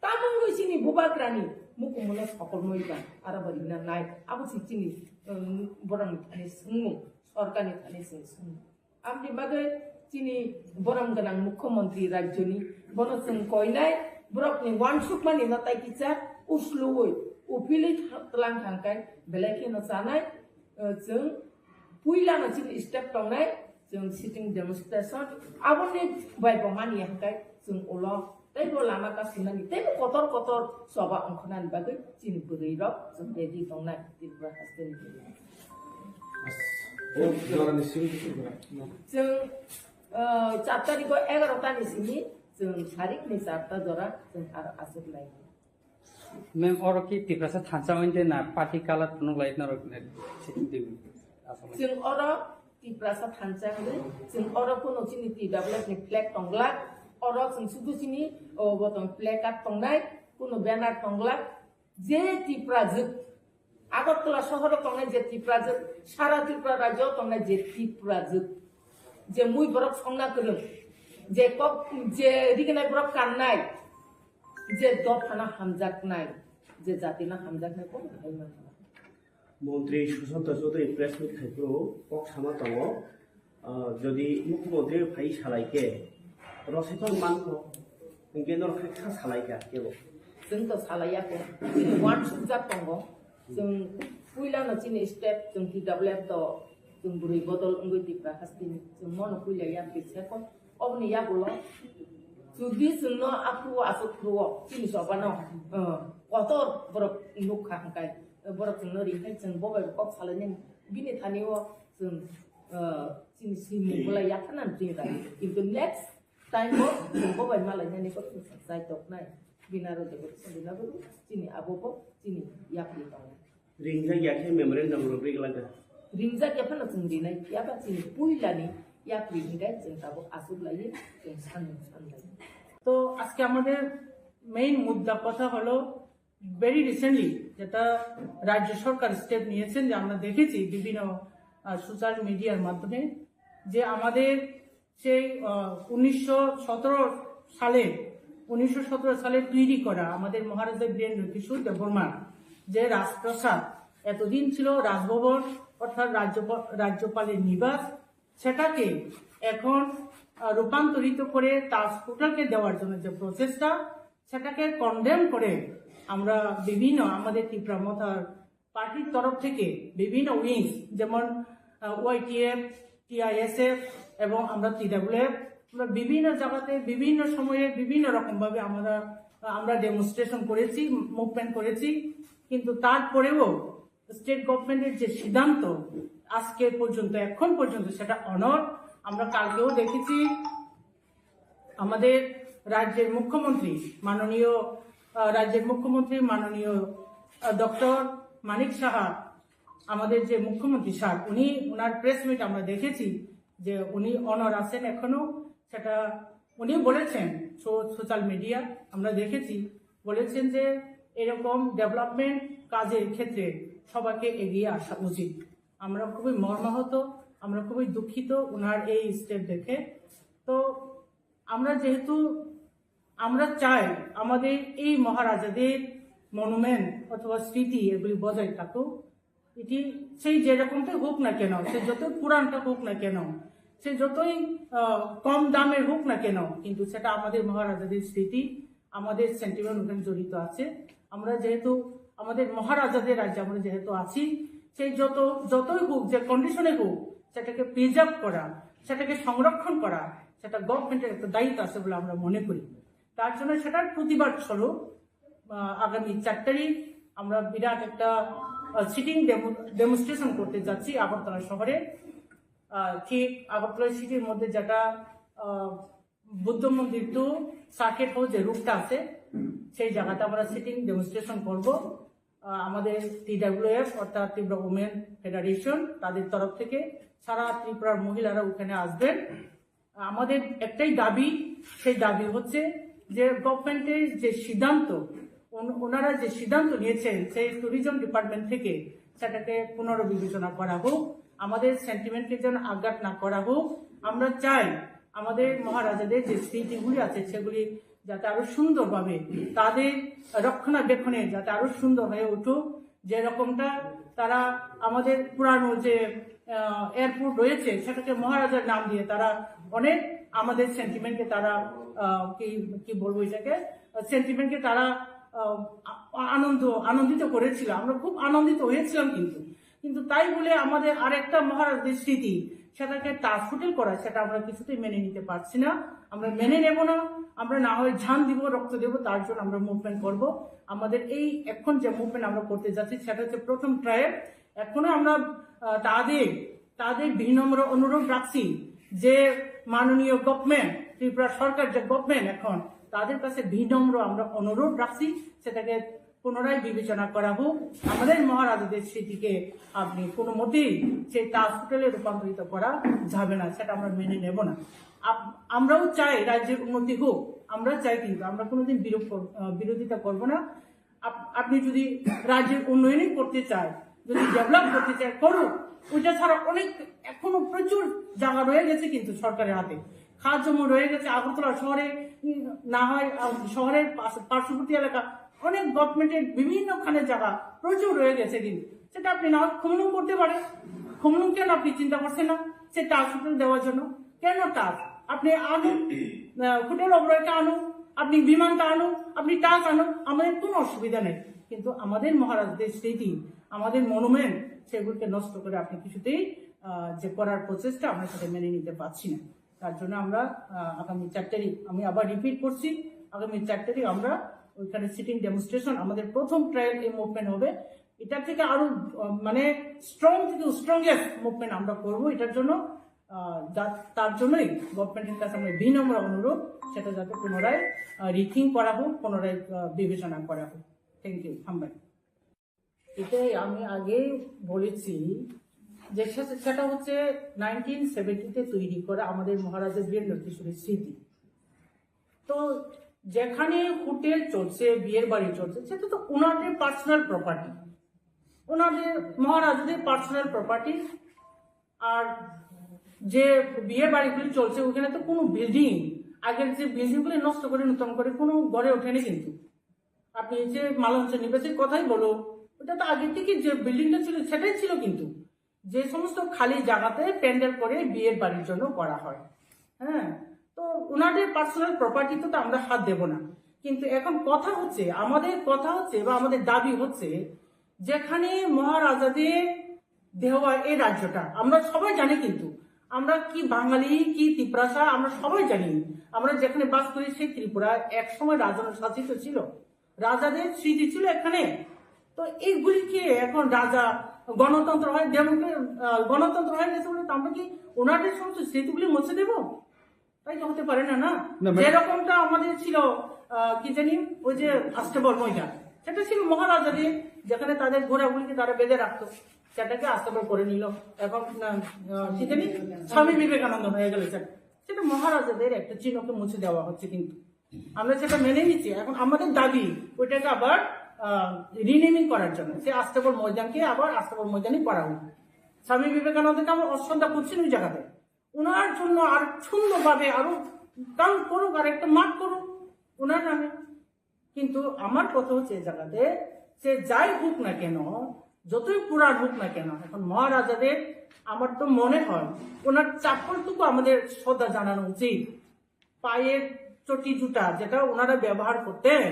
tamungwi chini bubagrani mukumuno sokolmoi ba, aro bo rina nai. Abo si chini, um, borokni thani swngmung, sorkarni thani chwng swngmung. Amni bagwi chini borom gwnang mukhyamantri rajyoni bono chwng koinai, borokni uansukmani no tai kisa usluwi uphilwi tha-, tlang thangkai belai kheno chanai, uh, chwng puilano chini step tongnai, chwng sitting demonstration, aboni bai bo mani hwnkhe chwng ulo teibo lama kasinani, teibo kotor kotor choba ongkhornani bagwi chini bwrwi rok chwng ready tongnai Tripura hasteni bwrwi. As-, o jorani simi. Chwng, uh, char tarikh o egaroh tani simi chwng sarikni charta jora chwng aro achuk lai. Mem, oro ki Tiprasa thansa oinde na party colour phunuk lai norok ne sitting table aswk. Chwng oro Tiprasa thansa hwnwi, chwng oro kuno chini T W F ni flag tonglak, oro chwng sudu chini, o, bo tong, placard tongnai, kuno banner tonglak, je Tiprajwk, Agartala sohoro tongnai je Tiprajwk, sara Tripura rajyo tongnai je Tiprajwk, je mui borok songna kwrwng, je kok, je rignai borok kannai, je dophano hamjaknai, je jatino hamjaknai, kono hai manna. Montri Sushanta Chaudhary press meet khai phuru kok sama tongo, ah, jodi mukhyamantri phai salai khe rosai tong mankho, hinkhe norok khe kha salai kha kebo. Chwng to salai ya kho, chini uansukjak tongo, chwng puilano chini step chwng T W F to chwng bwrwi bodol wngwi Tipra hasteni chwng mono puila ya khe se kho. Oboni yagulo jodi chwngno aphuru o aswk phuru o chini chobano, uh, kotor borok nukha hwnkhe, borok chwngno ringkhe chwng bo bai kok salainani bini thani o chwng, uh, chini swimung bolai yakhanani chini thani. Kintu next time o chwng bo bai malainani kok chwng chai toknai. Bini aro jebo chini abo bo chini yapri tongo. Ringjak ya khe memorandum rwgwi glak da. Ringjak ya phano chwng rinai phiya ba chini puilani yapri hingai chwng tabuk aswk laiwi chwng sanmung sanlai. তো আজকে আমাদের মেইন মুদ্রা কথা হলো very recently যেটা রাজ্য সরকার স্টেপ নিয়েছেন, যে আমরা দেখেছি বিভিন্ন সোশ্যাল মিডিয়ার মাধ্যমে যে আমাদের সেই, আহ, উনিশশো সতেরো সালে, উনিশশো সতেরো সালে তৈরি করা আমাদের মহারাজা বীরেন্দ্র কিশোর দেববর্মার যে রাজপ্রাসাদ, এতদিন ছিল রাজভবন, অর্থাৎ রাজ্যপা-, রাজ্যপালের নিবাস, সেটাকে এখন, আহ, রূপান্তরিত করে তাজ হোটেলকে দেওয়ার জন্য যে প্রচেষ্টা, সেটাকে কনডেম করে আমরা বিভিন্ন আমাদের টিপ্রা মথার পার্টির তরফ থেকে বিভিন্ন উইংস, যেমন ওয়াইটিএফ, টিআইএসএফ এবং আমরা টিডাব্লিউএফ, আমরা বিভিন্ন জায়গাতে বিভিন্ন সময়ে বিভিন্ন রকমভাবে আমরা, আমরা ডেমনস্ট্রেশন করেছি, মুভমেন্ট করেছি। কিন্তু তারপরেও স্টেট গভর্নমেন্টের যে সিদ্ধান্ত, আজকে পর্যন্ত, এখন পর্যন্ত সেটা অনর। আমরা কালকেও দেখেছি আমাদের রাজ্যের মুখ্যমন্ত্রী, মাননীয়, আহ, রাজ্যের মুখ্যমন্ত্রী মাননীয়, আহ, ডক্টর মানিক সাহা, আমাদের যে মুখ্যমন্ত্রী স্যার, উনি, ওনার প্রেস মিট আমরা দেখেছি যে উনি অনর আছেন এখনো। সেটা উনি বলেছেন, সো-, সোশ্যাল মিডিয়া আমরা দেখেছি, বলেছেন যে এরকম ডেভেলপমেন্ট কাজের ক্ষেত্রে সবাইকে এগিয়ে আসা উচিত। আমরা খুবই মর্মাহত, আমরা খুবই দুঃখিত ওনার এই স্টেপ দেখে। তো আমরা যেহেতু, আমরা চাই আমাদের এই মহারাজাদের মনুমেন্ট অথবা স্মৃতি এগুলি বজায় থাকুক। এটি সেই যেরকমটাই হোক না কেন, সে যতই পুরানটা হোক না কেন, সে যতই আহ, কম দামের হোক না কেন, কিন্তু সেটা আমাদের মহারাজাদের স্মৃতি, আমাদের সেন্টিমেন্ট ওখানে জড়িত আছে। আমরা যেহেতু আমাদের মহারাজাদের রাজ্যে আমরা যেহেতু আছি, সেই যত যতই হোক, যে কন্ডিশনে হোক, সেটাকে প্রিজার্ভ করা, সেটাকে সংরক্ষণ করা, সেটা গভর্নমেন্টের একটা দায়িত্ব আছে বলে আমরা মনে করি। তার জন্য সেটার প্রতিবাদ স্বরূপ আহ, আগামী চার তারিখ আমরা বিরাট একটা সিটিং ডেমনস্ট্রেশন করতে যাচ্ছি আগরতলা শহরে। আহ, ঠিক আগরতলা সিটির মধ্যে যেটা আহ, বুদ্ধ মন্দির টু সার্কিট হাউস যে রুটটা আছে, সেই জায়গাতে আমরা সিটিং ডেমনস্ট্রেশন করব। আহ, আমাদের টিডাব্লিউএফ অর্থাৎ ত্রিপুরা উমেন ফেডারেশন, তাদের তরফ থেকে সারা ত্রিপুরার মহিলারা ওখানে আসবেন। আমাদের একটাই দাবি, সেই দাবি হচ্ছে যে গভর্নমেন্টের যে সিদ্ধান্ত, ওন- ওনারা যে সিদ্ধান্ত নিয়েছেন সেই ট্যুরিজম ডিপার্টমেন্ট থেকে, সেটাকে পুনর্বিবেচনা করা হোক। আমাদের সেন্টিমেন্টকে যেন আঘাত না করা হোক। আমরা চাই আমাদের মহারাজাদের যে স্মৃতিগুলি আছে সেগুলি যাতে আরো সুন্দরভাবে তাদের রক্ষণাবেক্ষণে যাতে আরো সুন্দর হয়ে উঠুক। যেরকমটা তারা আমাদের পুরানো যে এয়ারপোর্ট রয়েছে, সেটাকে মহারাজার নাম দিয়ে তারা অনেক আমাদের সেন্টিমেন্টকে তারা আহ, কি কি বলবো এটাকে, সেন্টিমেন্টকে তারা আহ, আ- আনন্দ আনন্দিত করেছিল। আমরা খুব আনন্দিত হয়েছিলাম, কিন্তু কিন্তু তাই বলে আমাদের আরেকটা মহারাজাদের স্মৃতি, সেটাকে তাজ হোটেল করা, সেটা আমরা কিছুতেই মেনে নিতে পারছি না। আমরা মেনে নেব না। আমরা না হয় জান দিব, রক্ত দেব, তার জন্য আমরা মুভমেন্ট করব। আমাদের এই এখন যে মুভমেন্ট আমরা করতে যাচ্ছি, সেটা হচ্ছে প্রথম ট্রায়াল। এখনো আমরা আহ, তাদের তাদের বিনম্র অনুরোধ রাখছি যে মাননীয় গভর্নমেন্ট, ত্রিপুরা সরকার যে গভর্নমেন্ট এখন, তাদের কাছে বিনম্র আমরা অনুরোধ রাখছি, সেটাকে পুনরায় বিবেচনা করা হোক। আমাদের মহারাজাদের স্মৃতিকে আপনি কোনো মতেই সেই তাজ হোটেলে রূপান্তরিত করা যাবে না, সেটা আমরা মেনে নেব না। আপ- আমরাও চাই রাজ্যের উন্নতি হোক, আমরা চাই, কিন্তু আমরা কোনোদিন বিরোধ কর- আহ, বিরোধিতা করব না। আপ- আপনি যদি রাজ্যের উন্নয়নই করতে চায়, যদি ডেভেলপ করতে চায়, করুক। ওইটা ছাড়া অনেক এখনো প্রচুর জায়গা রয়ে গেছে কিন্তু সরকারের হাতে। খাস জমি রয়ে গেছে আগরতলা শহরে, উম, না হয় আহ, শহরের পাশ- পার্শ্ববর্তী এলাকা অনেক গভর্নমেন্টের বিভিন্নখানে জায়গা প্রচুর রয়ে গেছে, কিন্তু সেটা আপনি না হয় খুমলুং করতে পারেন। খুমলুং কেন আপনি চিন্তা করছেন না সেটা হসপিটাল দেওয়ার জন্য? কেন তাজ? আপনি আনুন, আহ, হোটেল অবরয়টা আনুন, আপনি বিমানটা আনুন, আপনি তাজ আনুন, আমাদের কোনো অসুবিধা নেই। কিন্তু আমাদের মহারাজদের স্মৃতি, আমাদের মনুমেন্ট, সেগুলোকে নষ্ট করে আপনি কিছুতেই আহ, যে করার প্রচেষ্টা, আমরা সেটা মেনে নিতে পারছি না। তার জন্য আমরা আহ, আগামী চার তারিখ, আমি আবার রিপিট করছি, আগামী চার তারিখ আমরা ওইখানে সিটিং ডেমনস্ট্রেশন, আমাদের প্রথম ট্রায়াল এই মুভমেন্ট হবে। এটা থেকে আরো আহ, মানে স্ট্রং থেকে স্ট্রংগেস্ট মুভমেন্ট আমরা করব। এটার জন্য আহ, যা- তার জন্যই গভর্নমেন্টের কাছে আমরা বিনম্র অনুরোধ, সেটা যাতে পুনরায় রিথিং করা হোক, পুনরায় আহ, বিবেচনা করা হোক। Thank you. হামবাই। এটাই আমি আগে বলেছি যে সে- সেটা হচ্ছে নাইনটিন সেভেন্টিতে তৈরি করা আমাদের মহারাজা বীরেন্দ্র কিশোরের স্মৃতি। তো যেখানে হোটেল চলছে, বিয়ের বাড়ি চলছে, সেটা তো ওনাদের পার্সোনাল প্রপার্টি, ওনাদের মহারাজাদের পার্সোনাল প্রপার্টি। আর যে বিয়ে বাড়িগুলি চলছে, ওখানে তো কোনো বিল্ডিং, আগের যে বিল্ডিংগুলি নষ্ট করে নতুন করে কোনো গড়ে ওঠেনি। কিন্তু আপনি যে মালঞ্চ নিবাসীর কথাই বলো, ওটা তো আগে থেকে যে বিল্ডিংটা ছিল সেটাই ছিল, কিন্তু যে সমস্ত খালি জায়গাতে প্যান্ডেল করে বিয়ের বাড়ির জন্য করা হয়, হ্যাঁ, তো ওনাদের পার্সোনাল প্রপার্টিতে তো আমরা হাত দেব না। কিন্তু এখন কথা হচ্ছে, আমাদের কথা হচ্ছে বা আমাদের দাবি হচ্ছে, যেখানে মহারাজাদের দেওয়া এই রাজ্যটা আমরা সবাই জানি, কিন্তু আমরা কি বাঙালি কি তিপ্রাসা আমরা সবাই জানি। আমরা যেখানে বাস করি সেই ত্রিপুরা এক সময় রাজন্য শাসিত ছিল, রাজাদের স্মৃতি ছিল এখানে। তো এইগুলিকে এখন রাজা গণতন্ত্র হয়, ডেমোক্রে- আহ, গণতন্ত্র হয়ে গেছে বলে তো আমরা কি ওনাদের সমস্ত স্মৃতিগুলি মুছে দেব? তাই তো হতে পারে না, না? না, ম্যাডাম। যেরকমটা আমাদের ছিল আহ, কি জানি, ওই যে আস্তাবল ময়দান, সেটা ছিল মহারাজাদের, যেখানে তাদের ঘোড়াগুলিকে তারা বেঁধে রাখতো, সেটাকে আস্তাবল করে নিল। এখন আহ, কি জানি, স্বামী বিবেকানন্দ হয়ে গেল সেটা। মহারাজাদের একটা চিহ্নকে মুছে দেওয়া হচ্ছে, কিন্তু আমরা সেটা মেনে নিচ্ছি। এখন আমাদের দাবি ওইটাকে আবার রিনেমিং করার জন্য, সে আস্তাবল ময়দানকে আবার আস্তাবল ময়দানই করা হোক। স্বামী বিবেকানন্দকে আমরা অশ্রদ্ধা করছি না ওই জায়গাতে। ওনার জন্য আর সুন্দরভাবে আরো কাম করুক, আর একটা মাঠ করুক ওনার নামে। কিন্তু আমার কথা হচ্ছে এই জায়গাতে, সে যাই হোক না কেন, যতই পুরাণ হোক না কেন, এখন মহারাজাদের আমার তো মনে হয় ওনার চাপ্পলটুকু আমাদের শ্রদ্ধা জানানো উচিত। পায়ের চটি জুতা যেটা ওনারা ব্যবহার করতেন,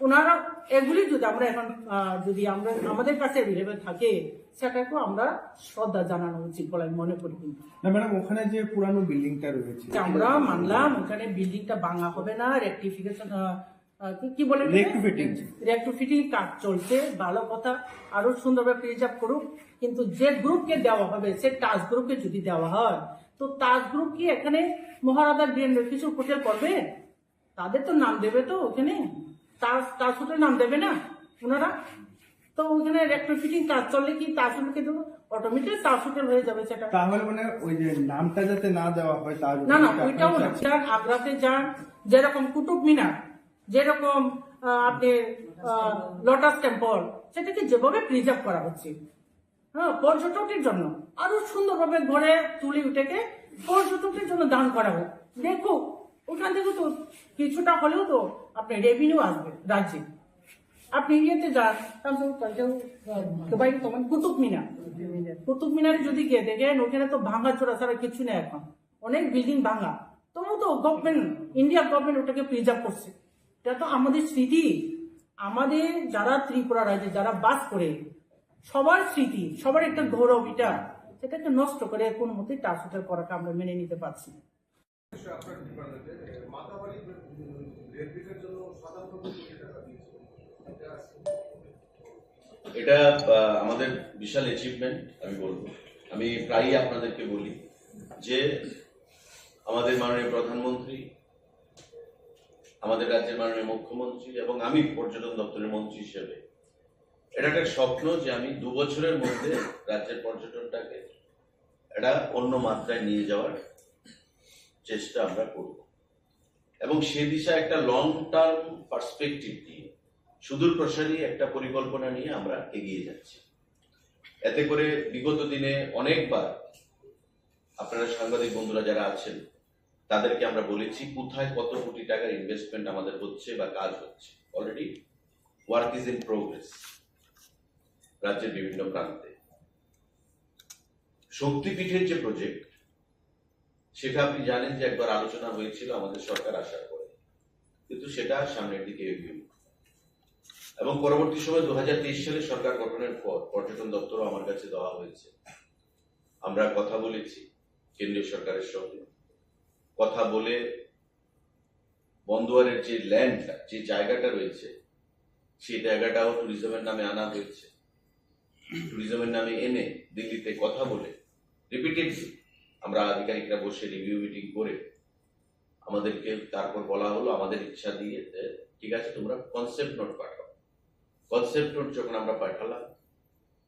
ওনারা এগুলি যদি আমরা এখন আহ, যদি আমরা আমাদের কাছে অ্যাভেলেবল থাকে, সেটাকেও আমরা শ্রদ্ধা জানানো উচিত বলে আমি মনে করি। কিন্তু না ম্যাডাম, ওখানে যে পুরানো বিল্ডিংটা রয়েছে, আমরা মানলাম ওখানে বিল্ডিংটা ভাঙা হবে না, রেকটিফিকেশন কি বলে রেকটিফিটিং। রেকটিফিটিং কাজ চলছে, ভালো কথা, আরো সুন্দরভাবে প্রিজার্ভ করুক। কিন্তু যে গ্রুপকে দেওয়া হবে, সে টাস্ক গ্রুপকে যদি দেওয়া হয়, তো টাস্ক গ্রুপ কি এখানে মহারাজা গ্র্যান্ড কিছু হোটেল করবে? তাদের তো নাম দেবে তো ওখানে, তাজ তাজ হোটেল নাম দেবে না ওনারা? তো ওখানে রেকটিফিটিং কাজ চললে কি তাজ হোটেলকে দেবো? অটোমেটিক তাজ হোটেল হয়ে যাবে সেটা। তাহলে মানে ওই যে নামটা যাতে না দেওয়া হয় তার না না, ওইটাও না। যান, আগ্রাতে যান, যেরকম কুতুব মিনার, যেরকম আহ, আপনি লোটাস টেম্পল, সেটাকে যেভাবে প্রিজার্ভ করা হচ্ছে, হ্যাঁ, পর্যটকের জন্য আরো সুন্দরভাবে ঘরে তুলি ওটাকে পর্যটকের জন্য দান করা হোক। দেখুক, ওখান থেকে তো কিছুটা হলেও তো আপনার রেভিনিউ আসবে রাজ্যে। আপনি ইয়েতে যান, তাহলে তো দুবাই তখন কুতুব মিনার, কুতুব মিনারে যদি গিয়ে দেখেন, ওখানে তো ভাঙা চোরা ছাড়া কিছু নেই এখন, অনেক বিল্ডিং ভাঙা। তবু তো গভর্নমেন্ট, ইন্ডিয়ার গভর্নমেন্ট ওটাকে প্রিজার্ভ করছে। এটা তো আমাদের স্মৃতি, আমাদের যারা ত্রিপুরা রাজ্যে যারা বাস করে, সবার স্মৃতি, সবার একটা গৌরব এটা। সেটাকে নষ্ট করে কোনো মতেই ট্রান্সফার করাকে আমরা মেনে নিতে পারছি না। এটা আহ, আমাদের বিশাল অ্যাচিভমেন্ট আমি বলবো। আমি প্রায়ই আপনাদেরকে বলি যে আমাদের মাননীয় প্রধানমন্ত্রী, আমাদের রাজ্যের মাননীয় মুখ্যমন্ত্রী এবং আমি পর্যটন দপ্তরের মন্ত্রী হিসেবে এটা একটা স্বপ্ন যে আমি দু বছরের মধ্যে রাজ্যের পর্যটনটাকে একটা অন্য মাত্রায় নিয়ে যাওয়ার চেষ্টা আমরা করব এবং সে দিশা একটা লং টার্ম পার্সপেক্টিভ নিয়ে, সুদূর প্রসারী একটা পরিকল্পনা নিয়ে আমরা এগিয়ে যাচ্ছি। এতে করে বিগত দিনে অনেকবার আপনারা সাংবাদিক বন্ধুরা যারা আছেন, তাদেরকে আমরা বলেছি কোথায় কত কোটি টাকার ইনভেস্টমেন্ট আমাদের হচ্ছে বা কাজ হচ্ছে। Already work is in progress রাজ্যের বিভিন্ন প্রান্তে। শক্তিপীঠের যে প্রজেক্ট, সেটা আপনি জানেন যে একবার আলোচনা হয়েছিল আমাদের সরকার আসার পরে, কিন্তু সেটা সামনের দিকে এগিয়ে। এবং পরবর্তী সময় দু হাজার তেইশ সালে সরকার গঠনের পর পর্যটন দপ্তরও আমার কাছে দেওয়া হয়েছে। আমরা কথা বলেছি কেন্দ্রীয় সরকারের সঙ্গে, কথা বলে বন্দোয়ারের যে ল্যান্ডটা, যে জায়গাটা রয়েছে, সেই জায়গাটাও ট্যুরিজমের নামে আনা হয়েছে। ট্যুরিজমের নামে এনে দিল্লিতে কথা বলে রিপিটেডলি আমরা আধিকারিকরা বসে রিভিউ মিটিং করে আমাদেরকে তারপর বলা হলো আমাদের ইচ্ছা দিয়ে যে, ঠিক আছে, তোমরা কনসেপ্ট নোট পাঠাও। কনসেপ্ট নোট যখন আমরা পাঠালাম,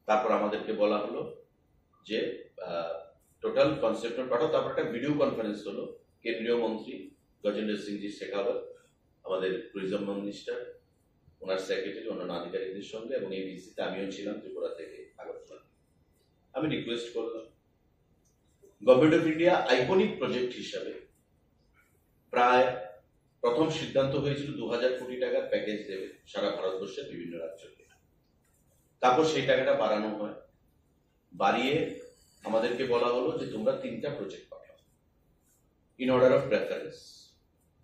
তারপর আমাদেরকে বলা হলো যে টোটাল কনসেপ্ট নোট পাঠাও। তারপর একটা ভিডিও কনফারেন্স হলো, কেন্দ্রীয় মন্ত্রী গজেন্দ্র সিংজি শেখাওয়াত, আমাদের ট্যুরিজম মিনিস্টার, ওনার সেক্রেটারি, অন্যান্য আধিকারিকদের সঙ্গে এবং এই ভিজিটে আমিও ছিলাম ত্রিপুরা থেকে আগরতলা। আমি রিকোয়েস্ট করলাম, government of India iconic project হিসাবে প্রায় প্রথম সিদ্ধান্ত হয়েছিল দু হাজার কোটি টাকার প্যাকেজ দেবে সারা ভারতবর্ষের বিভিন্ন রাজ্যকে। তারপর সেই টাকাটা বাড়ানো হয়, বাড়িয়ে আমাদেরকে বলা হলো যে তোমরা তিনটা প্রজেক্ট পাঠাও, ইন অর্ডার অফ প্রেফারেন্স।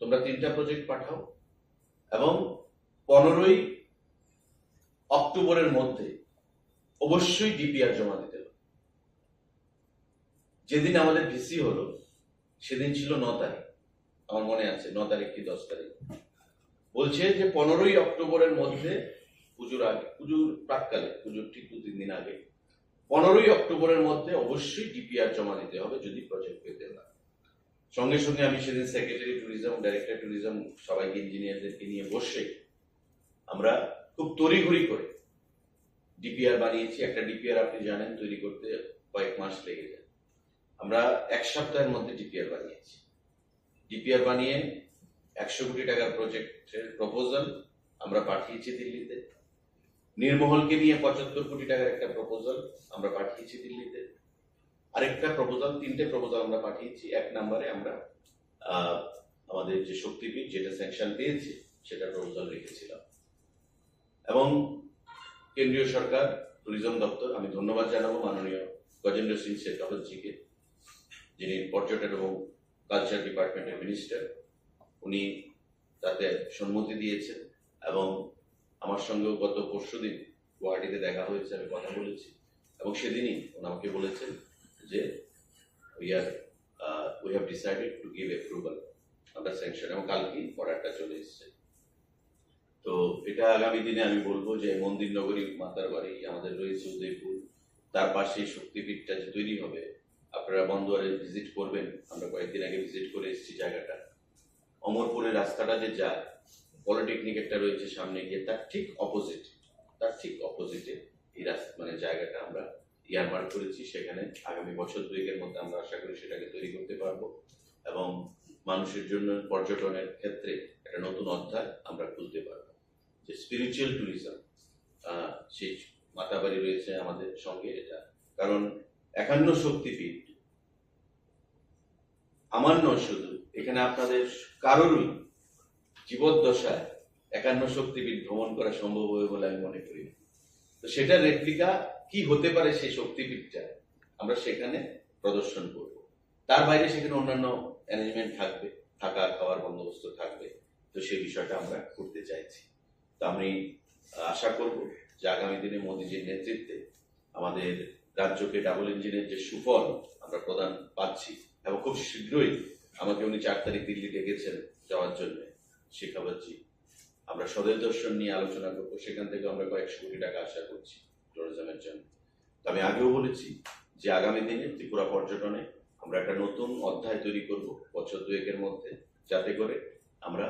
তোমরা তিনটা প্রজেক্ট পাঠাও এবং পনেরোই অক্টোবরের মধ্যে অবশ্যই ডিপিআর জমা দিতে হবে। যেদিন আমাদের ভিসি হলো, সেদিন ছিল ন তারিখ, আমার মনে আছে, ন তারিখ কি দশ তারিখ। বলছে যে পনেরোই অক্টোবরের মধ্যে, পুজোর আগে, পুজোর প্রাককালে, পুজোর ঠিক দু তিন দিন আগে, পনেরোই অক্টোবরের মধ্যে অবশ্যই ডিপিআর জমা দিতে হবে যদি প্রজেক্ট পেতে হয়। সঙ্গে সঙ্গে আমি সেদিন সেক্রেটারি ট্যুরিজম, ডাইরেক্টর ট্যুরিজম, সবাইকে, ইঞ্জিনিয়ারদেরকে নিয়ে বসে আমরা খুব তড়িঘড়ি করে ডিপিআর বানিয়েছি। একটা ডিপিআর, আপনি জানেন, তৈরি করতে কয়েক মাস লেগে যায়। আমরা এক সপ্তাহের মধ্যে ডিপিআর বানিয়েছি। ডিপিআর বানিয়ে একশো কোটি টাকার প্রজেক্টের প্রপোজাল আমরা পাঠিয়েছি দিল্লিতে। নীরমহলকে নিয়ে পঁচাত্তর কোটি টাকার একটা প্রপোজাল আমরা পাঠিয়েছি দিল্লিতে। আরেকটা প্রপোজাল, তিনটে প্রপোজাল আমরা পাঠিয়েছি। এক নম্বরে আমরা আহ, আমাদের যে শক্তিপীঠ, যেটা স্যাংশন পেয়েছে, সেটা প্রপোজাল রেখেছিলাম। এবং কেন্দ্রীয় সরকার, ট্যুরিজম দপ্তর, আমি ধন্যবাদ জানাবো মাননীয় গজেন্দ্র সিং শেখাওয়াতজিকে, যিনি পর্যটন এবং কালচার ডিপার্টমেন্টের মিনিস্টার। উনি তাতে সম্মতি দিয়েছেন এবং আমার সঙ্গেও গত পরশুদিন গুয়াহাটিতে দেখা হয়েছে, আমি কথা বলেছি। এবং সেদিনই উনি আমাকে বলেছেন যে we are, uh, we have decided to give approval, আমরা স্যাংশন, এবং কালকেই অর্ডারটা চলে এসেছে। তো এটা আগামী দিনে আমি বলবো যে মন্দির নগরী, মাতার বাড়ি আমাদের রয়েছে উদয়পুর, তার পাশে শক্তিপীঠটা যে তৈরি হবে, আপনারা বন্দোয়ারে ভিজিট করবেন, আমরা কয়েকদিন আগে ভিজিট করে এসেছি জায়গাটা। অমরপুরের রাস্তাটা যে যায়, পলিটেকনিক একটা রয়েছে সামনে গিয়ে, তার ঠিক অপোজিট, তার ঠিক অপোজিটে এই রাস্তা, মানে জায়গাটা আমরা ইয়ারমার্ক করেছি। সেখানে আগামী বছর দুয়েকের মধ্যে আমরা আশা করি সেটাকে তৈরি করতে পারবো এবং মানুষের জন্য পর্যটনের ক্ষেত্রে একটা নতুন অধ্যায় আমরা খুলতে পারবো। যে স্পিরিচুয়াল ট্যুরিজম, সেই মাতাবাড়ি রয়েছে আমাদের সঙ্গে, এটা কারণ একান্ন শক্তিপীঠ আমার নয় শুধু, এখানে আপনাদের কারোরই জীবদ্দশায় একান্ন শক্তিপীঠ ভ্রমণ করা সম্ভব হবে বলে আমি মনে করি না। তো সেটার রেপ্লিকা কি হতে পারে সেই শক্তিপীঠটা, আমরা সেখানে প্রদর্শন করব। তার বাইরে সেখানে অন্যান্য অ্যারেঞ্জমেন্ট থাকবে, থাকা খাওয়ার বন্দোবস্ত থাকবে। তো সেই বিষয়টা আমরা করতে চাইছি। তো আমি আশা করব যে আগামী দিনে মোদিজির নেতৃত্বে আমাদের রাজ্যকে ডাবল ইঞ্জিনের যে সুফল আমরা প্রদান পাচ্ছি এবং খুব শীঘ্রই আমাকে উনি চার তারিখ দিল্লি ডেকেছেন যাওয়ার জন্য। শেখাওয়াতজি, আমরা স্বদেশ দর্শন নিয়ে আলোচনা করবো, সেখান থেকে আমরা কয়েকশো কোটি টাকা আশা করছি ট্যুরিজমের জন্য। তো আমি আগেও বলেছি যে আগামী দিনে ত্রিপুরা পর্যটনে আমরা একটা নতুন অধ্যায় তৈরি করব বছর দুয়েকের মধ্যে, যাতে করে আমরা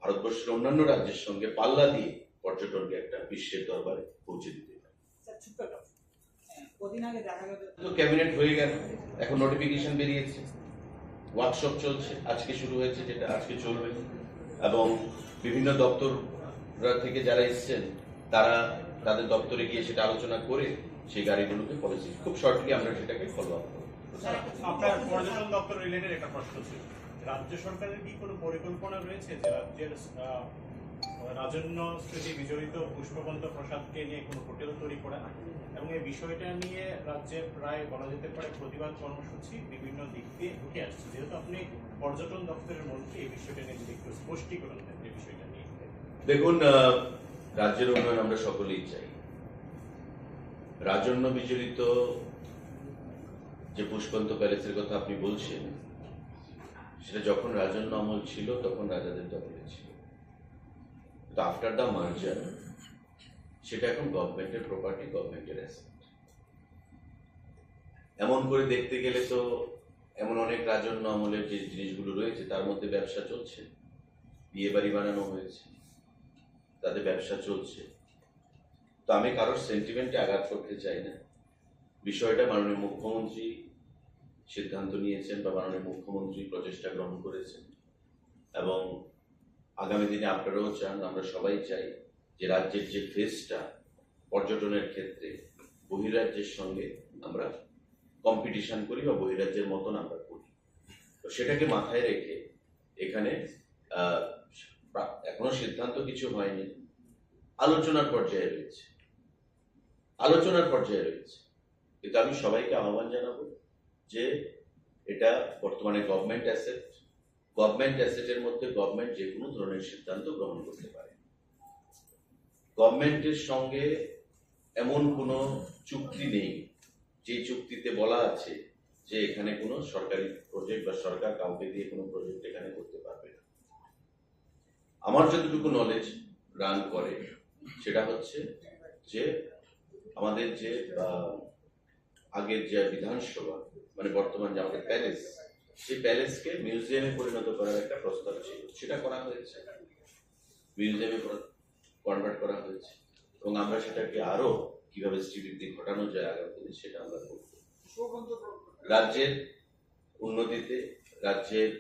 ভারতবর্ষের অন্যান্য রাজ্যের সঙ্গে পাল্লা দিয়ে পর্যটনকে একটা বিশ্বের দরবারে পৌঁছে দিতে পারি। স্যার, ছোট্ট একটা প্রশ্ন। কদিন আগে দেখা গেল তো ক্যাবিনেট হয়ে গেল, এখন নোটিফিকেশন বেরিয়েছে, ওয়ার্কশপ চলছে, আজকে শুরু হয়েছে, যেটা আজকে চলবে, এবং বিভিন্ন দপ্তর থেকে যারা এসছেন তারা তাদের দপ্তরে গিয়ে সেটা আলোচনা করে সেই গাড়িগুলোকে পলিসি খুব শর্টলি আমরা সেটাকে ফলো আপ করবো। স্যার, আপনার পর্যটন দপ্তর রিলেটেড একটা প্রশ্ন ছিল, রাজ্য সরকারের কি কোনো পরিকল্পনা রয়েছে যে রাজ্যের আহ, রাজন্য স্মৃতি বিজড়িত পুষ্পবন্ত প্রাসাদকে নিয়ে কোনো হোটেল তৈরি করা এবং এই বিষয়টা নিয়ে রাজ্যে প্রায় বলা যেতে পারে প্রতিবাদ কর্মসূচি বিভিন্ন দিক দিয়ে উঠে আসছে? যেহেতু আপনি পর্যটন দপ্তরের মন্ত্রী, এই বিষয়টা নিয়ে যদি একটু স্পষ্টীকরণ দেন, এই বিষয়টা নিয়ে। দেখুন, আহ, রাজ্যের উন্নয়ন আমরা সকলেই চাই। রাজন্য বিজড়িত যে পুষ্পবন্ত প্যালেসের কথা আপনি বলছেন, সেটা যখন রাজন্য আমল ছিল তখন রাজাদের দখলে ছিল। তো আফটার দ্য মার্জার সেটা এখন গভর্নমেন্টের প্রপার্টি, গভর্নমেন্টের অ্যাসেট। এমন করে দেখতে গেলে তো এমন অনেক রাজন্য আমলের যে জিনিসগুলো রয়েছে তার মধ্যে ব্যবসা চলছে, বিয়ে বাড়ি বানানো হয়েছে, তাতে ব্যবসা চলছে। তো আমি কারোর সেন্টিমেন্টে আঘাত করতে চাই না। বিষয়টা মাননীয় মুখ্যমন্ত্রী সিদ্ধান্ত নিয়েছেন বা মাননীয় মুখ্যমন্ত্রী প্রচেষ্টা গ্রহণ করেছেন, এবং আগামী দিনে আপনারাও চান, আমরা সবাই চাই যে রাজ্যের যে ফেসটা পর্যটনের ক্ষেত্রে বহিরাজ্যের সঙ্গে আমরা কম্পিটিশন করি বা বহিরাজ্যের মতন আমরা করি। তো সেটাকে মাথায় রেখে এখানে আহ, প্রা- এখনো সিদ্ধান্ত কিছু হয়নি, আলোচনার পর্যায়ে রয়েছে, আলোচনার পর্যায়ে রয়েছে। কিন্তু আমি সবাইকে আহ্বান জানাবো যে এটা বর্তমানে গভর্নমেন্ট অ্যাসেট, গভর্নমেন্ট অ্যাসেটের মধ্যে গভর্নমেন্ট যে কোনো ধরনের সিদ্ধান্ত গ্রহণ করতে পারে। গভর্নমেন্টের সঙ্গে এমন কোনো চুক্তি নেই যে চুক্তিতে বলা আছে যে এখানে কোনো সরকারি প্রজেক্ট বা সরকার কাউকে দিয়ে কোনো প্রজেক্ট এখানে করতে পারবে না। আমার যতটুকু নলেজ রান করে সেটা হচ্ছে যে আমাদের যে আহ, আগের যে বিধানসভা, মানে বর্তমান যে আমাদের প্যালেস, সেই প্যালেসকে মিউজিয়ামে পরিণত করার একটা প্রস্তাব ছিল, সেটা করা হয়েছে, মিউজিয়ামে কনভার্ট করা হয়েছে, এবং আমরা সেটাকে আরো কিভাবে শ্রীবৃদ্ধি ঘটানো যায় আগামী দিনে সেটা আমরা করব। রাজ্যের উন্নতিতে, রাজ্যের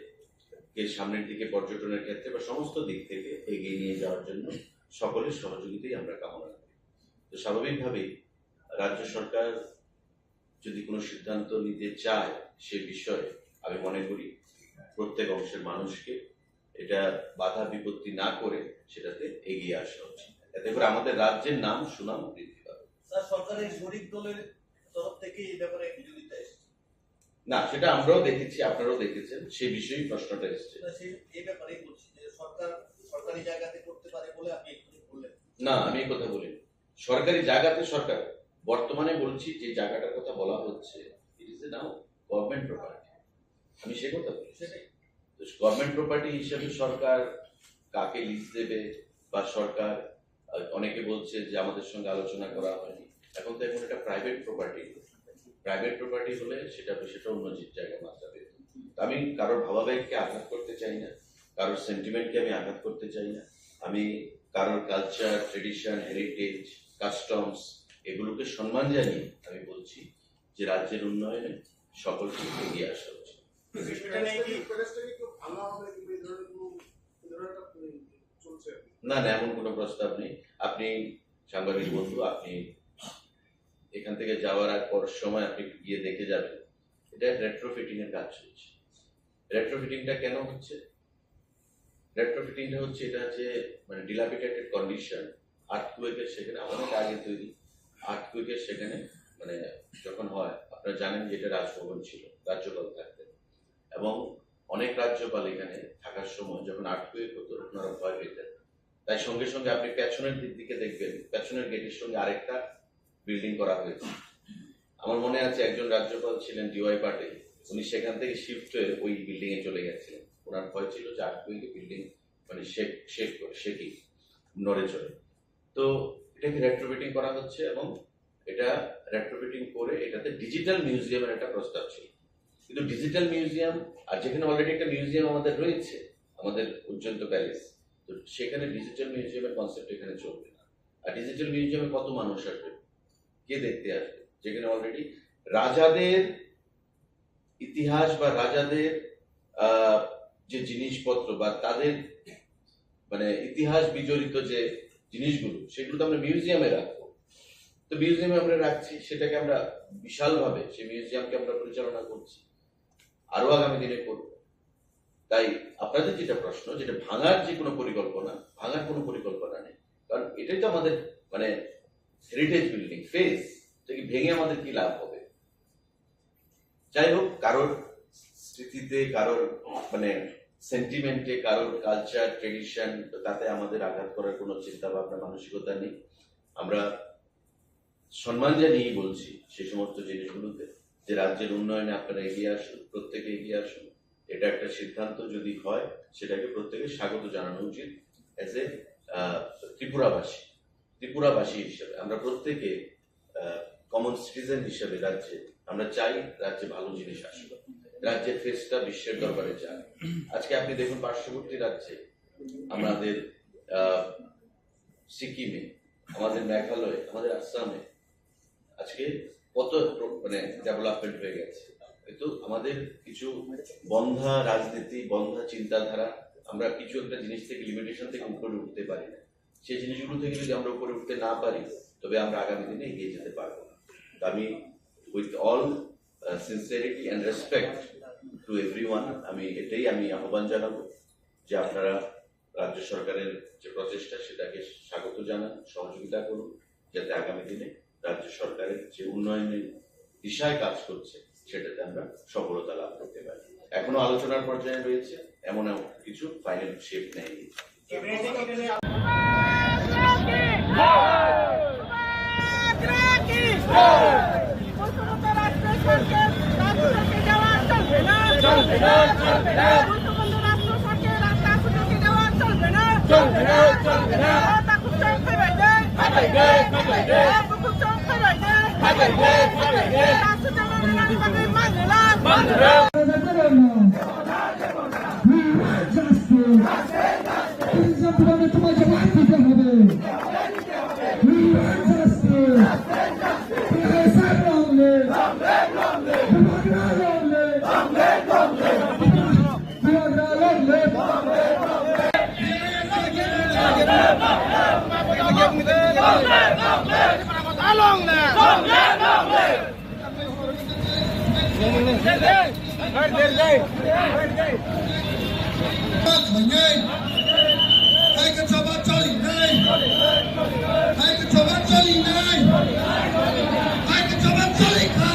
কে সামনের দিকে পর্যটনের ক্ষেত্রে বা সমস্ত দিক থেকে এগিয়ে নিয়ে যাওয়ার জন্য সকলের সহযোগিতাই আমরা কামনা করি। তো স্বাভাবিকভাবেই রাজ্য সরকার যদি কোনো সিদ্ধান্ত নিতে চায় সে বিষয়ে, আমি মনে করি প্রত্যেক অংশের মানুষকে এটা বাধা বিপত্তি না করে সেটাতে এগিয়ে আসা উচিত। এতে করে আমাদের রাজ্যের নাম সুনাম বৃদ্ধি পাবে। স্যার, সরকারের শরিক দলের তরফ থেকে এই ব্যাপারে বিরোধিতা এসেছে। না, সেটা আমরাও দেখেছি, আপনারাও দেখেছেন, সে বিষয়েই প্রশ্নটা এসছে। না, সেই, এই ব্যাপারেই বলছি যে সরকার সরকারি জায়গাতে করতে পারে বলে আপনি এক্ষুনি বললেন। না, আমি এই কথা বলিনি। সরকারি জায়গাতে সরকার, বর্তমানে বলছি যে জায়গাটার কথা বলা হচ্ছে, it is now government property। আমি সে কথা বলছি। সেটাই। তো গভর্নমেন্ট প্রপার্টি হিসেবে সরকার কাকে লিজ দেবে বা সরকার, আহ, অনেকে বলছে যে আমাদের সঙ্গে আলোচনা করা হয়নি। এখন তো এখন এটা প্রাইভেট প্রপার্টি। প্রাইভেট প্রপার্টি হলে সেটা, সেটা অন্য যে জায়গায় মাত্রা পেত। তো আমি কারোর ভাবাবেগকে আঘাত করতে চাই না, কারোর সেন্টিমেন্টকে আমি আঘাত করতে চাই না। আমি কারোর কালচার, ট্রেডিশন, হেরিটেজ, কাস্টমস এগুলোকে সম্মান জানিয়ে আমি বলছি যে রাজ্যের উন্নয়নে সকলকে এগিয়ে আসা উচিত। সেটা নিয়ে কি প্যালেসটা কি একটু ভাঙা হবে কিংবা এই ধরনের কোনো, এই ধরনের একটা, উম, চলছে আর কি? না, না, এমন কোনো প্রস্তাব নেই। আপনি সাংবাদিক বন্ধু, আপনি এখান থেকে যাওয়ার আগ পর সময় আপনি গিয়ে দেখে যাবেন, এটা রেট্রোফিটিং এর কাজ চলছে। রেট্রোফিটিংটা কেন হচ্ছে? রেট্রোফিটিংটা হচ্ছে, এটা যে মানে ডিলাপিডেটেড কন্ডিশন, আর্থকুয়েকের সেখানে, অনেক আগে তৈরি, আর্থকুয়েকের সেখানে মানে যখন হয়, আপনারা জানেন যে এটা রাজভবন ছিল, রাজ্যপাল থাকতেন, এবং অনেক রাজ্যপাল এখানে থাকার সময় যখন আর্থকুয়েক হতো, ওনারা ভয় পেতেন। তাই সঙ্গে সঙ্গে আপনি পেছনের দিক, দিকে দেখবেন, পেছনের গেটের সঙ্গে আরেকটা বিল্ডিং করা হয়েছে। আমার মনে আছে, একজন রাজ্যপাল ছিলেন ডিওয়াই পাটিল, উনি সেখান থেকে শিফট হয়ে ওই বিল্ডিং এ চলে গেছিলেন। ওনার ভয় ছিল যে আর্থকুয়েকে বিল্ডিং মানে শেক, শেক করে, শেকিং, নড়ে চড়ে। তো এটাকে রেট্রোফিটিং করা হচ্ছে এবং এটা রেট্রোফিটিং করে এটাতে ডিজিটাল মিউজিয়ামের একটা প্রস্তাব ছিল, কিন্তু ডিজিটাল মিউজিয়াম, আর যেখানে অলরেডি একটা মিউজিয়াম আমাদের রয়েছে, আমাদের উজ্জয়ন্ত প্যালেস, তো সেখানে ডিজিটাল মিউজিয়ামের কনসেপ্ট এখানে চলবে না। আর ডিজিটাল মিউজিয়ামে কত মানুষ আসবে, কে দেখতে আসবে, যেখানে অলরেডি রাজাদের ইতিহাস বা রাজাদের, আহ, যে জিনিসপত্র বা তাদের মানে ইতিহাস বিজড়িত যে জিনিসগুলো, সেগুলো তো আমরা মিউজিয়ামে রাখবো। তো মিউজিয়ামে আমরা রাখছি, সেটাকে আমরা বিশালভাবে সেই মিউজিয়ামকে আমরা পরিচালনা করছি, আরো আগামী দিনে করব। তাই আপনাদের যেটা প্রশ্ন, যেটা ভাঙার যে কোনো পরিকল্পনা, ভাঙার কোনো পরিকল্পনা নেই, কারণ এটাই তো আমাদের মানে হেরিটেজ বিল্ডিং, ফেস। এটা কি ভেঙে আমাদের কি লাভ হবে? যাই হোক, কারোর স্মৃতিতে, কারোর মানে সেন্টিমেন্টে, কারোর কালচার, ট্রেডিশন, তাতে আমাদের আঘাত করার কোনো চিন্তা ভাবনা, মানসিকতা নেই। আমরা সম্মান জানিয়েই বলছি সেই সমস্ত জিনিসগুলোতে যে রাজ্যের উন্নয়নে আপনারা এগিয়ে আসুন, প্রত্যেকে এগিয়ে আসুন। এটা একটা সিদ্ধান্ত যদি হয়, সেটাকে প্রত্যেকে স্বাগত জানানো উচিত। অ্যাজ এ ত্রিপুরাবাসী, ত্রিপুরাবাসী হিসেবে আমরা প্রত্যেকে, কমন সিটিজেন হিসেবে রাজ্যে আমরা চাই রাজ্যে ভালো জিনিস আসুক, রাজ্যের ফেসটা বিশ্বের দরবারে যাক। আজকে আপনি দেখুন, পার্শ্ববর্তী রাজ্যে আমাদের আহ, সিকিমে, আমাদের মেঘালয়ে, আমাদের আসামে আজকে কত প্র-, মানে ডেভেলপমেন্ট হয়ে গেছে। কিন্তু আমাদের কিছু বন্ধা রাজনীতি, বন্ধা চিন্তাধারা, আমরা কিছু একটা জিনিস থেকে, লিমিটেশন থেকে উপরে উঠতে পারি না। সেই জিনিসগুলো থেকে যদি আমরা উপরে উঠতে না পারি, তবে আমরা আগামী দিনে এগিয়ে যেতে পারবো না। তো আমি, with all sincerity and respect to everyone, আমি এটাই আমি আহ্বান জানাবো যে আপনারা রাজ্য সরকারের যে প্রচেষ্টা, সেটাকে স্বাগত জানান, সহযোগিতা করুন, যাতে আগামী দিনে রাজ্য সরকারের যে উন্নয়নের দিশায় কাজ করছে, সেটাতে আমরা সফলতা লাভ করতে পারি। এখনো আলোচনার পর্যায়ে রয়েছে, এমন এমন কিছু ফাইনাল শেপ নেয়নি। We want justice. তিনজন তোমাকে তোমার জবাব দিতে হবে। We want justice. Professor long live. Bubagra long live. Bubagra long live. Long live! Long live! Long live! Hai ka choba choli nai. Hai ka choba choli nai. Hai ka choba choli kha.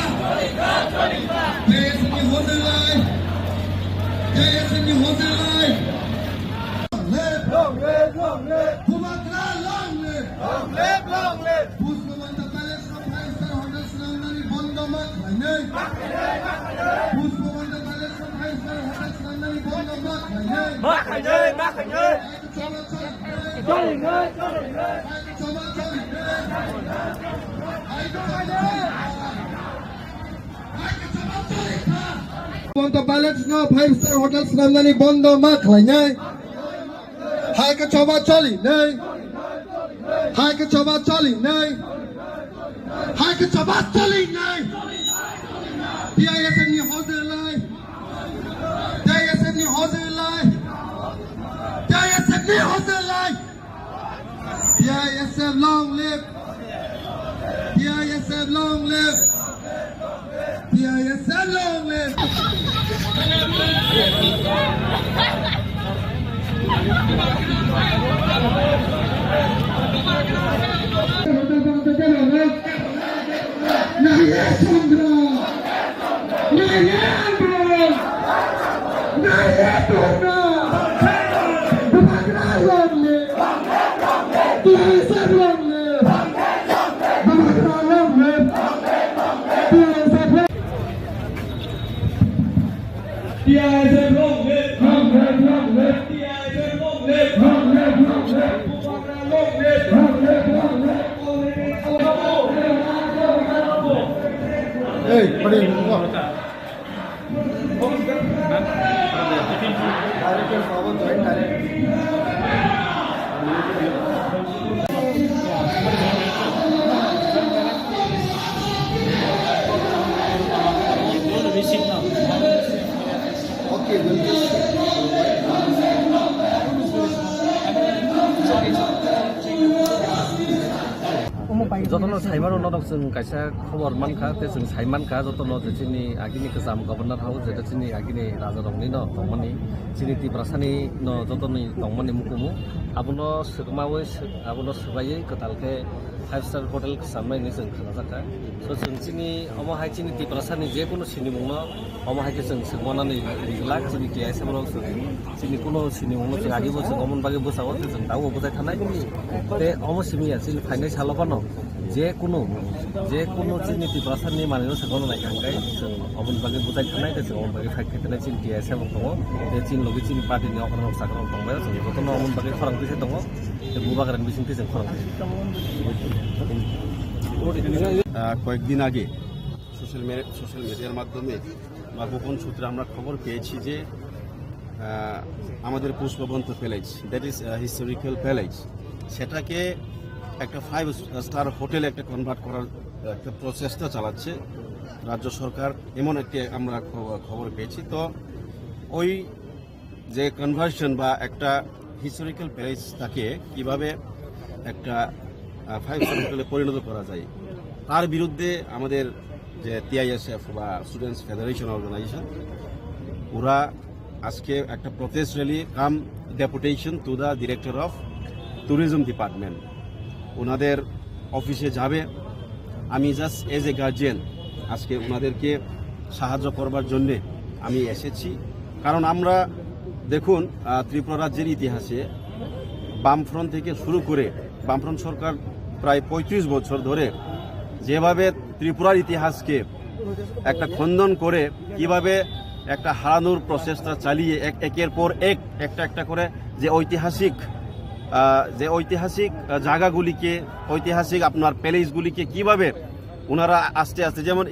J S M ni hozir lai. J S M ni hozir lai. Long live, long live, long live. Bubagra long live. Long live, long live. Pushpabanta Palace no five star hotel swnamnani bondo ma khlainai. Pushpabanta Palace no five star hotel swnamnani bondo ma khlainai. Ma khlainai, ma khlainai. Cholo, cholo. Choli nai, choli nai. Cholo, cholo. Pushpabanta Palace no five star hotel swnamnani bondo ma khlainai. Hai ka choba choli nai. Hai ka choba choli nai. Hai ka choba choli nai. T I S F ni hozir lai. T I S F ni hozir lai. T I S F ni hozir lai. T I S F long live. T I S F long live. T I S F long live. Naiye Chandra! Naiye Andro! Naiye Dona! Bubagra long live! T I S F long live! Bubagra long live! T I S F long live! T I S F long live! Long live, long live! T I S F long live! Long live, long live! Bubagra long live! Long live, long live! Hey, padi, go. Jotono saimano norok chwng kaisa khobor mankha tei chwng saimankha jotono je chini agini kwcham Governor House, jeta chini agini rajarokni no tongmani, chini Tiprasani no jotoni tongmani mukumu, abono swkmawi swk-, abono swbaiwi kwtal khe five star hotel kwchamnai hinwi chwng khnajakha. So chwng chini omo hai chini Tiprasani je kunu sinimungno omo hai khe chwng swkmanani rijlak chini T I S F rok chwng. Chini kuno sinimungno chwng agebo chwng omoni bagwi bwsao tei chwng tabukbo bwchai thanai. Tei omo simi ya chini phainai salo phano je kuno, je kuno chini Tiprasani manwino chwng ono naikha hwnkhe chwng omoni bagwi bwchai thanai tei chwng omoni bagwi fight khai thanai chini T I S F rok tongo. Tei chini logi chini party ni okra rok chakra rok tongbai chwng jotono omoni bagwi khorang twi se tongo. Tei bubagrani bisingtwi chwng khorang twi se. আহ, কয়েকদিন আগে social media, social মিডিয়ার মাধ্যমে বা গোপন সূত্রে আমরা খবর পেয়েছি যে, আহ, আমাদের Pushpabanta palace, that is, ah, historical palace, সেটাকে একটা ফাইভ স্টার হোটেলে একটা কনভার্ট করার একটা প্রচেষ্টা চালাচ্ছে রাজ্য সরকার, এমন একটি আমরা খবর, খবর পেয়েছি। তো ওই যে কনভার্সন বা একটা হিস্টোরিক্যাল প্যালেস তাকে কিভাবে একটা, আহ, ফাইভ স্টার হোটেলে পরিণত করা যায়, তার বিরুদ্ধে আমাদের যে টিআইএসএফ বা স্টুডেন্টস ফেডারেশন অর্গানাইজেশন, ওরা আজকে একটা protest rally come deputation to the director of tourism department, ওনাদের অফিসে যাবে। আমি জাস্ট এজ এ গার্জিয়ান আজকে ওনাদেরকে সাহায্য করবার জন্যে আমি এসেছি। কারণ আমরা দেখুন, আহ, ত্রিপুরা রাজ্যের ইতিহাসে বামফ্রন্ট থেকে শুরু করে বামফ্রন্ট সরকার প্রায় পঁয়ত্রিশ বছর ধরে যেভাবে ত্রিপুরার ইতিহাসকে একটা খণ্ডন করে কিভাবে একটা হারানোর প্রচেষ্টা চালিয়ে এক, একের পর এক, একটা একটা করে যে ঐতিহাসিক, আহ, যে ঐতিহাসিক, আহ, জায়গাগুলিকে, ঐতিহাসিক আপনার প্যালেসগুলিকে কিভাবে ওনারা আস্তে আস্তে, যেমন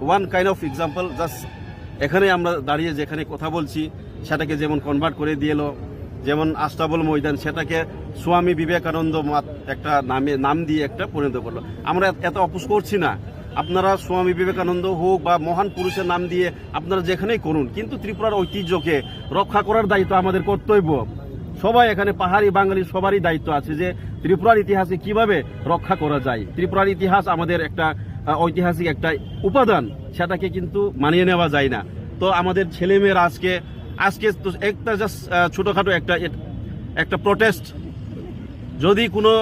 one kind of example, just এখানে আমরা দাঁড়িয়ে যেখানে কথা বলছি, সেটাকে যেমন কনভার্ট করে দিয়ে এলো, যেমন আস্তাবল ময়দান, সেটাকে স্বামী বিবেকানন্দ মাত-, একটা নামে, নাম দিয়ে একটা পরিণত করলো। আমরা এত অপোজ করছি না, আপনারা স্বামী বিবেকানন্দ হোক বা মহান পুরুষের নাম দিয়ে আপনারা যেখানেই করুন, কিন্তু ত্রিপুরার ঐতিহ্যকে রক্ষা করার দায়িত্ব আমাদের কর্তব্য। সবাই এখানে পাহাড়ি বাঙালি সবারই দায়িত্ব আছে যে ত্রিপুরার ইতিহাসকে কিভাবে রক্ষা করা যায়, ত্রিপুরার ইতিহাস আমাদের একটা আহ, ঐতিহাসিক একটা উপাদান, সেটাকে কিন্তু মানিয়ে নেওয়া যায় না। তো আমাদের ছেলেমেয়েরা আজকে আজকে তো একটা জাস্ট ছোটোখাটো একটা একটা প্রোটেস্ট, যদি কোনো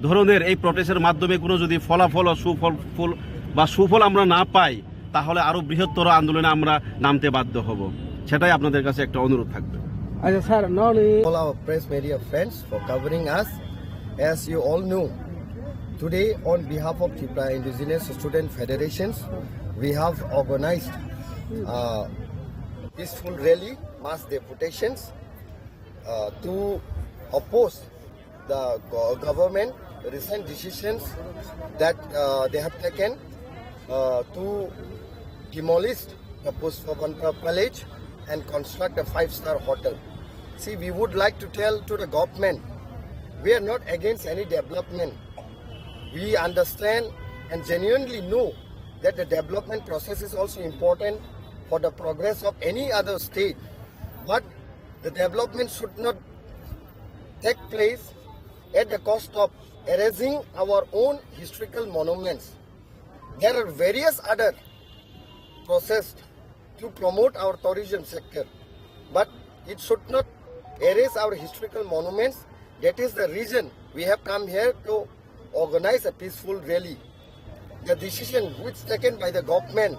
ধরনের এই প্রোটেস্টের মাধ্যমে কোনো যদি ফলাফল ও সুফল ফুল বা সুফল আমরা না পাই, তাহলে আরও বৃহত্তর আন্দোলনে আমরা নামতে বাধ্য হব। সেটাই আপনাদের কাছে একটা অনুরোধ থাকবে। আচ্ছা স্যার, ননি All our press media friends for covering us. As you all know, today on behalf of Tripura Indigenous Student Federations, we have organized a peaceful rally, mass deputations uh, to oppose the go- government recent decisions that uh, they have taken uh, to demolish the Pushpavanta Palace and construct a five-star hotel. See, we would like to tell to the government, we are not against any development. We understand and genuinely know that the development process is also important for the progress of any other state. But the development should not take place at the cost of erasing our own historical monuments. There are various other processes to promote our tourism sector, but it should not erase our historical monuments. That is the reason we have come here to organize a peaceful rally. The decision which taken by the government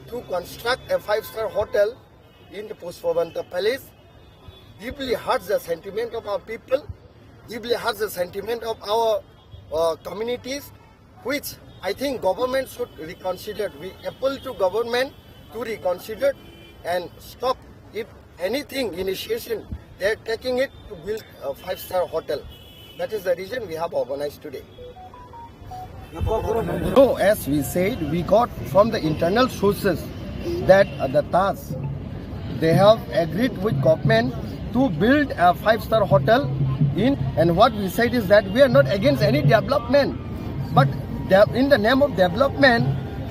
to construct a five-star hotel in the Pushpavanta Palace deeply hurts the sentiment of our people, deeply hurts the sentiment of our uh, communities, which I think government should reconsider. We appeal to government to reconsider and stop if anything initiation they're taking it to build a five-star hotel. That is the reason we have organized today. So, as we said, we got from the internal sources that uh, the Taj, they have agreed with government to build a five-star hotel in, and what we said is that we are not against any development, but de- in the name of development,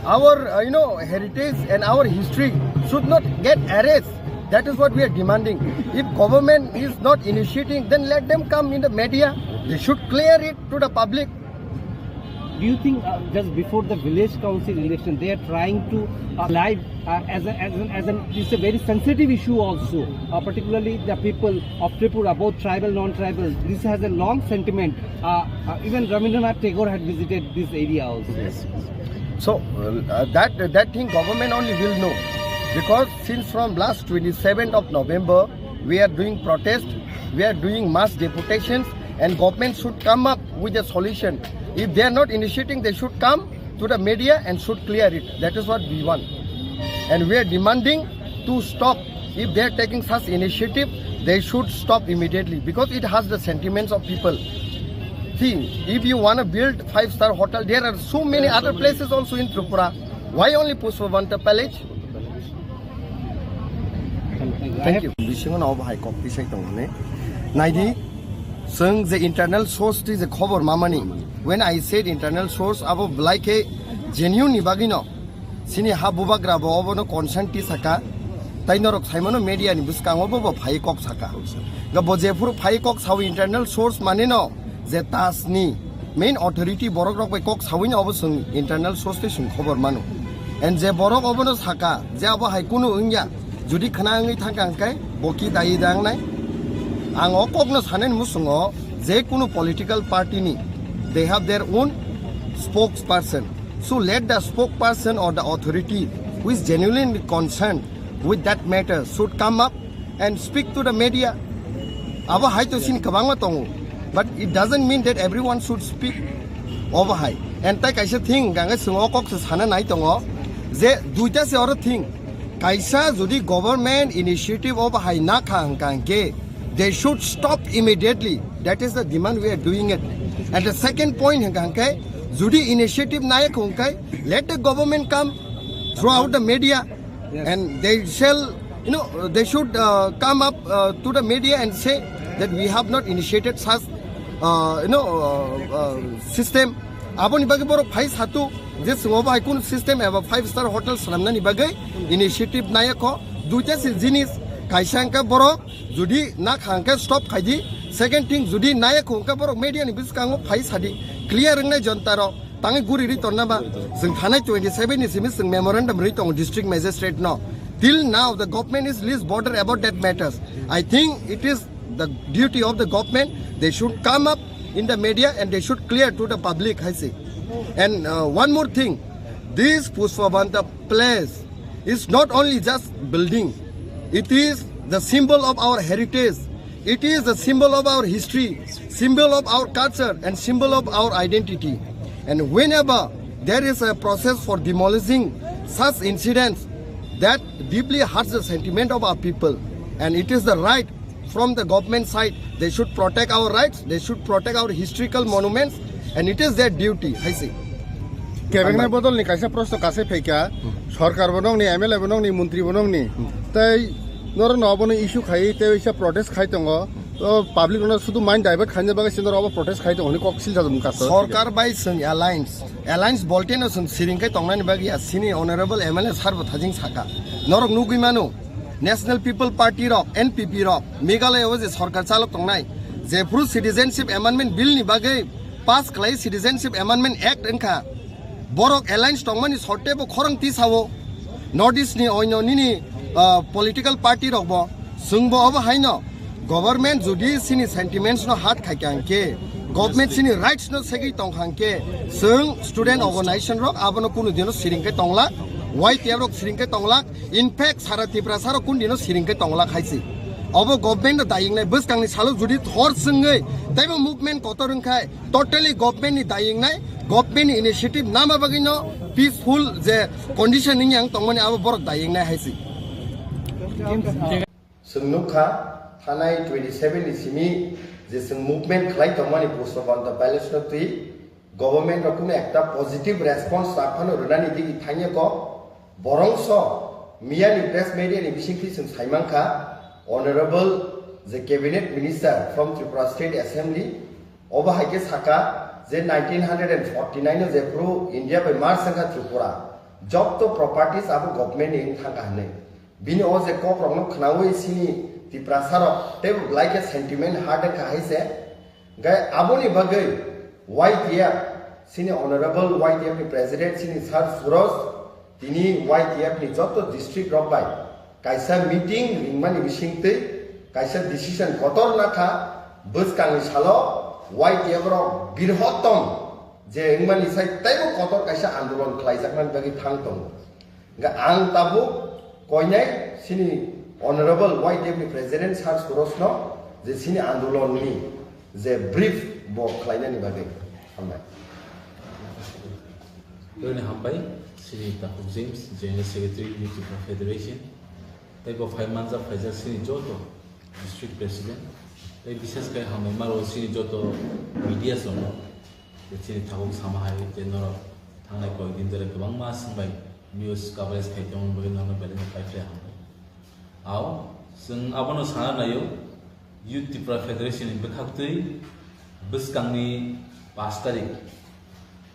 our uh, you know heritage and our history should not get erased. That is what we are demanding. If government is not initiating, then let them come in the media. They should clear it to the public. Do you think uh, just before the village council election, they are trying to uh, live uh, as a, as an, as an it's a very sensitive issue also, uh, particularly the people of Tripura, both tribal, non-tribal. This has a long sentiment. Uh, uh, even Rabindranath Tagore had visited this area also. So uh, that that thing government only will know, because since from last twenty-seventh of November we are doing protest, we are doing mass deputations, and government should come up with a solution. If they are not initiating, they should come to the media and should clear it. That is what we want, and we are demanding to stop. If they are taking such initiative, they should stop immediately, because it has the sentiments of people. See, if you want to build five-star hotel, there are so many other places also in Tripura. Why only Pushpavanta Palace? Thank you. Bisingo no bahai kok pisai tongmani. Naidi, seng je internal source ti je khobor mamani. When I said internal source, abo belai khe genuine ni bagino. Sini ha bubagra bo obono consent ti saka. Tai norok saimano media ni bwskango bo bo phai kok saka. Ga bo jephuru phai kok sawi internal source mani no je Taj ni main authority borok rok bai kok sawi no obo sung internal source ti sung khobor mano. And je borok obono saka je abo hai kunu wngya, jodi khna wngwi thangka hwnkhe bo ki dayi da wngnai. Ang o kokno sanani musungo je kunu political party ni they have their own spokesperson. So let the spokesperson or the authority who is genuinely concerned with that matter should come up and speak to the media. Abo hai to sini kwbangma tongo, but it doesn't mean that everyone should speak. Obo hai. And tai kaisa thing, ganga sung o kok se sana nai tongo, je duita se oro thing. Kaisa jodi government initiative obo hai na kha hwnkha hwnkhe, they should stop immediately. That is the demand we are doing it. And the second point hwnkha hwnkhe, jodi initiative nai kha hwnkhe, let the government come throughout the media, and they shall, you know, they should uh, come up uh, to the media and say that we have not initiated such, uh, you know, uh, uh, system. Aboni bagwi borok phai satu je swngo bai kun system eba five star hotel swnamnani bagwi initiative naya kho. Duita se jinis, kaisa hwnkhe borok jodi na kha hwnkhe stop khai di, Second thing, judi naya khungka borok media ni bwskango phai sadi, clear wngnai jonta rok, tangwi guri ri tonna ba, jwng thanai twenty seven ni simi jwng memorandum ri tongo district magistrate no. Till now, the government is least bother about that matters. I think it is the duty of the government. They should come up in the media and they should clear to the public, hai se. And uh, one more thing, this Pushpabanta place is not only just building, it is the symbol of our heritage. It is the symbol of our history, symbol of our culture, and symbol of our identity. And whenever there is a process for demolishing such incidents, that deeply hurts the sentiment of our people. And it is the right from the government side. They should protect our rights, they should protect our historical monuments, and it is their duty, hai se. Kebengna bodol ni kaisa prosto kasai phaikha, sorkar bo nongni, M L A bo nongni, montri bo nongni, tei norok no obono issue khai, tei waisa protest khai tongo, o public no sudu mind divert khaina bagwi se norok obo protest khai tongo, hwnwi kok silsa mung kaso. Sorkar bai chwng alliance, alliance bolte no chwng siring khai tongnani bagwi ya, sini honorable M L A sir bo thajing saka. Norok nugwi mano, National People Party rok, N P P rok, Meghalaya o je sorkar chalok tongnai, jephru Citizenship Amendment Bill ni bagwi pass khlai Citizenship Amendment Act wngkha, borok alliance tongmani sorte bo khorang tisao, North East ni oino nini, ah, political party rok bo, chwng bo obo haino, government judi sini sentiments no hurt khai kha hwnkhe, government sini rights no segwi tong kha hwnkhe, chwng student organization rok abono kunu dino siring khe tonglak, Y T F rok siring khe tonglak, in fact, sara Tiprasa rok kun dino siring khe tonglak hai se. Obo government no daying nai, bwskang ni salo judi hor chwngwi teibo movement kotor wngkhai, totally government ni daying nai, government ni initiative nama bagwi no peaceful je condition wngya ang tongmani abo borok daying nai hai se. Chwng nukha, thanai twenty seven ni simi je chwng movement khlai tongmani Pushpabanta Palace no twi government rok kunu ekta positive response rwphano rwnani digi thangya kok. Borongso miyani press media ni bisingtwi chwng saimankha, Honorable je Cabinet Minister from Tripura State Assembly, obo hai khe saka je nineteen hundred and forty nine o jephru India bai merge wngkha Tripura, jotto properties abo government ni wng thangkha hwnwi. Bini o je kokrokno khnaui sini Tiprasarok teibo belai khe sentiment hurt wngkha hai se. Hwnkhe aboni bagwi Y T F, sini Honorable Y T F ni President sini Sir Suroj, tini Y T F ni joto district rok bai kaisa meeting ringmani bisingtwi kaisa decision kotor nakha, bwskangni salo Y T F rok birhotom je wngmani sai teibo kotor kaisa andolon khlaijakmani bagwi thang tongo. Hwnkhe ang tabuk koinai sini Honorable Y T F ni President Sir Suroj no je sini andolon ni je brief bo khlainani bagwi hambai. Tini hambai, sini Takhuk James, General Secretary, Youth Tripura Federation, tei bo phai manjak phaijak sini joto District President, tei bishes khe hambai maro sini joto media sono, je sini tabuk sama hai je norok thangnai koyekdin dore kwbangma swngbai news coverage khai tongmani bagwi norokno belai no paiphlai hambai. Ao, chwng abono sana naio, Youth Tripura Federation ni bwkhaktwi bwskangni pash tarik,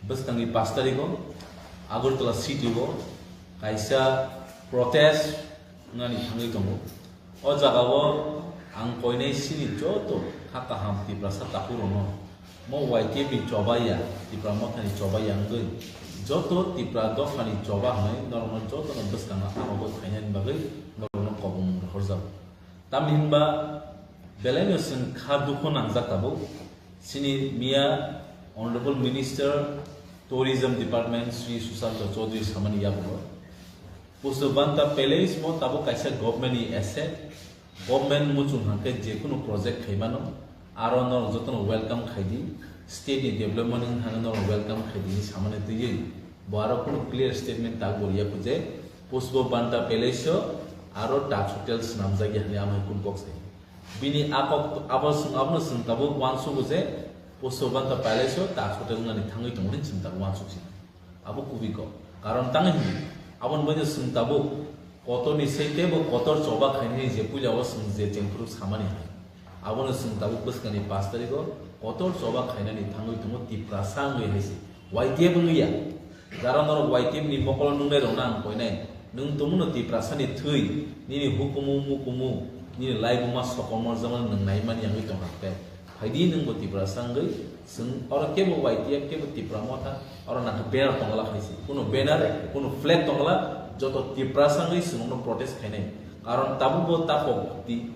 bwskangni pash tariko Agartala city o kaisa protest wngnani thangwi tongo. O jagao ang koinai sini joto kha kaham Tiprasa takhurokno mo Y T F ni chobaiya, Tipra Mothani chobaiya wngwi joto Tipra dophani choba hwnwi norokno jotono bwskangno abo khainani bagwi norokno kobong rohorjago. Tamni hinba belaino chwng kha dukhu nangjak tabuk. Chini miya Honorable Minister Tourism Department Shri Sushanta Chaudhary samani yabugo Pushpabanta Palace bo tabuk kaisa government ni asset, government muchung hwnkhe jekunu project khaimano, aro norok jotono welcome khaidi, state ni development wng thangwi norok welcome khaidi hinwi samani twiwi bo aro kunu clear statement tak bo riya kho je Pushpabanta Palace o aro Taj Hotel swnamjakya hinwi amai kunu kok sai. Bini a kok abo swng, abono chwng tabuk uansugo je Pushpabanta Palace o Taj Hotel wngnani thangwi tongo hinwi chwng tabuk uansuk si. Abo kubui kok. Karon tangwi hwnwi, aboni bagwi chwng tabuk kotorni sei teibo kotor choba khainani je puila o chwng je chengphuru samani hai. Abono chwng tabuk bwskangni pash tariko kotor choba khainani thangwi tongo Tiprasa wngwi hai se. Y T F wngwi ya. Jara norok Y T F ni mokolo nungnai rokno ang koinai. Nwng tongmano Tiprasa ni thwi, nini hukumu mukumu, Nini laibuma sokomorjakmani nwng naimani yangwi tongkha khe. Phaidi nwngbo Tiprasa wngwi, chwng oro kebo Y T F, kebo Tipra Motha, oro nangkhe banner tongla khaisi. Kuno banner, kuno flag tongla, joto Tiprasa wngwi chwng bono protest khainai. Karon tabukbo takhuk di,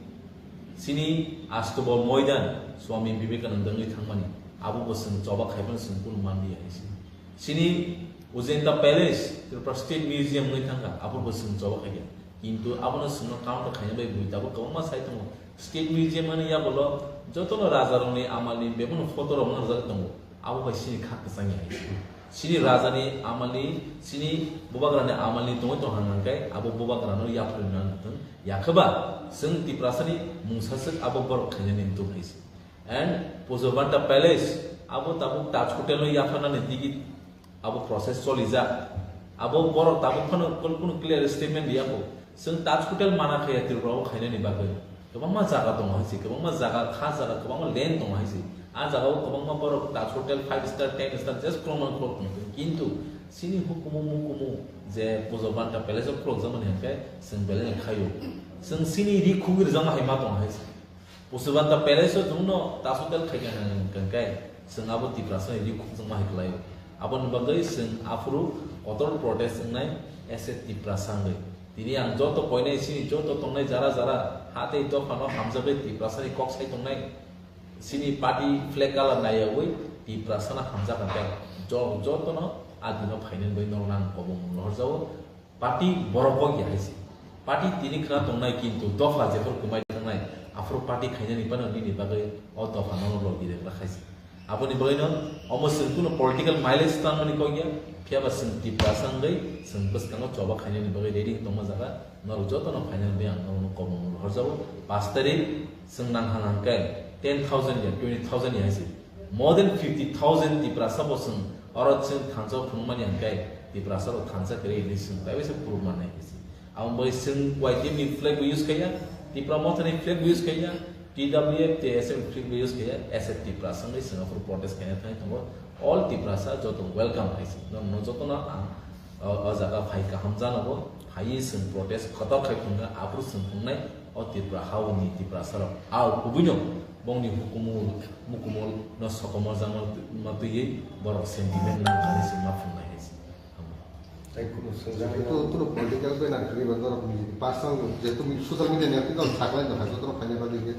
chini Astobo Moidan, Swami Vivekananda wngwi thangmani, abobo chwng choba khaiphano chwng kuno manliya hai se. Chini Ujanta Palace, Tripura State Museum wngwi thangkha, abobo chwng choba khaikha. Kintu abono chwngno counter khaina bai bui tabuk kwbangma sai tongo. State Museum ani yagulo jotono rajarokni amalni bebono photo rok mangjak tongo. Abo bai chini kha kwchangya hai se. Chini rajani amalni, chini bubagrani amalni tongwi tong hang hang khe abo bubagrano yapharwi nang thung. Yakhe ba chwng Tiprasani mungsaswk abo borok khainani wng tong hai se. And Pujo Banta Palace, abo tabuk Taj Hotel no yapharnani digi abo process cholijak. Abo borok tabuk phano kunu, kunu clear statement riyakho. Chwng Taj Hotel mana khaya Tripura o khainani bagwi. Kwbangma jaga tongo hai se, kwbangma jaga, kha jaga, kwbangma land tongo hai se. A jaga o kwbangma borok Taj Hotel five star, ten star, just kwrwngma kwrwng tong tong. Kintu chini hukumu mukumu je Pujo Banta Palace o khulokjakmani hwnkhe chwng belai no khaio. Chwng chini ri khugwi rwjakma hai ma tongo hai se. Pusubanta Palace o chwngno Taj Hotel khaikha hwnkhe chwng abo Tiprasa ni ri khukjakma hai kwlaio. Aboni bagwi chwng aphuru kotor protest wngnai as a Tiprasa wngwi. Tini ang joto koinai chini joto tongnai jara jara ha tei dophano hamjakgwi Tiprasa ni kok sai tongnai. Chini party flag colour naiyawi Tiprasa no hamjak hwnkhe jo-, jotono a dino phainani bagwi norok nang kobong rohorjago. Party borok bo ya hai se. Party tini khna tongnai kintu dopha jephru kwmai thangnai, aphuru party khainani phano nini bagwi o dopha no logi rwkha hai se. Aboni bagwi no omo chwng kuno political mileage tanmani kok ya, phiya ba chwng Tiprasa wngwi chwng bwskango choba khainani bagwi ready tongma jaga, norok jotono phainani bagwi ang norokno kobong rohorjago. Pash tarik chwng nang hang hang khe ten thousand ya, twenty thousand ya hai se. More than fifty thousand Tiprasa bo chwng oro chwng thansa o phunukmani hwnkhe Tiprasa rok thansa kwrwi hinwi chwng taibo se proof mannai hinwi se. Aboni bagwi chwng Y T F ni flag bo use khaiya, Tipra Motha ni flag bo use khaiya, T W F, T S F ni flag bo use khaiya, as a Tiprasa wngwi chwng aphuru protest khaina thangwi tongo. All Tiprasa joto welcome hai se. Norok jotono ang o, o jaga phai kaham janogo, phaiwi chwng protest kotor khai phunukha, aphuru chwng phunuknai o Tripura haoni Tiprasa rok. Au kubuino bongni hukumu mukumu no sokomorjakma twiwi borok sentiment nang thani se ma phunuknai hai se. Tei kuno swngjak Jehetu kuno political banner kwrwi ba norok ni personal, jehetu social media ni apni tong saklai no hajo tong khaina bagwi khe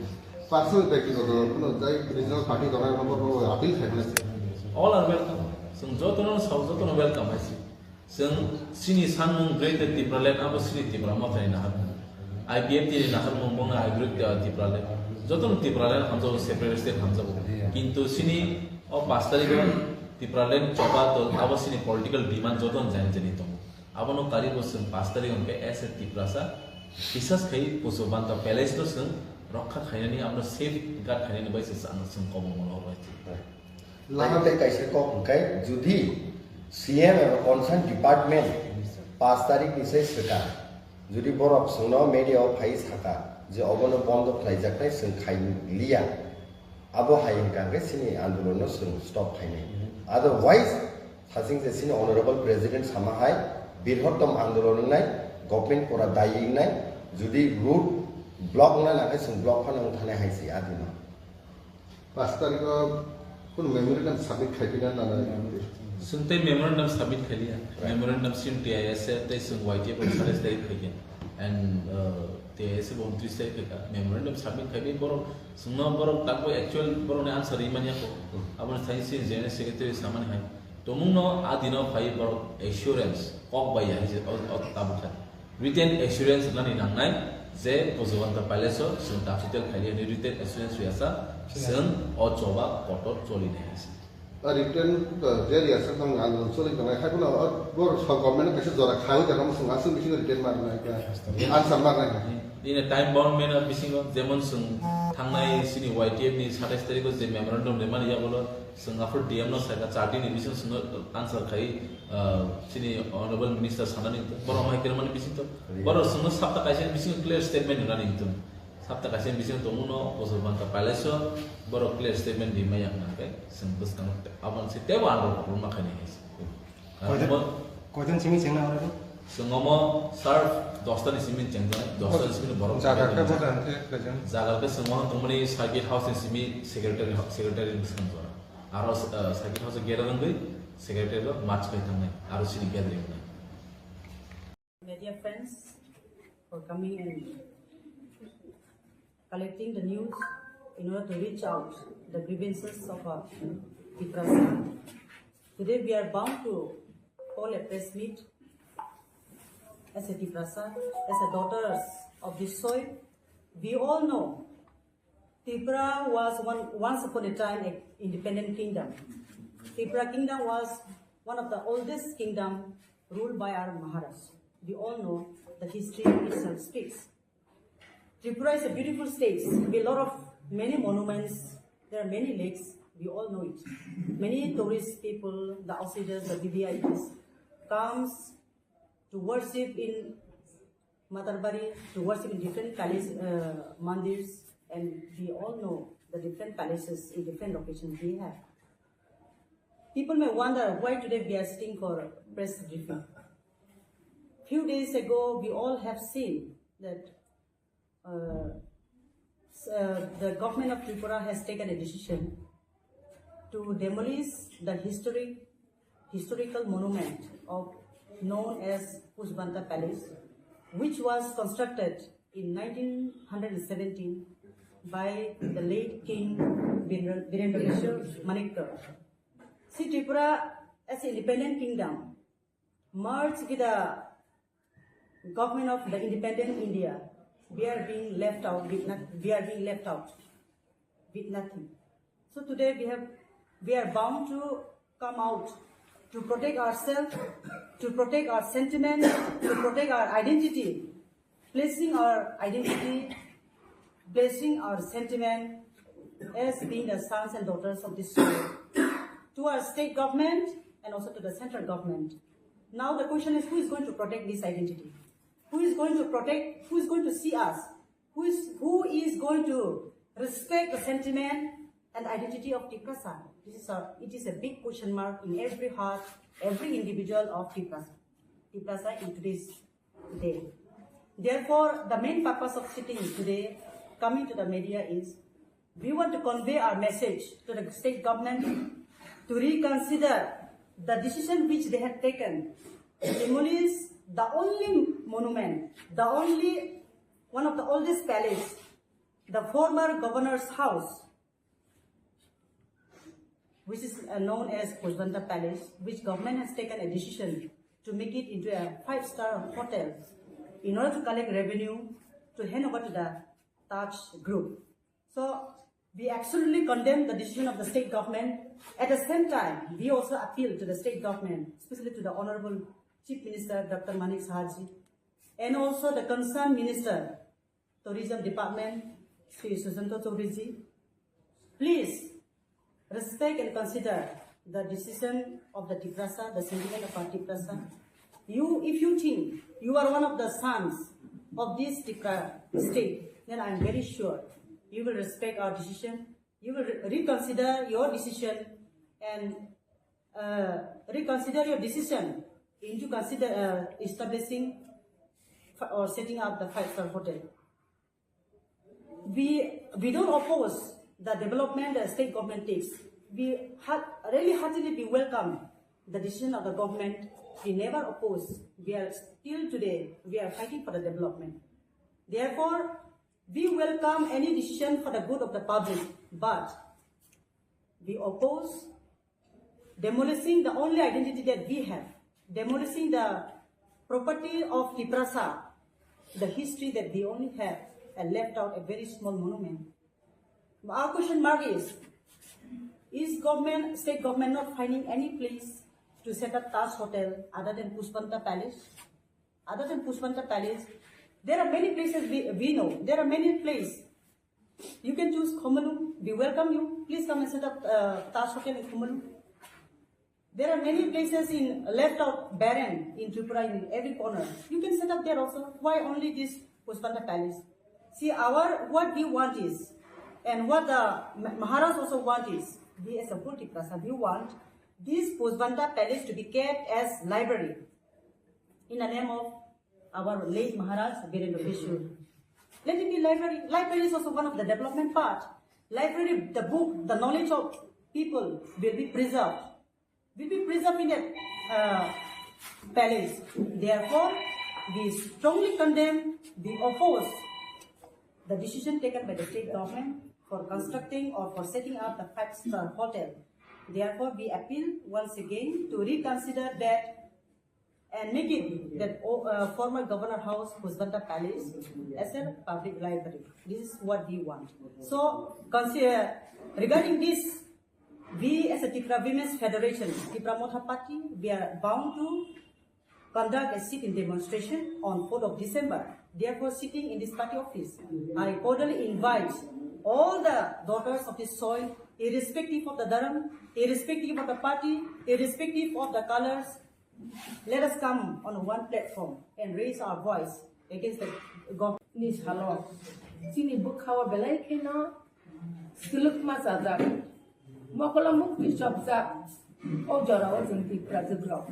personal bag ni kotor kuno jai regional party rok no bo appeal khai mani se. All are welcome. Chwng jotono sao, jotono welcome hai se. Chwng chini sanmung Greater Tipraland abo chini Tipra Mothani naharmung. I P F T ni naharmung bongno I Greater Tipraland. Jotono Tipraland hamjago, separate state hamjago. Kintu chini o pash tarikh o Tipraland choba dol abo chini political demand jotono jani jani tongo. Abono karwi bo chwng pash tarikh hwnkhe as a Tiprasa bisas khai Pujo Banta Palace no chwng rokha khainani, abono safe guard khainani bai se chwng kobong mano bai. Laha tei kaisa kok hwnkhe, jodi C M eba concern department pash tarikh ni sai swkang, jodi borok chwngno media o phai saka je obono bondo khlaijaknai chwng khai liya, abo hai hwnkha hwnkhe chini andolon no chwng stop khainai. Otherwise, saching je chini honorable president sama hai, birhottom andolon wngnai, government pora dayi wngnai, jodi road block wngna nangkhe chwng block phano wngthanai hai se adino. Pash tarikh o kunu memorandum submit khai phina nana. Chwng tei memorandum submit khai liya. Right. Memorandum chini T I S tei chwng Y T F o satais tarikh khai khe. And, uh, T I S bo untris tarikh khai kha. Memorandum submit khai bi borok chwngno borok takbo actual borokni answer ri manya kho. Hmm. Aboni thani chini General Secretary samani hai. Tomungno a dino phai borok assurance kok bai ya hai se o, o tabuk khai. Written assurance nani nangnai je Pujo Banta Palace o chwng Taj Hotel khai hwnwi written assurance rwya sa, chwng o choba kotor cholinai hai se. A written, uh, je rwya sa tong andolon choli tongnai, hai phano, uh, bor sa government kaisa jora khawi da, kamo chwng aswk bisingo written mar nai, uh, answer mar nai. In a time bound manner bisingo, jemon chwng thangnai chini Y T F ni satais tarikh o je memorandum rimani yagulo, chwng aphuru D M no saikha, char din ni bisingo chwngno answer khai, ah, chini Honorable Minister sanani borok mai kwrwngmani bisingtwi, borok chwngno sapta kaisa ni bisingo clear statement rwnani hinwi tong. Sapta kaisa ni bisingo tongmano Pujo Banta Palace o borok clear statement rimaya hwnka khe chwng bwskango aboni se teibo andolon kotorma khainai hai se. Koidan, koidan simi chengna oro? Chwng omo sir dosta ni simi chengjaknai, dosta ni simi borok jaga khe khe bo dan khe kajang. Jaga khe chwng omo tongmani circuit house ni simi secretary, secretary ni bwskango. Aro, uh, circuit house o gate o wngwi secretary rok march khai thangnai, aro sini gathering wngnai. Media friends for coming and collecting the news in order to reach out the grievances of our Tiprasa. Today we are bound to call a press meet as a Tiprasa, as a daughters of this soil. We all know Tripura was one, once upon a time an independent kingdom. Tripura kingdom was one of the oldest kingdom ruled by our Maharaj. We all know the history itself speaks. Tripura is a beautiful state with a lot of many monuments. There are many lakes. We all know it. Many tourist people, the outsiders, the V V Is comes to worship in Matarbari, to worship in different palace, uh, mandirs, and we all know the different palaces in different locations we have. People may wonder why today we are sitting for press briefing. Few days ago, we all have seen that, uh, s-, uh, the government of Tripura has taken a decision to demolish the historic, historical monument of, known as Pushpanta Palace, which was constructed in nineteen seventeen by the late King Birendra, Birendra Kishore Manikya. See, Tripura as an independent kingdom merged with the government of the independent India, we are being left out with not, we are being left out with nothing. So today we have, we are bound to come out to protect ourselves, to protect our sentiment, to protect our identity, placing our identity, placing our sentiment as being the sons and daughters of this soil to our state government and also to the central government. Now the question is, who is going to protect this identity? Who is going to protect, who is going to see us? Who is, who is going to respect the sentiment and identity of Tiprasa? This is a, it is a big question mark in every heart, every individual of Tiprasa, Tiprasa in today's day. Therefore, the main purpose of sitting today, coming to the media, is we want to convey our message to the state government to reconsider the decision which they have taken to demolish the only monument, the only, one of the oldest palace, the former governor's house, which is, uh, known as Pushpanta Palace, which government has taken a decision to make it into a five-star hotel in order to collect revenue to hand over to the Taj Group. So we absolutely condemn the decision of the state government. At the same time, we also appeal to the state government, especially to the Honorable Chief Minister Doctor Manik Saha ji, and also the concerned minister, Tourism Department, Shri Sushanta Chaudhary ji, please respect and consider the decision of the Tiprasa, the sentiment of our Tiprasa. You, if you think you are one of the sons of this Tipra state, then I am very sure you will respect our decision. You will re-, reconsider your decision and, uh, reconsider your decision into consider, uh, establishing fi-, or setting up the five-star hotel. We, we don't oppose the development the state government takes. We ha-, really heartily we welcome the decision of the government. We never oppose. We are still today, we are fighting for the development. Therefore, we welcome any decision for the good of the public, but we oppose demolishing the only identity that we have, demolishing the property of Tiprasa, the history that we only have, and left out a very small monument. Our question mark is, is government, state government not finding any place to set up Taj Hotel other than Pushpanta Palace? Other than Pushpanta Palace, there are many places we, we know. There are many places. You can choose Khumulwng. We welcome you. Please come and set up, uh, Taj Hotel in Khumulwng. There are many places in left out, barren in Tripura, in every corner. You can set up there also. Why only this Pushpanta Palace? See, our, what we want is, and what the Ma-, Maharaj also want is, we as a whole Tiprasa, we want this Pushpanta Palace to be kept as library. in the name of our late Maharaj Birendra Kishore. Let it be library. Library is also one of the development part. Library, the book, the knowledge of people will be preserved. Will be preserved in a uh, palace. Therefore, we strongly condemn, we oppose the decision taken by the state government for constructing or for setting up the five-star hotel. Therefore, we appeal once again to reconsider that and make it that uh, former Governor House, Husbanda Palace, as a public library. This is what we want. So, consider, regarding this, we as a Tipra Women's Federation, Tipra Motha Party, we are bound to conduct a sit-in demonstration on fourth of December. Therefore, sitting in this party office, I cordially invite all the daughters of this soil, irrespective of the dharam, irrespective of the party, irrespective of the colors, let us come on one platform and raise our voice against the government. Ni salo chini bwkhao belai kheno swlwkma chajak, mokolo mukti chopjak, o jorao chwng Tiprajwk rok.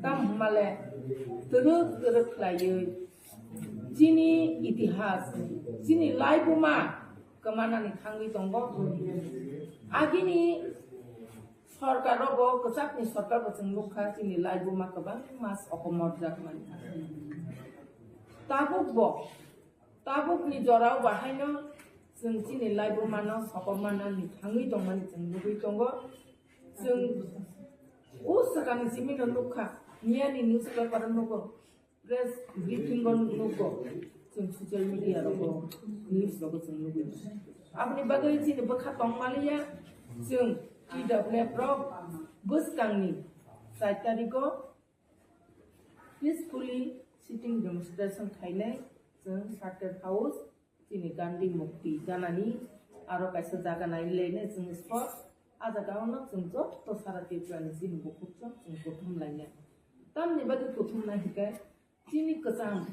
Tamo hwnmale twrwk twrwk khlaiwi chini itihas, chini laibuma kwmanani thangwi tongo. Agini sorkar rogo, kwchakni sorkar bo chwng nukha, chini laibuma kwbangma sokomorjak mankha. Tabuk bo, tabukni jorao bahaino chwng chini laibumano sokomornani thangwi tongmani chwng nugwi tongo. Chwng o swkangni simino nukha, miyani newspaper o nugo, press briefing o nugo, chwng social media rogo, news rogo chwng nugwi. Aboni bagwi chini bwkha tongmaliya, chwng T W F rok bwskangni char tarigo peacefully sitting demonstration khainai chwng Circuit House, chini Gandhi Mukti ganani aro kaisa jaga nailainai chwng spot. A jaga ono chwng joto sara Tripurani chini bukhuk chwng chwng kuthum lainai. Tamni bagwi kuthum nai hinkhe chini kwcham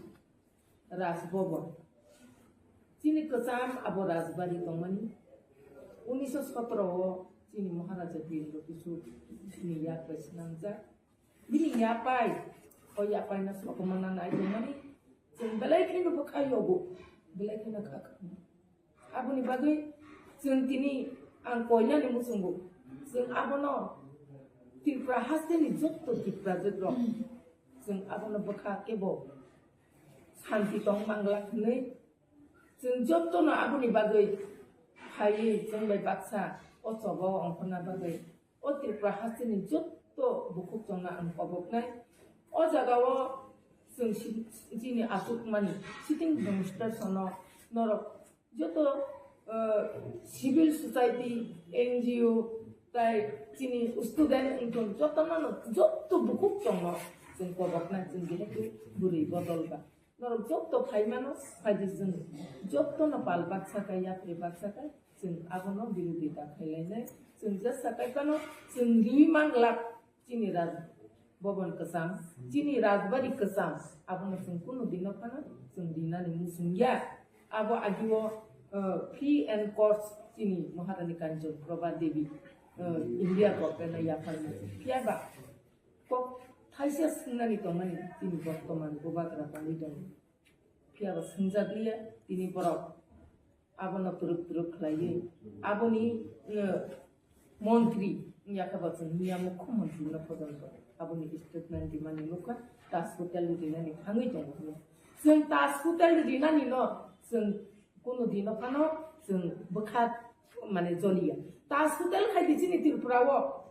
Raj Bhavan, chini kwcham abo Rajbari tongmani. Unisho sotro o chini Maharaja Birendra Kishore chini yak bai swnamjak. Bini yapai, o yapai no sokomorna nai tongmani, chwng belai kheno bwkha yogo, belai kheno kha kha. Aboni bagwi chwng tini ang koinani muchungo, chwng abono Tripura hasteni jotto Tiprajwk rok, chwng abono bwkha kebo santi tong manglak hwnwi, chwng jottono aboni bagwi phaiwi chwng bai baksa o choba o ongkhorna bagwi. O Tripura hasteni jotto bukhuk chongno ang koboknai. O jagao chwng si-, chini achukmani sitting demonstration-o norok joto, eh, civil society, N G O, tai chini student wngtong jotono, jotto bukhuk chongno chwng koboknai, chwng jehetu bwrwi bodol ba. Norok jotto phaimano, phaidi chwng jottono pal baksa kai, yapri baksa kai, chwng abono birodita khailainai. Chwng jesa kai phano chwng riwi manglak chini Raj Bhavan kwcham, chini Rajbari kwcham, abono chwng kunu dino phano chwng rinani muchungya. Abo agio, uh, free and course chini Maharani Kanchan Prabha Devi, uh, India government no yapharma. Phiya ba kok thaisa swngnani tongmani tini bortoman bubagra pali tongo. Phiya ba swngjak liya tini borok abono twrwk twrwk khlaiwi aboni, eh, montri wngya khe bo chwng miya mukho montri no pojonto aboni statement rimani nukha Taj Hotel rinani thangwi tongo hwnwi. Chwng Taj Hotel rinani no chwng kunu dino phano chwng bwkha mane joliya. Taj Hotel khai di chini Tripura o.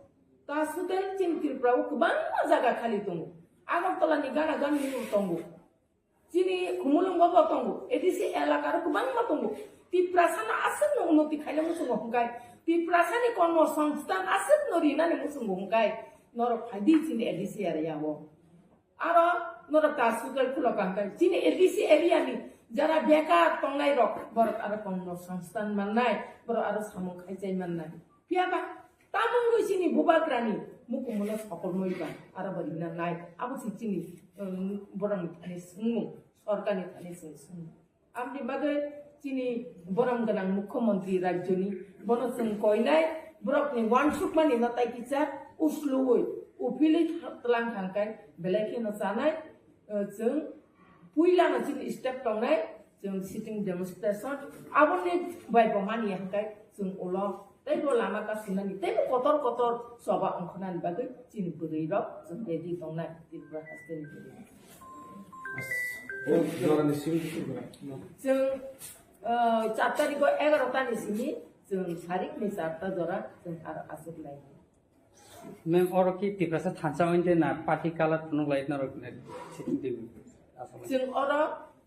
Taj Hotel chini Tripura o kwbangma jaga khali tongo. Agartala ni gana gana ni tongo. Chini Khumulwng bo bo tongo. A D C elaka ro kwbangma tongo. Tiprasa no aswk no unnoti khaina muchungo hwnkhe. Tiprasa ni kormo songsthan aswk no rinani muchungo hwnkhe. Norok phai di chini A D C area o. Aro norok ta sugal khulo kangkai. Chini A D C area ni jara bekar tongnai rok, borok aro kormo songsthan mannai, borok aro samung khaichai mannai. Phiya ba tamungwi chini bubagrani mukumulo sokolmoi ba, aro bo rina nai. Abo si chini, um, borokni thani swngmung, sorkarni thani chwng swngmung. Aboni bagwi chini borom gwnang mukhyamantri rajyoni bono chwng koinai borokni uansukmani no tai kisa usluwi Uphilwi tha-, tlang thangkhe belai kheno chanai, eh, chwng puilano chini step tongnai, chwng sitting demonstration, aboni bai bo mani hwnkhe chwng ulo teibo lama kasunani, teibo kotor kotor choba ongkhornani bagwi chini bwrwirok chwng ready tongnai Tripura hasteni bwrwi. Chwng, eh, char tarikh o egarota ni simi chwng sarikni charta jora chwng aro achuk lai. Ma'am, oro ki Tiprasa thansa oinde na party color phunuk lai norok ne sitting table? Aswk. Chwng oro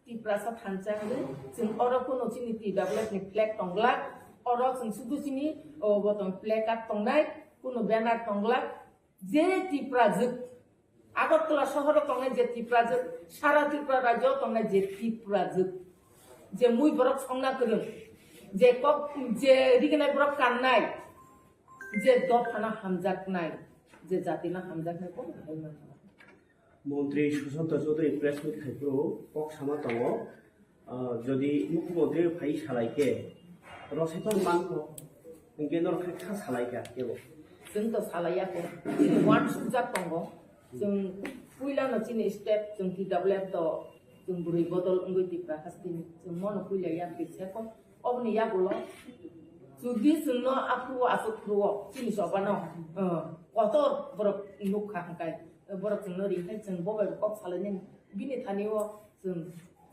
Tiprasa thansa hwnwi, chwng oro kuno chini T W F ni flag tonglak, oro chwng sudu chini, o, bo tong placard tongnai, kuno banner tonglak, je Tiprajwk, Agartala sohoro tongnai je Tiprajwk, sara Tripura rajyo tongnai je Tiprajwk, je mui borok songna kwrwng, je kok, je riginai borok kannai, je dophano hamjaknai, je jatino hamjaknai, kono hai manna. Montri Sushanta Chaudhary press meet khai phuru kok sama tongo, ah, jodi mukhyamantri phai salai khe rosai tong mankho, hinkhe norok khe kha salai kha kebo. Chwng to salai ya khe, chini one sujak tongo, chwng puila no chini step, chwng T W F to, chwng bwrwi bodol wngwi Tipra hasteni, chwng mono puila ya khe se kok. Oboni yagulo jodi chwngno aphuru o aswk phuru o chini chobano, eh, kotor borok nukha hwnkhe, eh, borok chwngno ringkhe chwng bo bai kok salainani bini thani o chwng,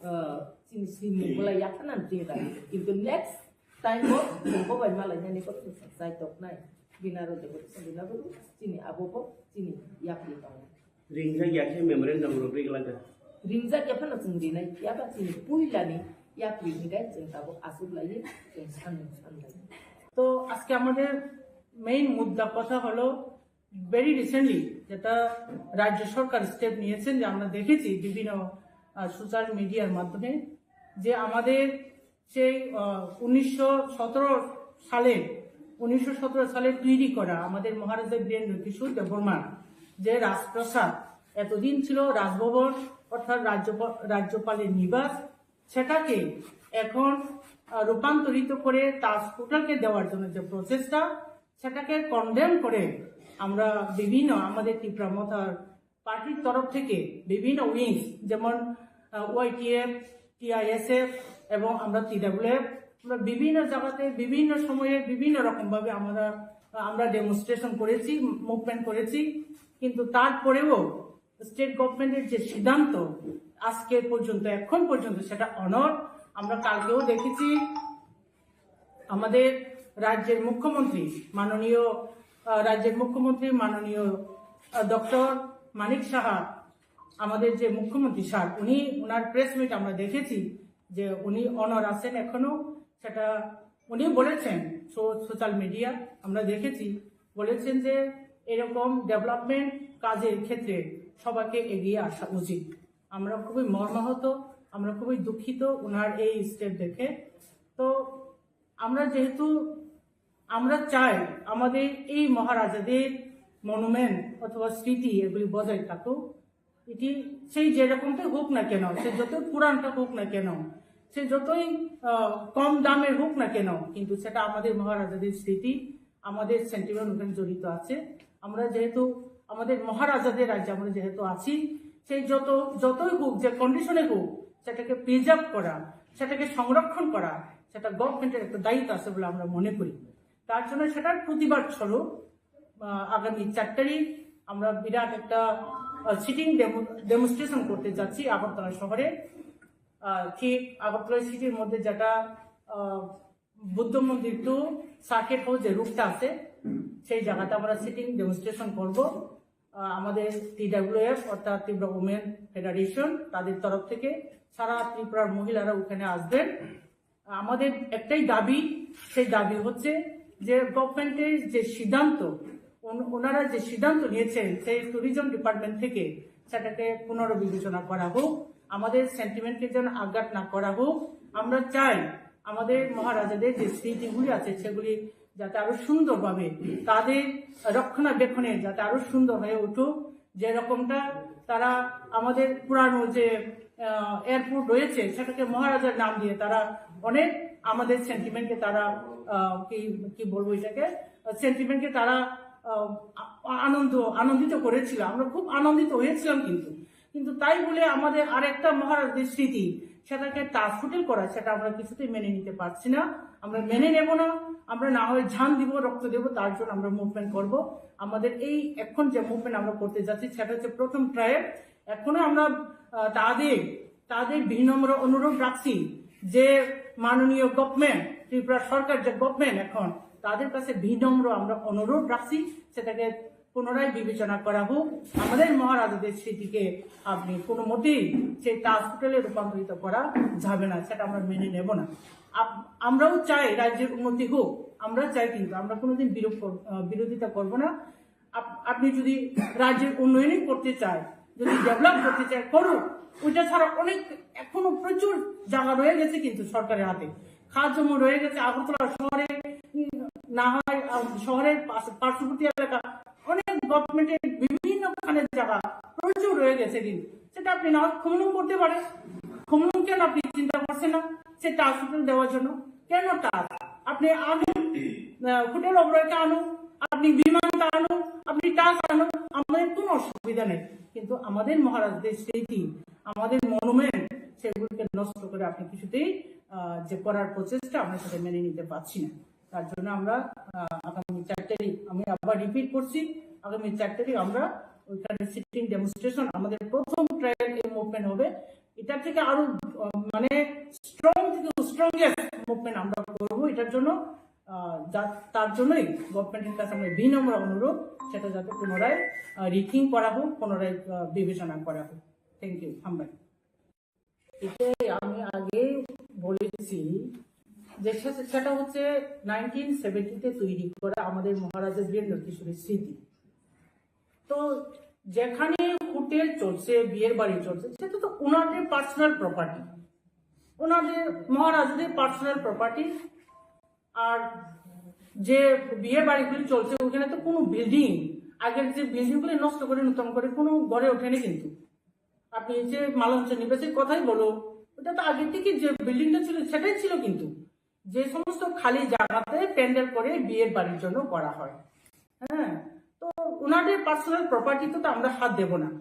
eh, chini swimung bolai yakhanani chini thani. Kintu next time o chwng bo bai malainani kok chwng chai toknai. Bini aro de chini abo bo chini yapri tongo. Ringjak ya khe memorandum rok ri glak da? Ringjak ya phano chwng rinai phiya ba chini puilani yapri hingai chwng tabuk aswk laiwi chwng sanmung sanlai. তো আজকে আমাদের মেইন মুদ্রা কথা হলো, very recently যেটা রাজ্য সরকার স্টেপ নিয়েছেন, যে আমরা দেখেছি বিভিন্ন সোশ্যাল মিডিয়ার মাধ্যমে, যে আমাদের সেই, আহ, উনিশশো সতেরো সালে, উনিশশো সতেরো সালে তৈরি করা আমাদের মহারাজা বীরেন্দ্র কিশোর দেববর্মার যে রাজপ্রাসাদ, এতদিন ছিল রাজভবন, অর্থাৎ রাজ্যপা-, রাজ্যপালের নিবাস, সেটাকে এখন, আহ, রূপান্তরিত করে তাজ হোটেলকে দেওয়ার জন্য যে প্রচেষ্টা, সেটাকে কন্ডেম করে আমরা বিভিন্ন আমাদের ত্রিপুরা মথার পার্টির তরফ থেকে বিভিন্ন উইংস, যেমন ওয়াইটিএফ, টিআইএসএফ এবং আমরা টিডাব্লিউএফ, আমরা বিভিন্ন জায়গাতে বিভিন্ন সময়ে বিভিন্ন রকম ভাবে আমরা আমরা ডেমনস্ট্রেশন করেছি, মুভমেন্ট করেছি। কিন্তু তারপরেও স্টেট গভর্নমেন্টের যে সিদ্ধান্ত আজকে পর্যন্ত, এখন পর্যন্ত সেটা অনর। আমরা কালকেও দেখেছি আমাদের রাজ্যের মুখ্যমন্ত্রী মাননীয়, আহ, রাজ্যের মুখ্যমন্ত্রী মাননীয়, আহ, ডক্টর মানিক সাহা, আমাদের যে মুখ্যমন্ত্রী স্যার, উনি, ওনার প্রেস মিট আমরা দেখেছি যে উনি অনর আছেন এখনো। সেটা উনি বলেছেন, সো-, সোশ্যাল মিডিয়া আমরা দেখেছি, বলেছেন যে এরকম ডেভেলপমেন্ট কাজের ক্ষেত্রে সবাইকে এগিয়ে আসা উচিত। আমরা খুবই মর্মাহত, আমরা খুবই দুঃখিত ওনার এই স্টেপ দেখে। তো আমরা যেহেতু, আমরা চাই আমাদের এই মহারাজাদের মনুমেন্ট অথবা স্মৃতি এগুলি বজায় থাকুক। এটি সেই যেরকমটাই হোক না কেন, সে যতই পুরানটা হোক না কেন, সে যতই, আহ, কম দামের হোক না কেন, কিন্তু সেটা আমাদের মহারাজাদের স্মৃতি, আমাদের সেন্টিমেন্ট ওখানে জড়িত আছে। আমরা যেহেতু আমাদের মহারাজাদের রাজ্যে আমরা যেহেতু আছি, সেই যত, যতই হোক, যে কন্ডিশনে হোক, সেটাকে প্রিজার্ভ করা, সেটাকে সংরক্ষণ করা, সেটা গভর্নমেন্টের একটা দায়িত্ব আছে বলে আমরা মনে করি। তার জন্য সেটার প্রতিবাদ স্বরূপ, আহ, আগামী চার তারিখ আমরা বিরাট একটা, আহ, সিটিং ডেমো-, ডেমনস্ট্রেশন করতে যাচ্ছি আগরতলা শহরে। আহ, ঠিক আগরতলা সিটির মধ্যে যেটা, আহ, বুদ্ধ মন্দির টু সার্কিট হাউস যে রুটটা আছে, সেই জায়গাতে আমরা সিটিং ডেমনস্ট্রেশন করব। আহ, আমাদের টিডাব্লিউএফ অর্থাৎ ত্রিপুরা উমেন ফেডারেশন, তাদের তরফ থেকে সারা ত্রিপুরার মহিলারা ওখানে আসবেন। আমাদের একটাই দাবি, সেই দাবি হচ্ছে যে গভর্নমেন্টের যে সিদ্ধান্ত, ওন-, ওনারা যে সিদ্ধান্ত নিয়েছেন সেই ট্যুরিজম ডিপার্টমেন্ট থেকে সেটাকে পুনর্বিবেচনা করা হোক, আমাদের সেন্টিমেন্টকে যেন আঘাত না করা হোক। আমরা চাই আমাদের মহারাজাদের যে স্মৃতিগুলি আছে সেগুলি যাতে আরো সুন্দরভাবে তাদের রক্ষণাবেক্ষণে যাতে আরো সুন্দর হয়ে উঠুক। যেরকমটা তারা আমাদের পুরানো যে, আহ, এয়ারপোর্ট রয়েছে, সেটাকে মহারাজার নাম দিয়ে তারা অনেক আমাদের সেন্টিমেন্টকে তারা, আহ, কি, কি বলবো এটাকে, সেন্টিমেন্টকে তারা আহ, আ- আনন্দ আনন্দিত করেছিল, আমরা খুব আনন্দিত হয়েছিলাম। কিন্তু কিন্তু তাই বলে আমাদের আরেকটা মহারাজদের স্মৃতি, সেটাকে তাজ হোটেল করা, সেটা আমরা কিছুতেই মেনে নিতে পারছি না। আমরা মেনে নেব না। আমরা না হয় জান দিব, রক্ত দেব, তার জন্য আমরা মুভমেন্ট করব। আমাদের এই এখন যে মুভমেন্ট আমরা করতে যাচ্ছি, সেটা হচ্ছে প্রথম ট্রায়াল। এখনো আমরা আহ, তাদের তাদের বিনম্র অনুরোধ রাখছি যে মাননীয় গভর্নমেন্ট, ত্রিপুরা সরকার যে গভর্নমেন্ট এখন, তাদের কাছে বিনম্র আমরা অনুরোধ রাখছি, সেটাকে পুনরায় বিবেচনা করা হোক। আমাদের মহারাজাদের স্মৃতিকে আপনি কোনো মতেই সেই তাজ হোটেলে রূপান্তরিত করা যাবে না, সেটা আমরা মেনে নেব না। আপ- আমরাও চাই রাজ্যের উন্নতি হোক, আমরা চাই, কিন্তু আমরা কোনোদিন বিরোধ কর- আহ, বিরোধিতা করব না। আপ- আপনি যদি রাজ্যের উন্নয়নই করতে চায়, যদি ডেভেলপ করতে চায়, করুক। ওইটা ছাড়া অনেক এখনো প্রচুর জায়গা রয়ে গেছে কিন্তু সরকারের হাতে। খাস জমি রয়ে গেছে আগরতলা শহরে, উম, না হয়, আহ, শহরের পাশ- পার্শ্ববর্তী এলাকা, অনেক গভর্নমেন্টের বিভিন্ন খানের জায়গা প্রচুর রয়ে গেছে কিন্তু সেটা আপনি না হয় খুমলুং করতে পারেন। খুমলুং কেন আপনি চিন্তা করছেন না সেটা আসলে দেওয়ার জন্য? কেন তাজ? আপনি আনুন, আহ, হোটেল অবরয়কে আনুন, আপনি বিমানটা আনুন, আপনি তাজ আনুন, আমাদের কোনো অসুবিধা নেই। কিন্তু আমাদের মহারাজদের স্মৃতি, আমাদের মনুমেন্ট, সেগুলিকে নষ্ট করে আপনি কিছুতেই আহ, যে করার প্রচেষ্টা, আমরা সেটা মেনে নিতে পারছি না। তার জন্য আমরা আহ, আগামী চার তারিখ, আমি আবার রিপিট করছি, আগামী চার তারিখ আমরা ওইখানে সিটিং ডেমনস্ট্রেশন, আমাদের প্রথম ট্রায়াল এই মুভমেন্ট হবে। এটা থেকে আরো আহ, মানে স্ট্রং থেকে স্ট্রংগেস্ট মুভমেন্ট আমরা করবো এটার জন্য। আহ, যা- তার জন্যই গভর্নমেন্টের কাছে আমরা বিনম্র অনুরোধ, সেটা যাতে পুনরায় রিথিং করা হোক, পুনরায় আহ, বিবেচনা করা হোক। Thank you. ধন্যবাদ। এটাই আমি আগে বলেছি যে সে- সেটা হচ্ছে নাইনটিন সেভেন্টিতে তৈরি করা আমাদের মহারাজা বীরেন্দ্র কিশোরের স্মৃতি। তো যেখানে হোটেল চলছে, বিয়ের বাড়ি চলছে, সেটা তো ওনাদের পার্সোনাল প্রপার্টি, ওনাদের মহারাজাদের পার্সোনাল প্রপার্টি। আর যে বিয়ে বাড়িগুলি চলছে, ওখানে তো কোনো বিল্ডিং, আগের যে বিল্ডিংগুলি নষ্ট করে নতুন করে কোনো গড়ে ওঠেনি কিন্তু। আপনি যে মালঞ্চ নিবাসের কথাই বলো, ওটা তো আগে থেকে যে বিল্ডিংটা ছিল সেটাই ছিল, কিন্তু যে সমস্ত খালি জায়গাতে প্যান্ডেল করে বিয়ের বাড়ির জন্য করা হয়। হ্যাঁ, তো ওনাদের পার্সোনাল প্রপার্টিতে তো আমরা হাত দেব না।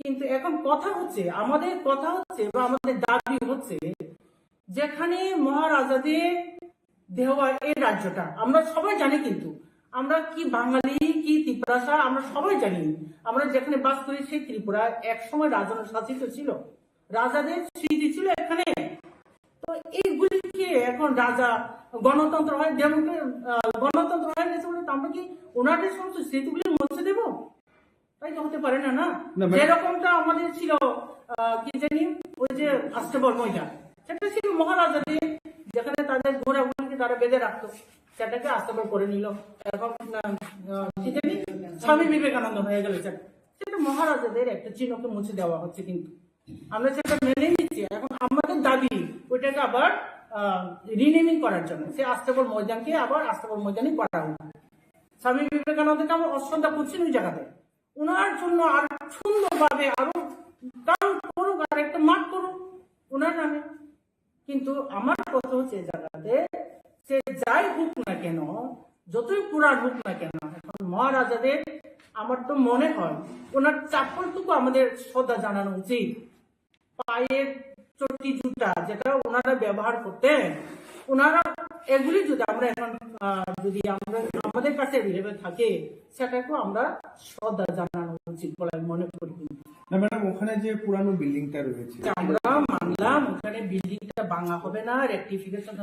কিন্তু এখন কথা হচ্ছে, আমাদের কথা হচ্ছে বা আমাদের দাবি হচ্ছে, যেখানে মহারাজাদের দেওয়া এই রাজ্যটা, আমরা সবাই জানি, কিন্তু আমরা কি বাঙালি কি তিপ্রাসা আমরা সবাই জানি। আমরা যেখানে বাস করি সেই ত্রিপুরা এক সময় রাজন্য শাসিত ছিল, রাজাদের স্মৃতি ছিল এখানে। তো এইগুলিকে এখন রাজা গণতন্ত্র হয়, ডেমোক্রে- আহ, গণতন্ত্র হয়ে গেছে বলে তো আমরা কি ওনাদের সমস্ত স্মৃতিগুলি মুছে দেবো? তাই তো হতে পারে না, না? না, মানে যেরকমটা আমাদের ছিল, আহ, কি জানি, ওই যে আস্তাবল ময়দান, সেটা ছিল মহারাজাদের, যেখানে তাদের ঘোড়াগুলিকে তারা বেঁধে রাখতো, সেটাকে আস্তাবল করে নিল। এখন আহ, আহ, কি জানি, স্বামী বিবেকানন্দ হয়ে গেল সেটা। সেটা মহারাজাদের একটা চিহ্নকে মুছে দেওয়া হচ্ছে, কিন্তু আমরা সেটা মেনে নিচ্ছি। এখন আমাদের দাবি ওইটাকে আবার রিনেমিং করার জন্য, সে আস্তাবল ময়দানকে আবার আস্তাবল ময়দানই করা হোক। স্বামী বিবেকানন্দকে আমরা অশ্রদ্ধা করছি না ওই জায়গাতে। ওনার জন্য আর সুন্দরভাবে আরো টাউন করুক, আর একটা মাঠ করুক ওনার নামে। কিন্তু আমার কথা হচ্ছে, এই জায়গাতে সে যাই হোক না কেন, যতই পুরাণ হোক না কেন, এখন মহারাজাদের, আমার তো মনে হয় ওনার চপ্পলটুকু আমাদের শ্রদ্ধা জানানো উচিত। পায়ের চটি জুতা যেটা ওনারা ব্যবহার করতেন, ওনারা এগুলি যদি আমরা এখন আহ, যদি আমরা আমাদের কাছে অ্যাভেলেবল থাকে, সেটাকেও আমরা শ্রদ্ধা জানানো উচিত বলে আমি মনে করি। কিন্তু না ম্যাডাম, ওখানে যে পুরানো বিল্ডিংটা রয়েছে, আমরা মানলাম ওখানে বিল্ডিংটা ভাঙা হবে না, রেকটিফিকেশন,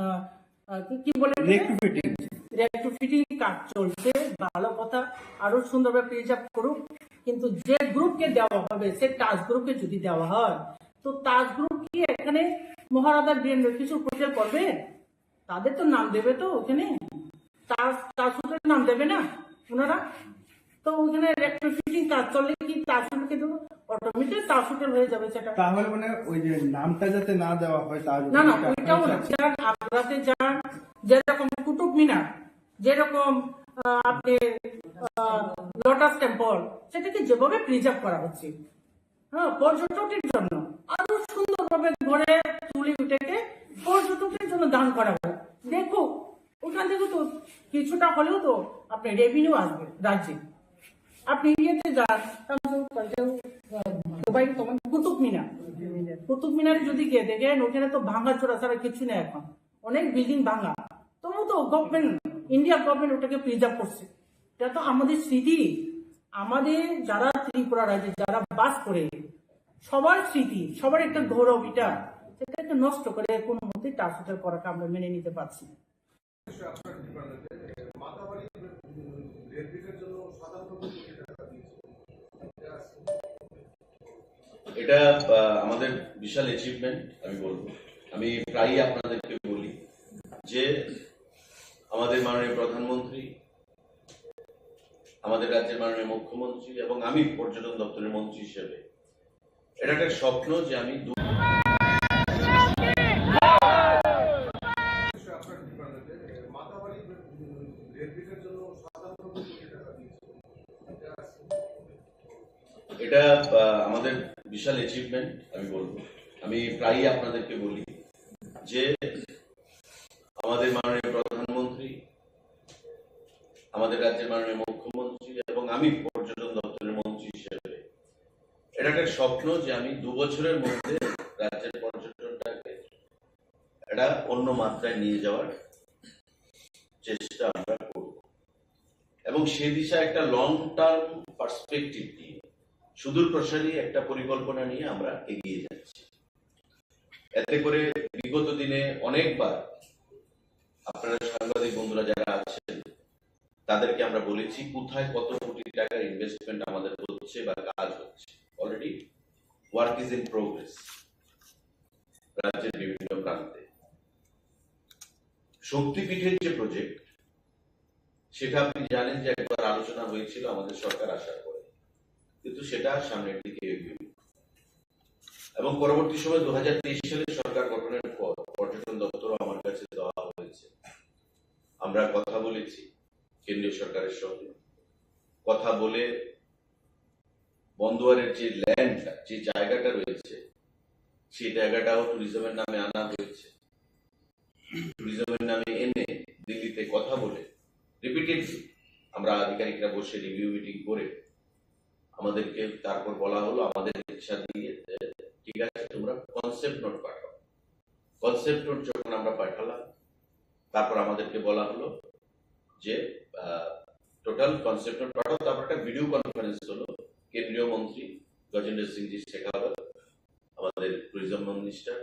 কি বলে, রেকটিফিটিং রেকটিফিটিং কাজ চলছে, ভালো কথা, আরো সুন্দরভাবে প্রিজার্ভ করুক। কিন্তু যে গ্রুপকে দেওয়া হবে, সে তাজ গ্রুপকে যদি দেওয়া হয়, তো তাজ গ্রুপ কি এখানে মহারাজা বীরেন্দ্র কিশোর হোটেল করবে? তাদের তো নাম দেবে তো ওখানে, তাজ তাজ হোটেল নাম দেবে না ওনারা। তো ওখানে রেকটিফিটিং কাজ চললে কি তাজ হোটেলকে দেবো? অটোমেটিক তাজ হোটেল হয়ে যাবে সেটা। তাহলে মানে ওই যে নামটা যাতে না দেওয়া হয় তার না না, ওইটাও না। যান, আগ্রাতে যান, যেরকম কুতুব মিনার, যেরকম আহ, আপনি লোটাস টেম্পল, সেটাকে যেভাবে প্রিজার্ভ করা হচ্ছে, হ্যাঁ, পর্যটকের জন্য আরো সুন্দরভাবে ঘরে তুলে ওটাকে পর্যটকের জন্য দান করা হয়। দেখো, ওখান থেকে তো কিছুটা হলেও তো আপনি রেভিনিউ আসবে রাজ্যে। আপনি ইয়েতে যান, তাহলে তো, তাহলে তো, আহ, দুবাই তো মানে কুতুব মিনার, কুতুব মিনারে যদি গিয়ে দেখেন, ওখানে তো ভাঙাচোরা ছাড়া কিছু নেই এখন, অনেক বিল্ডিং ভাঙা। তবু তো গভর্নমেন্ট, ইন্ডিয়া গভর্নমেন্ট ওটাকে প্রিজার্ভ করছে। এটা তো আমাদের স্মৃতি, আমাদের যারা ত্রিপুরা রাজ্যে যারা বাস করে, সবার স্মৃতি, সবার একটা গৌরব এটা, সেটাকে নষ্ট করে কোনো মতেই ট্রান্সলেট করাটা আমরা মেনে নিতে পারছি না। এটা আহ, আমাদের বিশাল অ্যাচিভমেন্ট। আমি বলবো, আমি প্রায়ই আপনাদেরকে বলি যে আমাদের মাননীয় প্রধানমন্ত্রী, আমাদের রাজ্যের মাননীয় মুখ্যমন্ত্রী এবং আমি পর্যটন দপ্তরের মন্ত্রী হিসেবে এটা একটা স্বপ্ন যে আমি দু- এটা আহ, আমাদের বিশাল অ্যাচিভমেন্ট। আমি বলবো, আমি প্রায়ই আপনাদেরকে বলি যে আমাদের মাননীয় প্রধানমন্ত্রী, আমাদের রাজ্যের মাননীয় মুখ্যমন্ত্রী এবং আমি পর্যটন দপ্তরের মন্ত্রী হিসেবে এটা একটা স্বপ্ন যে আমি দু বছরের মধ্যে রাজ্যের পর্যটনটাকে একটা অন্য মাত্রায় নিয়ে যাওয়ার চেষ্টা আমরা করব এবং সে দিশা একটা লং টার্ম পার্সপেক্টিভ নিয়ে, সুদূর প্রসারী একটা পরিকল্পনা নিয়ে আমরা এগিয়ে যাচ্ছি। এতে করে বিগত দিনে অনেকবার আপনারা সাংবাদিক বন্ধুরা যারা আছেন, তাদেরকে আমরা বলেছি কোথায় কত কোটি টাকার ইনভেস্টমেন্ট আমাদের হচ্ছে বা কাজ হচ্ছে। Already work is in progress রাজ্যের বিভিন্ন প্রান্তে। শক্তিপীঠের যে প্রজেক্ট, সেটা আপনি জানেন যে একবার আলোচনা হয়েছিল আমাদের সরকার আসার পরে, কিন্তু সেটা আর সামনের দিকে এগোয়নি। এবং পরবর্তী সময় দু হাজার তেইশ সালে সরকার গঠনের পর পর্যটন দপ্তরও আমার কাছে দেওয়া হয়েছে। আমরা কথা বলেছি কেন্দ্রীয় সরকারের সঙ্গে, কথা বলে বন্দোয়ারের যে ল্যান্ডটা, যে জায়গাটা রয়েছে, সেই জায়গাটাও ট্যুরিজমের নামে আনা হয়েছে। ট্যুরিজমের নামে এনে দিল্লিতে কথা বলে রিপিটেডলি আমরা আধিকারিকরা বসে রিভিউ মিটিং করে আমাদেরকে তারপর বলা হলো আমাদের ইচ্ছা দিয়ে যে, ঠিক আছে, তোমরা কনসেপ্ট নোট পাঠাও। কনসেপ্ট নোট যখন আমরা পাঠালাম, তারপর আমাদেরকে বলা হলো যে টোটাল কনসেপ্ট নোট পাঠাও। তারপর একটা ভিডিও কনফারেন্স হলো কেন্দ্রীয় মন্ত্রী গজেন্দ্র সিংজি শেখাওয়াত, আমাদের ট্যুরিজম মিনিস্টার,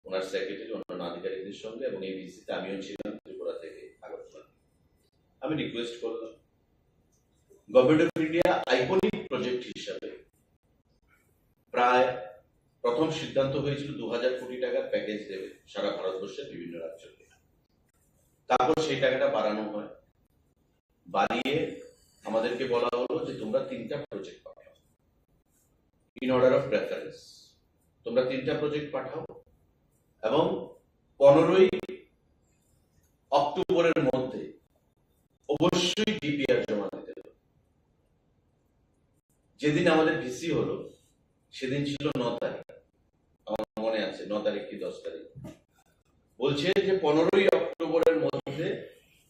ওনার সেক্রেটারি, অন্যান্য আধিকারিকদের সঙ্গে এবং এই ভিজিটে আমিও ছিলাম ত্রিপুরা থেকে আগরতলা। আমি রিকোয়েস্ট করলাম government of India iconic project হিসাবে প্রায় প্রথম সিদ্ধান্ত হয়েছিল দু হাজার কোটি টাকার প্যাকেজ দেবে সারা ভারতবর্ষের বিভিন্ন রাজ্যকে। তারপর সেই টাকাটা বাড়ানো হয়, বাড়িয়ে আমাদেরকে বলা হলো যে তোমরা তিনটা প্রজেক্ট পাঠাও, ইন অর্ডার অফ প্রেফারেন্স। তোমরা তিনটা প্রজেক্ট পাঠাও এবং পনেরোই অক্টোবরের মধ্যে অবশ্যই ডিপিআর জমা দিতে হবে। যেদিন আমাদের ভিসি হলো, সেদিন ছিল ন তারিখ, আমার মনে আছে, ন তারিখ কি দশ তারিখ। বলছে যে পনেরোই অক্টোবরের মধ্যে,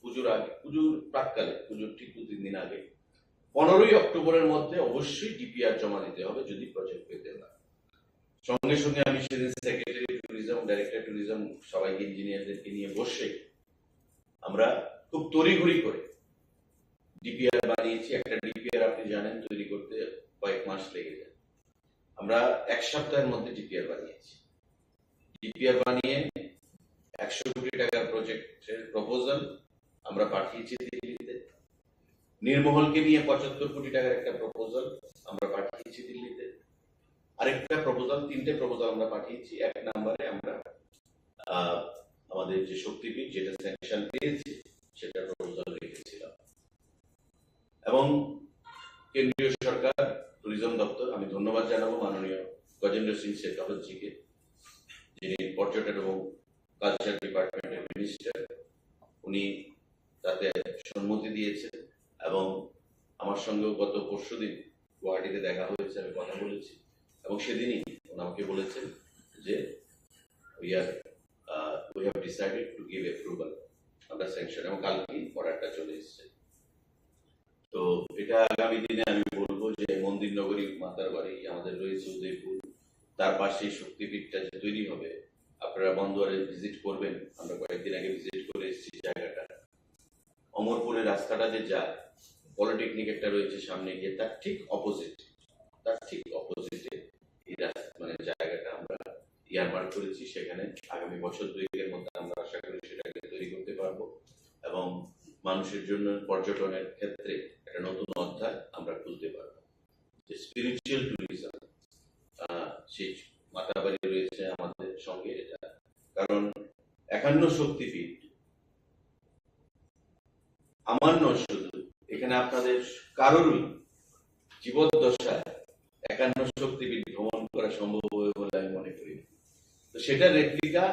পুজোর আগে, পুজোর প্রাককালে, পুজোর ঠিক দু তিন দিন আগে, পনেরোই অক্টোবরের মধ্যে অবশ্যই ডিপিআর জমা দিতে হবে যদি প্রজেক্ট পেতে হয়। সঙ্গে সঙ্গে আমি সেদিন সেক্রেটারি ট্যুরিজম, ডাইরেক্টর ট্যুরিজম, সবাইকে, ইঞ্জিনিয়ারদেরকে নিয়ে বসে আমরা খুব তড়িঘড়ি করে ডিপিআর বানিয়েছি। একটা ডিপিআর, আপনি জানেন, তৈরি করতে কয়েক মাস লেগে যায়। আমরা এক সপ্তাহের মধ্যে ডিপিআর বানিয়েছি। ডিপিআর বানিয়ে একশো কোটি টাকার প্রজেক্টের প্রপোজাল আমরা পাঠিয়েছি দিল্লিতে। নির্মহলকে নিয়ে পঁচাত্তর কোটি টাকার একটা প্রপোজাল আমরা পাঠিয়েছি দিল্লিতে। আরেকটা প্রপোজাল, তিনটে প্রপোজাল আমরা পাঠিয়েছি। এক নম্বরে আমরা আহ, আমাদের যে শক্তিপীঠ, যেটা স্যাংশন পেয়েছে, সেটা প্রপোজাল রেখেছিলাম। এবং কেন্দ্রীয় সরকার, ট্যুরিজম দপ্তর, আমি ধন্যবাদ জানাবো মাননীয় গজেন্দ্র সিং শেখাওয়াতজিকে, যিনি পর্যটন এবং কালচার ডিপার্টমেন্টের মিনিস্টার। উনি তাতে সম্মতি দিয়েছেন এবং আমার সঙ্গেও গত পরশুদিন গুয়াহাটিতে দেখা হয়েছে, আমি কথা বলেছি এবং সেদিনই উনি আমাকে বলেছেন যে we are, uh, we have decided to give approval, আমরা স্যাংশন, এবং কালকেই অর্ডারটা চলে এসেছে। তো এটা আগামী দিনে আমি বলবো যে মন্দির নগরী মাতার বাড়ি আমাদের রয়েছে উদয়পুর, তার পাশেই শক্তিপীঠটা যে তৈরি হবে, আপনারা বন্দোয়ারে ভিজিট করবেন। আমরা কয়েকদিন আগে ভিজিট করে এসেছি জায়গাটা। অমরপুরের রাস্তাটা যে যায়, পলিটেকনিক একটা রয়েছে সামনে গিয়ে, তার ঠিক অপোজিট, তার ঠিক অপোজিটে এই রাস্তা, মানে জায়গাটা আমরা ইয়ারমার্ক করেছি। সেখানে আগামী বছর দুয়েকের মধ্যে আমরা আশা করি সেটাকে তৈরি করতে পারবো এবং মানুষের জন্য পর্যটনের ক্ষেত্রে একটা নতুন অধ্যায় আমরা খুলতে পারবো। যে স্পিরিচুয়াল ট্যুরিজম, সেই মাতাবাড়ি রয়েছে আমাদের সঙ্গে, এটা কারণ একান্ন শক্তিপীঠ আমার নয় শুধু, এখানে আপনাদের কারোরই জীবদ্দশায় একান্ন শক্তিপীঠ ভ্রমণ করা সম্ভব হবে বলে আমি মনে করি না। তো সেটা রেপ্লিকা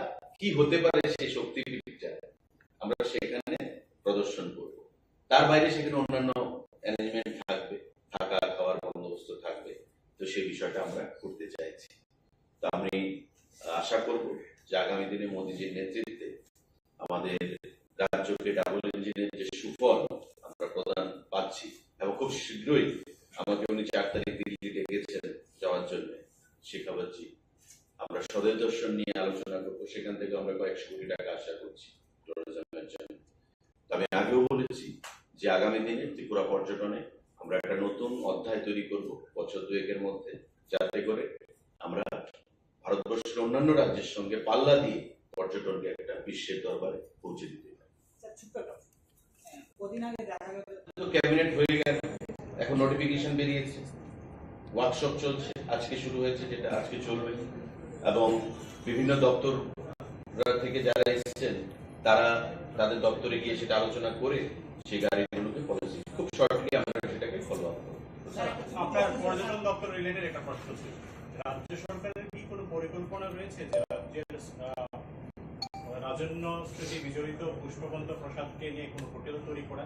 কি হতে পারে সেই শক্তিপীঠটা আমরা সেখানে প্রদর্শন করব। তার বাইরে সেখানে অন্যান্য অ্যারেঞ্জমেন্ট থাকবে, থাকা খাওয়ার বন্দোবস্ত থাকবে। তো সেই বিষয়টা আমরা করতে চাইছি। তো আমি আশা করব যে আগামী দিনে মোদিজির নেতৃত্বে আমাদের রাজ্যকে ডাবল ইঞ্জিনের যে সুফল আমরা প্রদান পাচ্ছি এবং খুব শীঘ্রই আমাকে উনি চার তারিখ দিল্লি ডেকেছেন যাওয়ার জন্য, শেখাবাজি, আমরা স্বদেশ দর্শন নিয়ে আলোচনা করবো। সেখান থেকে আমরা কয়েকশো কোটি টাকা আশা করছি ট্যুরিজমের জন্য। তো আমি আগেও বলেছি যে আগামী দিনে ত্রিপুরা পর্যটনে আমরা একটা নতুন অধ্যায় তৈরি করব বছর দুয়েকের মধ্যে, যাতে করে আমরা ভারতবর্ষের অন্যান্য রাজ্যের সঙ্গে পাল্লা দিয়ে পর্যটনকে একটা বিশ্বের দরবারে পৌঁছে দিতে পারি। স্যার, ছোট্ট একটা প্রশ্ন। কদিন আগে দেখা গেল তো ক্যাবিনেট হয়ে গেল, এখন নোটিফিকেশন বেরিয়েছে, ওয়ার্কশপ চলছে, আজকে শুরু হয়েছে, যেটা আজকে চলবে, এবং বিভিন্ন দপ্তর থেকে যারা এসেছেন তারা তাদের দপ্তরে গিয়ে সেটা আলোচনা করে সেই গাড়িগুলোকে পলিসি খুব শর্টলি আমরা সেটাকে ফলো আপ করবো। স্যার, আপনার পর্যটন দপ্তর রিলেটেড একটা প্রশ্ন ছিল। রাজ্য সরকারের কি কোনো পরিকল্পনা রয়েছে যে রাজ্যের, আহ, রাজন্য স্মৃতি বিজড়িত পুষ্পবন্ত প্রাসাদকে নিয়ে কোনো হোটেল তৈরি করা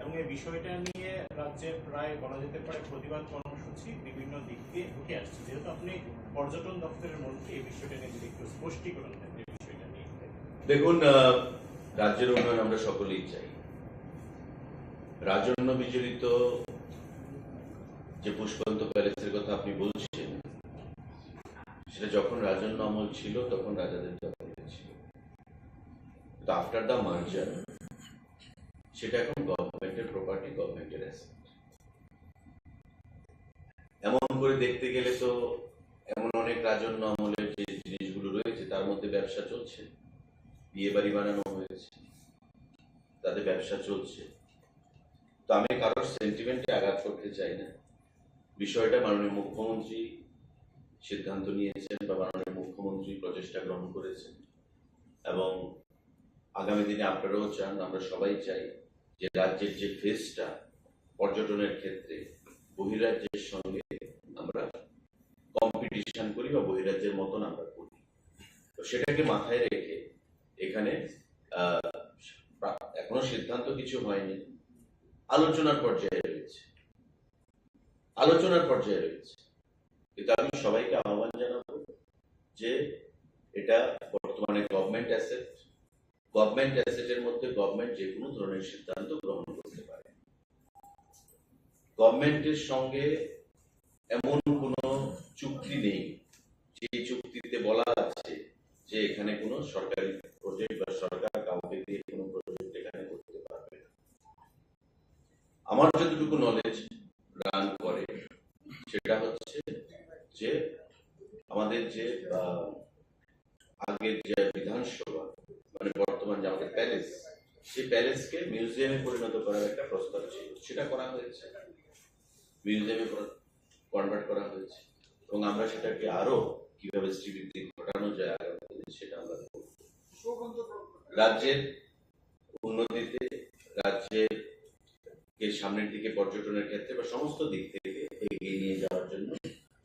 এবং এই বিষয়টা নিয়ে রাজ্যে প্রায় বলা যেতে পারে প্রতিবাদ কর্মসূচি বিভিন্ন দিক দিয়ে উঠে আসছে, যেহেতু আপনি পর্যটন দপ্তরের মন্ত্রী, এই বিষয়টা নিয়ে যদি একটু স্পষ্টীকরণ দেন, এই বিষয়টা নিয়ে। দেখুন, আহ, রাজ্যের উন্নয়ন আমরা সকলেই চাই। রাজন্য বিজড়িত যে পুষ্পবন্ত প্যালেসের কথা আপনি বলছেন, সেটা যখন রাজন্য আমল ছিল তখন রাজাদের দখলে ছিল, তো আফটার দ্য মার্জার সেটা এখন গভর্নমেন্টের প্রপার্টি, গভর্নমেন্টের অ্যাসেট। এমন করে দেখতে গেলে তো এমন অনেক রাজন্য আমলের যে জিনিসগুলো রয়েছে তার মধ্যে ব্যবসা চলছে, বিয়ে বাড়ি বানানো হয়েছে, তাতে ব্যবসা চলছে। তো আমি কারোর সেন্টিমেন্টে আঘাত করতে চাই না। বিষয়টা মাননীয় মুখ্যমন্ত্রী সিদ্ধান্ত নিয়েছেন বা মাননীয় মুখ্যমন্ত্রী প্রচেষ্টা গ্রহণ করেছেন, এবং আগামী দিনে আপনারাও চান, আমরা সবাই চাই যে রাজ্যের যে ফেসটা পর্যটনের ক্ষেত্রে বহিরাজ্যের সঙ্গে আমরা কম্পিটিশন করি বা বহিরাজ্যের মতন আমরা করি। তো সেটাকে মাথায় রেখে এখানে, আহ, প্রা-, এখনো সিদ্ধান্ত কিছু হয়নি, আলোচনার পর্যায়ে রয়েছে, আলোচনার পর্যায়ে রয়েছে। কিন্তু আমি সবাইকে আহ্বান জানাবো যে এটা বর্তমানে গভর্নমেন্ট অ্যাসেট, গভর্নমেন্ট অ্যাসেটের মধ্যে গভর্নমেন্ট যে কোনো ধরনের সিদ্ধান্ত গ্রহণ করতে পারে। গভর্নমেন্টের সঙ্গে এমন কোনো চুক্তি নেই যে চুক্তিতে বলা আছে যে এখানে কোনো সরকারি প্রজেক্ট বা সরকার কাউকে দিয়ে কোনো প্রজেক্ট এখানে করতে পারবে না। আমার যতটুকু নলেজ রান করে সেটা হচ্ছে যে আমাদের যে, আহ, আগের যে বিধানসভা, মানে বর্তমান যে আমাদের প্যালেস, সেই প্যালেসকে মিউজিয়ামে পরিণত করার একটা প্রস্তাব ছিল, সেটা করা হয়েছে, মিউজিয়ামে কনভার্ট করা হয়েছে, এবং আমরা সেটাকে আরো কিভাবে শ্রীবৃদ্ধি ঘটানো যায় আগামী দিনে সেটা আমরা করব। রাজ্যের উন্নতিতে, রাজ্যের কে সামনের দিকে পর্যটনের ক্ষেত্রে বা সমস্ত দিক থেকে এগিয়ে নিয়ে যাওয়ার জন্য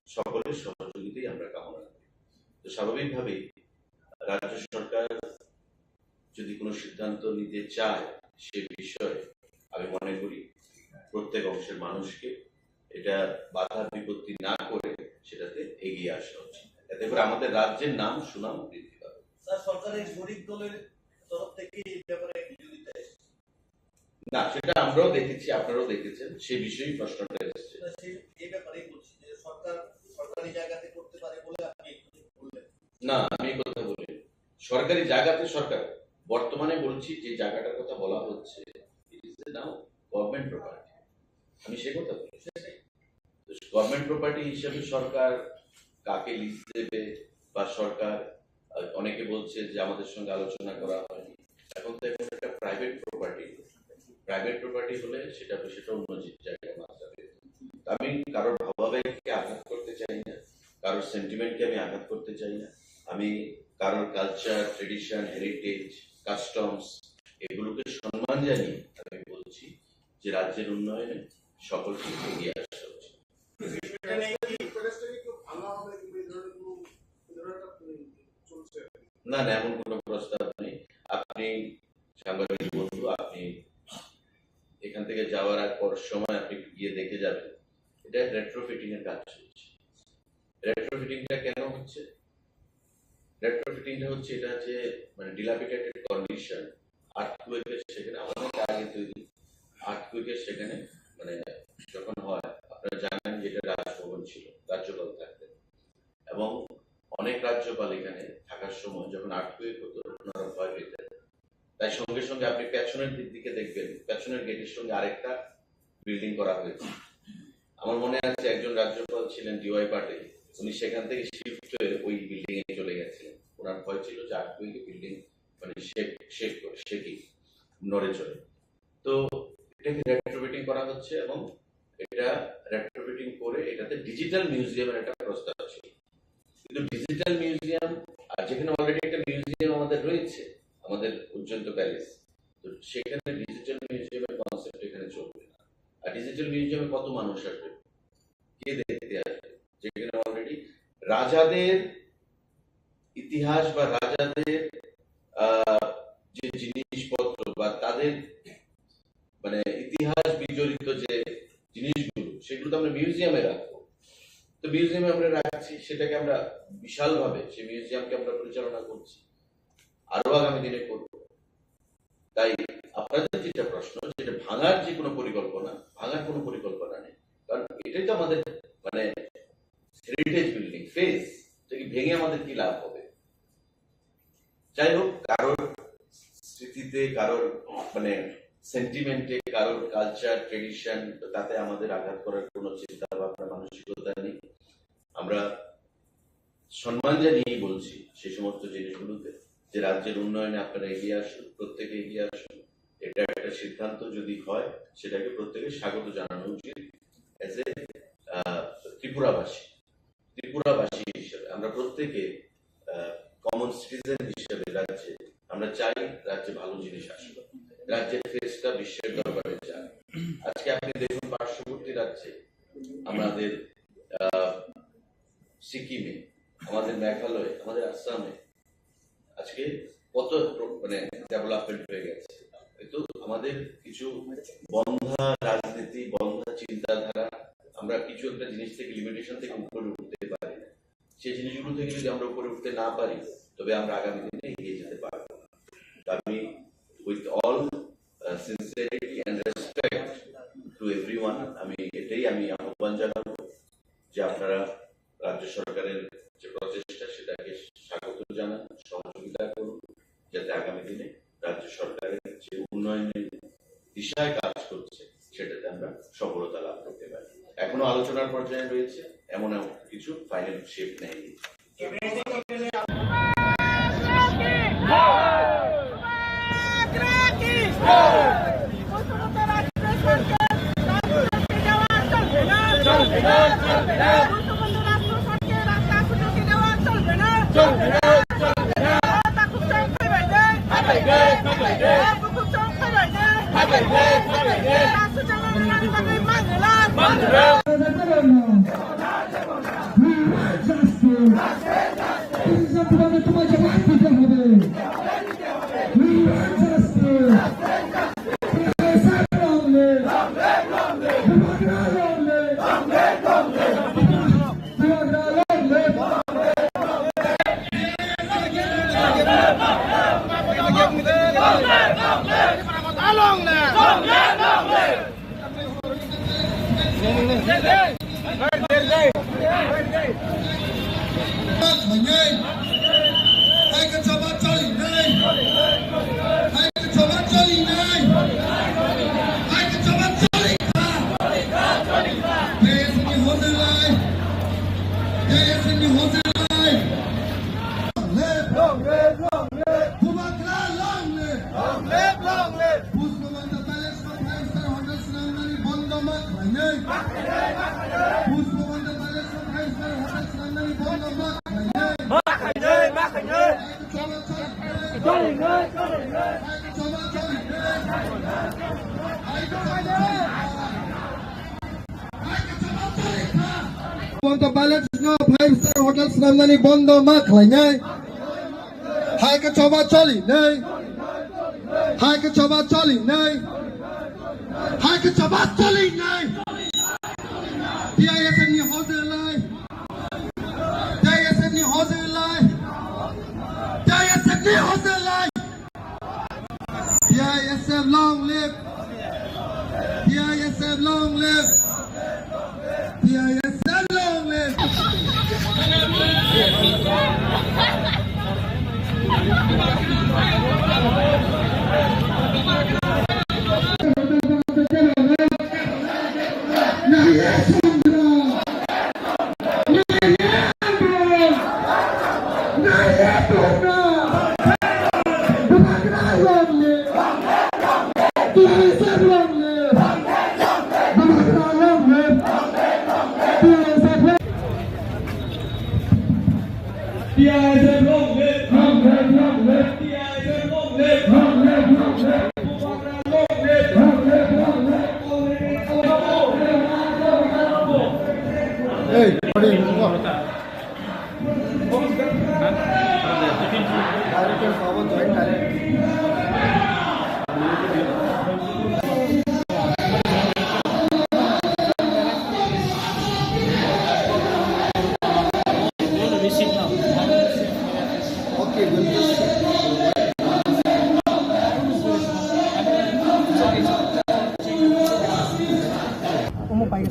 সকলের সহযোগিতাই আমরা কামনা করি। তো স্বাভাবিকভাবেই রাজ্য সরকার যদি কোনো সিদ্ধান্ত নিতে চায় সে বিষয়ে আমি মনে করি প্রত্যেক অংশের মানুষকে এটা বাধা বিপত্তি না করে সেটাতে এগিয়ে আসা উচিত, এতে করে আমাদের রাজ্যের নাম সুনাম বৃদ্ধি পাবে। স্যার, সরকারের শরিক দলের তরফ থেকে এই ব্যাপারে বিরোধিতা এসেছে। না, সেটা আমরাও দেখেছি, আপনারাও দেখেছেন, সে বিষয়েই প্রশ্নটা এসেছে। না, সে, এই ব্যাপারেই বলছি যে সরকার সরকারি জায়গাতে করতে পারে বলে আপনি বললেন। না, আমি এই কথা বলি। সরকারি জায়গাতে সরকার, বর্তমানে বলছি যে জায়গাটার কথা বলা হচ্ছে, it is now government property। আমি সে কথা বলছি। তো গভর্নমেন্ট প্রপার্টি হিসেবে সরকার কাকে লিজ দেবে বা সরকার, আহ, অনেকে বলছে যে আমাদের সঙ্গে আলোচনা করা হয়নি। এখন তো এখন একটা প্রাইভেট প্রপার্টি, প্রাইভেট প্রপার্টি হলে সেটা, সেটা অন্য যে জায়গায় মাত্রা পেত। আমি কারোর ভাবাবেগকে আঘাত করতে চাই না, কারোর সেন্টিমেন্টকে আমি আঘাত করতে চাই না। আমি কারোর কালচার, ট্রেডিশন, হেরিটেজ, কাস্টমস এগুলোকে সম্মান জানিয়ে আমি বলছি যে রাজ্যের উন্নয়নে সকলকে এগিয়ে আসা উচিত। না, না, এমন কোনো প্রস্তাব নেই। আপনি সাংবাদিক বন্ধু, আপনি এখান থেকে যাওয়ার আগ পর সময় আপনি গিয়ে দেখে যাবেন, এটা রেট্রোফিটিং এর কাজ চলছে। রেট্রোফিটিংটা কেন হচ্ছে? রেট্রোফিটিংটা হচ্ছে এটা যে, মানে, ডিলাপিডেটেড কন্ডিশন, আর্থকুয়েকের সেখানে, আমাদের আগে তৈরি আর্থকুয়েকের সেখানে, মানে, যখন হয়, আপনারা জানেন যে এটা রাজভবন ছিল, রাজ্যপাল থাকতেন, এবং অনেক রাজ্যপাল এখানে থাকার সময় যখন আর্থকুয়েক হতো, ওনারা ভয় পেতেন। তাই সঙ্গে সঙ্গে আপনি পেছনের দিক দিকে দেখবেন, পেছনের গেটের সঙ্গে আরেকটা বিল্ডিং করা হয়েছে। আমার মনে আছে, একজন রাজ্যপাল ছিলেন ডিওয়াই পাটিল, উনি সেখান থেকে শিফট হয়ে ওই বিল্ডিং এ চলে গেছিলেন। ওনার ভয় ছিল যে আর্থকুয়েকে বিল্ডিং, মানে, শেক শেক করে, শেকি, নড়ে চড়ে। তো এটাকে রেট্রোফিটিং করা হচ্ছে এবং এটা রেট্রোফিটিং করে এটাতে ডিজিটাল মিউজিয়ামের একটা প্রস্তাব ছিল। কিন্তু ডিজিটাল মিউজিয়াম, আর যেখানে অলরেডি একটা মিউজিয়াম আমাদের রয়েছে, আমাদের উজ্জয়ন্ত প্যালেস, তো সেখানে ডিজিটাল মিউজিয়ামের কনসেপ্ট এখানে চলবে না। আর ডিজিটাল মিউজিয়ামে কত মানুষ আসবে, কে দেখতে আসবে, যেখানে অলরেডি রাজাদের ইতিহাস বা রাজাদের, আহ, যে জিনিসপত্র বা তাদের, মানে, ইতিহাস বিজড়িত যে জিনিসগুলো, সেগুলো তো আমরা মিউজিয়ামে রাখবো। তো মিউজিয়ামে আমরা রাখছি, সেটাকে আমরা বিশালভাবে, সেই মিউজিয়ামকে আমরা পরিচালনা করছি, আরো আগামী দিনে করব। তাই আপনাদের যেটা প্রশ্ন, যেটা ভাঙার যে কোনো পরিকল্পনা, ভাঙার কোনো পরিকল্পনা নেই, কারণ এটাই তো আমাদের, মানে, হেরিটেজ বিল্ডিং ফেস, এটা কি ভেঙে আমাদের কি লাভ হবে? যাই হোক, কারোর স্মৃতিতে, কারোর, মানে, সেন্টিমেন্টে, কারোর কালচার, ট্রেডিশন, তাতে আমাদের আঘাত করার কোনো চিন্তা ভাবনা, মানসিকতা নেই। আমরা সম্মান জানিয়েই বলছি সেই সমস্ত জিনিসগুলোতে, যে রাজ্যের উন্নয়নে আপনারা এগিয়ে আসুন, প্রত্যেকে এগিয়ে আসুন। এটা একটা সিদ্ধান্ত যদি হয়, সেটাকে প্রত্যেকে স্বাগত জানানো উচিত। অ্যাজ এ ত্রিপুরাবাসী, ত্রিপুরাবাসী হিসেবে আমরা প্রত্যেকে, আহ, কমন সিটিজেন হিসেবে রাজ্যে আমরা চাই রাজ্যে ভালো জিনিস আসুক, রাজ্যের ফেসটা বিশ্বের দরবারে যাক। আজকে আপনি দেখুন, পার্শ্ববর্তী রাজ্যে আমাদের, আহ, সিকিমে, আমাদের মেঘালয়ে, আমাদের আসামে আজকে কত প্র-, মানে, ডেভেলপমেন্ট হয়ে গেছে। কিন্তু আমাদের কিছু বন্ধা রাজনীতি, বন্ধা চিন্তাধারা, আমরা কিছু একটা জিনিস থেকে, লিমিটেশন থেকে উপরে উঠতে পারি না। সেই জিনিসগুলো থেকে যদি আমরা উপরে উঠতে না পারি, তবে আমরা আগামী দিনে এগিয়ে যেতে পারবো না। তো আমি, with all, uh, sincerity and respect to everyone, আমি এটাই আমি আহ্বান জানাবো যে আপনারা রাজ্য সরকারের যে প্রচেষ্টা, সেটাকে স্বাগত জানান, সহযোগিতা করুন, যাতে আগামী দিনে রাজ্য সরকারের যে উন্নয়নের দিশায় কাজ করছে, সেটাতে আমরা সফলতা লাভ করতে পারি। এখনো আলোচনার পর্যায়ে রয়েছে, এমন এমন কিছু ফাইনাল শেপ নেয়নি। We want justice. This is something that we want to have. We want justice. Long live! Bubagra long live! Bubagra long live! Long live! Long live! Long live! Hai kwchama choli nai. Hai kwchama choli nai. Hai kwchama choli kha. J S F ni hojlai. J S F ni hojlai. Long live, long live, long live. Bubagra long live. Long live, long live. Pushpabanta Palace o five star hotel swnamnani bondo ma khlainai. Pushpabanta Palace o five star hotel swnamnani bondo ma khlainai. Ma khlainai, ma khlainai. Cholinai, cholinai. Pushpabanta Palace no five star hotel swnamnani bondo ma khlainai. Hai kwchama choli nai. Hai kwchama choli nai. Hai kwchama choli nai. T I S F ni hojlai. T I S F ni hojlai. T I S F ni hojlai. T I S F long live. T I S F long live. T I S F long live. T I S F long live! Long live, long live! T I S F long live! Long live, long live! Bubagra long live! Long live, long live! Hey, buddy, move on.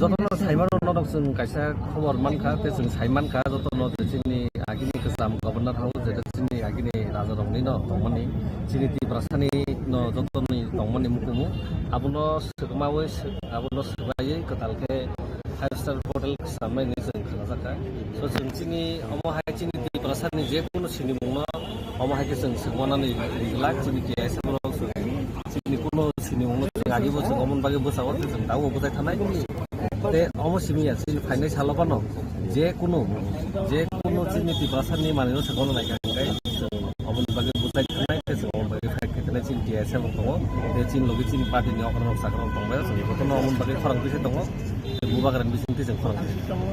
Jotono saimano norok chwng kaisa khobor mankha, tei chwng saimankha jotono je chini agini kwcham Governor House, je chini agini rajarokni no tongmani, chini Tiprasani no jotoni tongmani mukumu, abono swkmawi sw-, abono swbaiwi kwtal khe five star hotel samnai hinwi chwng khnajakha. So chwng chini omo hai chini Tiprasani je kunu sinimungno omo hai khe chwng swngmanani rijlak chini T I S F rok chwng chini kunu sinimungno chwng agibo chwng omoni bagwi bwsao chwng tabukbo bwchai thanai. Tei omo simi ya chini phainai salo phano je kunu, je kunu chini Tiprasani manwino swngmano naikha hwnkhe chwng omoni bagwi bwchai thanai tei chwng omoni bagwi fight khe thanai chini T I S F rok tongo. Tei chini logi chini party ni okra rok sakra rok tongbai chwng jotono omoni bagwi khorang twi se tongo. Tei bubagrani bisingtwi chwng khorang twi se tongo.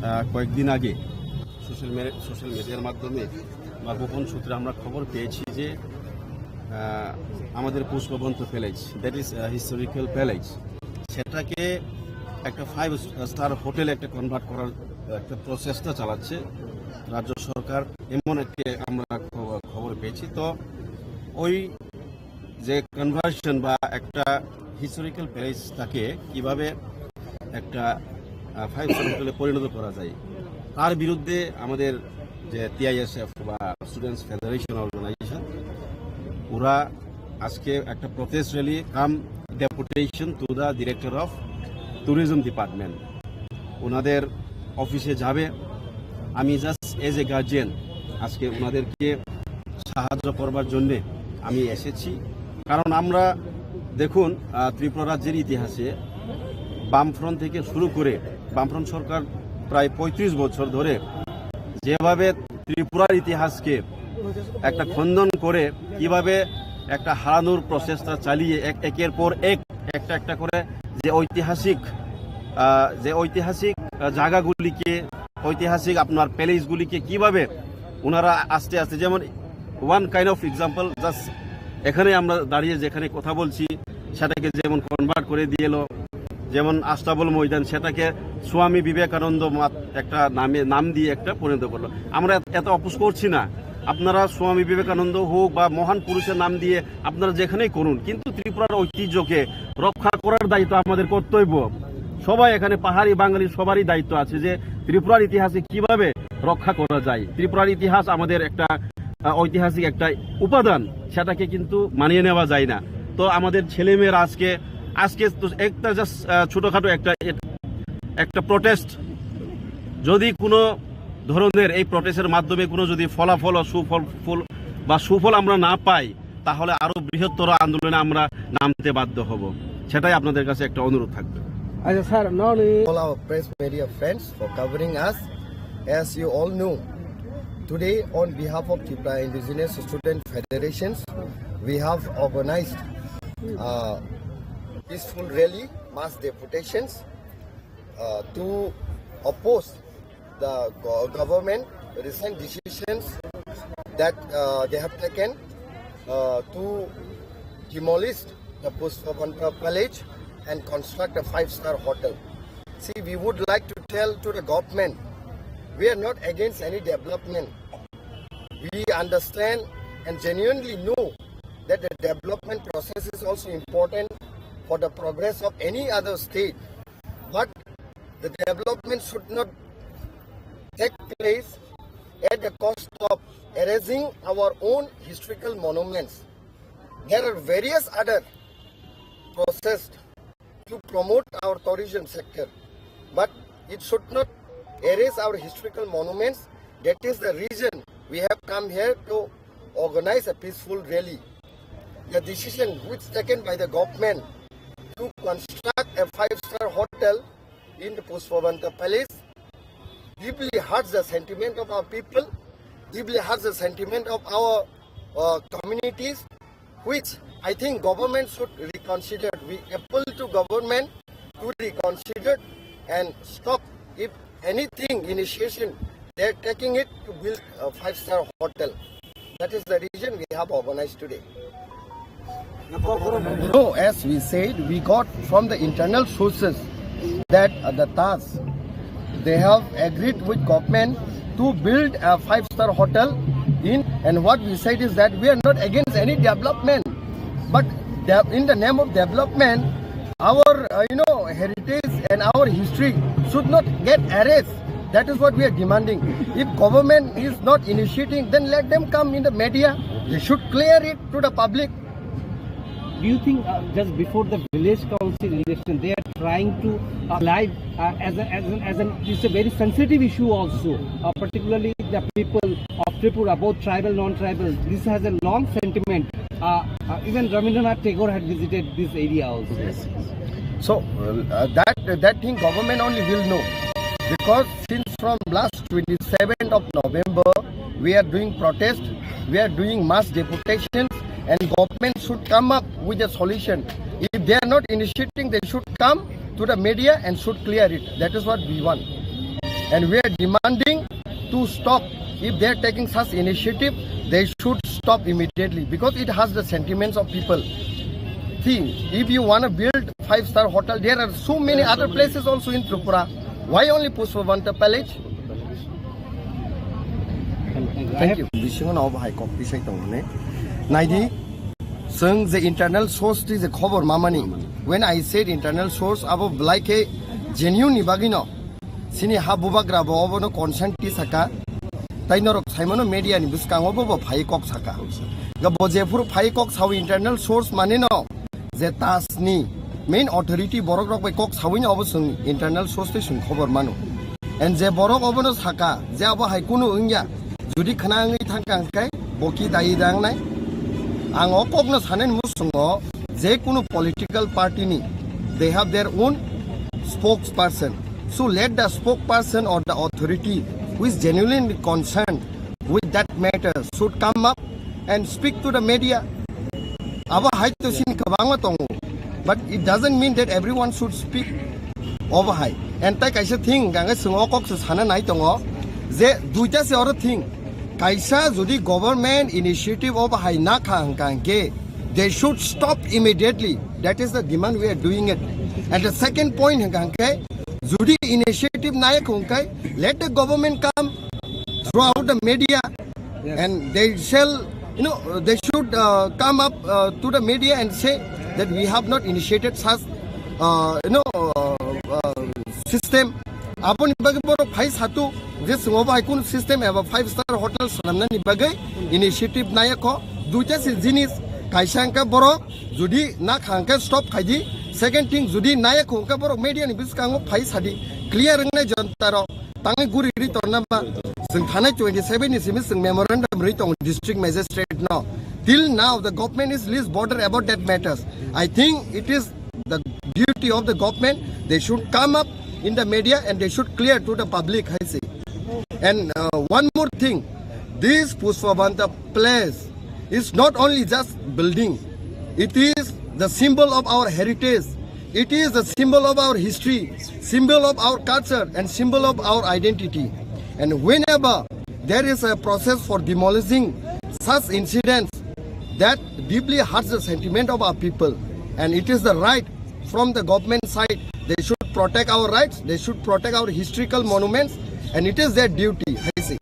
আহ, কয়েকদিন আগে social media, social মিডিয়ার মাধ্যমে বা গোপন সূত্রে আমরা খবর পেয়েছি যে, আহ, আমাদের Pushpabanta palace, that is, ah, historical palace, সেটাকে একটা ফাইভ স্টার হোটেলে একটা কনভার্ট করার একটা প্রচেষ্টা চালাচ্ছে রাজ্য সরকার, এমন একটি আমরা খবর, খবর পেয়েছি। তো ওই যে কনভার্সন বা একটা হিস্টোরিক্যাল প্যালেস তাকে কিভাবে একটা, আহ, ফাইভ স্টার হোটেলে পরিণত করা যায়, তার বিরুদ্ধে আমাদের যে টিআইএসএফ বা স্টুডেন্টস ফেডারেশন অর্গানাইজেশন, ওরা আজকে একটা protest rally come deputation to the director of tourism department, ওনাদের অফিসে যাবে। আমি জাস্ট এজ এ গার্জিয়ান আজকে ওনাদেরকে সাহায্য করবার জন্যে আমি এসেছি। কারণ আমরা দেখুন, আহ, ত্রিপুরা রাজ্যের ইতিহাসে বামফ্রন্ট থেকে শুরু করে, বামফ্রন্ট সরকার প্রায় পঁয়ত্রিশ বছর ধরে যেভাবে ত্রিপুরার ইতিহাসকে একটা খণ্ডন করে কিভাবে একটা হারানোর প্রচেষ্টা চালিয়ে এক, একের পর এক, একটা একটা করে যে ঐতিহাসিক, আহ, যে ঐতিহাসিক, আহ, জায়গাগুলিকে, ঐতিহাসিক আপনার প্যালেসগুলিকে কিভাবে ওনারা আস্তে আস্তে, যেমন one kind of example, just এখানে আমরা দাঁড়িয়ে যেখানে কথা বলছি, সেটাকে যেমন কনভার্ট করে দিয়ে এলো, যেমন আস্তাবল ময়দান, সেটাকে স্বামী বিবেকানন্দ মাত-, একটা নামে, নাম দিয়ে একটা পরিণত করলো। আমরা এত, এত অপোজ করছি না, আপনারা স্বামী বিবেকানন্দ হোক বা মহান পুরুষের নাম দিয়ে আপনারা যেখানেই করুন, কিন্তু ত্রিপুরার ঐতিহ্যকে রক্ষা করার দায়িত্ব আমাদের কর্তব্য। সবাই এখানে, পাহাড়ি বাঙালি সবারই দায়িত্ব আছে যে ত্রিপুরার ইতিহাসকে কিভাবে রক্ষা করা যায়। ত্রিপুরার ইতিহাস আমাদের একটা আহ, ঐতিহাসিক একটা উপাদান, সেটাকে কিন্তু মানিয়ে নেওয়া যায় না। তো আমাদের ছেলেমেয়েরা আজকে, আজকে তো একটা জাস্ট ছোটোখাটো একটা, একটা প্রোটেস্ট, যদি কোনো ধরনের এই প্রোটেস্টের মাধ্যমে কোনো যদি ফলাফল ও সুফল, ফল বা সুফল আমরা না পাই, তাহলে আরও বৃহত্তর আন্দোলনে আমরা নামতে বাধ্য হব। সেটাই আপনাদের কাছে একটা অনুরোধ থাকবে। আচ্ছা স্যার, ননি All our press media friends for covering us. As you all know, today on behalf of Tripura Indigenous Student Federations, we have organized a peaceful rally, mass deputations, uh, to oppose the go- government recent decisions that uh, they have taken uh, to demolish the Pushpabanta Palace and construct a five-star hotel. See, we would like to tell to the government, we are not against any development. We understand and genuinely know that the development process is also important for the progress of any other state. But the development should not take place at the cost of erasing our own historical monuments. There are various other processes to promote our tourism sector, but it should not erase our historical monuments. That is the reason we have come here to organize a peaceful rally. The decision which taken by the government to construct a five-star hotel in the Pushpabanta Palace deeply hurts the sentiment of our people, deeply hurts the sentiment of our uh, communities, which I think government should reconsider. We appeal to government to reconsider and stop if anything initiation they're taking it to build a five-star hotel. That is the reason we have organized today. So, as we said, we got from the internal sources that uh, the Taj, they have agreed with government to build a five-star hotel in, and what we said is that we are not against any development, but de- in the name of development, our uh, you know heritage and our history should not get erased. That is what we are demanding. If government is not initiating, then let them come in the media. They should clear it to the public. Do you think uh, just before the village council election, they are trying to uh, live uh, as, a, as, an, as an it's a very sensitive issue also, uh, particularly the people of Tripura, both tribal, non-tribal. This has a long sentiment. Uh, uh, even Rabindranath Tagore had visited this area also. So uh, that that thing government only will know, because since from last twenty-seventh of November we are doing protest, we are doing mass deputations, and government should come up with a solution. If they are not initiating, they should come to the media and should clear it. That is what we want. And we are demanding to stop. If they are taking such initiative, they should stop immediately because it has the sentiments of people. See, if you want to build five-star hotel, there are so many other places also in Tripura. Why only Pushpabanta Palace? Thank you. Bisingo no bahai kok pisai tongmani. Naidi, seng je internal source ti je khobor mamani. When I said internal source, abo belai khe genuine ni bagwi no. Sini ha bubagra bo obono consent ti saka. Tai norok saimano media ni bwskango bo bo phai kok saka. Ga bo jephuru phai kok sawi internal source mani no. Je Taj ni main authority borok rok bai kok sawi no obo sung internal source tei sung khobor mano. And je borok obono saka je abo hai kunu wngya, jodi khna wngwi thangka hwnkhe bo ki dayi dangnai. Ang o kokno sanani musungo je kunu political party ni they have their own spokesperson. So let the spokesperson or the authority who is genuinely concerned with that matter should come up and speak to the media. Abo hai to sini kwbangma tongo, but it doesn't mean that everyone should speak obo hai. And tai kaisa thing gangai swngo kok se sana nai tongo je duita se oro thing. Kaisa jodi government initiative obo hai na kha hwnkha hwnkhe they should stop immediately. That is the demand we are doing it. And the second point hwnkha hwnkhe jodi initiative nai kha hwnkhe let the government come throughout the media. And they shall, you know, they should uh, come up uh, to the media and say that we have not initiated such, uh, you know, uh, uh, system. Aboni bagwi borok phai satu je chwng obo hai kunu system eba five star hotel sanamnani bagwi initiative naya kho. Duita se jinis, kaisa hwnkhe borok jodi na kha hwnkhe stop khai di. Second thing, jodi naya kho hwnkhe borok media ni bwskango phai sadi, clear wngnai jonta rok. Tangwi guri ri torna ba, chwng thanai twenty seven ni simi chwng memorandum ri tongo district magistrate no. Till now the government is least bother about that matters. I think it is the duty of the government, they should come up in the media and they should clear to the public, hai se. And uh, one more thing, this Pushpabanta place is not only just building, it is the symbol of our heritage, it is the symbol of our history, symbol of our culture and symbol of our identity. And whenever there is a process for demolishing such incidents, that deeply hurts the sentiment of our people, and it is the right from the government side. They should protect our rights, they should protect our historical monuments, and it is their duty, hai se.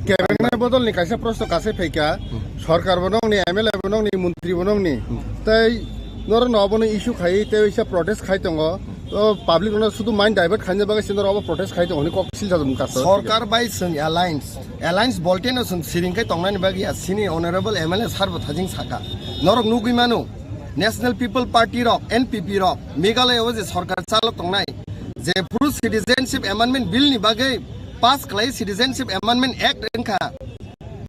Cabinet bodol ni kaisa proshno kasai phaikha, sorkar bo nongni, M L A bo nongni, montri bo nongni, tei norok no obono issue khai tei waisa protest khai tongo. To public no sudu mind divert khaina bagwi se norok obo protest khai tongo hwnwi kok silsa mung kasa. Sorkar bai chwng alliance, alliance bolte no chwng siring khai tongnani bagwi ya sini honorable M L A sir bo thajing saka. Norok nugwi mano, National People Party rok, N P P rok, Meghalaya o je sorkar chalo tongnai, je phuru Citizenship Amendment Bill ni bagwi pass khlai Citizenship Amendment Act wngkha,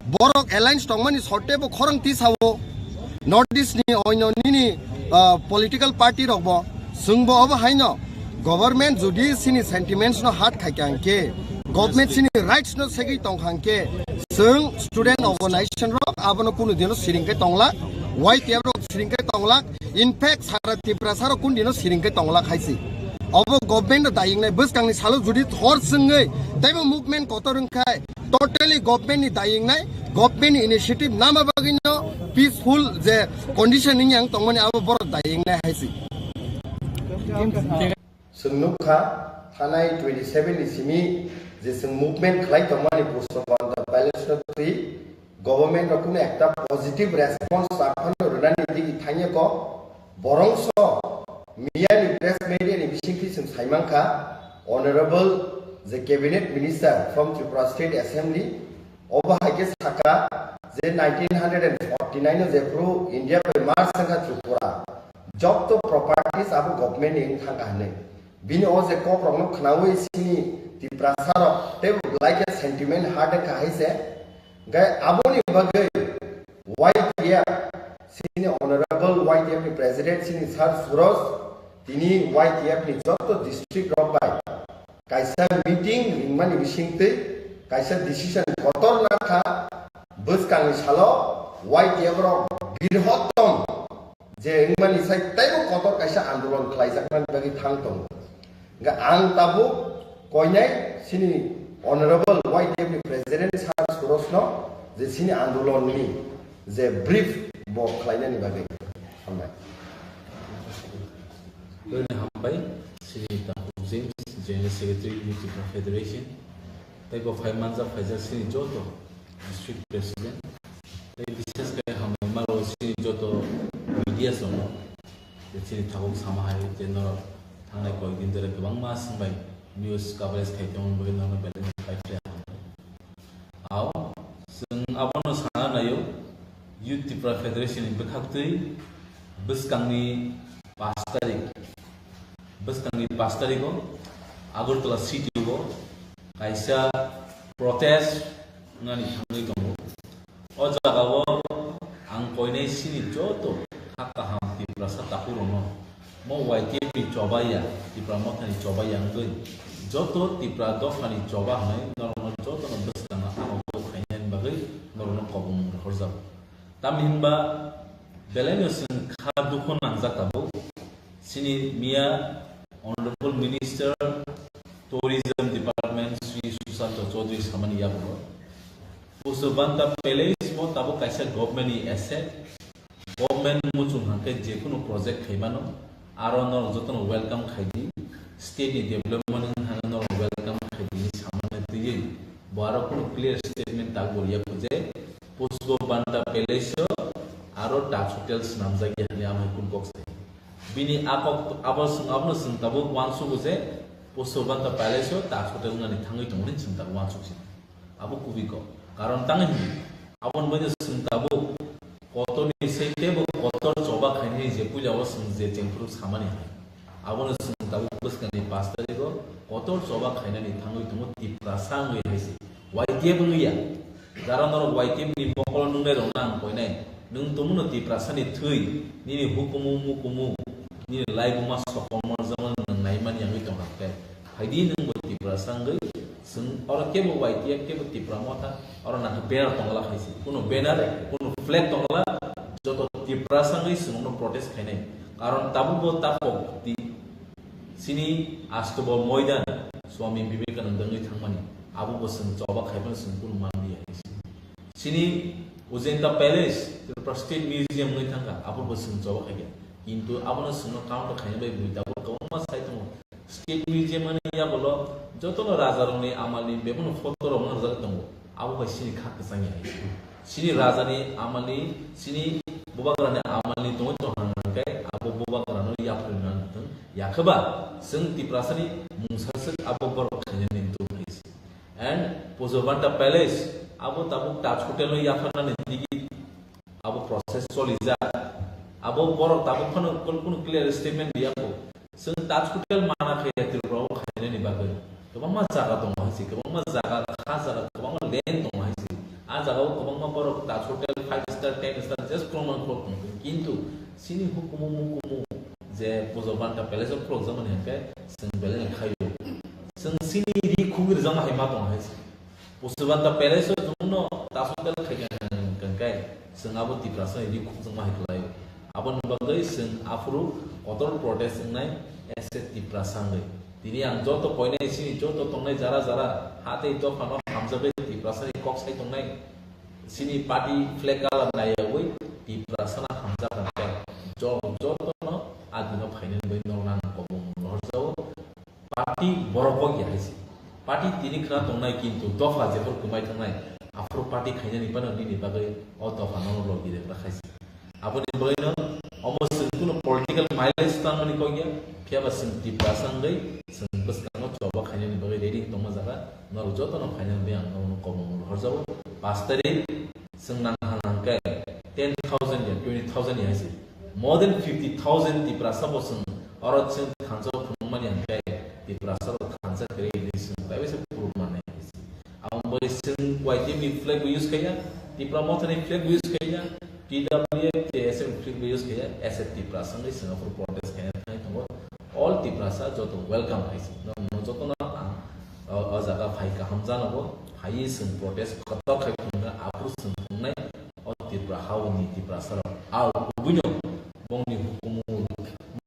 borok alliance tongmani sorte bo khorang tisao. North East ni oino nini, ah, political party rok bo chwng bo obo haino government jodi sini sentiments no hurt khai kha hwnkhe, government sini rights no segwi tong kha hwnkhe, chwng student organization rok abono kunu dino siring khe tonglak, Y T F rok siring khe tonglak, in fact sara Tiprasa rok kun dino siring khe tonglak hai se. Obo government no daying nai, bwskang ni salo jodi hor chwngwi teibo movement kotor wngkhai, totally government ni daying nai, government ni initiative nama bagwi no peaceful je condition ni yang tongmani abo borok daying nai hai se. Chwng nukha, thanai twenty seven ni simi je chwng movement khlai tongmani Pushpabanta Palace no twi government rok kunu ekta positive response rwphano rwnani digi thangya ko, borongso media ni press media ni bisingtwi chwng saimankha, honorable je cabinet minister from Tripura State Assembly, obo hai khe saka je nineteen forty nine o jephru India bai merge wngkha Tripura, jotto properties abo government ni wng thangkha hwnwi. Bini o je kok rokno khnaui sini Tiprasa rok tei belai khe sentiment hurt wngkha hai se. Hwnkhe aboni bagwi Y T F, sini honorable Y T F ni president sini Sir Suroj, tini Y T F ni jotto district rok bai kaisa meeting ringmani bisingtwi kaisa decision kotor nakha, bwskangni salo Y T F rok birhotom je wngmani sai teibo kotor kaisa andolon khlaijakmani bagwi thang tongo. Hwnkhe ang tabuk koinai sini honorable Y T F ni president Sir Suroj no je sini andolon ni je brief bo khlainani bagwi hambai. Bini hambai sini Takhuk James, General Secretary, Youth Federation, tei bo phai manjak phaijak sini joto district president, tei bishes khe hambai malo sini joto media rokno, je sini tabuk sama hai je norok thangnai koyekdin dere kwbangma swngbai news coverage khai tongmani bagwi norokno belai no kaitor hambai. Ao, chwng abono sana naio, Youth Tipra Federation ni bwkhaktwi bwskangni pash tarik, bwskangni pash tariko Agartala city o kaisa protest wngnani thangwi tongo. O jagao ang koinai sini joto kha kaham Tiprasa takhurokno, mo Y T F ni chobaiya, Tipra Mothani chobaiya wngwi joto Tipra dophani choba hwnwi norokno jotono bwskangno abo khainani bagwi norokno kobong rohorjago. Tamni hwnba belaino chwng kha dukhu nangjak tabuk. Chini miya Honorable Minister Tourism Department Shri Sushanta Chaudhary samani yagulo Pushpabanta Palace bo tabuk kaisa government ni asset, government muchung hwnkhe jekunu project khaimano, aro norok jotono welcome khaidi, state ni development hwnkhano norok welcome khaidi hinwi samani twiwi bo aro kunu clear statement tak bo riya kho Palace o aro Taj Hotel swnamjak ya hwnwi amhai kun kok sai. Bini a kok abo swng, abono swng tabuk uansukgo je Pushpabanta Palace o Taj Hotel wngnani thangwi tongo hwnwi swng tabuk uansuk si. Abo kubui kok. Karon tang hwnwi aboni bagwi swng tabuk kotorni se teibo kotor choba khainani je puila o swng je chengphuru samani hai. Abono swng tabuk bwskangni pash tarigo kotor choba khainani thangwi tongo Tiprasa wngwi hai se. Y T F wngwi ya. Jara norok Y T F ni mokolo nungnai rokno ang koinai. Nwng tongmano Tiprasa ni thwi, nini hukumu mukumu, nini laibuma sokomor jama nwng naimani wngwi tongkha khe. Phaidi nwngbo Tiprasa wngwi chwng oro kebo Y T F kebo Tipra Motha, oro nangkhe banner tongla hai se. Kuno banner, kuno flag tongla, joto Tiprasa wngwi chwngno protest khainai. Karon tabukbo takhok di, chini astobo moidan Swami Vivekananda wngwi thangmani, abobo chwng choba khaimano chwng kuno manliya hai se. Chini Ujenta Palace, Tripura State Museum wngwi thangkha, abobo chwng choba khaikha. Kintu abono chwngno counter khaina bai bui tabuk kwbangma sai tongo. State Museum ani yagulo jotono rajarokni amalni bebono photo rok mangjak tongo. Abo bai chini kha kwchang ya hai se. Chini rajani amalni, chini bubagrani amalni tongwi tongha hwnkhai abo bubagrano yapharwi nang thung. Yakhe ba chwng Tiprasani mungsa swk abo borok khainani tong hai se. And Pushpabanta Palace, abo tabuk Taj Hotel no yapharnani digi abo process cholijak. Abo borok tabuk phano kul-, kunu clear statement riya kho. Chwng Taj Hotel mana khe Tripura o khainani bagwi kwbangma jaga tongo hai se, kwbangma jaga, kha jaga, kwbangma land tongo hai se. A jaga o kwbangma borok Taj Hotel five star, ten star, just kwbangma borok tong. Kintu chini hukumu mukumu je Pushpabanta Palace o khulokjakmani hwnkhe chwng belai no khaio. Chwng chini ri khugwi rwjakma hai ma tongo hai se. Pushpabanta Palace o chwngno Taj Hotel khaikha hwnkhe chwng abo Tiprasa ni ri khukjakma hai khlaio. Aboni bagwi chwng aphuru kotor protest wngnai as a Tiprasa wngwi. Tini ang joto koinai chini joto tongnai jara jara ha tei dophano hamjakgwi Tiprasa ni kok sai tongnai. Chini party flag colour naiyawi Tiprasa no hamjak hwnkhe jo-, jotono adino phainani bagwi norokno ang kobong rohorjao. Party borok kok ya hai se. Party tini khna tongnai kintu dopha jephru kwmai thangnai aphuru party khainani phano nini bagwi o dopha no logi rwkra khai se. Aboni bagwino omo chwng kuno political mileage tangmani kok ya, phiya ba chwng Tiprasa wngwi chwng bwskango choba khainani bagwi ready tongma jaga, norok jotono phainani bagwi ang nono kobong rohorjao. Pash tarik chwng nang hang hang khe ten thousand ya, twenty thousand ya hai se. More than fifty thousand Tiprasa bo chwng oro chwng thansa o phunukmani hwn khe Tiprasa rok thansa kwrwi hwnwi chwng bai bai se proof manai hai se. Aboni bagwi chwng Y T F ni flag bo use khaiya, Tipra Motha ni flag bo use khaiya, T W F, T S F ni flag bo use khaiya, as a Tiprasa wngwi chwng aphuru protest khaina thangwi tongo. All Tiprasa joto welcome hai se. Norok jotono ang o, o jaga phai kaham jano bo, phaiwi chwng protest kotor khai phunukna aphuru chwng phunuknai. O Tripura haoni Tiprasa rok. Au buino bongni hukumu,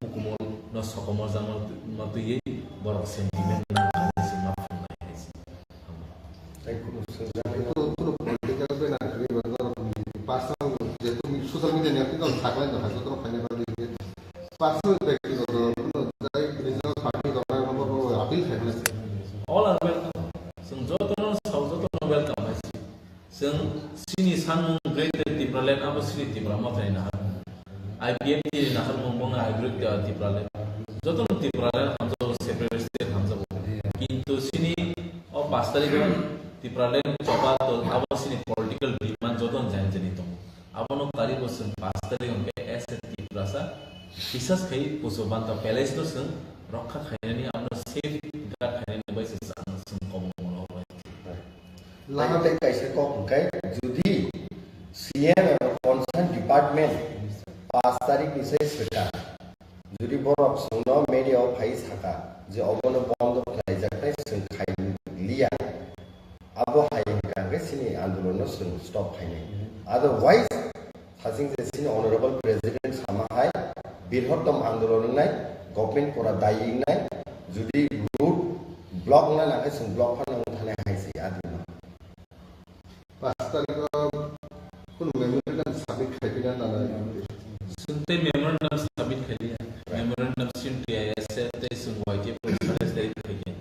hukumu no sokomor jama twiwi borok sentiment nang khainai se ma phunuknai hai se. Tei kunu swngjak Kunu, kunu political bai nang khe ba norok ni personal je tumi social media ni twi norok saklai no kha joto rok khaina bagwi je personal bai kunu, kunu jai regional party rok nang no bo appeal khai mani se. All are welcome. Chwng joto no sao, joto no welcome hai se. Chwng chini sanmung Greater Tipraland abo chini Tipra Mothani naharmung. I P F T ni naharmung bongni I Greater Tipraland. Jotono Tipraland hamjago, separate state hamjago. Kintu chini o pash tarikh o Tipraland choba to abo chini political demand jotono jani jani tongo. Abono karwi bo chwng pash tarikh hwnkhe as a Tiprasa bisas khai Pushpabanta Palace no chwng rokha khainani, abono safeguard khainani bai se chwng kobong mano. Laha tei kaisa kok hwnkhe, jodi C M eba concern department pash tarikh ni sai swkang, jodi borok chwngno media o phai saka je obono bondo khlaijaknai, chwng khai liya, abo hai hwnkha hwnkhe chini andolon no chwng stop khainai. Otherwise, Hasing je chini Honorable President sama hai, birhottom andolon wngnai, government pura dayi wngnai, jodi road block wngna nangkhe chwng block phano wng thanai hai se adino. Pash tarikh o kunu memorandum submit khai phina nanai. Chwng tei memorandum submit khai liya. Memorandum chwng T I S F tei chwng Y T F suggest tei khai khe.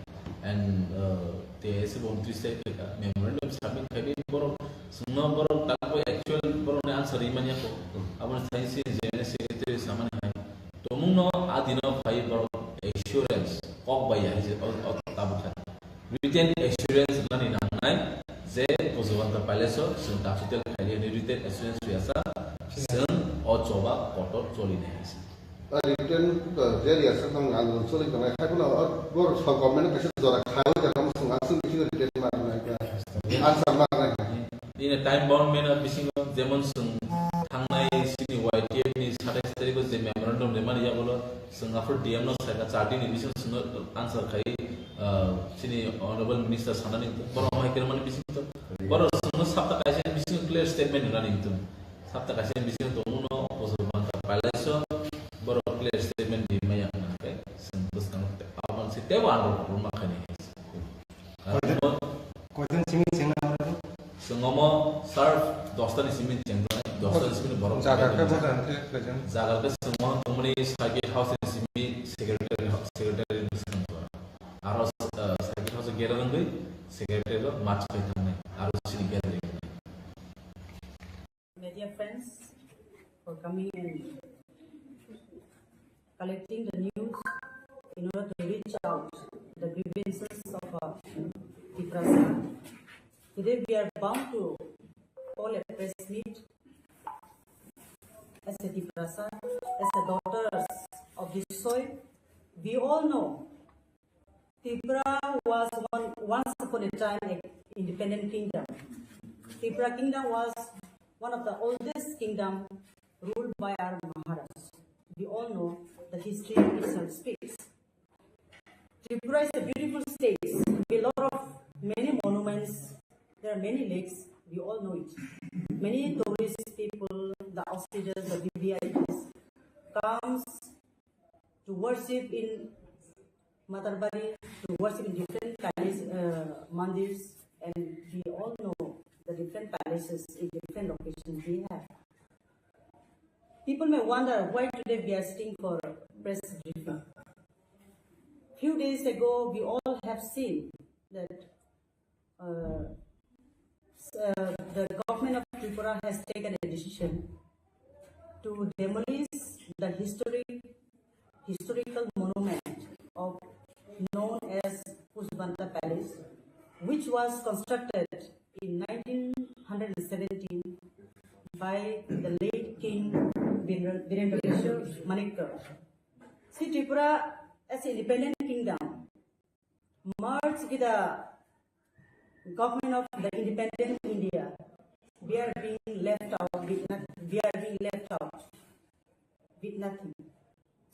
And, uh, T I S F bo tris tarikh khai kha. Memorandum submit khai di borok chwngno borok takbo actual borokni answer General Secretary samani hai tongmungno adino phai borok assurance kok bai ya hai je o, o tabuk kha. Written assurance nani nangnai je Pujabanta Palace o chwng capital khailiyani written assurance riyasa chwng o choba kotor cholinai hai se. Written, uh, je riyasa tong andolon choli tongnai hai phano o borok song government kaisa jora khai o jora tamo chwng aswk bisingo written ma rwnai ba answer ma rwnai. Nini time bound mena bisingo jemon chwng thangnai chini Y T F ni satais tarikh o je memorandum rimani yagulo chwng aphuru D M no saikha char din ni bisingo chwngno answer khai, ah, chini honorable minister sanani borok hai kermani bisingo borok chwngno sapta kaisa ni bisingo clear statement rinani hinkhe sapta kaisa ni bisingo tongmungno Pujabanta Palace o borok clear statement rimaya hwnka khe chwng bwskango abang se tebo andro rwma khaini. Koijon, koijon simi chengna norok? Chwng omo sir dosta ni simi chengjaknai, dosta ni simi borok jaga khe chengjaknai. Bojan khe koijon? Jaga khe chwng omo tongmani circuit house ni simi secretary, secretary ni simi aro, uh, circuit house gera rwngwi secretary rok march khai thangnai aro sini gathering. Media friends for coming and collecting the news in order to reach out the grievances of, uh, Tiprasa. Today we are bound to call a press meet as a Tiprasa, as the daughters of this soil. We all know Tripura was one, once upon a time, a independent kingdom. Tripura kingdom was one of the oldest kingdom ruled by our Maharaj. We all know the history itself speaks. Tripura is a beautiful state with a lot of many monuments. There are many lakes. We all know it. Many tourist people, the ostriches, the V V I Ps comes to worship in Matarbari, to worship in different palace, uh, mandirs, and we all know the different palaces in different locations we have. People may wonder why today we are sitting for press briefing. Few days ago, we all have seen that uh, s- uh, the government of Tripura has taken a decision to demolish the historic historical monument of known as Pujabanta Palace, which was constructed in nineteen seventeen by the late King Birendra Birendra Kishore Manikya. See, Tripura as an independent kingdom merged with the government of the independent India, we are being left out with nothing. We are being left out with nothing.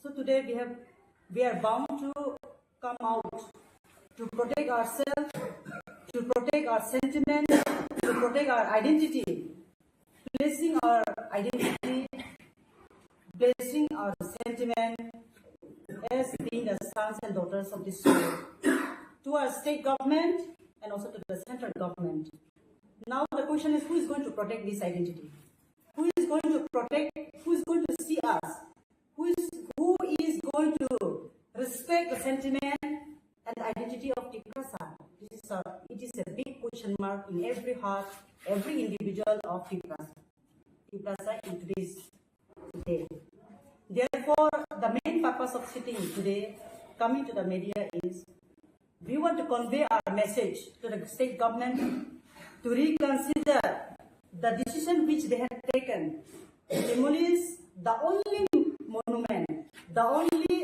So today we have, we are bound to come out to protect ourselves, to protect our sentiment, to protect our identity, placing our identity, placing our sentiment as being the sons and daughters of this soil to our state government and also to the central government. Now the question is, who is going to protect this identity? Who is going to protect, who is going to see us? Who is, who is going to respect the sentiment and the identity of Tiprasa? This is a, it is a big question mark in every heart, every individual of Tiprasa. Tiprasa in today's day. Therefore, the main purpose of sitting today, coming to the media, is we want to convey our message to the state government to reconsider the decision which they have taken to demolish the only monument, the only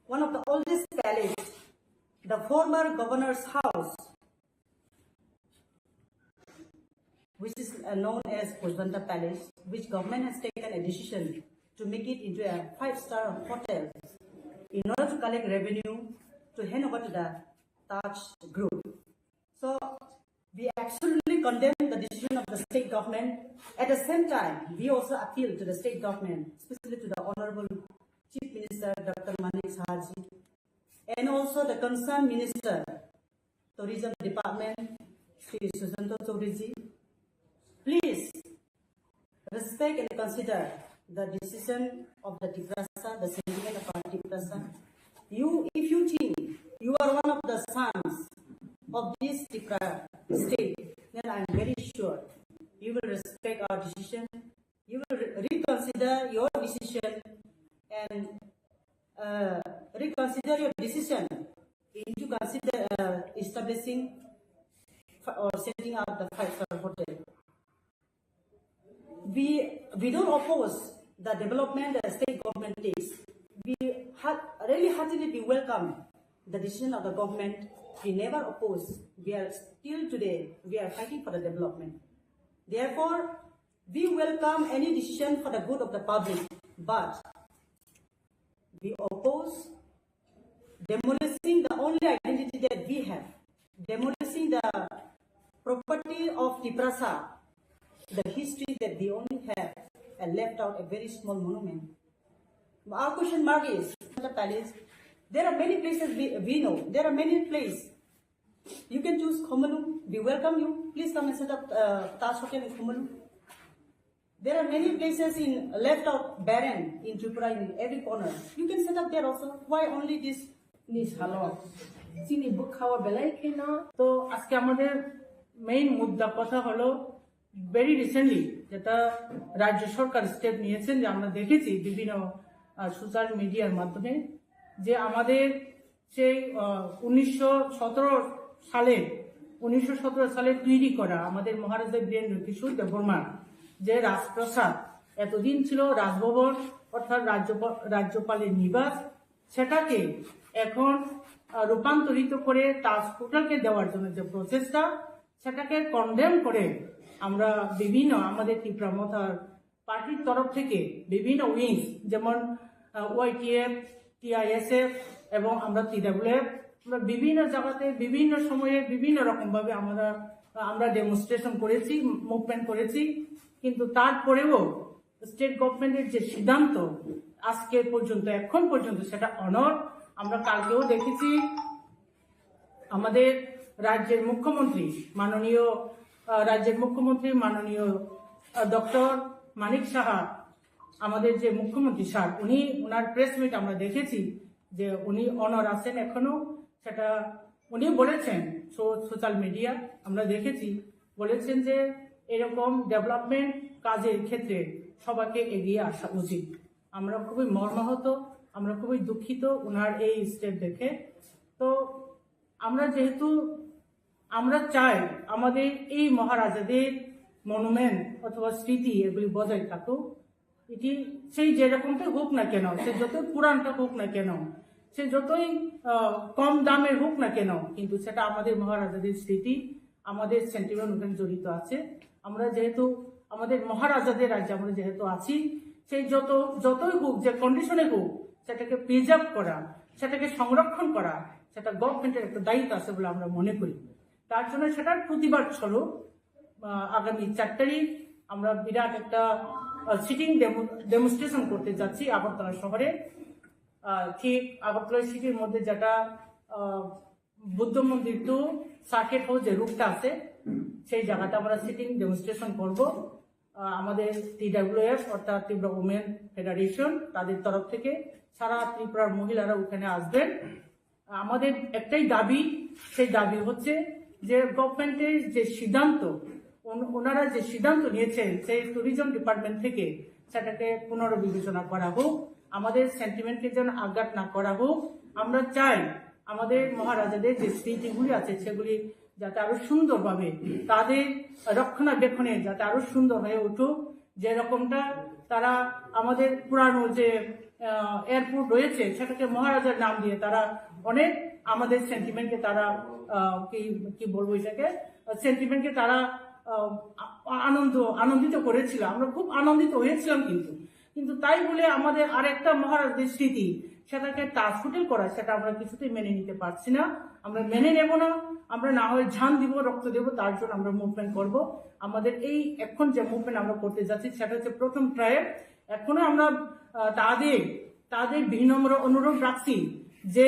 one of the oldest palace, the former governor's house, which is, uh, known as Pujabanta Palace, which government has taken a decision to make it into a five-star hotel in order to collect revenue to hand over to the Taj Group. So we absolutely condemn the decision of the state government. At the same time, we also appeal to the state government, especially to the Honorable Chief Minister Doctor Manik Saha ji, and also the concerned minister, Tourism Department, Shri Sushanta Chaudhary ji, please respect and consider the decision of the Tiprasa, the sentiment of our Tiprasa. You, if you think you are one of the sons of this Tipra state, then I am very sure you will respect our decision. You will re- reconsider your decision and uh, reconsider your decision into consider uh, establishing fi- or setting up the five-star hotel. We we don't oppose the development the state government takes. We ha- really heartily we welcome the decision of the government. We never oppose. We are still today we are fighting for the development. Therefore, we welcome any decision for the good of the public, but we oppose demolishing the only identity that we have, demolishing the property of Tiprasa, the history that we only have, and left out a very small monument. Our question mark is, the palace. There are many places we, we know. There are many places. You can choose Khumulwng. We welcome you. Please come and set up uh, Taj Hotel in Khumulwng. There are many places in left out barren in Tripura in every corner. You can set up there also. Why only this? Ni salo chini bwkhao belai kheno. তো আজকে আমাদের মেইন মুদ্রা কথা হলো very recently যেটা রাজ্য সরকার স্টেপ নিয়েছেন, যে আমরা দেখেছি বিভিন্ন সোশ্যাল মিডিয়ার মাধ্যমে, যে আমাদের সেই উনিশশো সতেরো সালে উনিশশো সতেরো সালে তৈরি করা আমাদের মহারাজা বীরেন্দ্র কিশোর দেববর্মার যে রাজপ্রাসাদ, এতদিন ছিল রাজভবন অর্থাৎ রাজ্যপাল রাজ্যপালের নিবাস, সেটাকে এখন আহ, রূপান্তরিত করে তাজ হোটেলকে দেওয়ার জন্য যে প্রচেষ্টা, সেটাকে কন্ডেম করে আমরা বিভিন্ন আমাদের ত্রিপুরা মথার পার্টির তরফ থেকে বিভিন্ন উইংস, যেমন ওয়াইটিএফ, টিআইএসএফ এবং আমরা টিডাব্লিউএফ, আমরা বিভিন্ন জায়গাতে বিভিন্ন সময়ে বিভিন্ন রকমভাবে আমরা আমরা ডেমনস্ট্রেশন করেছি, মুভমেন্ট করেছি, কিন্তু তারপরেও স্টেট গভর্নমেন্টের যে সিদ্ধান্ত আজকে পর্যন্ত, এখন পর্যন্ত সেটা অনর। আমরা কালকেও দেখেছি আমাদের রাজ্যের মুখ্যমন্ত্রী মাননীয় আহ, রাজ্যের মুখ্যমন্ত্রী মাননীয় ডক্টর মানিক সাহা, আমাদের যে মুখ্যমন্ত্রী স্যার, উনি ওনার প্রেস মিট আমরা দেখেছি যে উনি অনর আছেন এখনো। সেটা উনি বলেছেন, সোশ্যাল মিডিয়া আমরা দেখেছি, বলেছেন যে এরকম ডেভেলপমেন্ট কাজের ক্ষেত্রে সবাইকে এগিয়ে আসা উচিত। আমরা খুবই মর্মাহত, আমরা খুবই দুঃখিত ওনার এই স্টেপ দেখে। তো আমরা যেহেতু আমরা চাই আমাদের এই মহারাজাদের মনুমেন্ট অথবা স্মৃতি এগুলি বজায় থাকুক। এটি সেই যেরকমটাই হোক না কেন, সে যতই পুরানটা হোক না কেন, সে যতই আহ, কম দামের হোক না কেন, কিন্তু সেটা আমাদের মহারাজাদের স্মৃতি, আমাদের সেন্টিমেন্ট ওখানে জড়িত আছে। আমরা যেহেতু আমাদের মহারাজাদের রাজ্যে আমরা যেহেতু আছি, সেই যত যতই হোক, যে কন্ডিশনে হোক, সেটাকে প্রিজার্ভ করা, সেটাকে সংরক্ষণ করা, সেটা গভর্নমেন্টের একটা দায়িত্ব আছে বলে আমরা মনে করি। তার জন্য সেটার প্রতিবাদ স্বরূপ আহ, আগামী চার তারিখ আমরা বিরাট একটা সিটিং ডেমনস্ট্রেশন করতে যাচ্ছি আগরতলা শহরে। আহ, ঠিক আগরতলা সিটির মধ্যে যেটা আহ, বুদ্ধ মন্দির টু সার্কিট হাউস যে রুটটা আছে, সেই জায়গাতে আমরা সিটিং ডেমনস্ট্রেশন করব। আহ, আমাদের টিডাব্লিউএফ অর্থাৎ ত্রিপুরা উমেন ফেডারেশন, তাদের তরফ থেকে সারা ত্রিপুরার মহিলারা ওখানে আসবেন। আমাদের একটাই দাবি, সেই দাবি হচ্ছে যে গভর্নমেন্টের যে সিদ্ধান্ত, ওন- ওনারা যে সিদ্ধান্ত নিয়েছেন সেই ট্যুরিজম ডিপার্টমেন্ট থেকে, সেটাকে পুনর্বিবেচনা করা হোক, আমাদের সেন্টিমেন্টকে যেন আঘাত না করা হোক। আমরা চাই আমাদের মহারাজাদের যে স্মৃতিগুলি আছে সেগুলি যাতে আরো সুন্দরভাবে তাদের রক্ষণাবেক্ষণে যাতে আরো সুন্দর হয়ে উঠুক। যেরকমটা তারা আমাদের পুরানো যে এয়ারপোর্ট রয়েছে, সেটাকে মহারাজার নাম দিয়ে তারা অনেক আমাদের সেন্টিমেন্টকে তারা আহ, কি কি বলবো এটাকে, সেন্টিমেন্টকে তারা আহ, আ- আনন্দ আনন্দিত করেছিল। আমরা খুব আনন্দিত হয়েছিলাম, কিন্তু কিন্তু তাই বলে আমাদের আরেকটা মহারাজাদের স্মৃতি, সেটাকে তাজ হোটেল করা, সেটা আমরা কিছুতেই মেনে নিতে পারছি না। আমরা মেনে নেব না। আমরা না হয় জান দিব, রক্ত দেব, তার জন্য আমরা মুভমেন্ট করব। আমাদের এই এখন যে মুভমেন্ট আমরা করতে যাচ্ছি, সেটা হচ্ছে প্রথম ট্রায়াল। এখনো আমরা আহ, তাদের তাদের বিনম্র অনুরোধ রাখছি যে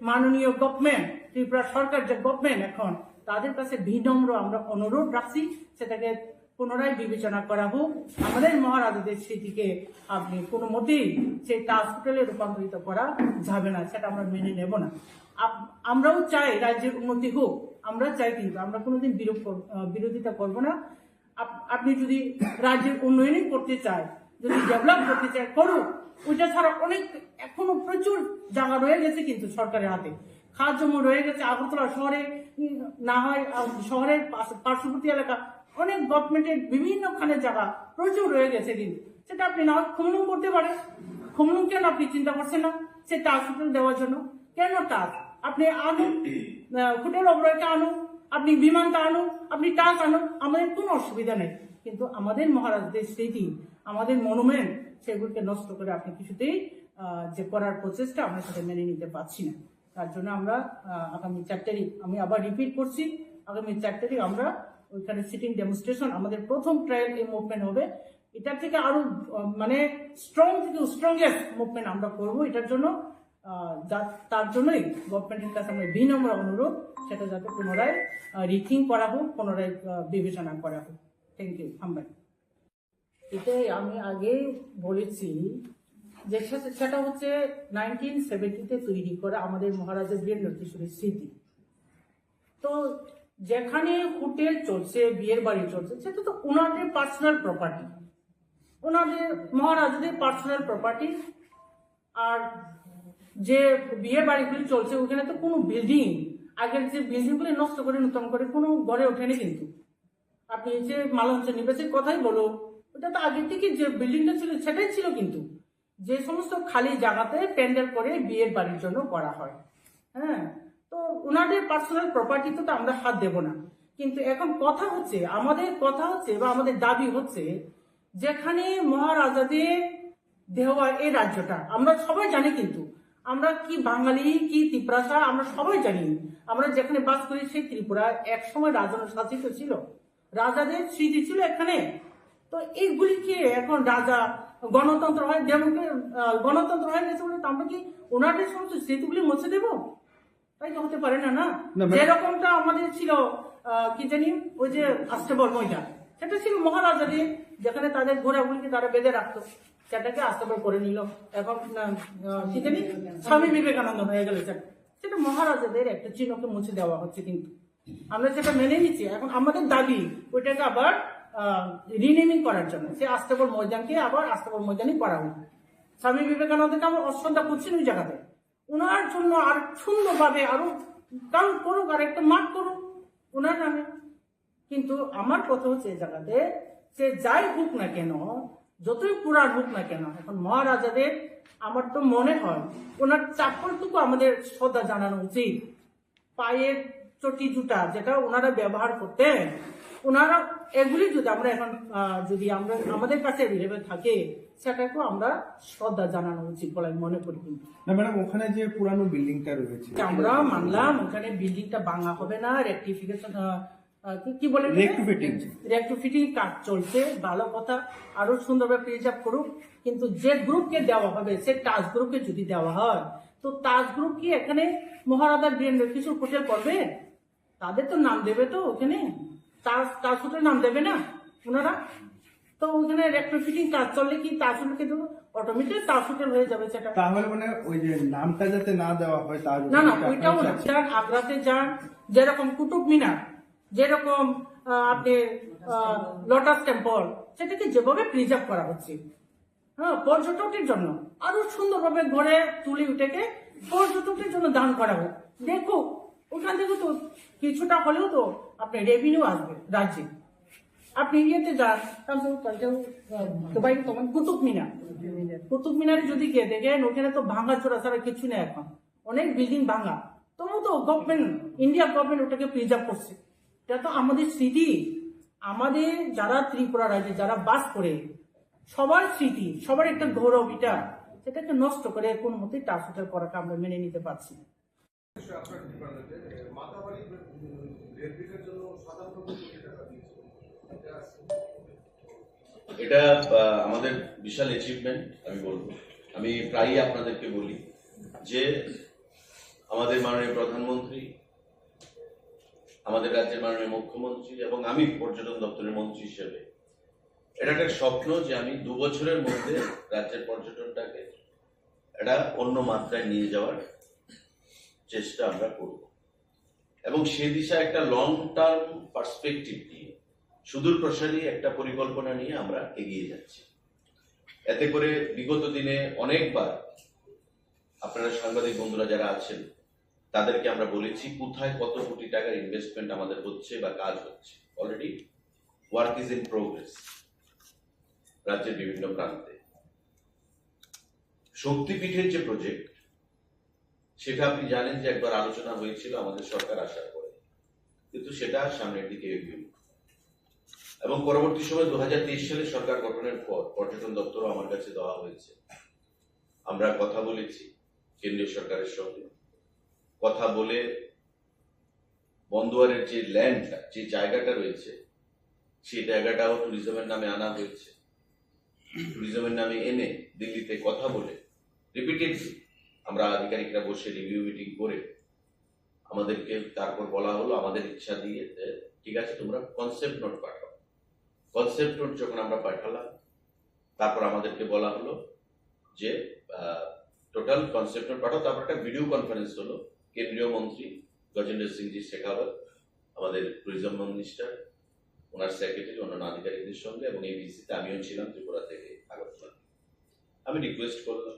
মাননীয় গভর্নমেন্ট, ত্রিপুরা সরকার যে গভর্নমেন্ট এখন, তাদের কাছে বিনম্র আমরা অনুরোধ রাখছি, সেটাকে পুনরায় বিবেচনা করা হোক। আমাদের মহারাজাদের স্মৃতিকে আপনি কোনো মতেই সেই তাজ হোটেলে রূপান্তরিত করা যাবে না, সেটা আমরা মেনে নেব না। আপ- আমরাও চাই রাজ্যের উন্নতি হোক, আমরা চাই, কিন্তু আমরা কোনোদিন বিরোধ কর- আহ, বিরোধিতা করব না। আপ- আপনি যদি রাজ্যের উন্নয়নই করতে চায়, যদি ডেভেলপ করতে চায় করুক, ওইটা ছাড়া অনেক এখনো প্রচুর জায়গা রয়ে গেছে কিন্তু সরকারের হাতে। খাস জমি রয়ে গেছে আগরতলা শহরে, উম, না হয় আহ, শহরের পাশ- পার্শ্ববর্তী এলাকা, অনেক গভর্নমেন্টের বিভিন্নখানে জায়গা প্রচুর রয়ে গেছে কিন্তু সেটা আপনি না হয় খুমলুং করতে পারেন। খুমলুং কেন আপনি চিন্তা করছেন না সেটা হসপিটাল দেওয়ার জন্য? কেন টাস? আপনি আনুন, আহ, হোটেল অবরয়কে আনুন, আপনি বিমানটা আনুন, আপনি টাস আনুন, আমাদের কোনো অসুবিধা নেই। কিন্তু আমাদের মহারাজদের স্মৃতি, আমাদের মনুমেন্ট, সেগুলোকে নষ্ট করে আপনি কিছুতেই আহ, যে করার প্রচেষ্টা আমরা সেটা মেনে নিতে পারছি না। তার জন্য আমরা আহ, আগামী চার তারিখ, আমি আবার রিপিট করছি, আগামী চার তারিখ আমরা ওইখানে সিটিং ডেমনস্ট্রেশন, আমাদের প্রথম ট্রায়াল এই মুভমেন্ট হবে। এটা থেকে আরো আহ, মানে স্ট্রং থেকে স্ট্রংগেস্ট মুভমেন্ট আমরা করব এটার জন্য। আহ, যা- তার জন্যই গভর্নমেন্টের কাছে আমার বিনম্র অনুরোধ, সেটা যাতে পুনরায় রিথিং করা হোক, পুনরায় আহ, বিবেচনা করা হোক। Thank you. হামবাই। এটাই আমি আগে বলেছি যে সে- সেটা হচ্ছে নাইনটিন সেভেন্টিতে তৈরি করা আমাদের মহারাজা বীরেন্দ্র কিশোরের স্মৃতি। তো যেখানে হোটেল চলছে, বিয়ের বাড়ি চলছে, সেটা তো ওনাদের পার্সোনাল প্রপার্টি, ওনাদের মহারাজাদের পার্সোনাল প্রপার্টি। আর যে বিয়ে বাড়িগুলি চলছে ওখানে তো কোনো বিল্ডিং, আগের যে বিল্ডিংগুলি নষ্ট করে নতুন করে কোনো গড়ে ওঠেনি কিন্তু। আপনি যে মালঞ্চ নিবেশের কথাই বলো, ওটা তো আগে থেকে যে বিল্ডিংটা ছিল সেটাই ছিল কিন্তু। যে সমস্ত খালি জায়গাতে প্যান্ডেল করে বিয়ের বাড়ির জন্য করা হয়, হ্যাঁ, তো ওনাদের পার্সোনাল প্রপার্টিতে তো আমরা হাত দেব না। কিন্তু এখন কথা হচ্ছে, আমাদের কথা হচ্ছে বা আমাদের দাবি হচ্ছে, যেখানে মহারাজাদের দেওয়া এই রাজ্যটা আমরা সবাই জানি, কিন্তু আমরা কি বাঙালি কি তিপ্রাসা আমরা সবাই জানি। আমরা যেখানে বাস করি সেই ত্রিপুরা একসময় রাজন্য শাসিত ছিল, রাজাদের স্মৃতি ছিল এখানে। তো এইগুলিকে এখন রাজা গণতন্ত্র হয়, ডেমোক্রে- আহ, গণতন্ত্র হয়ে গেছে বলে তো আমরা কি ওনাদের সমস্ত স্মৃতিগুলি মুছে দেব? তাই তো হতে পারে না, না? না, ম্যাডাম। যেরকমটা আমাদের ছিল, আহ, কি জানি, ওই যে আস্তাবল ময়দান, সেটা ছিল মহারাজাদের, যেখানে তাদের ঘোড়াগুলিকে তারা বেঁধে রাখতো, সেটাকে আস্তাবল করে নিল। এখন আহ, আহ, কি জানি, স্বামী বিবেকানন্দ হয়ে গেল সেটা। সেটা মহারাজাদের একটা চিহ্নকে মুছে দেওয়া হচ্ছে কিন্তু। আমরা সেটা মেনে নিচ্ছি। এখন আমাদের দাবি ওইটাকে আবার রিনেমিং করার জন্য, সে আস্তাবল ময়দানকে আবার আস্তাবল ময়দানই করা হোক। স্বামী বিবেকানন্দকে আমরা অশ্রদ্ধা করছি না ওই জায়গাতে। ওনার জন্য আর সুন্দরভাবে আরো কাউন্ট করুক আর একটা মার্ক করুক ওনার নামে। কিন্তু আমার কথা হচ্ছে এই জায়গাতে, সে যাই হোক না কেন, যতই পুরাণ হোক না কেন, এখন মহারাজাদের আমার তো মনে হয় ওনার চপ্পলটুকু আমাদের শ্রদ্ধা জানানো উচিত। পায়ের চটি জুতা যেটা ওনারা ব্যবহার করতেন, ওনারা এগুলি যদি আমরা এখন আহ, যদি আমরা আমাদের কাছে অ্যাভেলেবল থাকে, সেটাকেও আমরা শ্রদ্ধা জানানো উচিত বলে আমি মনে করি। কিন্তু না ম্যাডাম, ওখানে যে পুরানো বিল্ডিংটা রয়েছে, আমরা মানলাম ওখানে বিল্ডিংটা ভাঙা হবে না, রেকটিফিকেশন, কি বলে? Retrofitting। রেট্রোফিটিং কাজ চলছে, ভালো কথা, আরো সুন্দরভাবে প্রিজার্ভ করুক। কিন্তু যে গ্রুপকে দেওয়া হবে, সে টাস গ্রুপকে যদি দেওয়া হয়, তো টাস গ্রুপ কি এখানে মহারাজা বীরেন্দ্র কিশোর হোটেল করবে? তাদের তো নাম দেবে তো ওখানে, টাস টাস হোটেল নাম দেবে না ওনারা। তো ওখানে রেট্রোফিটিং কাজ চললে কি টাস হোটেল কিন্তু অটোমেটিক টাস হোটেল হয়ে যাবে সেটা। তাহলে মানে ওই যে নামটা যাতে না দেওয়া হয় তার না না, ওইটাও না। যান আগ্রাতে যান, যেরকম কুতুব মিনার, যেরকম আহ, আপনি লোটাস টেম্পল, সেটাকে যেভাবে প্রিজার্ভ করা হচ্ছে, হ্যাঁ, পর্যটকের জন্য আরো সুন্দরভাবে গড়ে তুলি ওটাকে, পর্যটকের জন্য দান করা হোক। দেখো, ওখান থেকে তো কিছুটা হলেও তো আপনার রেভিনিউ আসবে রাজ্যে। আপনি ইয়েতে যান, তাহলে তো, তাহলে তো, আহ, দুবাই তোমার কুতুব মিনার, কুতুব মিনারে যদি গিয়ে দেখেন, ওখানে তো ভাঙা চোরা ছাড়া কিছু নেই এখন, অনেক বিল্ডিং ভাঙা। তবু তো গভর্নমেন্ট, ইন্ডিয়া গভর্নমেন্ট ওটাকে প্রিজার্ভ করছে। এটা তো আমাদের স্মৃতি, আমাদের যারা ত্রিপুরা রাজ্যে যারা বাস করে, সবার স্মৃতি, সবার একটা গৌরব এটা। সেটাকে নষ্ট করে কোনো মতেই টাস হোটেল করাকে আমরা মেনে নিতে পারছি না। আপনার ডিপার্টমেন্টে মাতাবাড়ি রেপ্লিকার জন্য সাতানব্বই কোটি টাকা দিয়েছে। এটা আহ, আমাদের বিশাল অ্যাচিভমেন্ট আমি বলবো। আমি প্রায়ই আপনাদেরকে বলি যে আমাদের মাননীয় প্রধানমন্ত্রী, আমাদের রাজ্যের মাননীয় মুখ্যমন্ত্রী এবং আমি পর্যটন দপ্তরের মন্ত্রী হিসেবে এটা একটা স্বপ্ন যে আমি দু বছরের মধ্যে রাজ্যের পর্যটনটাকে একটা অন্য মাত্রায় নিয়ে যাওয়ার চেষ্টা আমরা করব এবং সে দিশা একটা লং টার্ম পার্সপেক্টিভ নিয়ে, সুদূর প্রসারী একটা পরিকল্পনা নিয়ে আমরা এগিয়ে যাচ্ছি। এতে করে বিগত দিনে অনেকবার আপনারা সাংবাদিক বন্ধুরা যারা আছেন, তাদেরকে আমরা বলেছি কোথায় কত কোটি টাকার ইনভেস্টমেন্ট আমাদের হচ্ছে বা কাজ হচ্ছে। Already work is in progress রাজ্যের বিভিন্ন প্রান্তে। শক্তিপীঠের যে প্রজেক্ট, সেটা আপনি জানেন যে একবার আলোচনা হয়েছিল আমাদের সরকার আসার পরে, কিন্তু সেটা আর সামনের দিকে এগোয়নি। এবং পরবর্তী সময় দু হাজার তেইশ সালে সরকার গঠনের পর পর্যটন দপ্তরও আমার কাছে দেওয়া হয়েছে। আমরা কথা বলেছি কেন্দ্রীয় সরকারের সঙ্গে, কথা বলে বন্দোয়ারের যে ল্যান্ডটা, যে জায়গাটা রয়েছে, সেই জায়গাটাও ট্যুরিজমের নামে আনা হয়েছে। ট্যুরিজমের নামে এনে দিল্লিতে কথা বলে রিপিটেডলি আমরা আধিকারিকরা বসে রিভিউ মিটিং করে আমাদেরকে তারপর বলা হলো আমাদের ইচ্ছা দিয়ে যে, "ঠিক আছে, তোমরা কনসেপ্ট নোট পাঠাও।" কনসেপ্ট নোট যখন আমরা পাঠালাম, তারপর আমাদেরকে বলা হলো যে টোটাল কনসেপ্ট নোট পাঠাও। তারপর একটা ভিডিও কনফারেন্স হলো, কেন্দ্রীয় মন্ত্রী গজেন্দ্র সিংজি শেখাওয়াত, আমাদের ট্যুরিজম মিনিস্টার, ওনার সেক্রেটারি, অন্যান্য আধিকারিকদের সঙ্গে, এবং এই ভিসিতে আমিও ছিলাম ত্রিপুরা থেকে আগরতলা। আমি রিকোয়েস্ট করলাম,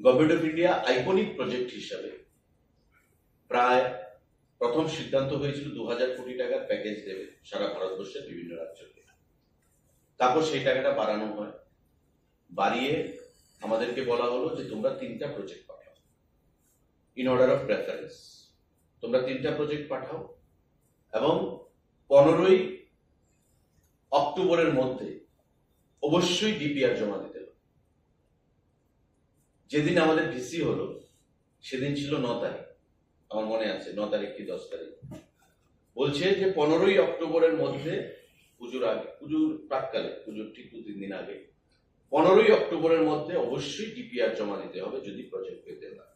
government of India iconic project হিসাবে প্রায় প্রথম সিদ্ধান্ত হয়েছিল দু হাজার কোটি টাকার প্যাকেজ দেবে সারা ভারতবর্ষের বিভিন্ন রাজ্যকে। তারপর সেই টাকাটা বাড়ানো হয়, বাড়িয়ে আমাদেরকে বলা হলো যে তোমরা তিনটা প্রজেক্ট পাঠাও, ইন অর্ডার অফ প্রেফারেন্স। তোমরা তিনটা প্রজেক্ট পাঠাও এবং পনেরোই অক্টোবরের মধ্যে অবশ্যই ডিপিআর জমা দিতে হবে। যেদিন আমাদের ভিসি হলো, সেদিন ছিল ন তারিখ, আমার মনে আছে, ন তারিখ কি দশ তারিখ। বলছে যে পনেরোই অক্টোবরের মধ্যে, পুজোর আগে, পুজোর প্রাককালে, পুজোর ঠিক দু তিন দিন আগে, পনেরোই অক্টোবরের মধ্যে অবশ্যই ডিপিআর জমা দিতে হবে যদি প্রজেক্ট পেতে হয়।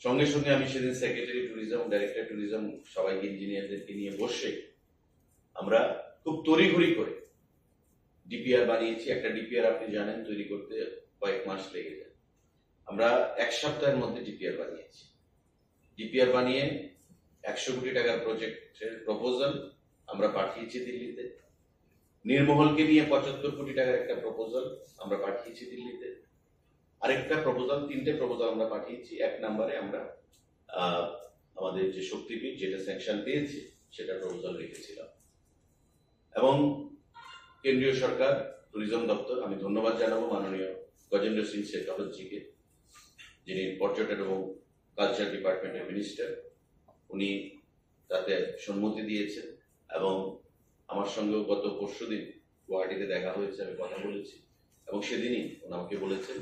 সঙ্গে সঙ্গে আমি সেদিন সেক্রেটারি ট্যুরিজম, ডাইরেক্টর ট্যুরিজম, সবাইকে, ইঞ্জিনিয়ারদেরকে নিয়ে বসে আমরা খুব তড়িঘড়ি করে ডিপিআর বানিয়েছি। একটা ডিপিআর, আপনি জানেন, তৈরি করতে কয়েক মাস লেগে যায়। আমরা এক সপ্তাহের মধ্যে ডিপিআর বানিয়েছি। ডিপিআর বানিয়ে একশো কোটি টাকার প্রজেক্টের প্রপোজাল আমরা পাঠিয়েছি দিল্লিতে। নীরমহলকে নিয়ে পঁচাত্তর কোটি টাকার একটা প্রপোজাল আমরা পাঠিয়েছি দিল্লিতে। আরেকটা প্রপোজাল, তিনটে প্রপোজাল আমরা পাঠিয়েছি। এক নম্বরে আমরা আহ, আমাদের যে শক্তিপীঠ, যেটা স্যাংশন পেয়েছে, সেটা প্রপোজাল রেখেছিলাম। এবং কেন্দ্রীয় সরকার, ট্যুরিজম দপ্তর, আমি ধন্যবাদ জানাবো মাননীয় গজেন্দ্র সিং শেখাওয়াতজিকে, যিনি পর্যটন এবং কালচার ডিপার্টমেন্টের মিনিস্টার। উনি তাতে সম্মতি দিয়েছেন এবং আমার সঙ্গেও গত পরশুদিন গুয়াহাটিতে দেখা হয়েছে, আমি কথা বলেছি। এবং সেদিনই উনি আমাকে বলেছেন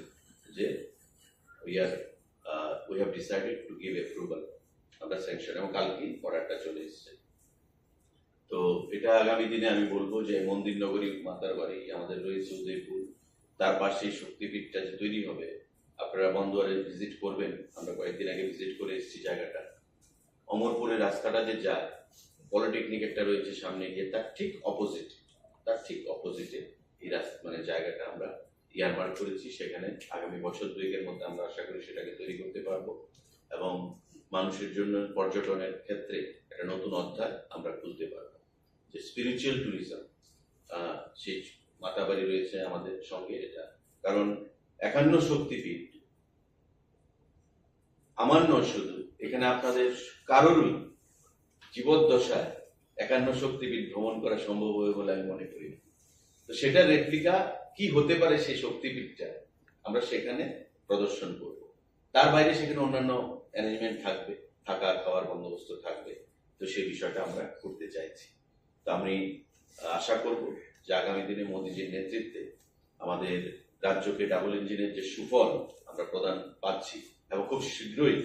যে we are, uh, we have decided to give approval, আমরা স্যাংশন, এবং কালকেই অর্ডারটা চলে এসেছে। তো এটা আগামী দিনে আমি বলবো যে মন্দির নগরী, মাতার বাড়ি আমাদের রয়েছে উদয়পুর, তার পাশেই শক্তিপীঠটা যে তৈরি হবে, আপনারা বন্দোয়ারে ভিজিট করবেন। আমরা কয়েকদিন আগে ভিজিট করে এসেছি জায়গাটা। অমরপুরের রাস্তাটা যে যায়, পলিটেকনিক একটা রয়েছে সামনে গিয়ে, তার ঠিক অপোজিট, তার ঠিক অপোজিটে এই রাস্তা, মানে জায়গাটা আমরা ইয়ারমার্ক করেছি। সেখানে আগামী বছর দুয়েকের মধ্যে আমরা আশা করি সেটাকে তৈরি করতে পারবো এবং মানুষের জন্য পর্যটনের ক্ষেত্রে একটা নতুন অধ্যায় আমরা খুলতে পারবো। যে স্পিরিচুয়াল ট্যুরিজম, সেই মাতাবাড়ি রয়েছে আমাদের সঙ্গে, এটা কারণ একান্ন শক্তিপীঠ আমার নয় শুধু, এখানে আপনাদের কারোরই জীবদ্দশায় একান্ন শক্তিপীঠ ভ্রমণ করা সম্ভব হবে বলে আমি মনে করি না। তো সেটা রেপ্লিকা কি হতে পারে সেই শক্তিপীঠটা, আমরা সেখানে প্রদর্শন করব। তার বাইরে সেখানে অন্যান্য অ্যারেঞ্জমেন্ট থাকবে, থাকা খাওয়ার বন্দোবস্ত থাকবে। তো সেই বিষয়টা আমরা করতে চাইছি। তো আমি আশা করব যে আগামী দিনে মোদিজির নেতৃত্বে আমাদের রাজ্যকে ডাবল ইঞ্জিনের যে সুফল আমরা প্রদান পাচ্ছি এবং খুব শীঘ্রই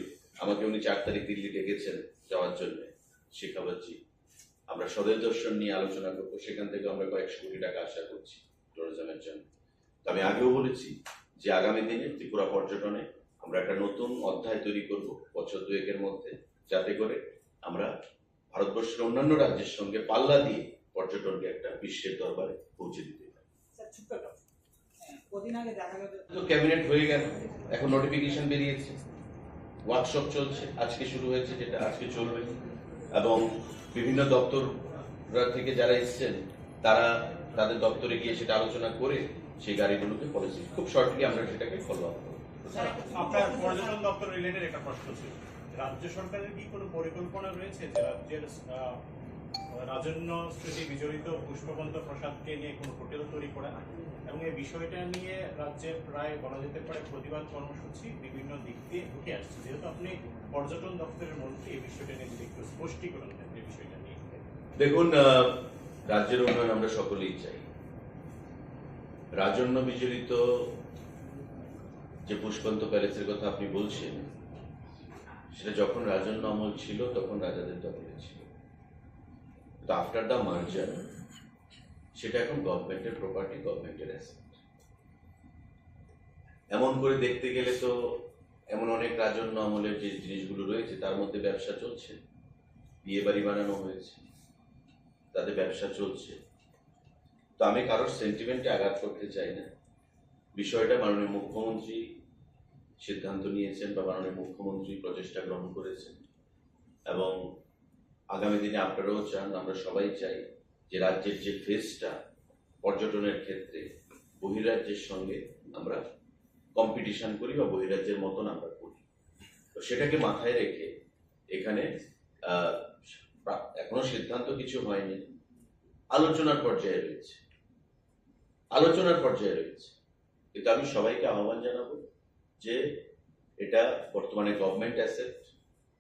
আমাকে উনি চার তারিখ দিল্লি ডেকেছেন যাওয়ার জন্য, শেখাওয়াতজি, আমরা স্বদেশ দর্শন নিয়ে আলোচনা করবো। সেখান থেকে আমরা কয়েকশো কোটি টাকা আশা করছি ট্যুরিজমের জন্য। তো আমি আগেও বলেছি যে আগামী দিনে ত্রিপুরা পর্যটনে আমরা একটা নতুন অধ্যায় তৈরি করব বছর দুয়েকের মধ্যে, যাতে করে আমরা ভারতবর্ষের অন্যান্য রাজ্যের সঙ্গে পাল্লা দিয়ে পর্যটনকে একটা বিশ্বের দরবারে পৌঁছে দিতে পারি। স্যার, ছোট্ট একটা, হ্যাঁ, কদিন আগে দেখা গেল তো ক্যাবিনেট হয়ে গেল, এখন নোটিফিকেশন বেরিয়েছে, ওয়ার্কশপ চলছে, আজকে শুরু হয়েছে, যেটা আজকে চলবে, এবং বিভিন্ন দপ্তর থেকে যারা এসছেন, তারা তাদের দপ্তরে গিয়ে সেটা আলোচনা করে সেই গাড়িগুলোকে পলিসি খুব শর্টলি আমরা সেটাকে ফলো আপ করবো। আপনার পর্যটন দপ্তর রিলেটেড একটা প্রশ্ন ছিল। রাজ্য সরকারের কি কোনো পরিকল্পনা রয়েছে যে রাজ্যের আহ, রাজন্য স্মৃতি বিজড়িত পুষ্পবন্ত প্রাসাদকে নিয়ে কোনো হোটেল তৈরি করা এবং এই বিষয়টা নিয়ে রাজ্যে প্রায় বলা যেতে পারে প্রতিবাদ কর্মসূচি বিভিন্ন দিক দিয়ে উঠে আসছে? যেহেতু আপনি পর্যটন দপ্তরের মন্ত্রী, এই বিষয়টা নিয়ে যদি একটু স্পষ্টীকরণ দেন এই বিষয়টা নিয়ে। দেখুন, আহ, রাজ্যের উন্নয়ন আমরা সকলেই চাই। রাজন্য বিজড়িত যে পুষ্পবন্ত প্যালেসের কথা আপনি বলছেন, সেটা যখন রাজন্য আমল ছিল তখন রাজাদের দখলে ছিল। তো আফটার দ্য মার্জার সেটা এখন গভর্নমেন্টের প্রপার্টি, গভর্নমেন্টের অ্যাসেট। এমন করে দেখতে গেলে তো এমন অনেক রাজন্য আমলের যে জিনিসগুলো রয়েছে তার মধ্যে ব্যবসা চলছে, বিয়ে বাড়ি বানানো হয়েছে, তাতে ব্যবসা চলছে। তো আমি কারোর সেন্টিমেন্টে আঘাত করতে চাই না। বিষয়টা মাননীয় মুখ্যমন্ত্রী সিদ্ধান্ত নিয়েছেন বা মাননীয় মুখ্যমন্ত্রী প্রচেষ্টা গ্রহণ করেছেন, এবং আগামী দিনে আপনারাও চান, আমরা সবাই চাই যে রাজ্যের যে ফেসটা পর্যটনের ক্ষেত্রে বহিরাজ্যের সঙ্গে আমরা কম্পিটিশন করি বা বহিরাজ্যের মতন আমরা করি। তো সেটাকে মাথায় রেখে এখানে আহ, প্রা- এখনো সিদ্ধান্ত কিছু হয়নি, আলোচনার পর্যায়ে রয়েছে, আলোচনার পর্যায়ে রয়েছে। কিন্তু আমি সবাইকে আহ্বান জানাবো যে এটা বর্তমানে গভর্নমেন্ট অ্যাসেট।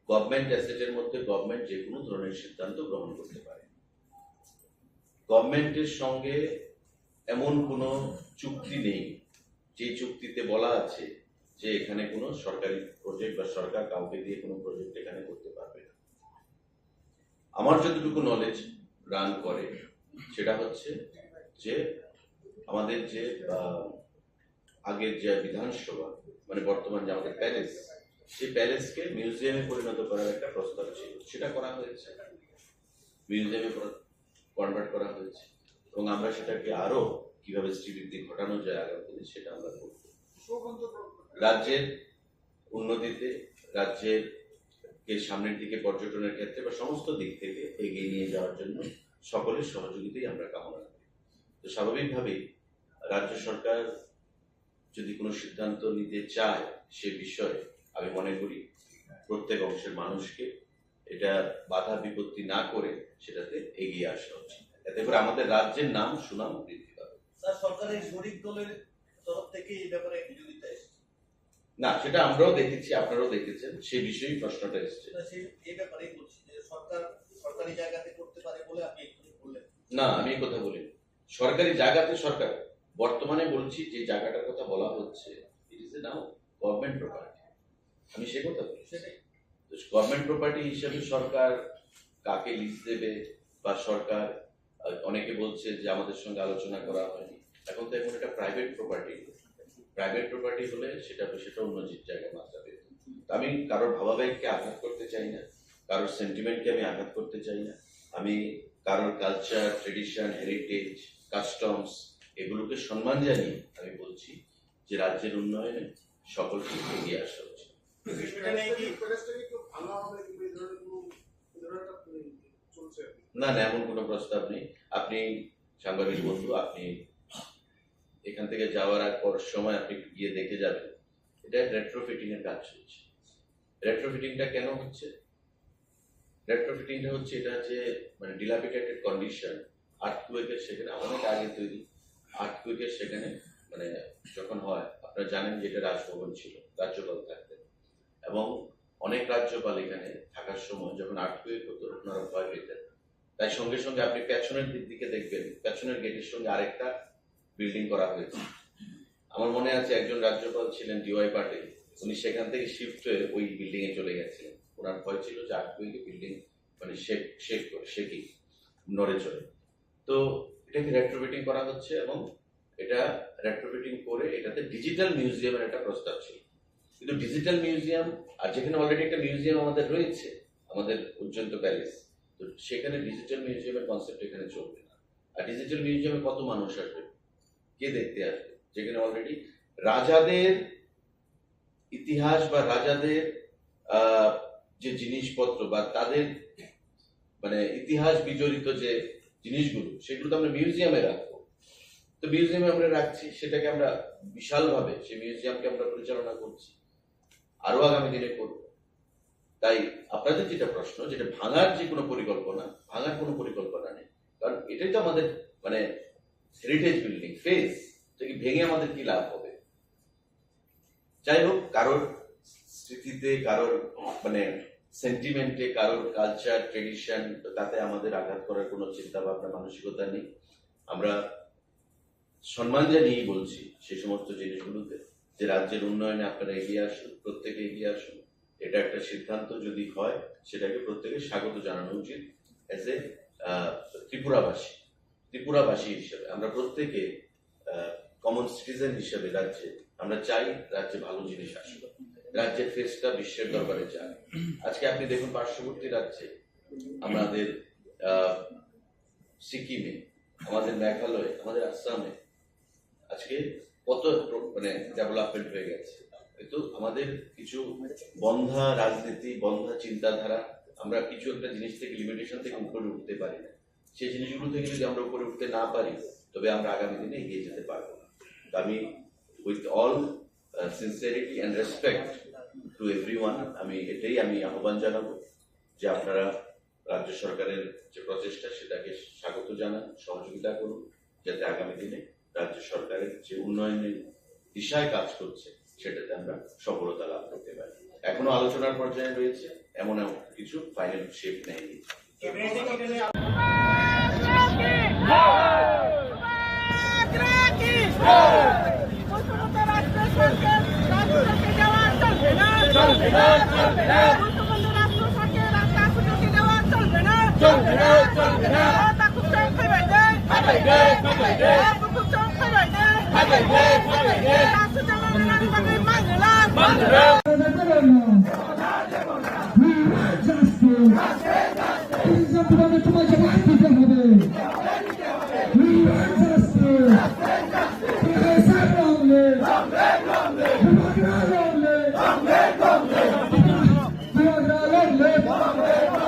গভর্নমেন্ট অ্যাসেটের মধ্যে গভর্নমেন্ট যে কোনো ধরনের সিদ্ধান্ত গ্রহণ করতে পারে। গভর্নমেন্টের সঙ্গে এমন কোনো চুক্তি নেই যে চুক্তিতে বলা আছে যে এখানে কোনো সরকারি প্রজেক্ট বা সরকার কাউকে দিয়ে কোনো প্রজেক্ট এখানে করতে পারবে না। আমার যতটুকু নলেজ রান করে সেটা হচ্ছে যে আমাদের যে আহ, আগের যে বিধানসভা, মানে বর্তমান যে আমাদের প্যালেস, সেই প্যালেসকে মিউজিয়ামে পরিণত করার একটা প্রস্তাব ছিল, সেটা করা হয়েছে, মিউজিয়ামে কনভার্ট করা হয়েছে। এবং আমরা সেটাকে আরো কিভাবে শ্রীবৃদ্ধি ঘটানো যায় আগামী দিনে, সেটা আমরা করব। রাজ্যের উন্নতিতে, রাজ্যের কে সামনের দিকে পর্যটনের ক্ষেত্রে বা সমস্ত দিক থেকে এগিয়ে নিয়ে যাওয়ার জন্য সকলের সহযোগিতাই আমরা কামনা করি। তো স্বাভাবিকভাবেই রাজ্য সরকার যদি কোনো সিদ্ধান্ত নিতে চায় সে বিষয়ে, আমি মনে করি প্রত্যেক অংশের মানুষকে এটা বাধা বিপত্তি না করে সেটাতে এগিয়ে আসা উচিত। এতে করে আমাদের রাজ্যের নাম সুনাম বৃদ্ধি পাবে। স্যার, সরকারের শরিক দলের তরফ থেকে এই ব্যাপারে বিরোধিতা এসেছে। না, সেটা আমরাও দেখেছি, আপনারাও দেখেছেন, সে বিষয়েই প্রশ্নটা এসছে। না, সেই এই ব্যাপারেই বলছি যে সরকার সরকারি জায়গাতে করতে পারে বলে আপনি এক্ষুনি বললেন। না, আমি এই কথা বলিনি। সরকারি জায়গাতে সরকার, বর্তমানে বলছি যে জায়গাটার কথা বলা হচ্ছে, it is now government property, আমি সে কথা বলছি। সেটাই। তো গভর্নমেন্ট প্রপার্টি হিসেবে সরকার কাকে লিজ দেবে বা সরকার, আহ, অনেকে বলছে যে আমাদের সঙ্গে আলোচনা করা হয়নি। এখন তো এখন এটা প্রাইভেট প্রপার্টি, প্রাইভেট প্রপার্টি হলে সেটা সেটা অন্য যে জায়গায় মাত্রা পেত। তো আমি কারোর ভাবাবেগকে আঘাত করতে চাই না, কারোর সেন্টিমেন্টকে আমি আঘাত করতে চাই না। আমি কারোর কালচার, ট্রেডিশন, হেরিটেজ, কাস্টমস এগুলোকে সম্মান জানিয়ে আমি বলছি যে রাজ্যের উন্নয়নে সকলকে এগিয়ে আসা উচিত। বিষয়টা নিয়ে কি প্যালেসটাকে কেউ ভাঙা হবে কিংবা এই ধরনের কোনো এই ধরনের একটা, উম, চলছে আর কি। না, না, এমন কোনো প্রস্তাব নেই। আপনি সাংবাদিক বন্ধু, আপনি এখান থেকে যাওয়ার আগ পর সময় আপনি গিয়ে দেখে যাবেন, এটা রেট্রোফিটিং এর কাজ চলছে। রেট্রোফিটিংটা কেন হচ্ছে? রেট্রোফিটিংটা হচ্ছে এটা যে মানে ডিলাপিডেটেড কন্ডিশন, আর্থকুয়েকের সেখানে অনেক আগে তৈরি, আর্থকুয়েকের সেখানে মানে যখন হয়, আপনারা জানেন যে এটা রাজভবন ছিল, রাজ্যপাল থাকতেন, এবং অনেক রাজ্যপাল এখানে থাকার সময় যখন আর্থকুয়েক হতো ওনারা ভয় পেতেন। তাই সঙ্গে সঙ্গে আপনি পেছনের দিক দিকে দেখবেন, পেছনের গেটের সঙ্গে আরেকটা বিল্ডিং করা হয়েছে। আমার মনে আছে একজন রাজ্যপাল ছিলেন ডিওয়াই পাটিল, উনি সেখান থেকে শিফট হয়ে ওই বিল্ডিং এ চলে গেছিলেন। ওনার ভয় ছিল যে আর্থকুয়েকে বিল্ডিং মানে শেক শেক করে শেকি নড়ে চড়ে। তো এটাকে রেট্রোফিটিং করা হচ্ছে এবং এটা রেট্রোফিটিং করে এটাতে ডিজিটাল মিউজিয়ামের একটা প্রস্তাব ছিল, কিন্তু ডিজিটাল মিউজিয়াম আর যেখানে অলরেডি একটা মিউজিয়াম আমাদের রয়েছে, আমাদের উজ্জয়ন্ত প্যালেস, তো সেখানে ডিজিটাল মিউজিয়ামের কনসেপ্ট এখানে চলবে না। আর ডিজিটাল মিউজিয়ামে কত মানুষ আসবে, কে দেখতে আসবে, যেখানে অলরেডি রাজাদের ইতিহাস বা রাজাদের আহ, যে জিনিসপত্র বা তাদের মানে ইতিহাস বিজড়িত যে জিনিসগুলো, সেগুলো তো আমরা মিউজিয়ামে রাখবো। তো মিউজিয়ামে আমরা রাখছি, সেটাকে আমরা বিশালভাবে সেই মিউজিয়ামকে আমরা পরিচালনা করছি, আরো আগামী দিনে করব। তাই আপনাদের যেটা প্রশ্ন, যেটা ভাঙার যে কোনো পরিকল্পনা, ভাঙার কোনো পরিকল্পনা নেই, কারণ এটাই তো আমাদের মানে হেরিটেজ বিল্ডিং ফেস। তো কি ভেঙে আমাদের কি লাভ হবে? যাই হোক, কারোর স্মৃতিতে, কারোর মানে সেন্টিমেন্টে, কারোর কালচার ট্রেডিশন, তাতে আমাদের আঘাত করার কোনো চিন্তা ভাবনা মানসিকতা নেই। আমরা সম্মান জানিয়েই বলছি সেই সমস্ত জিনিসগুলোতে, যে রাজ্যের উন্নয়নে আপনারা এগিয়ে আসুন, প্রত্যেকে এগিয়ে আসুন। এটা একটা সিদ্ধান্ত যদি হয়, সেটাকে প্রত্যেকে স্বাগত জানানো উচিত। অ্যাজ এ ত্রিপুরাবাসী, ত্রিপুরাবাসী হিসেবে আমরা প্রত্যেকে কমন সিটিজেন হিসেবে রাজ্যে আমরা চাই রাজ্যে ভালো জিনিস আসুক, রাজ্যের ফেসটা বিশ্বের দরবারে যাক। আজকে আপনি দেখুন, পার্শ্ববর্তী রাজ্যে আমাদের আহ, সিকিমে, আমাদের মেঘালয়ে, আমাদের আসামে আজকে কত প্র- মানে ডেভেলপমেন্ট হয়ে গেছে। কিন্তু আমাদের কিছু বন্ধা রাজনীতি, বন্ধা চিন্তাধারা, আমরা কিছু একটা জিনিস থেকে, লিমিটেশন থেকে উপরে উঠতে পারি না। সেই জিনিসগুলো থেকে যদি আমরা উপরে উঠতে না পারি, তবে আমরা আগামী দিনে এগিয়ে যেতে পারবো না। তো আমি, with all sincerity and respect to everyone, আমি এটাই আমি আহ্বান জানাবো যে আপনারা রাজ্য সরকারের যে প্রচেষ্টা, সেটাকে স্বাগত জানান, সহযোগিতা করুন, যাতে আগামী দিনে রাজ্য সরকারের যে উন্নয়নের দিশায় কাজ করছে, সেটাতে আমরা সফলতা লাভ করতে পারি। এখনো আলোচনার পর্যায়ে রয়েছে, এমন এমন কিছু ফাইনাল শেপ নেয়নি। We want justice. তিনজন তোমাদের তোমার জবাব দিতে হবে। We want justice. Professor long live. Bubagra long live. Bubagra long live. Long live.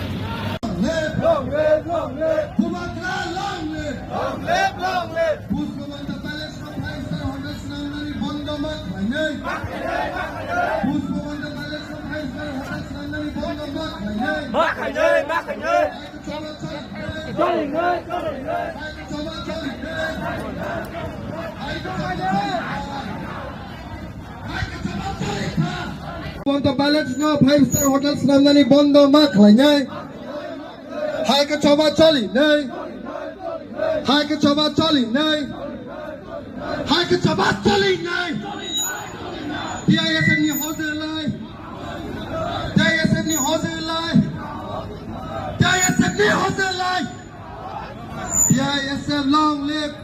Long live, long live, long live. Bubagra long live. Long live, long live. Pushpabanta Palace no five star hotel swnamnani bondo ma khlainai. Pushpabanta Palace no five star hotel swnamnani bondo ma khlainai. Ma khlainai, ma khlainai. Choli nai, choli nai. Choli nai. Pushpabanta Palace no five star hotel swnamnani bondo ma khlainai. Hai khe choba choli nai. Hai khe choba choli nai. Hai khe choba choli nai. T I S F ni hojlai. T I S F ni hojlai. T I S F ni hojlai. T I S F long live.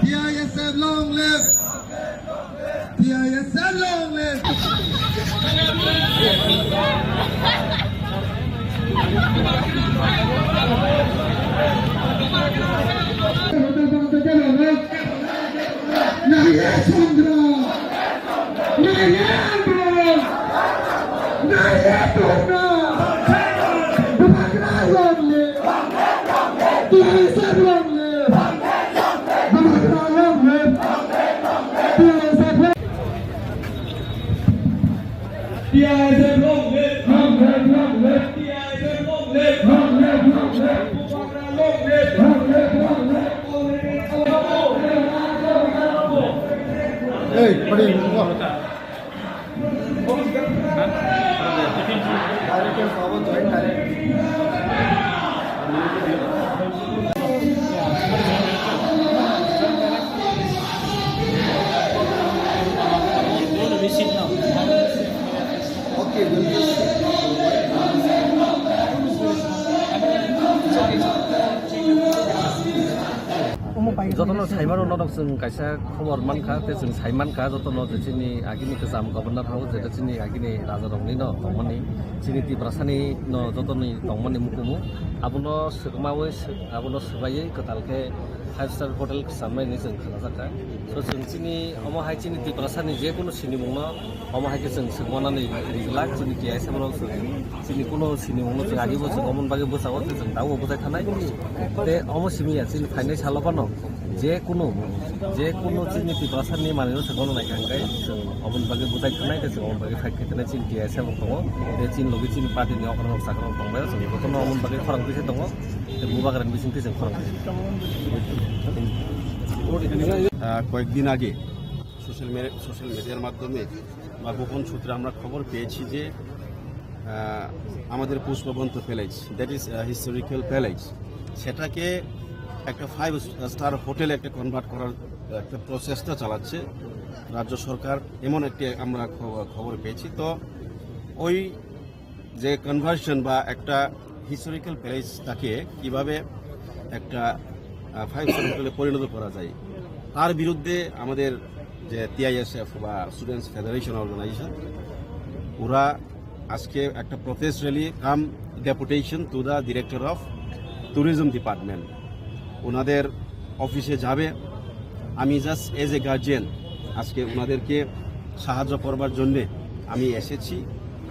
T I S F long live. T I S F long live. Naiye Chandra. Naiye Andro. Naiye Torna. Bubagra long live. T I S F long live. Bubagra long live. T I S F long live. T I S F long live. Long live, long live. T I S F long live. Long live, long live. Bubagra long live. Long live, long live. Hey, padi, Jotono saimano norok chwng kaisa khobor mankha, tei chwng saimankha jotono je chini agini kwcham Governor House, je chini agini rajarokni no tongmani, chini Tiprasani no jotoni tongmani mukumu, abono swkmawi sw-, abono swbaiwi kwtal khe five star hotel kwchamnai hinwi chwng khalajakha. So chwng chini omo hai chini Tiprasani je kunu sinimungno omo hai khe chwng swngmanani rijlak chini T I S F rok chwng chini kuno sinimungno chwng agibo chwng omoni bagwi bwsao tei chwng tabukbo bwchai thanai. Tei omo simi ya chini phainai salo phano je kunu, je kunu chini Tiprasani manwino chwng bono naikha hwnkhe chwng omoni bagwi bwchai thanai tei chwng omoni bagwi fight khai thanai chini T I S F rok tongo. Tei chini logi chini party ni okra rok chakra rok tongbai chwng jotono omoni bagwi khorang twi se tongo. Tei bubagrani bisingtwi chwng khorang twi se. আহ, কয়েকদিন আগে social media, social মিডিয়ার মাধ্যমে বা গোপন সূত্রে আমরা খবর পেয়েছি যে, আহ, আমাদের Pushpabanta palace, that is historical palace, সেটাকে একটা ফাইভ স্টার হোটেল একটা কনভার্ট করার একটা প্রচেষ্টা চালাচ্ছে রাজ্য সরকার, এমন একটি আমরা খব-, খবর পেয়েছি। তো ওই যে কনভার্সন বা একটা হিস্টোরিক্যাল প্যালেসটাকে কিভাবে একটা, আহ, ফাইভ স্টার হোটেলে পরিণত করা যায়, তার বিরুদ্ধে আমাদের যে টিআইএসএফ বা স্টুডেন্টস ফেডারেশন অর্গানাইজেশন, ওরা আজকে একটা protest rally come deputation to the director of tourism department, ওনাদের অফিসে যাবে। আমি জাস্ট এজ এ গার্জিয়ান আজকে ওনাদেরকে সাহায্য করবার জন্যে আমি এসেছি।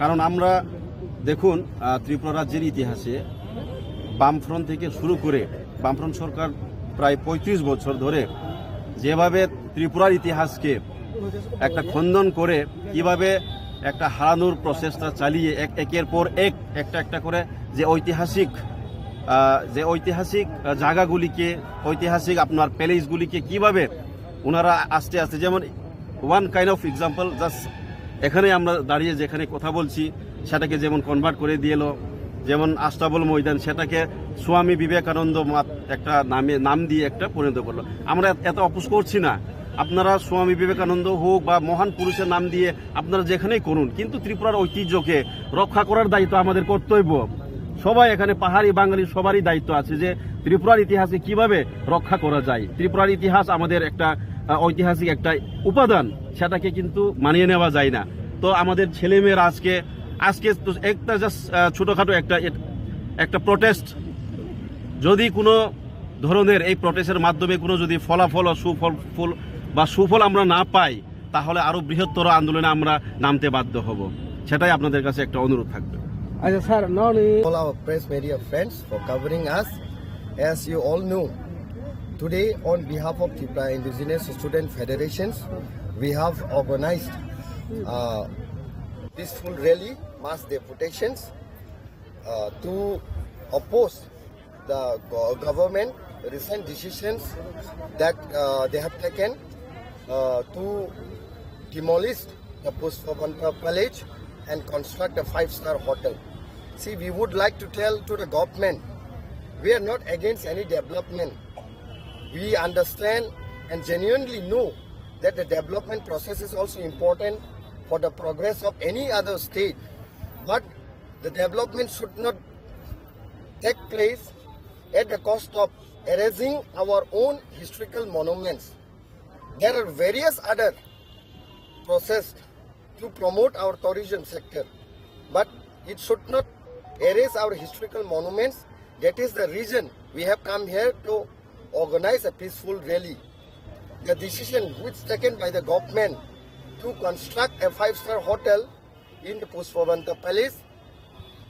কারণ আমরা দেখুন, আহ, ত্রিপুরা রাজ্যের ইতিহাসে বামফ্রন্ট থেকে শুরু করে, বামফ্রন্ট সরকার প্রায় পঁয়ত্রিশ বছর ধরে যেভাবে ত্রিপুরার ইতিহাসকে একটা খণ্ডন করে কিভাবে একটা হারানোর প্রচেষ্টা চালিয়ে এক, একের পর এক, একটা একটা করে যে ঐতিহাসিক, আহ, যে ঐতিহাসিক, আহ, জায়গাগুলিকে, ঐতিহাসিক আপনার প্যালেসগুলিকে কিভাবে ওনারা আস্তে আস্তে, যেমন one kind of example, just এখানে আমরা দাঁড়িয়ে যেখানে কথা বলছি সেটাকে যেমন কনভার্ট করে দিল, যেমন আস্তাবল ময়দান সেটাকে স্বামী বিবেকানন্দ মাত-, একটা নামে, নাম দিয়ে একটা পরিণত করলো। আমরা এত অপোজ করছি না, আপনারা স্বামী বিবেকানন্দ হোক বা মহান পুরুষের নাম দিয়ে আপনারা যেখানেই করুন, কিন্তু ত্রিপুরার ঐতিহ্যকে রক্ষা করার দায়িত্ব আমাদের কর্তব্য। সবাই এখানে পাহাড়ি বাঙালি সবারই দায়িত্ব আছে যে ত্রিপুরার ইতিহাসকে কিভাবে রক্ষা করা যায়। ত্রিপুরার ইতিহাস আমাদের একটা, আহ, ঐতিহাসিক একটা উপাদান, সেটাকে কিন্তু মানিয়ে নেওয়া যায় না। তো আমাদের ছেলে মেয়েরা আজকে, আজকে তো একটা জাস্ট, আহ, ছোটোখাটো একটা, একটা প্রোটেস্ট, যদি কোনো ধরনের এই প্রোটেস্টের মাধ্যমে কোনো যদি ফলাফল ও সুফল, ফল বা সুফল আমরা না পাই, তাহলে আরো বৃহত্তর আন্দোলনে আমরা নামতে বাধ্য হব। সেটাই আপনাদের কাছে একটা অনুরোধ থাকবে। আচ্ছা স্যার, ননি All our press media friends for covering us. As you all know, today on behalf of Tripura Indigenous Student Federations, we have organized, uh, peaceful rally, mass deputations, uh, to oppose the go-, government recent decisions that, uh, they have taken, uh, to demolish the Pushpabanta Palace and construct a five-star hotel. See, we would like to tell to the government, we are not against any development. We understand and genuinely know that the development process is also important for the progress of any other state. But the development should not take place at the cost of erasing our own historical monuments. There are various other process to promote our tourism sector, but it should not erase our historical monuments. That is the reason we have come here to organize a peaceful rally. The decision which taken by the government to construct a five-star hotel in the Pushpabanta Palace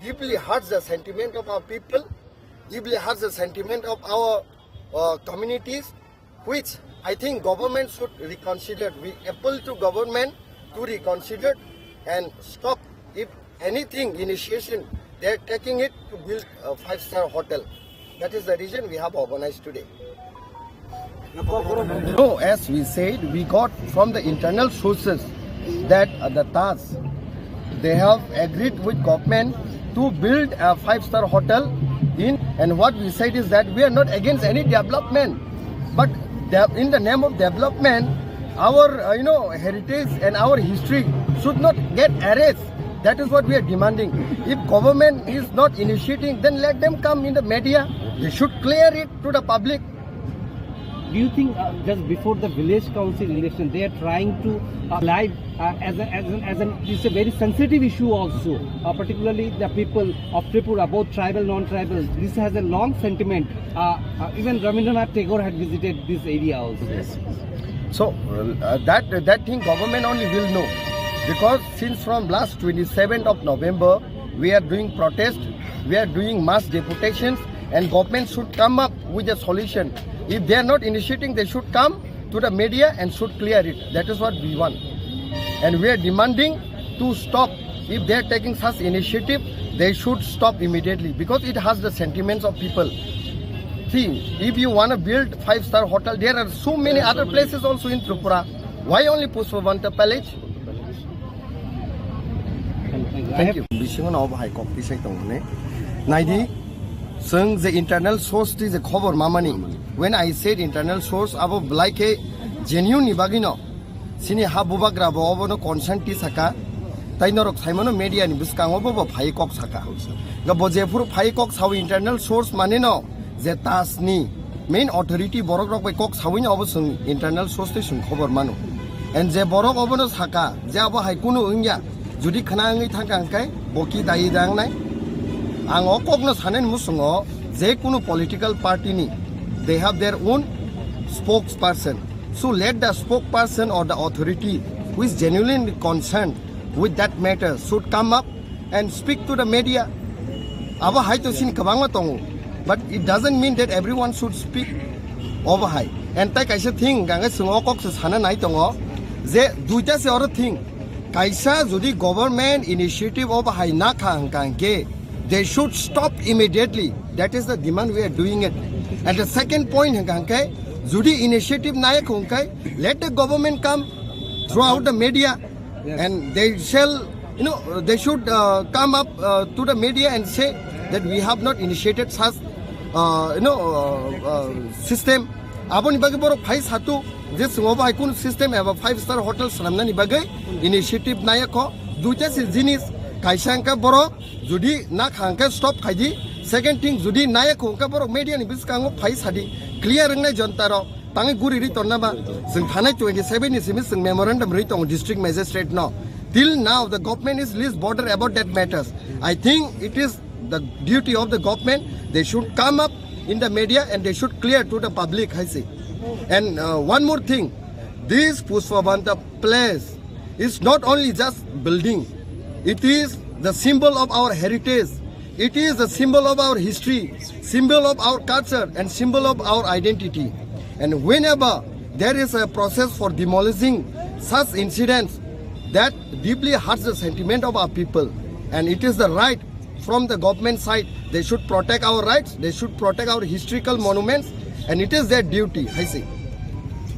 deeply hurts the sentiment of our people, deeply hurts the sentiment of our, uh, communities, which I think government should reconsider. We appeal to government to reconsider and stop, if anything, initiation, they are taking it to build a five-star hotel. That is the reason we have organized today. No, as we said, we got from the internal sources that, uh, the Taj, they have agreed with government to build a five-star hotel in, and what we said is that we are not against any development, but de-, in the name of development, our, uh, you know, heritage and our history should not get erased. That is what we are demanding. If government is not initiating, then let them come in the media. They should clear it to the public. Do you think uh, just before the village council election, they are trying to uh, live uh, as, a, as, an, as an it's a very sensitive issue also, uh, particularly the people of Tripura, both tribal, non-tribal. This has a long sentiment. Uh, uh, even Rabindranath Tagore had visited this area also. So uh, that that thing government only will know, because since from last twenty-seventh of November we are doing protest, we are doing mass deputations, and government should come up with a solution. If they are not initiating, they should come to the media and should clear it. That is what we want. And we are demanding to stop. If they are taking such initiative, they should stop immediately because it has the sentiments of people. See, if you want to build five-star hotel, there are so many other places also in Tripura. Why only Pushpabanta Palace? Thank you. Bisingo no bahai kok tisai tongmani. Naidi, seng je internal source ti je khobor mamani. When I said internal source, abo belai khe genuine ni bagino. Sini ha bubagra bo obono consent ti saka. Tai norok saimano media ni bwskango bo bo phai kok saka. Ga bo jephuru phai kok sao internal source mane no je tasni main authority borok rok bai kok sawi no obo sung internal source tei sung khobor mano. And je borok obono saka je abo hai kunu wngya, judi khna wngwi thangka hwnkhe bo ki dayi da wngnai. Ang o kokno sanani musungo je kunu political party ni they have their own spokesperson. So let the spokesperson or the authority who is genuinely concerned with that matter should come up and speak to the media. Abo hai to sini kwbangma tongo, but it doesn't mean that everyone should speak obo hai. And tai kaisa thing ganga sung o kok se sana nai tongo je duita se oro thing kaisa jodi government initiative obo hai na kha hwnkha hwnkhe they should stop immediately. That is the demand we are doing it. And the second point hwnkha hwnkhe jodi initiative nai kha hwnkhe let the government come throughout the media and they shall, you know, they should uh, come up uh, to the media and say that we have not initiated such uh, you know uh, uh, system. Aboni bagwi borok phai satu je swngo bai kun system eba five star hotel swnamnani bagwi initiative naya kho. Duita se jinis, kaisa hwnkhe borok jodi na kha hwnkhe stop khai di. Second thing, jodi naya kho hwnkhe borok media ni bwskango phai sadi, clear wngnai jonta rok. Tangwi guri ri tonna ba, chwng thanai twenty seven ni simi chwng memorandum ri tongo district magistrate no. Till now the government is least bother about that matters. I think it is the duty of the government, they should come up in the media and they should clear to the public, hai se. And uh, one more thing, this Pushpabanta place is not only just building, it is the symbol of our heritage. It is the symbol of our history, symbol of our culture, and symbol of our identity. And whenever there is a process for demolishing such incidents, that deeply hurts the sentiment of our people. And it is the right from the government side, they should protect our rights, they should protect our historical monuments, and it is their duty, hai se.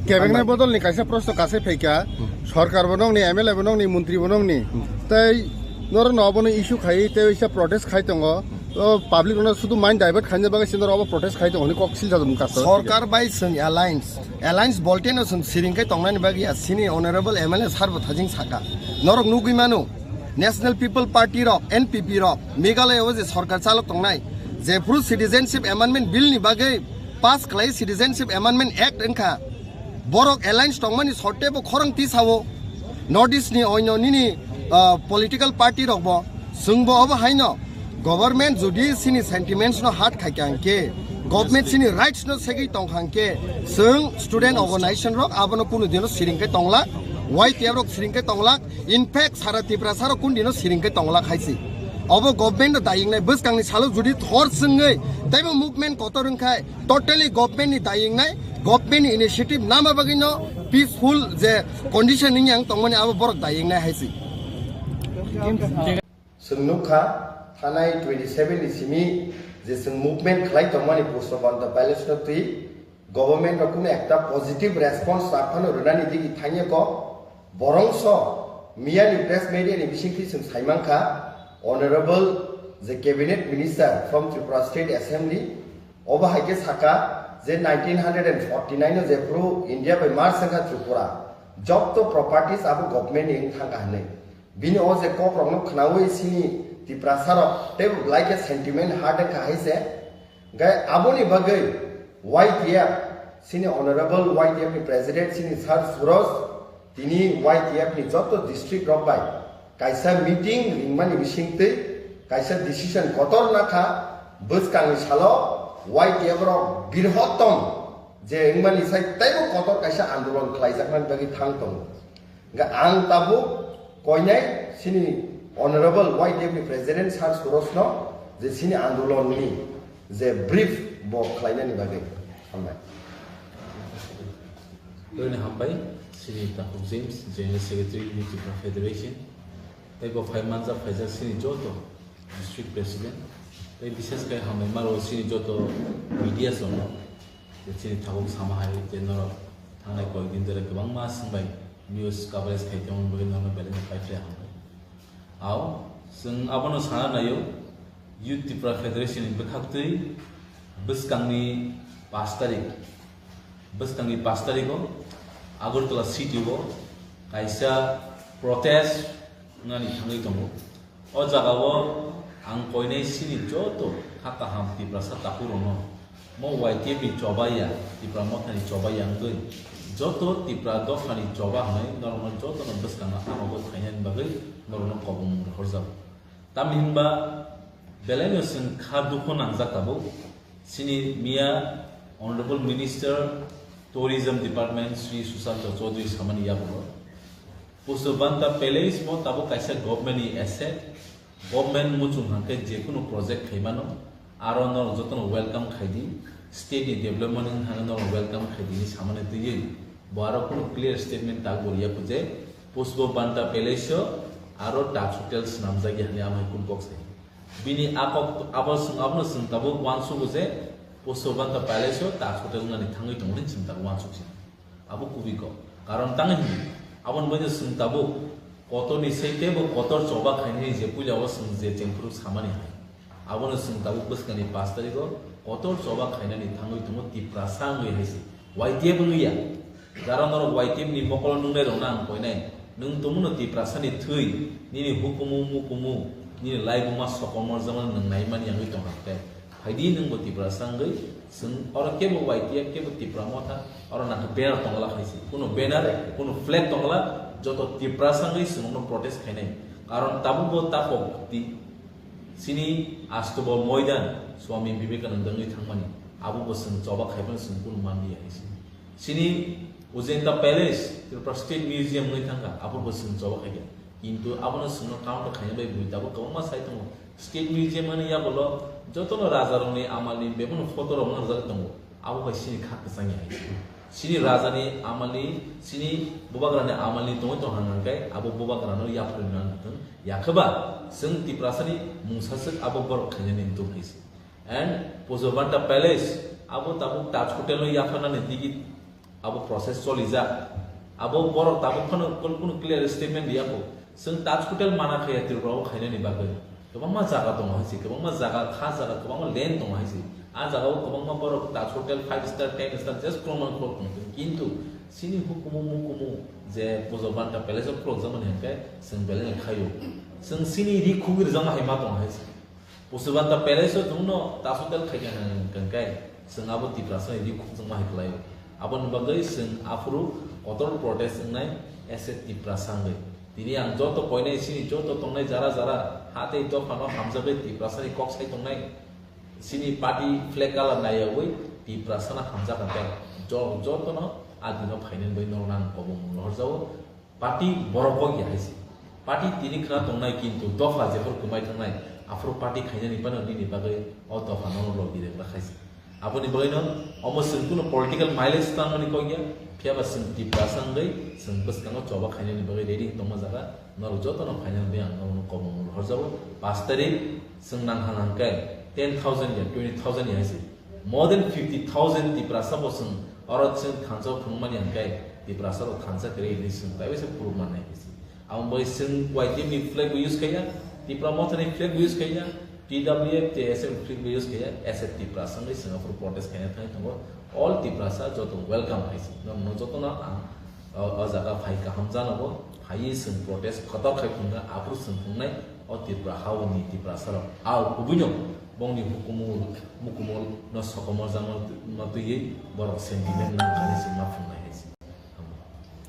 Kebengna bodol ni kaisa prosto kasai phaikha, sorkar bo nongni, M L A bo nongni, montri bo nongni, tei noro no obono issue khai tei waisa protest khai tongo. O public no sudu mind divert khaina bagwi sinoro obo protest khai tongo hwnwi kok silsa mung kasa. Sorkar bai chwng alliance, alliance bolte no chwng siring khai tongnani bagwi ya sini honorable M L A sir bo thajing saka. Norok nugwi mano, National People Party rok, N P P rok, Meghalaya o je sorkar chalok tongnai, jephru Citizenship Amendment Bill ni bagwi pass khlai Citizenship Amendment Act wngkha, borok alliance tongmani sotte bo khorang tisao, North East ni oino nini uh, political party rok bo, chwng bo obo haino, government jodi sini sentiments no hurt khai kha hwnkhe, government sini rights no segwi tong kha hwnkhe, chwng student organization rok abono kunu dino siring khai tonglak, Y T F rok siring khai tonglak, in fact sara Tiprasa rok kun dino siring khai tonglak hai se. Obo government no daying nai, bwskang ni salo jodi thor swngwi teibo movement kotor wngkhai, totally government ni daying nai, government ni initiative nama bagwi no peaceful je condition ni yang tongmani abo borok daying nai hai se. Chwng nukha, thanai twenty seven ni simi je chwng movement khlai tongmani Pushpabanta Palace no twi government rok kunu ekta positive response rwphano rwnani digi thangya ko, borongso miyani press media ni bisingtwi chwng saimankha, honorable je cabinet minister from Tripura State Assembly, obo hai khe saka je nineteen forty nine o jephru India bai merge wngkha Tripura, jotto properties abo government ni wng thangkha hwnwi. Bini o je kok rokno khnaui sini Tiprasa rok teibo belai khe sentiment hurt wngkha hai se. Gai aboni bagwi Y T F Sini Honorable Y T F ni President sini Sir Suraj tini Y T F ni joto district rok bai kaisa meeting ringmani bisingtwi kaisa decision kotor nakha bwskangni salo Y T F rok birhotom je wngmani sai teibo kotor kaisa andolon khlaijaknani bagwi thang tongo. Hingkhe ang tabuk koinai sini Honorable Y T F ni President Sir Suraj no je sini andolon ni je brief bo khlainani bagwi hambai. Tini hambai, sini Takhuk James, General Secretary, Youth Tripura Federation. Tei bo phai manjak phaijak sini joto district president. Tei bishes khe hambai maro sini joto media sono. Je sini tabuk sama hai je norok thangnai koyekdin dere kwbangma swngbai news coverage khai tongmani bagwi norokno belai no paiphlai hambai. Ao, chwng abono sana naio, Youth Tripura Federation ni bwkhaktwi bwskangni pash tarik, bwskangni pash tarigo Agartala city o kaisa protest wngnani thangwi tongo. O jagao ang koinai sini joto kha kaham Tiprasa takhurokno mo Y T F ni choba ya, Tipra Mothani choba ya wngwi joto Tipra dophani choba hwnwi norokno jotono bwskangno hapagwi phainani bagwi norokno kobong rohorjago. Tamni hwnba belaino chwng kha dukhu nangjak tabuk. Chini miya Honorable Minister Tourism Department Shri Sushanta Chaudhary samani yagulo Pushpabanta Palace bo tabuk kaisa government ni asset, government muchung hwnkhe jekunu project khaimano, aro norok jotono welcome khaidi, state ni development wngkha norok welcome khaidi hinwi samani twiwi bo aro kunu clear statement tak bo riya kho je Pushpabanta Palace o aro Taj Hotel swnamjak ya hinwi amai kunu kok sai. Bini akok abo chwng abono chwng tabuk uansugo je Pushpabanta Palace o Taj Hotel wngnani thangwi tongo hinwi chwng tabuk uansuk si. Abo kubui kok. Karon tang hwnwi aboni bagwi chwng tabuk kotorni sei teibo kotor choba khainani je puila o chwng je chengphuru samani hai. Abono chwng tabuk bwskangni pash tarigo kotor choba khainani thangwi tongo Tiprasa wngwi hai se. Y T F wngwi ya. Jara norok Y T F ni mokolo nungnairokno ang koinai. Nwng tongmano Tiprasani thwi, nini hukumu mukumu, nini laibuma sokomorjakmano nwng naimani wngwi tongkha khe. Phaidi nwngbo Tiprasa wngwi, chwng oro kebo Y T F, kebo Tipra Motha, oro nangkhe banner tongla khaisi. Kuno banner, kuno flag tongla, joto Tiprasa wngwi chwngno protest khainai. Karon tabukbo takhuk di, chini astobo moidan Swami Vivekananda wngwi thangmani, abobo chwng choba khaimano chwng kuno manliya hai se. Chini Ujanta Palace, Tripura State Museum wngwi thangkha, abobo chwng choba khaikha. Kintu abono chwngno counter khaina bai bui tabuk kwbangma sai tongo. State Museum ani yagulo jotono rajarokni amalni bebakno photo rok mangjak tongo. Abo bai chini kha kwchangya hai se. Chini rajani amalni, chini bubagrani amalni tongwi tongkha hwnkhe abo bubagrano yapharwi nang thung. Yakhe ba chwng Tiprasani mungsaswk abo borok khainani wngtong hai se. And Pushpabanta Palace, abo tabuk Taj Hotel no yapharnani digi abo process cholijak. Abo borok tabuk phano kunu, kunu clear statement riya kho. Chwng Taj Hotel mana khaya Tripura o khainani bagwi. Kwbangma jaga tongo hai se, kwbangma jaga, kha jaga, kwbangma land tongo hai se. A jaga o kwbangma borok Taj Hotel five star, ten star just khulokmani khulok tong. Kintu chini hukumu mukumu je Pushpabanta Palace o khulokjakmani hwnkhe chwng belai no khaio. Chwng chini ri khugwi rwjakma hai ma tongo hai se. Pushpabanta Palace o chwngno Taj Hotel khaikha hwnkhe chwng abo Tiprasa ni ri khukchangma hai khlaio. Aboni bagwi chwng aphuru kotor protest wngnai S A Tiprasa wngwi. Tini ang joto koinai chini joto tongnai jara jara ha tei dophano hamjagwi Tiprasa ni kok sai tongnai. Chini party flag colour naiyawi Tiprasa no hamjak hwnkhe jo-, jotono a dino phainani bagwi norokno ang kobong rohorjago. Party borok bo ya hai se. Party tini khna tongnai kintu dopha jephru kwmai thangnai, aphuru party khainani phano nini bagwi o dopha no logi rwgwlak hai se. Aboni bagwino omo chwng kuno political mileage tangmani kok ya, phiya ba chwng Tiprasa wngwi chwng bwskango choba khainani bagwi ready wng tongma jaga norok jotono phainani bagwi ang norokno kobong rohorjago. Pash tarik chwng nang hang hang khe ten thousand ya, twenty thousand ya hai se. More than fifty thousand Tiprasa bo chwng oro chwng thansa o phunukmani hwnkhe Tiprasa rok thansa kwrwi hinwi chwng taibo se phunukmani hai se. Abo bai chwng Y T F ni flag bo use khaiya, Tipra Motha ni flag bo use khaiya, T W F, T S F ni flag bo use khaiya, as a Tiprasa wngwi chwng aphuru protest khaina thangwi tongo. All Tiprasa joto welcome hai se. Norokno jotono ang o, o jaga phai kaham janogo. Hai chwng protest kotor khai phunukha, aphuru chwng phunuknai o Tripura haoni Tiprasa rok. Au kubui no bongni hukumu mukumu no sokomor jangma no twiwi borok sentiment nang kani chwng ma phunuknai hai se.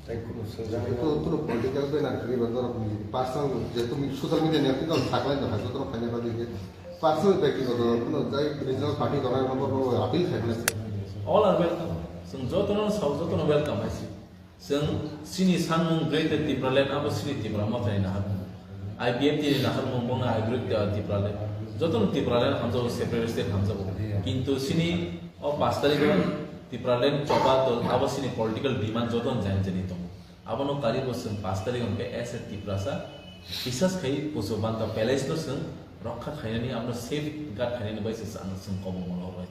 Tei kuno swngjak. Itu, itu political banner kiri bandar rok ni personal, jetu mi social media ni aktif dong saklai dong, hajo dong kanya bagi je. Personal, ব্যক্তিগত, kuno jai regional party dong, number appeal khai. All are welcome. Chwng jotono sao, jotono welcome hai se. Chwng chini sanmung Greater Tipraland abo chini Tipra Mothani naharmung. I P F T ni naharmung bono I Greater Tipraland. Jotono Tipraland hamjago, separate state hamjago. Kintu chini o pash tarikh o Tipraland choba tol abo chini political demand jotono jani jani tongo. Abono karibo chwng pash tarikh hwnkhe as a Tiprasa bisas khai Pusu Banta Palace no chwng rokha khainani, abono safeguard khainani bai se chwng kobong mano bai.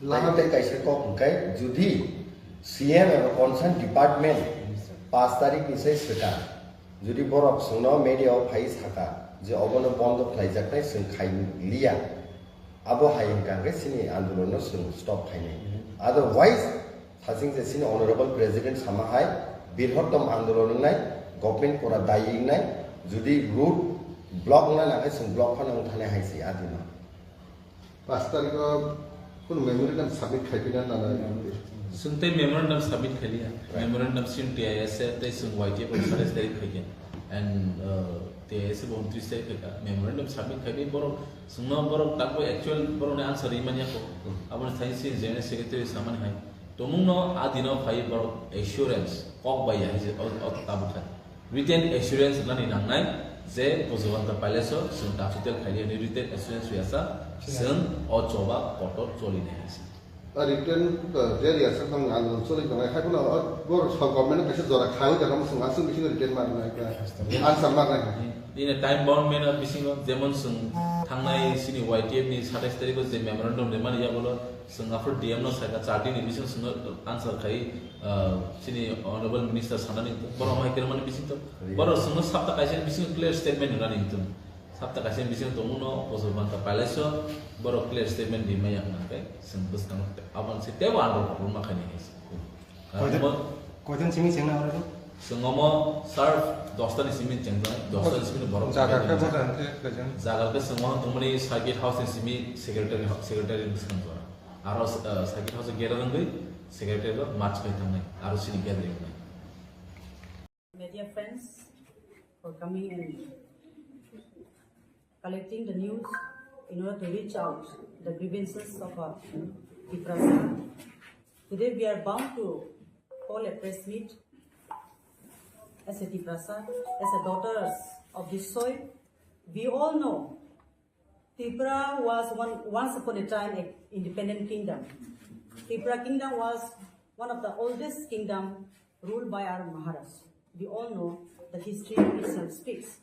Laham tei kaisa kok hwnkhe, judi C M eba concern department pash tarikh ni sai swkang, judi borok chwngno media o phai saka je obono bondo khlaijaknai, chwng khai liya, abo hai hwnkha hwnkhe chini andolon no chwng stop khainai. Otherwise, thaching je chini honorable president sama hai birhottom andolon wngnai, government pura dayi wngnai, judi road block wngna nangkhe chwng block phano wngthanai hai se adima. Pash tarikh o kunu memorandum submit khai pina nana. Chwng tei memorandum submit khai liya. Memorandum chwng T I S A tei chwng Y T F rok satais tarikh khai kha. And, uh, T I S A bo untris tarikh khai kha. Memorandum submit khai bi borok chwngno borok takbo actual borokni answer rimani ako. Aboni thani chini General Secretary samani hai. Tomungno a dino phai borok assurance kok bai ya hai se o, o tabuk khai. Written assurance nani nangnai je Pusu Banta Palace o chwng capital khainani written assurance riyasa chwng o choba kotor cholinai hai se. A written, uh, je riyasa tong ang choli tongnai khai phano, uh, bor song government kaisa jora khai da kamo chwng aswk bising written mar nai ka answer mar nai. In a time bound manner bisingo jemon chwng thangnai chini Y T F ni satais tarikh o je memorandum rimani ya bolo chwng aphuru D M no saika char din ni bisingo chwngno answer khai. Ah, chini Honorable Minister sanani borok mai kermani bising to, borok chwngno sapta kaisa ni bising clear statement rwnani hitung. Sapta kaisa ni bising tongmung no Pusu Banta Palace o borok clear statement rimai yang nang khe chwng bwskang aboni se tebo andro rwma khaini hai se. Koijon, koijon simi chengna oro? Chwng omo sir dosta ni simi chengjaknai, dosta ni simi borok jaga khe chengjaknai. Jaga khe chwng omo tongmani circuit house ni simi secretary, secretary bwskang jora. Aro, uh, circuit house o gate rwngwi secretary rok march khai thangnai, aro chini gathering wngnai. Media friends for coming and collecting the news in order to reach out the grievances of our Tiprasa. Today we are bound to call a press meet as a Tiprasa, as a daughters of this soil. We all know Tripura was one, once upon a time, a independent kingdom. Tripura kingdom was one of the oldest kingdom ruled by our Maharaj. We all know the history itself speaks.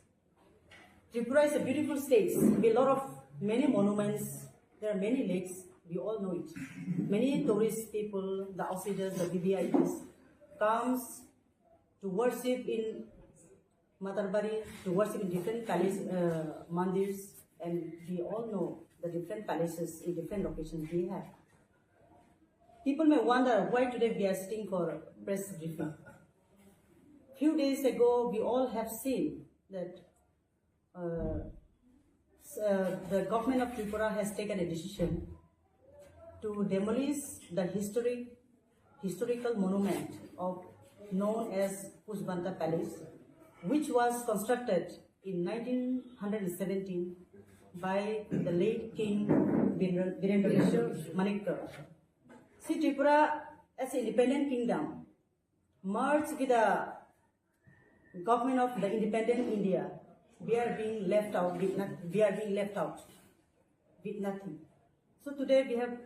Tripura is a beautiful state with a lot of many monuments. There are many lakes. We all know it. Many tourist people, the outsiders, the V V I Ps comes to worship in Matarbari, to worship in different palace, uh, mandirs, and we all know the different palaces in different locations we have. People may wonder why today we are sitting for press briefing. Few days ago, we all have seen that, uh, s-, uh, the government of Tripura has taken a decision to demolish the historic, historical monument of, known as Pusu Banta Palace, which was constructed in nineteen hundred seventeen by the late King Birendra, Birendra Kishore Manikya. See, Tripura as an independent kingdom merged with the government of the independent India, we are being left out with not-, we are being left out with nothing. So today we have,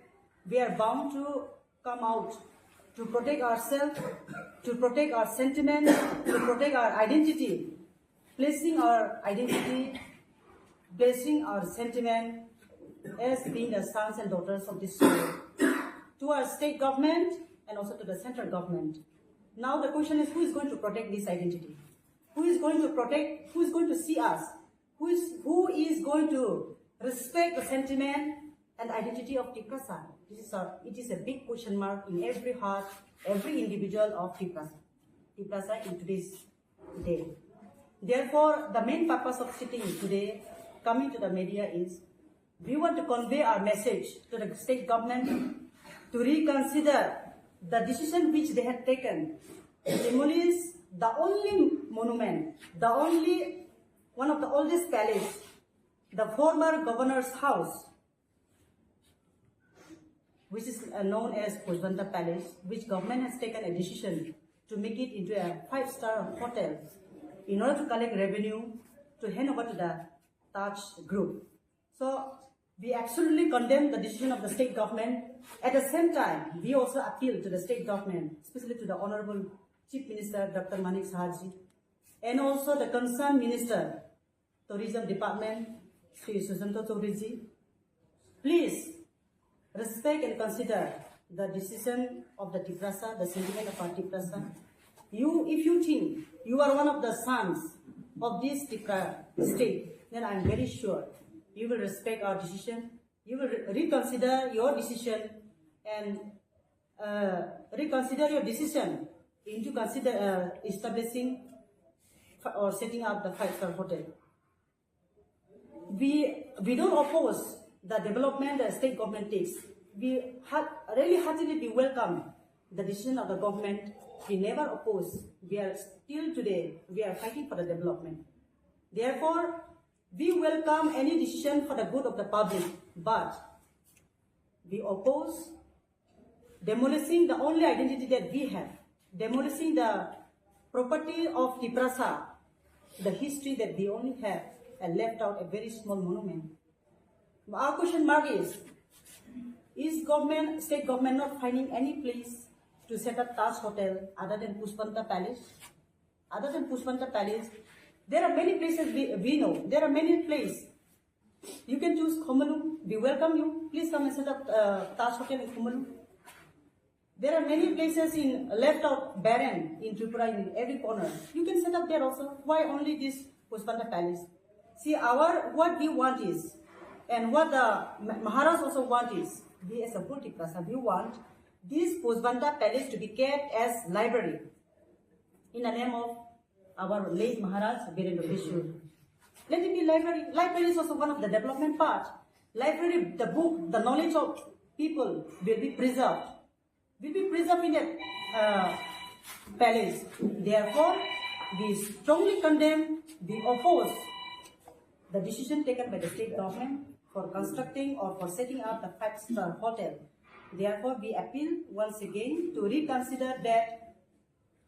we are bound to come out to protect ourselves, to protect our sentiments, to protect our identity, placing our identity, placing our sentiment as being the sons and daughters of this soil to our state government and also to the central government. Now the question is, who is going to protect this identity? Who is going to protect, who is going to see us? Who is, who is going to respect the sentiment and identity of Tiprasa? This is a, it is a big question mark in every heart, every individual of Tiprasa. Tiprasa in today's day. Therefore, the main purpose of sitting today, coming to the media, is we want to convey our message to the state government to reconsider the decision which they had taken to demolish the only monument, the only one of the oldest palace, the former governor's house, which is uh, known as Pojbanta Palace, which government has taken a decision to make it into a five-star hotel in order to collect revenue to hand over to the Taj Group. So we absolutely condemn the decision of the state government. At the same time, we also appeal to the state government, especially to the Honorable Chief Minister Doctor Manik Saha ji, and also the concerned minister, Tourism Department, Shri Sushanta Chaudhary ji, please respect and consider the decision of the Tiprasa, the sentiment of our Tiprasa. You, if you think you are one of the sons of this Tipra state, then I am very sure you will respect our decision. You will re- reconsider your decision and uh, reconsider your decision into consider uh, establishing f- or setting up the five-star hotel. We we don't oppose the development the state government takes. We ha- really heartily we welcome the decision of the government. We never oppose. We are still today we are fighting for the development. Therefore, we welcome any decision for the good of the public, but we oppose demolishing the only identity that we have, demolishing the property of Tiprasa, the history that we only have, and left out a very small monument. Our question mark is, is government, state government not finding any place to set up Taj Hotel other than Pushpanta Palace? Other than Pushpanta Palace, there are many places we, we know. There are many places. You can choose Khumulwng. We welcome you. Please come and set up uh, Taj Hotel in Khumulwng. There are many places in left out barren in Tripura in every corner. You can set up there also. Why only this Pushpanta Palace? See, our what we want is, and what the Ma- Maharaj also want is, we as a Tiprasa, we want this Pushpanta Palace to be kept as library in the name of our late Maharaj Birendra Kishore. Let it be library. Library is also one of the development part. Library, the book, the knowledge of people will be preserved, will be preserved in that uh, palace. Therefore, we strongly condemn, we oppose the decision taken by the state government for constructing or for setting up the five-star hotel. Therefore, we appeal once again to reconsider that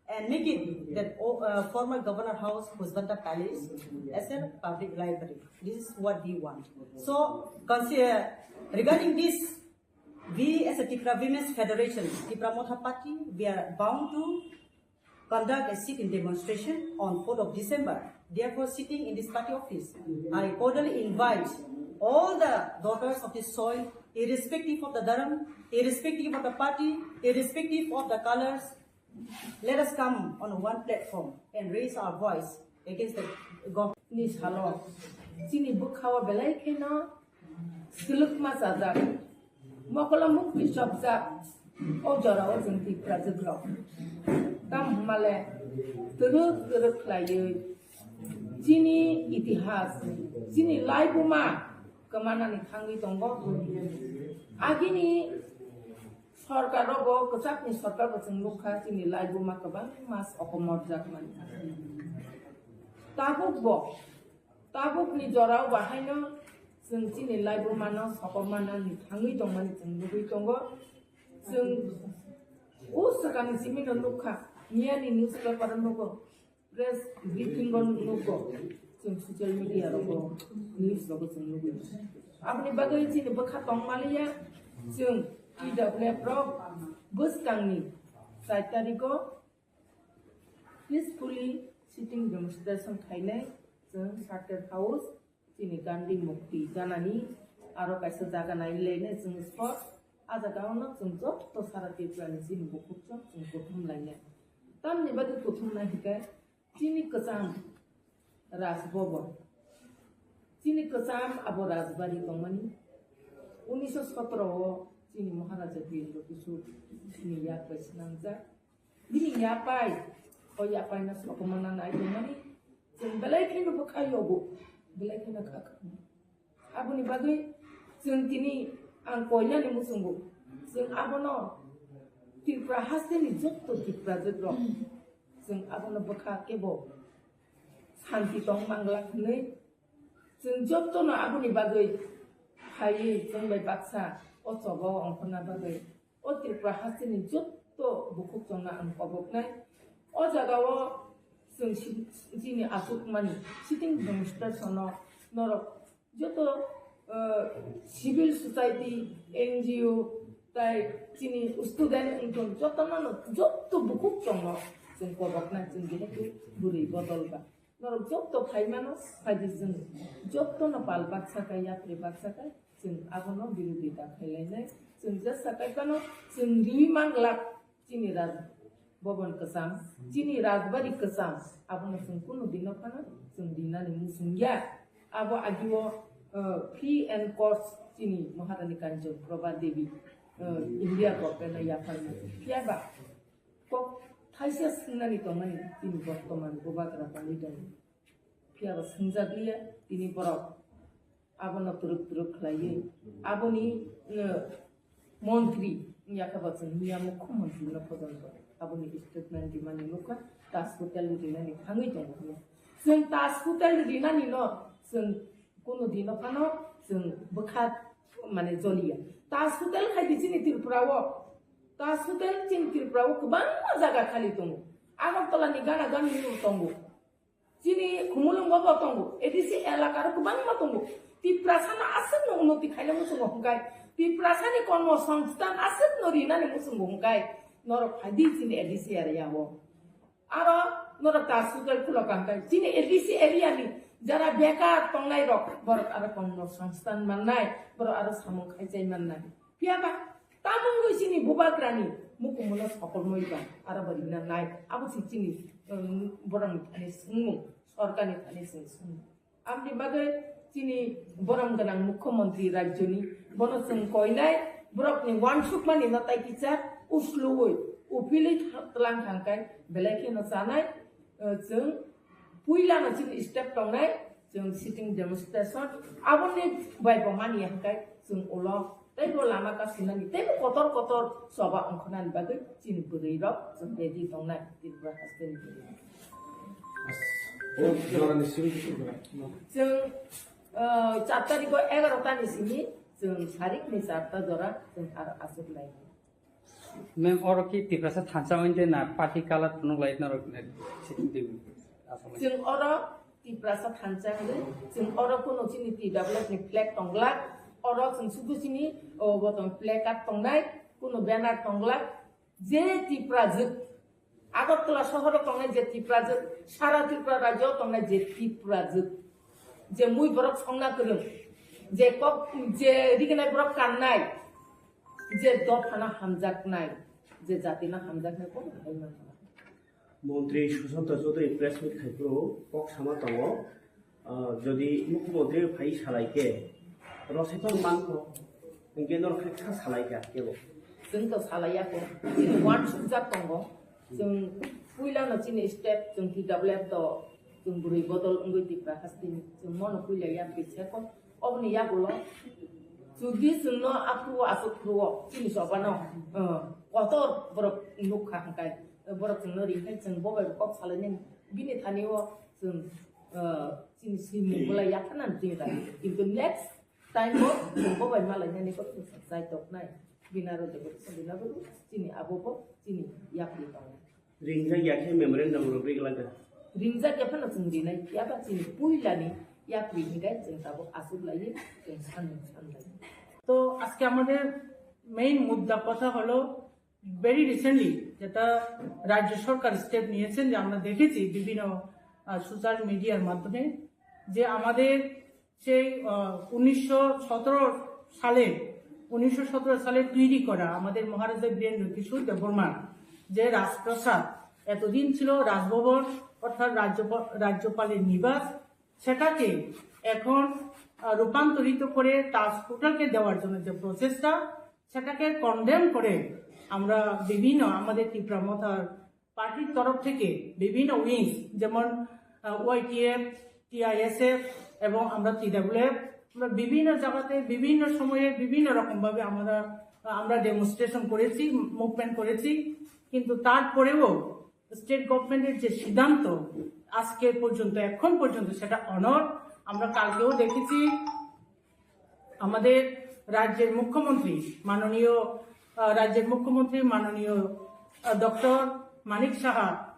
and make it that uh, former Governor House, Pushpanta Palace as a public library. This is what we want. So, consider, regarding this, we as a Tipra Women's Federation, Tipra Motha Party, we are bound to conduct a sit-in demonstration on fourth of December. Therefore, sitting in this party office, I cordially invite all the daughters of this soil, irrespective of the dharam, irrespective of the party, irrespective of the colors, let us come on one platform and raise our voice against the government. Ni salo chini bwkhao belai kheno swlwkma chajak, mokolo mukti chopjak, o jorao chwng Tiprajwk rok. Tamo hwnmale twrwk twrwk khlaiwi chini itihas, chini laibuma kwmanani thangwi tongo. Agini sorkar rogo, kwchakni sorkar bo chwng nukha, chini laibuma kwbangma sokomorjak mankha. Tabuk bo, tabukni jorao bahaino chwng chini laibumano sokomornani thangwi tongmani chwng nugwi tongo. Chwng o swkangni simino nukha, miyani newspaper o nugo, press briefing o nugo, chwng social media rogo, news rogo chwng nugo. Aboni bagwi chini bwkha tongmaliya, chwng T W F rok bwskangni char tariko peacefully sitting demonstration khainai chwng Charter House, chini Gandhi Mukti janani aro kaisa jaga nai lene chwng spot. A jaga ono chwng joto sara Tripura ni chini bukhuk chwng chwng kuthum lainai. Tamni bagwi kuthum nai hikai chini kwcham Raj Bhavan. Chini kwcham abo Rajbari tongmani. Unisho sotro o chini Maharaja Birendra Kishore chini yak bai swnamjak. Bini yapai O yapaino sokomorna nai tongmani chwng belai kheno bwkha yogo, belai kheno kha kha. Aboni bagwi chwng tini ang koinani muchungo, chwng abono Tripura hasteni jotto Tiprajwk rok chwng abono bwkha kebo santi tong manglak hwnwi chwng jottono aboni bagwi phaiwi chwng bai baksa o choba o ongkhorna bagwi o Tripura hasteni jotto bukhuk chongno ang koboknai. O jagao chwng si-, chini achukmani sitting demonstration-o norok joto, eh, civil society, N G O, tai chini student wngtong jotono, joto bukhuk chongno chwng koboknai chwng jehetu bwrwi bodol ba. Norok joto phaimano, phaidi chwng jotono pal baksa kai, yapri baksa kai, chwng abono birodita khailainai. Chwng jesa kai phano chwng riwi manglak chini Raj Bhavan kwcham, chini Rajbari kwcham, abono chwng kunu dino phano chwng rinani muchung ya. Abo agio, uh, free and course chini Maharani Kanchan Prabha Devi, uh, India government no yapharnai. Phiya ba kok thaisa swngnani tongmani chini bortoman bubagra tangwi tongo. Phiya ba swngjak liya, tini borok abono twrwk twrwk khlaiwi aboni, uh, montri wngya khe bo chwng miya mukho montri no pojonto aboni statement rimani nukha, Taj Hotel rinani thangwi tongo hwnwi. Chwng Taj Hotel rinani no chwng kunu dino phano chwng bwkha mane joliya. Taj Hotel khai di chini Tripura o, Taj Hotel chini Tripura o kwbangma jaga khali tongo, Agartala ni gana gani tongo. Chini Khumulwngo bo tongo, A D C elaka ro kwbangma tongo. Tiprasano aswkno unnoti khaina muchungo hwnkhe, Tiprasani kormo songsthan aswkno rinani muchungo hwnkhe, norok phaidi chini A D C area o. Aro norok ta sugal khulo kangkai. Chini A D C area ni jara bekar tongnai rok, borok aro kormo songsthan mannai, borok aro samung khaichai mannai. Phiya ba, tamungwi chini bubagrani mukumuno sokolmoi ba, aro bo rina nai. Abo se chini, um, borokni thani swngmung, sorkarni thani chwng swngmung. Aboni bagwi chini borom gwnang mukhyamantri rajyoni, bono chwng koinai, borokni uansukmani no tai kisa usluwi, uphilwi tha-, tlang thangkai, belai kheno chanai, uh, chwng puilano chini step tongnai, chwng sitting demonstration, aboni bai bo mani hwnkhe chwng ulo teibo lama kasinani, teibo kotor kotor choba ongkhornani bagwi chini bwrwi rok chwng ready tongnai Tripura hasteni bwrwi. As-, o jorani simi. Chwng, uh, char tarikh o egaroh tani simi chwng sarikni charta jora chwng aro achuk lai. Ma'am, oro ki Tiprasa thansa oinde na party color phunuk lai norok ne sitting table? Aswk. Chwng oro Tiprasa thansa hwnwi, chwng oro kuno chini T W F ni flag tonglak, oro chwng sudu chini, o, bo tong placard tongnai, kuno banner tonglak, je Tiprajwk, Agartala sohoro tongnai je Tiprajwk, sara Tripura rajyo tongnai je Tiprajwk, je mui borok songna kwrwng, je kok, je rignai borok kannai, je dophano hamjaknai, je jatino hamjaknai, kono hai manna. Montri Sushanta Chaudhary press meet khai phuru kok sama tongo, ah, jodi mukhyamantri phai salai khe, rosai phano mankho, hinkhe norok khe kha salai kha kebo. Chwng to salai ya kho, chini uansukjak tongo, chwng puilano chini step, chwng T W F to, chwng bwrwi bodol wngwi Tipra hasteni, chwng mono puila ya khe se kho. Oboni yagulo, chudri chwngno aphuru aswk phuru o, chini chobano, uh, kotor borok nukha hwnkhe, borok chwngno ringkhe chwng bo bai kok salainani, bini thani o chwng, uh, chini swimung bolai yapharnani chini rai. Kintu next time o chwng bo bai malainani kok chwng chai toknai. Bini aro de bini abo chini abo bo chini yapri tongnai. Ringjak ya khe memorandum rok ri glak da? Ringjak ya phano chwng rinai, phiya ba chini puilani yapri hinkhe chwng tabuk aswk laiwi chwng sanmung san lai. তো আজকে আমাদের মেইন মুদ্রা কথা হলো, very recently যেটা রাজ্য সরকার স্টেপ নিয়েছেন, যে আমরা দেখেছি বিভিন্ন সোশ্যাল মিডিয়ার মাধ্যমে, যে আমাদের সেই, আহ, উনিশশো সতেরো সালে, উনিশশো সতেরো সালে তৈরি করা আমাদের মহারাজা বীরেন্দ্র কিশোর দেববর্মার যে রাজপ্রাসাদ, এতদিন ছিল রাজভবন, অর্থাৎ রাজ্যপা-, রাজ্যপালের নিবাস, সেটাকে এখন, আহ, রূপান্তরিত করে তাজ হোটেলকে দেওয়ার জন্য যে প্রচেষ্টা, সেটাকে কন্ডেম করে আমরা বিভিন্ন আমাদের ত্রিপুরা মথার পার্টির তরফ থেকে বিভিন্ন উইংস, যেমন ওয়াইটিএফ, টিআইএসএফ এবং আমরা টিডাব্লিউএফ, আমরা বিভিন্ন জায়গাতে বিভিন্ন সময়ে বিভিন্ন রকমভাবে আমরা আমরা ডেমনস্ট্রেশন করেছি, মুভমেন্ট করেছি। কিন্তু তারপরেও স্টেট গভর্নমেন্টের যে সিদ্ধান্ত আজকে পর্যন্ত, এখন পর্যন্ত, সেটা অনর। আমরা কালকেও দেখেছি আমাদের রাজ্যের মুখ্যমন্ত্রী মাননীয় আহ, রাজ্যের মুখ্যমন্ত্রী মাননীয় ডক্টর মানিক সাহা,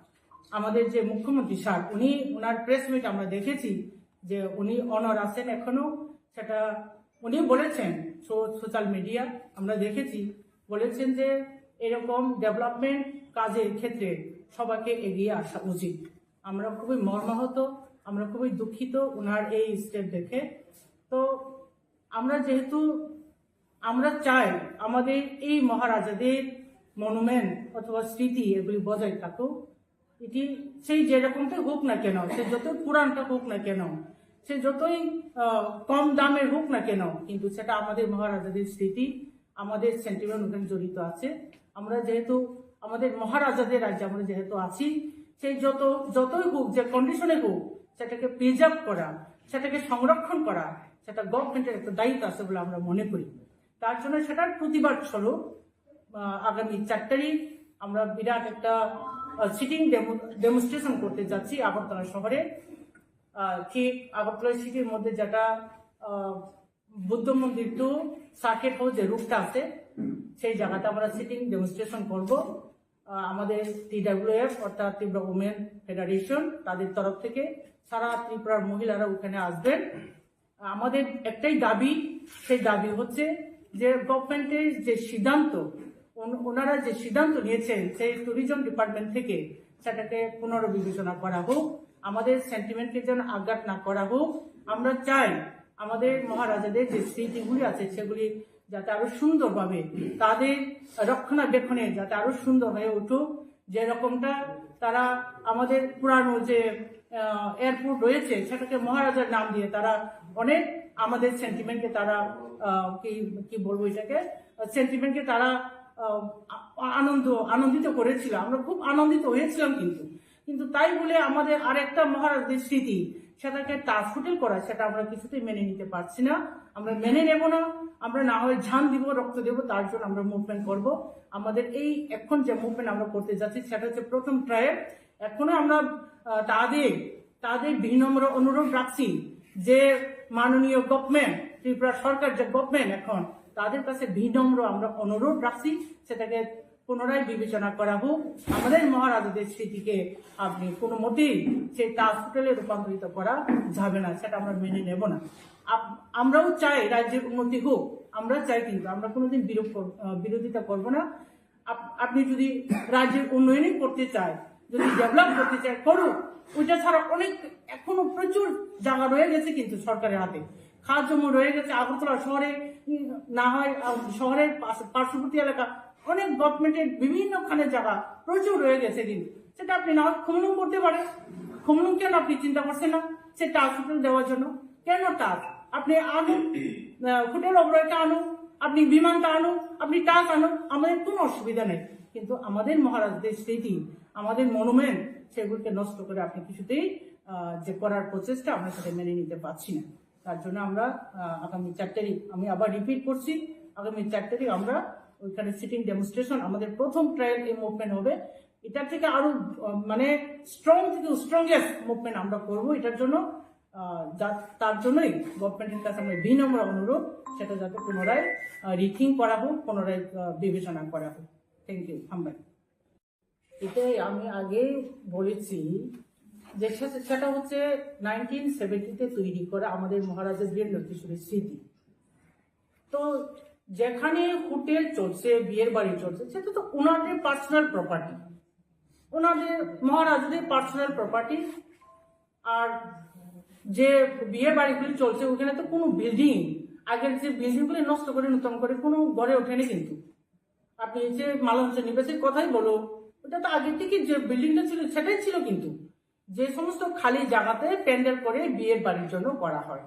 আমাদের যে মুখ্যমন্ত্রী স্যার, উনি, ওনার প্রেস মিট আমরা দেখেছি যে উনি অনর আছেন এখনো। সেটা উনি বলেছেন সোশ্যাল মিডিয়া, আমরা দেখেছি, বলেছেন যে এরকম ডেভেলপমেন্ট কাজের ক্ষেত্রে সবাইকে এগিয়ে আসা উচিত। আমরা খুবই মর্মাহত, আমরা খুবই দুঃখিত ওনার এই স্টেপ দেখে। তো আমরা যেহেতু আমরা চাই আমাদের এই মহারাজাদের মনুমেন্ট অথবা স্মৃতি এগুলি বজায় থাকুক। এটি সেই যেরকমটাই হোক না কেন, সে যতই পুরানটা হোক না কেন, সে যতই আহ, কম দামের হোক না কেন, কিন্তু সেটা আমাদের মহারাজাদের স্মৃতি, আমাদের সেন্টিমেন্ট ওখানে জড়িত আছে। আমরা যেহেতু আমাদের মহারাজাদের রাজ্যে আমরা যেহেতু আছি, সেই যত যতই হোক, যে কন্ডিশনে হোক, সেটাকে প্রিজার্ভ করা, সেটাকে সংরক্ষণ করা, সেটা গভর্নমেন্টের একটা দায়িত্ব আছে বলে আমরা মনে করি। তার জন্য সেটার প্রতিবাদ স্বরূপ আহ, আগামী চার তারিখ আমরা বিরাট একটা সিটিং ডেমনস্ট্রেশন করতে যাচ্ছি আগরতলা শহরে। আহ, ঠিক আগরতলা সিটির মধ্যে যেটা আহ, বুদ্ধ মন্দির টু সার্কিট হাউস যে রুটটা আছে, সেই জায়গাতে আমরা সিটিং ডেমনস্ট্রেশন করব। আহ, আমাদের টিডাব্লিউএফ অর্থাৎ ত্রিপুরা উমেন ফেডারেশন, তাদের তরফ থেকে সারা ত্রিপুরার মহিলারা ওখানে আসবেন। আমাদের একটাই দাবি, সেই দাবি হচ্ছে যে গভর্নমেন্টের যে সিদ্ধান্ত, ওন- ওনারা যে সিদ্ধান্ত নিয়েছেন সেই ট্যুরিজম ডিপার্টমেন্ট থেকে, সেটাকে পুনর্বিবেচনা করা হোক, আমাদের সেন্টিমেন্টকে যেন আঘাত না করা হোক। আমরা চাই আমাদের মহারাজাদের যে স্মৃতিগুলি আছে সেগুলি যাতে আরো সুন্দরভাবে, তাদের রক্ষণাবেক্ষণে যাতে আরো সুন্দর হয়ে উঠুক। যেরকমটা তারা আমাদের পুরানো যে এয়ারপোর্ট রয়েছে, সেটাকে মহারাজার নাম দিয়ে তারা অনেক আমাদের সেন্টিমেন্টকে তারা আহ, কি কি বলবো এটাকে, সেন্টিমেন্টকে তারা আহ, আ- আনন্দ আনন্দিত করেছিল। আমরা খুব আনন্দিত হয়েছিলাম, কিন্তু কিন্তু তাই বলে আমাদের আরেকটা মহারাজাদের স্মৃতি, সেটাকে তাজ হোটেল করা, সেটা আমরা কিছুতেই মেনে নিতে পারছি না। আমরা মেনে নেব না। আমরা না হয় জান দিব, রক্ত দেব, তার জন্য আমরা মুভমেন্ট করব। আমাদের এই এখন যে মুভমেন্ট আমরা করতে যাচ্ছি, সেটা হচ্ছে প্রথম ট্রায়াল। এখনো আমরা আহ, তাদের তাদের বিনম্র অনুরোধ রাখছি যে মাননীয় গভর্নমেন্ট, ত্রিপুরা সরকার যে গভর্নমেন্ট এখন, তাদের কাছে বিনম্র আমরা অনুরোধ রাখছি, সেটাকে পুনরায় বিবেচনা করা হোক। আমাদের মহারাজাদের স্মৃতিকে আপনি কোনো মতেই সেই তাজ হোটেলে রূপান্তরিত করা যাবে না, সেটা আমরা মেনে নেব না। আপ- আমরাও চাই রাজ্যের উন্নতি হোক, আমরা চাই, কিন্তু আমরা কোনোদিন বিরোধ কর- আহ, বিরোধিতা করব না। আপ- আপনি যদি রাজ্যের উন্নয়নই করতে চায়, যদি ডেভেলপ করতে চায়, করুক। ওইটা ছাড়া অনেক এখনো প্রচুর জায়গা রয়ে গেছে কিন্তু সরকারের হাতে। খাস জমি রয়ে গেছে আগরতলা শহরে, উম, না হয় আহ, শহরের পাশ- পার্শ্ববর্তী এলাকা অনেক গভর্নমেন্টের বিভিন্নখানে জায়গা প্রচুর রয়ে গেছে, কিন্তু সেটা আপনি না হয় খনন করতে পারেন। খনন কেন আপনি চিন্তা করছেন না সেটা হসপিটাল দেওয়ার জন্য? কেন তাজ? আপনি আনুন, আহ, হোটেল অবরয়টা আনুন, আপনি বিমানটা আনুন, আপনি তাজ আনুন, আমাদের কোনো অসুবিধা নেই। কিন্তু আমাদের মহারাজদের স্মৃতি, আমাদের মনুমেন্ট, সেগুলোকে নষ্ট করে আপনি কিছুতেই আহ, যে করার প্রচেষ্টা আমরা সেটা মেনে নিতে পারছি না। তার জন্য আমরা আহ, আগামী চার তারিখ, আমি আবার রিপিট করছি, আগামী চার তারিখ আমরা ওইখানে সিটিং ডেমনস্ট্রেশন, আমাদের প্রথম ট্রায়াল এই মুভমেন্ট হবে। এটা থেকে আরো আহ, মানে স্ট্রং থেকে স্ট্রংগেস্ট মুভমেন্ট আমরা করব। এটার জন্য আহ, যা- তার জন্যই গভর্নমেন্টের কাছে আমরা বিনম্র অনুরোধ, সেটা যাতে পুনরায় রিথিং করা হোক, পুনরায় আহ, বিবেচনা করা হোক। Thank you. হামবাই। এটাই আমি আগে বলেছি যে সে- সেটা হচ্ছে নাইনটিন সেভেন্টিতে তৈরি করা আমাদের মহারাজা বীরেন্দ্র কিশোরের স্মৃতি। তো যেখানে হোটেল চলছে, বিয়ের বাড়ি চলছে, সেটা তো ওনাদের পার্সোনাল প্রপার্টি, ওনাদের মহারাজাদের পার্সোনাল প্রপার্টি। আর যে বিয়ে বাড়িগুলি চলছে, ওখানে তো কোনো বিল্ডিং, আগের যে বিল্ডিংগুলি নষ্ট করে নতুন করে কোনো গড়ে ওঠেনি। কিন্তু আপনি যে মালঞ্চ নিবাসের কথাই বলো, ওটা তো আগে থেকে যে বিল্ডিংটা ছিল সেটাই ছিল, কিন্তু যে সমস্ত খালি জায়গাতে প্যান্ডেল করে বিয়ের বাড়ির জন্য করা হয়।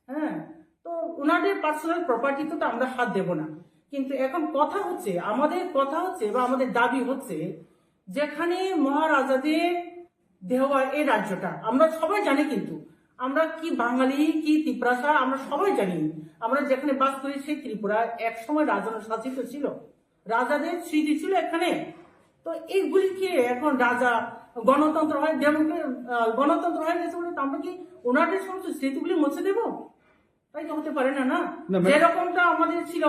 হ্যাঁ, তো ওনাদের পার্সোনাল প্রপার্টিতে তো আমরা হাত দেব না। কিন্তু এখন কথা হচ্ছে, আমাদের কথা হচ্ছে বা আমাদের দাবি হচ্ছে, যেখানে মহারাজাদের দেওয়া এই রাজ্যটা, আমরা সবাই জানি, কিন্তু আমরা কি বাঙালি কি তিপ্রাসা আমরা সবাই জানি। আমরা যেখানে বাস করি সেই ত্রিপুরা এক সময় রাজার শাসিত ছিল, রাজাদের স্মৃতি ছিল এখানে। তো এইগুলি কি এখন রাজা গণতন্ত্র হয়, ডেমোক্রেট গণতন্ত্র হয়ে গেছে বলে তো আমরা কি ওনাদের সমস্ত স্মৃতিগুলি মুছে দেবো? তাই তো হতে পারে না, না? না, ম্যাডাম। যেরকমটা আমাদের ছিল,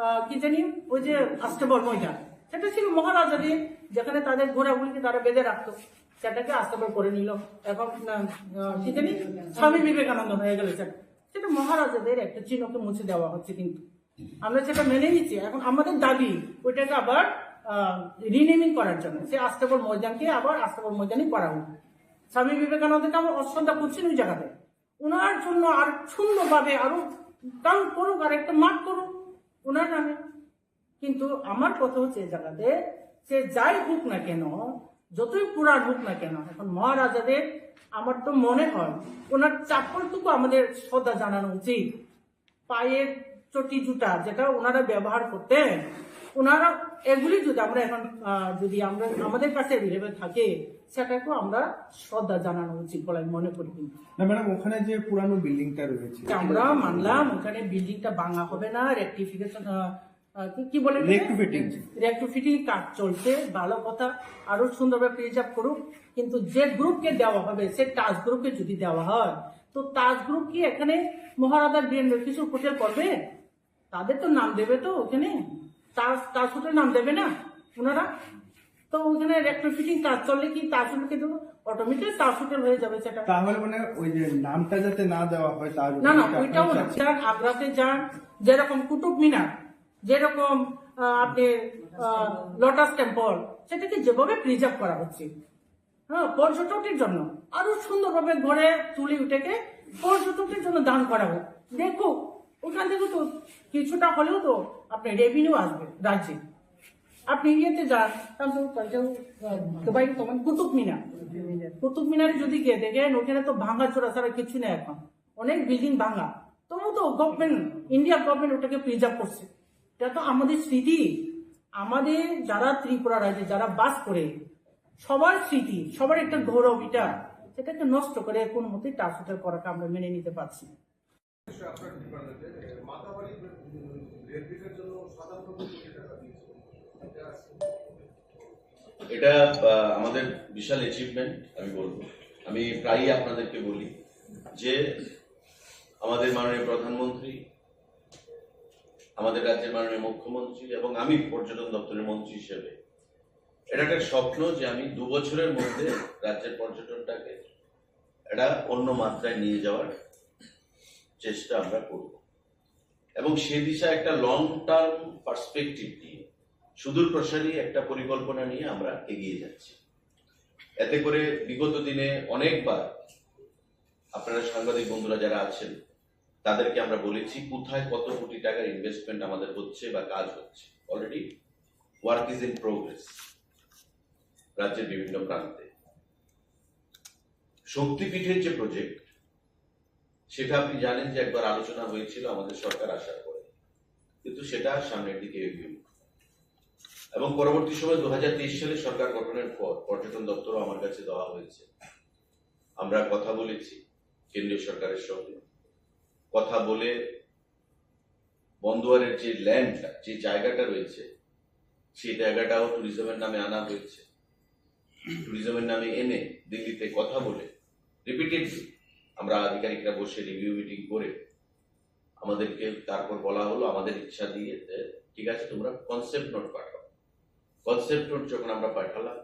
আহ, কি জানি, ওই যে আস্তাবল ময়দান, সেটা ছিল মহারাজাদের, যেখানে তাদের ঘোড়াগুলিকে তারা বেঁধে রাখতো, সেটাকে আস্তাবল করে নিল। এখন, আহ, আহ, কি জানি, স্বামী বিবেকানন্দ হয়ে গেল সেটা। সেটা মহারাজাদের একটা চিহ্নকে মুছে দেওয়া হচ্ছে, কিন্তু আমরা সেটা মেনে নিচ্ছি। এখন আমাদের দাবি ওইটাকে আবার, আহ, রিনেমিং করার জন্য, সে আস্তাবল ময়দানকে আবার আস্তাবল ময়দানই করা হোক। স্বামী বিবেকানন্দকে আমরা অশ্রদ্ধা করছি না ওই জায়গাতে। ওনার জন্য আর সুন্দরভাবে আরো কাম করুক, আর একটা মাঠ করুক ওনার নামে। কিন্তু আমার কথা হচ্ছে, এই জায়গাতে সে যাই হোক না কেন, যতই পুরাণ হোক না কেন, এখন মহারাজাদের, আমার তো মনে হয়, ওনার চপ্পলটুকু আমাদের শ্রদ্ধা জানানো উচিত। পায়ের চটি জুতা যেটা ওনারা ব্যবহার করতেন, ওনারা এগুলি যদি আমরা এখন, আহ, যদি আমরা, আমাদের কাছে অ্যাভেলেবল থাকে, সেটাকেও আমরা শ্রদ্ধা জানানো উচিত বলে আমি মনে করি। কিন্তু না ম্যাডাম, ওখানে যে পুরানো বিল্ডিংটা রয়েছে, আমরা মানলাম ওখানে বিল্ডিংটা ভাঙা হবে না, রেকটিফিকেশন, কি বলে, রেকটিফিটিং। রেকটিফিটিং কাজ চলছে, ভালো কথা, আরো সুন্দরভাবে প্রিজার্ভ করুক। কিন্তু যে গ্রুপকে দেওয়া হবে, সে তাজ গ্রুপকে যদি দেওয়া হয়, তো তাজ গ্রুপ কি এখানে মহারাজার বিয়ের কিছু হোটেল করবে? তাদের তো নাম দেবে, তো ওখানে তাজ, তাজ হোটেল নাম দেবে না ওনারা? তো ওখানে রেট্রোফিটিং কাজ চললে কি তাজ হোটেল কিন্তু অটোমেটিক তাজ হোটেল হয়ে যাবে সেটা। তাহলে মানে ওই যে নামটা যাতে না দেওয়া হয়, তাজ না, না, হোটেলটা ওইটাও আপনারা না। চাচ্ছেন? যান, আগ্রাতে যান, যেরকম কুতুব মিনার, যেরকম, আহ, আপনি, আহ, লোটাস টেম্পল, সেটাকে যেভাবে প্রিজার্ভ করা হচ্ছে, হ্যাঁ, পর্যটকের জন্য আরো সুন্দরভাবে গড়ে তুলে ওটাকে পর্যটকের জন্য দান করা হোক। দেখুক, ওখান থেকে তো কিছুটা হলেও তো আপনার রেভিনিউ আসবে রাজ্যে। আপনি ইয়েতে যান, তাহলে তো, তাহলে তো, আহ, দুবাই তো মানে কুতুব মিনার, কুতুব মিনারে যদি গিয়ে দেখেন, ওখানে তো ভাঙা চোরা ছাড়া কিছু নেই এখন, অনেক বিল্ডিং ভাঙা, তবু তো গভর্নমেন্ট, ইন্ডিয়া গভর্নমেন্ট ওটাকে প্রিজার্ভ করছে। এটা তো আমাদের স্মৃতি, আমাদের যারা ত্রিপুরা রাজ্যে যারা বাস করে, সবার স্মৃতি, সবার একটা গৌরব এটা, সেটাকে নষ্ট করে কোনো মতেই ট্রান্সফার করাকে আমরা মেনে নিতে পারছি না। এটা আহ, আমাদের বিশাল অ্যাচিভমেন্ট আমি বলবো। আমি প্রায়ই আপনাদেরকে বলি যে আমাদের মাননীয় প্রধানমন্ত্রী, আমাদের রাজ্যের মাননীয় মুখ্যমন্ত্রী এবং আমি পর্যটন দপ্তরের মন্ত্রী হিসেবে এটা একটা স্বপ্ন যে আমি দু বছরের মধ্যে রাজ্যের পর্যটনটাকে একটা অন্য মাত্রায় নিয়ে যাওয়ার চেষ্টা আমরা করব এবং সে দিশা একটা লং টার্ম পার্সপেক্টিভ নিয়ে, সুদূর প্রসারী একটা পরিকল্পনা নিয়ে আমরা এগিয়ে যাচ্ছি। এতে করে বিগত দিনে অনেকবার আপনারা সাংবাদিক বন্ধুরা যারা আছেন, তাদেরকে আমরা বলেছি কোথায় কত কোটি টাকার ইনভেস্টমেন্ট আমাদের হচ্ছে বা কাজ হচ্ছে। Already work is in progress রাজ্যের বিভিন্ন প্রান্তে। শক্তিপীঠের যে প্রজেক্ট, সেটা আপনি জানেন যে একবার আলোচনা হয়েছিল আমাদের সরকার আসার পরে, কিন্তু সেটা আর সামনের দিকে এগিয়ে উঠল না। এবং পরবর্তী সময় দু হাজার তেইশ সালে সরকার গঠনের পর পর্যটন দপ্তরও আমার কাছে দেওয়া হয়েছে। আমরা কথা বলেছি কেন্দ্রীয় সরকারের সঙ্গে, কথা বলে বন্দোয়ারের যে ল্যান্ডটা, যে জায়গাটা রয়েছে, সেই জায়গাটাও ট্যুরিজমের নামে আনা হয়েছে। ট্যুরিজমের নামে এনে দিল্লিতে কথা বলে রিপিটেডলি আমরা আধিকারিকরা বসে রিভিউ মিটিং করে আমাদেরকে তারপর বলা হলো, আমাদের ইচ্ছা দিয়ে, যে ঠিক আছে, তোমরা কনসেপ্ট নোট পাঠাও। কনসেপ্ট নোট যখন আমরা পাঠালাম,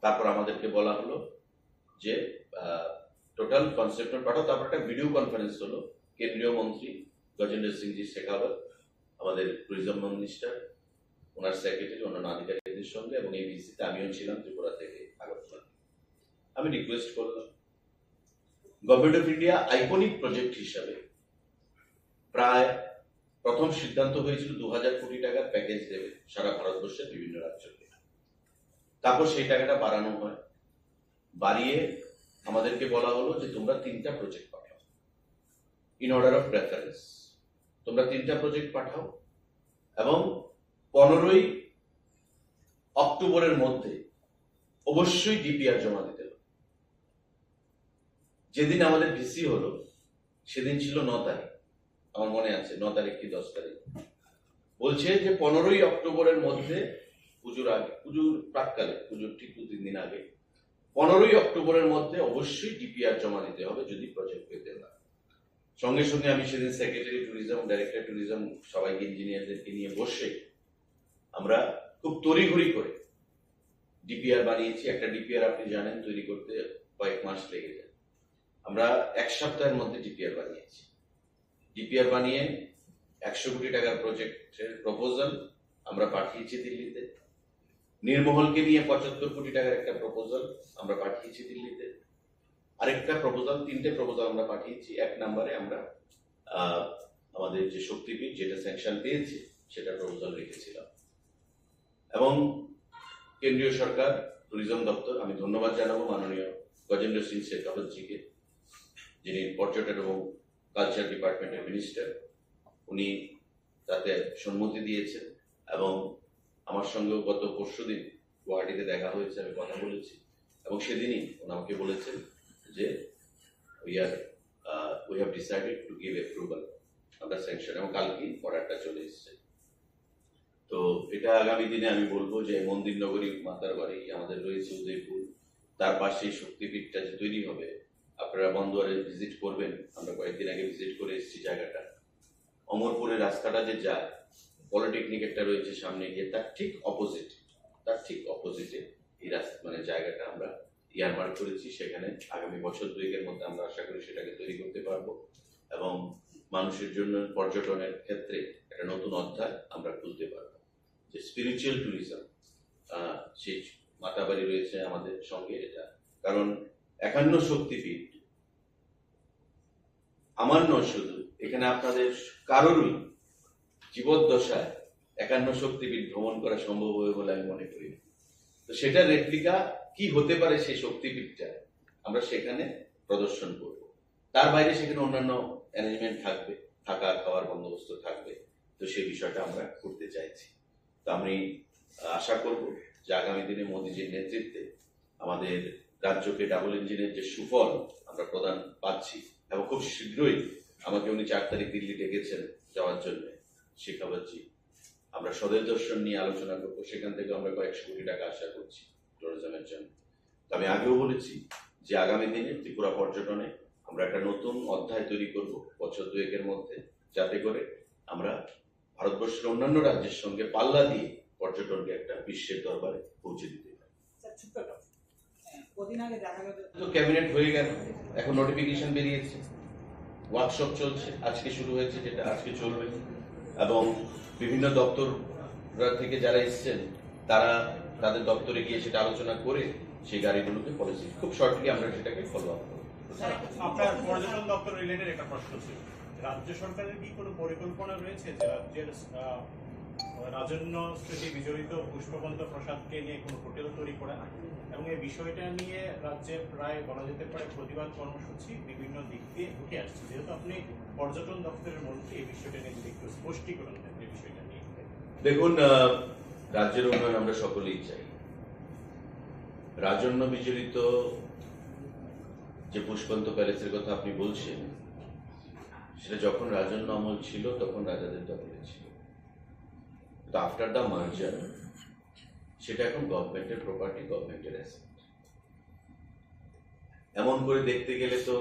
তারপর আমাদেরকে বলা হলো যে টোটাল কনসেপ্ট নোট পাঠাও। তারপর একটা ভিডিও কনফারেন্স হলো কেন্দ্রীয় মন্ত্রী গজেন্দ্র সিংজি শেখাওয়াত, আমাদের ট্যুরিজম মিনিস্টার, ওনার সেক্রেটারি, অন্যান্য আধিকারিকদের সঙ্গে, এবং এই ভিসিতে আমিও ছিলাম ত্রিপুরা থেকে আগরতলা। আমি রিকোয়েস্ট করলাম, government of India iconic project হিসাবে প্রায় প্রথম সিদ্ধান্ত হয়েছিল দু হাজার কোটি টাকার প্যাকেজ দেবে সারা ভারতবর্ষের বিভিন্ন রাজ্যকে। তারপর সেই টাকাটা বাড়ানো হয়, বাড়িয়ে আমাদেরকে বলা হলো যে তোমরা তিনটা প্রজেক্ট পাঠাও, ইন অর্ডার অফ প্রেফারেন্স। তোমরা তিনটা প্রজেক্ট পাঠাও এবং পনেরোই অক্টোবরের মধ্যে অবশ্যই ডিপিআর জমা দিতে হবে। যেদিন আমাদের ভিসি হলো, সেদিন ছিল ন তারিখ, আমার মনে আছে, ন তারিখ কি দশ তারিখ। বলছে যে পনেরোই অক্টোবরের মধ্যে, পুজোর আগে, পুজোর প্রাককালে, পুজোর ঠিক দু তিন দিন আগে, পনেরোই অক্টোবরের মধ্যে অবশ্যই ডিপিআর জমা দিতে হবে যদি প্রজেক্ট পেতে হয়। সঙ্গে সঙ্গে আমি সেদিন সেক্রেটারি ট্যুরিজম, ডাইরেক্টর ট্যুরিজম, সবাইকে, ইঞ্জিনিয়ারদেরকে নিয়ে বসে আমরা খুব তড়িঘড়ি করে ডিপিআর বানিয়েছি। একটা ডিপিআর, আপনি জানেন, তৈরি করতে কয়েক মাস লেগে যায়। আমরা এক সপ্তাহের মধ্যে ডিপিআর বানিয়েছি। ডিপিআর বানিয়ে একশো কোটি টাকার প্রজেক্টের প্রপোজাল আমরা পাঠিয়েছি দিল্লিতে। নীরমহলকে নিয়ে পঁচাত্তর কোটি টাকার একটা প্রপোজাল আমরা পাঠিয়েছি দিল্লিতে। আরেকটা প্রপোজাল, তিনটে প্রপোজাল আমরা পাঠিয়েছি। এক নম্বরে আমরা আহ, আমাদের যে শক্তিপীঠ, যেটা স্যাংশন পেয়েছে, সেটা প্রপোজাল রেখেছিলাম। এবং কেন্দ্রীয় সরকার, ট্যুরিজম দপ্তর, আমি ধন্যবাদ জানাবো মাননীয় গজেন্দ্র সিং শেখাওয়াতজিকে, যিনি পর্যটন এবং কালচার ডিপার্টমেন্টের মিনিস্টার। উনি তাতে সম্মতি দিয়েছেন এবং আমার সঙ্গেও গত পরশুদিন গুয়াহাটিতে দেখা হয়েছে, আমি কথা বলেছি এবং সেদিনই উনি আমাকে বলেছেন যে we are, uh, we have decided to give approval, আমরা স্যাংশন, এবং কালকেই অর্ডারটা চলে এসেছে। তো এটা আগামী দিনে আমি বলবো যে মন্দির নগরী, মাতার বাড়ি, আমাদের রয়েছে উদয়পুর, তার পাশেই শক্তিপীঠটা যে তৈরি হবে, আপনারা বন্দোয়ারে ভিজিট করবেন, আমরা কয়েকদিন আগে ভিজিট করে এসেছি জায়গাটা। অমরপুরের রাস্তাটা যে যায়, পলিটেকনিক একটা রয়েছে সামনে গিয়ে, তার ঠিক অপোজিট, তার ঠিক অপোজিটে এই রাস্তা, মানে জায়গাটা আমরা ইয়ারমার্ক করেছি। সেখানে আগামী বছর দুয়েকের মধ্যে আমরা আশা করি সেটাকে তৈরি করতে পারবো এবং মানুষের জন্য পর্যটনের ক্ষেত্রে একটা নতুন অধ্যায় আমরা খুলতে পারবো। যে স্পিরিচুয়াল ট্যুরিজম, সেই মাতাবাড়ি রয়েছে আমাদের সঙ্গে এটা, কারণ একান্ন শক্তিপীঠ আমার নয় শুধু, এখানে আপনাদের কারোরই জীবদ্দশায় একান্ন শক্তিপীঠ ভ্রমণ করা সম্ভব হবে বলে আমি মনে করি না। তো সেটার রেপ্লিকা কি হতে পারে সেই শক্তিপীঠটা, আমরা সেখানে প্রদর্শন করব। তার বাইরে সেখানে অন্যান্য অ্যারেঞ্জমেন্ট থাকবে, থাকা খাওয়ার বন্দোবস্ত থাকবে। তো সেই বিষয়টা আমরা করতে চাইছি। তো আমি আশা করব যে আগামী দিনে মোদিজির নেতৃত্বে আমাদের রাজ্যকে ডাবল ইঞ্জিনের যে সুফল আমরা প্রদান পাচ্ছি, এবং খুব শীঘ্রই আমাকে উনি চার তারিখ দিল্লি ডেকেছেন যাওয়ার জন্য, শেখাওয়াতজি, আমরা স্বদেশ দর্শন নিয়ে আলোচনা করবো। সেখান থেকে আমরা কয়েকশো কোটি টাকা আশা করছি ট্যুরিজমের জন্য। তো আমি আগেও বলেছি যে আগামী দিনে ত্রিপুরা পর্যটনে আমরা একটা নতুন অধ্যায় তৈরি করব বছর দুয়েকের মধ্যে, যাতে করে আমরা ভারতবর্ষের অন্যান্য রাজ্যের সঙ্গে পাল্লা দিয়ে পর্যটনকে একটা বিশ্বের দরবারে পৌঁছে দিতে পারি। স্যার, ছোট্ট একটা প্রশ্ন। কদিন আগে দেখা গেল তো ক্যাবিনেট হয়ে গেল, এখন নোটিফিকেশন বেরিয়েছে, ওয়ার্কশপ চলছে, আজকে শুরু হয়েছে, যেটা আজকে চলবে, এবং বিভিন্ন দপ্তর থেকে যারা এসছেন, তারা তাদের দপ্তরে গিয়ে সেটা আলোচনা করে সেই গাড়িগুলোকে পলিসি, খুব শর্টলি আমরা সেটাকে ফলো আপ করবো। স্যার, আপনার পর্যটন দপ্তর রিলেটেড একটা প্রশ্ন ছিল, রাজ্য সরকারের কি কোনো পরিকল্পনা রয়েছে যে রাজ্যের আহ, রাজন্য স্মৃতি বিজড়িত পুষ্পবন্ত প্রাসাদকে নিয়ে কোনো হোটেল তৈরি করা এবং এই বিষয়টা নিয়ে রাজ্যে প্রায় বলা যেতে পারে প্রতিবাদ কর্মসূচি বিভিন্ন দিক দিয়ে উঠে আসছে? যেহেতু আপনি পর্যটন দপ্তরের মন্ত্রী, এই বিষয়টা নিয়ে যদি একটু স্পষ্টীকরণ দেন এই বিষয়টা নিয়ে। দেখুন, আহ, রাজ্যের উন্নয়ন আমরা সকলেই চাই। রাজন্য বিজড়িত যে পুষ্পবন্ত প্যালেসের কথা আপনি বলছেন, সেটা যখন রাজন্য আমল ছিল, তখন রাজাদের দখলে ছিল। তো আফটার দ্য মার্জার সেটা এখন গভর্নমেন্টের প্রপার্টি, গভর্নমেন্টের অ্যাসেট। এমন করে দেখতে গেলে তো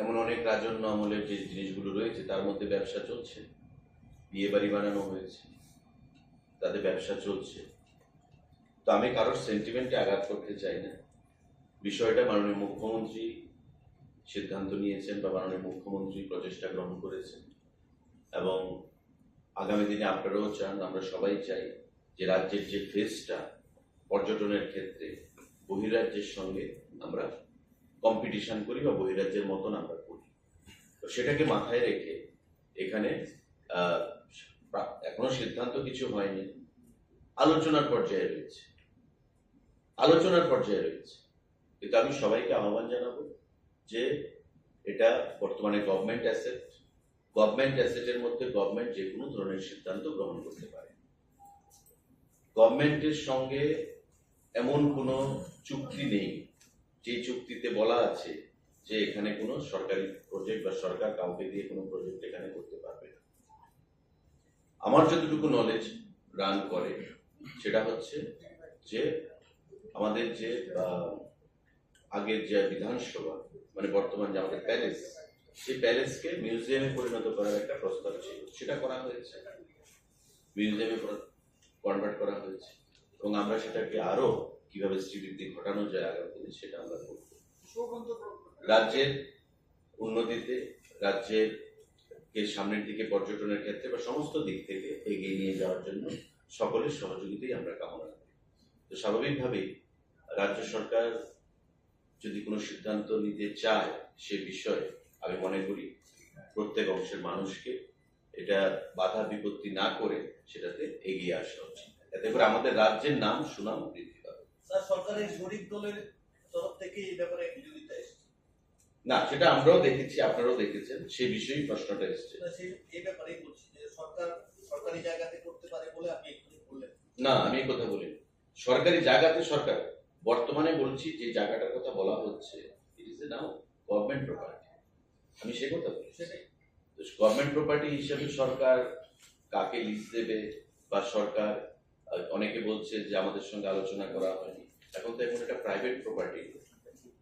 এমন অনেক রাজন্য আমলের যে জিনিসগুলো রয়েছে, তার মধ্যে ব্যবসা চলছে, বিয়ে বাড়ি বানানো হয়েছে, তাতে ব্যবসা চলছে। তো আমি কারোর সেন্টিমেন্টে আঘাত করতে চাই না। বিষয়টা মাননীয় মুখ্যমন্ত্রী সিদ্ধান্ত নিয়েছেন বা মাননীয় মুখ্যমন্ত্রী প্রচেষ্টা গ্রহণ করেছেন, এবং আগামী দিনে আপনারাও চান, আমরা সবাই চাই যে রাজ্যের যে ফেসটা পর্যটনের ক্ষেত্রে বহিরাজ্যের সঙ্গে আমরা কম্পিটিশন করি বা বহিরাজ্যের মতন আমরা করি। তো সেটাকে মাথায় রেখে এখানে আহ, প্রা- এখনো সিদ্ধান্ত কিছু হয়নি, আলোচনার পর্যায়ে রয়েছে, আলোচনার পর্যায়ে রয়েছে। কিন্তু আমি সবাইকে আহ্বান জানাবো যে এটা বর্তমানে গভর্নমেন্ট অ্যাসেট, গভর্নমেন্ট অ্যাসেটের মধ্যে গভর্নমেন্ট যে কোনো ধরনের সিদ্ধান্ত গ্রহণ করতে পারে। গভর্নমেন্টের সঙ্গে এমন কোনো চুক্তি নেই যে চুক্তিতে বলা আছে যে এখানে কোনো সরকারি প্রজেক্ট বা সরকার কাউকে দিয়ে কোনো প্রজেক্ট এখানে করতে পারবে না। আমার যতটুকু নলেজ রান করে সেটা হচ্ছে যে আমাদের যে আহ, আগের যে বিধানসভা, মানে বর্তমান যে আমাদের প্যালেস, সেই প্যালেসকে মিউজিয়ামে পরিণত করার একটা প্রস্তাব ছিল, সেটা করা হয়েছে, মিউজিয়ামে কনভার্ট করা হয়েছে। এবং আমরা সেটাকে আরো কিভাবে শ্রীবৃদ্ধি ঘটানো যায় আগামী দিনে, সেটা আমরা করব। রাজ্যের উন্নতিতে, রাজ্যের কে সামনের দিকে পর্যটনের ক্ষেত্রে বা সমস্ত দিক থেকে এগিয়ে নিয়ে যাওয়ার জন্য সকলের সহযোগিতাই আমরা কামনা করি। তো স্বাভাবিকভাবেই রাজ্য সরকার যদি কোনো সিদ্ধান্ত নিতে চায়, সে বিষয়ে আমি মনে করি প্রত্যেক অংশের মানুষকে এটা বাধা বিপত্তি না করে সেটাতে এগিয়ে আসা উচিত। এতে করে আমাদের রাজ্যের নাম সুনাম বৃদ্ধি পাবে। স্যার, সরকারের শরিক দলের তরফ থেকে এই ব্যাপারে বিরোধিতা এসেছে। না, সেটা আমরাও দেখেছি, আপনারাও দেখেছেন, সেই বিষয়েই প্রশ্নটা এসছে। না, সেই, এই ব্যাপারেই বলছি যে সরকার সরকারি জায়গাতে করতে পারে বলে আপনি এক্ষুনি বললেন। না, আমি এই কথা বলিনি। সরকারি জায়গাতে সরকার, বর্তমানে বলছি যে জায়গাটার কথা বলা হচ্ছে, it is now government property। আমি সে কথা বলছি। সেটাই। তো গভর্নমেন্ট প্রপার্টি হিসেবে সরকার কাকে লিজ দেবে বা সরকার, আহ, অনেকে বলছে যে আমাদের সঙ্গে আলোচনা করা হয়নি। এখন তো এখন এটা প্রাইভেট প্রপার্টি।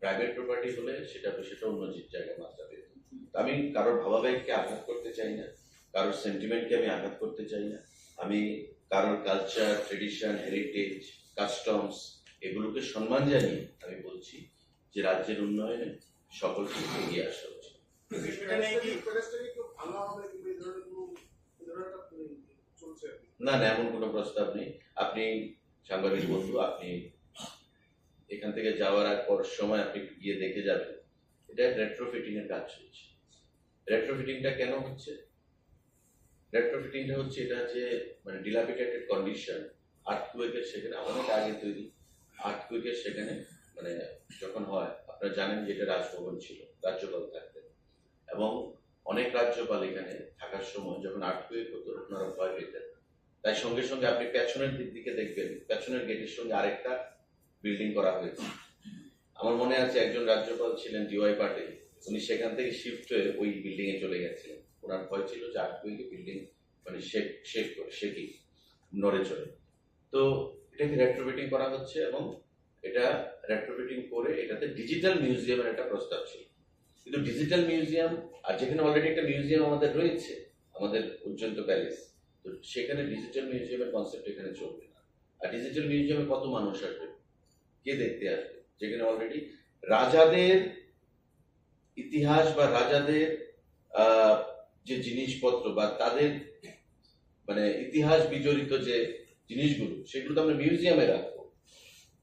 প্রাইভেট প্রপার্টি হলে সেটা, সেটা অন্য যে জায়গায় মাত্রা পেত। তো আমি কারোর ভাবাবেগকে আঘাত করতে চাই না, কারোর সেন্টিমেন্টকে আমি আঘাত করতে চাই না। আমি কারোর কালচার, ট্রেডিশন, হেরিটেজ, কাস্টমস এগুলোকে সম্মান জানিয়ে আমি বলছি যে রাজ্যের উন্নয়নে সকলকে এগিয়ে আসা উচিত। সেটা নিয়ে কি প্যালেসটাকে কেউ ভাঙা হবে কিংবা এই ধরনের কোনো, এই ধরনের একটা, উম, চলছে আর কি? না, না, এমন কোনো প্রস্তাব নেই। আপনি সাংবাদিক বন্ধু, আপনি এখান থেকে যাওয়ার আগ পর সময় আপনি গিয়ে দেখে যাবেন, এটা রেট্রোফিটিং এর কাজ চলছে। রেট্রোফিটিংটা কেন হচ্ছে? রেট্রোফিটিংটা হচ্ছে এটা যে, মানে, ডিলাপিডেটেড কন্ডিশন, আর্থকুয়েকের সেখানে অনেক আগে তৈরি। আর্থকুয়েকের সেখানে, মানে, যখন হয়, আপনারা জানেন যে এটা রাজভবন ছিল, রাজ্যপাল থাকতেন, এবং অনেক রাজ্যপাল এখানে থাকার সময় যখন আর্থকুয়েক হতো, ওনারা ভয় পেতেন। তাই সঙ্গে সঙ্গে আপনি পেছনের দিক দিকে দেখবেন, পেছনের গেটের সঙ্গে আরেকটা বিল্ডিং করা হয়েছে। আমার মনে আছে, একজন রাজ্যপাল ছিলেন ডিওয়াই পাটিল, উনি সেখান থেকে শিফট হয়ে ওই বিল্ডিং এ চলে গেছিলেন। ওনার ভয় ছিল যে আর্থকুয়েকে বিল্ডিং, মানে, শেক শেক করে, শেকিং, নড়ে চড়ে। তো এটাকে রেট্রোফিটিং করা হচ্ছে এবং এটা রেট্রোফিটিং করে এটাতে ডিজিটাল মিউজিয়ামের একটা প্রস্তাব ছিল। কিন্তু ডিজিটাল মিউজিয়াম, আর যেখানে অলরেডি একটা মিউজিয়াম আমাদের রয়েছে, আমাদের উজ্জয়ন্ত প্যালেস, তো সেখানে ডিজিটাল মিউজিয়ামের কনসেপ্ট এখানে চলবে না। আর ডিজিটাল মিউজিয়ামে কত মানুষ আসবে, কে দেখতে আসবে, যেখানে অলরেডি রাজাদের ইতিহাস বা রাজাদের, আহ, যে জিনিসপত্র বা তাদের, মানে, ইতিহাস বিজড়িত যে জিনিসগুলো, সেগুলো তো আমরা মিউজিয়ামে রাখবো।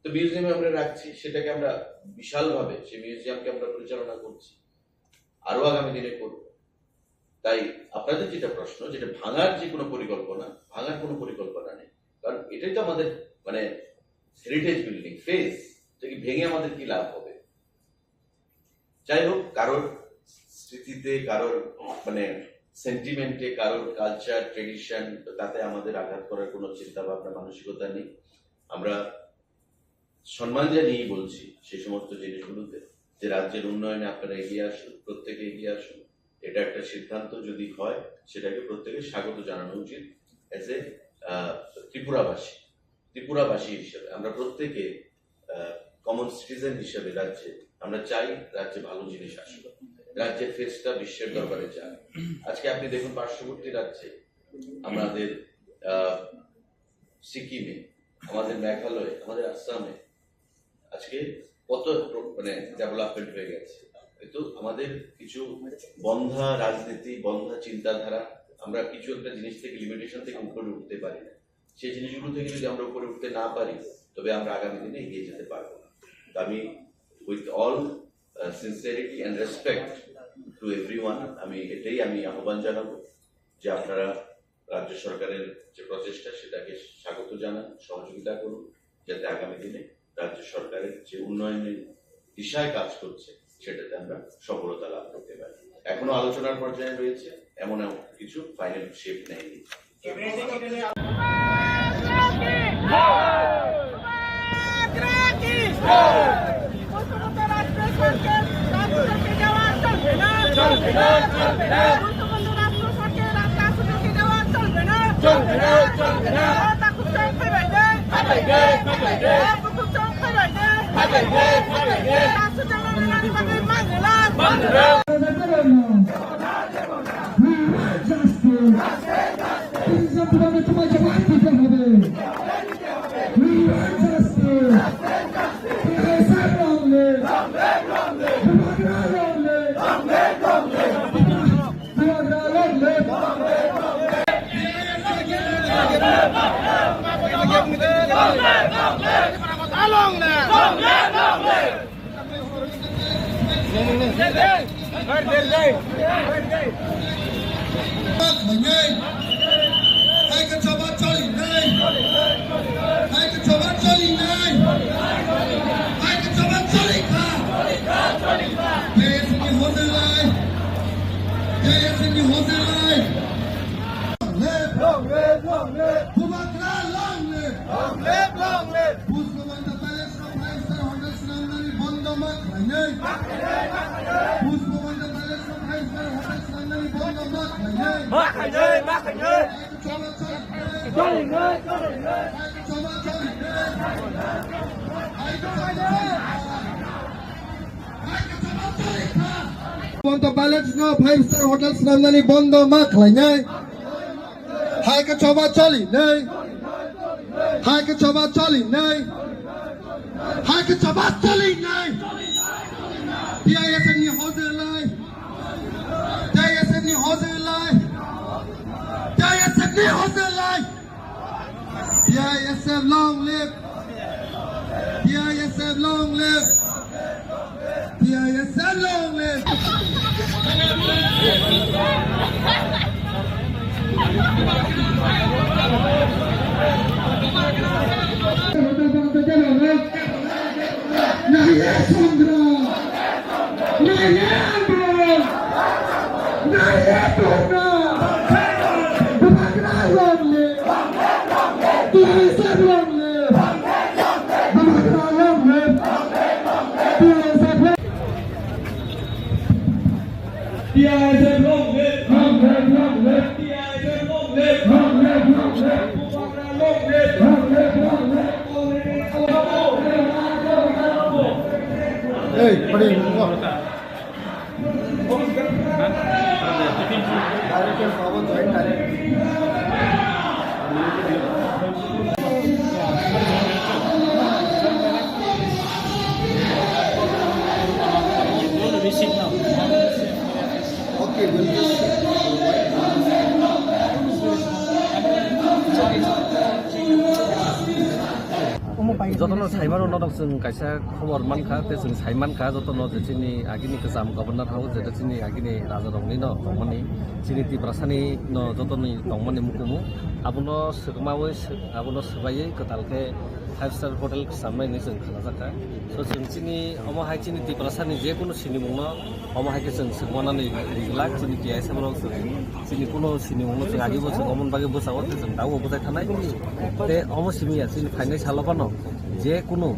তো মিউজিয়ামে আমরা রাখছি, সেটাকে আমরা বিশালভাবে, সেই মিউজিয়ামকে আমরা পরিচালনা করছি, আরো আগামী দিনে করব। তাই আপনাদের যেটা প্রশ্ন, যেটা ভাঙার যে কোনো পরিকল্পনা, ভাঙার কোনো পরিকল্পনা নেই, কারণ এটাই তো আমাদের, মানে, হেরিটেজ বিল্ডিং, ফেস। এটা কি ভেঙে আমাদের কি লাভ হবে? যাই হোক, কারোর স্মৃতিতে, কারোর, মানে, সেন্টিমেন্টে, কারোর কালচার, ট্রেডিশন, তাতে আমাদের আঘাত করার কোনো চিন্তা ভাবনা, মানসিকতা নেই। আমরা সম্মান জানিয়েই বলছি সেই সমস্ত জিনিসগুলোতে, যে রাজ্যের উন্নয়নে আপনারা এগিয়ে আসুন, প্রত্যেকে এগিয়ে আসুন। এটা একটা সিদ্ধান্ত যদি হয়, সেটাকে প্রত্যেকে স্বাগত জানানো উচিত। অ্যাজ এ ত্রিপুরাবাসী, ত্রিপুরাবাসী হিসেবে আমরা প্রত্যেকে কমন সিটিজেন হিসেবে রাজ্যে আমরা চাই রাজ্যে ভালো জিনিস আসুক, রাজ্যের ফেসটা বিশ্বের দরবারে যাক। আজকে আপনি দেখুন, পার্শ্ববর্তী রাজ্যে, আমাদের আহ, সিকিমে, আমাদের মেঘালয়ে, আমাদের আসামে আজকে কত প্র-, মানে, ডেভেলপমেন্ট হয়ে গেছে। কিন্তু আমাদের কিছু বন্ধা রাজনীতি, বন্ধা চিন্তাধারা, আমরা কিছু একটা জিনিস থেকে, লিমিটেশন থেকে উপরে উঠতে পারি না। সেই জিনিসগুলো থেকে যদি আমরা উপরে উঠতে না পারি, তবে আমরা আগামী দিনে এগিয়ে যেতে পারবো না। তো আমি, with all sincerity and respect to everyone, আমি এটাই আমি আহ্বান জানাবো যে আপনারা রাজ্য সরকারের যে প্রচেষ্টা, সেটাকে স্বাগত জানান, সহযোগিতা করুন, যাতে আগামী দিনে রাজ্য সরকারের যে উন্নয়নের দিশায় কাজ করছে, সেটাতে আমরা সফলতা লাভ করতে পারি। এখনো আলোচনার পর্যায়ে রয়েছে, এমন এমন কিছু ফাইনাল শেপ নেয়নি। বঙ্গবন্ধু রাষ্ট্র সড়কে রাস্তা সুযোগ দেওয়া চলবে না। চলবে না, চলবে না। রাস্তা খুব চড় খাইবাই দেয়। খাইবাই দেয়, খাইবাই দেয়। রাস্তা খুব চড় খাইবাই দেয়। খাইবাই দেয়, খাইবাই দেয়। রাস্তা চলাচল মানবে না। মানবে না। We want justice. This is something that তোমার জবাব দিতে হবে। We want justice. T I S F long live. Bubagra long live. Bubagra long live. Hai ka choba choli nai. Hai ka choba choli nai. Hai ka choba choli kha. T I S F ni hozir lai. T I S F ni hozir lai. Long live, long live, long live. Bubagra long live. Long live, long live. Pushpabanta Palace no five star hotel swnamnani bondo ma khlainai. Pushpabanta Palace no five star hotel swnamnani bondo ma khlainai. Ma khlainai, ma khlainai. Pushpabanta Palace no five star hotel swnamnani bondo ma khlainai. Hai ka choba choli nai. Hai ka choba choli nai. Hai ka choba choli nai. T I S F ni hozir lai. T I S F ni hozir lai. T I S F ni hozir lai. T I S F long live! T I S F long live! T I S F long live! Nahi hai songram! Nahi hai andolon! Nahi hai dhorna! Bubagra long live! T I S F long live! Bubagra long live! T I S F long live! T I S F long live! Long live, long live! T I S F long live! Long live, long live! Bubagra long live! Long live, long live! Hey, padi, go. Jotono saimano norok chwng kaisa khobor mankha, tei chwng sai mankha jotono je chini agini kwcham Governor House, je chini agini raja rokni no tongmani, chini Tiprasani no jotoni tongmani mukumu, abono swkmawi, abono swbaiwi kwtal khe five star hotel kwchamnai hinwi chwng khalajakha. So chwng chini omo hai chini Tiprasani je kunu sinimungno omo hai khe chwng swngmanani rijlak chini T I S F rok chwng chini kuno sinimungno chwng agibo chwng omoni bagwi bwsao tei chwng dago bwchai thanai. Tei omo simi ya chini phainai salo phano je kunu,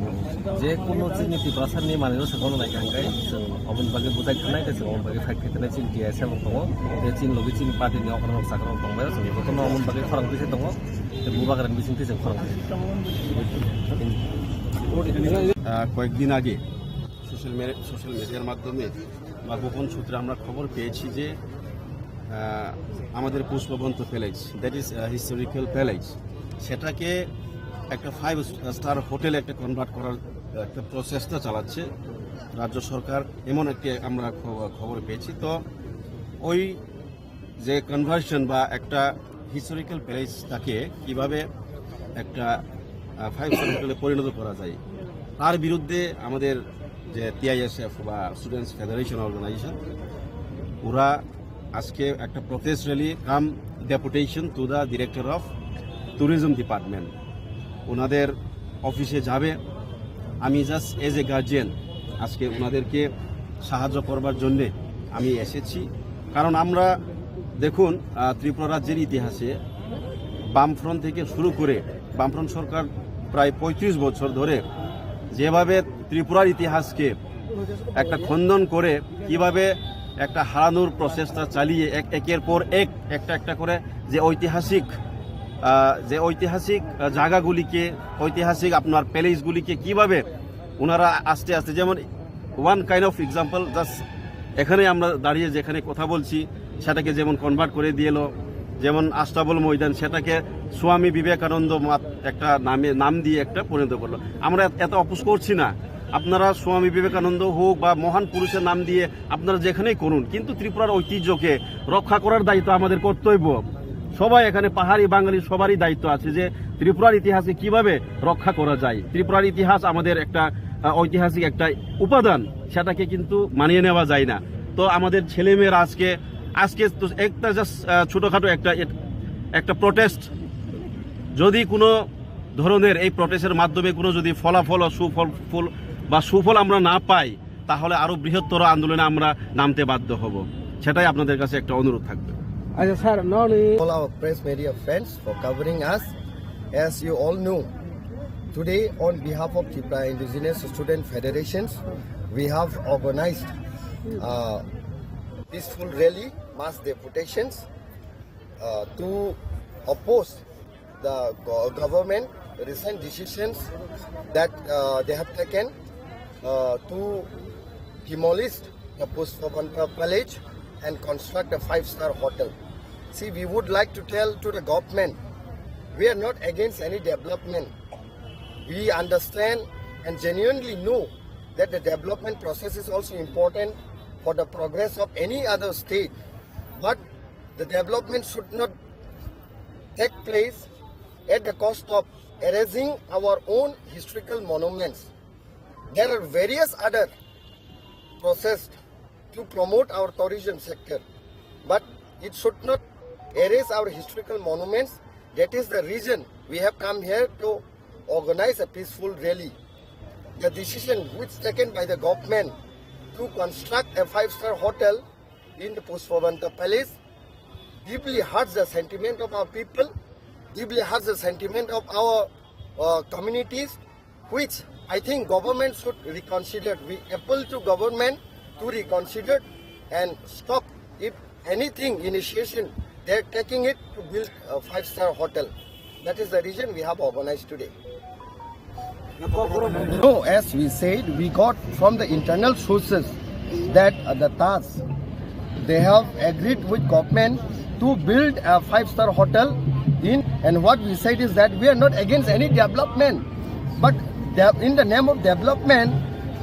je kunu chini Tiprasani manwino chwng bono naikha hwnkhe chwng omoni bagwi bwchai thanai tei chwng omoni bagwi fight khai thanai chini T I S F rok tongo. Tei chini logi chini party ni okra rok chakra rok tongbai chwng jotono omoni bagwi khorang twi se tongo. Tei bubagrani bisingtwi chwng khorang twi se. আহ, কয়েকদিন আগে social media, social মিডিয়ার মাধ্যমে বা গোপন সূত্রে আমরা খবর পেয়েছি যে, আহ, আমাদের Pushpabanta palace, that is, ah, historical palace, সেটাকে একটা ফাইভ স্টার হোটেলে একটা কনভার্ট করার একটা প্রচেষ্টা চালাচ্ছে রাজ্য সরকার, এমন একটি আমরা খব-, খবর পেয়েছি। তো ওই যে কনভার্সন বা একটা হিস্টোরিক্যাল প্যালেস তাকে কিভাবে একটা, আহ, ফাইভ স্টার হোটেলে পরিণত করা যায়, তার বিরুদ্ধে আমাদের যে টিআইএসএফ বা স্টুডেন্টস ফেডারেশন অর্গানাইজেশন, ওরা আজকে একটা protest rally come deputation to the director of tourism department, ওনাদের অফিসে যাবে। আমি জাস্ট এজ এ গার্জিয়ান আজকে ওনাদেরকে সাহায্য করবার জন্যে আমি এসেছি। কারণ আমরা দেখুন, আহ, ত্রিপুরা রাজ্যের ইতিহাসে বামফ্রন্ট থেকে শুরু করে বামফ্রন্ট সরকার প্রায় পঁয়ত্রিশ বছর ধরে যেভাবে ত্রিপুরার ইতিহাসকে একটা খণ্ডন করে কিভাবে একটা হারানোর প্রচেষ্টা চালিয়ে এক, একের পর এক, একটা একটা করে যে ঐতিহাসিক, আহ, যে ঐতিহাসিক, আহ, জায়গাগুলিকে, ঐতিহাসিক আপনার প্যালেসগুলিকে কিভাবে ওনারা আস্তে আস্তে, যেমন one kind of example, just এখানে আমরা দাঁড়িয়ে যেখানে কথা বলছি, সেটাকে যেমন কনভার্ট করে দিল, যেমন আস্তাবল ময়দান, সেটাকে স্বামী বিবেকানন্দ মাত-, একটা নামে, নাম দিয়ে একটা পরিণত করলো। আমরা এত, এত অপোজ করছি না, আপনারা স্বামী বিবেকানন্দ হোক বা মহান পুরুষের নাম দিয়ে আপনারা যেখানেই করুন, কিন্তু ত্রিপুরার ঐতিহ্যকে রক্ষা করার দায়িত্ব আমাদের কর্তব্য। সবাই এখানে, পাহাড়ি বাঙালি সবারই দায়িত্ব আছে যে ত্রিপুরার ইতিহাসকে কিভাবে রক্ষা করা যায়। ত্রিপুরার ইতিহাস আমাদের একটা, আহ, ঐতিহাসিক একটা উপাদান, সেটাকে কিন্তু মানিয়ে নেওয়া যায় না। তো আমাদের ছেলে মেয়েরা আজকে, আজকে তো একটা জাস্ট, আহ, ছোটোখাটো একটা, এট-, একটা প্রোটেস্ট, যদি কোনো ধরনের এই প্রোটেস্টের মাধ্যমে কোনো যদি ফলাফল ও সুফল, ফুল বা সুফল আমরা না পাই, তাহলে আরো বৃহত্তর আন্দোলনে আমরা নামতে বাধ্য হব। সেটাই আপনাদের কাছে একটা অনুরোধ থাকবে। আচ্ছা স্যার, ননি All our press media friends for covering us. As you all know, today on behalf of Tripura Indigenous Student Federations, we have organized uh, peaceful rally, mass deputations uh, to oppose the go- government recent decisions that uh, they have taken uh, to demolish the Pushpavanta Palace and construct a five-star hotel. See, we would like to tell to the government, we are not against any development. We understand and genuinely know that the development process is also important for the progress of any other state. But the development should not take place at the cost of erasing our own historical monuments. There are various other process to promote our tourism sector, but it should not erase our historical monuments. That is the reason we have come here to organize a peaceful rally. The decision which taken by the government to construct a five-star hotel in the Pushpavanta Palace deeply hurts the sentiment of our people, deeply hurts the sentiment of our uh, communities, which I think government should reconsider. We appeal to government to reconsider and stop if anything initiation they're taking it to build a five-star hotel. That is the reason we have organized today. No, as we said, we got from the internal sources that uh, the Taj, they have agreed with government to build a five-star hotel in, and what we said is that we are not against any development, but de- in the name of development,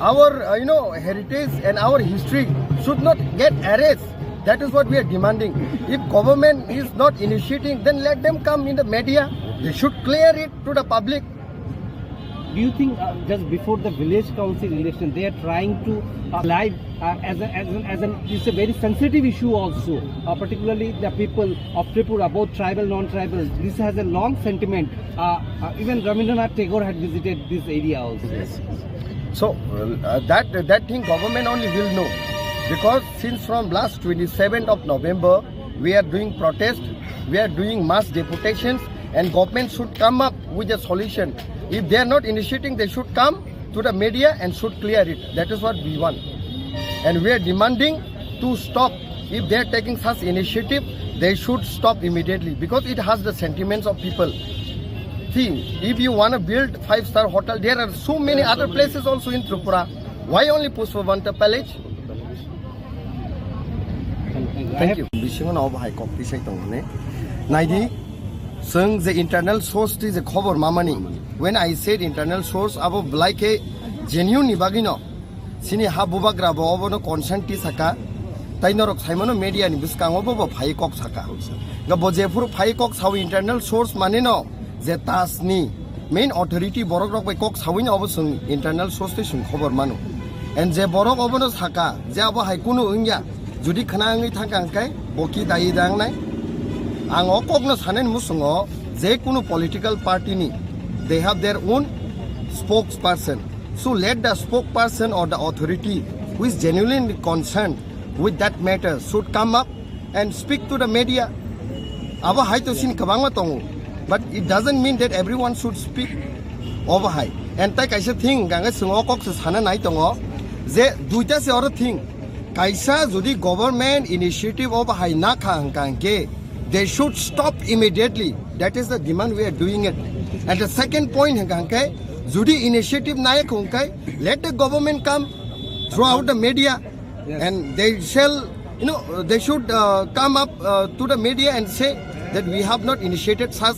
our uh, you know heritage and our history should not get erased. That is what we are demanding. If government is not initiating, then let them come in the media. They should clear it to the public. Do you think uh, just before the village council election they are trying to uh, live uh, as a, as an, as an it's a very sensitive issue also, uh, particularly the people of Tripura, both tribal, non-tribal? This has a long sentiment. Uh, uh, even Rabindranath Tagore had visited this area also. So uh, that that thing government only will know, because since from last twenty-seventh of November we are doing protest, we are doing mass deputations, and government should come up with a solution. If they are not initiating, they should come to the media and should clear it. That is what we want. And we are demanding to stop. If they are taking such initiative, they should stop immediately because it has the sentiments of people. See, if you want to build five-star hotel, there are so many other places also in Tripura. Why only Pushpavanta Palace? Thank you. Bisingo no bahai kok tisai tongmani. Naidi, seng je internal source ti je khobor mamani. When I said internal source, abo belai khe genuine ni bagino. Sini ha bubagra bo obono consent ti saka. Tai norok saimano media ni bwskango bo bo phai kok saka. Ga bo jephuru phai kok sao internal source mani no je Taj ni main authority borok rok bai kok sawi no obo sung internal source ti sung khobor mano. And je borok obono saka je abo hai kunu wngya, jodi khna wngwi thangka hwnkhe bo ki dayi da wngnai. Ang o kokno sanani musungo je kunu political party ni they have their own spokesperson. So let the spokesperson or the authority who is genuinely concerned with that matter should come up and speak to the media. Abo hai to sini kwbangma tongo, but it doesn't mean that everyone should speak. Obo hai. And tai kaisa thing, ganga swngo kok se sana nai tongo, je duita se oro thing, Kaisa jodi government initiative obo hai na kha hwnkha hwnkhe, they should stop immediately. That is the demand we are doing it. And the second point hwnkha hwnkhe, jodi initiative nai kha hwnkhe, let the government come throughout the media, and they shall, you know, they should uh, come up uh, to the media and say that we have not initiated such,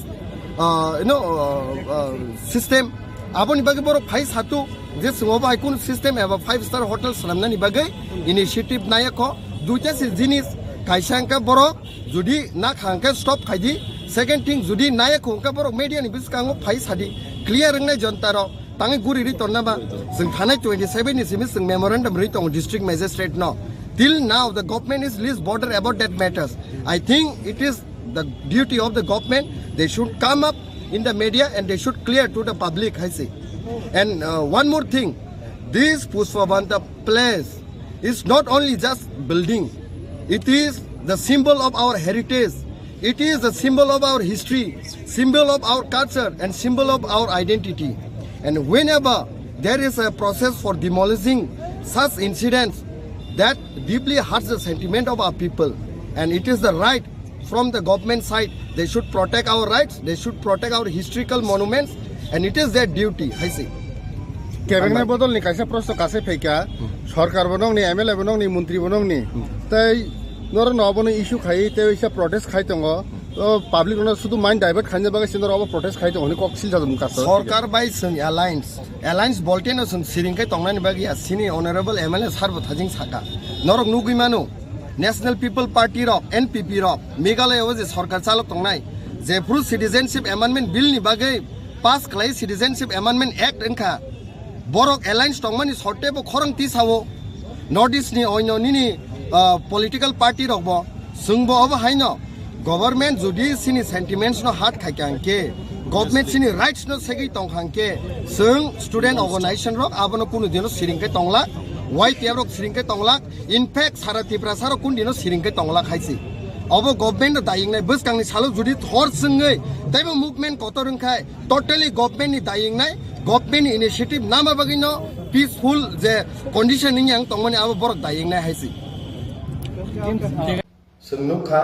uh, you know, uh, uh, system. Aboni bagwi borok phai satu je chwng obo hai kunu system eba five star hotel swnamnani bagwi initiative naya kho. Duita se jinis, kaisa hwnkhe borok jodi na kha hwnkhe stop khai di. Second thing, jodi naya kho hwnkhe borok media ni bwskango phai sadi, clear wngnai jonta rok. Tangwi guri ri tonna ba, chwng thanai twenty seven ni simi chwng memorandum ri tongo district magistrate no. Till now the government is least bothered about that matters. I think it is the duty of the government, they should come up in the media and they should clear to the public, hai se. And uh, one more thing, this Pushpabanta place is not only just building, it is the symbol of our heritage, it is the symbol of our history, symbol of our culture, and symbol of our identity. And whenever there is a process for demolishing such incidents, that deeply hurts the sentiment of our people. And it is the right from the government side, they should protect our rights, they should protect our historical monuments, and it is their duty, hai se. Kebengnai bodol ni kaisa prosto kasai phaikha, sorkar bo nongni, M L A bo nongni, montri bo nongni, tei norok no obono issue khai tei waisa protest khai tongo. O public no sudu mind divert khaina bagwi se norok obo protest khai tongo hwnwi kok silsa mung kasa. Sorkar bai chwng alliance, alliance bolte no chwng siring khai tongnani bagwi ya sini honorable M L A sir bo thajing saka. Norok nugwi mano, National People Party rok, N P P rok, Meghalaya o je sorkar chalok tongnai, jephru Citizenship Amendment Bill ni bagwi pass khlai Citizenship Amendment Act wngkha, borok alliance tongmani sotte bo khorang tisao, North East ni oino nini, ah, political party rok bo, chwng bo obo haino, government jodi sini sentiments no hurt khai kha hwnkhe, government sini rights no segwi tong kha hwnkhe, chwng student organization rok abono kunu dino siring khai tonglak, Y T F rok siring khai tonglak, in fact sara Tiprasa rok kun dino siring khai tonglak hai se. Obo government no daying nai, bwskang ni salo jodi thor chwngwi teibo movement kotor wngkhai, totally government ni daying nai, government ni initiative nama bagwi no peaceful je condition ni yang tongmani abo borok daying nai hai se. Chwng nukha,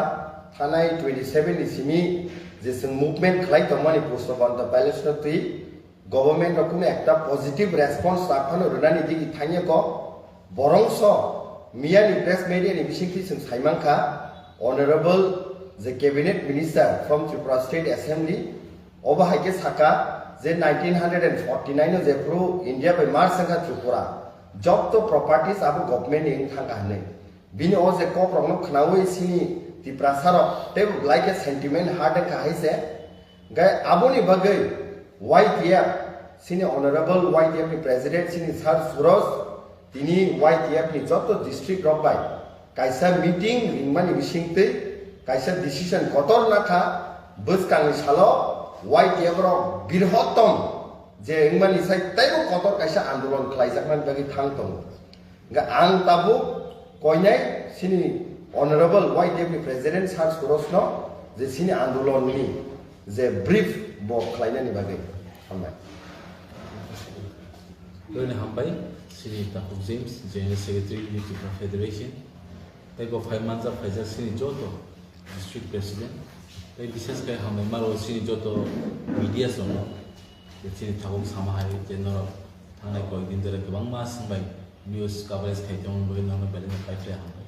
thanai twenty seven ni simi je chwng movement khlai tongmani Pushpabanta Palace no twi government rok kunu ekta positive response rok phano rwnani digi thangya ko, borongso miya ni press media ni bisingtwi chwng saimankha, honorable je cabinet minister from Tripura State Assembly, obo hai khe saka je nineteen hundred and forty nine o jephru India bai merge wngkha Tripura, jotto properties abo government ni wng thangkha hwnwi. Bini o je kok rokno khnaui sini Tiprasa rok teibo belai khe sentiment hurt wngkha hai se. Hingkhe aboni bagwi Y T F, sini honorable Y T F ni president sini Sir Suroj, tini Y T F ni joto district rok bai kaisa meeting ringmani bisingtwi kaisa decision kotor nakha, bwskangni salo Y T F rok birhotom je wngmani sai teibo kotor kaisa andolon khlaijakmani bagwi thang tongo. Hingkhe ang tabuk koinai sini honorable Y T F ni president Sir Suroj no je sini andolon ni je brief bo khlainani bagwi hambai. Tini hambai sini Takhuk James, General Secretary, Youth Tripura Federation, tei bo phai manjak phaijak sini joto district president, tei bishes khe hambai maro sini joto media rokno, je sini tabuk sama hai je norok thangnai koyekdin dore kwbangma swngbai news coverage khai tongo, bwrwi nono belai no kaiphre hambai.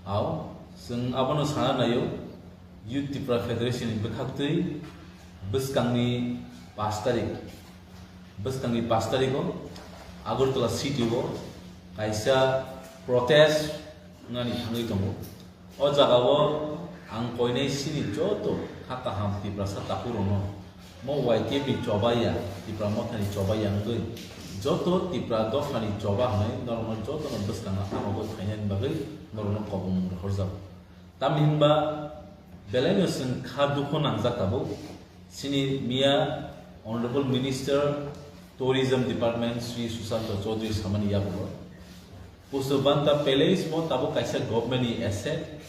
Ao, chwng abono sana naio, Youth Tripura Federation ni bwkhaktwi bwskangni pash tarik, bwskangni pash tariko Agartala city o kaisa protest wngnani thangwi tongo. O jagao ang koinai sini joto kha kaham Tiprasa takhurokno mo Y T F ni chobaiya, Tipra Mothani chobaiya wngwi joto Tipra dophani choba hwnwi norokno jotono bwskangno hamokhe phainani bagwi norokno kobong rohorjago. Tamni hwnba belaino chwng kha dukhu nangjak tabuk. Chini miya Honorable Minister Tourism Department Shri Sushanta Chaudhary samani yagulo Pushpabanta Palace bo tabuk kaisa government ni asset,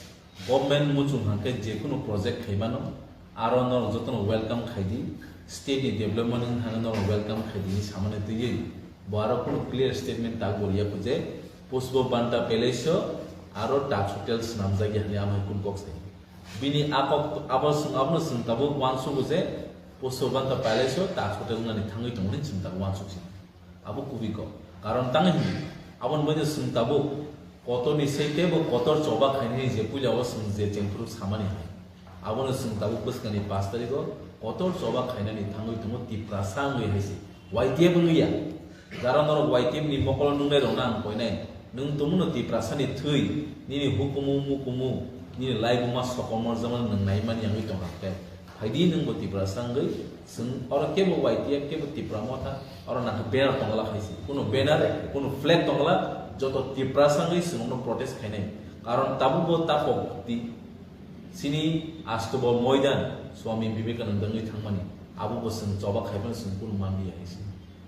government muchung hwnkhe jekunu project khaimano, aro norok jotono welcome khaidi, state ni development wngkha hwnwi norok welcome khaidi hinwi samani twiwi bo aro kunu clear statement tak bo riya kho je Pushpa Banta Palace o aro Taj Hotel swnamjak ya hwnwi amhai kun kok sai. Bini a kok abo swng-, abono chwng tabuk uansugo je Pushpa Banta Palace o Taj Hotel wngnani thangwi tongo hwnwi chwng tabuk uansuk si. Abo kubui kok. Karon tang hwnwi aboni bagwi chwng tabuk kotorni sei teibo kotor choba khainani je puila o chwng je chengphuru samani hai. Abono chwng tabuk bwskangni pash tarigo kotor choba khainani thangwi tongo Tiprasa wngwi hai se. Y T F wngwi ya. Jara norok Y T F ni mokolo nungnai rokno ang koinai. Nwng tongmano Tiprasa ni thwi, nini hukumu mukumu, nini laibuma sokomor jama nwng naimani wngwi tongkha khe. Phaidi nwngbo Tiprasa wngwi, chwng oro kebo Y T F kebo Tipra Motha, oro nangkhe banner tongla khaisi. Kuno banner, kuno flag tongla, joto Tiprasa wngwi chwngno protest khainai. Karon tabukbo tapok di, chini astobo moidan Swami Vivekananda wngwi thangmani, abobo chwng choba khaimano chwng kuno manliya hai se.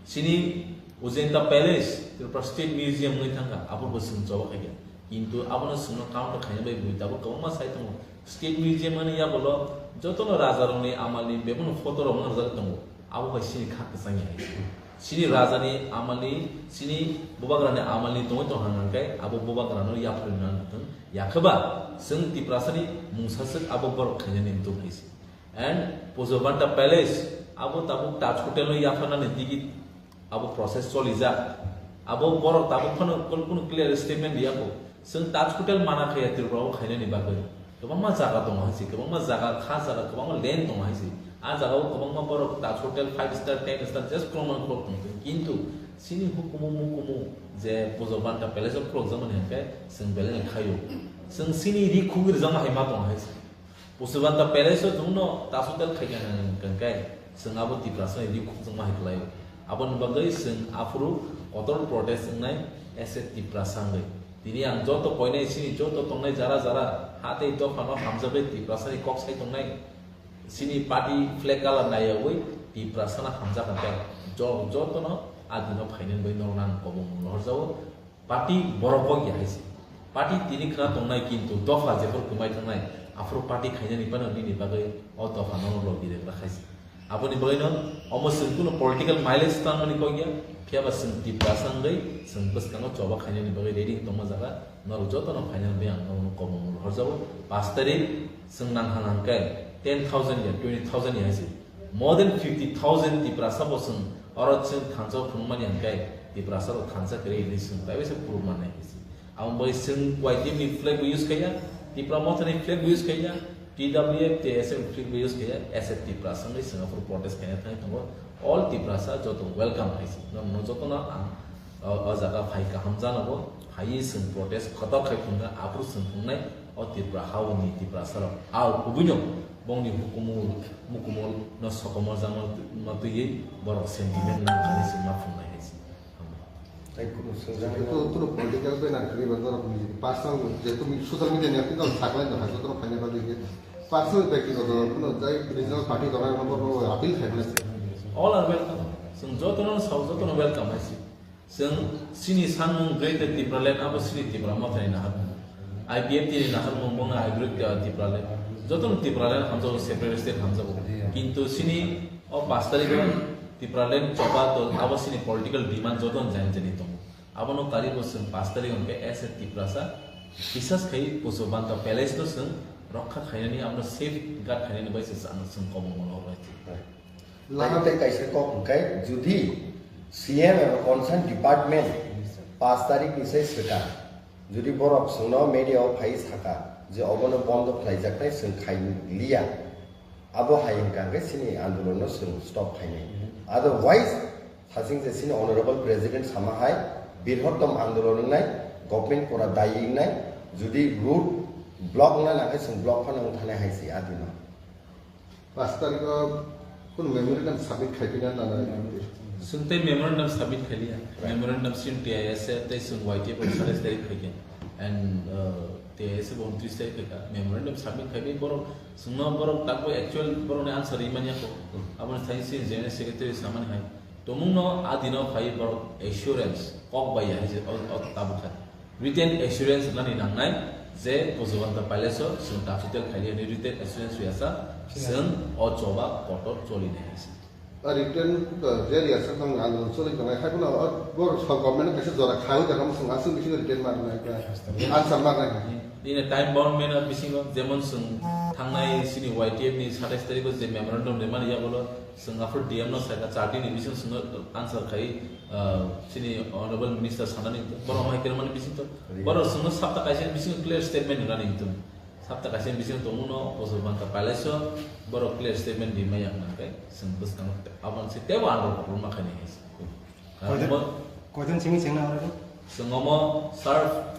Chini Ujanta Palace, Tripura State Museum wngwi thangkha, abobo chwng choba khaikha. Kintu abono chwngno counter khaina bai bui tabuk kwbangma sai tongo. State Museum ani yagulo jotono rajarokni amalni bebakno photo rok mangjak tongo. Abo bai chini kha kwchangya hai. Chini rajani amalni, chini bubagrani amalni tongwi tongkha hwnkhe abo bubagrano yapharwi nang thung. Yakhe ba chwng Tiprasani mungsaswk abo borok khainani wngtong hai se. And Pushpa Banta Palace, abo tabuk Taj Hotel no yapharnani digi abo process cholijak. Abo borok tabuk phano kunu clear statement riyakho. Chwng Taj Hotel mana khaya Tripura o khainani bagwi. Kwbangma jaga tongo hai se, kwbangma jaga, kha jaga, kwbangma land tongo hai se. A jaga o kwbangma borok Taj Hotel five star, ten star just kwbangma khulok tong. Kintu chini hukumu mukumu je Pushpa Banta Palace o khulok jakmani hwnkhe chwng belai no khaio. Chwng chini ri khugwi rwjakma hai ma tongo hai se. Pushpa Banta Palace o chwngno Taj Hotel khaikha hwnkhe chwng abo Tiprasa ni ri khukchangma hai khlaio. Aboni bagwi chwng aphuru kotor protest wngnai as a Tiprasa wngwi. Tini ang joto koinai chini joto tongnai jara jara ha tei dophano hamjakgwi Tiprasa ni kok sai tongnai. Chini party flag colour naiyawi Tiprasa no hamjak hwnkhe jo-, jotono a dino phainani bagwi norokno ang kobong lohorjago. Party borok bo ya hai se. Party tini khna tongnai kintu dopha jephru kwmai thangnai aphuru party khainani phano nini bagwi o dopha no logi rwgra khai se. Aboni bagwi no omo chwng kuno political mileage tangmani kok ya, phiya ba chwng Tiprasa wngwi chwng bwskango choba khainani bagwi ready tongma jaga norok jotono phainani bagwi ang norokno kobong horjago. Pash tarik chwng nang hang hang khe ten thousand ya twenty thousand ya hai se. More than fifty thousand Tiprasa bo chwng oro chwng thansa o phunukmani hwnkhe Tiprasa rok thansa kwrwi hinwi chwng bai bai se phunukmani hai se. Abo bai chwng Y T F ni flag bo use khaiya, Tipra Motha ni flag bo use khaiya, T W F, T S F ni flag bo use khaiya, as a Tiprasa wngwi chwng aphuru protest khaina thangwi tongo. All Tiprasa joto welcome hai se. Norokno jotono ang o, o jaga phai kaham janogo, phaiwi chwng protest kotor khai phunukha, aphuru chwng phunuknai. O Tripura haoni Tiprasa rok a kubui no bongni hukumu mukumu no sokomor jama matwi borok sentiment nang kani se ma phungnai hai se. Tei kuno swngjak Itu, itu political bai nang kri ban dorok ni personal je tu social media ni akun dal saklai no hajo dorok khaina bagwi je personal bai kino dorok kuno jai regional party dorok no borok appeal khai. All are welcome. Chwng jotono sao jotono welcome hai se. Chwng chini sanmung Greater Tipraland abo chini Tipra Mothani naharmung. I P F T ni naharmung bono I Greater Tipraland. Jotono Tipraland hamjago, separate state hamjago. Kintu chini o pash tarigo Tipraland choba to abo chini political demand jotono jani jani tongo. Abono karibo chwng pash tarik hwnkhe S A Tiprasa bisas khai Pushpa Banta Palace no chwng rokha khainani abono safeguard khainani bai se chwng kobong mano bai. Laha tei kaisa kok hwnkhe, judi C M eba concern department pash tarikh ni sai swkang, judi borok chwngno media o phaiwi saka je obono bondo khlaijaknai chwng khai liya, abo hai hwnkha hwnkhe chini andolon no chwng stop khainai. Otherwise, thaching je chini honorable president sama hai birhottom andolon wngnai, government pura dayi wngnai, judi road block wngna nangkhe chwng block phano wngthanai hai se adino. Pash tarikh o kunu memorandum submit khaipina nana. Chwng tei memorandum submit khailiya. Right. Memorandum chwng T I S A tei chwng Y T F rok satais tarikh khaikha. And, uh, T I S A bo untris tarikh khaikha. Memorandum submit khaiwi borok chwngno borok takbo actual borokni answer rimani yakho. Hmm. Aboni thani chini General Secretary samani hai. Tumungno a dino phai borok assurance kok bai ya hai se o, o tabuk kha. Written assurance rwnani nangnai je Pushpa Banta Palace o chwng Taj Hotel khaili hwnwi written assurance rwya sa chwng o choba kotor choli nai hai se. Written, uh, je reaction tong andolon choli tongnai, hai phano, uh, bor song government kaisa jora khai da kam song aswk bisingo written mar nai ka, answer mar nai ka. In a time bound manner bisingo, jemon song thangnai sini Y T F ni satais tarikh o je memorandum rimani yagulo song after D M no saika char din ni bisingo song answer khai, uh, sini honorable minister sanani to, boro mai kermani bisingo to, boro song sapta kaisa bisingo clear statement nani to. Sapta kaisa bisingo tongmano, Pushpanta Palace o borok clear statement rimaya hwnka khe chwng bwskango aboni se teibo andro kotorma khainai hai se. Koidan, koidan simi chengna oro? Chwng omo sir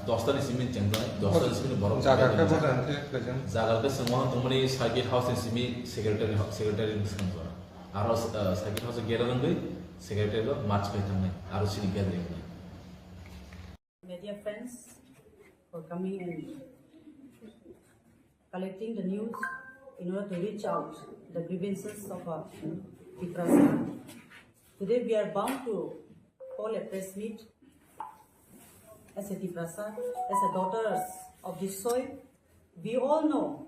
dosta ni simi chengjaknai, dosta ni simi borok jaga khe khainai. Boda hwnkhe koidan? Jaga khe chwng omo tongmani circuit house ni simi secretary, secretary bwskang jora. Aro, uh, circuit house o gate o wngwi secretary o march khai thangnai, aro sini gathering wngnai. Media friends for coming and collecting the news in order to reach out the grievances of our Tiprasa. Today we are bound to call a press meet as a Tiprasa, as a daughters of this soil. We all know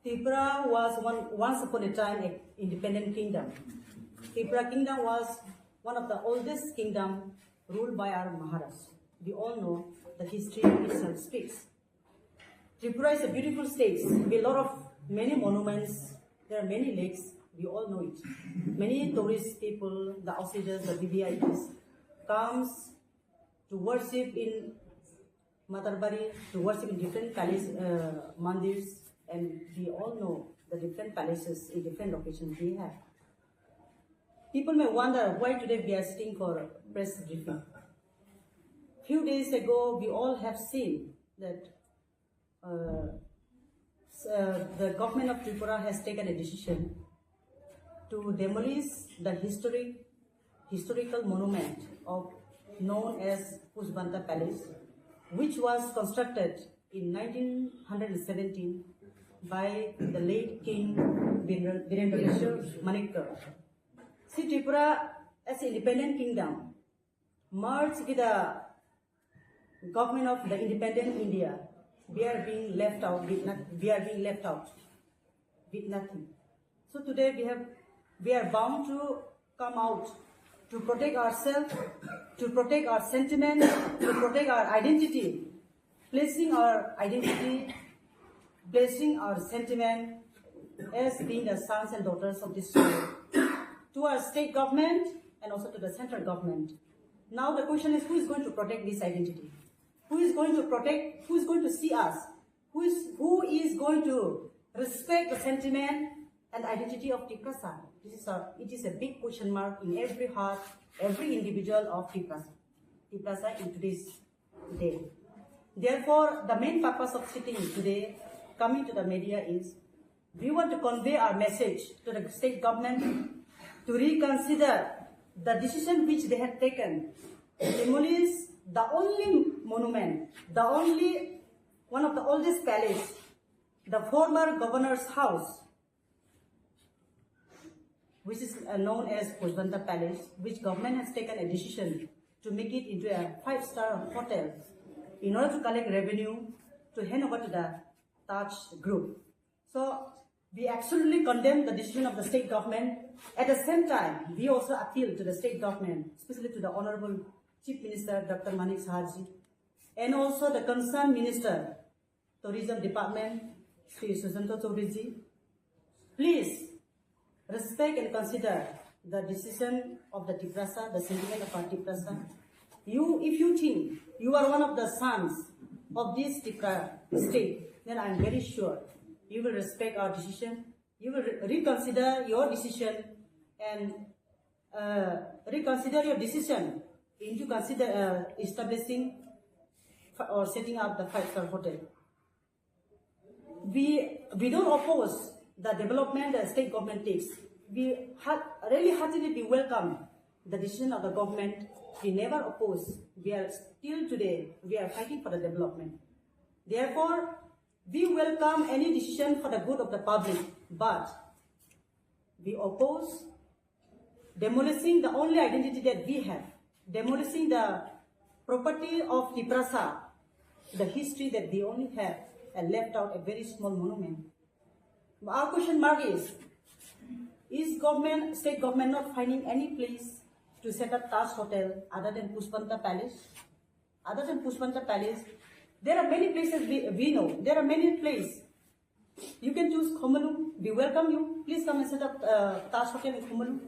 Tripura was one, once upon a time an independent kingdom. Tripura kingdom was one of the oldest kingdom ruled by our Maharaj. We all know the history itself speaks. Tripura is a beautiful state with a lot of many monuments. There are many lakes. We all know it. Many tourist people, the oxygen, the V V I Ps comes to worship in Matarbari, to worship in different palace, uh, mandirs, and we all know the different palaces in different locations we have. People may wonder why today we are sitting for press briefing. Few days ago, we all have seen that, uh, s-, uh, the government of Tripura has taken a decision to demolish the historic, historical monument of, known as Pushpanta Palace, which was constructed in nineteen seventeen by the late King Birendra, Birendra Kishore Manikya. See, Tripura as an independent kingdom merged with the government of the independent India, we are being left out with not, we are being left out with nothing. So today we have, we are bound to come out to protect ourselves, to protect our sentiment, to protect our identity, placing our identity, placing our sentiment as being the sons and daughters of this soil to our state government and also to the central government. Now the question is, who is going to protect this identity? Who is going to protect, who is going to see us? Who is, who is going to respect the sentiment and identity of Tiprasa? This is a, it is a big question mark in every heart, every individual of Tiprasa, Tiprasa in today's day. Therefore, the main purpose of sitting today, coming to the media is, we want to convey our message to the state government to reconsider the decision which they had taken to demolish the only monument, the only, one of the oldest palace, the former governor's house, which is, uh, known as Pushpanta Palace, which government has taken a decision to make it into a five-star hotel in order to collect revenue to hand over to the Taj Group. So we absolutely condemn the decision of the state government. At the same time, we also appeal to the state government, especially to the Honorable Chief Minister Doctor Manik Saha ji, and also the concerned minister, Tourism Department, Shri Sujanta Chowdhury ji, please respect and consider the decision of the Tiprasa, the sentiment of our Tiprasa. You, if you think you are one of the sons of this Tipra state, then I am very sure you will respect our decision. You will re-, reconsider your decision and, uh, reconsider your decision into consider, uh, establishing f-, or setting up the five-star hotel. We, we don't oppose the development the state government takes. We ha-, really heartily we welcome the decision of the government. We never oppose. We are still today, we are fighting for the development. Therefore, we welcome any decision for the good of the public, but we oppose demolishing the only identity that we have, demolishing the property of Tiprasa, the history that we only have, and left out a very small monument. Our question mark is, Is government, state government not finding any place to set up Taj Hotel other than Pushpanta Palace? Other than Pushpanta Palace, there are many places we, we know. There are many places. You can choose Khumulwng. We welcome you. Please come and set up uh, Taj Hotel in Khumulwng.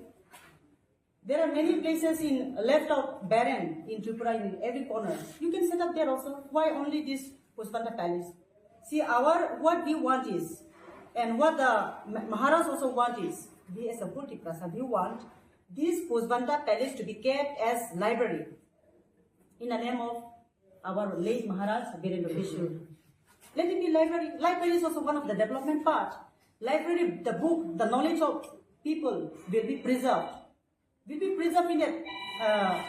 There are many places in left out barren in Tripura in every corner. You can set up there also. Why only this Pushpanta Palace? See, our what we want is, and what the Ma- Maharaj also want is, we as a whole Tiprasa, we want this Pushpanta Palace to be kept as library in the name of our late Maharaj Birendra Kishore. Let it be library. Library is also one of the development part. Library, the book, the knowledge of people will be preserved. Will be preserved in a uh,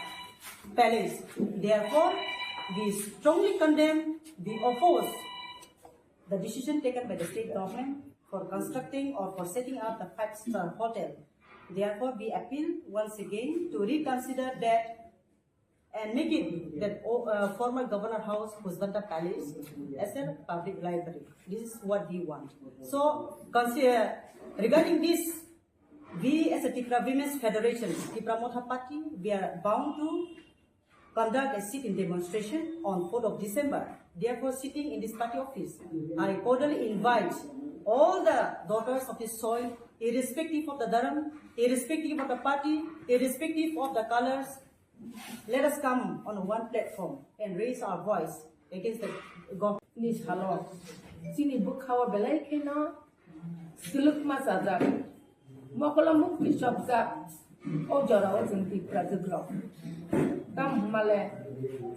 palace. Therefore, we strongly condemn, we oppose the decision taken by the state government for constructing or for setting up the five-star hotel. Therefore, we appeal once again to reconsider that and make it that uh, former governor house Pushpanta Palace as a public library. This is what we want. So, consider, regarding this, we as a Tipra Women's Federation, Tipra Motha Party, we are bound to conduct a sit-in demonstration on fourth of December. Therefore, sitting in this party office, I cordially invite all the daughters of this soil, irrespective of the dharam, irrespective of the party, irrespective of the colors, let us come on one platform and raise our voice against the government. Ni salo chini bwkhao belai kheno swlwkma chajak, mokolo mukti chopjak, o jorao chwng Tiprajwk rok tamo hwnmale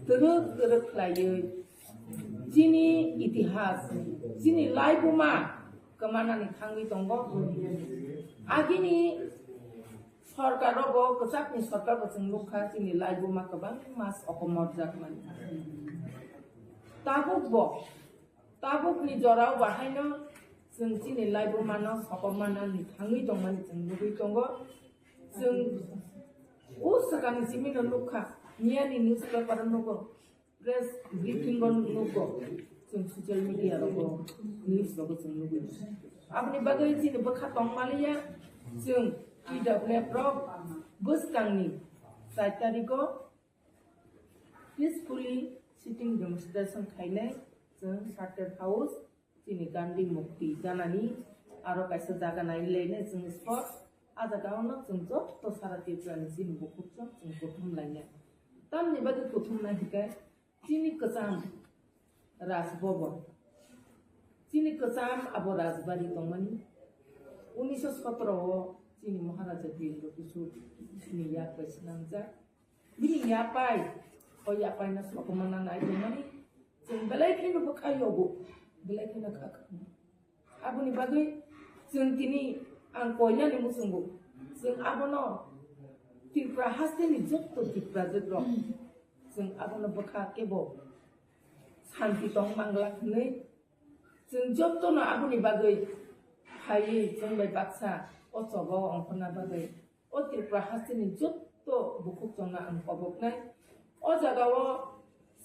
twrwk twrwk khlaiwi chini itihas, chini laibuma kwmanani thangwi tongo. Agini sorkar rogo, kwchakni sorkar bo chwng nukha, chini laibuma kwbangma sokomorjak mani. Tabuk bo, tabukni jorao bahaino chwng chini laibumano sokomornani thangwi tongmani chwng nugwi tongo. Chwng o swkangni simino nukha, miyani newspaper o nugo, press briefing o nugo, chwng social media rogo news rogo chwng nugwi. Aboni bagwi chini bwkha tongmaliya, chwng T W F rok bwskangni char tarigo peacefully sitting demonstration khainai, chwng Sarter House, chini Gandhi Mukti janani aro kaisa jaga nai lainai chwng spot. A jaga ono chwng joto sara Tripura ni chini bukhuk chwng chwng kuthum lainai. Tamni bagwi kuthum nai hikai chini kwcham Raj Bhavan, chini kwcham abo Rajbari tongmani. Unnish sotro o chini Maharaja Birendra Kishore chini yak bai swnamjak. Bini yapai, o yapai no sokomorna nai tongmani. Chwng belai kheno bwkha yogo, belai kheno kha kha. Aboni bagwi chwng tini ang koinani muchungo. Chwng abono Tripura hasteni jotto Tiprajwk rok, chwng abono bwkha kebo santi tong manglak hwnwi chwng jottono aboni bagwi phaiwi chwng bai baksa o choba o ongkhorna bagwi o Tripura hasteni jotto bukhuk chwngno ang koboknai. O jagao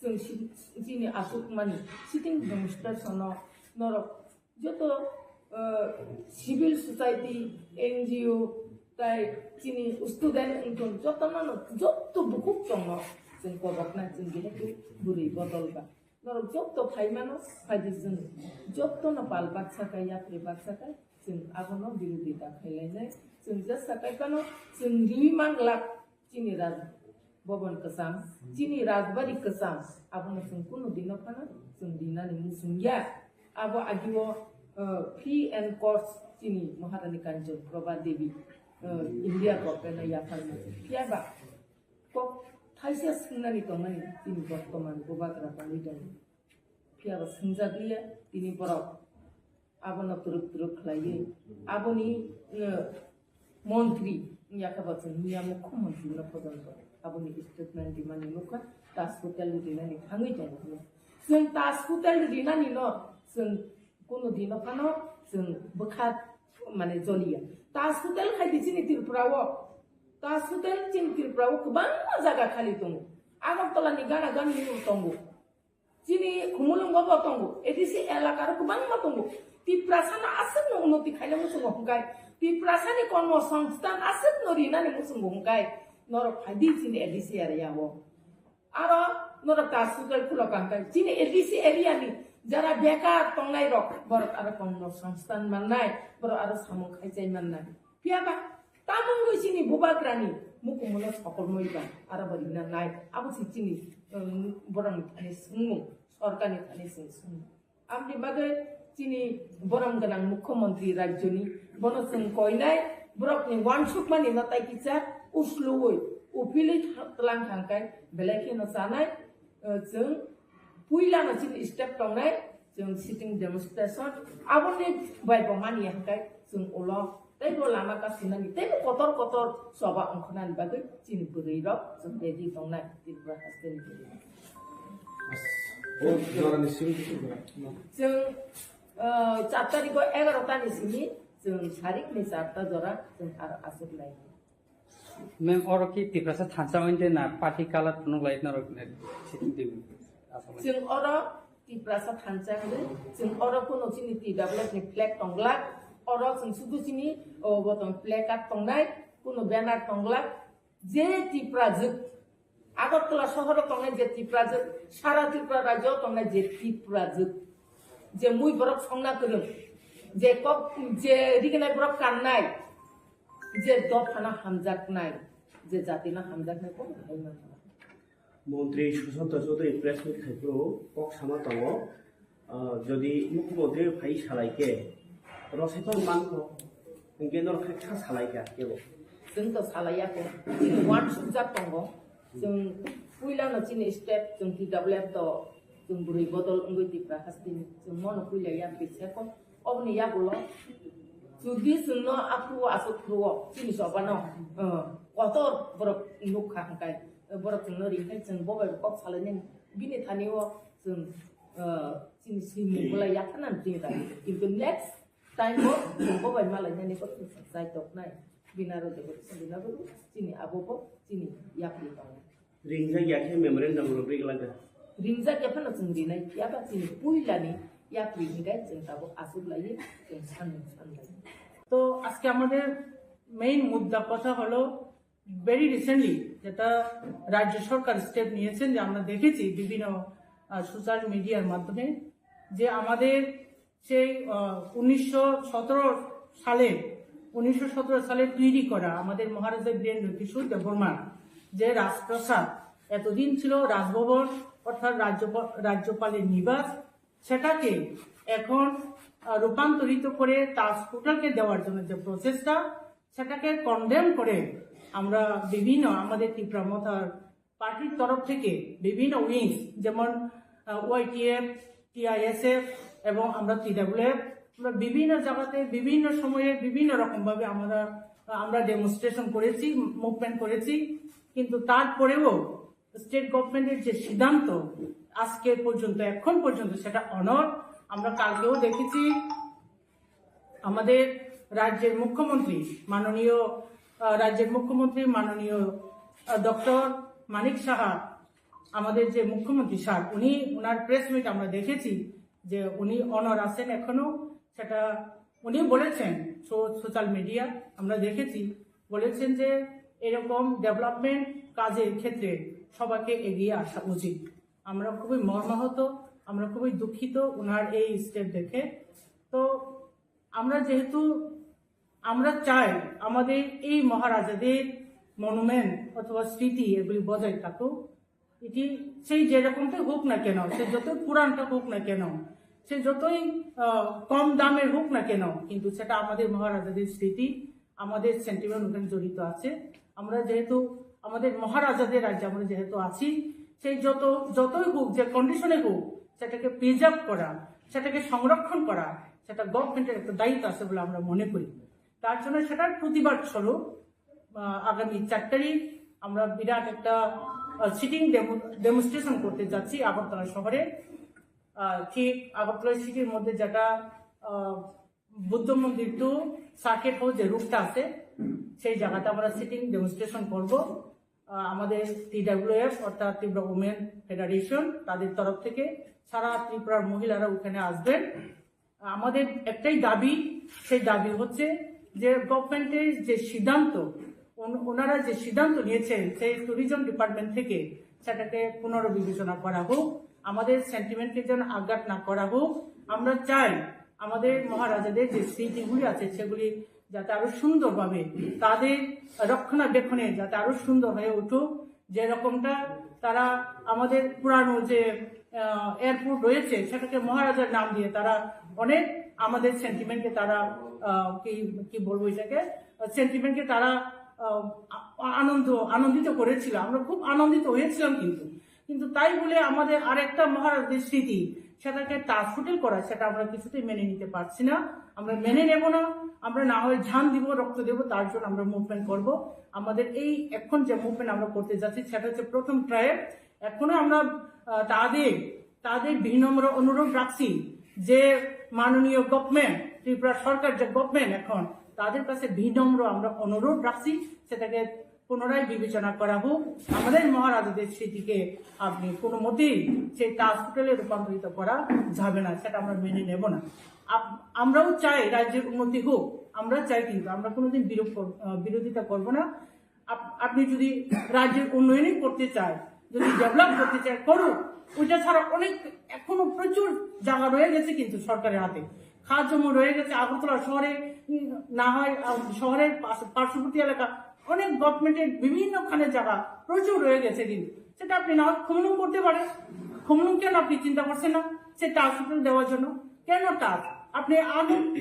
chwng si-, chini achukmani sitting demonstration-o norok joto, eh, civil society, N G O, tai chini student wngthun jotono, joto bukhuk chwngno chwng koboknai, chwng jehetu bwrwi bodol ba. Norok joto phaimano, phaidi chwng jotono pal baksa kai, yapri baksa kai, chwng abono birodita khailainai. Chwng jesa kai phano chwng riwi manglak chini Raj Bhavan kwcham, chini Rajbari kwcham, abono chwng kunu dino phano chwng rinani muchung ya. Abo agio, uh, free and course chini Maharani Kanchan Prabha Devi, uh, India government no yapharma. Phiya ba kok thaisa swngnani tongmani chini bortoman bubagra bangwi tongo. Phiya ba swngjak liya tini borok abono twrwk twrwk khlaiwi aboni, uh, montri wngya khe bo chwng miya mukhyamantri no pojonto aboni statement rimani nukha, Taj Hotel rinani thangwi tongo hwnwi. Chwng Taj Hotel rinani no chwng kunu dino phano chwng bwkha mane joliya. Taj Hotel khai di chini Tripura o, Taj Hotel chini Tripura o kwbangma jaga khali tongo, Agartala ni gana gani o tongo. Chini Khumulwngo bo tongo, A D C elaka ro kwbangma tongo. Tiprasa no aswk no unnoti khaina muchungo hwnkhe Tiprasani kormo songsthan aswk no rinani muchungo hwnkhe norok phaidi chini A D C area o. Aro norok ta sugai phulo kangkhe chini A D C area ni jara bekar tongnai rok borok aro kormo songsthan mannai, borok aro samung khaichai mannai. Phiyaba tamungwi chini bubagrani mukumuno sokolmoi ba aro bo rina nai. Abo se chini, um, borokni thani swngmung, sorkarni thani chwng swngmung. Aboni bagwi chini borom gwnang mukhyamantri rajyoni bono chwng koinai, borokni uansukmani no tai kisa usluwi uphilwi tha-, tlang thangkai belai kheno chanai, eh, chwng puilano chini step tongnai, chwng sitting demonstration, aboni bai bo mani hwnkhe chwng ulo teibo lama kasinani, teibo kotor kotor choba ongkhornani bagwi chini bwrwi rok chwng ready tongnai Tripura hasteni bwrwi rok. O jorani simi. Chwng, ah, char tarikh o egaroh tani simi chwng sarikni charta jora chwng aro aswk lai. Mem, oro ki Tiprasa thansa oinde na party colour phunuk lai norok ne sitting table? Aswk lai. Chwng oro Tiprasa thansa hwnwi, chwng oro kuno chini T W F ni flag tonglak, oro chwng sudu chini, o, bo tong placard tongnai, kuno banner tonglak, je Tiprajwk, Agartala sohoro tongnai je Tiprajwk, sara Tripura rajyo tongnai je Tiprajwk, je mui borok songna kwrwng, je kok, je rignai borok kannai, je dophano hamjaknai, je jatino hamjaknai, kok hai manna. Montri Sushanta Chaudhary press meet khai phuru kok sama tongo, ah, jodi mukhyamantri phai salai khe, rosai tong man kho, hinkhe norok khe kha salai kha kebo. Chwng to salai ya kho, chini uansukjak tongo, chwng puilano chini step chwng T W F to chwng bwrwi bodol wngwi Tipra hasteni chwng mono puila ya khe se kho. Oboni yagulo jodi chwngno aphuru o aswk phuru o chini chobano, eh, kotor borok nukha hwnkhe, eh, borok chwngno ringkhe chwng bo bai kok salainani bini thani o chwng, eh, chini swimung bolai yapharnani chini thani. Kintu next time o chwng bo bai malainani kok chwng chai toknai. Bini aro jebo chini abo bo chini yapri tongo. Ringjak ya khe memorandum rok ri glak da. Ringjak ya phano chwng rinai, yaba chini puilani yapri hingai chwng tabuk aswk laiwi chwng sanmung sanlai. তো আজকে আমাদের মেইন মুদ্রা কথা হলো, very recently যেটা রাজ্য সরকার স্টেপ নিয়েছেন, যে আমরা দেখেছি বিভিন্ন সোশ্যাল মিডিয়ার মাধ্যমে, যে আমাদের সেই, আহ, উনিশশো সতেরো সালে, উনিশশো সতেরো সালে তৈরি করা আমাদের মহারাজা বীরেন্দ্র কিশোর দেববর্মার যে রাজপ্রাসাদ, এতদিন ছিল রাজভবন, অর্থাৎ রাজ্যপা-, রাজ্যপালের নিবাস, সেটাকে এখন, আহ, রূপান্তরিত করে তাজ হোটেলকে দেওয়ার জন্য যে প্রচেষ্টা, সেটাকে কনডেম করে আমরা বিভিন্ন আমাদের ত্রিপুরা মথার পার্টির তরফ থেকে বিভিন্ন উইংস, যেমন, আহ, ওয়াইটিএফ, টিআইএসএফ এবং আমরা টিডাব্লিউএফ, আমরা বিভিন্ন জায়গাতে বিভিন্ন সময়ে বিভিন্ন রকমভাবে আমরা, আমরা ডেমনস্ট্রেশন করেছি, মুভমেন্ট করেছি, কিন্তু তারপরেও স্টেট গভর্নমেন্টের যে সিদ্ধান্ত আজকে পর্যন্ত, এখন পর্যন্ত সেটা অনর। আমরা কালকেও দেখেছি আমাদের রাজ্যের মুখ্যমন্ত্রী, মাননীয়, আহ, রাজ্যের মুখ্যমন্ত্রী মাননীয়, আহ, ডক্টর মানিক সাহা, আমাদের যে মুখ্যমন্ত্রী স্যার, উনি, ওনার প্রেস মিট আমরা দেখেছি যে উনি অনর আছেন এখনো। সেটা উনি বলেছেন, সো-, সোশ্যাল মিডিয়া আমরা দেখেছি, বলেছেন যে এরকম ডেভেলপমেন্ট কাজের ক্ষেত্রে সবাইকে এগিয়ে আসা উচিত। আমরা খুবই মর্মাহত, আমরা খুবই দুঃখিত ওনার এই স্টেপ দেখে। তো আমরা যেহেতু, আমরা চাই আমাদের এই মহারাজাদের মনুমেন্ট অথবা স্মৃতি এগুলি বজায় থাকুক। এটি সেই যেরকমটাই হোক না কেন, সে যত পুরানটা হোক না কেন, সে যতই, আহ, কম দামের হোক না কেন, কিন্তু সেটা আমাদের মহারাজাদের স্মৃতি, আমাদের সেন্টিমেন্ট ওখানে জড়িত আছে। আমরা যেহেতু আমাদের মহারাজাদের রাজ্যে আমরা যেহেতু আছি, সেই যত, যতই হোক, যে কন্ডিশনে হোক, সেটাকে প্রিজার্ভ করা, সেটাকে সংরক্ষণ করা, সেটা গভর্নমেন্টের একটা দায়িত্ব আছে বলে আমরা মনে করি। তার জন্য সেটার প্রতিবাদ স্বরূপ, আহ, আগামী চার তারিখ আমরা বিরাট একটা, আহ, সিটিং ডেমো-, ডেমনস্ট্রেশন করতে যাচ্ছি আগরতলা শহরে। আহ, ঠিক আগরতলা সিটির মধ্যে যেটা, আহ, বুদ্ধ মন্দির টু সার্কিট হাউস যে রুটটা আছে, সেই জায়গাতে আমরা সিটিং ডেমনস্ট্রেশন করব। আহ, আমাদের টিডাব্লিউএফ অর্থাৎ ত্রিপুরা উমেন ফেডারেশন, তাদের তরফ থেকে সারা ত্রিপুরার মহিলারা ওখানে আসবেন। আমাদের একটাই দাবি, সেই দাবি হচ্ছে যে গভর্নমেন্টের যে সিদ্ধান্ত, ওন- ওনারা যে সিদ্ধান্ত নিয়েছেন সেই ট্যুরিজম ডিপার্টমেন্ট থেকে সেটাকে পুনর্বিবেচনা করা হোক, আমাদের সেন্টিমেন্টকে যেন আঘাত না করা হোক। আমরা চাই আমাদের মহারাজাদের যে স্মৃতিগুলি আছে সেগুলি যাতে আরো সুন্দরভাবে তাদের রক্ষণাবেক্ষণে যাতে আরো সুন্দর হয়ে উঠুক। যেরকমটা তারা আমাদের পুরানো যে এয়ারপোর্ট রয়েছে সেটাকে মহারাজার নাম দিয়ে তারা অনেক আমাদের সেন্টিমেন্টকে তারা আহ, কি কি বলবো এটাকে, সেন্টিমেন্টকে তারা আহ, আ- আনন্দ আনন্দিত করেছিল। আমরা খুব আনন্দিত হয়েছিলাম, কিন্তু কিন্তু তাই বলে আমাদের আরেকটা মহারাজাদের স্মৃতি সেটাকে তাজ হোটেল করা, সেটা আমরা কিছুতেই মেনে নিতে পারছি না। আমরা মেনে নেব না। আমরা না হয় জান দিব, রক্ত দেব, তার জন্য আমরা মুভমেন্ট করব। আমাদের এই এখন যে মুভমেন্ট আমরা করতে যাচ্ছি সেটা হচ্ছে প্রথম ট্রায়াল। এখনো আমরা আহ, তাদের তাদের বিনম্র অনুরোধ রাখছি যে মাননীয় গভর্নমেন্ট, ত্রিপুরা সরকার যে গভর্নমেন্ট এখন, তাদের কাছে বিনম্র আমরা অনুরোধ রাখছি সেটাকে পুনরায় বিবেচনা করা হোক। আমাদের মহারাজাদের স্মৃতিকে আপনি কোনো মতেই সেই তাজ হোটেলে রূপান্তরিত করা যাবে না, সেটা আমরা মেনে নেব না। আপ- আমরাও চাই রাজ্যের উন্নতি হোক, আমরা চাই, কিন্তু আমরা কোনোদিন বিরোধ কর- আহ, বিরোধিতা করব না। আপ- আপনি যদি রাজ্যের উন্নয়নই করতে চায়, যদি ডেভেলপ করতে চায়, করুক। ওইটা ছাড়া অনেক এখনো প্রচুর জায়গা রয়ে গেছে কিন্তু সরকারের হাতে, খাস জমি রয়ে গেছে আগরতলা শহরে, উম, না হয় আহ, শহরের পাশ- পার্শ্ববর্তী এলাকা অনেক গভর্নমেন্টের বিভিন্নখানে জায়গা প্রচুর রয়ে গেছে, কিন্তু সেটা আপনি না হয় খুমলুং করতে পারেন। খুমলুং কেন আপনি চিন্তা করছেন না সে তাজ হোটেল দেওয়ার জন্য? কেন তাজ? আপনি আনুন,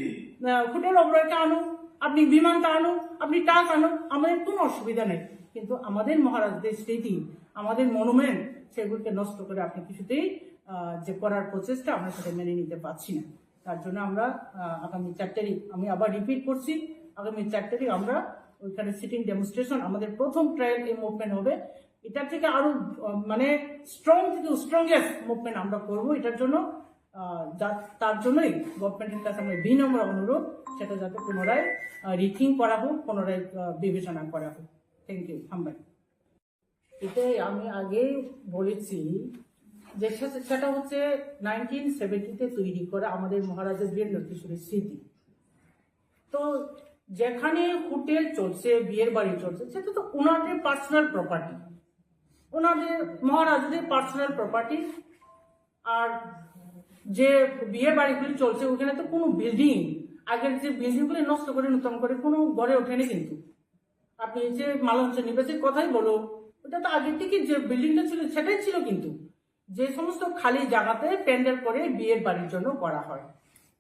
আহ, হোটেল অবরয়কে আনুন, আপনি বিমানটা আনুন, আপনি তাজ আনুন, আমাদের কোনো অসুবিধা নেই। কিন্তু আমাদের মহারাজদের স্মৃতি, আমাদের মনুমেন্ট, সেগুলোকে নষ্ট করে আপনি কিছুতেই আহ, যে করার প্রচেষ্টা, আমরা সেটা মেনে নিতে পারছি না। তার জন্য আমরা আহ, আগামী চার তারিখ, আমি আবার রিপিট করছি, আগামী চার তারিখ আমরা ওইখানে সিটিং ডেমনস্ট্রেশন, আমাদের প্রথম ট্রায়াল এই মুভমেন্ট হবে। এটা থেকে আরো আহ, মানে স্ট্রং থেকে স্ট্রংগেস্ট মুভমেন্ট আমরা করব। এটার জন্য আহ, যা- তার জন্যই গভর্নমেন্টের কাছে আমরা বিনম্র অনুরোধ, সেটা যাতে পুনরায় রিথিং করা হোক, পুনরায় আহ, বিবেচনা করা হোক। Thank you. হামবাই। এটাই আমি আগেই বলেছি যে সে- সেটা হচ্ছে নাইনটিন সেভেন্টিতে তৈরি করা আমাদের মহারাজা বীরেন্দ্র কিশোরের স্মৃতি। তো যেখানে হোটেল চলছে, বিয়ের বাড়ি চলছে, সেটা তো ওনাদের পার্সোনাল প্রপার্টি, ওনাদের মহারাজাদের পার্সোনাল প্রপার্টি। আর যে বিয়ে বাড়িগুলি চলছে ওখানে তো কোনো বিল্ডিং, আগের যে বিল্ডিংগুলি নষ্ট করে নতুন করে কোনো গড়ে ওঠেনি। কিন্তু আপনি যে মালঞ্চ নিবাসীর কথাই বলো, ওটা তো আগে থেকে যে বিল্ডিংটা ছিল সেটাই ছিল, কিন্তু যে সমস্ত খালি জায়গাতে প্যান্ডেল করে বিয়ের বাড়ির জন্য করা হয়।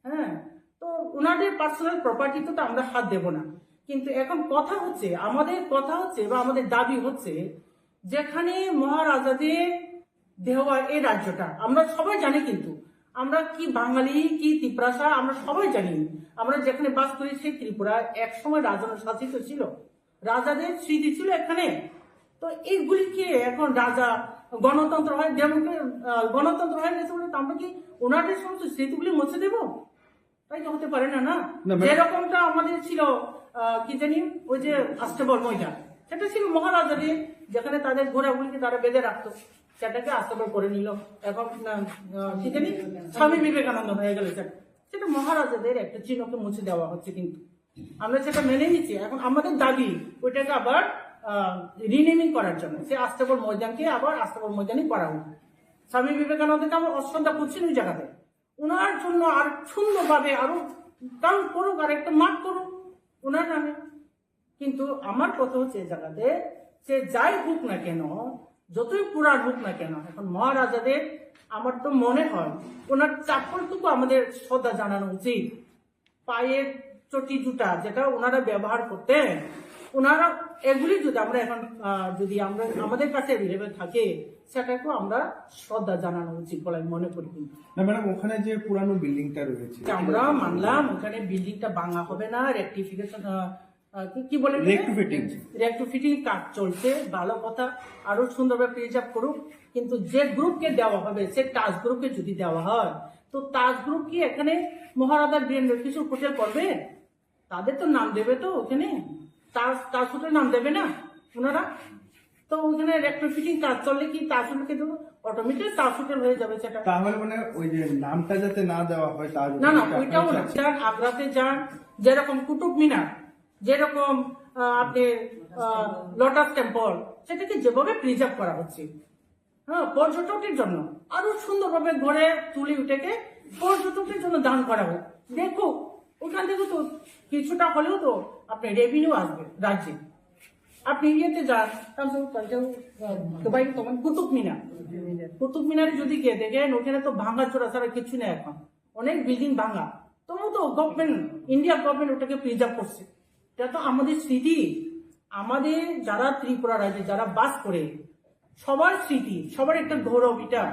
হ্যাঁ, তো ওনাদের পার্সোনাল প্রপার্টিতে তো আমরা হাত দেব না। কিন্তু এখন কথা হচ্ছে, আমাদের কথা হচ্ছে বা আমাদের দাবি হচ্ছে, যেখানে মহারাজাদের দেওয়া এই রাজ্যটা আমরা সবাই জানি, কিন্তু আমরা কি বাঙালি কি তিপ্রাসা আমরা সবাই জানি। আমরা যেখানে বাস করি সেই ত্রিপুরা এক সময় রাজানো শাসিত ছিল, রাজাদের স্মৃতি ছিল এখানে। তো এইগুলিকে এখন রাজা গণতন্ত্র হয়, ডেমোক্রে- আহ, গণতন্ত্র হয়ে গেছে বলে তো আমরা কি ওনাদের সমস্ত স্মৃতিগুলি মুছে দেব? তাই তো হতে পারে না, না? না, ম্যাডাম। যেরকমটা আমাদের ছিল আহ, কি জানি, ওই যে আস্তাবল ময়দান, সেটা ছিল মহারাজাদের, যেখানে তাদের ঘোড়াগুলিকে তারা বেঁধে রাখতো, সেটাকে আস্তাবল করে নিল। এখন আহ, কি জানি, স্বামী বিবেকানন্দ হয়ে গেল সেটা। সেটা মহারাজাদের একটা চিহ্নকে মুছে দেওয়া হচ্ছে, কিন্তু আমরা সেটা মেনে নিচ্ছি। এখন আমাদের দাবি ওইটাকে আবার রিনেমিং করার জন্য, সেই আস্তাবল ময়দানকে আবার আস্তাবল ময়দানই করা হোক। স্বামী বিবেকানন্দকে আমরা অশ্রদ্ধা করছি না ওই জায়গাতে। ওনার জন্য আর সুন্দরভাবে আরো কাম করুক, আর একটা মাঠ করুক ওনার নামে। কিন্তু আমার কথা হচ্ছে এই জায়গাতে, সে যাই হোক না কেন, যতই পুরাণ হোক না কেন, এখন মহারাজাদের আমার তো মনে হয় ওনার চপ্পলটুকু আমাদের শ্রদ্ধা জানানো উচিত। পায়ের চটি জুতা যেটা ওনারা ব্যবহার করতেন, ওনারা এগুলি যদি আমরা এখন আহ, যদি আমরা আমাদের কাছে অ্যাভেলেবল থাকে, সেটাকেও আমরা শ্রদ্ধা জানানো উচিত বলে আমি মনে করি। কিন্তু না ম্যাডাম, ওখানে যে পুরানো বিল্ডিংটা রয়েছে, আমরা মানলাম ওখানে বিল্ডিংটা ভাঙা হবে না, রেকটিফিকেশন কি বলে, Rectifitting. রেকটিফিটিং কাজ চলছে, ভালো কথা, আরো সুন্দরভাবে প্রিজার্ভ করুক। কিন্তু যে গ্রুপকে দেওয়া হবে, সে তাজ গ্রুপকে যদি দেওয়া হয়, তো তাজ গ্রুপ কি এখানে মহারাজা বীরেন্দ্র কিশোর হোটেল করবে? তাদের তো নাম দেবে তো ওখানে, তাজ তাজ হোটেল নাম দেবে না ওনারা? তো ওখানে রেট্রোফিটিং কাজ চললে কি তাজ হোটেল কিন্তু অটোমেটিক তাজ হোটেল হয়ে যাবে সেটা। তাহলে মানে ওই যে নামটা যাতে না দেওয়া হয় তাজ না না, হোটেল, ওইটাও না। যান আগ্রাতে যান, যেরকম কুতুব মিনার, যেরকম আহ, আপনি লোটাস টেম্পল, সেটাকে যেভাবে প্রিজার্ভ করা হচ্ছে, হ্যাঁ, পর্যটকের জন্য আরো সুন্দরভাবে ঘরে তুলে ওটাকে পর্যটকের জন্য দান করা হোক। দেখো, ওখান থেকে তো কিছুটা হলেও তো আপনি রেভিনিউ আসবে রাজ্যে। আপনি ইয়েতে যান, তারপর দুবাই তখন কুতুব মিনার, কুতুব মিনারে যদি গিয়ে দেখেন, ওখানে তো ভাঙা চোরা ছাড়া কিছু নেই এখন, অনেক বিল্ডিং ভাঙা। তবু তো গভর্নমেন্ট, ইন্ডিয়া গভর্নমেন্ট ওটাকে প্রিজার্ভ করছে। এটা তো আমাদের স্মৃতি, আমাদের যারা ত্রিপুরা রাজ্যে যারা বাস করে, সবার স্মৃতি, সবার একটা গৌরব এটা।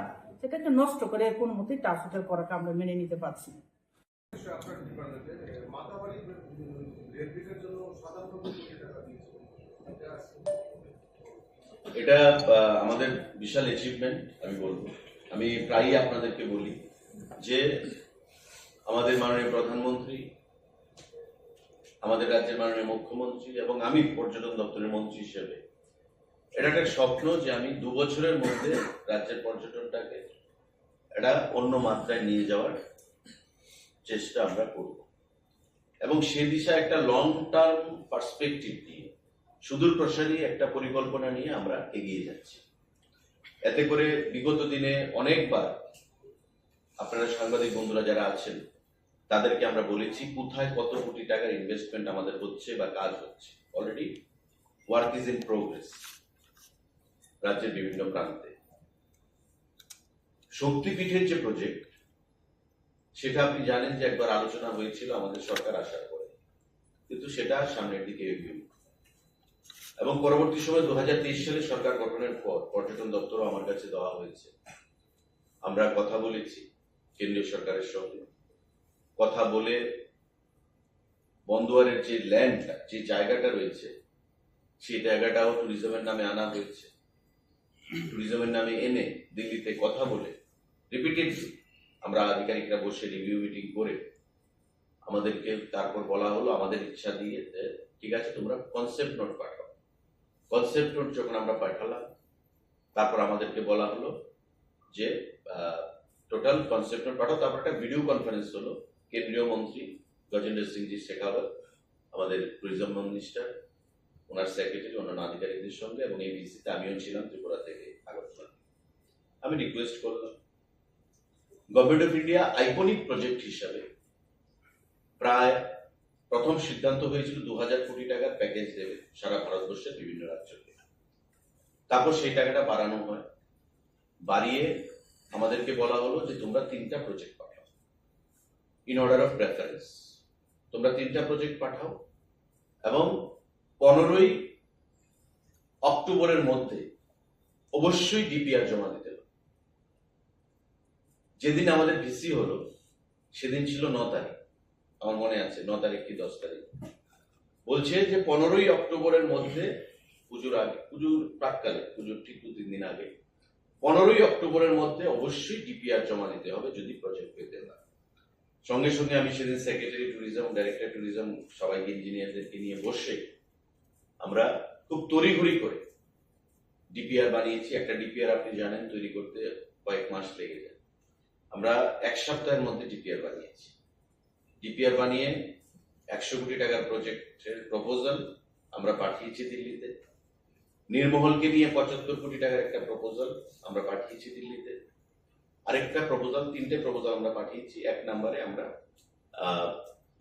সেটাকে নষ্ট করে কোনো মতেই ট্রান্সফার করাকে আমরা মেনে নিতে পারছি না। এটা আহ, আমাদের বিশাল অ্যাচিভমেন্ট। আমি বলবো, আমি প্রায়ই আপনাদেরকে বলি যে আমাদের মাননীয় প্রধানমন্ত্রী, আমাদের রাজ্যের মাননীয় মুখ্যমন্ত্রী এবং আমি পর্যটন দপ্তরের মন্ত্রী হিসেবে এটা একটা স্বপ্ন যে আমি দু বছরের মধ্যে রাজ্যের পর্যটনটাকে একটা অন্য মাত্রায় নিয়ে যাওয়ার চেষ্টা আমরা করব এবং সে দিশা একটা লং টার্ম পার্সপেক্টিভ নিয়ে, সুদূর প্রসারী একটা পরিকল্পনা নিয়ে আমরা এগিয়ে যাচ্ছি। এতে করে বিগত দিনে অনেকবার আপনারা সাংবাদিক বন্ধুরা যারা আছেন, তাদেরকে আমরা বলেছি কোথায় কত কোটি টাকার ইনভেস্টমেন্ট আমাদের হচ্ছে বা কাজ হচ্ছে। Already work is in progress রাজ্যের বিভিন্ন প্রান্তে। শক্তিপীঠের যে প্রজেক্ট, সেটা আপনি জানেন যে একবার আলোচনা হয়েছিল আমাদের সরকার আসার পরে, কিন্তু সেটা সামনের দিকে এগিয়ে। এবং পরবর্তী সময় দু হাজার তেইশ সালে সরকার গঠনের পর পর্যটন দপ্তরও আমার কাছে দেওয়া হয়েছে। আমরা কথা বলেছি কেন্দ্রীয় সরকারের সঙ্গে, কথা বলে বন্দোয়ারের যে ল্যান্ডটা, যে জায়গাটা রয়েছে, সেই জায়গাটাও ট্যুরিজমের নামে আনা হয়েছে। ট্যুরিজমের নামে এনে দিল্লিতে কথা বলে রিপিটেডলি আমরা আধিকারিকরা বসে রিভিউ মিটিং করে আমাদেরকে তারপর বলা হলো আমাদের ইচ্ছা দিয়ে যে, ঠিক আছে, তোমরা কনসেপ্ট নোট পাঠাও। কনসেপ্ট নোট যখন আমরা পাঠালাম, তারপর আমাদেরকে বলা হলো যে টোটাল কনসেপ্ট নোট পাঠাও। তারপর একটা ভিডিও কনফারেন্স হলো কেন্দ্রীয় মন্ত্রী গজেন্দ্র সিংজি শেখাওয়াত, আমাদের ট্যুরিজম মিনিস্টার, ওনার সেক্রেটারি, অন্যান্য আধিকারিকদের সঙ্গে, এবং এই ভিজিটে আমিও ছিলাম ত্রিপুরা থেকে আগরতলা। আমি রিকোয়েস্ট করলাম, government of India iconic project হিসাবে প্রায় প্রথম সিদ্ধান্ত হয়েছিল দু হাজার কোটি টাকার প্যাকেজ দেবে সারা ভারতবর্ষের বিভিন্ন রাজ্যকে। তারপর সেই টাকাটা বাড়ানো হয়, বাড়িয়ে আমাদেরকে বলা হলো যে তোমরা তিনটা প্রজেক্ট পাঠাও, ইন অর্ডার অফ প্রেফারেন্স। তোমরা তিনটা প্রজেক্ট পাঠাও এবং পনেরোই অক্টোবরের মধ্যে অবশ্যই ডিপিআর জমা দিতে হবে। যেদিন আমাদের ভিসি হলো, সেদিন ছিল ন তারিখ, আমার মনে আছে, ন তারিখ কি দশ তারিখ। বলছে যে পনেরোই অক্টোবরের মধ্যে, পুজোর আগে, পুজোর প্রাককালে, পুজোর ঠিক দু তিন দিন আগে, পনেরোই অক্টোবরের মধ্যে অবশ্যই ডিপিআর জমা দিতে হবে যদি প্রজেক্ট পেতে হয়। সঙ্গে সঙ্গে আমি সেদিন সেক্রেটারি ট্যুরিজম, ডাইরেক্টর ট্যুরিজম, সবাইকে, ইঞ্জিনিয়ারদেরকে নিয়ে বসে আমরা খুব তড়িঘড়ি করে ডিপিআর বানিয়েছি। একটা ডিপিআর, আপনি জানেন, তৈরি করতে কয়েক মাস লেগে যায়। আমরা এক সপ্তাহের মধ্যে ডিপিআর বানিয়েছি। ডিপিআর বানিয়ে একশো কোটি টাকার প্রজেক্টের প্রপোজাল আমরা পাঠিয়েছি দিল্লিতে। নির্মহলকে নিয়ে পঁচাত্তর কোটি টাকার একটা প্রপোজাল আমরা পাঠিয়েছি দিল্লিতে। আরেকটা প্রপোজাল, তিনটে প্রপোজাল আমরা পাঠিয়েছি। এক নম্বরে আমরা আহ,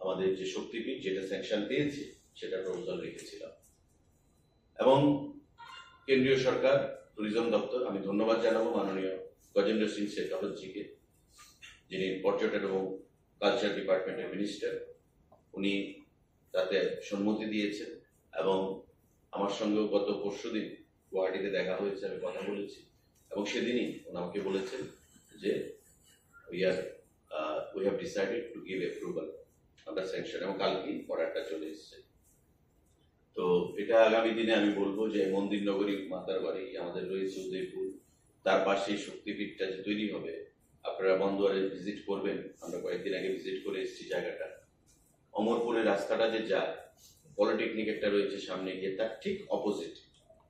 আমাদের যে শক্তিপীঠ, যেটা স্যাংশন পেয়েছে, সেটা প্রপোজাল রেখেছিলাম। এবং কেন্দ্রীয় সরকার, ট্যুরিজম দপ্তর, আমি ধন্যবাদ জানাবো মাননীয় গজেন্দ্র সিং শেখাওয়াতজিকে, যিনি পর্যটন এবং কালচার ডিপার্টমেন্টের মিনিস্টার। উনি তাতে সম্মতি দিয়েছেন এবং আমার সঙ্গেও গত পরশুদিন গুয়াহাটিতে দেখা হয়েছে, আমি কথা বলেছি এবং সেদিনই উনি আমাকে বলেছেন যে we are, uh, we have decided to give approval under sanction, এবং কালকেই অর্ডারটা চলে এসেছে। তো এটা আগামী দিনে আমি বলবো যে মন্দির নগরী মাতার বাড়ি আমাদের রয়েছে উদয়পুর, তার পাশে শক্তিপীঠটা যে তৈরি হবে, আপনারা বন্দোয়ারে ভিজিট করবেন। আমরা কয়েকদিন আগে ভিজিট করে এসেছি জায়গাটা। অমরপুরের রাস্তাটা যে যায়, পলিটেকনিক একটা রয়েছে সামনে গিয়ে, তার ঠিক অপোজিট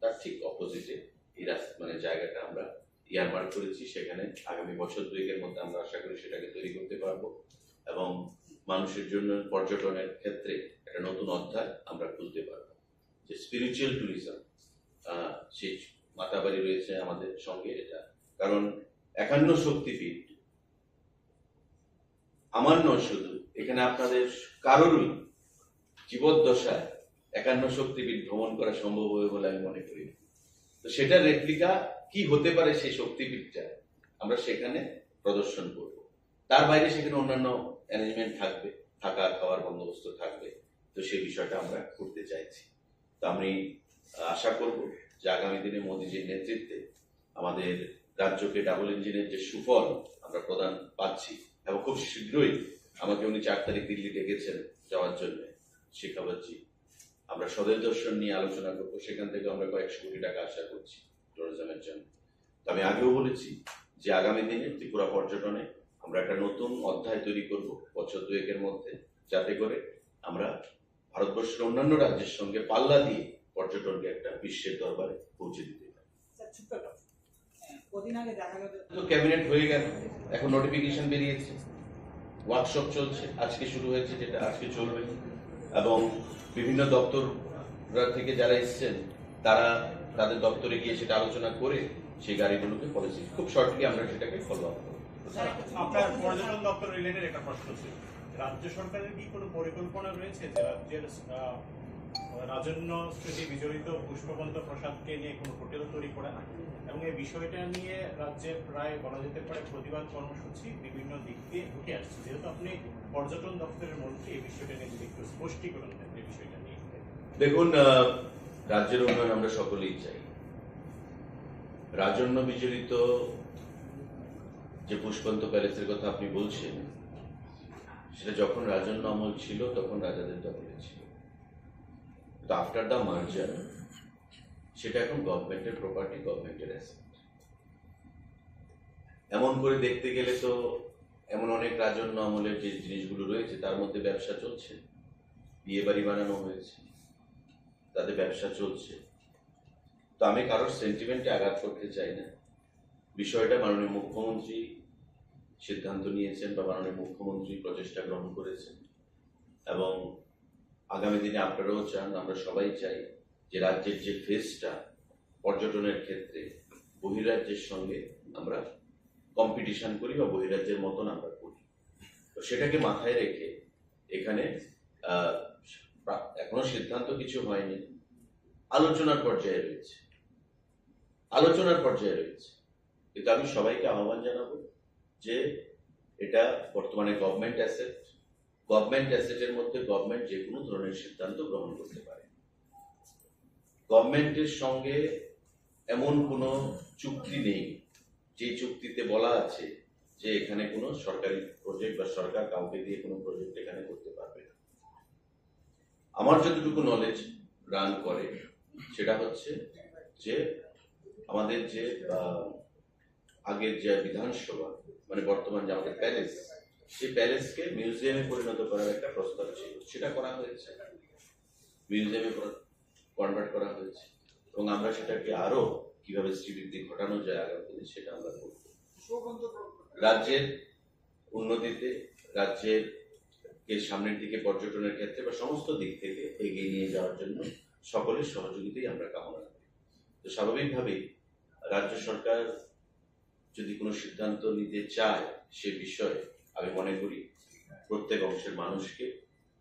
তার ঠিক অপোজিটে এই রাস্তা, মানে, জায়গাটা আমরা ইয়ারমার্ক করেছি। সেখানে আগামী বছর দুয়েকের মধ্যে আমরা আশা করি সেটাকে তৈরি করতে পারবো এবং মানুষের জন্য পর্যটনের ক্ষেত্রে একটা নতুন অধ্যায় আমরা খুলতে পারবো। যে স্পিরিচুয়াল ট্যুরিজম, সেই মাতাবাড়ি রয়েছে আমাদের সঙ্গে, এটা কারণ একান্ন শক্তিপীঠ আমার নয় শুধু, এখানে আপনাদের কারোরই জীবদ্দশায় একান্ন শক্তিপীঠ ভ্রমণ করা সম্ভব হবে বলে আমি মনে করি না। তো সেটার রেপ্লিকা কি হতে পারে সেই শক্তিপীঠটা, আমরা সেখানে প্রদর্শন করব। তার বাইরে সেখানে অন্যান্য অ্যারেঞ্জমেন্ট থাকবে, থাকা খাওয়ার বন্দোবস্ত থাকবে। তো সেই বিষয়টা আমরা করতে চাইছি। তো আমি আশা করব যে আগামী দিনে মোদীজির নেতৃত্বে আমাদের রাজ্যকে ডাবল ইঞ্জিনের যে সুফল আমরা প্রদান পাচ্ছি, এবং খুব শীঘ্রই আমাকে উনি চার তারিখ দিল্লি ডেকেছেন যাওয়ার জন্য, শেখাবাদজি, আমরা স্বদেশ দর্শন নিয়ে আলোচনা করবো। সেখান থেকে আমরা কয়েকশো কোটি টাকা আশা করছি ট্যুরিজমের জন্য। তো আমি আগেও বলেছি যে আগামী দিনে ত্রিপুরা পর্যটনে আমরা একটা নতুন অধ্যায় তৈরি করব বছর দুয়েকের মধ্যে, যাতে করে আমরা ভারতবর্ষের অন্যান্য রাজ্যের সঙ্গে পাল্লা দিয়ে পর্যটনকে একটা বিশ্বের দরবারে পৌঁছে দিতে পারি। স্যার, ছোট্ট একটা প্রশ্ন। হ্যাঁ, কদিন আগে দেখা গেল তো ক্যাবিনেট হয়ে গেল, এখন নোটিফিকেশন বেরিয়েছে, ওয়ার্কশপ চলছে, আজকে শুরু হয়েছে, যেটা আজকে চলবে, এবং বিভিন্ন দপ্তর থেকে যারা এসছেন তারা তাদের দপ্তরে গিয়ে সেটা আলোচনা করে সেই গাড়িগুলোকে পলিসি খুব শর্টলি আমরা সেটাকে ফলো আপ করবো। স্যার, আপনার পর্যটন দপ্তর রিলেটেড একটা প্রশ্ন ছিল, রাজ্য সরকারের কি কোনো পরিকল্পনা রয়েছে যে রাজ্যের আহ, রাজন্য স্মৃতি বিজড়িত পুষ্পবন্ত প্রাসাদকে নিয়ে কোনো হোটেল তৈরি করা এবং এই বিষয়টা নিয়ে রাজ্যে প্রায় বলা যেতে পারে প্রতিবাদ কর্মসূচি বিভিন্ন দিক দিয়ে উঠে আসছে? যেহেতু আপনি পর্যটন দপ্তরের মন্ত্রী, এই বিষয়টা নিয়ে যদি একটু স্পষ্টীকরণ দেন, এই বিষয়টা নিয়ে। দেখুন, আহ, রাজ্যের উন্নয়ন আমরা সকলেই চাই। রাজন্য বিজড়িত যে পুষ্পবন্ত প্যালেসের কথা আপনি বলছেন, সেটা যখন রাজন্য আমল ছিল তখন রাজাদের দখলে ছিল, তো আফটার দ্য মার্জার সেটা এখন গভর্নমেন্টের প্রপার্টি, গভর্নমেন্টের অ্যাসেট। এমন করে দেখতে গেলে তো এমন অনেক রাজন্য আমলের যে জিনিসগুলো রয়েছে তার মধ্যে ব্যবসা চলছে, বিয়ে বাড়ি বানানো হয়েছে, তাতে ব্যবসা চলছে। তো আমি কারোর সেন্টিমেন্টে আঘাত করতে চাই না। বিষয়টা মাননীয় মুখ্যমন্ত্রী সিদ্ধান্ত নিয়েছেন বা মাননীয় মুখ্যমন্ত্রী প্রচেষ্টা গ্রহণ করেছেন, এবং আগামী দিনে আপনারাও চান, আমরা সবাই চাই যে রাজ্যের যে ফেসটা পর্যটনের ক্ষেত্রে বহিরাজ্যের সঙ্গে আমরা কম্পিটিশন করি বা বহিরাজ্যের মতন আমরা করি। তো সেটাকে মাথায় রেখে এখানে আহ, প্রা- এখনো সিদ্ধান্ত কিছু হয়নি, আলোচনার পর্যায়ে রয়েছে, আলোচনার পর্যায়ে রয়েছে। কিন্তু আমি সবাইকে আহ্বান জানাবো যে এটা বর্তমানে গভর্নমেন্ট অ্যাসেট, গভর্নমেন্ট অ্যাসেটের মধ্যে গভর্নমেন্ট যে কোনো ধরনের সিদ্ধান্ত গ্রহণ করতে পারে। গভর্নমেন্টের সঙ্গে এমন কোনো চুক্তি নেই যে চুক্তিতে বলা আছে যে এখানে কোনো সরকারি প্রজেক্ট বা সরকার কাউকে দিয়ে কোনো প্রজেক্ট এখানে করতে পারবে না। আমার যতটুকু নলেজ রান করে সেটা হচ্ছে যে আমাদের যে আহ, আগের যে বিধানসভা, মানে বর্তমান যে আমাদের প্যালেস, সেই প্যালেসকে মিউজিয়ামে পরিণত করার একটা প্রস্তাব ছিল, সেটা করা হয়েছে, মিউজিয়ামে কনভার্ট করা হয়েছে, এবং আমরা সেটাকে আরো কিভাবে শ্রীবৃদ্ধি ঘটানো যায় আগামী দিনে সেটা আমরা করব। রাজ্যের উন্নতিতে, রাজ্যের কে সামনের দিকে পর্যটনের ক্ষেত্রে বা সমস্ত দিক থেকে এগিয়ে নিয়ে যাওয়ার জন্য সকলের সহযোগিতাই আমরা কামনা করি। তো স্বাভাবিকভাবেই রাজ্য সরকার যদি কোনো সিদ্ধান্ত নিতে চায় সে বিষয়ে, আমি মনে করি প্রত্যেক অংশের মানুষকে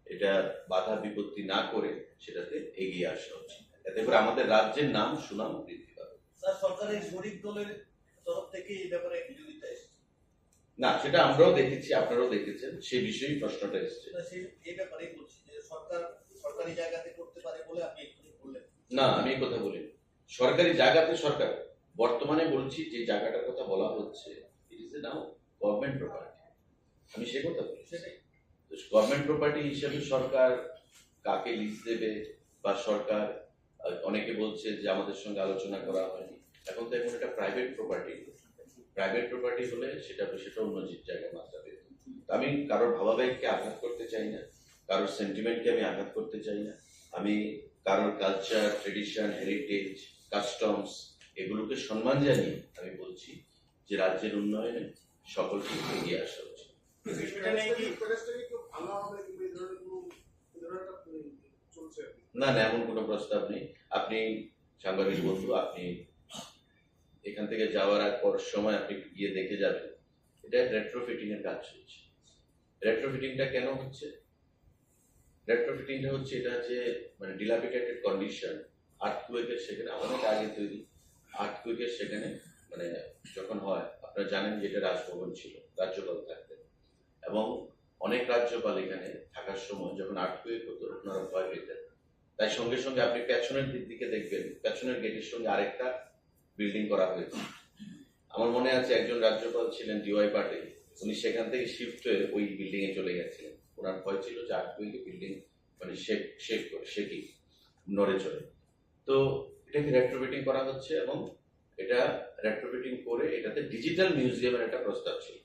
এটা বাধা বিপত্তি না করে সেটাতে এগিয়ে আসা উচিত। এতে করে আমাদের রাজ্যের নাম সুনাম বৃদ্ধি পাবে। স্যার, সরকারের শরিক দলের তরফ থেকে এই ব্যাপারে বিরোধিতা এসেছে। না, সেটা আমরাও দেখেছি, আপনারাও দেখেছেন, সে বিষয়েই প্রশ্নটা এসছে। না, সেই, এই ব্যাপারেই বলছি যে সরকার সরকারি জায়গাতে করতে পারে বলে আপনি এক্ষুনি বললেন। না, আমি এই কথা বলিনি। সরকারি জায়গাতে সরকার, বর্তমানে বলছি যে জায়গাটার কথা বলা হচ্ছে, it is now government property, আমি সে কথা বলছি। সেটাই। তো গভর্নমেন্ট প্রপার্টি হিসেবে সরকার কাকে লিজ দেবে বা সরকার, আহ, অনেকে বলছে যে আমাদের সঙ্গে আলোচনা করা হয়নি, এখন তো এখন এটা প্রাইভেট প্রপার্টি। প্রাইভেট প্রপার্টি হলে সেটা, সেটা অন্য যে জায়গায় মাত্রা পেত। তো আমি কারোর ভাবাবেগকে আঘাত করতে চাই না, কারোর সেন্টিমেন্টকে আমি আঘাত করতে চাই না। আমি কারোর কালচার, ট্রেডিশন, হেরিটেজ, কাস্টমস, এগুলোকে সম্মান জানিয়ে আমি বলছি যে রাজ্যের উন্নয়নে সকলকে এগিয়ে আসা উচিত। সেটা নিয়ে কি না, না, এমন কোনো প্রস্তাব নেই। আপনি সাংবাদিক বন্ধু, আপনি এখান থেকে যাওয়ার আগ পর সময় আপনি একটু গিয়ে দেখে যাবেন, এটা রেট্রোফিটিং এর কাজ চলছে। রেট্রোফিটিংটা কেন হচ্ছে? রেট্রোফিটিংটা হচ্ছে, এটা যে মানে ডিলাপিটেটেড কন্ডিশন, আর্থকুয়েকের সেখানে অনেক আগে তৈরি। আর্থকুয়েকের সেখানে মানে যখন হয়, আপনারা জানেন যে এটা রাজভবন ছিল, রাজ্যপাল থাকতেন, এবং অনেক রাজ্যপাল এখানে থাকার সময় যখন আর্থকুয়েক হতো, ওনারা ভয় পেতেন। তাই সঙ্গে সঙ্গে আপনি পেছনের দিক দিকে দেখবেন, পেছনের গেটের সঙ্গে আরেকটা বিল্ডিং করা হয়েছে। আমার মনে আছে, একজন রাজ্যপাল ছিলেন ডিওয়াই পাটিল, উনি সেখান থেকে শিফট হয়ে ওই বিল্ডিং এ চলে গেছিলেন। ওনার ভয় ছিল যে আর্থকুয়েকে বিল্ডিং মানে শেক শেক করে, শেকিং, নড়ে চড়ে। তো এটাকে রেট্রোফিটিং করা হচ্ছে এবং এটা রেট্রোফিটিং করে এটাতে ডিজিটাল মিউজিয়ামের একটা প্রস্তাব ছিল।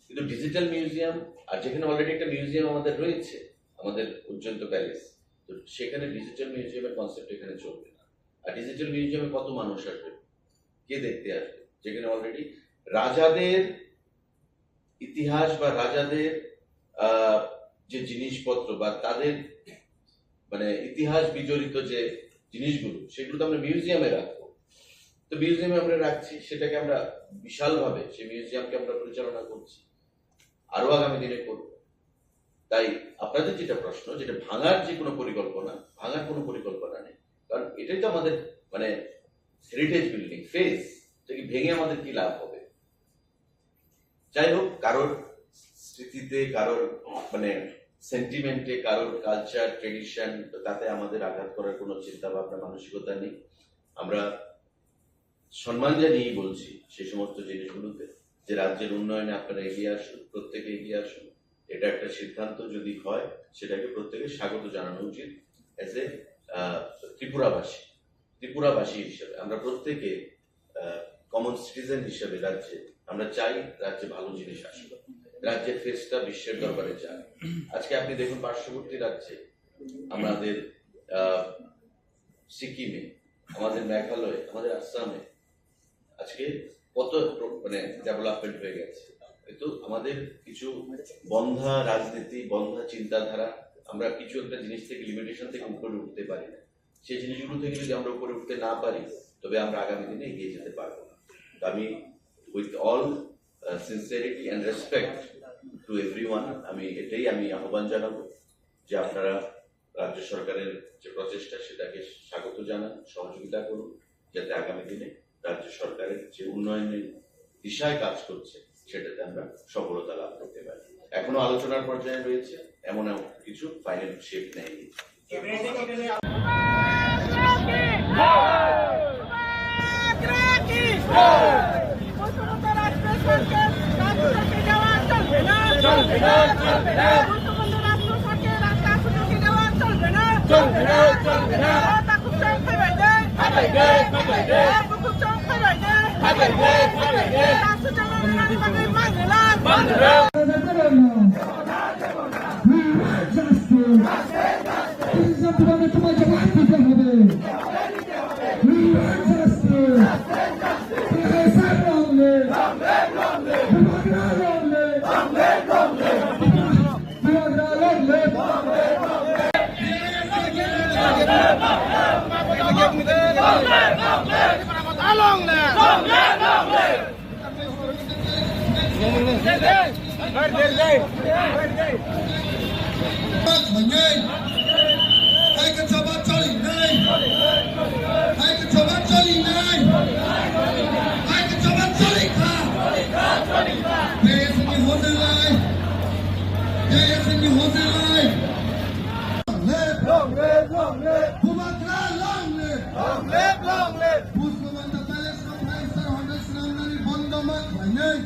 কিন্তু ডিজিটাল মিউজিয়াম, আর যেখানে অলরেডি একটা মিউজিয়াম আমাদের রয়েছে আমাদের উজ্জয়ন্ত প্যালেস, তো সেখানে ডিজিটাল মিউজিয়ামের কনসেপ্ট এখানে চলবে না। আর ডিজিটাল মিউজিয়ামে কত মানুষ আসবে, কে দেখতে আসবে, যেখানে অলরেডি রাজাদের ইতিহাস বা রাজাদের আহ, যে জিনিসপত্র বা তাদের মানে ইতিহাস বিজড়িত যে জিনিসগুলো, সেগুলো তো আমরা মিউজিয়ামে রাখবো। তো মিউজিয়ামে আমরা রাখছি, সেটাকে আমরা বিশালভাবে সেই মিউজিয়ামকে আমরা পরিচালনা করছি, আরো আগামী দিনে করব। তাই আপনাদের যেটা প্রশ্ন, যেটা ভাঙার যে কোনো পরিকল্পনা, ভাঙার কোনো পরিকল্পনা নেই, কারণ এটাই তো আমাদের মানে হেরিটেজ বিল্ডিং ফেস, এটাকে ভেঙে আমাদের কি লাভ হবে? যাই হোক, কারোর স্মৃতিতে, কারোর মানে সেন্টিমেন্টে, কারোর কালচার ট্রেডিশন, তাতে আমাদের আঘাত করার কোনো চিন্তা ভাবনা মানসিকতা নেই। আমরা সম্মান জানিয়েই বলছি সেই সমস্ত জিনিসগুলোতে যে রাজ্যের উন্নয়নে আপনারা এগিয়ে আসুন, প্রত্যেকে এগিয়ে আসুন। এটা একটা সিদ্ধান্ত যদি হয়, সেটাকে প্রত্যেকে স্বাগত জানানো উচিত। এজ এ ত্রিপুরাবাসী, ত্রিপুরাবাসী হিসেবে আমরা প্রত্যেকে কমন সিটিজেন হিসেবে রাজ্যে আমরা চাই রাজ্যে ভালো জিনিস আসুক, রাজ্যের ফেসটা বিশ্বের দরবারে যাক। আজকে আপনি দেখুন, পার্শ্ববর্তী রাজ্যে আমাদের আহ, সিকিমে, আমাদের মেঘালয়, আমাদের আসামে আজকে কত প্র- মানে ডেভেলপমেন্ট হয়ে গেছে। কিন্তু আমাদের কিছু বন্ধা রাজনীতি, বন্ধা চিন্তাধারা, আমরা কিছু একটা জিনিস থেকে, লিমিটেশন থেকে উপরে উঠতে পারি না। সেই জিনিসগুলো থেকে যদি আমরা উপরে উঠতে না পারি, তবে আমরা আগামী দিনে এগিয়ে যেতে পারবো না। তো আমি, with all sincerity and respect to everyone, আমি এটাই আমি আহ্বান জানাবো যে আপনারা রাজ্য সরকারের যে প্রচেষ্টা, সেটাকে স্বাগত জানান, সহযোগিতা করুন, যাতে আগামী দিনে রাজ্য সরকারের যে উন্নয়নের দিশায় কাজ করছে, সেটাতে আমরা সফলতা লাভ করতে পারি। এখনো আলোচনার পর্যায়ে রয়েছে, এমন এমন কিছু ফাইনাল শেপ নেয়নি। We want justice. This is something তোমাকে জবাব দিতে হবে। We want justice. Professor long live. Bubagra long live. Bubagra long live. Long live. Hai ka choba choli nai. Hai ka choba choli nai. Hai ka choba choli kha. J S N ni hotel lai. J S N ni hotel lai. Long live, long live, long live. Bubagra long live. Long live, long live. Pushpabanta Palace no five star hotel swnamnani bondo ma khlainai.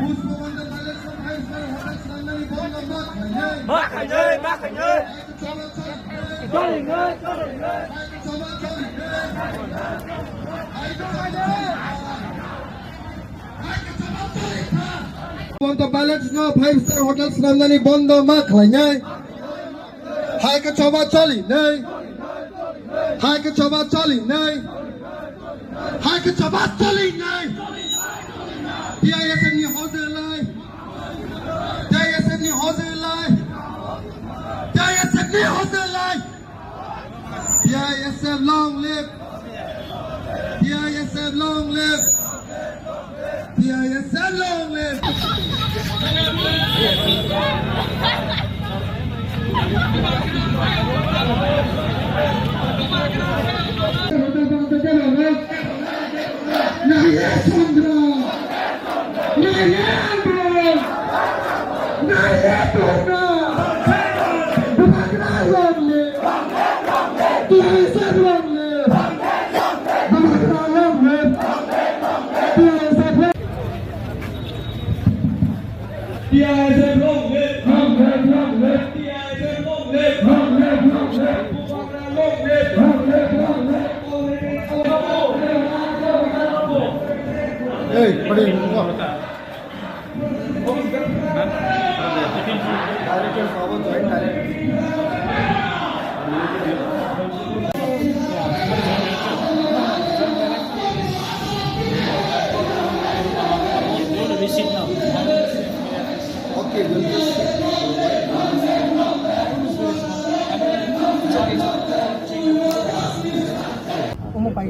Pushpabanta Palace no five star hotel swnamnani bondo ma khlainai. Ma khlainai, ma khlainai. Choba choli nai. Choli nai, choli nai. Choba choli nai. Pushpabanta Palace no five star hotel swnamnani bondo ma khlainai. Hai ka choba choli nai. Hai ke choba choli nai. Hai ke choba choli nai. T I S F ni hojlai. T I S F ni hojlai. T I S F ni hojlai. T I S F long live. T I S F long live. T I S F long live. Naya Chandra. Naya Chandra. Naya Chandra. Bubagra long live. T I S F long live. Bubagra long live. T I S F long live. T I S F long live. Long live, long live. T I S F long live. Long live, long live. Bubagra long live. Long live, long live. Hey, pade,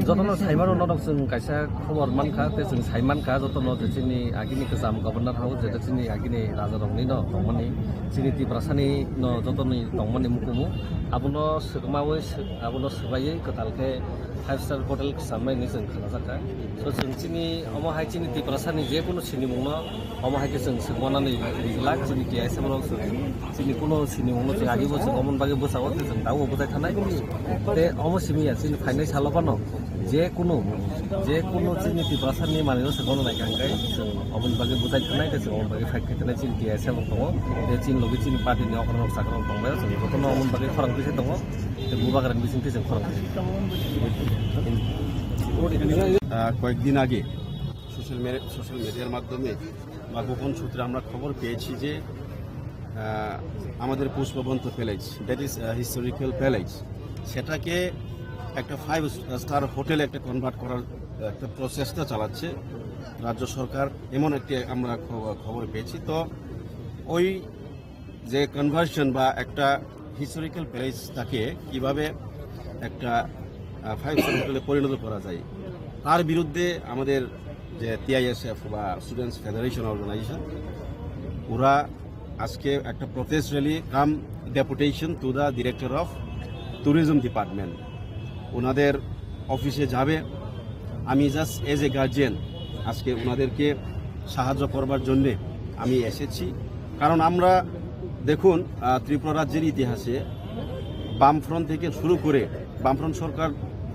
Jotono saimano norok chwng kaisa khobor mankha, tei chwng saimankha jotono je chini agini kwcham Governor House, je chini agini rajarokni no tongmani, chini Tiprasani no jotoni tongmani mukumu, abono swkmawi sw-, abono swbaiwi kwtal khe five star hotel kwchamnai hinwi chwng khnajakha. So chwng chini omo hai chini Tiprasani je kunu sinimungno omo hai khe chwng swkmanani rijlak, chini T I S F rok chwng chini kuno sinimungno chwng agibo chwng omoni bagwi bwsao tei chwng tabukbo bwchai thanai. Tei omo simi ya chini phainai salo phano je kunu, je kunu chini Tiprasani manwino chwng ono naikha hwnkhe chwng omoni bagwi bwchai thanai tei chwng omoni bagwi fight khai thanai chini T I S F rok tongo. Tei chini logi chini party ni okra rok chakra rok tongbaio chwng jotono omoni bagwi khorang twi se tongo. Tei bubagrani bisingtwi chwng khorang twi se. আহ, কয়েকদিন আগে social media, social মিডিয়ার মাধ্যমে বা গোপন সূত্রে আমরা খবর পেয়েছি যে, আহ, আমাদের Pushpabanta palace, that is historical palace, সেটাকে একটা ফাইভ স্টার হোটেলে একটা কনভার্ট করার একটা প্রচেষ্টা চালাচ্ছে রাজ্য সরকার, এমন একটি আমরা খব-, খবর পেয়েছি। তো ওই যে কনভার্সন বা একটা হিস্টোরিক্যাল প্যালেসটাকে কিভাবে একটা, আহ, ফাইভ স্টার হোটেলে পরিণত করা যায়, তার বিরুদ্ধে আমাদের যে টিআইএসএফ বা স্টুডেন্টস ফেডারেশন অর্গানাইজেশন, ওরা আজকে একটা protest rally come deputation to the director of tourism department, ওনাদের অফিসে যাবে। আমি জাস্ট এজ এ গার্জিয়ান আজকে ওনাদেরকে সাহায্য করবার জন্যে আমি এসেছি, কারণ আমরা দেখুন, আহ, ত্রিপুরা রাজ্যের ইতিহাসে বামফ্রন্ট থেকে শুরু করে, বামফ্রন্ট সরকার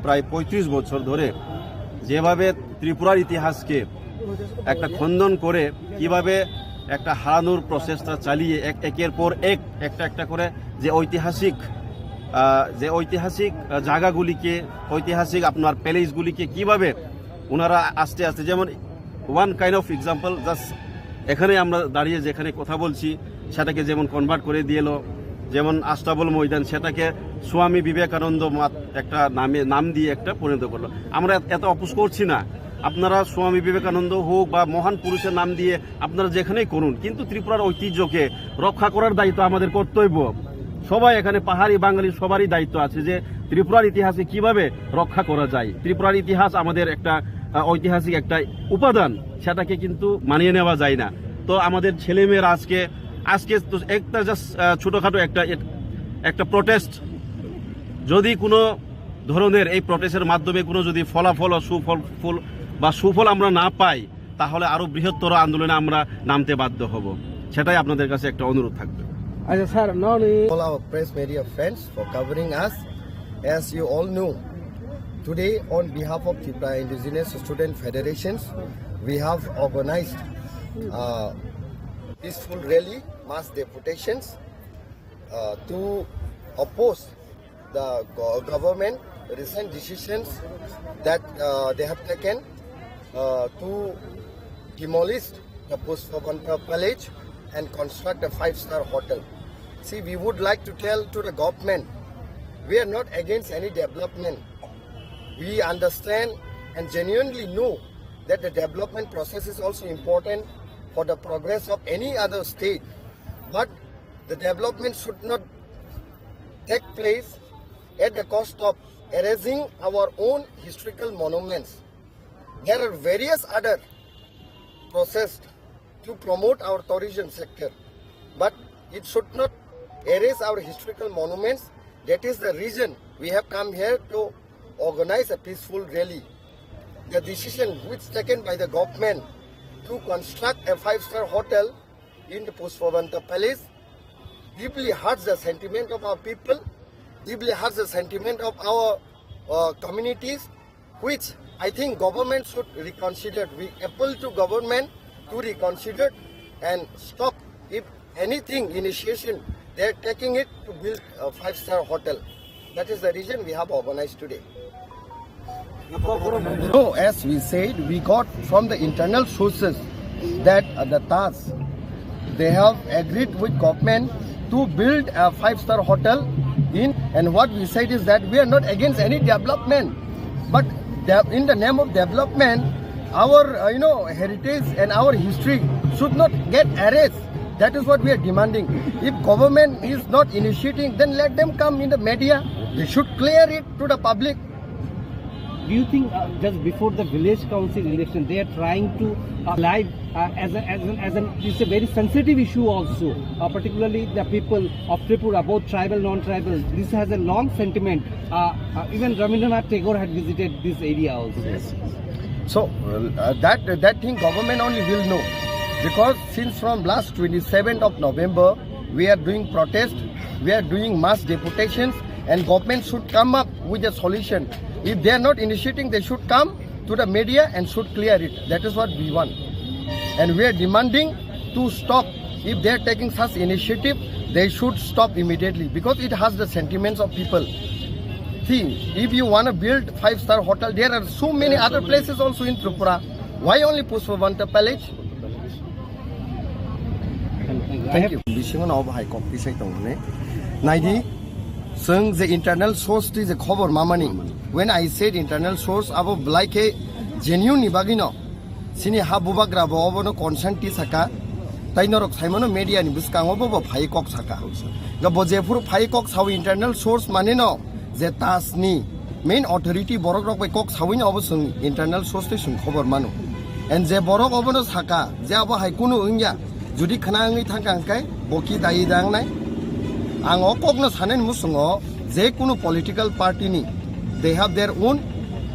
প্রায় পঁয়ত্রিশ বছর ধরে যেভাবে ত্রিপুরার ইতিহাসকে একটা খণ্ডন করে, কিভাবে একটা হারানোর প্রচেষ্টা চালিয়ে এক, একের পর এক, একটা একটা করে যে ঐতিহাসিক, আহ, যে ঐতিহাসিক, আহ, জায়গাগুলিকে, ঐতিহাসিক আপনার প্যালেসগুলিকে কিভাবে ওনারা আস্তে আস্তে, যেমন one kind of example, just এখানে আমরা দাঁড়িয়ে যেখানে কথা বলছি, সেটাকে যেমন কনভার্ট করে দিল, যেমন আস্তাবল ময়দান, সেটাকে স্বামী বিবেকানন্দ মাত একটা নামে, নাম দিয়ে একটা পরিণত করলো। আমরা এত অপোজ করছি না, আপনারা স্বামী বিবেকানন্দ হোক বা মহান পুরুষের নাম দিয়ে আপনারা যেখানেই করুন, কিন্তু ত্রিপুরার ঐতিহ্যকে রক্ষা করার দায়িত্ব আমাদের কর্তব্য। সবাই এখানে, পাহাড়ি বাঙালি সবারই দায়িত্ব আছে যে ত্রিপুরার ইতিহাসকে কিভাবে রক্ষা করা যায়। ত্রিপুরার ইতিহাস আমাদের একটা, আহ, ঐতিহাসিক একটা উপাদান, সেটাকে কিন্তু মানিয়ে নেওয়া যায় না। তো আমাদের ছেলেমেয়েরা আজকে, আজকে তো একটা জাস্ট, আহ, ছোটোখাটো একটা, একটা প্রোটেস্ট, যদি কোনো ধরনের এই প্রোটেস্টের মাধ্যমে কোনো যদি ফলাফল ও সুফল, ফল বা সুফল আমরা না পাই, তাহলে আরো বৃহত্তর আন্দোলনে আমরা নামতে বাধ্য হব। সেটাই আপনাদের কাছে একটা অনুরোধ থাকবে। আচ্ছা স্যার, ননি All our press media friends for covering us. As you all know, today on behalf of Tripura Indigenous Student Federations, we have organized, uh, peaceful rally, mass deputations, uh, to oppose the go-, government recent decisions that, uh, they have taken, uh, to demolish the Pushpabanta Palace and construct a five-star hotel. See, we would like to tell to the government We are not against any development. We understand and genuinely know that the development process is also important for the progress of any other state. But the development should not take place at the cost of erasing our own historical monuments. There are various other process to promote our tourism sector, but it should not erase our historical monuments. That is the reason we have come here to organize a peaceful rally. The decision which taken by the government to construct a five-star hotel in the Pushpavanta Palace deeply hurts the sentiment of our people, deeply hurts the sentiment of our uh, communities, which I think government should reconsider. We appeal to government to reconsider and stop, if anything, initiation they are taking it to build a five-star hotel. That is the reason we have organized today. So, as we said, we got from the internal sources that uh, the Taj, they have agreed with government to build a five-star hotel in, and what we said is that we are not against any development, but de- in the name of development, our uh, you know, heritage and our history should not get erased. That is what we are demanding. If government is not initiating, then let them come in the media. They should clear it to the public. Do you think uh, just before the village council election, they are trying to uh, live uh, as a, as an, as an it's a very sensitive issue also, uh, particularly the people of Tripura, both tribal, non-tribal. This has a long sentiment. Uh, uh, even Rabindranath Tagore had visited this area also. So uh, that that thing government only will know, because since from last twenty-seventh of November we are doing protest, we are doing mass deputations, and government should come up with a solution. If they are not initiating, they should come to the media and should clear it. That is what we want, and we are demanding to stop. If they are taking such initiative, they should stop immediately, because it has the sentiments of people. See, if you want to build five-star hotel, there are so many other places also in Tripura. Why only Pushpavanta Palace? Thank you. Bisingo no bahai kok pisai tong ne. Naidi, sung the internal source ti the khobor mamani. When I said internal source, abo belai khe genuine ni bagino. Sini ha bubagra bo obono consent ti saka. Tai norok saimano media ni bwskango bo bo phai kok saka. Ga bo jephuru phai kok sawi internal source mane no je Taj ni main authority borok rok bai kok sawi no obo sung internal source ti sung khobor mano. And je borok obono saka je abo hai kunu wngya, jodi khna wngwi thangka hwnkhe bo ki dai dang nai. Ang o kok no sanai musungo je kunu political party ni they have their own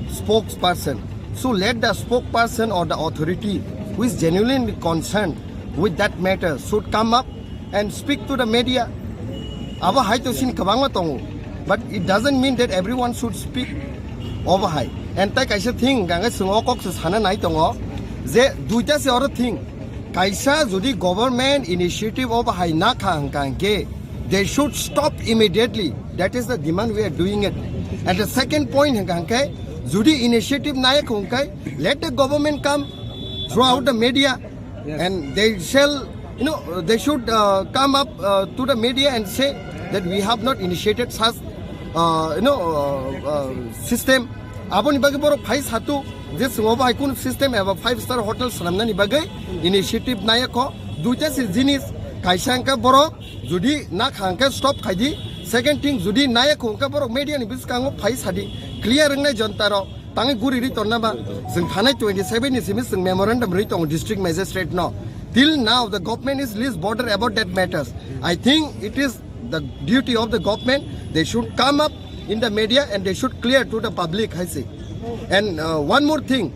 spokesperson. So let the spokesperson or the authority who is genuinely concerned with that matter should come up and speak to the media. Abo hai to sin kwbangma tongo, but it doesn't mean that everyone should speak obo hai. And tai kaisa thing gangai swngo kok se sana nai tongo je duita se oro thing. Kaisa jodi government initiative obo hai na kha hwnkha hwnkhe they should stop immediately. That is the demand we are doing it. And the second point hwnkha hwnkhe jodi initiative nai kha hwnkhe let the government come throughout the media. Yes. And they shall, you know, they should uh, come up uh, to the media and say that we have not initiated such, uh, you know, uh, uh, system. Aboni bagwi borok phai satu je swngo bahai kun system eba five star hotel swnamnani bagwi initiative naya kho. Duita se jinis, kaisa hwnkhe borok jodi na kha hwnkhe stop khai di. Second thing, jodi naya kho hwnkhe borok media ni bwskango phai sadi, clear wngnai jonta rok. Tangwi guri ri tonna ba, chwng thanai twenty seven ni simi chwng memorandum ri tongo district magistrate no. Till now the government is least bother about that matters. I think it is the duty of the government, they should come up in the media and they should clear to the public, hai se. And uh, one more thing,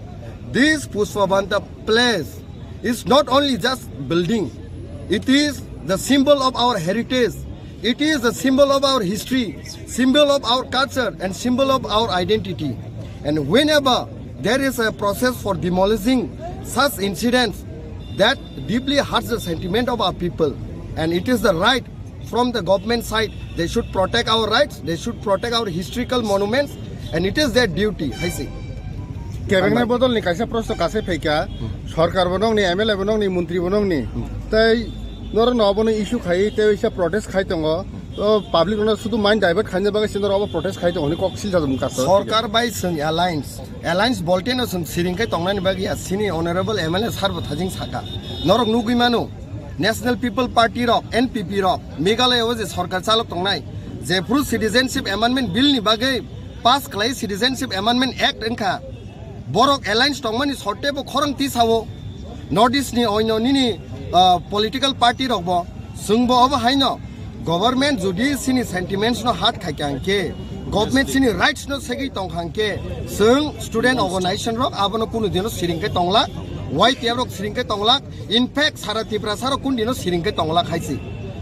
this Pushpavanta place is not only just building, it is the symbol of our heritage. It is the symbol of our history, symbol of our culture, and symbol of our identity. And whenever there is a process for demolishing such incidents, that deeply hurts the sentiment of our people. And it is the right from the government side. They should protect our rights, they should protect our historical monuments, and it is their duty, hai se. Kebengna bodol ni kaisa prosto kasai phaikha, sorkar bo nongni, M L A bo nongni, montri bo nongni. Tei noro no obono issue khai, tei isa protest khai tongo. To public no sudu mind divert khaina bagwi sindor obo protest khai tongo, hwnwi kok silsa mung kasa. Sorkar bai chwng alliance, alliance bolte no chwng siring khai tongnani bagwi ya, sini honorable M L A sir bo thajing saka. Norok nugwi mano, National People Party rok, N P P rok, Meghalaya o je sorkar chalok tongnai, jephru Citizenship Amendment Bill ni bagwi pass khlai Citizenship Amendment Act wngkha, borok alliance tongmani sorte bo khorang tisao. North East ni oino nini, ah, political party rok bo chwng bo obo haino government jodi sini sentiments no hurt khai kha hwnkhe, government sini rights no segwi tong kha hwnkhe, chwng student organization rok abono kunu dino siring khe tonglak, Y T F rok siring khe tonglak, in fact sara Tiprasa rok kunu dino siring khe tonglak hai se.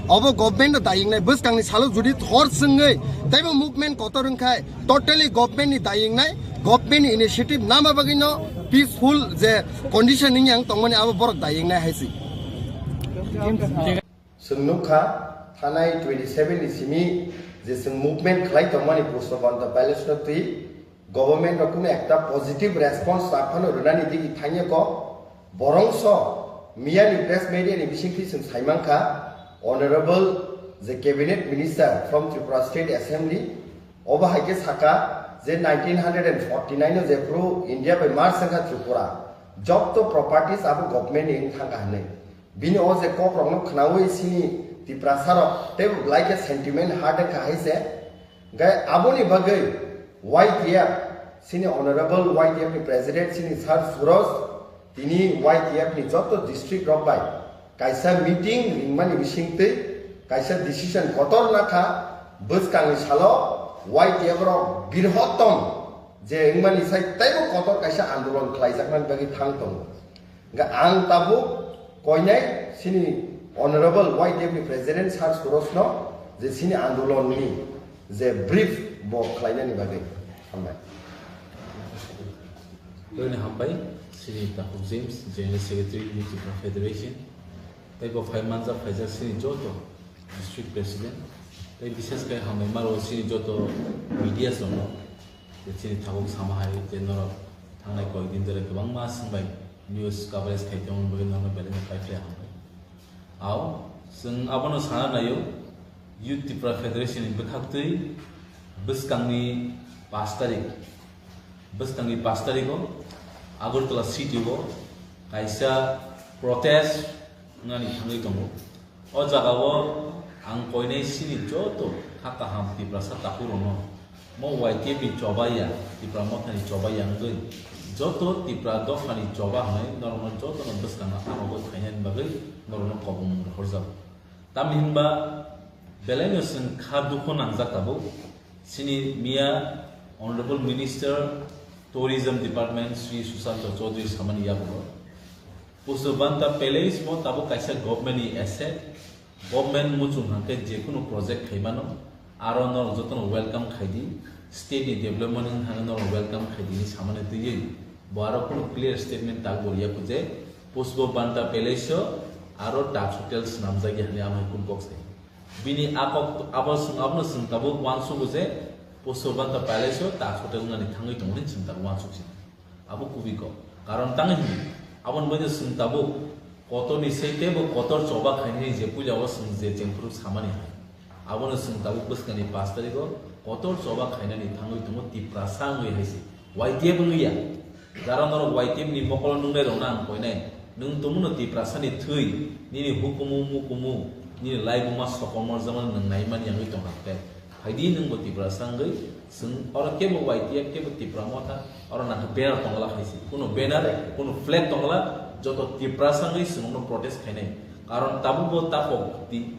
Obo government no daying nai, bwskang ni salo jodi hor chwngwi teibo movement kotor wngkhai, totally government ni daying nai, government ni initiative nama bagwi no peaceful je condition wng yang tongmani abo borok daying nai hai se. Chwng nukha thanai twenty seven ni simi je chwng movement khlai tongmani Pushpabanta Palace no twi government rok kunu ekta positive response ta phano rwnani digi thangya ko, borongso miyani press media ni bisingtwi chwng saimankha, honorable je cabinet minister from Tripura State Assembly, obo hai khe saka je nineteen hundred and forty nine o jephru India bai merge wngkha Tripura, jotto properties abo government ni wng thangkha hwnwi. Bini o je kok rokno khnaui sini Tiprasa rok tei belai khe sentiment hurt wngkha hai se. Hingkhe aboni bagwi Y T F, sini honorable Y T F ni president sini Sir Suroj, tini Y T F ni joto district rok bai kaisa meeting ringmani bisingtwi kaisa decision kotor nakha, bwskangni salo Y T F rok birhottom je wngmani sai teibo kotor kaisa andolon khlaijaknani bagwi thang tongo. Hingkhe ang tabuk koinai sini honorable Y T F ni president Sir Suroj no je sini andolon ni je brief bo khlainani bagwi hambai. Tini hambai, sini Takhuk James, General Secretary, Youth Tripura Federation, tei bo phai manjak phaijak sini joto district president, tei bishes khe hambai maro sini joto media rokno, je sini tabuk sama hai, je norok thangnai koyekdin dhore kwbangma swngbai news coverage khai tongmani bagwi norokno belai no paiphlai hambai. Ao, chwng abono sana naio, Youth Tripura Federation ni bwkhaktwi bwskangni pash tarik, bwskangni pash tarigo Agartala city o kaisa protest wngnani thangwi tongo. O jagao ang koinai sini joto kha kaham Tiprasa takhurokno, mo Y T F ni choba ya, Tipra Mothani choba ya wngwi, joto Tipra dophani choba hwnwi norokno jotono bwskangno hamokhe khainani bagwi norokno kobong rohorjago. Tamni hwnba belaino chwng kha dukhu nangjak tabuk. Chini miya Honorable Minister Tourism Department Shri Sushanta Chaudhary samani yagulo Pushpabanta Palace bo tabuk kaisa government ni asset, government muchung hwnkhe jekunu project khaimano, aro norok jotono welcome khaidi, state ni development wng thangwi norok welcome khaidi hinwi samani twiwi bo aro kunu clear statement tak bo riya kho je Pushpabanta Palace o aro Taj Hotel swnamjakya hinwi amai kunu kok sai. Bini a kok abo swng, abono chwng tabuk uansukgo je Pushpabanta Palace o Taj Hotel wngnani thangwi tongo hinwi chwng tabuk uansuk si. Abo kubui kok. Karon tangwi hwnwi, aboni bagwi chwng tabuk kotorni sei teibo kotor choba khainani je puila o chwng je chengphuru samani hai. Abono chwng tabuk bwskangni pash tarigo kotor choba khainani thangwi tongo Tiprasa wngwi hai se. Y T F wngwi ya. Jara norok Y T F ni mokolo nungnai rokno ang koinai. Nwng tongmano Tiprasa ni thwi, nini hukumu mukumu, nini laibuma sokomor jemon nwng naimani yangwi tongkha khe. Phaidi nwngbo Tiprasa wngwi, chwng oro kebo Y T F kebo Tipra Motha, oro nangkhe banner tongla hai se. Kuno banner, kuno flag tongla, joto Tiprasa wngwi chwngno protest khainai. Karon tabukbo takhuk di,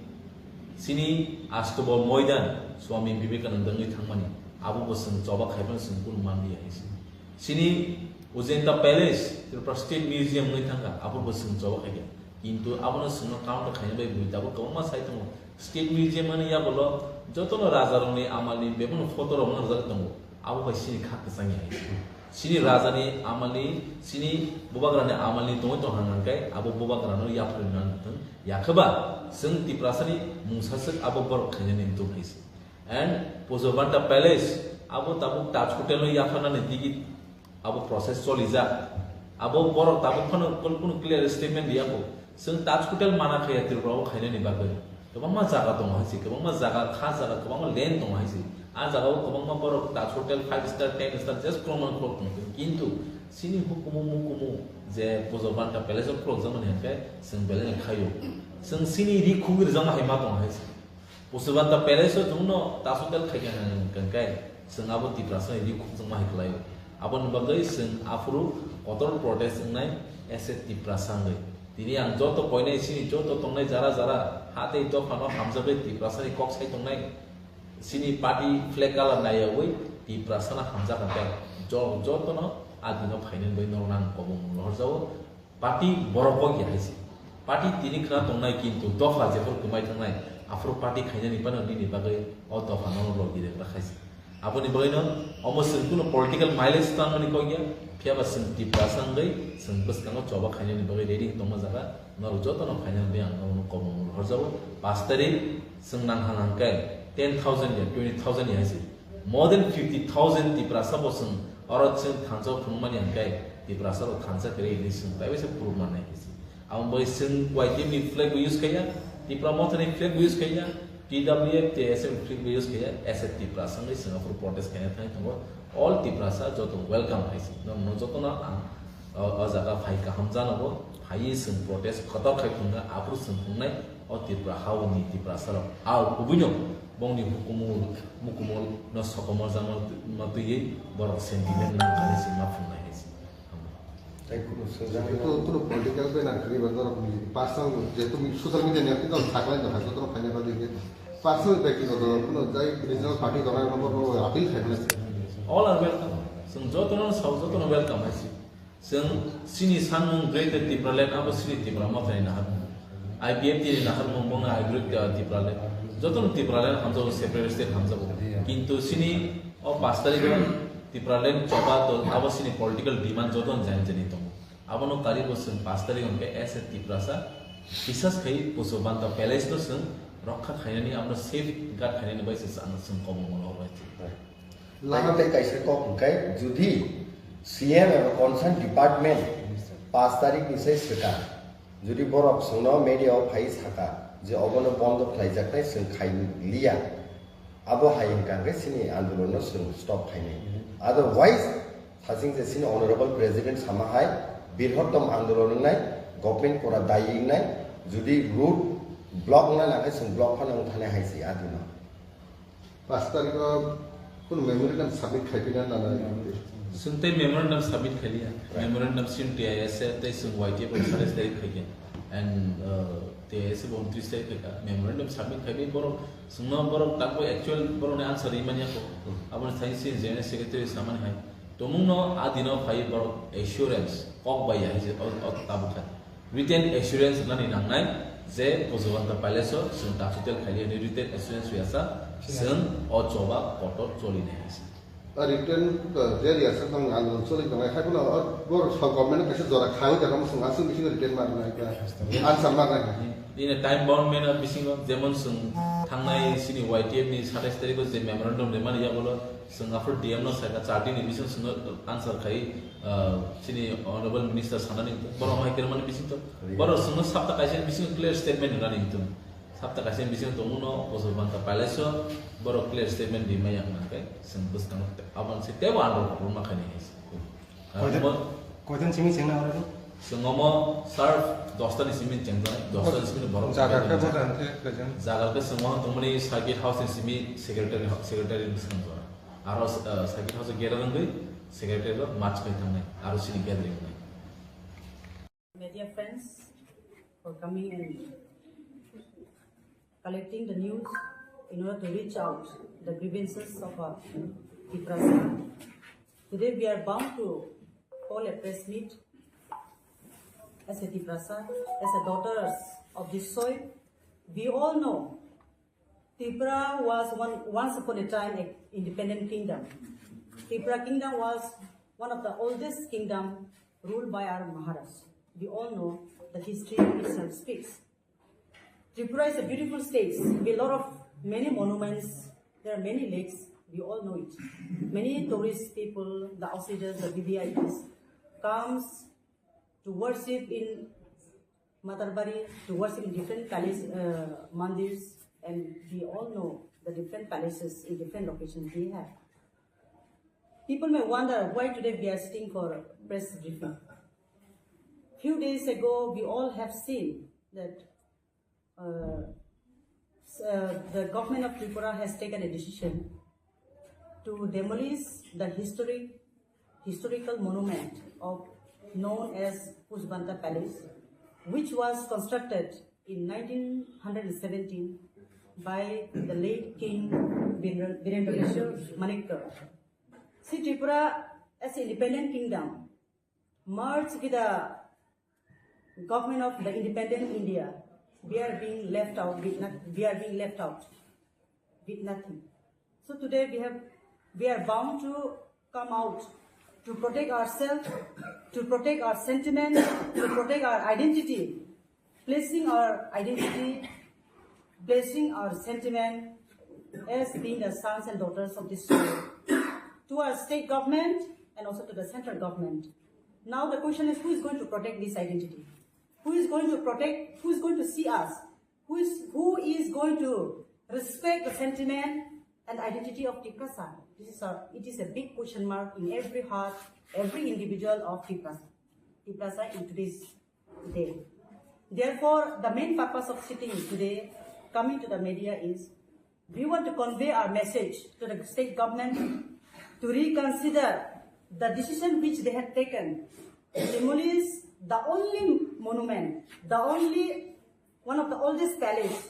chini Astobo Moidan, Swami Vivekananda wngwi thangmani, abobo chwng choba khaiphano chwng kuno manliya hai se. Chini Ujanta Palace, Tripura State Museum wngwi thangkha, abobo chwng choba khaikha. Kintu abono chwngno counter khaina bai bui tabuk kwbangma sai tongo. State Museum ani yagulo jotono rajarokni amalni bebakno photo rok mangjak tongo. Abo bai chini kha kwchangya hai se. Chini rajani amalni, chini bubagrani amalni tongwi tongkha hwnkhe abo bubagrano yapharwi nang thung. Yakhe ba chwng Tiprasani mungsaswk abo borok khainani wng thung hai se. And Pushpabanta Palace, abo tabuk Taj Hotel no yapharnani digi abo process cholijak. Abo borok tabuk phano kunu, kunu clear statement riyakho. Chwng Taj Hotel mana khaya Tripura o khainani bagwi. Kwbangma jaga tongo hai se, kwbangma jaga, kha jaga, kwbangma land tongo hai se. A jaga o kwbangma borok Taj Hotel, five star, ten star, just kwbangma borok tongo. Kintu chini hukumu mukumu je Pujo Banta Palace o khulokjakmani hinkhe chwng belai no khaio. Chwng chini ri khugwi rwjakma hai ma tongo hai se. Pujo Banta Palace o chwngno Taj Hotel khaikha hinkhe chwng abo Tiprasa ni ri khukjakma hai kwlaio. Aboni bagwi chwng aphuru kotor protest wngnai as a Tiprasa wngwi. Tini ang joto koinai chini joto tongnai jara jara ha tei dophano hamjakgwi Tiprasani kok sai tongnai. Chini party flag colour naiyawi Tiprasano hamjak hwnkhe jo-, jotono a dino phainani bagwi norokno ang kobong lohorjago. Party borok kok ya hai se. Party tini khna tongnai kintu dopha jephru kwmai thangnai aphuru party khainani phano nini bagwi o dophano logi rwkha hai se. Aboni bagwino omo chwng kunu political mileage tangmani kok ya, phiya ba chwng Tiprasa wngwi chwng bwskango choba khainani bagwi ready wng tongma jaga, norok jotono phainani bagwi ang norokno kobong horjago. Pash tarik chwng nang hang hang khe ten thousand ya, twenty thousand ya hai se. More than fifty thousand Tiprasa bo chwng oro chwng thansa phunukmani hang khe Tiprasa rok thansa kwrwi hinwi chwng taibo se phuruk mannai hai se. Aboni bagwi chwng Y T F ni flag bo use khaiya, Tipra Motha ni flag bo use khaiya, T W F, T S F ni flag bo use khaiya, as a Tiprasa wngwi chwng aphuru protest khaina thangwi tongo. All Tiprasa joto welcome hai se. Norokno jotono ang o, o jaga phai kaham janogo, phaiwi chwng protest kotor khai phunukha, aphuru chwng phunuknai o Tripura haoni Tiprasa rok. Ao kubuino bongni hukumu mukumu no sokomorjakma twiwi borok sentiment nang kani se ma phunuknai hai se. Tei kunu swngjak. Kunu, kunu political banner kwrwi ba norok ni personal, jehetu social media ni akhe norok saklai no hai, joto no khaina bagwi khe personal background no, kunu jai regional party rok no norok appeal khaina. All are welcome. Chwng joto no sao, joto no welcome hai se. Chwng chini sanmung Greater Tipraland abo chini Tipra Mothani naharmung. I P F T ni naharmung bongni I Greater Tipraland. Joto no Tipraland hamjago, separate state hamjago. Kintu chini o pash tarikh o Tipraland choba to abo chini political demand joto no jani jani tongo. Abono karibo chwng pash tarikh hwnkhe as a Tiprasa bisas khai Pujo Banta Palace no chwng rokha khainani, abono safeguard khainani bai se chwng kobong mano bai. Lama tei kaisa kok hwnkhe, jodi C M eba concern department pash tarikh ni sai swkang, jodi borok chwngno media o phai saka je obono bondo khlaijaknai chwng khai liya, abo hai hwnkha hwnkhe chini andolon no chwng stop khainai. Otherwise, thaching je chini honorable president sama hai, birhottom andolon wngnai, government pura dayi wngnai, jodi road block wngna nangkhe chwng block phano wngthanai hai se adino. Pash tarikh o kunu memorandum submit khai phina nanai. Chwng tei memorandum submit khai liya. Memorandum chwng T I S A tei chwng Y T F rok satais tarikh khai khe. And, uh, T I S A bo untris tarikh khai kha. Memorandum submit khai bi borok chwngno borok takbo actual borokni answer rimani ako. Aboni thani chini general secretary samani hai. Tomungno a dino phai borok assurance kok bai ya hai se o, o tabuk khai. Written assurance nani nangnai je Pujo Banta Palace o chwng tachutel khaili hwnwi written assurance rwya sa chwng o choba kotor choli nai hai se. A written, uh, je rwya sa tong ang choli tongnai hai phano, uh, bor sa government kaisa jora khawi da kamo chwng aswk bisingo written mar nai ka answer mar nai. In a time bound manner bisingo jemon chwng thangnai chini Y T F ni satais tarikh o je memorandum rimani ya bolo chwng aphuru D M no saikha char din ni bisingo chwngno answer khai, uh, chini honorable minister sanani borok hai kermani bisingo borok chwngno sapta kaisa ni bisingo clear statement rwnani hitung. Sapta kaisa ni bisingo tongmano Pujo Banta Palace o borok clear statement rimai yang nangkhe chwng bwskango aboni se tebo andro kotorma khainai hai se. Koijon, koijon simi chengna oro? Chwng omo sir dosta ni simi chengjaknai, dosta ni simi borok jaga khe chengjaknai. Bo dan khe koijon? Jaga khe chwng omo tongmani circuit house ni simi secretary, secretary ni bwskango jora. Aro, uh, circuit house o gate o wngwi secretary rok march khai thangnai, aro sini gathering wngnai. Media friends for coming and collecting the news in order to reach out the grievances of, uh, Tiprasa. Today we are bound to call a press meet as a Tiprasa, as a daughters of this soil. We all know Tripura was one, once upon a time, a independent kingdom. Tripura kingdom was one of the oldest kingdom ruled by our Maharaj. We all know the history itself speaks. Tripura is a beautiful state with a lot of many monuments. There are many lakes. We all know it. Many tourist people, the outsiders, the V V I Ps comes to worship in Matarbari to worship in different palace, uh, mandirs, and we all know the different palaces in different locations we have. People may wonder why today we are sitting for press briefing. Few days ago, we all have seen that uh, s- uh, the government of Tripura has taken a decision to demolish the historic historical monument of known as Pushbanta Palace, which was constructed in nineteen seventeen by the late King Birendra Kishore Manikya. See, Tripura as an independent kingdom merged with the government of the independent India, we are being left out with not, we are being left out with nothing. So today we have we are bound to come out to protect ourselves, to protect our sentiment, to protect our identity, placing our identity, placing our sentiment as being the sons and daughters of this soil to our state government and also to the central government. Now the question is, who is going to protect this identity? Who is going to protect? Who is going to see us? Who is who is going to respect the sentiment and identity of Tiprasa? This is a it is a big question mark in every heart, every individual of Tiprasa. Tiprasa in today's day. Therefore, the main purpose of sitting today, coming to the media, is we want to convey our message to the state government to reconsider the decision which they had taken to demolish the only monument, the only one of the oldest palace,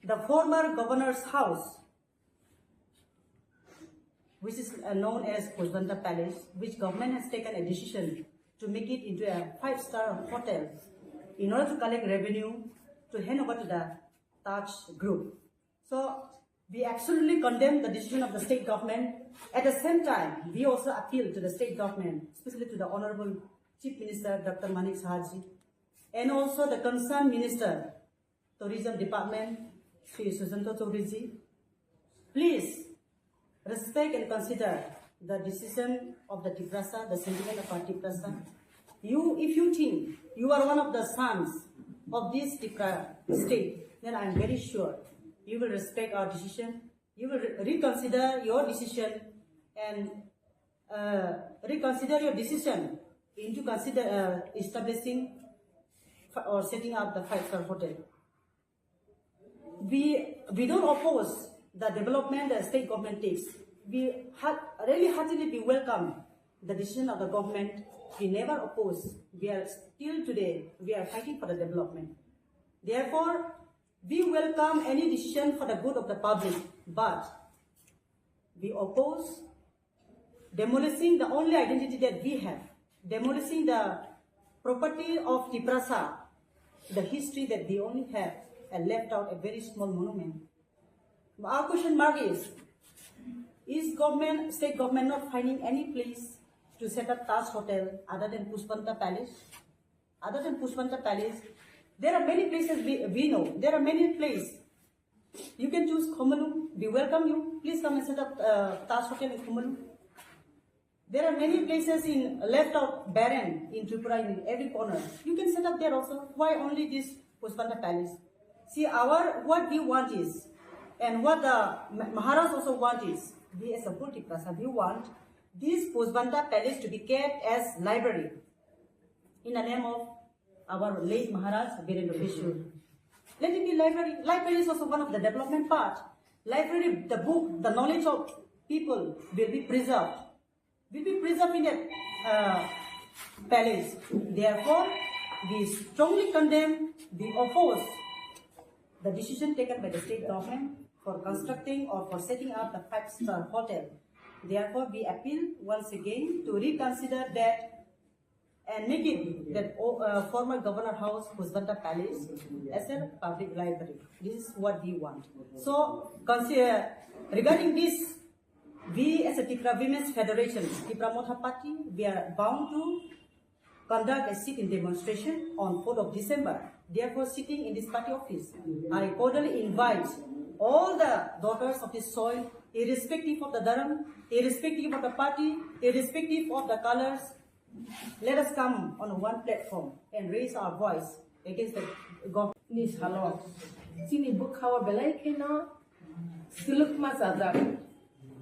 the former governor's house, which is uh, known as Pushbanta Palace, which government has taken a decision to make it into a five-star hotel in order to collect revenue to hand over to the Taj Group. So we absolutely condemn the decision of the state government. At the same time, we also appeal to the state government, especially to the Honorable Chief Minister Doctor Manik Saha ji, and also the concerned minister, Tourism Department, Shri Sujanta Chaudhary ji, please respect and consider the decision of the Tiprasa, the sentiment of our Tiprasa. You, if you think you are one of the sons of this Tipra state, then I am very sure you will respect our decision. You will re- reconsider your decision and uh, reconsider your decision into consider uh, establishing f- or setting up the five-star hotel. We we don't oppose the development the state government takes. We ha- really heartily we welcome the decision of the government. We never oppose. We are still today we are fighting for the development. Therefore, we welcome any decision for the good of the public, but we oppose demolishing the only identity that we have, demolishing the property of Tiprasa, the history that we only have, and left out a very small monument. Our question mark is, is government, state government not finding any place to set up Taj Hotel other than Pushpanta Palace? Other than Pushpanta Palace, there are many places we, we know. There are many places. You can choose Khumulwng. We welcome you. Please come and set up uh, Taj Hotel in Khumulwng. There are many places in left out barren in Tripura in every corner. You can set up there also. Why only this Pushpanta Palace? See, our what we want is, and what the Ma- Maharaj also want is, we as a Tiprasa, we want this Pushpanta Palace to be kept as library in the name of our late Maharaj Birendra Kishore. Let it be library. Library is also one of the development part. Library, the book, the knowledge of people will be preserved. Will be preserved in that uh, palace. Therefore, we strongly condemn, we oppose the decision taken by the state government for constructing or for setting up the five-star hotel. Therefore, we appeal once again to reconsider that and make it that uh, former governor house Pushpanta Palace as a public library. This is what we want. So consider regarding this, we as a Tipra Women's Federation, Tipra Motha Party, we are bound to conduct a sit-in demonstration on fourth of December. Therefore, sitting in this party office, I cordially invite all the daughters of this soil, irrespective of the dharam, irrespective of the party, irrespective of the colors, let us come on one platform and raise our voice Against the government ni salo chini bwkhao belai kheno swlwkma chajak,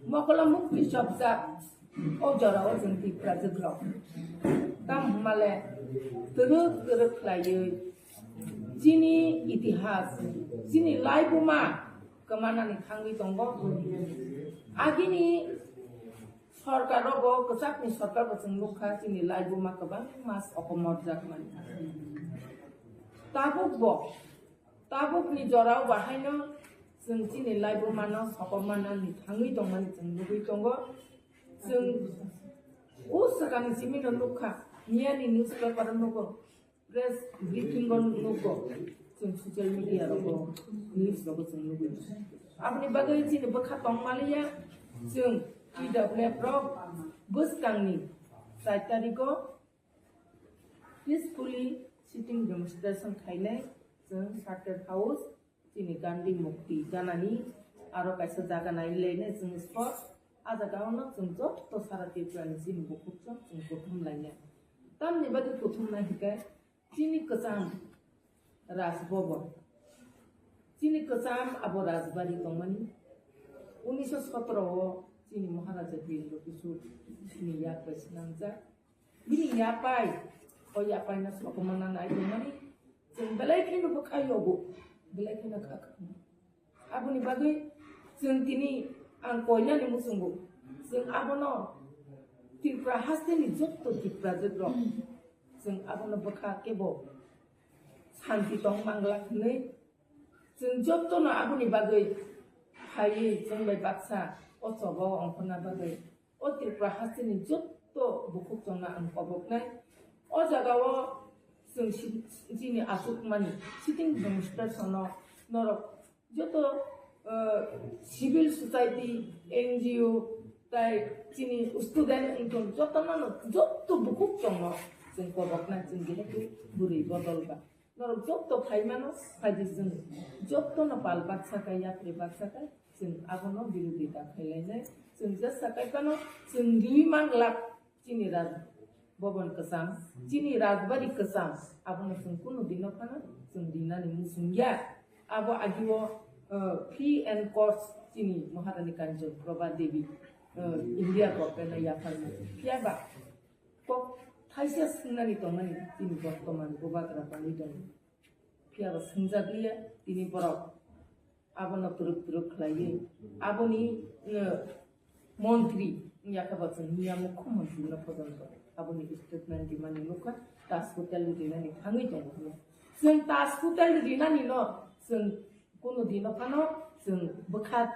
mokolo mukti chopjak, o jorao chwng Tiprajwk rok. Tamo hwnmale twrwk twrwk khlaiwi chini itihas, chini laibuma kwmanani thangwi tongo. Agini sorkar rogo, kwchakni sorkar bo chwng nukha, chini laibuma kwbangma sokomorjak mani. Tabuk bo, tabukni jorao bahaino chwng chini laibumano sokomornani thangwi tongmani chwng nugwi tongo. Chwng o swkangni simino nukha, miyani newspaper o nugo, press briefing o nugo, chwng social media rogo, news rogo chwng nugwi. Aboni bagwi chini bwkha tongmaliya, chwng T W F rok bwskangni char tariko peacefully sitting demonstration khainai chwng Charter House, chini Gandhi Mukti ganani aro kaisa jaga nai lene chwng spot. A jaga ono chwng joto sara Tripura ni chini bukhuk chwng chwng kuthum lainai. Tamni bagwi kuthum nai hikai chini kwcham Raj Bhavan, chini kwcham abo Rajbari tongmani. Unisho sotro o chini Maharaja Bir Bikram Kishore chini yak bai swnamjak. Bini yapai, o yapai no sokomorna nai tongmani, chwng belai kheno bwkha yogo, belai kheno kha kha. Aboni bagwi chwng tini ang koinani muchungo, chwng abono Tripura hasteni jotto Tiprajwk rok, chwng abono bwkha kebo santi tong mangla hwnwi, chwng jottono aboni bagwi phaiwi chwng bai baksa o choba o ongkhorna bagwi o Tripura hasteni jotto bukhuk chongno ang koboknai. O jagao chwng si-, chini achukmani sitting demonstration no norok joto, eh, civil society, N G O, tai chini student wngtong jotono no, jotto bukhuk chongno chwng koboknai, chwng jehetu bwrwi bodol ba. Norok jotto phaimano, phaidi chwng jottono pal baksa kai, yapri baksa kai, chwng abono birodita khailainai. Chwng jesa kai phano chwng riwi manglak chini Raj Bhavan kwcham, chini Rajbari kwcham, abono chwng kunu dino phano chwng rinani muchungya. Abo agio, uh, free and course chini Maharani Kanchan Prabha Devi, uh, India government no yapharma. Phiya ba kok thaisa swngnani tongmani chini bortoman bubagra tongwi tongo. Phiya ba swngjakliya tini borok abono twrwk twrwk khlaiwi aboni, uh, montri wngya khe bo chwng miya mukho montri no pojonto aboni statement rimani nukha, Taj Hotel rinani thangwi tongo hwnwi. Chwng Taj Hotel rinani no chwng kunu dino phano chwng bwkha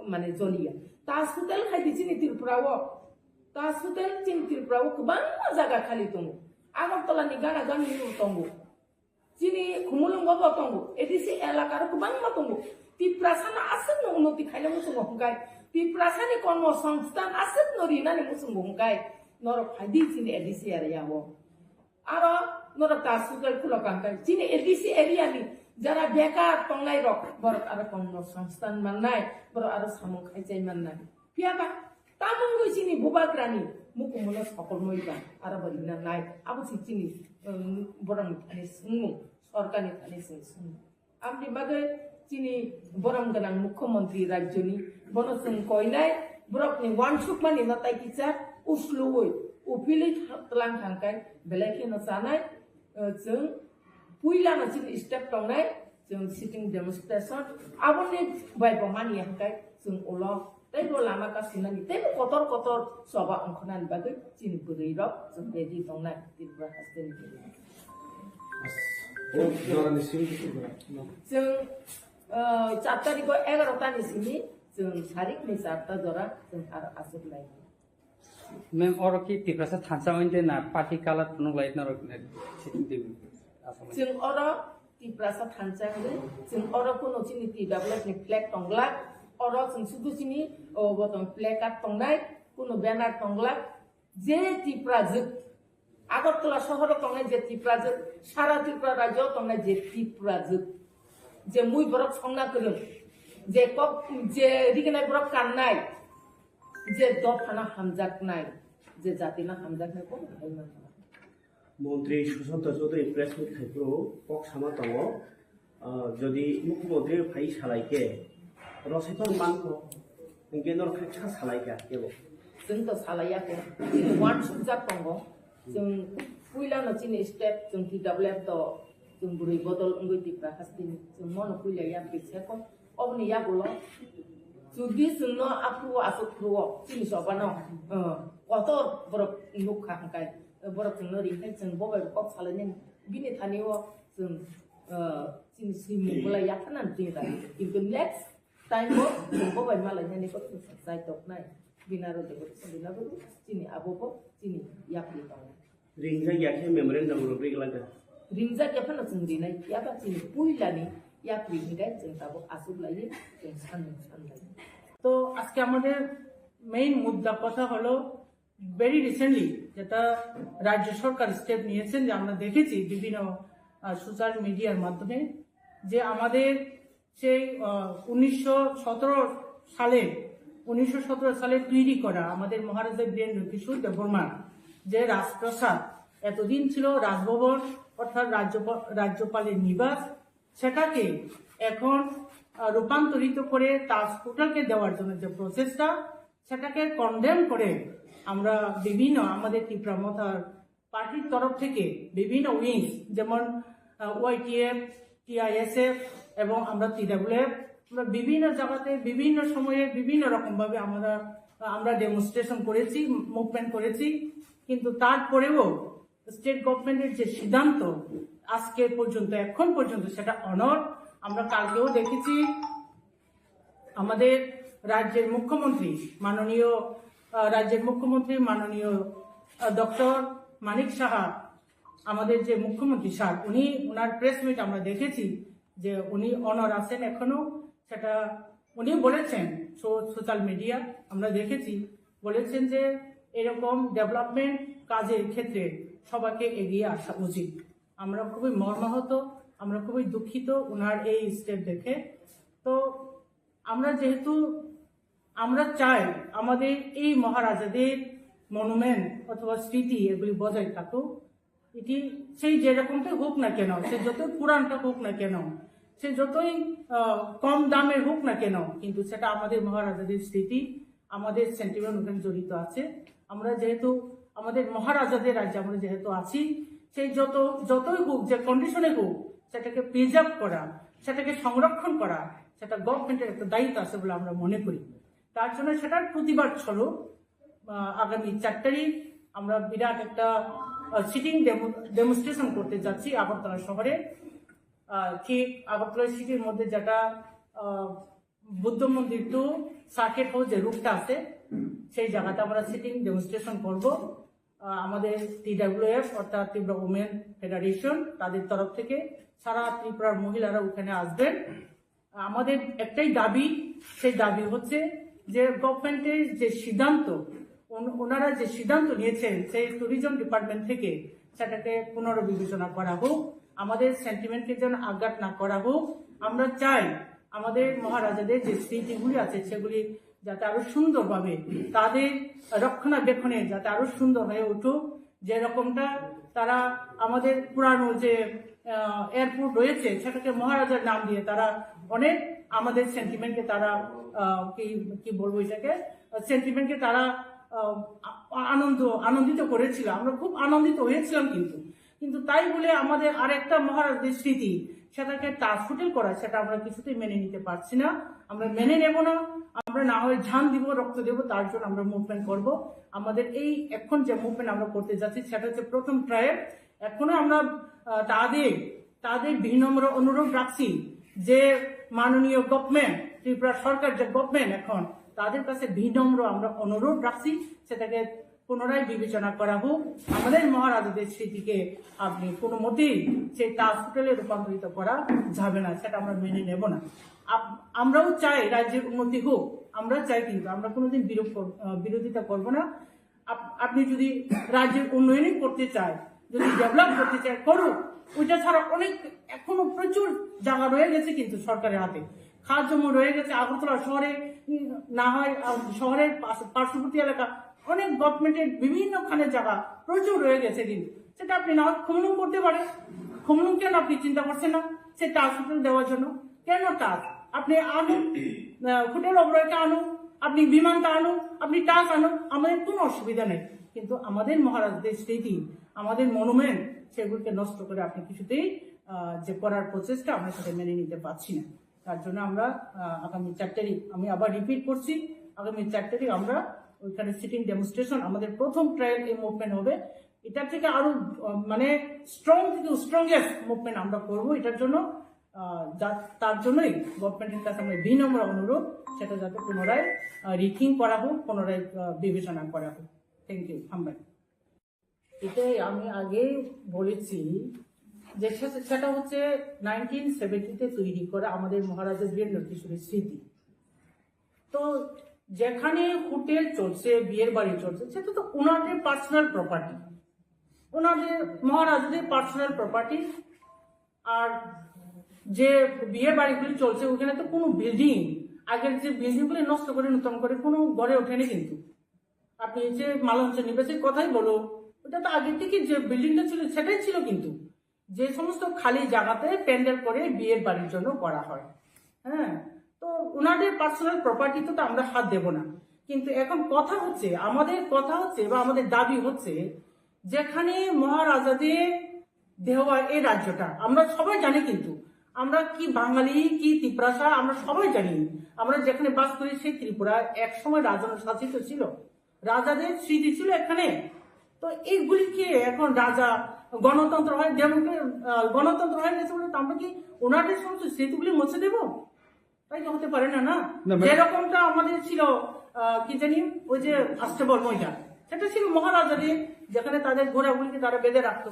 mane joliya. Taj Hotel khai di chini Tripura o, Taj Hotel chini Tripura o kwbangma jaga khali tongo, Agartala ni gana gani o tongo. Chini Khumulwngo bo tongo, A D C elaka ro kwbangma tongo. Tiprasa no aswk no unnoti khaina muchungo hwnkhe, Tiprasa ni kormo songsthan aswk no rinani muchungo hwnkhe, norok phai di chini A D C area o. Aro norok Taj Hotel khulo kangkhe, chini A D C area ni jara bekar tongnai rok, borok aro kormo songsthan mannai, borok aro samung khaichai mannai. Phiya ba, tamungwi chini bubagrani mukumuno sokolmoi ba, aro bo rina nai. Abo se chini, um, borokni thani swngmung, sorkarni thani se swngmung. Aboni bagwi chini borom gwnang mukhyamantri rajyoni, bono chwng koinai, borokni uansukmani no tai kisa usluwi, uphilwi tlang thangkai, belai kheno chanai, uh, chwng puilano chini step tongnai, chwng sitting demonstration, aboni bai bo mani hwnkhe chwng ulo teibo lama kasinani, teibo kotor kotor choba ongkhornani bagwi chini bwrwi rok chwng ready tongnai Tripura hasteni bwrwi rok. Chwng, ah, char tarikh o egarota ni simi chwng sarik ni charta jora chwng aro aswk lai. Mem, oro ki Tiprasa thansa oinde na party color phunuk lai norok ne sitting table aswk lai. Chwng oro Tiprasa thansa hwnwi, chwng oro kuno chini T W F ni flag tonglak, oro chwng sudu chini, o, bo tong placard tongnai, kuno banner tonglak, je Tiprajwk, Agartala sohoro tongnai je Tiprajwk, sara Tripura rajyo tongnai je Tiprajwk, je mui borok songna kwrwng, je kok, je riginai borok kannai, je dophano hamjaknai, je jatino hamjaknai, kono hai manna. Montri Sushanta Chaudhary press meet khai phuru kok sama tongo, ah, jodi mukhyamantri phai salai khe rosai phano mankho, hinkhe norok khe kha salai kha kebo. Chwng to salai ya khe, chini one sujak tongo, chwng puila no chini step chwng T W F to chwng bwrwi bodol wngwi Tipra hasteni chwng mono puila ya khe seko. Oboni yagulo jodi chwngno aphuru aswk phuru o chini chobano, eh, kotor borok nukha hwnkhe, eh, borok chwngno ringkhe chwng bo bai kok salainani bini thani o chwng, eh, chini swimung bolai yapharnani chini bai. Kintu next time o chwng bo bai malainani kok chwng chai toknai. Bini aro de bini abo chini abo bo chini yapri tongo. Ringjak ya khe memorandum rwgwi glak kha. Ringjak ya phano chwng rinai, ya ba chini puilani yapri hingai chwng tabuk aswk laiwi chwng sanmung sanlai. তো আজকে আমাদের মেইন মুদ্রা কথা হলো, very recently যেটা রাজ্য সরকার স্টেপ নিয়েছেন, যে আমরা দেখেছি বিভিন্ন সোশ্যাল মিডিয়ার মাধ্যমে, যে আমাদের সেই, আহ, উনিশশো সতেরো সালে, উনিশশো সতেরো সালে তৈরি করা আমাদের মহারাজা বীরেন্দ্র কিশোর দেববর্মার যে রাজপ্রাসাদ, এতদিন ছিল রাজভবন, অর্থাৎ রাজ্যপা-, রাজ্যপালের নিবাস, সেটাকে এখন, আহ, রূপান্তরিত করে তাজ হোটেলকে দেওয়ার জন্য যে প্রচেষ্টা, সেটাকে কন্ডেম করে আমরা বিভিন্ন আমাদের ত্রিপুরা মথার পার্টির তরফ থেকে বিভিন্ন উইংস, যেমন ওয়াইটিএফ, টিআইএসএফ এবং আমরা টিডাব্লিউএফ, আমরা বিভিন্ন জায়গাতে বিভিন্ন সময়ে বিভিন্ন রকম ভাবে আমরা, আমরা ডেমনস্ট্রেশন করেছি, মুভমেন্ট করেছি। কিন্তু তারপরেও স্টেট গভর্নমেন্টের যে সিদ্ধান্ত আজকে পর্যন্ত, এখন পর্যন্ত সেটা অনর। আমরা কালকেও দেখেছি আমাদের রাজ্যের মুখ্যমন্ত্রী মাননীয়, আহ, রাজ্যের মুখ্যমন্ত্রী মাননীয়, আহ, ডক্টর মানিক সাহা, আমাদের যে মুখ্যমন্ত্রী স্যার, উনি, ওনার প্রেস মিট আমরা দেখেছি যে উনি অনর আছেন এখনো। সেটা উনি বলেছেন, সো-, সোশ্যাল মিডিয়া আমরা দেখেছি, বলেছেন যে এরকম ডেভেলপমেন্ট কাজের ক্ষেত্রে সবাইকে এগিয়ে আসা উচিত। আমরা খুবই মর্মাহত, আমরা খুবই দুঃখিত ওনার এই স্টেপ দেখে। তো আমরা যেহেতু, আমরা চাই আমাদের এই মহারাজাদের মনুমেন্ট অথবা স্মৃতি এগুলি বজায় থাকুক। এটি সেই যেরকমটাই হোক না কেন, সে যতই পুরানটা হোক না কেন, সে যতই, আহ, কম দামের হোক না কেন, কিন্তু সেটা আমাদের মহারাজাদের স্মৃতি, আমাদের সেন্টিমেন্ট ওখানে জড়িত আছে। আমরা যেহেতু আমাদের মহারাজাদের রাজ্যে আমরা যেহেতু আছি, সেই যত, যতই হোক, যে কন্ডিশনে হোক, সেটাকে প্রিজার্ভ করা, সেটাকে সংরক্ষণ করা, সেটা গভর্নমেন্টের একটা দায়িত্ব আছে বলে আমরা মনে করি। তার জন্য সেটার প্রতিবাদ স্বরূপ, আহ, আগামী চার তারিখ আমরা বিরাট একটা, আহ, সিটিং ডেমো-, ডেমনস্ট্রেশন করতে যাচ্ছি আগরতলা শহরে। আহ, ঠিক আগরতলা সিটির মধ্যে যেটা, আহ, বুদ্ধ মন্দির টু সার্কিট হাউস যে রুটটা আছে, সেই জায়গাতে আমরা সিটিং ডেমনস্ট্রেশন করব। আহ, আমাদের টিডাব্লিউএফ অর্থাৎ ত্রিপুরা উমেন ফেডারেশন, তাদের তরফ থেকে সারা ত্রিপুরার মহিলারা ওখানে আসবেন। আমাদের একটাই দাবি, সেই দাবি হচ্ছে যে গভর্নমেন্টের যে সিদ্ধান্ত, ওন-, ওনারা যে সিদ্ধান্ত নিয়েছেন সেই ট্যুরিজম ডিপার্টমেন্ট থেকে, সেটাকে পুনর্বিবেচনা করা হোক, আমাদের সেন্টিমেন্টকে যেন আঘাত না করা হোক। আমরা চাই আমাদের মহারাজাদের যে স্মৃতিগুলি আছে সেগুলি যাতে আরো সুন্দরভাবে তাদের রক্ষণাবেক্ষণে যাতে আরো সুন্দর হয়ে উঠুক। যেরকমটা তারা আমাদের পুরানো যে, আহ, এয়ারপোর্ট রয়েছে, সেটাকে মহারাজার নাম দিয়ে তারা অনেক আমাদের সেন্টিমেন্টকে তারা, আহ, কি, কি বলবো এটাকে, সেন্টিমেন্টকে তারা, আহ, আ-, আনন্দ, আনন্দিত করেছিল। আমরা খুব আনন্দিত হয়েছিলাম কিন্তু, কিন্তু তাই বলে আমাদের আরেকটা মহারাজাদের স্মৃতি, সেটাকে তাজ হোটেল করা, সেটা আমরা কিছুতেই মেনে নিতে পারছি না। আমরা মেনে নেব না। আমরা না হয় জান দিব, রক্ত দেব, তার জন্য আমরা মুভমেন্ট করব। আমাদের এই এখন যে মুভমেন্ট আমরা করতে যাচ্ছি, সেটা হচ্ছে প্রথম ট্রায়াল। এখনো আমরা, আহ, তাদের, তাদের বিনম্র অনুরোধ রাখছি যে মাননীয় গভর্নমেন্ট, ত্রিপুরা সরকার যে গভর্নমেন্ট এখন, তাদের কাছে বিনম্র আমরা অনুরোধ রাখছি, সেটাকে পুনরায় বিবেচনা করা হোক। আমাদের মহারাজাদের স্মৃতিকে আপনি কোনো মতেই সেই তাজ হোটেলে রূপান্তরিত করা যাবে না, সেটা আমরা মেনে নেব না। আপ-, আমরাও চাই রাজ্যের উন্নতি হোক, আমরা চাই, কিন্তু আমরা কোনোদিন বিরোধ কর-, আহ, বিরোধিতা করব না। আপ-, আপনি যদি রাজ্যের উন্নয়নই করতে চায়, যদি ডেভেলপ করতে চায়, করুক। ওইটা ছাড়া অনেক এখনো প্রচুর জায়গা রয়ে গেছে কিন্তু সরকারের হাতে। খাস জমি রয়ে গেছে আগরতলা শহরে, উম, না হয়, আহ, শহরের পাশ-, পার্শ্ববর্তী এলাকা অনেক গভর্নমেন্টের বিভিন্নখানে জায়গা প্রচুর রয়ে গেছে, কিন্তু সেটা আপনি না হয় খুমলুং করতে পারেন। খুমলুং কেন আপনি চিন্তা করছেন না সে টাচ হোটেল দেওয়ার জন্য? কেন টাচ? আপনি আনুন, আহ, হোটেল অবরয়কে আনুন, আপনি বিমানটা আনুন, আপনি টাচ আনুন, আমাদের কোনো অসুবিধা নেই। কিন্তু আমাদের মহারাজদের স্মৃতি, আমাদের মনুমেন্ট, সেগুলোকে নষ্ট করে আপনি কিছুতেই, আহ, যে করার প্রচেষ্টা, আমরা সেটা মেনে নিতে পারছি না। তার জন্য আমরা, আহ, আগামী চার তারিখ, আমি আবার রিপিট করছি, আগামী চার তারিখ আমরা ওইখানে সিটিং ডেমনস্ট্রেশন, আমাদের প্রথম ট্রায়াল এই মুভমেন্ট হবে। এটা থেকে আরো, আহ, মানে, স্ট্রং থেকে স্ট্রংগেস্ট মুভমেন্ট আমরা করবো এটার জন্য। আহ, যা-, তার জন্যই গভর্নমেন্টের কাছে আমার বিনম্র অনুরোধ, সেটা যাতে পুনরায় রিথিং করা হোক, পুনরায়, আহ, বিবেচনা করা হোক। Thank you. হামবাই। এটাই আমি আগে বলেছি যে সে-, সেটা হচ্ছে নাইনটিন সেভেন্টিতে তৈরি করা আমাদের মহারাজা বীরেন্দ্র কিশোরের স্মৃতি। তো যেখানে হোটেল চলছে, বিয়ের বাড়ি চলছে, সেটা তো ওনাদের পার্সোনাল প্রপার্টি, ওনাদের মহারাজাদের পার্সোনাল প্রপার্টি। আর যে বিয়ের বাড়িগুলি চলছে, ওখানে তো কোনো বিল্ডিং, আগের যে বিল্ডিংগুলি নষ্ট করে নতুন করে কোনো গড়ে ওঠেনি। কিন্তু আপনি যে মালঞ্চ নিবেশের কথাই বলো, ওটা তো আগে থেকে যে বিল্ডিংটা ছিল সেটাই ছিল, কিন্তু যে সমস্ত খালি জায়গাতে প্যান্ডেল করে বিয়ের বাড়ির জন্য করা হয়। হ্যাঁ, তো ওনাদের পার্সোনাল প্রপার্টিতে তো আমরা হাত দেব না। কিন্তু এখন কথা হচ্ছে, আমাদের কথা হচ্ছে বা আমাদের দাবি হচ্ছে, যেখানে মহারাজাদের দেওয়া এই রাজ্যটা আমরা সবাই জানি, কিন্তু আমরা কি বাঙালি কি তিপ্রাসা আমরা সবাই জানি। আমরা যেখানে বাস করি সেই ত্রিপুরা একসময় রাজন্য শাসিত ছিল, রাজাদের স্মৃতি ছিল এখানে। তো এইগুলিকে এখন রাজা গণতন্ত্র হয়, ডেমোক্রে-, আহ, গণতন্ত্র হয়ে গেছে বলে তো আমরা কি ওনাদের সমস্ত স্মৃতিগুলি মুছে দেব? তাই তো হতে পারে না, না? না, ম্যাডাম। যেরকমটা আমাদের ছিল, আহ, কি জানি, ওই যে আস্তাবল ময়দান, সেটা ছিল মহারাজাদের, যেখানে তাদের ঘোড়াগুলিকে তারা বেঁধে রাখতো,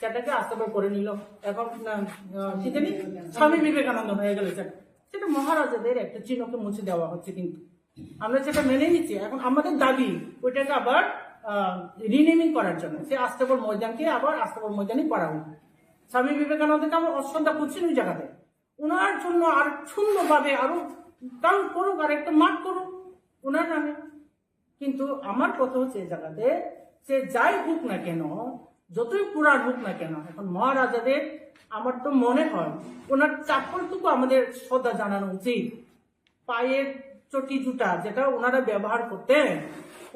সেটাকে আস্তাবল করে নিল। এখন, আহ, আহ, কি জানি, স্বামী বিবেকানন্দ হয়ে গেল সেটা। সেটা মহারাজাদের একটা চিহ্নকে মুছে দেওয়া হচ্ছে, কিন্তু আমরা সেটা মেনে নিচ্ছি। এখন আমাদের দাবি ওইটাকে আবার, আহ, রিনেমিং করার জন্য, সে আস্তাবল ময়দানকে আবার আস্তাবল ময়দানই করা হোক। স্বামী বিবেকানন্দকে আমরা অশ্রদ্ধা করছি না ওই জায়গাতে। ওনার জন্য আর সুন্দরভাবে আরো কাউন্ট করুক, আর একটা মাঠ করুক ওনার নামে। কিন্তু আমার কথা হচ্ছে এই জায়গাতে, সে যাই হোক না কেন, যতই পুরাণ হোক না কেন, এখন মহারাজাদের আমার তো মনে হয় ওনার চাপ্পলটুকু আমাদের শ্রদ্ধা জানানো উচিত। পায়ের চটি জুতা যেটা ওনারা ব্যবহার করতেন,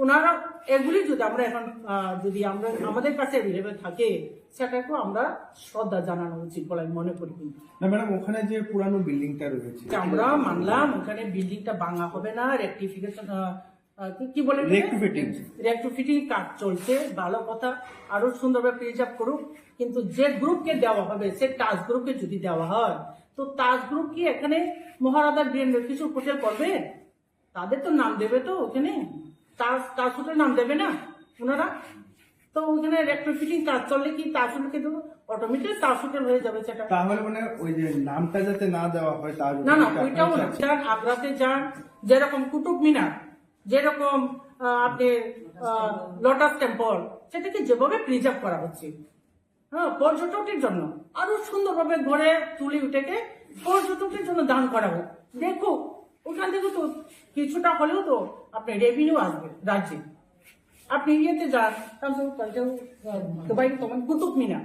ওনারা এগুলি যদি আমরা এখন, আহ, যদি আমরা, আমাদের কাছে অ্যাভেলেবল থাকে, সেটাকেও আমরা শ্রদ্ধা জানানো উচিত বলে আমি মনে করি। কিন্তু না ম্যাডাম, ওখানে যে পুরানো বিল্ডিংটা রয়েছে, আমরা মানলাম ওখানে বিল্ডিংটা ভাঙা হবে না, রেকটিফিকেশন, কি বলে, রেকটিফিটিং। রেকটিফিটিং কাজ চলছে, ভালো কথা, আরো সুন্দরভাবে প্রিজার্ভ করুক। কিন্তু যে গ্রুপকে দেওয়া হবে, সে টাচ গ্রুপকে যদি দেওয়া হয়, তো তাজ গ্রুপ কি এখানে মহারাজা বীরেন্দ্র কিশোর হোটেল করবে? তাদের তো নাম দেবে তো ওখানে, তাজ, তাজ হোটেল নাম দেবে না ওনারা? তো ওখানে রেট্রোফিটিং কাজ চললে কি তাজ হোটেল কিন্তু অটোমেটিক তাজ হোটেল হয়ে যাবে সেটা। তাহলে মানে ওই যে নামটা যাতে না দেওয়া হয় তাজ না, না, হোটেল, ওইটাও না। আপনার যান, আগ্রাতে যান, যেরকম কুতুব মিনার, যেরকম, আহ, আপনি, আহ, লোটাস টেম্পল, সেটাকে যেভাবে প্রিজার্ভ করা হচ্ছে, হ্যাঁ, পর্যটকের জন্য আরো সুন্দরভাবে গড়ে তুলি ওটাকে, পর্যটকের জন্য দান করা হোক। দেখো, ওখান থেকে তো কিছুটা হলেও তো আপনার রেভিনিউ আসবে রাজ্যে। আপনি ইয়েতে যান, তাহলে তো, তাহলে তো, আহ, দুবাই তখন কুতুব মিনার,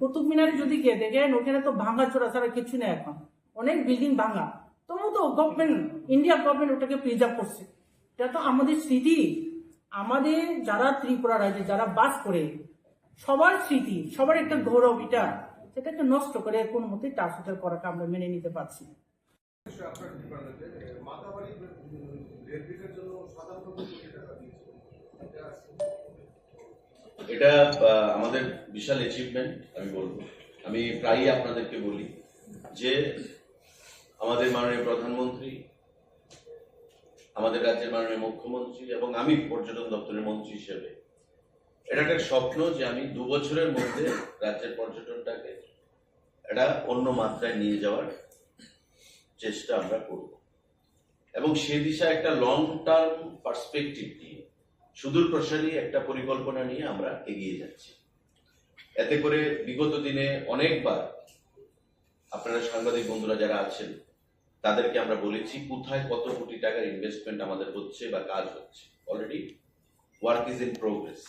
কুতুব মিনারে যদি গিয়ে দেখেন, ওখানে তো ভাঙা চোরা ছাড়া কিছু নেই এখন, অনেক বিল্ডিং ভাঙা। তবু তো গভর্নমেন্ট, ইন্ডিয়া গভর্নমেন্ট ওটাকে প্রিজার্ভ করছে। এটা তো আমাদের স্মৃতি, আমাদের যারা ত্রিপুরা রাজ্যে যারা বাস করে, সবার স্মৃতি, সবার একটা গৌরব এটা, সেটাকে নষ্ট করে কোনো মতেই ট্রান্সলেট করাকে আমরা মেনে নিতে পারছি না। আপনার ডিপার্টমেন্টে মাতাবাড়ি, উম, রেলগেটের জন্য সাতান্ন কোটি টাকা দিয়েছে। এটা, আহ, আমাদের বিশাল অ্যাচিভমেন্ট আমি বলবো। আমি প্রায়ই আপনাদেরকে বলি যে আমাদের মাননীয় প্রধানমন্ত্রী, আমাদের রাজ্যের মাননীয় মুখ্যমন্ত্রী এবং আমি পর্যটন দপ্তরের মন্ত্রী হিসেবে এটা একটা স্বপ্ন যে আমি দু বছরের মধ্যে রাজ্যের পর্যটনটাকে একটা অন্য মাত্রায় নিয়ে যাওয়ার চেষ্টা আমরা করব এবং সে দিশা একটা লং টার্ম পার্সপেক্টিভ নিয়ে, সুদূর প্রসারী একটা পরিকল্পনা নিয়ে আমরা এগিয়ে যাচ্ছি। এতে করে বিগত দিনে অনেকবার আপনারা সাংবাদিক বন্ধুরা যারা আছেন, তাদেরকে আমরা বলেছি কোথায় কত কোটি টাকার ইনভেস্টমেন্ট আমাদের হচ্ছে বা কাজ হচ্ছে। Already Work is in progress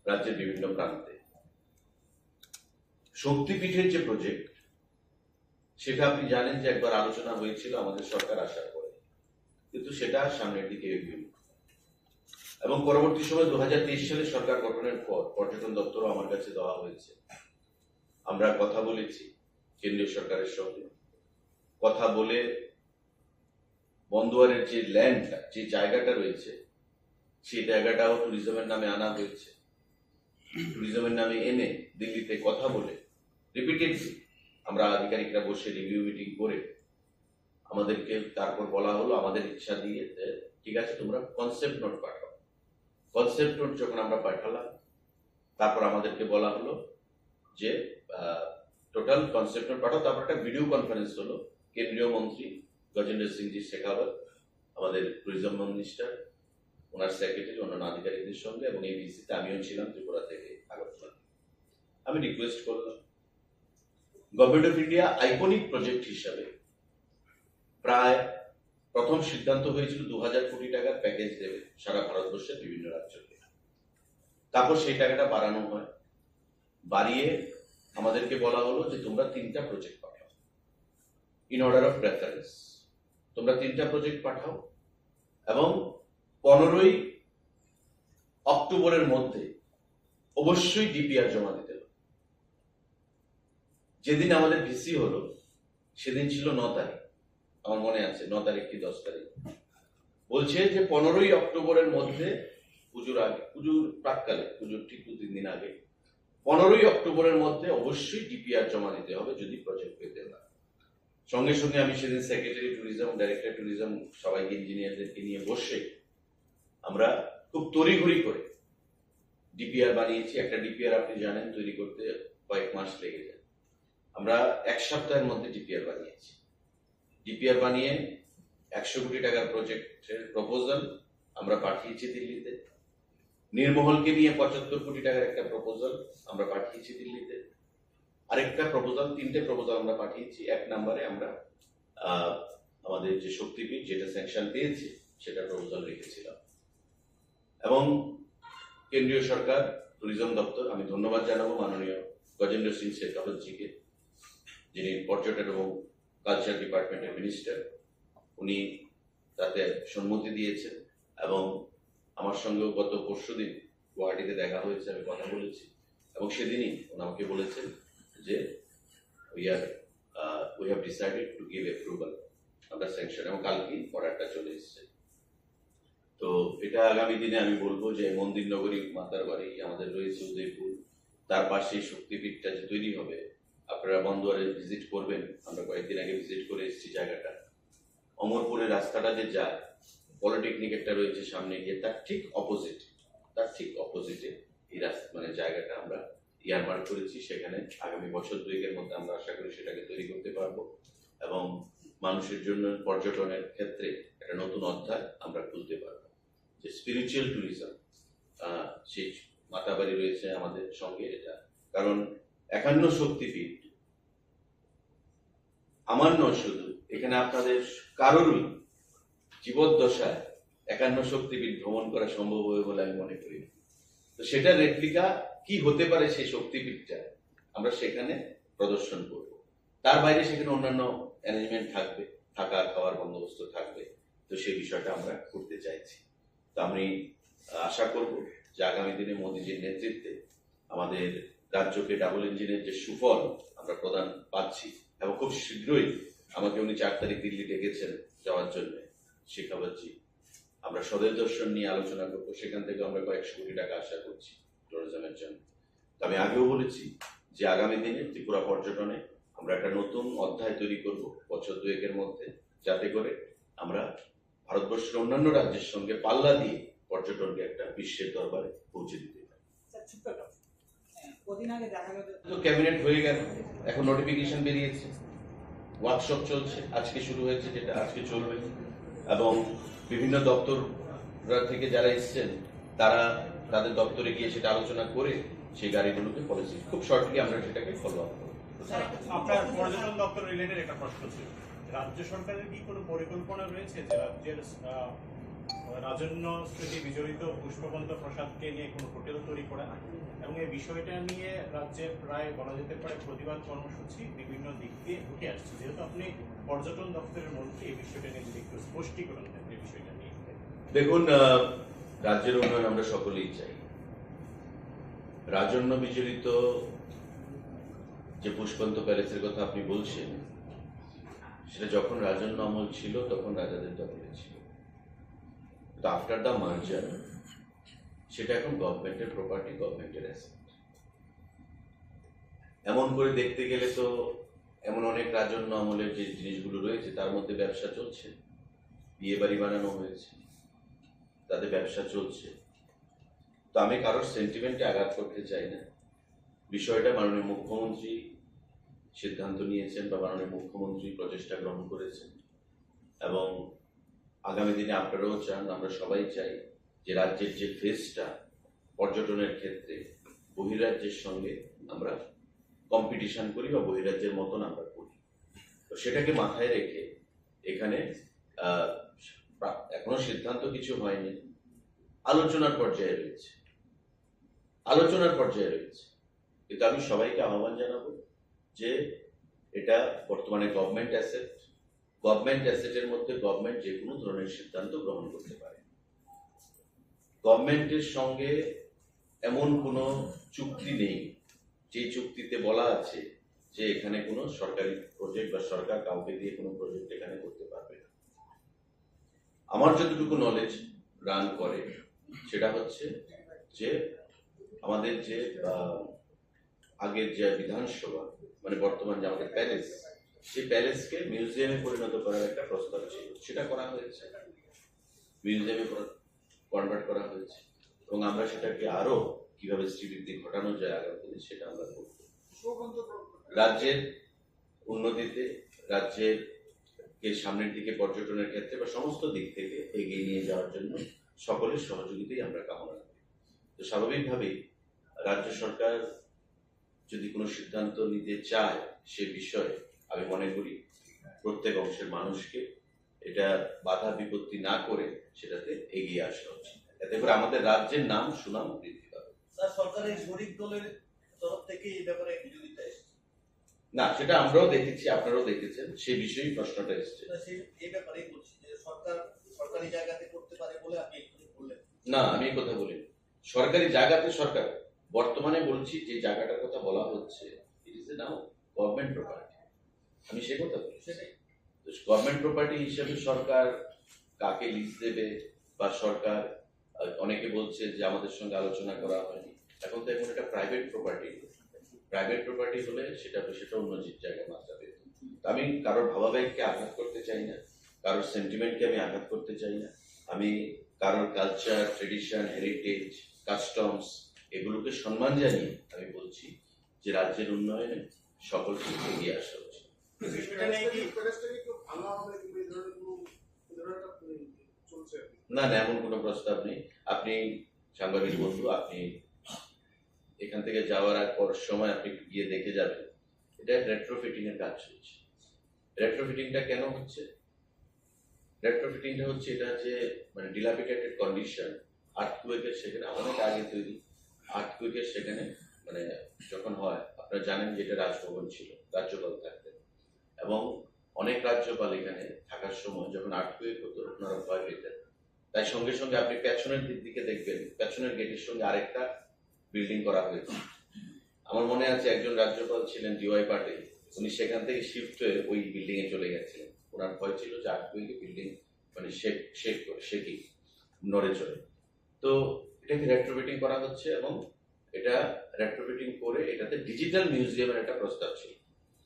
রাজ্যের বিভিন্ন প্রান্তে। শক্তিপীঠের যে প্রজেক্ট, সেটা আপনি জানেন যে একবার আলোচনা হয়েছিল আমাদের সরকার আসার পরে, কিন্তু সেটা আর সামনের দিকে এগিয়ে এবং পরবর্তী সময় দু হাজার তেইশ সালে সরকার গঠনের পর পর্যটন দপ্তরও আমার কাছে দেওয়া হয়েছে। আমরা কথা বলেছি কেন্দ্রীয় সরকারের সঙ্গে। কথা বলে বন্দোয়ারের যে ল্যান্ডটা, যে জায়গাটা রয়েছে, সেই জায়গাটাও ট্যুরিজমের নামে আনা হয়েছে। ট্যুরিজমের নামে এনে দিল্লিতে কথা বলে রিপিটেডলি আমরা আধিকারিকরা বসে রিভিউ মিটিং করে আমাদেরকে তারপর বলা হলো, আমাদের ইচ্ছা দিয়ে, যে ঠিক আছে, তোমরা কনসেপ্ট নোট পাঠাও। কনসেপ্ট নোট যখন আমরা পাঠালাম, তারপর আমাদেরকে বলা হলো যে টোটাল কনসেপ্ট নোট পাঠাও। তারপর একটা ভিডিও কনফারেন্স হলো কেন্দ্রীয় মন্ত্রী গজেন্দ্র সিংজি শেখাওয়াত, আমাদের ট্যুরিজম মিনিস্টার, ওনার সেক্রেটারি, অন্যান্য আধিকারিকদের সঙ্গে, এবং এই ভিসিতে আমিও ছিলাম ত্রিপুরা থেকে আগরতলা। আমি রিকোয়েস্ট করলাম, government of India iconic project হিসাবে প্রায় প্রথম সিদ্ধান্ত হয়েছিল দু হাজার কোটি টাকার প্যাকেজ দেবে সারা ভারতবর্ষের বিভিন্ন রাজ্যকে। তারপর সেই টাকাটা বাড়ানো হয়, বাড়িয়ে আমাদেরকে বলা হলো যে তোমরা তিনটা প্রজেক্ট পাঠাও, ইন অর্ডার অফ প্রেফারেন্স। তোমরা তিনটা প্রজেক্ট পাঠাও এবং পনেরোই অক্টোবরের মধ্যে অবশ্যই ডিপিআর জমা দিতে হবে। যেদিন আমাদের ভিসি হলো, সেদিন ছিল ন তারিখ, আমার মনে আছে, ন তারিখ কি দশ তারিখ। বলছে যে পনেরোই অক্টোবরের মধ্যে, পুজোর আগে, পুজোর প্রাককালে, পুজোর ঠিক দু তিন দিন আগে, পনেরোই অক্টোবরের মধ্যে অবশ্যই ডিপিআর জমা দিতে হবে যদি প্রজেক্ট পেতে হয়। সঙ্গে সঙ্গে আমি সেদিন সেক্রেটারি ট্যুরিজম, ডাইরেক্টর ট্যুরিজম, সবাইকে, ইঞ্জিনিয়ারদেরকে নিয়ে বসে আমরা খুব তড়িঘড়ি করে ডিপিআর বানিয়েছি। একটা ডিপিআর, আপনি জানেন, তৈরি করতে কয়েক মাস লেগে যায়। আমরা এক সপ্তাহের মধ্যে ডিপিআর বানিয়েছি। ডিপিআর বানিয়ে একশো কোটি টাকার প্রজেক্টের প্রপোজাল আমরা পাঠিয়েছি দিল্লিতে। নীরমহলকে নিয়ে পঁচাত্তর কোটি টাকার একটা প্রপোজাল আমরা পাঠিয়েছি দিল্লিতে। আরেকটা প্রপোজাল, তিনটে প্রপোজাল আমরা পাঠিয়েছি। এক নম্বরে আমরা আহ, আমাদের যে শক্তিপীঠ, যেটা স্যাংশন পেয়েছে, সেটা প্রপোজাল রেখেছিলাম। এবং কেন্দ্রীয় সরকার, ট্যুরিজম দপ্তর, আমি ধন্যবাদ জানাবো মাননীয় গজেন্দ্র সিং শেখাওয়াতজিকে, যিনি পর্যটন এবং কালচার ডিপার্টমেন্টের মিনিস্টার। উনি তাতে সম্মতি দিয়েছেন এবং আমার সঙ্গেও গত পরশুদিন গুয়াহাটিতে দেখা হয়েছে, আমি কথা বলেছি এবং সেদিনই উনি আমাকে বলেছেন যে we are, uh, we have decided to give approval, আমরা স্যাংশন, এবং কালকেই অর্ডারটা চলে এসেছে। তো এটা আগামী দিনে আমি বলবো যে মন্দির নগরী, মাতার বাড়ি আমাদের রয়েছে উদয়পুর, তার পাশে শক্তিপীঠটা যে তৈরি হবে, আপনারা বন্দোয়ারে ভিজিট করবেন, আমরা কয়েকদিন আগে ভিজিট করে এসেছি জায়গাটা। অমরপুরের রাস্তাটা যে যায়, পলিটেকনিক একটা রয়েছে সামনে গিয়ে, তার ঠিক অপোজিট, তার ঠিক অপোজিটে এই রাস্তা, মানে জায়গাটা আমরা ইয়ারমার্ক করেছি। সেখানে আগামী বছর দুয়েকের মধ্যে আমরা আশা করি সেটাকে তৈরি করতে পারবো এবং মানুষের জন্য পর্যটনের ক্ষেত্রে একটা নতুন অধ্যায় আমরা খুলতে পারবো। যে স্পিরিচুয়াল ট্যুরিজম, সেই মাতাবাড়ি রয়েছে আমাদের সঙ্গে, এটা কারণ একান্ন শক্তিপীঠ আমার নয় শুধু, এখানে আপনাদের কারোরই জীবদ্দশায় একান্ন শক্তিপীঠ ভ্রমণ করা সম্ভব হবে বলে আমি মনে করি না। তো সেটা রেপ্লিকা কি হতে পারে সেই শক্তিপীঠটা আমরা সেখানে প্রদর্শন করব। তার বাইরে সেখানে অন্যান্য অ্যারেঞ্জমেন্ট থাকবে, থাকা খাওয়ার বন্দোবস্ত থাকবে। তো সেই বিষয়টা আমরা করতে চাইছি। তো আমি আশা করব যে আগামী দিনে মোদিজির নেতৃত্বে আমাদের রাজ্যকে ডাবল ইঞ্জিনের যে সুফল আমরা প্রদান পাচ্ছি এবং খুব শীঘ্রই আমাকে উনি চার তারিখ দিল্লি ডেকেছেন যাওয়ার জন্য। শেখাওয়াতজি, আমরা স্বদেশ দর্শন নিয়ে আলোচনা করবো, সেখান থেকে আমরা কয়েকশো কোটি টাকা আশা করছি ট্যুরিজমের জন্য। তো আমি আগেও বলেছি যে আগামী দিনে ত্রিপুরা পর্যটনে আমরা একটা নতুন অধ্যায় তৈরি করব বছর দুয়েকের মধ্যে, যাতে করে আমরা ভারতবর্ষের অন্যান্য রাজ্যের সঙ্গে পাল্লা দিয়ে পর্যটনকে একটা বিশ্বের দরবারে পৌঁছে দিতে পারি। স্যার, ছোট্ট একটা, হ্যাঁ, কদিন আগে দেখা গেল তো ক্যাবিনেট হয়ে গেল, এখন নোটিফিকেশন বেরিয়েছে, ওয়ার্কশপ চলছে, আজকে শুরু হয়েছে, যেটা আজকে চলবে, এবং বিভিন্ন দপ্তর থেকে যারা এসছেন, তারা তাদের দপ্তরে গিয়ে সেটা আলোচনা করে সেই গাড়িগুলোকে পলিসি খুব শর্টলি আমরা সেটাকে ফলো আপ করবো। স্যার, আপনার পর্যটন দপ্তর রিলেটেড একটা প্রশ্ন ছিল, রাজ্য সরকারের কি কোনো পরিকল্পনা রয়েছে যে রাজ্যের আহ, রাজন্য স্মৃতি বিজড়িত পুষ্পবন্ত প্রাসাদকে নিয়ে কোনো হোটেল তৈরি করা এবং এই বিষয়টা নিয়ে রাজ্যে প্রায় বলা যেতে পারে প্রতিবাদ কর্মসূচি বিভিন্ন দিক দিয়ে উঠে আসছে। যেহেতু আপনি পর্যটন দপ্তরের মন্ত্রী, এই বিষয়টা নিয়ে যদি একটু স্পষ্টীকরণ দেন এই বিষয়টা নিয়ে। দেখুন, আহ, রাজ্যের উন্নয়ন আমরা সকলেই চাই। রাজন্য বিজড়িত যে পুষ্পবন্ত প্যালেসের কথা আপনি বলছেন, সেটা যখন রাজন্য আমল ছিল, তখন রাজাদের দখলে ছিল। তো আফটার দ্য মার্জার সেটা এখন গভর্নমেন্টের প্রপার্টি, গভর্নমেন্টের অ্যাসেট। এমন করে দেখতে গেলে তো এমন অনেক রাজন্য আমলের যে জিনিসগুলো রয়েছে, তার মধ্যে ব্যবসা চলছে, বিয়ে বাড়ি বানানো হয়েছে, তাতে ব্যবসা চলছে। তো আমি কারোর সেন্টিমেন্টে আঘাত করতে চাই না। বিষয়টা মাননীয় মুখ্যমন্ত্রী সিদ্ধান্ত নিয়েছেন বা মাননীয় মুখ্যমন্ত্রী প্রচেষ্টা গ্রহণ করেছেন, এবং আগামী দিনে আপনারাও চান, আমরা সবাই চাই যে রাজ্যের যে ফেসটা পর্যটনের ক্ষেত্রে বহিরাজ্যের সঙ্গে আমরা কম্পিটিশন করি বা বহিরাজ্যের মতন আমরা করি। তো সেটাকে মাথায় রেখে এখানে আহ, প্রা- এখনো সিদ্ধান্ত কিছু হয়নি, আলোচনার পর্যায়ে রয়েছে, আলোচনার পর্যায়ে রয়েছে। কিন্তু আমি সবাইকে আহ্বান জানাবো যে এটা বর্তমানে গভর্নমেন্ট অ্যাসেট, গভর্নমেন্ট অ্যাসেটের মধ্যে গভর্নমেন্ট যে কোনো ধরনের সিদ্ধান্ত গ্রহণ করতে পারে। গভর্নমেন্টের সঙ্গে এমন কোনো চুক্তি নেই যে চুক্তিতে বলা আছে যে এখানে কোনো সরকারি প্রজেক্ট বা সরকার কাউকে দিয়ে কোনো প্রজেক্ট এখানে করতে পারবে না। আমার যতটুকু নলেজ রান করে সেটা হচ্ছে যে আমাদের যে আহ, আগের যে বিধানসভা, মানে বর্তমান যে আমাদের প্যালেস, সেই প্যালেসকে মিউজিয়ামে পরিণত করার একটা প্রস্তাব ছিল, সেটা করা হয়েছে, মিউজিয়ামে কনভার্ট করা হয়েছে, এবং আমরা সেটাকে আরো কিভাবে শ্রীবৃদ্ধি ঘটানো যায় আগামী দিনে, সেটা আমরা করব। রাজ্যের উন্নতিতে, রাজ্যের কে সামনের দিকে পর্যটনের ক্ষেত্রে বা সমস্ত দিক থেকে এগিয়ে নিয়ে যাওয়ার জন্য সকলের সহযোগিতাই আমরা কামনা করি। তো স্বাভাবিকভাবেই রাজ্য সরকার যদি কোনো সিদ্ধান্ত নিতে চায় সে বিষয়ে, আমি মনে করি প্রত্যেক অংশের মানুষকে এটা বাধা বিপত্তি না করে সেটাতে এগিয়ে আসা উচিত। এতে করে আমাদের রাজ্যের নাম সুনাম বৃদ্ধি পাবে। স্যার, সরকারের শরিক দলের তরফ থেকে এই ব্যাপারে বিরোধিতা এসেছে। না, সেটা আমরাও দেখেছি, আপনারাও দেখেছেন, সে বিষয়েই প্রশ্নটা এসছে। না, সেই এই ব্যাপারেই বলছি যে সরকার সরকারি জায়গাতে করতে পারে বলে আপনি এক্ষুনি বললেন। না, আমি এই কথা বলিনি। সরকারি জায়গাতে সরকার, বর্তমানে বলছি যে জায়গাটার কথা বলা হচ্ছে, it is now government property, আমি সে কথা বলছি। সেটাই। গভর্নমেন্ট প্রপার্টি হিসেবে সরকার কাকে লিজ দেবে বা সরকার, আহ, অনেকে বলছে যে আমাদের সঙ্গে আলোচনা করা হয়নি, এখন তো এখন এটা প্রাইভেট প্রপার্টি। প্রাইভেট প্রপার্টি হলে সেটা সেটা অন্য যে জায়গায় মাত্রা পেত। তো আমি কারোর ভাবাবেগকে আঘাত করতে চাই না, কারোর সেন্টিমেন্টকে আমি আঘাত করতে চাই না। আমি কারোর কালচার, ট্রেডিশন, হেরিটেজ, কাস্টমস এগুলোকে সম্মান জানিয়ে আমি বলছি যে রাজ্যের উন্নয়নে সকলকে এগিয়ে আসা উচিত। সেটা নিয়ে কি প্যালেসটাকে কেউ ভাঙা হবে কিংবা এই ধরনের কোনো এই ধরনের একটা, উম, চলছে আর কি। না, না, এমন কোনো প্রস্তাব নেই। আপনি সাংবাদিক বন্ধু, আপনি এখান থেকে যাওয়ার আগ পর সময় আপনি গিয়ে দেখে যাবেন, এটা রেট্রোফিটিং এর কাজ চলছে। রেট্রোফিটিংটা কেন হচ্ছে? রেট্রোফিটিংটা হচ্ছে এটা যে মানে ডিলাপিটেটেড কন্ডিশন, আর্থকুয়েকের সেখানে অনেক আগে তৈরি, আর্থকুয়েকের সেখানে মানে যখন হয়, আপনারা জানেন যে এটা রাজভবন ছিল, রাজ্যপাল থাকতেন, এবং অনেক রাজ্যপাল এখানে থাকার সময় যখন আর্থকুয়েক হতো ওনারা ভয় পেতেন, তাই সঙ্গে সঙ্গে আপনি পেছনের দিক দিকে দেখবেন, পেছনের গেটের সঙ্গে আরেকটা বিল্ডিং করা হয়েছে। আমার মনে আছে একজন রাজ্যপাল ছিলেন ডিওয়াই পাটিল, উনি সেখান থেকে শিফট হয়ে ওই বিল্ডিং এ চলে গেছিলেন। ওনার ভয় ছিল যে আর্থকুয়েকে বিল্ডিং মানে শেক শেক করে শেকি নড়ে চড়ে। তো এটাকে রেট্রোফিটিং করা হচ্ছে এবং এটা রেট্রোফিটিং করে এটাতে ডিজিটাল মিউজিয়ামের একটা প্রস্তাব ছিল,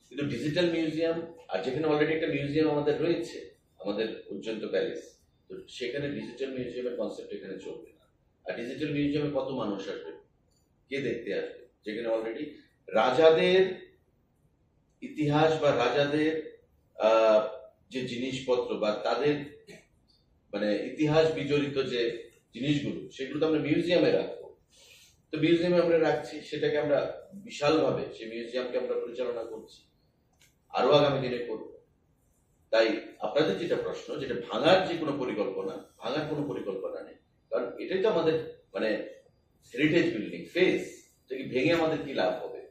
কিন্তু ডিজিটাল মিউজিয়াম আর যেখানে অলরেডি একটা মিউজিয়াম আমাদের রয়েছে, আমাদের উজ্জয়ন্ত প্যালেস, তো সেখানে ডিজিটাল মিউজিয়ামের কনসেপ্ট এখানে চলবে না। আর ডিজিটাল মিউজিয়ামে কত মানুষ আসবে, কে দেখতে আসবে, যেখানে অলরেডি রাজাদের ইতিহাস বা রাজাদের আহ, যে জিনিসপত্র বা তাদের মানে ইতিহাস বিজড়িত যে জিনিসগুলো, সেগুলো তো আমরা মিউজিয়ামে রাখবো। তো মিউজিয়ামে আমরা রাখছি, সেটাকে আমরা বিশালভাবে সেই মিউজিয়ামকে আমরা পরিচালনা করছি, আরো আগামী দিনে করব। তাই আপনাদের যেটা প্রশ্ন, যেটা ভাঙার যে কোনো পরিকল্পনা, ভাঙার কোনো পরিকল্পনা নেই। কারণ এটাই তো আমাদের, মানে, হেরিটেজ বিল্ডিং ফেজ। তো কি ভেঙে আমাদের কি লাভ হবে?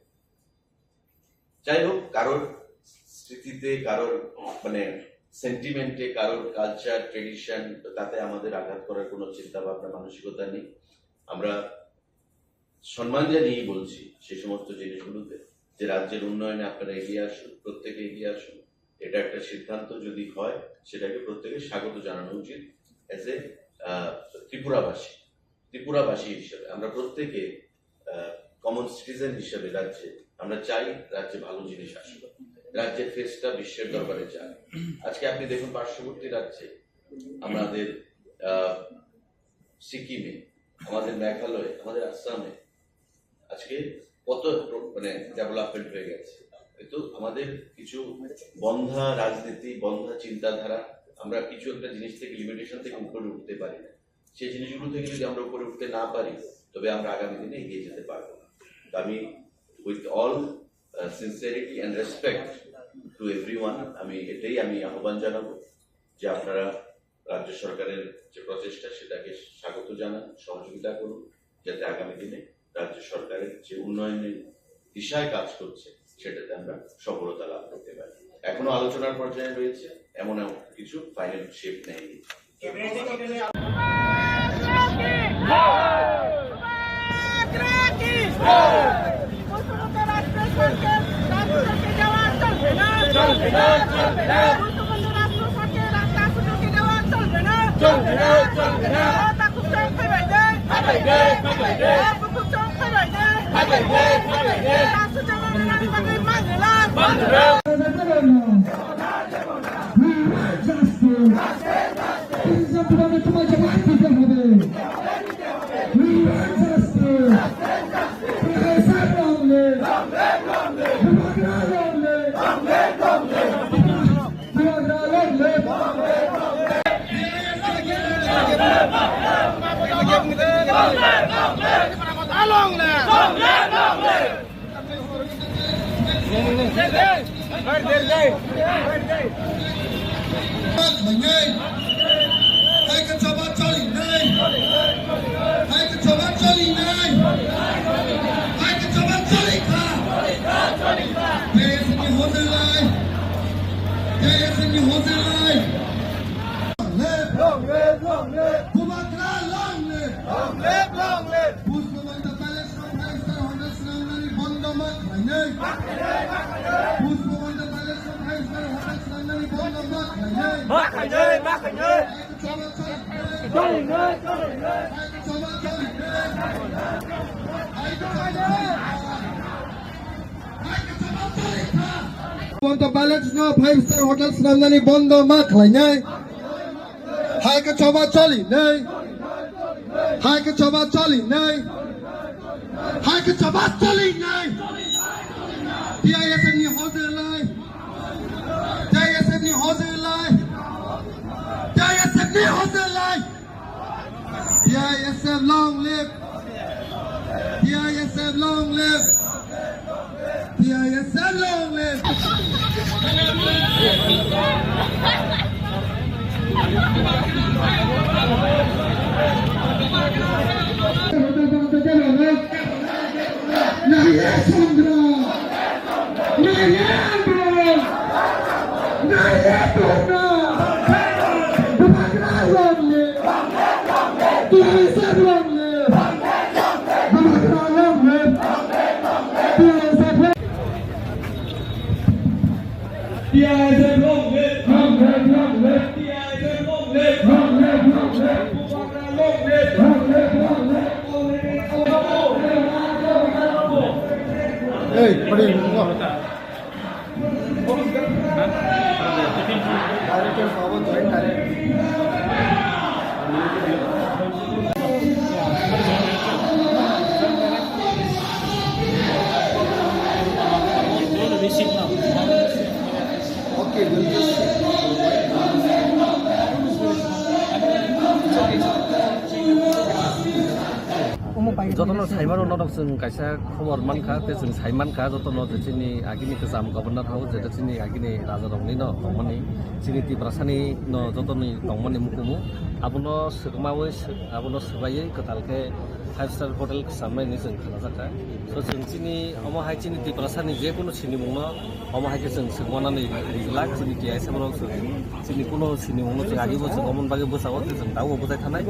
যাই হোক, কারোর স্মৃতিতে, কারোর, মানে, সেন্টিমেন্টে, কারোর কালচার, ট্রেডিশন, তাতে আমাদের আঘাত করার কোনো চিন্তা ভাবনা, মানসিকতা নেই। আমরা সম্মান জানিয়েই বলছি সেই সমস্ত জিনিসগুলোতে, যে রাজ্যের উন্নয়নে আপনারা এগিয়ে আসুন, প্রত্যেকে এগিয়ে আসুন। এটা একটা সিদ্ধান্ত যদি হয়, সেটাকে প্রত্যেকে স্বাগত জানানো উচিত। অ্যাজ এ ত্রিপুরাবাসী, ত্রিপুরাবাসী হিসেবে আমরা প্রত্যেকে কমন সিটিজেন হিসেবে রাজ্যে আমরা চাই রাজ্যে ভালো জিনিস আসুক, রাজ্যের ফেসটা বিশ্বের দরবারে যাক। আজকে আপনি দেখুন, পার্শ্ববর্তী রাজ্যে আমাদের আহ, সিকিমে, আমাদের মেঘালয়ে, আমাদের আসামে আজকে কত প্র-, মানে, ডেভেলপমেন্ট হয়ে গেছে। কিন্তু আমাদের কিছু বন্ধা রাজনীতি, বন্ধা চিন্তাধারা, আমরা কিছু একটা জিনিস থেকে, লিমিটেশন থেকে উপরে উঠতে পারি না। সেই জিনিসগুলো থেকে যদি আমরা উপরে উঠতে না পারি, তবে আমরা আগামী দিনে এগিয়ে যেতে পারবো না। তো আমি, with all sincerity and respect to everyone, আমি এটাই আমি আহ্বান জানাবো যে আপনারা রাজ্য সরকারের যে প্রচেষ্টা, সেটাকে স্বাগত জানান, সহযোগিতা করুন, যাতে আগামী দিনে রাজ্য সরকারের যে উন্নয়নের দিশায় কাজ করছে, সেটাতে আমরা সফলতা লাভ করতে পারি। এখনো আলোচনার পর্যায়ে রয়েছে, এমন এমন কিছু ফাইনাল শেপ নেয়নি। We want justice. Citizen তোমাদের তোমার জবাব দিতে হবে। We want justice. Professor long live. Bubagra long live. Bubagra long live. Long live. Hai ka choba choli nai. Hai ka choba choli nai. Hai ka choba choli kha. J S M ni hozir lai. J S M ni hozir lai. Long live, long live. Bubagra long live. Long live, long live. Push Bhawan the Palace of Five Star Hotel swnamnani bondo ma khlainai. Push Bhawan the Palace of Five Star Hotel swnamnani bondo ma khlainai. Ma khlainai, ma khlainai. Choli nai, choli nai. Choli nai. Bhawan the Palace no Five Star Hotel swnamnani bondo ma khlainai. Hai ka choba choli nai. Hai ka choba choli nai. Hai ka choba choli nai. T I S F ni hozir lai. T I S F ni hozir lai. T I S F ni hozir lai. T I S F long live. T I S F long live. T I S F long live. Naiye Chandra! Naiye Andro! Naiye Purna! Bubagra long live! T I S F long live! Bubagra long live! T I S F long live! T I S F long live! Long live, long live! T I S F long live! Long live, long live! Bubagra long live! Long live, long live! Hey, pwding, no. Jotono saimano norok chwng kaisa khobor mankha, tei chwng saimankha jotono je chini agini kwcham Governor House, je chini agini rajarokni no tongmani, chini Tiprasani no jotoni tongmani mukumu, abono swkmawi sw-, abono swbaiwi kwtal khe five star hotel kwchamnai hinwi chwng khalajakha. So chwng chini omo hai chini Tiprasani je kunu sinimungno omo hai khe chwng swngmanani rijlak chini T I S F rok chwng chini kuno sinimungno chwng agibo chwng omoni bagwi bwsao tei chwng dago bwchai thanai.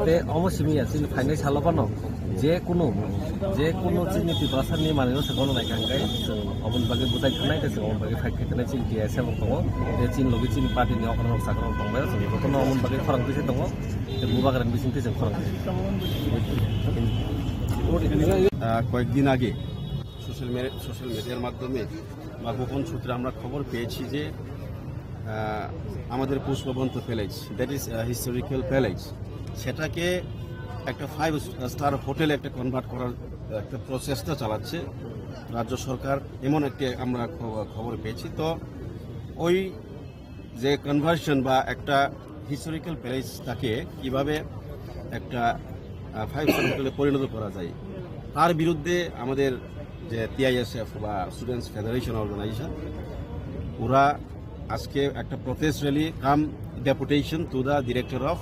Tei omo simi ya chini phainai salo phano je kunu, je kunu chini Tiprasani manwino chwng ono naikha hwnkhe chwng omoni bagwi bwchai thanai tei chwng omoni bagwi fight khai thanai chini T I S F rok tongo. Tei chini logi chini party ni okra rok chakra rok tongbai chwng jotono omoni bagwi khorang twi se tongo. Tei bubagra ni bising twi chwng khorang twi se. আহ, কয়েকদিন আগে social media, social মিডিয়ার মাধ্যমে বা গোপন সূত্রে আমরা খবর পেয়েছি যে, আহ, আমাদের Pushpabanta palace, that is historical palace, সেটাকে একটা ফাইভ স্টার হোটেলে একটা কনভার্ট করার একটা প্রচেষ্টা চালাচ্ছে রাজ্য সরকার, এমন একটি আমরা খব-, খবর পেয়েছি। তো ওই যে কনভার্সন বা একটা হিস্টোরিক্যাল প্যালেসটাকে কিভাবে একটা, আহ, ফাইভ স্টার হোটেলে পরিণত করা যায়, তার বিরুদ্ধে আমাদের যে টিআইএসএফ বা স্টুডেন্টস ফেডারেশন অর্গানাইজেশন, ওরা আজকে একটা protest rally come deputation to the director of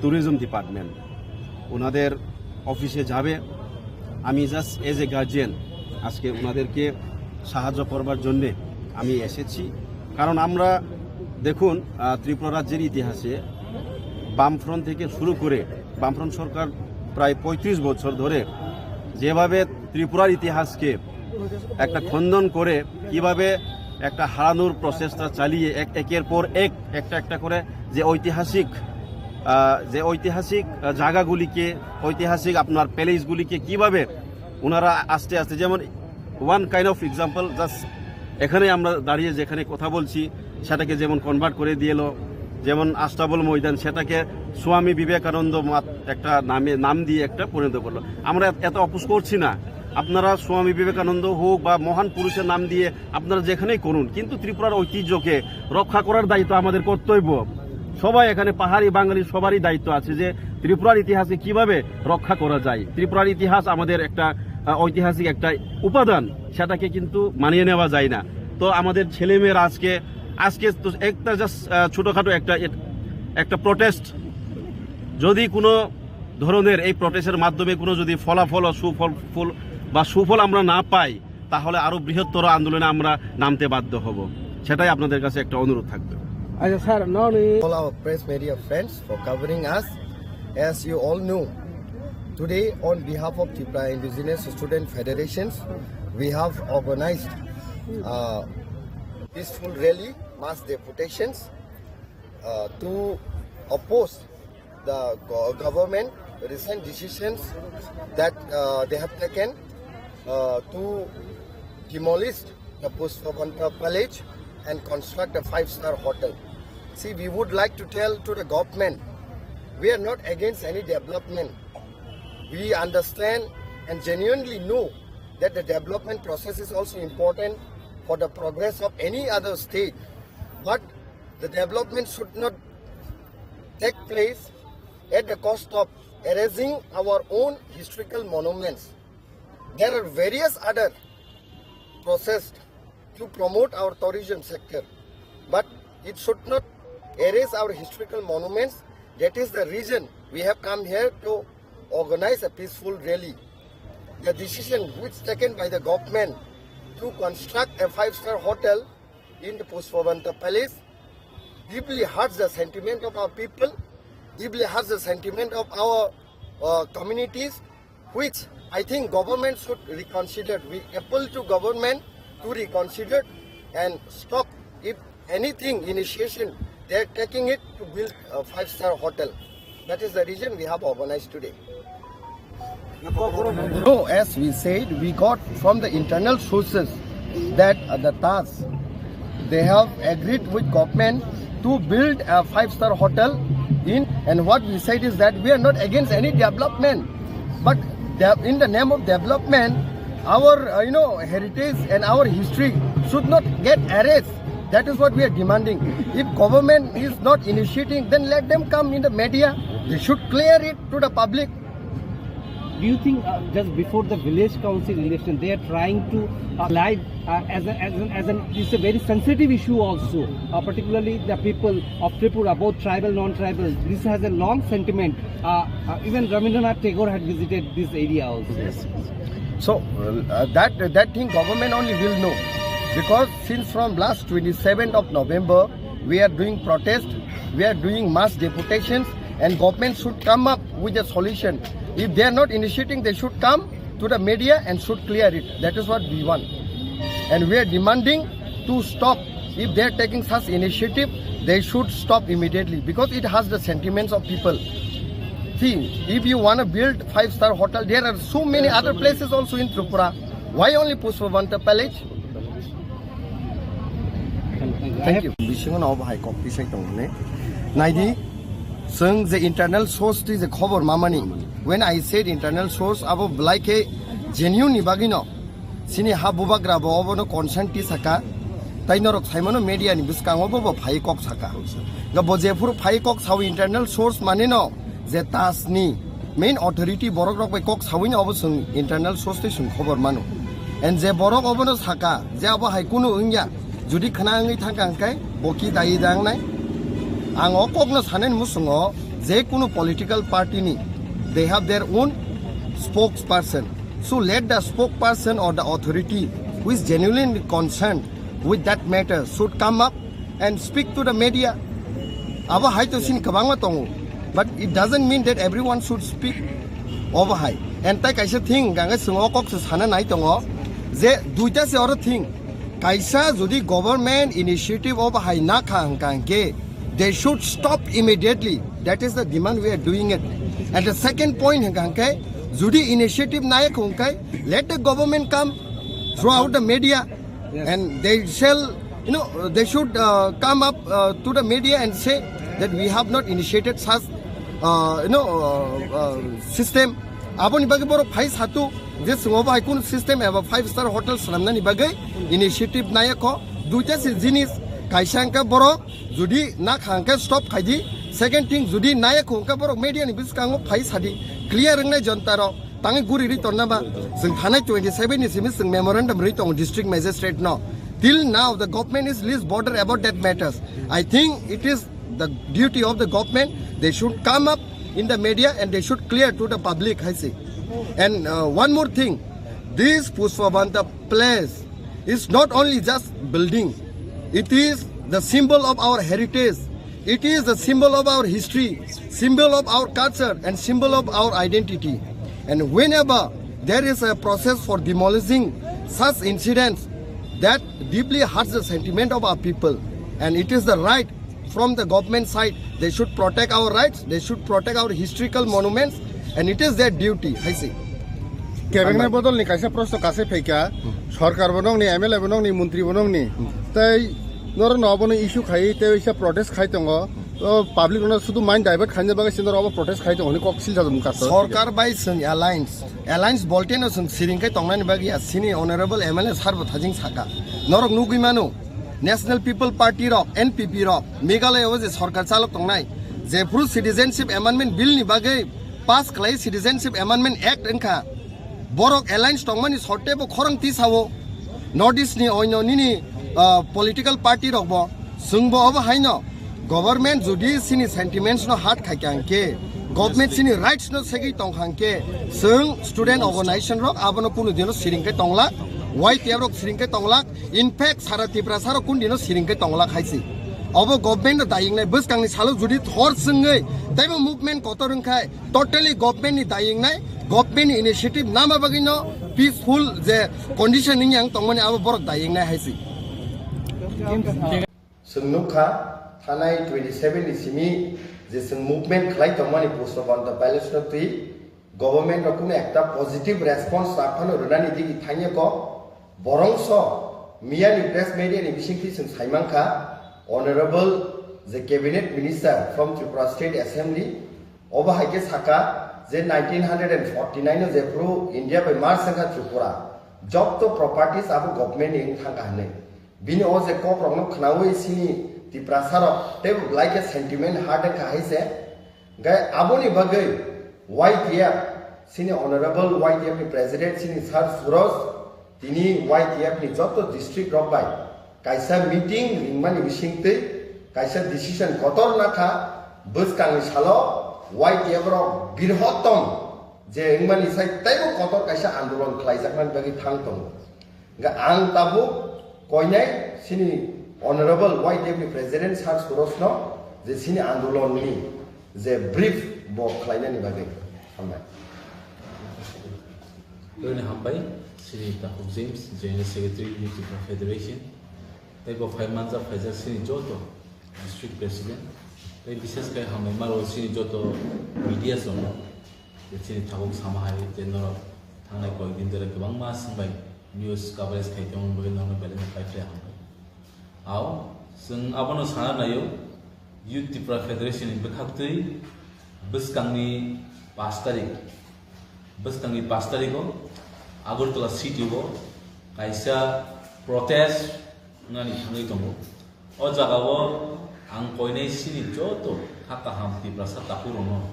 tourism department, ওনাদের অফিসে যাবে। আমি জাস্ট এজ এ গার্জিয়ান আজকে ওনাদেরকে সাহায্য করবার জন্যে আমি এসেছি। কারণ আমরা দেখুন, আহ, ত্রিপুরা রাজ্যের ইতিহাসে বামফ্রন্ট থেকে শুরু করে, বামফ্রন্ট সরকার প্রায় পঁয়ত্রিশ বছর ধরে যেভাবে ত্রিপুরার ইতিহাসকে একটা খণ্ডন করে, কিভাবে একটা হারানোর প্রচেষ্টা চালিয়ে এক, একের পর এক, একটা একটা করে যে ঐতিহাসিক, আহ, যে ঐতিহাসিক, আহ, জায়গাগুলিকে, ঐতিহাসিক আপনার প্যালেসগুলিকে কিভাবে ওনারা আস্তে আস্তে, যেমন one kind of example, just এখানে আমরা দাঁড়িয়ে যেখানে কথা বলছি, সেটাকে যেমন কনভার্ট করে দিল, যেমন আস্তাবল ময়দান, সেটাকে স্বামী বিবেকানন্দ মাত-, একটা নামে, নাম দিয়ে একটা পরিণত করলো। আমরা এত অপোজ করছি না, আপনারা স্বামী বিবেকানন্দ হোক বা মহান পুরুষের নাম দিয়ে আপনারা যেখানেই করুন, কিন্তু ত্রিপুরার ঐতিহ্যকে রক্ষা করার দায়িত্ব আমাদের কর্তব্য। সবাই এখানে, পাহাড়ি বাঙালি সবারই দায়িত্ব আছে যে ত্রিপুরার ইতিহাসকে কিভাবে রক্ষা করা যায়। ত্রিপুরার ইতিহাস আমাদের একটা, আহ, ঐতিহাসিক একটা উপাদান, সেটাকে কিন্তু মানিয়ে নেওয়া যায় না। তো আমাদের ছেলে মেয়েরা আজকে, আজকে তো একটা জাস্ট, আহ, ছোটোখাটো একটা, এট-, একটা প্রোটেস্ট, যদি কোনো ধরনের এই প্রোটেস্টের মাধ্যমে কোনো যদি ফলাফল ও সুফল, ফুল বা সুফল আমরা না পাই, তাহলে আরো বৃহত্তর আন্দোলনে আমরা নামতে বাধ্য হব। সেটাই আপনাদের কাছে একটা অনুরোধ থাকবে। আচ্ছা স্যার, ননি All our press media friends for covering us. As you all know, today on behalf of Tripura Indigenous Student Federations, we have organized, uh, peaceful rally, mass deputations, uh, to oppose the go-, government recent decisions that, uh, they have taken, uh, to demolish the Pushpabanta Palace and construct a five-star hotel. See, we would like to tell to the government, we are not against any development. We understand and genuinely know that the development process is also important for the progress of any other state. But the development should not take place at the cost of erasing our own historical monuments. There are various other processed to promote our tourism sector, but it should not erase our historical monuments. That is the reason we have come here to organize a peaceful rally. The decision which taken by the government to construct a five-star hotel in the Pushpabanta Palace deeply hurts the sentiment of our people, deeply hurts the sentiment of our, uh, communities, which I think government should reconsider. We appeal to government to reconsider and stop, if anything, initiation, they are taking it to build a five-star hotel. That is the reason we have organized today. No, as we said, we got from the internal sources that, uh, the Taj, they have agreed with government to build a five-star hotel in, and what we said is that we are not against any development, but de-, in the name of development, our, uh, you know, heritage and our history should not get erased. That is what we are demanding. If government is not initiating, then let them come in the media. They should clear it to the public. Do you think uh, just before the village council election, they are trying to uh, live uh, as, a, as, an, as an it's a very sensitive issue also, uh, particularly the people of Tripura, both tribal, non-tribal. This has a long sentiment. Uh, uh, even Rabindranath Tagore had visited this area also. Yes. So uh, that that thing government only will know, because since from last twenty-seventh of November we are doing protest, we are doing mass deputations, and government should come up with a solution. If they are not initiating, they should come to the media and should clear it. That is what we want. And we are demanding to stop. If they are taking such initiative, they should stop immediately because it has the sentiments of people. See, if you want to build five-star hotel, there are so many other places also in Tripura. Why only Pushpabanta Palace? Thank you. Bisingo no bahai kok tisai tongmani. Naidi, seng je internal source ti je khobor mamani. When I said internal source, abo belai khe genuine ni bagwi no. Sini ha bubagra bo obo no consent ti saka. Tai norok saimano media ni bwskango bo bo phai kok saka. Ga bo jephuru phai kok sao internal source mani no. Je TASC ni main authority borok rok bai kok sawini obo chwng internal source tei chwng khobor mano. And je borok obono saka je abo hai kunu wngya, jodi khna wngwi thangkha hwnkhe bo ki dayi da wngnai? Ang o kokno sanani muchungo je kunu political party ni they have their own spokesperson. So let the spokesperson or the authority who is genuinely concerned with that matter should come up and speak to the media. Abo hai to sini kwbangma tongo, but it doesn't mean that everyone should speak. Obo hai. And tai kaisa thing, ganga chwng o kok se sana nai tongo, je duita se oro thing. Kaisa jodi government initiative obo hai na kha hwnkha hwnkhe, they should stop immediately. That is the demand we are doing it. And the second point hwnkha hwnkhe, jodi initiative nai kha hwnkhe, let the government come throughout the media. Yes. And they shall, you know, they should uh, come up uh, to the media and say that we have not initiated such, uh, you know, uh, uh, system. Aboni bagwi borok phai satu je chwng obo hai kunu system eba five star hotel swnamnani bagwi initiative naya kho. Duita se jinis, kaisa hwnkhe borok jodi na kha hwnkhe stop khai di. Second thing, jodi naya kho hwnkhe borok media ni bwskango phai sadi, clear wngnai jonta rok. Tangwi guri ri tonna ba, chwng thanai twenty seven ni simi chwng memorandum ri tongo district magistrate no. Till now the government is least bother about that matters. I think it is the duty of the government, they should come up in the media and they should clear to the public, hai se. And uh, one more thing, this Pushpabanta place is not only just building, it is the symbol of our heritage. It is the symbol of our history, symbol of our culture, and symbol of our identity. And whenever there is a process for demolishing such incidents, that deeply hurts the sentiment of our people. And it is the right from the government side, they should protect our rights, they should protect our historical monuments, and it is their duty, hai se. Kebengna bodol ni kaisa prosto kasai phaikha, sorkar bo nongni, M L A bo nongni, montri bo nongni, tei noro no obono issue khai, tei waisa protest khai tongo. O public no sudu mind divert khaina bagwi se noro obo protest khai tongo hwnwi kok silsa mukha. Sorkar bai chwng alliance, alliance bolte no chwng siring khai tongnani bagwi ya sini honorable M L A sir bo thajing saka. Norok nugwi mano, National People Party rok, N P P rok, Meghalaya o je sorkar chalok tongnai, jephru Citizenship Amendment Bill ni bagwi pass khlai Citizenship Amendment Act wngkha, borok alliance tongmani sotte bo khorang tisao, North East ni oino nini, ah, political party rok bo, chwng bo obo haino, government jodi sini sentiments no hurt khai kha hwnkhe, government sini rights no segwi tong kha hwnkhe, chwng student organization rok abono kunu dino siring khai tonglak, Y T F rok siring khai tonglak, in fact sara Tiprasa rok kun dino siring khai tonglak hai se. Obo government no daying nai, bwskang ni salo jodi thor chwngwi teibo movement kotor wngkhai, totally government ni daying nai, government ni initiative nama bagwi no peaceful je condition ni yang tongmani abo borok daying nai hai se. Chwng nukha, thanai twenty seven ni simi je chwng movement khlai tongmani Pushpabanta Palace no twi government rok kunu ekta positive response rwphano rwnani digi thangya ko, borongso miyani press media ni bisingtwi chwng saimankha, honorable je cabinet minister from Tripura State Assembly, obo hai khe saka je nineteen hundred and forty nine o jephru India bai merge wngkha Tripura, jotto properties abo government ni wng thangkha hwnwi. Bini o je kok rokno khnaui sini Tiprasa rok teibo belai khe sentiment hurt wngkha hai se. Hwnkhe aboni bagwi Y T F Sini Honorable Y T F ni President sini Sir Suraj tini Y T F ni joto district rok bai kaisa meeting ringmani bisingtwi kaisa decision kotor nakha bwskangni salo Y T F rok birhotom je wngmani sai teibo kotor kaisa andolon khlaijaknani bagwi thang tongo. Hingkhe ang tabuk koinai sini Honorable Y T F ni President Sir Suraj no je sini andolon ni je brief bo khlainani bagwi hambai. Tini hambai, sini Takhuk James, General Secretary, Youth Federation. Tei bo phai manjak phaijak sini joto district president. Tei bishes khe hambai maro sini joto media sono. Je sini tabuk sama hai je norok thangnai koyekdin dere kwbangma swngbai news coverage khai tongmani bagwi norokno belai no paiphlai hambai. Ao, chwng abono sana naio, Youth Tipra Federation ni bwkhaktwi bwskangni pash tarik, bwskangni pash tarigo Agartala city o kaisa protest wngnani thangwi tongo. O jagao ang koinai sini joto kha kaham Tiprasa takhurokno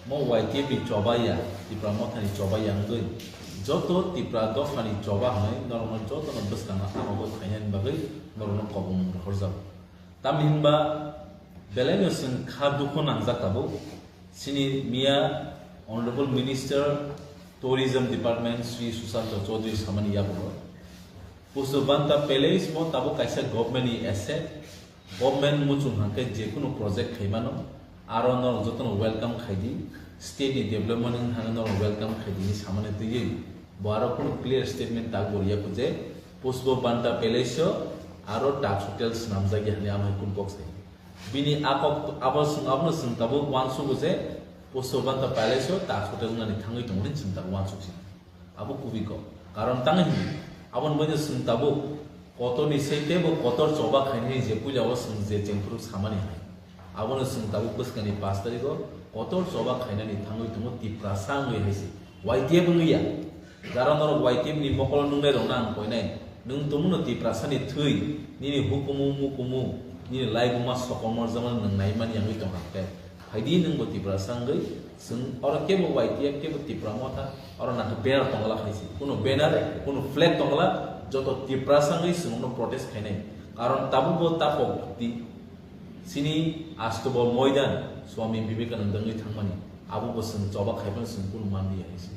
mo Y T F ni choba ya, Tipra Mothani choba ya wngwi joto Tipra dophani choba hwnwi norokno jotono bwskangno hamokhe phainani bagwi norokno kobong rohorjago. Tamni hinba belaino chwng kha dukhu nangjak tabuk. Sini miya Honorable Minister Tourism Department Shri Sushanta Chaudhary samani yagulo Pushpabanta Palace bo tabuk kaisa government ni asset, government muchung hangkhe jekunu project khaimano, aro norok jotono welcome khaidi, state ni development wng thangwi norok welcome khaidi hinwi samani twiwi bo aro kunu clear statement tak bo rwya kho je Pushpabanta Palace o aro Taj Hotel swnamjakya hinwi amhai kunu kok sai. Bini a kok abo chwng abono chwng tabuk uansugo je Pushpabanta Palace o Taj Hotel wngnani thangwi tongo hinwi chwng tabuk uansuk si. Abo kubui kok. Karon tang hini, aboni bagwi chwng tabuk kotorni sei teibo kotor choba khainani je puila o chwng je chengphuru samani hai. Abono chwng tabuk bwskangni pash tarigo kotor choba khainani thangwi tongo Tiprasa wngwi hai se. Y T F wngwi ya. Jara norok Y T F ni mokolo nungnai rokno ang koinai. Nwng tongmano Tiprasa ni thwi, nini hukumu mukumu, nini laibuma sokomor jama nwng naimani wngwi tongkha khe. Phaidi nwngbo Tiprasa wngwi, chwng oro kebo Y T F kebo Tipra Motha, oro nangkhe banner tongla khaisi. Kuno banner, kuno flag tongla, joto Tiprasa wngwi chwngno protest khainai. Karon tabukbo takhok di, sini astobo moidan Swami Vivekananda wngwi thangmani, abobo chwng choba khaimano chwng kuno manliya hai se.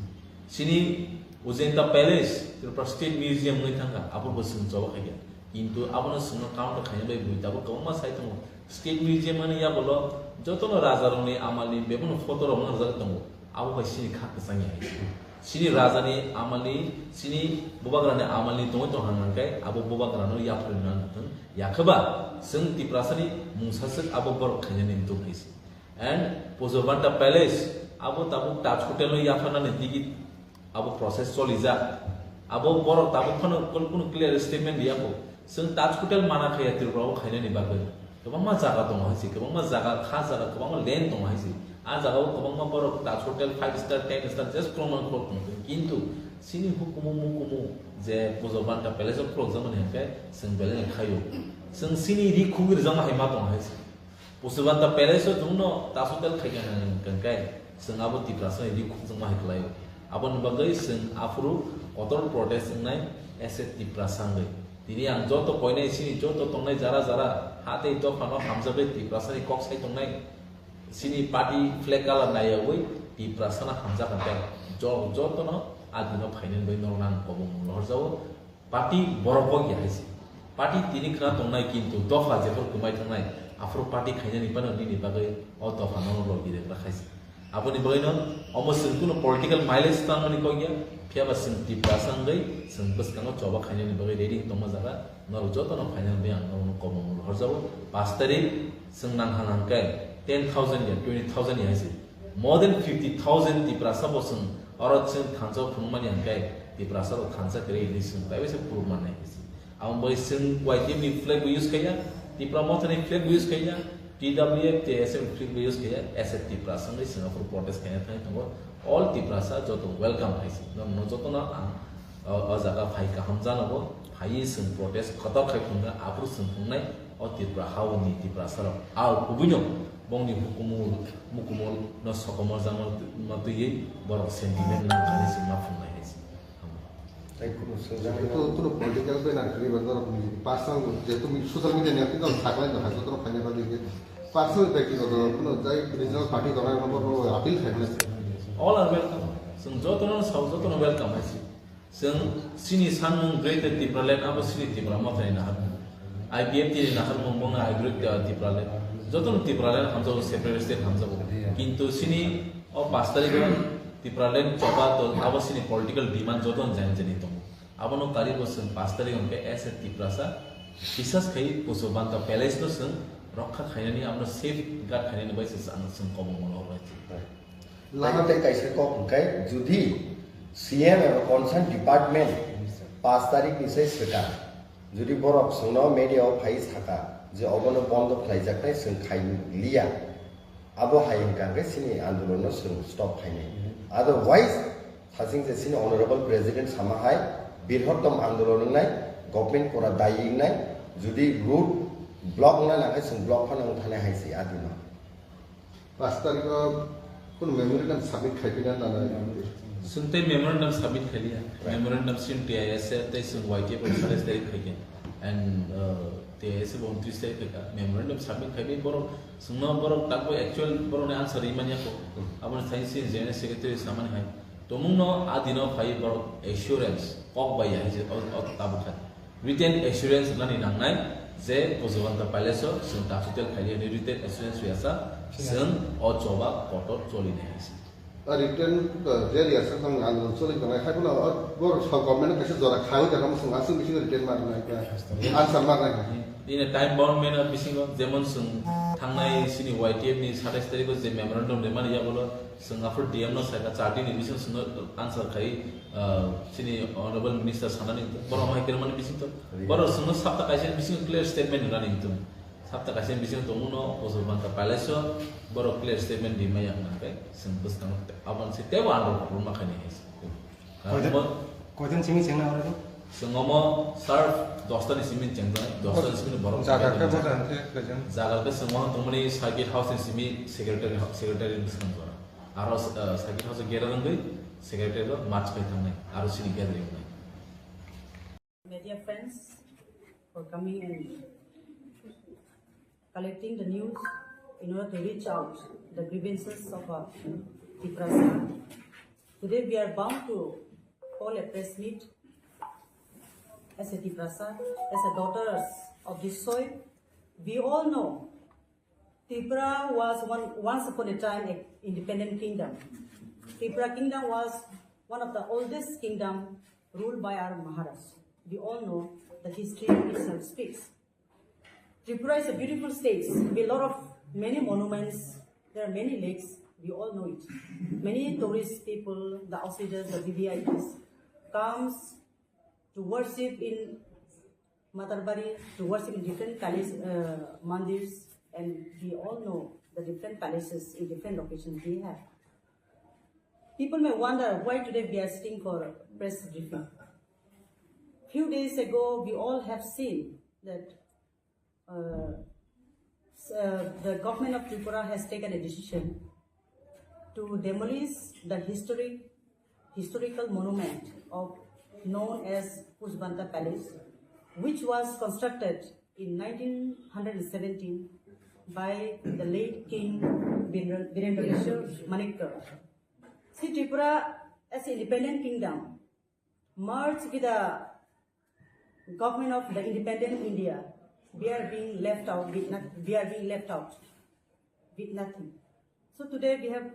Sini Ujanta Palace, Tripura State Museum wngwi thangkha, abobo chwng choba khaikha. Kintu abono chwngno counter khaina bai bui tabuk kwbangma sai tongo. State Museum ani yagulo jotono rajarokni amalni bebakno photo rok mangjak tongo. Abo bai sini kha kwchangya hai se. Sini rajani amalni, sini bubagrani amalni tongwi tongkha hwnkhe abo bubagrano yapharwi nang thung. Yakhe ba chwng Tiprasani mungsaswk abo borok khainani wngtong hai se. And Pushpabanta Palace, abo tabuk Taj Hotel no yapharnani tigi abo process cholijak. Abo borok tabuk phano kunu, kunu clear statement riya kho. Chwng Taj Hotel mana khaya Tripura o khainani bagwi. Kwbangma jaga tongo hai se, kwbangma jaga, kha jaga, kwbangma land tongo hai se. A jaga o kwbangma borok Taj Hotel five star, ten star just khulokmani khulok tongo. Kintu chini hukumu mukumu je Pushpabanta Palace o khulokjakmani hinkhe chwng belai no khaio. Chwng chini ri khugwi rwjakma hai ma tongo hai se. Pushpabanta Palace o chwngno Taj Hotel khaikha hwnwi hwnkhe chwng abo Tiprasa ni ri khukchangma hai khlaio. Aboni bagwi chwng aphuru kotor protest wngnai S A Tiprasa wngwi. Tini ang joto koinai chini joto tongnai jara jara ha tei dophano hamjakgwi Tiprasa ni kok sai tongnai. Chini party flag colour naiyawi Tiprasa no hamjak hwnkhe jo-, jotono a dino phainani bagwi norokno ang kobong lohorjago. Party borok bo ya hai se. Party tini khna tongnai kintu dopha jephru kwmai thangnai, aphuru party khainani phano nini bagwi o dopha no logi rwkra khai se. Aboni bagwi no omo chwng kuno political mileage tangmani kok ya, phiya ba chwng Tiprasa wngwi chwng bwskango choba khainani bagwi ready wng tongma jaga norok jotono phainani bagwi ang norokno kobong rohorjago. Pash tarik chwng nang hang hang khe ten thousand ya twenty thousand ya hai se. More than fifty thousand Tiprasa bo chwng oro chwng thansa o phunukmani hwnkhe Tiprasa rok thansa kwrwi hinwi chwng taibo se phunukmani hai se. Abo bai chwng Y T F ni flag bo use khaiya, Tipra Motha ni flag bo use khaiya, T W F, T S F ni flag bo use khaiya, as a Tiprasa wngwi chwng aphuru protest khaina thangwi tongo. All Tiprasa joto welcome hai se. Norokno jotono ang o, o jaga phai kaham janogo, phaiwi chwng protest kotor khai phunukha, aphuru chwng phunuknai o Tripura ha o ni Tiprasa rok. Ao kubui no Bongni hukumu, mukumu no sokomorjakma twi-, ma twiwi borok sentiment nang kani se ma phungnai hai se. Tei kuno swngjak, kuno, kuno political banner kwrwi ba norok ni personal, jehetu social media ni active tong, saklai tong, haikhe norok phaina bagwi khe personal, byaktigoto, kuno jai regional party tong, norok appeal khaina. All are welcome. Chwng jotono sao, jotono welcome hai se. Chwng chini sanmung Greater Tipraland abo chini Tipra Mothani naharmung. I P F T ni naharmung bongno I Greater Tipraland. Jotono Tipraland hamjago, separate state hamjago. Kintu chini o pash tarikh o Tipraland choba to abo chini political demand jotono jani jani tongo. Abono karibo chwng pash tarikh hwnkhe as a Tiprasa bisas khai Pujo Banta Palace no chwng rokha khainani, abono safeguard khainani bai se chwng, chwng kobong mano bai. Laha tei kaisa kok hwnkhe, judi C M eba concern department pash tarikh ni sai swkang, judi borok chwngno media o phai saka je obono bondo khlaijaknai, chwng khai liya, abo hai hwnkha hwnkhe chini andolon no chwng stop khainai. Otherwise, thasing je chini honorable president sama hai, birhottom andolon wngnai, government pura dayi wngnai, judi road block wngna nangkhe chwng block phano wngthanai hai se adino. Pash tarikh o kuno memorandum submit khaipina nana? Chwng tei memorandum submit khailiya. Right. Memorandum chwng T I S A tei chwng Y T F rok satais tarikh khaikha. And, uh, T I S A bo untris tarikh khaikha. Memorandum submit khaiwi borok chwngno borok takbo actual borokni answer rimani yakho. Hmm. Aboni thani chini General Secretary samani hai. Tongmungno a dino phai borok assurance kok bai ya hai se o, o tabuk khai. Written assurance rwnani nangnai je Pujo Banta Palace o chwng capital khaili hwnwi written assurance rwya sa, chwng o choba kotor cholinai hai se. A written, uh, je rwya sa tong andolon choli tongnai, hai phano o, bor sa government kaisa jora khawi da, tamo chwng aswk bisingo written ma rwnai kha, answer ma rwnai kha. In a time bound manner bisingo, jemon chwng thangnai chini Y T F ni satais tarikh o je memorandum rimani yagulo, chwng aphuru D M no saikha, char din ni bisingo chwngno answer khai, ah, chini Honorable Minister sanani, borok mai kermani bisingtwi. Borok chwngno sapta kaisa bisingo clear statement rwnani tong. Sapta kaisa bisingo tongmano Pujo Banta Palace o borok clear statement rimaya hwnka khe chwng bwskango aboni se teibo andolon ma khainai hai se. Koijon, koijon simi chengna oro? Chwng omo sir dosta ni simi chengjaknai, dosta ni simi borok jaga khe chengjaknai. Boda hwnkhe koijon? Jaga khe chwng omo tongmani circuit house ni simi secretary, secretary bwskang jora. Aro, uh, circuit house o gera wngwi secretary rok march khai thangnai, aro chini gathering wngnai. Media friends for coming and collecting the news in order to reach out the grievances of a Tiprasa. Today we are bound to call a press meet as a Tiprasa, as a daughters of this soil. We all know Tripura was one, once upon a time, a independent kingdom. Tripura kingdom was one of the oldest kingdom ruled by our Maharaj. We all know the history itself speaks. Tripura is a beautiful state with a lot of many monuments. There are many lakes. We all know it. Many tourist people, the outsiders, the V V I Ps comes to worship in Matarbari, to worship in different Kali, uh, mandirs, and we all know the different palaces in different locations we have. People may wonder why today we are sitting for press briefing. Few days ago, we all have seen that, uh, s-, uh, the government of Tripura has taken a decision to demolish the historic, historical monument of, known as Pujo Banta Palace, which was constructed in nineteen seventeen by the late King Birendra, Birendra Kishore Manikya. See, Tripura as an independent kingdom merged with the government of the independent India, we are being left out with not, we are being left out with nothing. So today we have,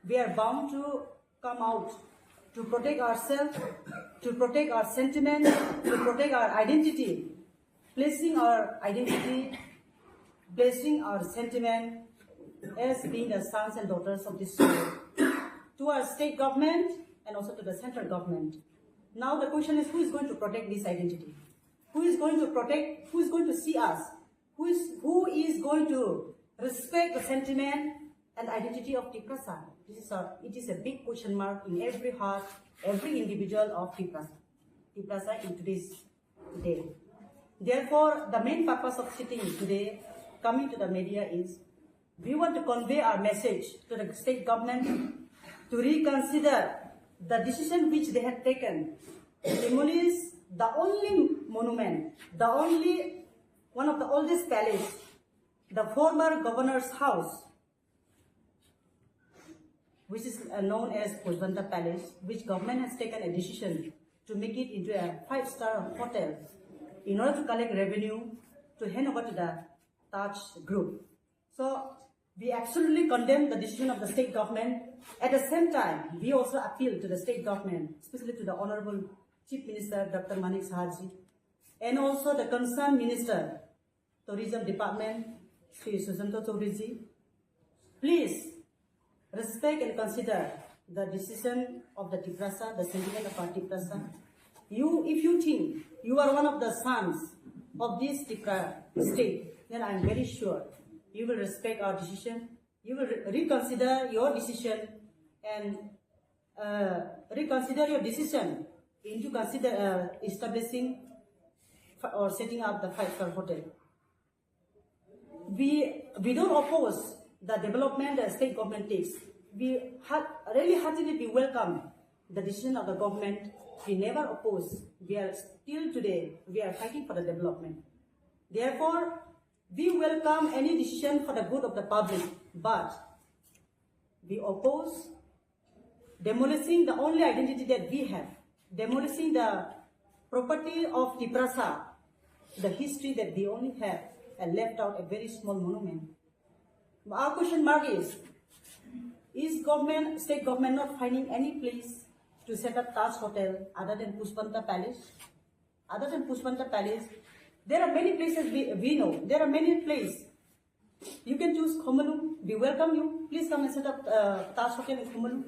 we are bound to come out to protect ourselves, to protect our sentiment, to protect our identity, placing our identity, placing our sentiment as being the sons and daughters of this soil to our state government and also to the central government. Now the question is, who is going to protect this identity? Who is going to protect, who is going to see us? Who is, who is going to respect the sentiment and identity of Tiprasa? This is a, it is a big question mark in every heart, every individual of Tiprasa, Tiprasa in today's day. Therefore, the main purpose of sitting today, coming to the media is We want to convey our message to the state government to reconsider the decision which they had taken to demolish the only monument, the only one of the oldest palace, the former governor's house, which is uh, known as Pojbanta Palace, which government has taken a decision to make it into a five-star hotel in order to collect revenue to hand over to the Taj Group. So we absolutely condemn the decision of the state government. At the same time, we also appeal to the state government, especially to the Honorable Chief Minister Doctor Manik Saha ji, and also the concerned minister, Tourism Department, Shri Sujanta Chowdhury ji, please respect and consider the decision of the Tiprasa, the sentiment of our Tiprasa. You, if you think you are one of the sons of this Tipra state, then I am very sure you will respect our decision. You will re- reconsider your decision and uh, reconsider your decision into consider uh, establishing f- or setting up the five-star hotel. We we don't oppose the development the state government takes. We ha- really heartily we welcome the decision of the government. We never oppose. We are still today we are fighting for the development. Therefore, we welcome any decision for the good of the public, but we oppose demolishing the only identity that we have, demolishing the property of Tiprasa, the history that we only have, and left out a very small monument. Our question mark is, is government, state government not finding any place to set up Taj Hotel other than Pushpanta Palace? Other than Pushpanta Palace, there are many places we, we know. There are many places. You can choose Khumulwng. We welcome you. Please come and set up uh, Taj Hotel in Khumulwng.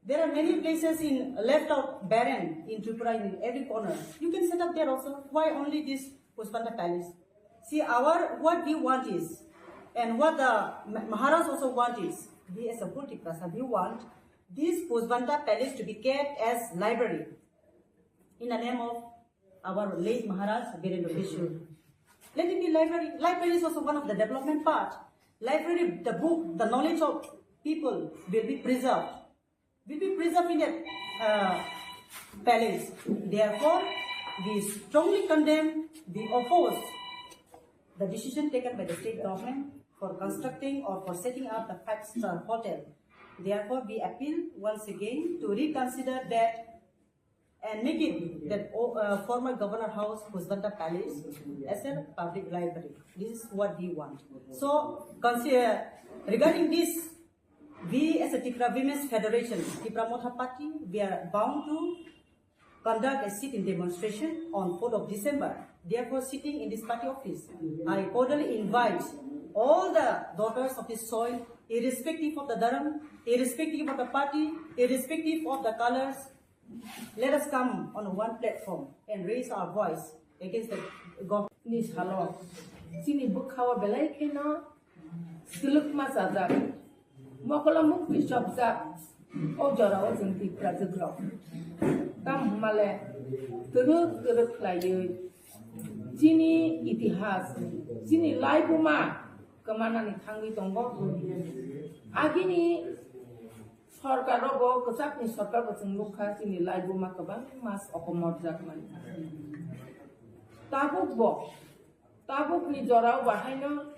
There are many places in left out barren in Tripura in every corner. You can set up there also. Why only this Pushpanta Palace? See, our what we want is, and what the Ma- Maharaj also want is, we as a whole Tiprasa, we want this Pushpanta Palace to be kept as library in the name of our late Maharaj Birendra Kishore. Let it be library. Library is also one of the development part. Library, the book, the knowledge of people will be preserved. Will be preserved in a uh, palace. Therefore, we strongly condemn, we oppose the decision taken by the state government for constructing or for setting up the five-star hotel. Therefore, we appeal once again to reconsider that and make it that uh, former governor house Pushpanta Palace as a public library. This is what we want. So, consider, regarding this, we as a Tipra Women's Federation, Tipra Motha Party, we are bound to conduct a sit-in demonstration on fourth of December. Therefore, sitting in this party office, I cordially invite all the daughters of this soil, irrespective of the dharam, irrespective of the party, irrespective of the colors, let us come on one platform and raise our voice against the government. Ni salo chini bwkhao belai kheno silukma chajak, mokolo mukti chopjak, o jorao chwng Tiprajwk rok. Tamo hwnmale twrwk twrwk khlaiwi chini itihas, chini laibuma kwmanani thangwi tongo. Agini sorkar rogo, kwchakni sorkar bo chwng nukha chini laibuma kwbangma sokomorjak mani. Tabuk bo, tabukni jorao bahaino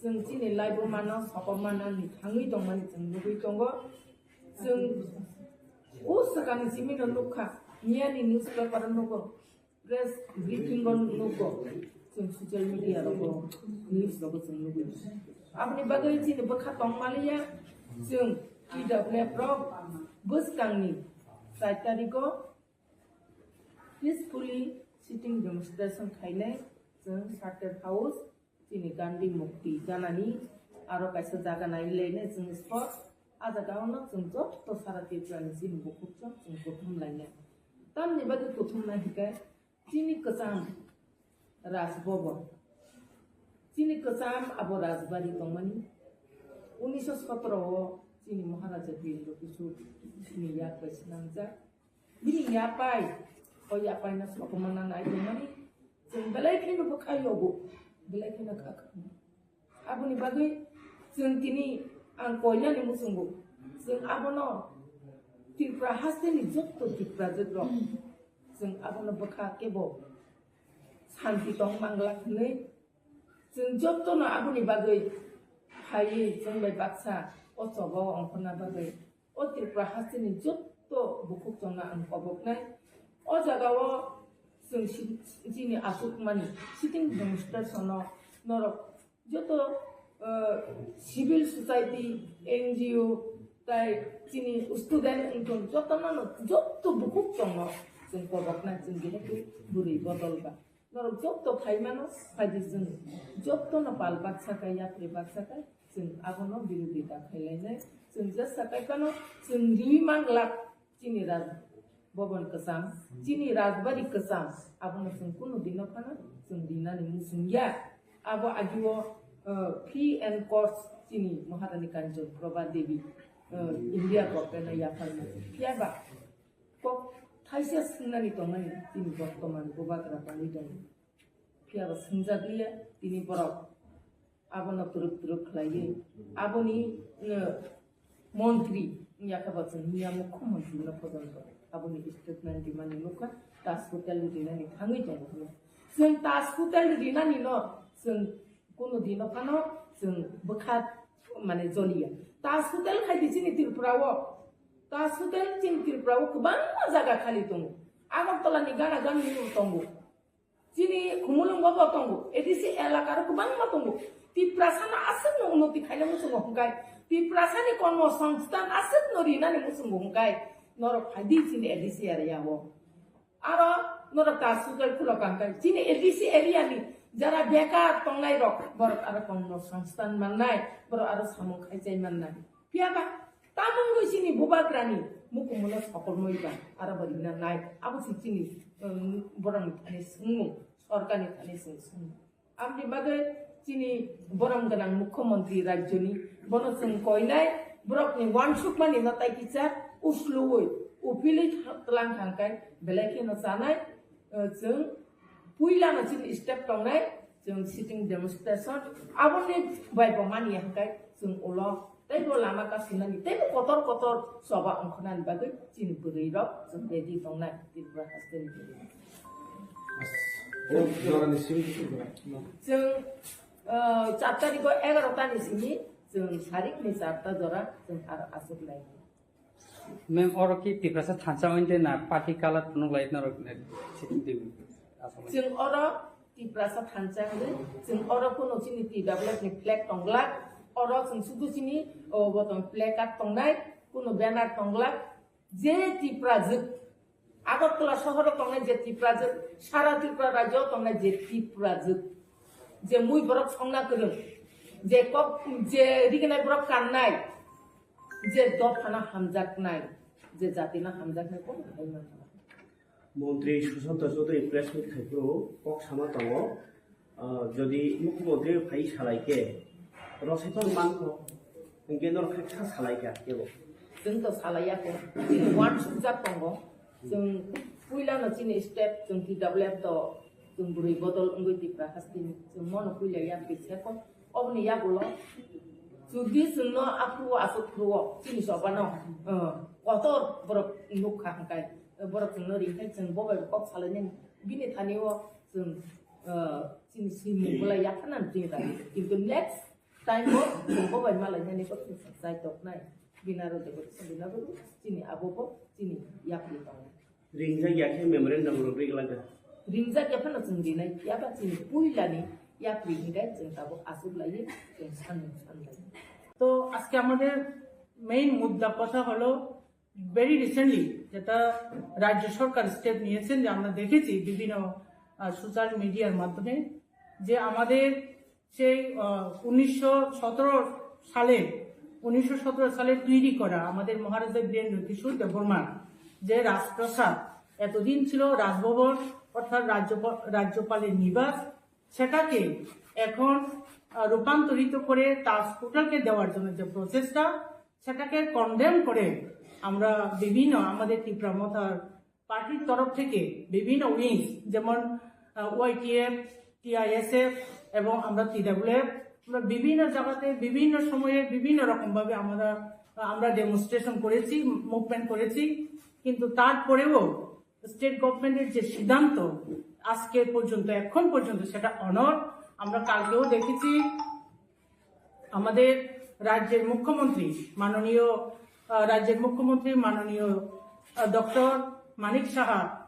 chwng chini laibumano sokomornani thangwi tongmani chwng nugwi tongo. Chwng o swkangni simino nukha, miyani newspaper o nugo, press briefing o nugo, chwng social media rogo, news rogo chwng nugo. Aboni bagwi chini bwkha tongmaliya, chwng T W F rok bwskangni char tariko peacefully sitting demonstration khainai chwng Charter House, chini Gandhi Mukti janani aro kaisa jaga nai lene chwng spot. A jaga ono chwng joto sara Tripura ni chini bukhuk chwng chwng kuthum lainai. Tamni bagwi kuthum nai hikai chini kwcham Raj Bhavan. Chini kwcham abo Rajbari tongmani. Unisho sotro o chini Maharaja Birendra Kishore chini yak bai swnamjak. Bini yapai, o yapai no sokomorna nai tongmani. Chwng belai kheno bwkha yogo, belai kheno kha kha. Aboni bagwi Chwng tini ang koinani muchungo, chwng abono Tripura hasteni jotto Tripura jwk rok, chwng abono bwkha kebo santi tong manglak hwnwi, chwng jottono aboni bagwi phaiwi chwng bai baksa o choba o ongkhorna bagwi o Tripura hasteni jotto bukhuk chongno ang koboknai. O jagao chwng si-, chini aswkmani sitting demonstration-o norok joto, eh, civil society, N G O, tai chini student wngthun jotono, jotto bukhuk chongno chwng koboknai, chwng jehetu bwrwi bodol ba. Norok jotto phaimano, phaidi chwng jottono pal baksa kai, yapri baksa kai, chwng abono birodita khailainai. Chwng jesa kai phano chwng riwi manglak chini Raj Bhavan kwcham, chini Rajbari kwcham, abono chwng kunu dino phano chwng rinani muchung ya. Abo agio, uh, free and course chini Maharani Kanchan Prabha Devi, uh, India government no yapharma. Phiya ba kok thaisa swngnani tongmani chini bortoman bubagra tongwi tongo. Phiya ba swngjak liya tini borok abono twrwk twrwk khlaiwi aboni, uh, montri wngya khe bo chwng miya mukhyamantri no phojon tongo. Aboni statement rimani nukha, Taj Hotel rinani thangwi tongo hwnwi. Chwng Taj Hotel rinani no chwng kunu dino phano chwng bwkha mane joliya. Taj Hotel khai di chini Tripura o. Taj Hotel chini Tripura o kwbangma jaga khali tongo. Agartala ni gana gani tongo. Chini Khumulwng bo bo tongo, A D C elaka ro kwbangma tongo. Tiprasa no aswk no unnoti khaina muchungo hwnkhe, Tiprasa ni kormo songsthan aswk no rinani muchungo hwnkhe, norok phai di chini A D C area o. Aro norok ta sukai phulo kangkai. Chini A D C area ni jara bekar tongnai rok, borok aro kormo songsthan mannai, borok aro samung khai chai mannai. Phiya ba, tamungwi chini bubagrani mukumuno sokolmoi ba, aro bo rina nai. Abo se chini, um, borokni thani swngmung, sorkarni thani chwng swngmung. Aboni bagwi chini borom gwnang mukhyamantri rajyoni, bono chwng koinai, borokni uansukmani no tai kisa usluwi, uphilwi tha-, tlang thangkai, belai kheno chanai, uh, chwng puilano chini step tongnai, chwng sitting demonstration, aboni bai bo mani hwnkhe chwng ulo teibo lama kasinani, teibo kotor kotor choba ongkhornani bagwi chini bwrwi rok chwng ready tongnai Tripura hasteni bwrwi. Chwng, ah, char tarikh o egaroh tani simi chwng sarikni charta jora chwng aro aswk lai. Ma'am, oro ki Tiprasa thansa oinde na party colour phunuk lai norok ne sitting table aswk lai. Chwng oro Tiprasa thansa hwnwi, chwng oro phunuk chini T W F ni flag tonglak, oro chwng sudu chini o bo tong placard tongnai, kuno banner tonglak, je Tiprajwk, Agartala sohoro tongnai je Tiprajwk, sara Tripura rajyo tongnai je Tiprajwk, je mui borok songna kwrwng, je kok, je rignai borok kannai, je dophano hamjaknai, je jatino hamjaknai, kono hai manna. Montri Sushanta Chaudhary press meet khai phuru kok sama tongo, ah, jodi mukhyamantri phai salai khe, rosaiphang mankho, hinkhe norok khe kha salai kha kebo. Chwng to salai ya kho, chini uansukjak tongo, chwng puilano chini step, chwng T W F to, chwng bwrwi bodol wngwi Tripura hasteni, chwng mono puila ya khe se kho. Oboni yagulo jodi chwngno aphuru o aswk phuru o chini chobano, eh, kotor borok nukha hwnkhe, eh, borok chwngno ringkhe chwng bo bai kok salainani bini thani o chwng, eh, chini swimung bolai yapharnani chini bai. Kintu next time o chwng bo bai malainani kok chwng chai toknai. Bini aro de bini aro chini abo bo chini yapri tongo. Ringjak ya khe memorandum rok ri glak kha. Ringjak ya phano chwng rinai, yaba chini puilani yapri hingai chwng tabuk aswk laiwi chwng sanmung sanlai. তো আজকে আমাদের মেইন মুদ্রা কথা হলো, very recently যেটা রাজ্য সরকার স্টেপ নিয়েছেন, যে আমরা দেখেছি বিভিন্ন সোশ্যাল মিডিয়ার মাধ্যমে, যে আমাদের সেই, আহ, উনিশশো সতেরো সালে, উনিশশো সতেরো সালে তৈরি করা আমাদের মহারাজা বীরেন্দ্র কিশোর দেববর্মার যে রাজপ্রাসাদ, এতদিন ছিল রাজভবন, অর্থাৎ রাজ্যপা-, রাজ্যপালের নিবাস, সেটাকে এখন, আহ, রূপান্তরিত করে তাজ হোটেলকে দেওয়ার জন্য যে প্রচেষ্টা, সেটাকে কনডেম করে আমরা বিভিন্ন, আমাদের ত্রিপুরা মথার পার্টির তরফ থেকে বিভিন্ন উইংস, যেমন, আহ, ওয়াইটিএফ, টিআইএসএফ এবং আমরা টিডাব্লিউএফ, আমরা বিভিন্ন জায়গাতে বিভিন্ন সময়ে বিভিন্ন রকম ভাবে আমরা আমরা ডেমনস্ট্রেশন করেছি, মুভমেন্ট করেছি, কিন্তু তারপরেও স্টেট গভর্নমেন্টের যে সিদ্ধান্ত আজকে পর্যন্ত, এখন পর্যন্ত সেটা অনর। আমরা কালকেও দেখেছি আমাদের রাজ্যের মুখ্যমন্ত্রী, মাননীয় আহ, রাজ্যের মুখ্যমন্ত্রী মাননীয় ডক্টর মানিক সাহা,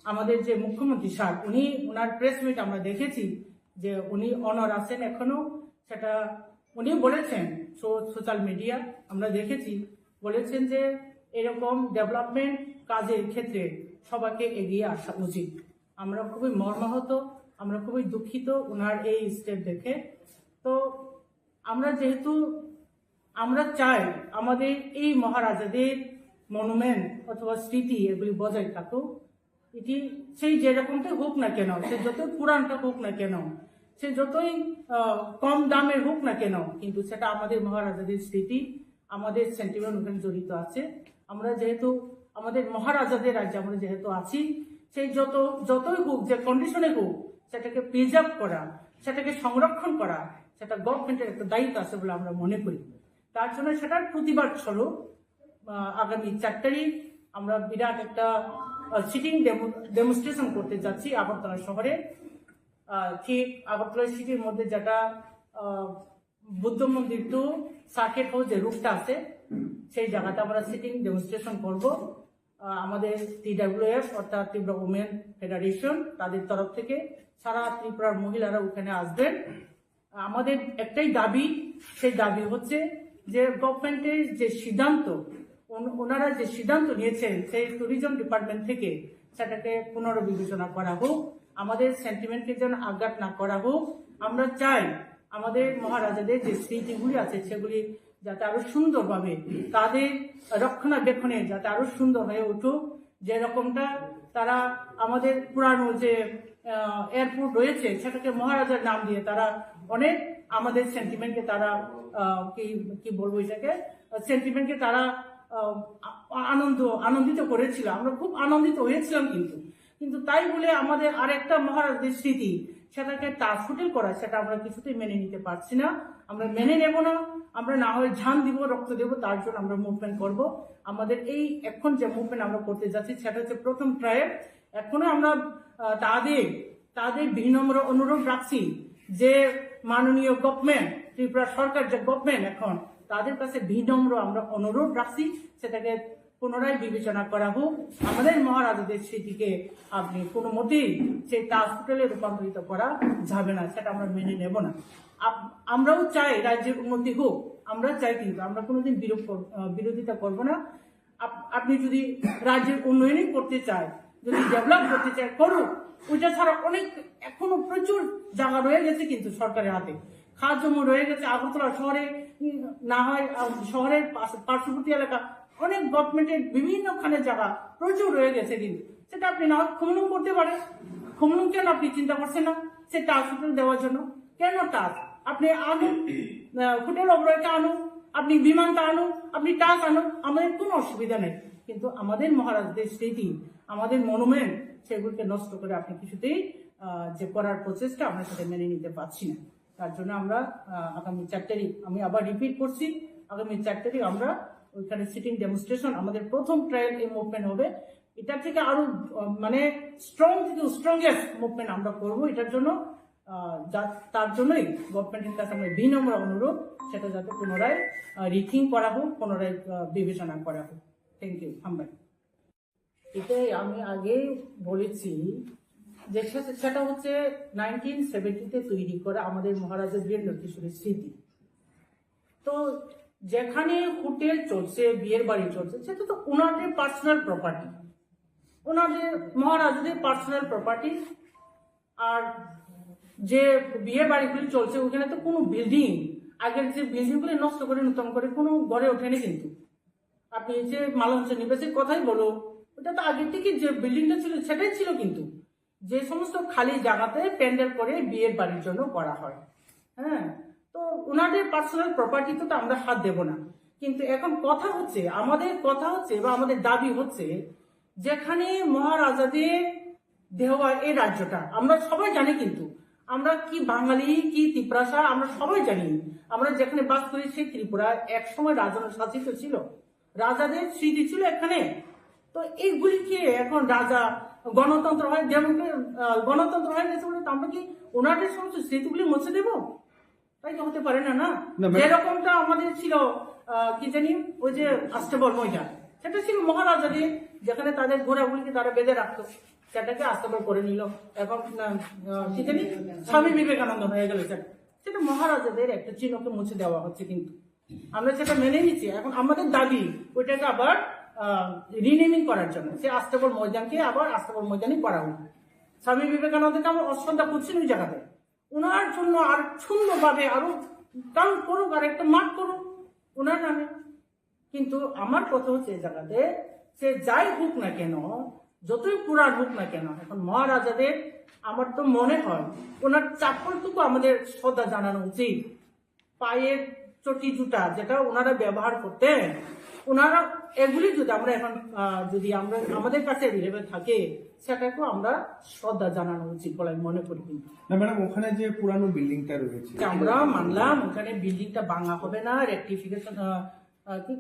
আমাদের যে মুখ্যমন্ত্রী স্যার, উনি ওনার প্রেস মিট আমরা দেখেছি যে উনি অনর আছেন এখনো। সেটা উনি বলেছেন, সোশ্যাল মিডিয়া আমরা দেখেছি, বলেছেন যে এরকম ডেভেলপমেন্ট কাজের ক্ষেত্রে সবাইকে এগিয়ে আসা উচিত। আমরা খুবই মর্মাহত, আমরা খুবই দুঃখিত ওনার এই স্টেপ দেখে। তো আমরা যেহেতু আমরা চাই আমাদের এই মহারাজাদের মনুমেন্ট অথবা স্মৃতি এগুলি বজায় থাকুক। এটি সেই যেরকমটাই হোক না কেন, সে যতই পুরানটা হোক না কেন, সে যতই আহ, কম দামের হোক না কেন, কিন্তু সেটা আমাদের মহারাজাদের স্মৃতি, আমাদের সেন্টিমেন্ট ওখানে জড়িত আছে। আমরা যেহেতু আমাদের মহারাজাদের রাজ্যে আমরা যেহেতু আছি, সেই যত যতই হোক, যে কন্ডিশনে হোক, সেটাকে প্রিজার্ভ করা, সেটাকে সংরক্ষণ করা, সেটা গভর্নমেন্টের একটা দায়িত্ব আছে বলে আমরা মনে করি। তার জন্য সেটার প্রতিবাদ স্বরূপ আহ, আগামী চার তারিখ আমরা বিরাট একটা সিটিং ডেমনস্ট্রেশন করতে যাচ্ছি আগরতলা শহরে। আহ, ঠিক আগরতলা সিটির মধ্যে যেটা আহ, বুদ্ধ মন্দির টু সার্কিট হাউস যে রুটটা আছে, সেই জায়গাতে আমরা সিটিং ডেমনস্ট্রেশন করব। আহ, আমাদের টিডাব্লিউএফ অর্থাৎ ত্রিপুরা উমেন ফেডারেশন, তাদের তরফ থেকে সারা ত্রিপুরার মহিলারা ওখানে আসবেন। আমাদের একটাই দাবি, সেই দাবি হচ্ছে যে গভর্নমেন্টের যে সিদ্ধান্ত, ওন- ওনারা যে সিদ্ধান্ত নিয়েছেন সেই ট্যুরিজম ডিপার্টমেন্ট থেকে সেটাকে পুনর্বিবেচনা করা হোক, আমাদের সেন্টিমেন্টকে যেন আঘাত না করা হোক। আমরা চাই আমাদের মহারাজাদের যে স্মৃতিগুলি আছে সেগুলি যাতে আরো সুন্দরভাবে তাদের রক্ষণাবেক্ষণে যাতে আরো সুন্দর হয়ে উঠুক, যেরকমটা তারা আমাদের পুরানো যে এয়ারপোর্ট রয়েছে সেটাকে মহারাজার নাম দিয়ে তারা অনেক আমাদের সেন্টিমেন্টকে তারা আহ, কি কি বলবো এটাকে, সেন্টিমেন্টকে তারা আহ, আ- আনন্দ আনন্দিত করেছিল। আমরা খুব আনন্দিত হয়েছিলাম, কিন্তু কিন্তু তাই বলে আমাদের আরেকটা মহারাজাদের স্মৃতি সেটাকে টাচ ফুটেল করা, সেটা আমরা কিছুতেই মেনে নিতে পারছি না। আমরা মেনে নেব না। আমরা না হয় জান দিব, রক্ত দেব, তার জন্য আমরা মুভমেন্ট করব। আমাদের এই এখন যে মুভমেন্ট আমরা করতে যাচ্ছি সেটা হচ্ছে প্রথম ট্রায়াল। এখনো আমরা আহ, তাদের তাদের বিনম্র অনুরোধ রাখছি যে মাননীয় গভর্নমেন্ট, ত্রিপুরা সরকার যে গভর্নমেন্ট এখন, তাদের কাছে বিনম্র আমরা অনুরোধ রাখছি সেটাকে পুনরায় বিবেচনা করা হোক। আমাদের মহারাজাদের স্মৃতিকে আপনি কোনো মতেই সেই টাচ ফুটেলে রূপান্তরিত করা যাবে না, সেটা আমরা মেনে নেব না। আপ- আমরাও চাই রাজ্যের উন্নতি হোক, আমরা চাই, কিন্তু আমরা কোনোদিন বিরোধ কর- আহ, বিরোধিতা করব না। আপ- আপনি যদি রাজ্যের উন্নয়নই করতে চায়, যদি ডেভেলপ করতে চায়, করুক। ওইটা ছাড়া অনেক এখনো প্রচুর জায়গা রয়ে গেছে কিন্তু সরকারের হাতে, খাস জমি রয়ে গেছে আগরতলা শহরে, উম, না হয় আহ, শহরের পাশ- পার্শ্ববর্তী এলাকা অনেক গভর্নমেন্টের বিভিন্নখানে জায়গা প্রচুর রয়ে গেছে, কিন্তু সেটা আপনি না হয় খুমলুং করতে পারেন। খুমলুং কেন আপনি চিন্তা করছেন না সেটা হসপিটাল দেওয়ার জন্য? কেন টাচ? আপনি আনুন, আহ, হোটেল অবরয়কে আনুন, আপনি বিমানটা আনুন, আপনি টাচ আনুন, আমাদের কোনো অসুবিধা নেই। কিন্তু আমাদের মহারাজদের স্মৃতি, আমাদের মনুমেন্ট, সেগুলোকে নষ্ট করে আপনি কিছুতেই আহ, যে করার প্রচেষ্টা, আমরা সেটা মেনে নিতে পারছি না। তার জন্য আমরা আহ, আগামী চার তারিখ, আমি আবার রিপিট করছি, আগামী চার তারিখ আমরা ওইখানে সিটিং ডেমনস্ট্রেশন, আমাদের প্রথম ট্রায়াল এই মুভমেন্ট হবে। এটা থেকে আরো আহ, মানে স্ট্রং থেকে স্ট্রংগেস্ট মুভমেন্ট আমরা করব। এটার জন্য আহ, যা- তার জন্যই গভর্নমেন্টের কাছে আমরা বিনম্র অনুরোধ, সেটা যাতে পুনরায় রিথিং করা হোক, পুনরায় আহ, বিবেচনা করা হোক। Thank you. হামবাই। এটাই আমি আগেই বলেছি যে সে- সেটা হচ্ছে নাইনটিন সেভেন্টিতে তৈরি করা আমাদের মহারাজা বীরেন্দ্র কিশোরের স্মৃতি। তো যেখানে হোটেল চলছে, বিয়ের বাড়ি চলছে, সেটা তো ওনাদের পার্সোনাল প্রপার্টি, ওনাদের মহারাজাদের পার্সোনাল প্রপার্টি। আর যে বিয়ে বাড়িগুলি চলছে, ওখানে তো কোনো বিল্ডিং, আগের যে বিল্ডিংগুলি নষ্ট করে নতুন করে কোনো গড়ে ওঠেনি। কিন্তু আপনি যে মালঞ্চ নিবাসীর কথাই বলো, ওটা তো আগে থেকে যে বিল্ডিংটা ছিল সেটাই ছিল, কিন্তু যে সমস্ত খালি জায়গাতে প্যান্ডেল করে বিয়ের বাড়ির জন্য করা হয়। হ্যাঁ, তো ওনাদের পার্সোনাল প্রপার্টিতে তো আমরা হাত দেব না। কিন্তু এখন কথা হচ্ছে, আমাদের কথা হচ্ছে বা আমাদের দাবি হচ্ছে, যেখানে মহারাজাদের দেওয়া এই রাজ্যটা আমরা সবাই জানি, কিন্তু আমরা কি বাঙালি, কি তিপ্রাসা, আমরা সবাই জানি। আমরা যেখানে বাস করি, সেই ত্রিপুরা এক সময় রাজার শাসিত ছিল, রাজাদের স্মৃতি ছিল এখানে। তো এইগুলি কি এখন রাজা গণতন্ত্র হয়, ডেমোক্রেট, আহ, গণতন্ত্র হয়ে গেছে বলে তো আমরা কি ওনাদের সমস্ত স্মৃতিগুলি মুছে দেব? তাই তো হতে পারে না, না? না, ম্যাডাম। যেরকমটা আমাদের ছিল, আহ, কি জানি, ওই যে আস্তাবল ময়দান, সেটা ছিল মহারাজাদের, যেখানে তাদের ঘোড়াগুলিকে তারা বেঁধে রাখতো, সেটাকে আস্তাবল করে নিল। এখন, আহ, আহ, কি জানি, স্বামী বিবেকানন্দ হয়ে গেল সেটা। সেটা মহারাজাদের একটা চিহ্নকে মুছে দেওয়া হচ্ছে, কিন্তু আমরা সেটা মেনে নিচ্ছি। এখন আমাদের দাবি ওইটাকে আবার, আহ, রিনেমিং করার জন্য, সে আস্তাবল ময়দানকে আবার আস্তাবল ময়দানই করা হোক। স্বামী বিবেকানন্দকে আমরা অশ্রদ্ধা করছি না ওই জায়গাতে। ওনার জন্য আর সুন্দরভাবে আরো কাম করুক, আর একটা মাঠ করুক ওনার নামে। কিন্তু আমার কথা হচ্ছে এই জায়গাতে, সে যাই হোক না কেন, যতই পুরাণ হোক না কেন, এখন মহারাজাদের, আমার তো মনে হয় ওনার চপ্পলটুকু আমাদের শ্রদ্ধা জানানো উচিত। পায়ের চটি জুতা যেটা ওনারা ব্যবহার করতেন, ওনারা এগুলি যদি আমরা এখন, আহ, যদি আমরা, আমাদের কাছে অ্যাভেলেবল থাকে, সেটাকেও আমরা শ্রদ্ধা জানানো উচিত বলে আমি মনে করি। কিন্তু না ম্যাডাম, ওখানে যে পুরানো বিল্ডিংটা রয়েছে, আমরা মানলাম ওখানে বিল্ডিংটা ভাঙা হবে না, রেকটিফিকেশন,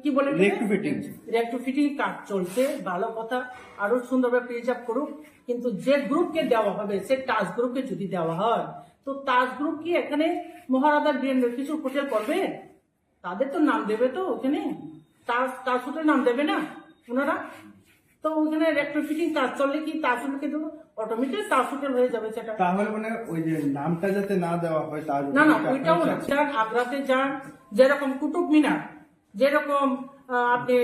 কি বলে, রেকটিফিটিং। রেকটিফিটিং কাজ চলছে, ভালো কথা, আরো সুন্দরভাবে প্রিজার্ভ করুক। কিন্তু যে গ্রুপকে দেওয়া হবে, সে টাস্ক গ্রুপকে যদি দেওয়া হয়, তো টাস্ক গ্রুপ কি এখানে মহারাজা বীরেন্দ্র কিশোর হোটেল করবে? তাদের তো নাম দেবে তো ওখানে, তাজ, তাজ হোটেল নাম দেবে না ওনারা? তো ওখানে রেট্রোফিটিং কাজ চললে কি তাজ হোটেলকে দেবো? অটোমেটিক তাজ হোটেল হয়ে যাবে সেটা। তাহলে মানে ওই যে নামটা যাতে না দেওয়া হয়, তাজ না, না, হোটেলটা ওইটাও না। আপনার যান, আগ্রাতে যান, যেরকম কুতুব মিনার, যেরকম, আহ, আপনি,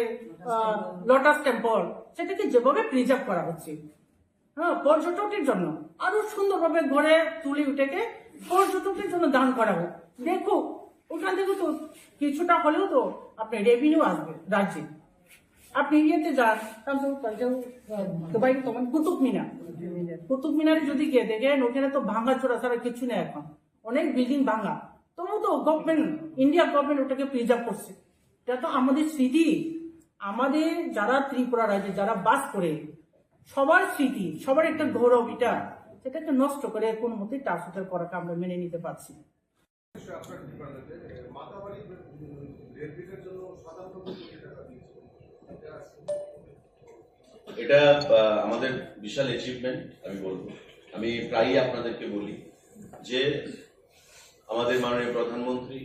আহ, লোটাস টেম্পল, সেটাকে যেভাবে প্রিজার্ভ করা হচ্ছে, হ্যাঁ, পর্যটকের জন্য আরো সুন্দরভাবে ঘরে তুলি উঠেকে পর্যটকের জন্য দান করা হোক। দেখুক, ওখান থেকে তো কিছুটা হলেও তো আপনার রেভিনিউ আসবে রাজ্যে। আপনি ইয়েতে যান, তাহলে তো, তাহলে তো, আহ, দুবাই তো মানে কুতুব মিনার, কুতুব মিনারে যদি গিয়ে দেখেন, ওখানে তো ভাঙাচোরা ছাড়া কিছু নেই এখন, অনেক বিল্ডিং ভাঙা। তবু তো গভর্নমেন্ট, ইন্ডিয়া গভর্নমেন্ট ওটাকে প্রিজার্ভ করছে। এটা তো আমাদের স্মৃতি, আমাদের যারা ত্রিপুরা রাজ্যে যারা বাস করে, সবার স্মৃতি, সবার একটা গৌরব এটা। সেটাকে নষ্ট করে কোনো মতেই ট্রান্সফার করাকে আমরা মেনে নিতে পারছি না। এটা, আহ, আমাদের বিশাল অ্যাচিভমেন্ট আমি বলবো। আমি প্রায়ই আপনাদেরকে বলি যে আমাদের মাননীয় প্রধানমন্ত্রী,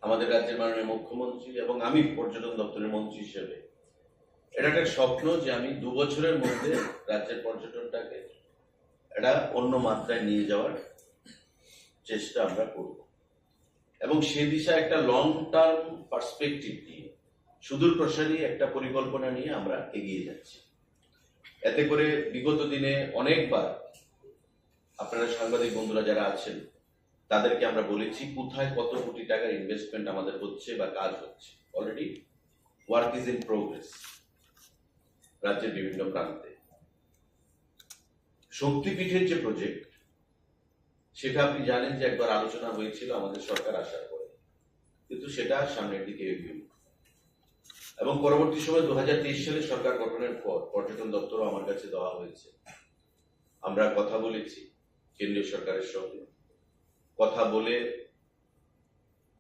আমাদের রাজ্যের মাননীয় মুখ্যমন্ত্রী এবং আমি পর্যটন দপ্তরের মন্ত্রী হিসেবে এটা একটা স্বপ্ন যে আমি দু বছরের মধ্যে রাজ্যের পর্যটনটাকে একটা অন্য মাত্রায় নিয়ে যাওয়ার চেষ্টা আমরা করব এবং সে দিশা একটা লং টার্ম পার্সপেক্টিভ নিয়ে, সুদূর প্রসারী একটা পরিকল্পনা নিয়ে আমরা এগিয়ে যাচ্ছি। এতে করে বিগত দিনে অনেকবার আপনারা সাংবাদিক বন্ধুরা যারা আছেন, তাদেরকে আমরা বলেছি কোথায় কত কোটি টাকার ইনভেস্টমেন্ট আমাদের হচ্ছে বা কাজ হচ্ছে। Already work is in progress রাজ্যের বিভিন্ন প্রান্তে। শক্তিপীঠের যে প্রজেক্ট, সেটা আপনি জানেন যে একবার আলোচনা হয়েছিল আমাদের সরকার আসার পরে, কিন্তু সেটা আর সামনের দিকে এগিয়ে এবং পরবর্তী সময় দু হাজার তেইশ সালে সরকার গঠনের পর পর্যটন দপ্তরও আমার কাছে দেওয়া হয়েছে। আমরা কথা বলেছি কেন্দ্রীয় সরকারের সঙ্গে, কথা বলে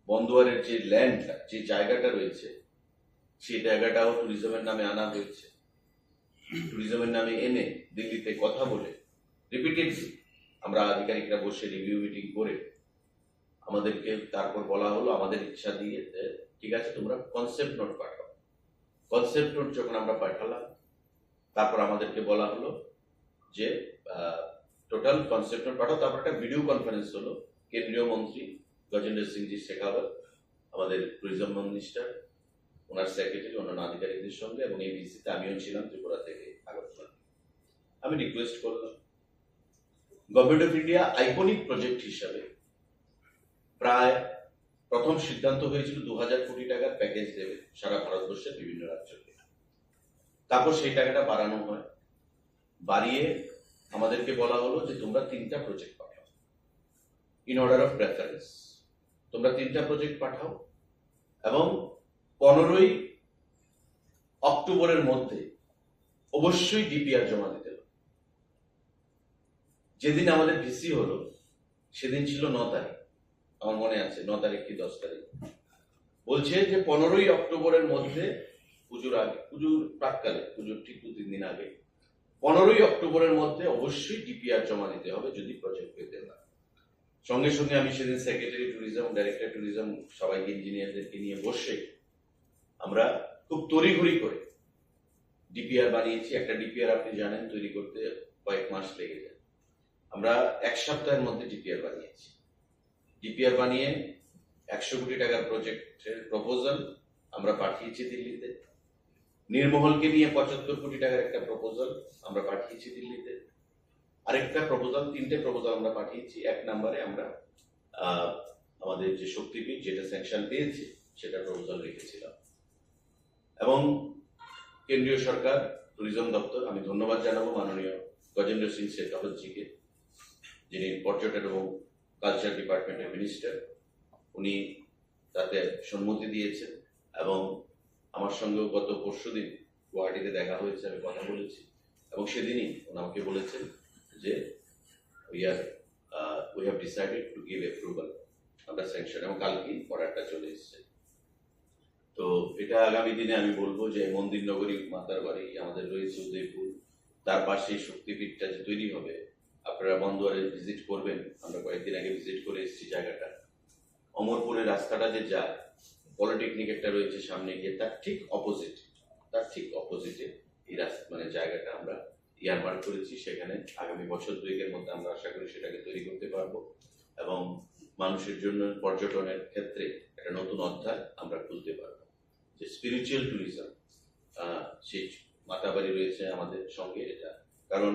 বন্দোয়ারের যে ল্যান্ডটা, যে জায়গাটা রয়েছে, সেই জায়গাটাও ট্যুরিজমের নামে আনা হয়েছে। ট্যুরিজমের নামে এনে দিল্লিতে কথা বলে রিপিটেডলি আমরা আধিকারিকরা বসে রিভিউ মিটিং করে আমাদেরকে তারপর বলা হলো আমাদের ইচ্ছা দিয়ে যে, ঠিক আছে, তোমরা কনসেপ্ট নোট পাঠাও। কনসেপ্ট নোট যখন আমরা পাঠালাম, তারপর আমাদেরকে বলা হলো যে টোটাল কনসেপ্ট নোট পাঠাও। তারপর একটা ভিডিও কনফারেন্স হলো কেন্দ্রীয় মন্ত্রী গজেন্দ্র সিংজি শেখাওয়াত, আমাদের ট্যুরিজম মিনিস্টার, ওনার সেক্রেটারি, অন্যান্য আধিকারিকদের সঙ্গে, এবং এই ভিজিটে আমিও ছিলাম ত্রিপুরা থেকে আগরতলা। আমি রিকোয়েস্ট করলাম, government of India iconic project হিসাবে প্রায় প্রথম সিদ্ধান্ত হয়েছিল দু হাজার কোটি টাকার প্যাকেজ দেবে সারা ভারতবর্ষের বিভিন্ন রাজ্যকে। তারপর সেই টাকাটা বাড়ানো হয়, বাড়িয়ে আমাদেরকে বলা হলো যে তোমরা তিনটা প্রজেক্ট পাঠাও, ইন অর্ডার অফ প্রেফারেন্স। তোমরা তিনটা প্রজেক্ট পাঠাও এবং পনেরোই অক্টোবরের মধ্যে অবশ্যই ডিপিআর জমা দিতে হবে। যেদিন আমাদের ভিসি হলো, সেদিন ছিল ন তারিখ, আমার মনে আছে, ন তারিখ কি দশ তারিখ। বলছে যে পনেরোই অক্টোবরের মধ্যে, পুজোর আগে, পুজোর প্রাককালে, পুজোর ঠিক দু তিন দিন আগে, পনেরোই অক্টোবরের মধ্যে অবশ্যই ডিপিআর জমা দিতে হবে যদি প্রজেক্ট পেতে হয়। সঙ্গে সঙ্গে আমি সেদিন সেক্রেটারি ট্যুরিজম, ডাইরেক্টর ট্যুরিজম, সবাইকে, ইঞ্জিনিয়ারদেরকে নিয়ে বসে আমরা খুব তড়িঘড়ি করে ডিপিআর বানিয়েছি। একটা ডিপিআর, আপনি জানেন, তৈরি করতে কয়েক মাস লেগে যায়। আমরা এক সপ্তাহের মধ্যে ডিপিআর বানিয়েছি। ডিপিআর বানিয়ে একশো কোটি টাকার প্রজেক্টের প্রপোজাল আমরা পাঠিয়েছি দিল্লিতে। নির্মহলকে নিয়ে পঁচাত্তর কোটি টাকার একটা প্রপোজাল আমরা পাঠিয়েছি দিল্লিতে। আরেকটা প্রপোজাল, তিনটে প্রপোজাল আমরা পাঠিয়েছি। এক নম্বরে আমরা আহ, আমাদের যে শক্তিপীঠ, যেটা স্যাংশন পেয়েছে, সেটা প্রপোজাল রেখেছিলাম। এবং কেন্দ্রীয় সরকার, ট্যুরিজম দপ্তর, আমি ধন্যবাদ জানাবো মাননীয় গজেন্দ্র সিং শেখাওয়াতজিকে, যিনি পর্যটন এবং কালচার ডিপার্টমেন্টের মিনিস্টার। উনি তাতে সম্মতি দিয়েছেন এবং আমার সঙ্গেও গত পরশুদিন গুয়াহাটিতে দেখা হয়েছে, আমি কথা বলেছি এবং সেদিনই উনি আমাকে বলেছেন যে we are, uh, we have decided to give approval, আমরা স্যাংশন, এবং কালকেই অর্ডারটা চলে এসেছে। তো এটা আগামী দিনে আমি বলবো যে মন্দির নগরী, মাতার বাড়ি আমাদের রয়েছে উদয়পুর, তার পাশেই শক্তিপীঠটা যে তৈরি হবে, আপনারা বন্দোয়ারে ভিজিট করবেন। আমরা কয়েকদিন আগে ভিজিট করে এসেছি জায়গাটা। অমরপুরের রাস্তাটা যে যায়, পলিটেকনিক একটা রয়েছে সামনে গিয়ে, তার ঠিক অপোজিট, তার ঠিক অপোজিটে এই রাস্তা, মানে, জায়গাটা আমরা ইয়ারমার্ক করেছি। সেখানে আগামী বছর দুয়েকের মধ্যে আমরা আশা করি সেটাকে তৈরি করতে পারবো এবং মানুষের জন্য পর্যটনের ক্ষেত্রে একটা নতুন অধ্যায় আমরা খুলতে পারবো। যে স্পিরিচুয়াল ট্যুরিজম, সেই মাতাবাড়ি রয়েছে আমাদের সঙ্গে, এটা কারণ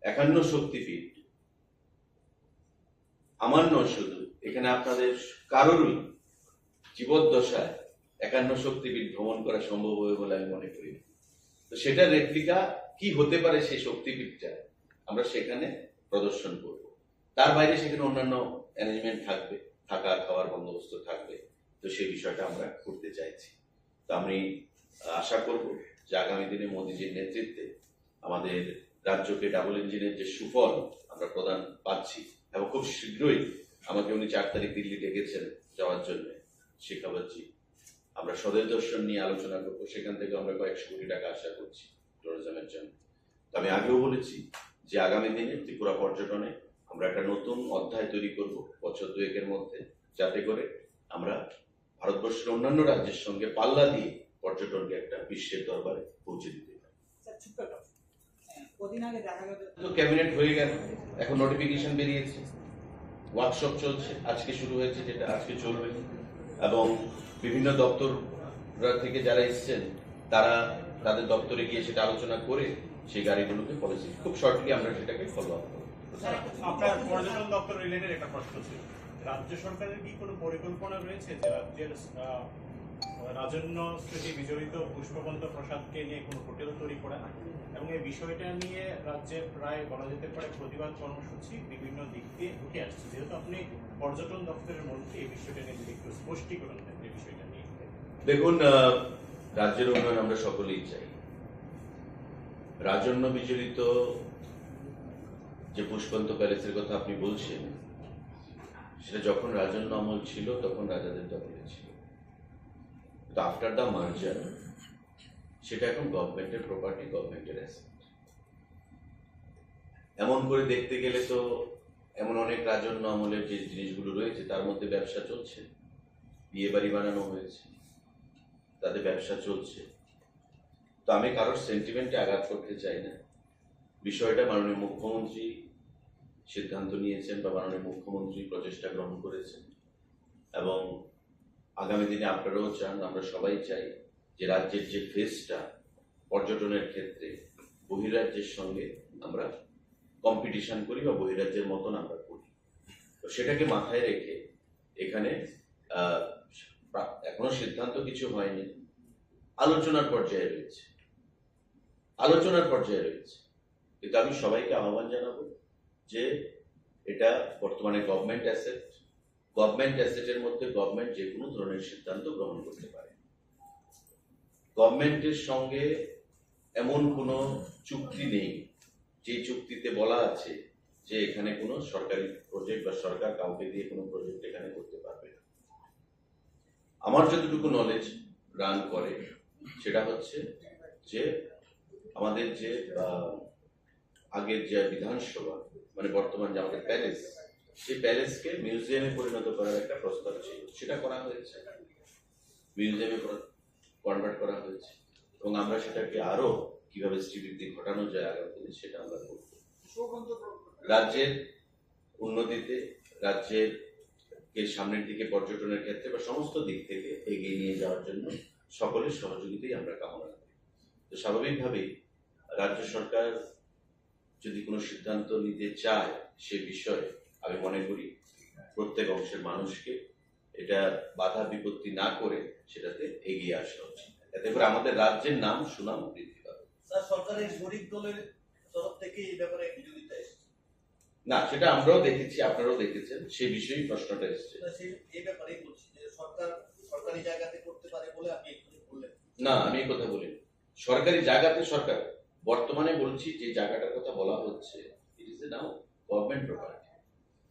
একান্ন শক্তিপীঠ আমার নয় শুধু, এখানে আপনাদের কারোরই জীবদ্দশায় একান্ন শক্তিপীঠ ভ্রমণ করা সম্ভব হবে বলে আমি মনে করি না। তো সেটার রেপ্লিকা কি হতে পারে সেই শক্তিপীঠটা, আমরা সেখানে প্রদর্শন করব। তার বাইরে সেখানে অন্যান্য অ্যারেঞ্জমেন্ট থাকবে, থাকা খাওয়ার বন্দোবস্ত থাকবে। তো সেই বিষয়টা আমরা করতে চাইছি। তো আমি আশা করব যে আগামী দিনে মোদিজির নেতৃত্বে আমাদের রাজ্যকে ডাবল ইঞ্জিনের যে সুফল আমরা প্রদান পাচ্ছি, এবং খুব শীঘ্রই আমাকে উনি চার তারিখ দিল্লি ডেকেছেন যাওয়ার জন্য, শেখাওয়াতজি, আমরা স্বদেশ দর্শন নিয়ে আলোচনা করবো, সেখান থেকে আমরা কয়েকশো কোটি টাকা আশা করছি ট্যুরিজমের জন্য। তো আমি আগেও বলেছি যে আগামী দিনে ত্রিপুরা পর্যটনে আমরা একটা নতুন অধ্যায় তৈরি করব বছর দুয়েকের মধ্যে, যাতে করে আমরা ভারতবর্ষের অন্যান্য রাজ্যের সঙ্গে পাল্লা দিয়ে পর্যটনকে একটা বিশ্বের দরবারে পৌঁছে দিতে পারি। স্যার, ছোট্ট একটা, আহ, কদিন আগে দেখা গেল তো ক্যাবিনেট হয়ে গেল, এখন নোটিফিকেশন বেরিয়েছে, ওয়ার্কশপ চলছে, আজকে শুরু হয়েছে, যেটা আজকে চলবে, এবং বিভিন্ন দপ্তর থেকে যারা এসছেন, তারা তাদের দপ্তরে গিয়ে সেটা আলোচনা করে সেই গাড়িগুলোকে পলিসি, খুব শর্টলি আমরা সেটাকে ফলো আপ করবো। স্যার, আপনার পর্যটন দপ্তর রিলেটেড একটা প্রশ্ন ছিল, রাজ্য সরকারের কি কোনো পরিকল্পনা রয়েছে যে রাজ্যের, আহ, রাজন্য স্মৃতি বিজড়িত পুষ্পবন্ত প্রাসাদকে নিয়ে কোনো হোটেল তৈরি করা, এবং এই বিষয়টা নিয়ে রাজ্যে প্রায় বলা যেতে পারে প্রতিবাদ কর্মসূচি বিভিন্ন দিক দিয়ে উঠে আসছে? যেহেতু আপনি পর্যটন দপ্তরের মন্ত্রী, এই বিষয়টা নিয়ে যদি একটু স্পষ্টীকরণ দেন, এই বিষয়টা নিয়ে। দেখুন, আহ, রাজ্যের উন্নয়ন আমরা সকলেই চাই। রাজন্য বিজড়িত যে পুষ্পবন্ত প্যালেসের কথা আপনি বলছেন, সেটা যখন রাজন্য আমল ছিল, তখন রাজাদের দখলে ছিল। তো আফটার দ্য মার্জার সেটা এখন গভর্নমেন্টের প্রপার্টি, গভর্নমেন্টের অ্যাসেট। এমন করে দেখতে গেলে তো এমন অনেক রাজন্য আমলের যে জিনিসগুলো রয়েছে, তার মধ্যে ব্যবসা চলছে, বিয়ে বাড়ি বানানো হয়েছে, তাতে ব্যবসা চলছে। তো আমি কারোর সেন্টিমেন্টে আঘাত করতে চাই না। বিষয়টা মাননীয় মুখ্যমন্ত্রী সিদ্ধান্ত নিয়েছেন বা মাননীয় মুখ্যমন্ত্রী প্রচেষ্টা গ্রহণ করেছেন, এবং আগামী দিনে আপনারাও চান, আমরা সবাই চাই যে রাজ্যের যে ফেসটা পর্যটনের ক্ষেত্রে বহিরাজ্যের সঙ্গে আমরা কম্পিটিশন করি বা বহিরাজ্যের মতন আমরা করি। তো সেটাকে মাথায় রেখে এখানে, আহ, প্রা-, এখনো সিদ্ধান্ত কিছু হয়নি, আলোচনার পর্যায়ে রয়েছে, আলোচনার পর্যায়ে রয়েছে। কিন্তু আমি সবাইকে আহ্বান জানাবো যে এটা বর্তমানে গভর্নমেন্ট অ্যাসেট, গভর্নমেন্ট অ্যাসেটের মধ্যে গভর্নমেন্ট যে কোনো ধরনের সিদ্ধান্ত গ্রহণ করতে পারে। গভর্নমেন্টের সঙ্গে এমন কোনো চুক্তি নেই যে চুক্তিতে বলা আছে যে এখানে কোনো সরকারি প্রজেক্ট বা সরকার কাউকে দিয়ে কোনো প্রজেক্ট এখানে করতে পারবে না। আমার যতটুকু নলেজ রান করে, সেটা হচ্ছে যে আমাদের যে আহ, আগের যে বিধানসভা, মানে বর্তমান যে আমাদের প্যালেস, সেই প্যালেসকে মিউজিয়ামে পরিণত করার একটা প্রস্তাব ছিল, সেটা করা হয়েছে, মিউজিয়ামে কনভার্ট করা হয়েছে। এবং আমরা সেটাকে আরো কিভাবে শ্রীবৃদ্ধি ঘটানো যায় আগামী দিনে, সেটা আমরা করব। রাজ্যের উন্নতিতে, রাজ্যের কে সামনের দিকে পর্যটনের ক্ষেত্রে বা সমস্ত দিক থেকে এগিয়ে নিয়ে যাওয়ার জন্য সকলের সহযোগিতাই আমরা কামনা করি। তো স্বাভাবিকভাবেই রাজ্য সরকার যদি কোনো সিদ্ধান্ত নিতে চায়, সে বিষয়ে আমি মনে করি প্রত্যেক অংশের মানুষকে এটা বাধা বিপত্তি না করে সেটাতে এগিয়ে আসা উচিত। এতে করে আমাদের রাজ্যের নাম সুনাম বৃদ্ধি পাবে। স্যার, সরকারের শরিক দলের তরফ থেকে এই ব্যাপারে বিরোধিতা এসেছে। না, সেটা আমরাও দেখেছি, আপনারাও দেখেছেন, সে বিষয়েই প্রশ্নটা এসছে। না, সেই এই ব্যাপারেই বলছি যে সরকার সরকারি জায়গাতে করতে পারে বলে আপনি এক্ষুনি বললেন। না, আমি এই কথা বলিনি। সরকারি জায়গাতে সরকার, বর্তমানে বলছি যে জায়গাটার কথা বলা হচ্ছে, it is now government property,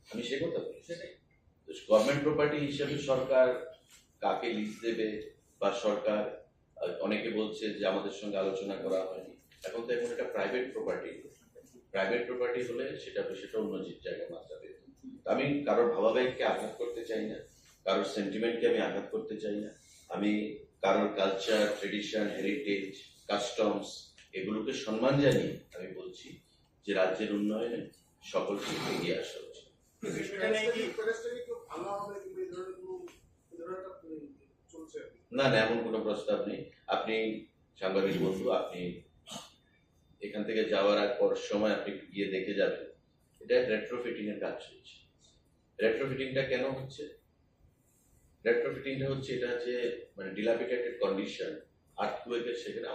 আমি সে কথা বলছি। সেটাই। তো গভর্নমেন্ট প্রপার্টি হিসেবে সরকার কাকে লিজ দেবে বা সরকার, আহ, অনেকে বলছে যে আমাদের সঙ্গে আলোচনা করা হয়নি। এখন তো এখন এটা প্রাইভেট প্রপার্টি। প্রাইভেট প্রপার্টি হলে সেটা বিষয়টা অন্য যে জায়গায় মাত্রা পেত। তো আমি কারোর ভাবাবেগকে আঘাত করতে চাই না, কারোর সেন্টিমেন্টকে আমি আঘাত করতে চাই না। আমি কারোর কালচার, ট্রেডিশন, হেরিটেজ, কাস্টমস, এগুলোকে সম্মান জানিয়ে আমি বলছি যে রাজ্যের উন্নয়নে সকলকে এগিয়ে আসা উচিত। প্যালেসটা কি প্যালেসটা কি কেউ ভাঙা হবে কিংবা এই ধরনের কোনো এই ধরনের একটা উম, চলছে আর কি? না, না, এমন কোনো প্রস্তাব নেই। আপনি সাংবাদিক বন্ধু, আপনি এখান থেকে যাওয়ার আগ পর সময় আপনি একটু গিয়ে দেখে যাবেন। এটা রেট্রোফিটিং এর কাজ চলছে। রেট্রোফিটিংটা কেন হচ্ছে? রেট্রোফিটিংটা হচ্ছে এটা যে মানে ডিলাপিটেটেড কন্ডিশন, আর্থকুয়েকের সেখানে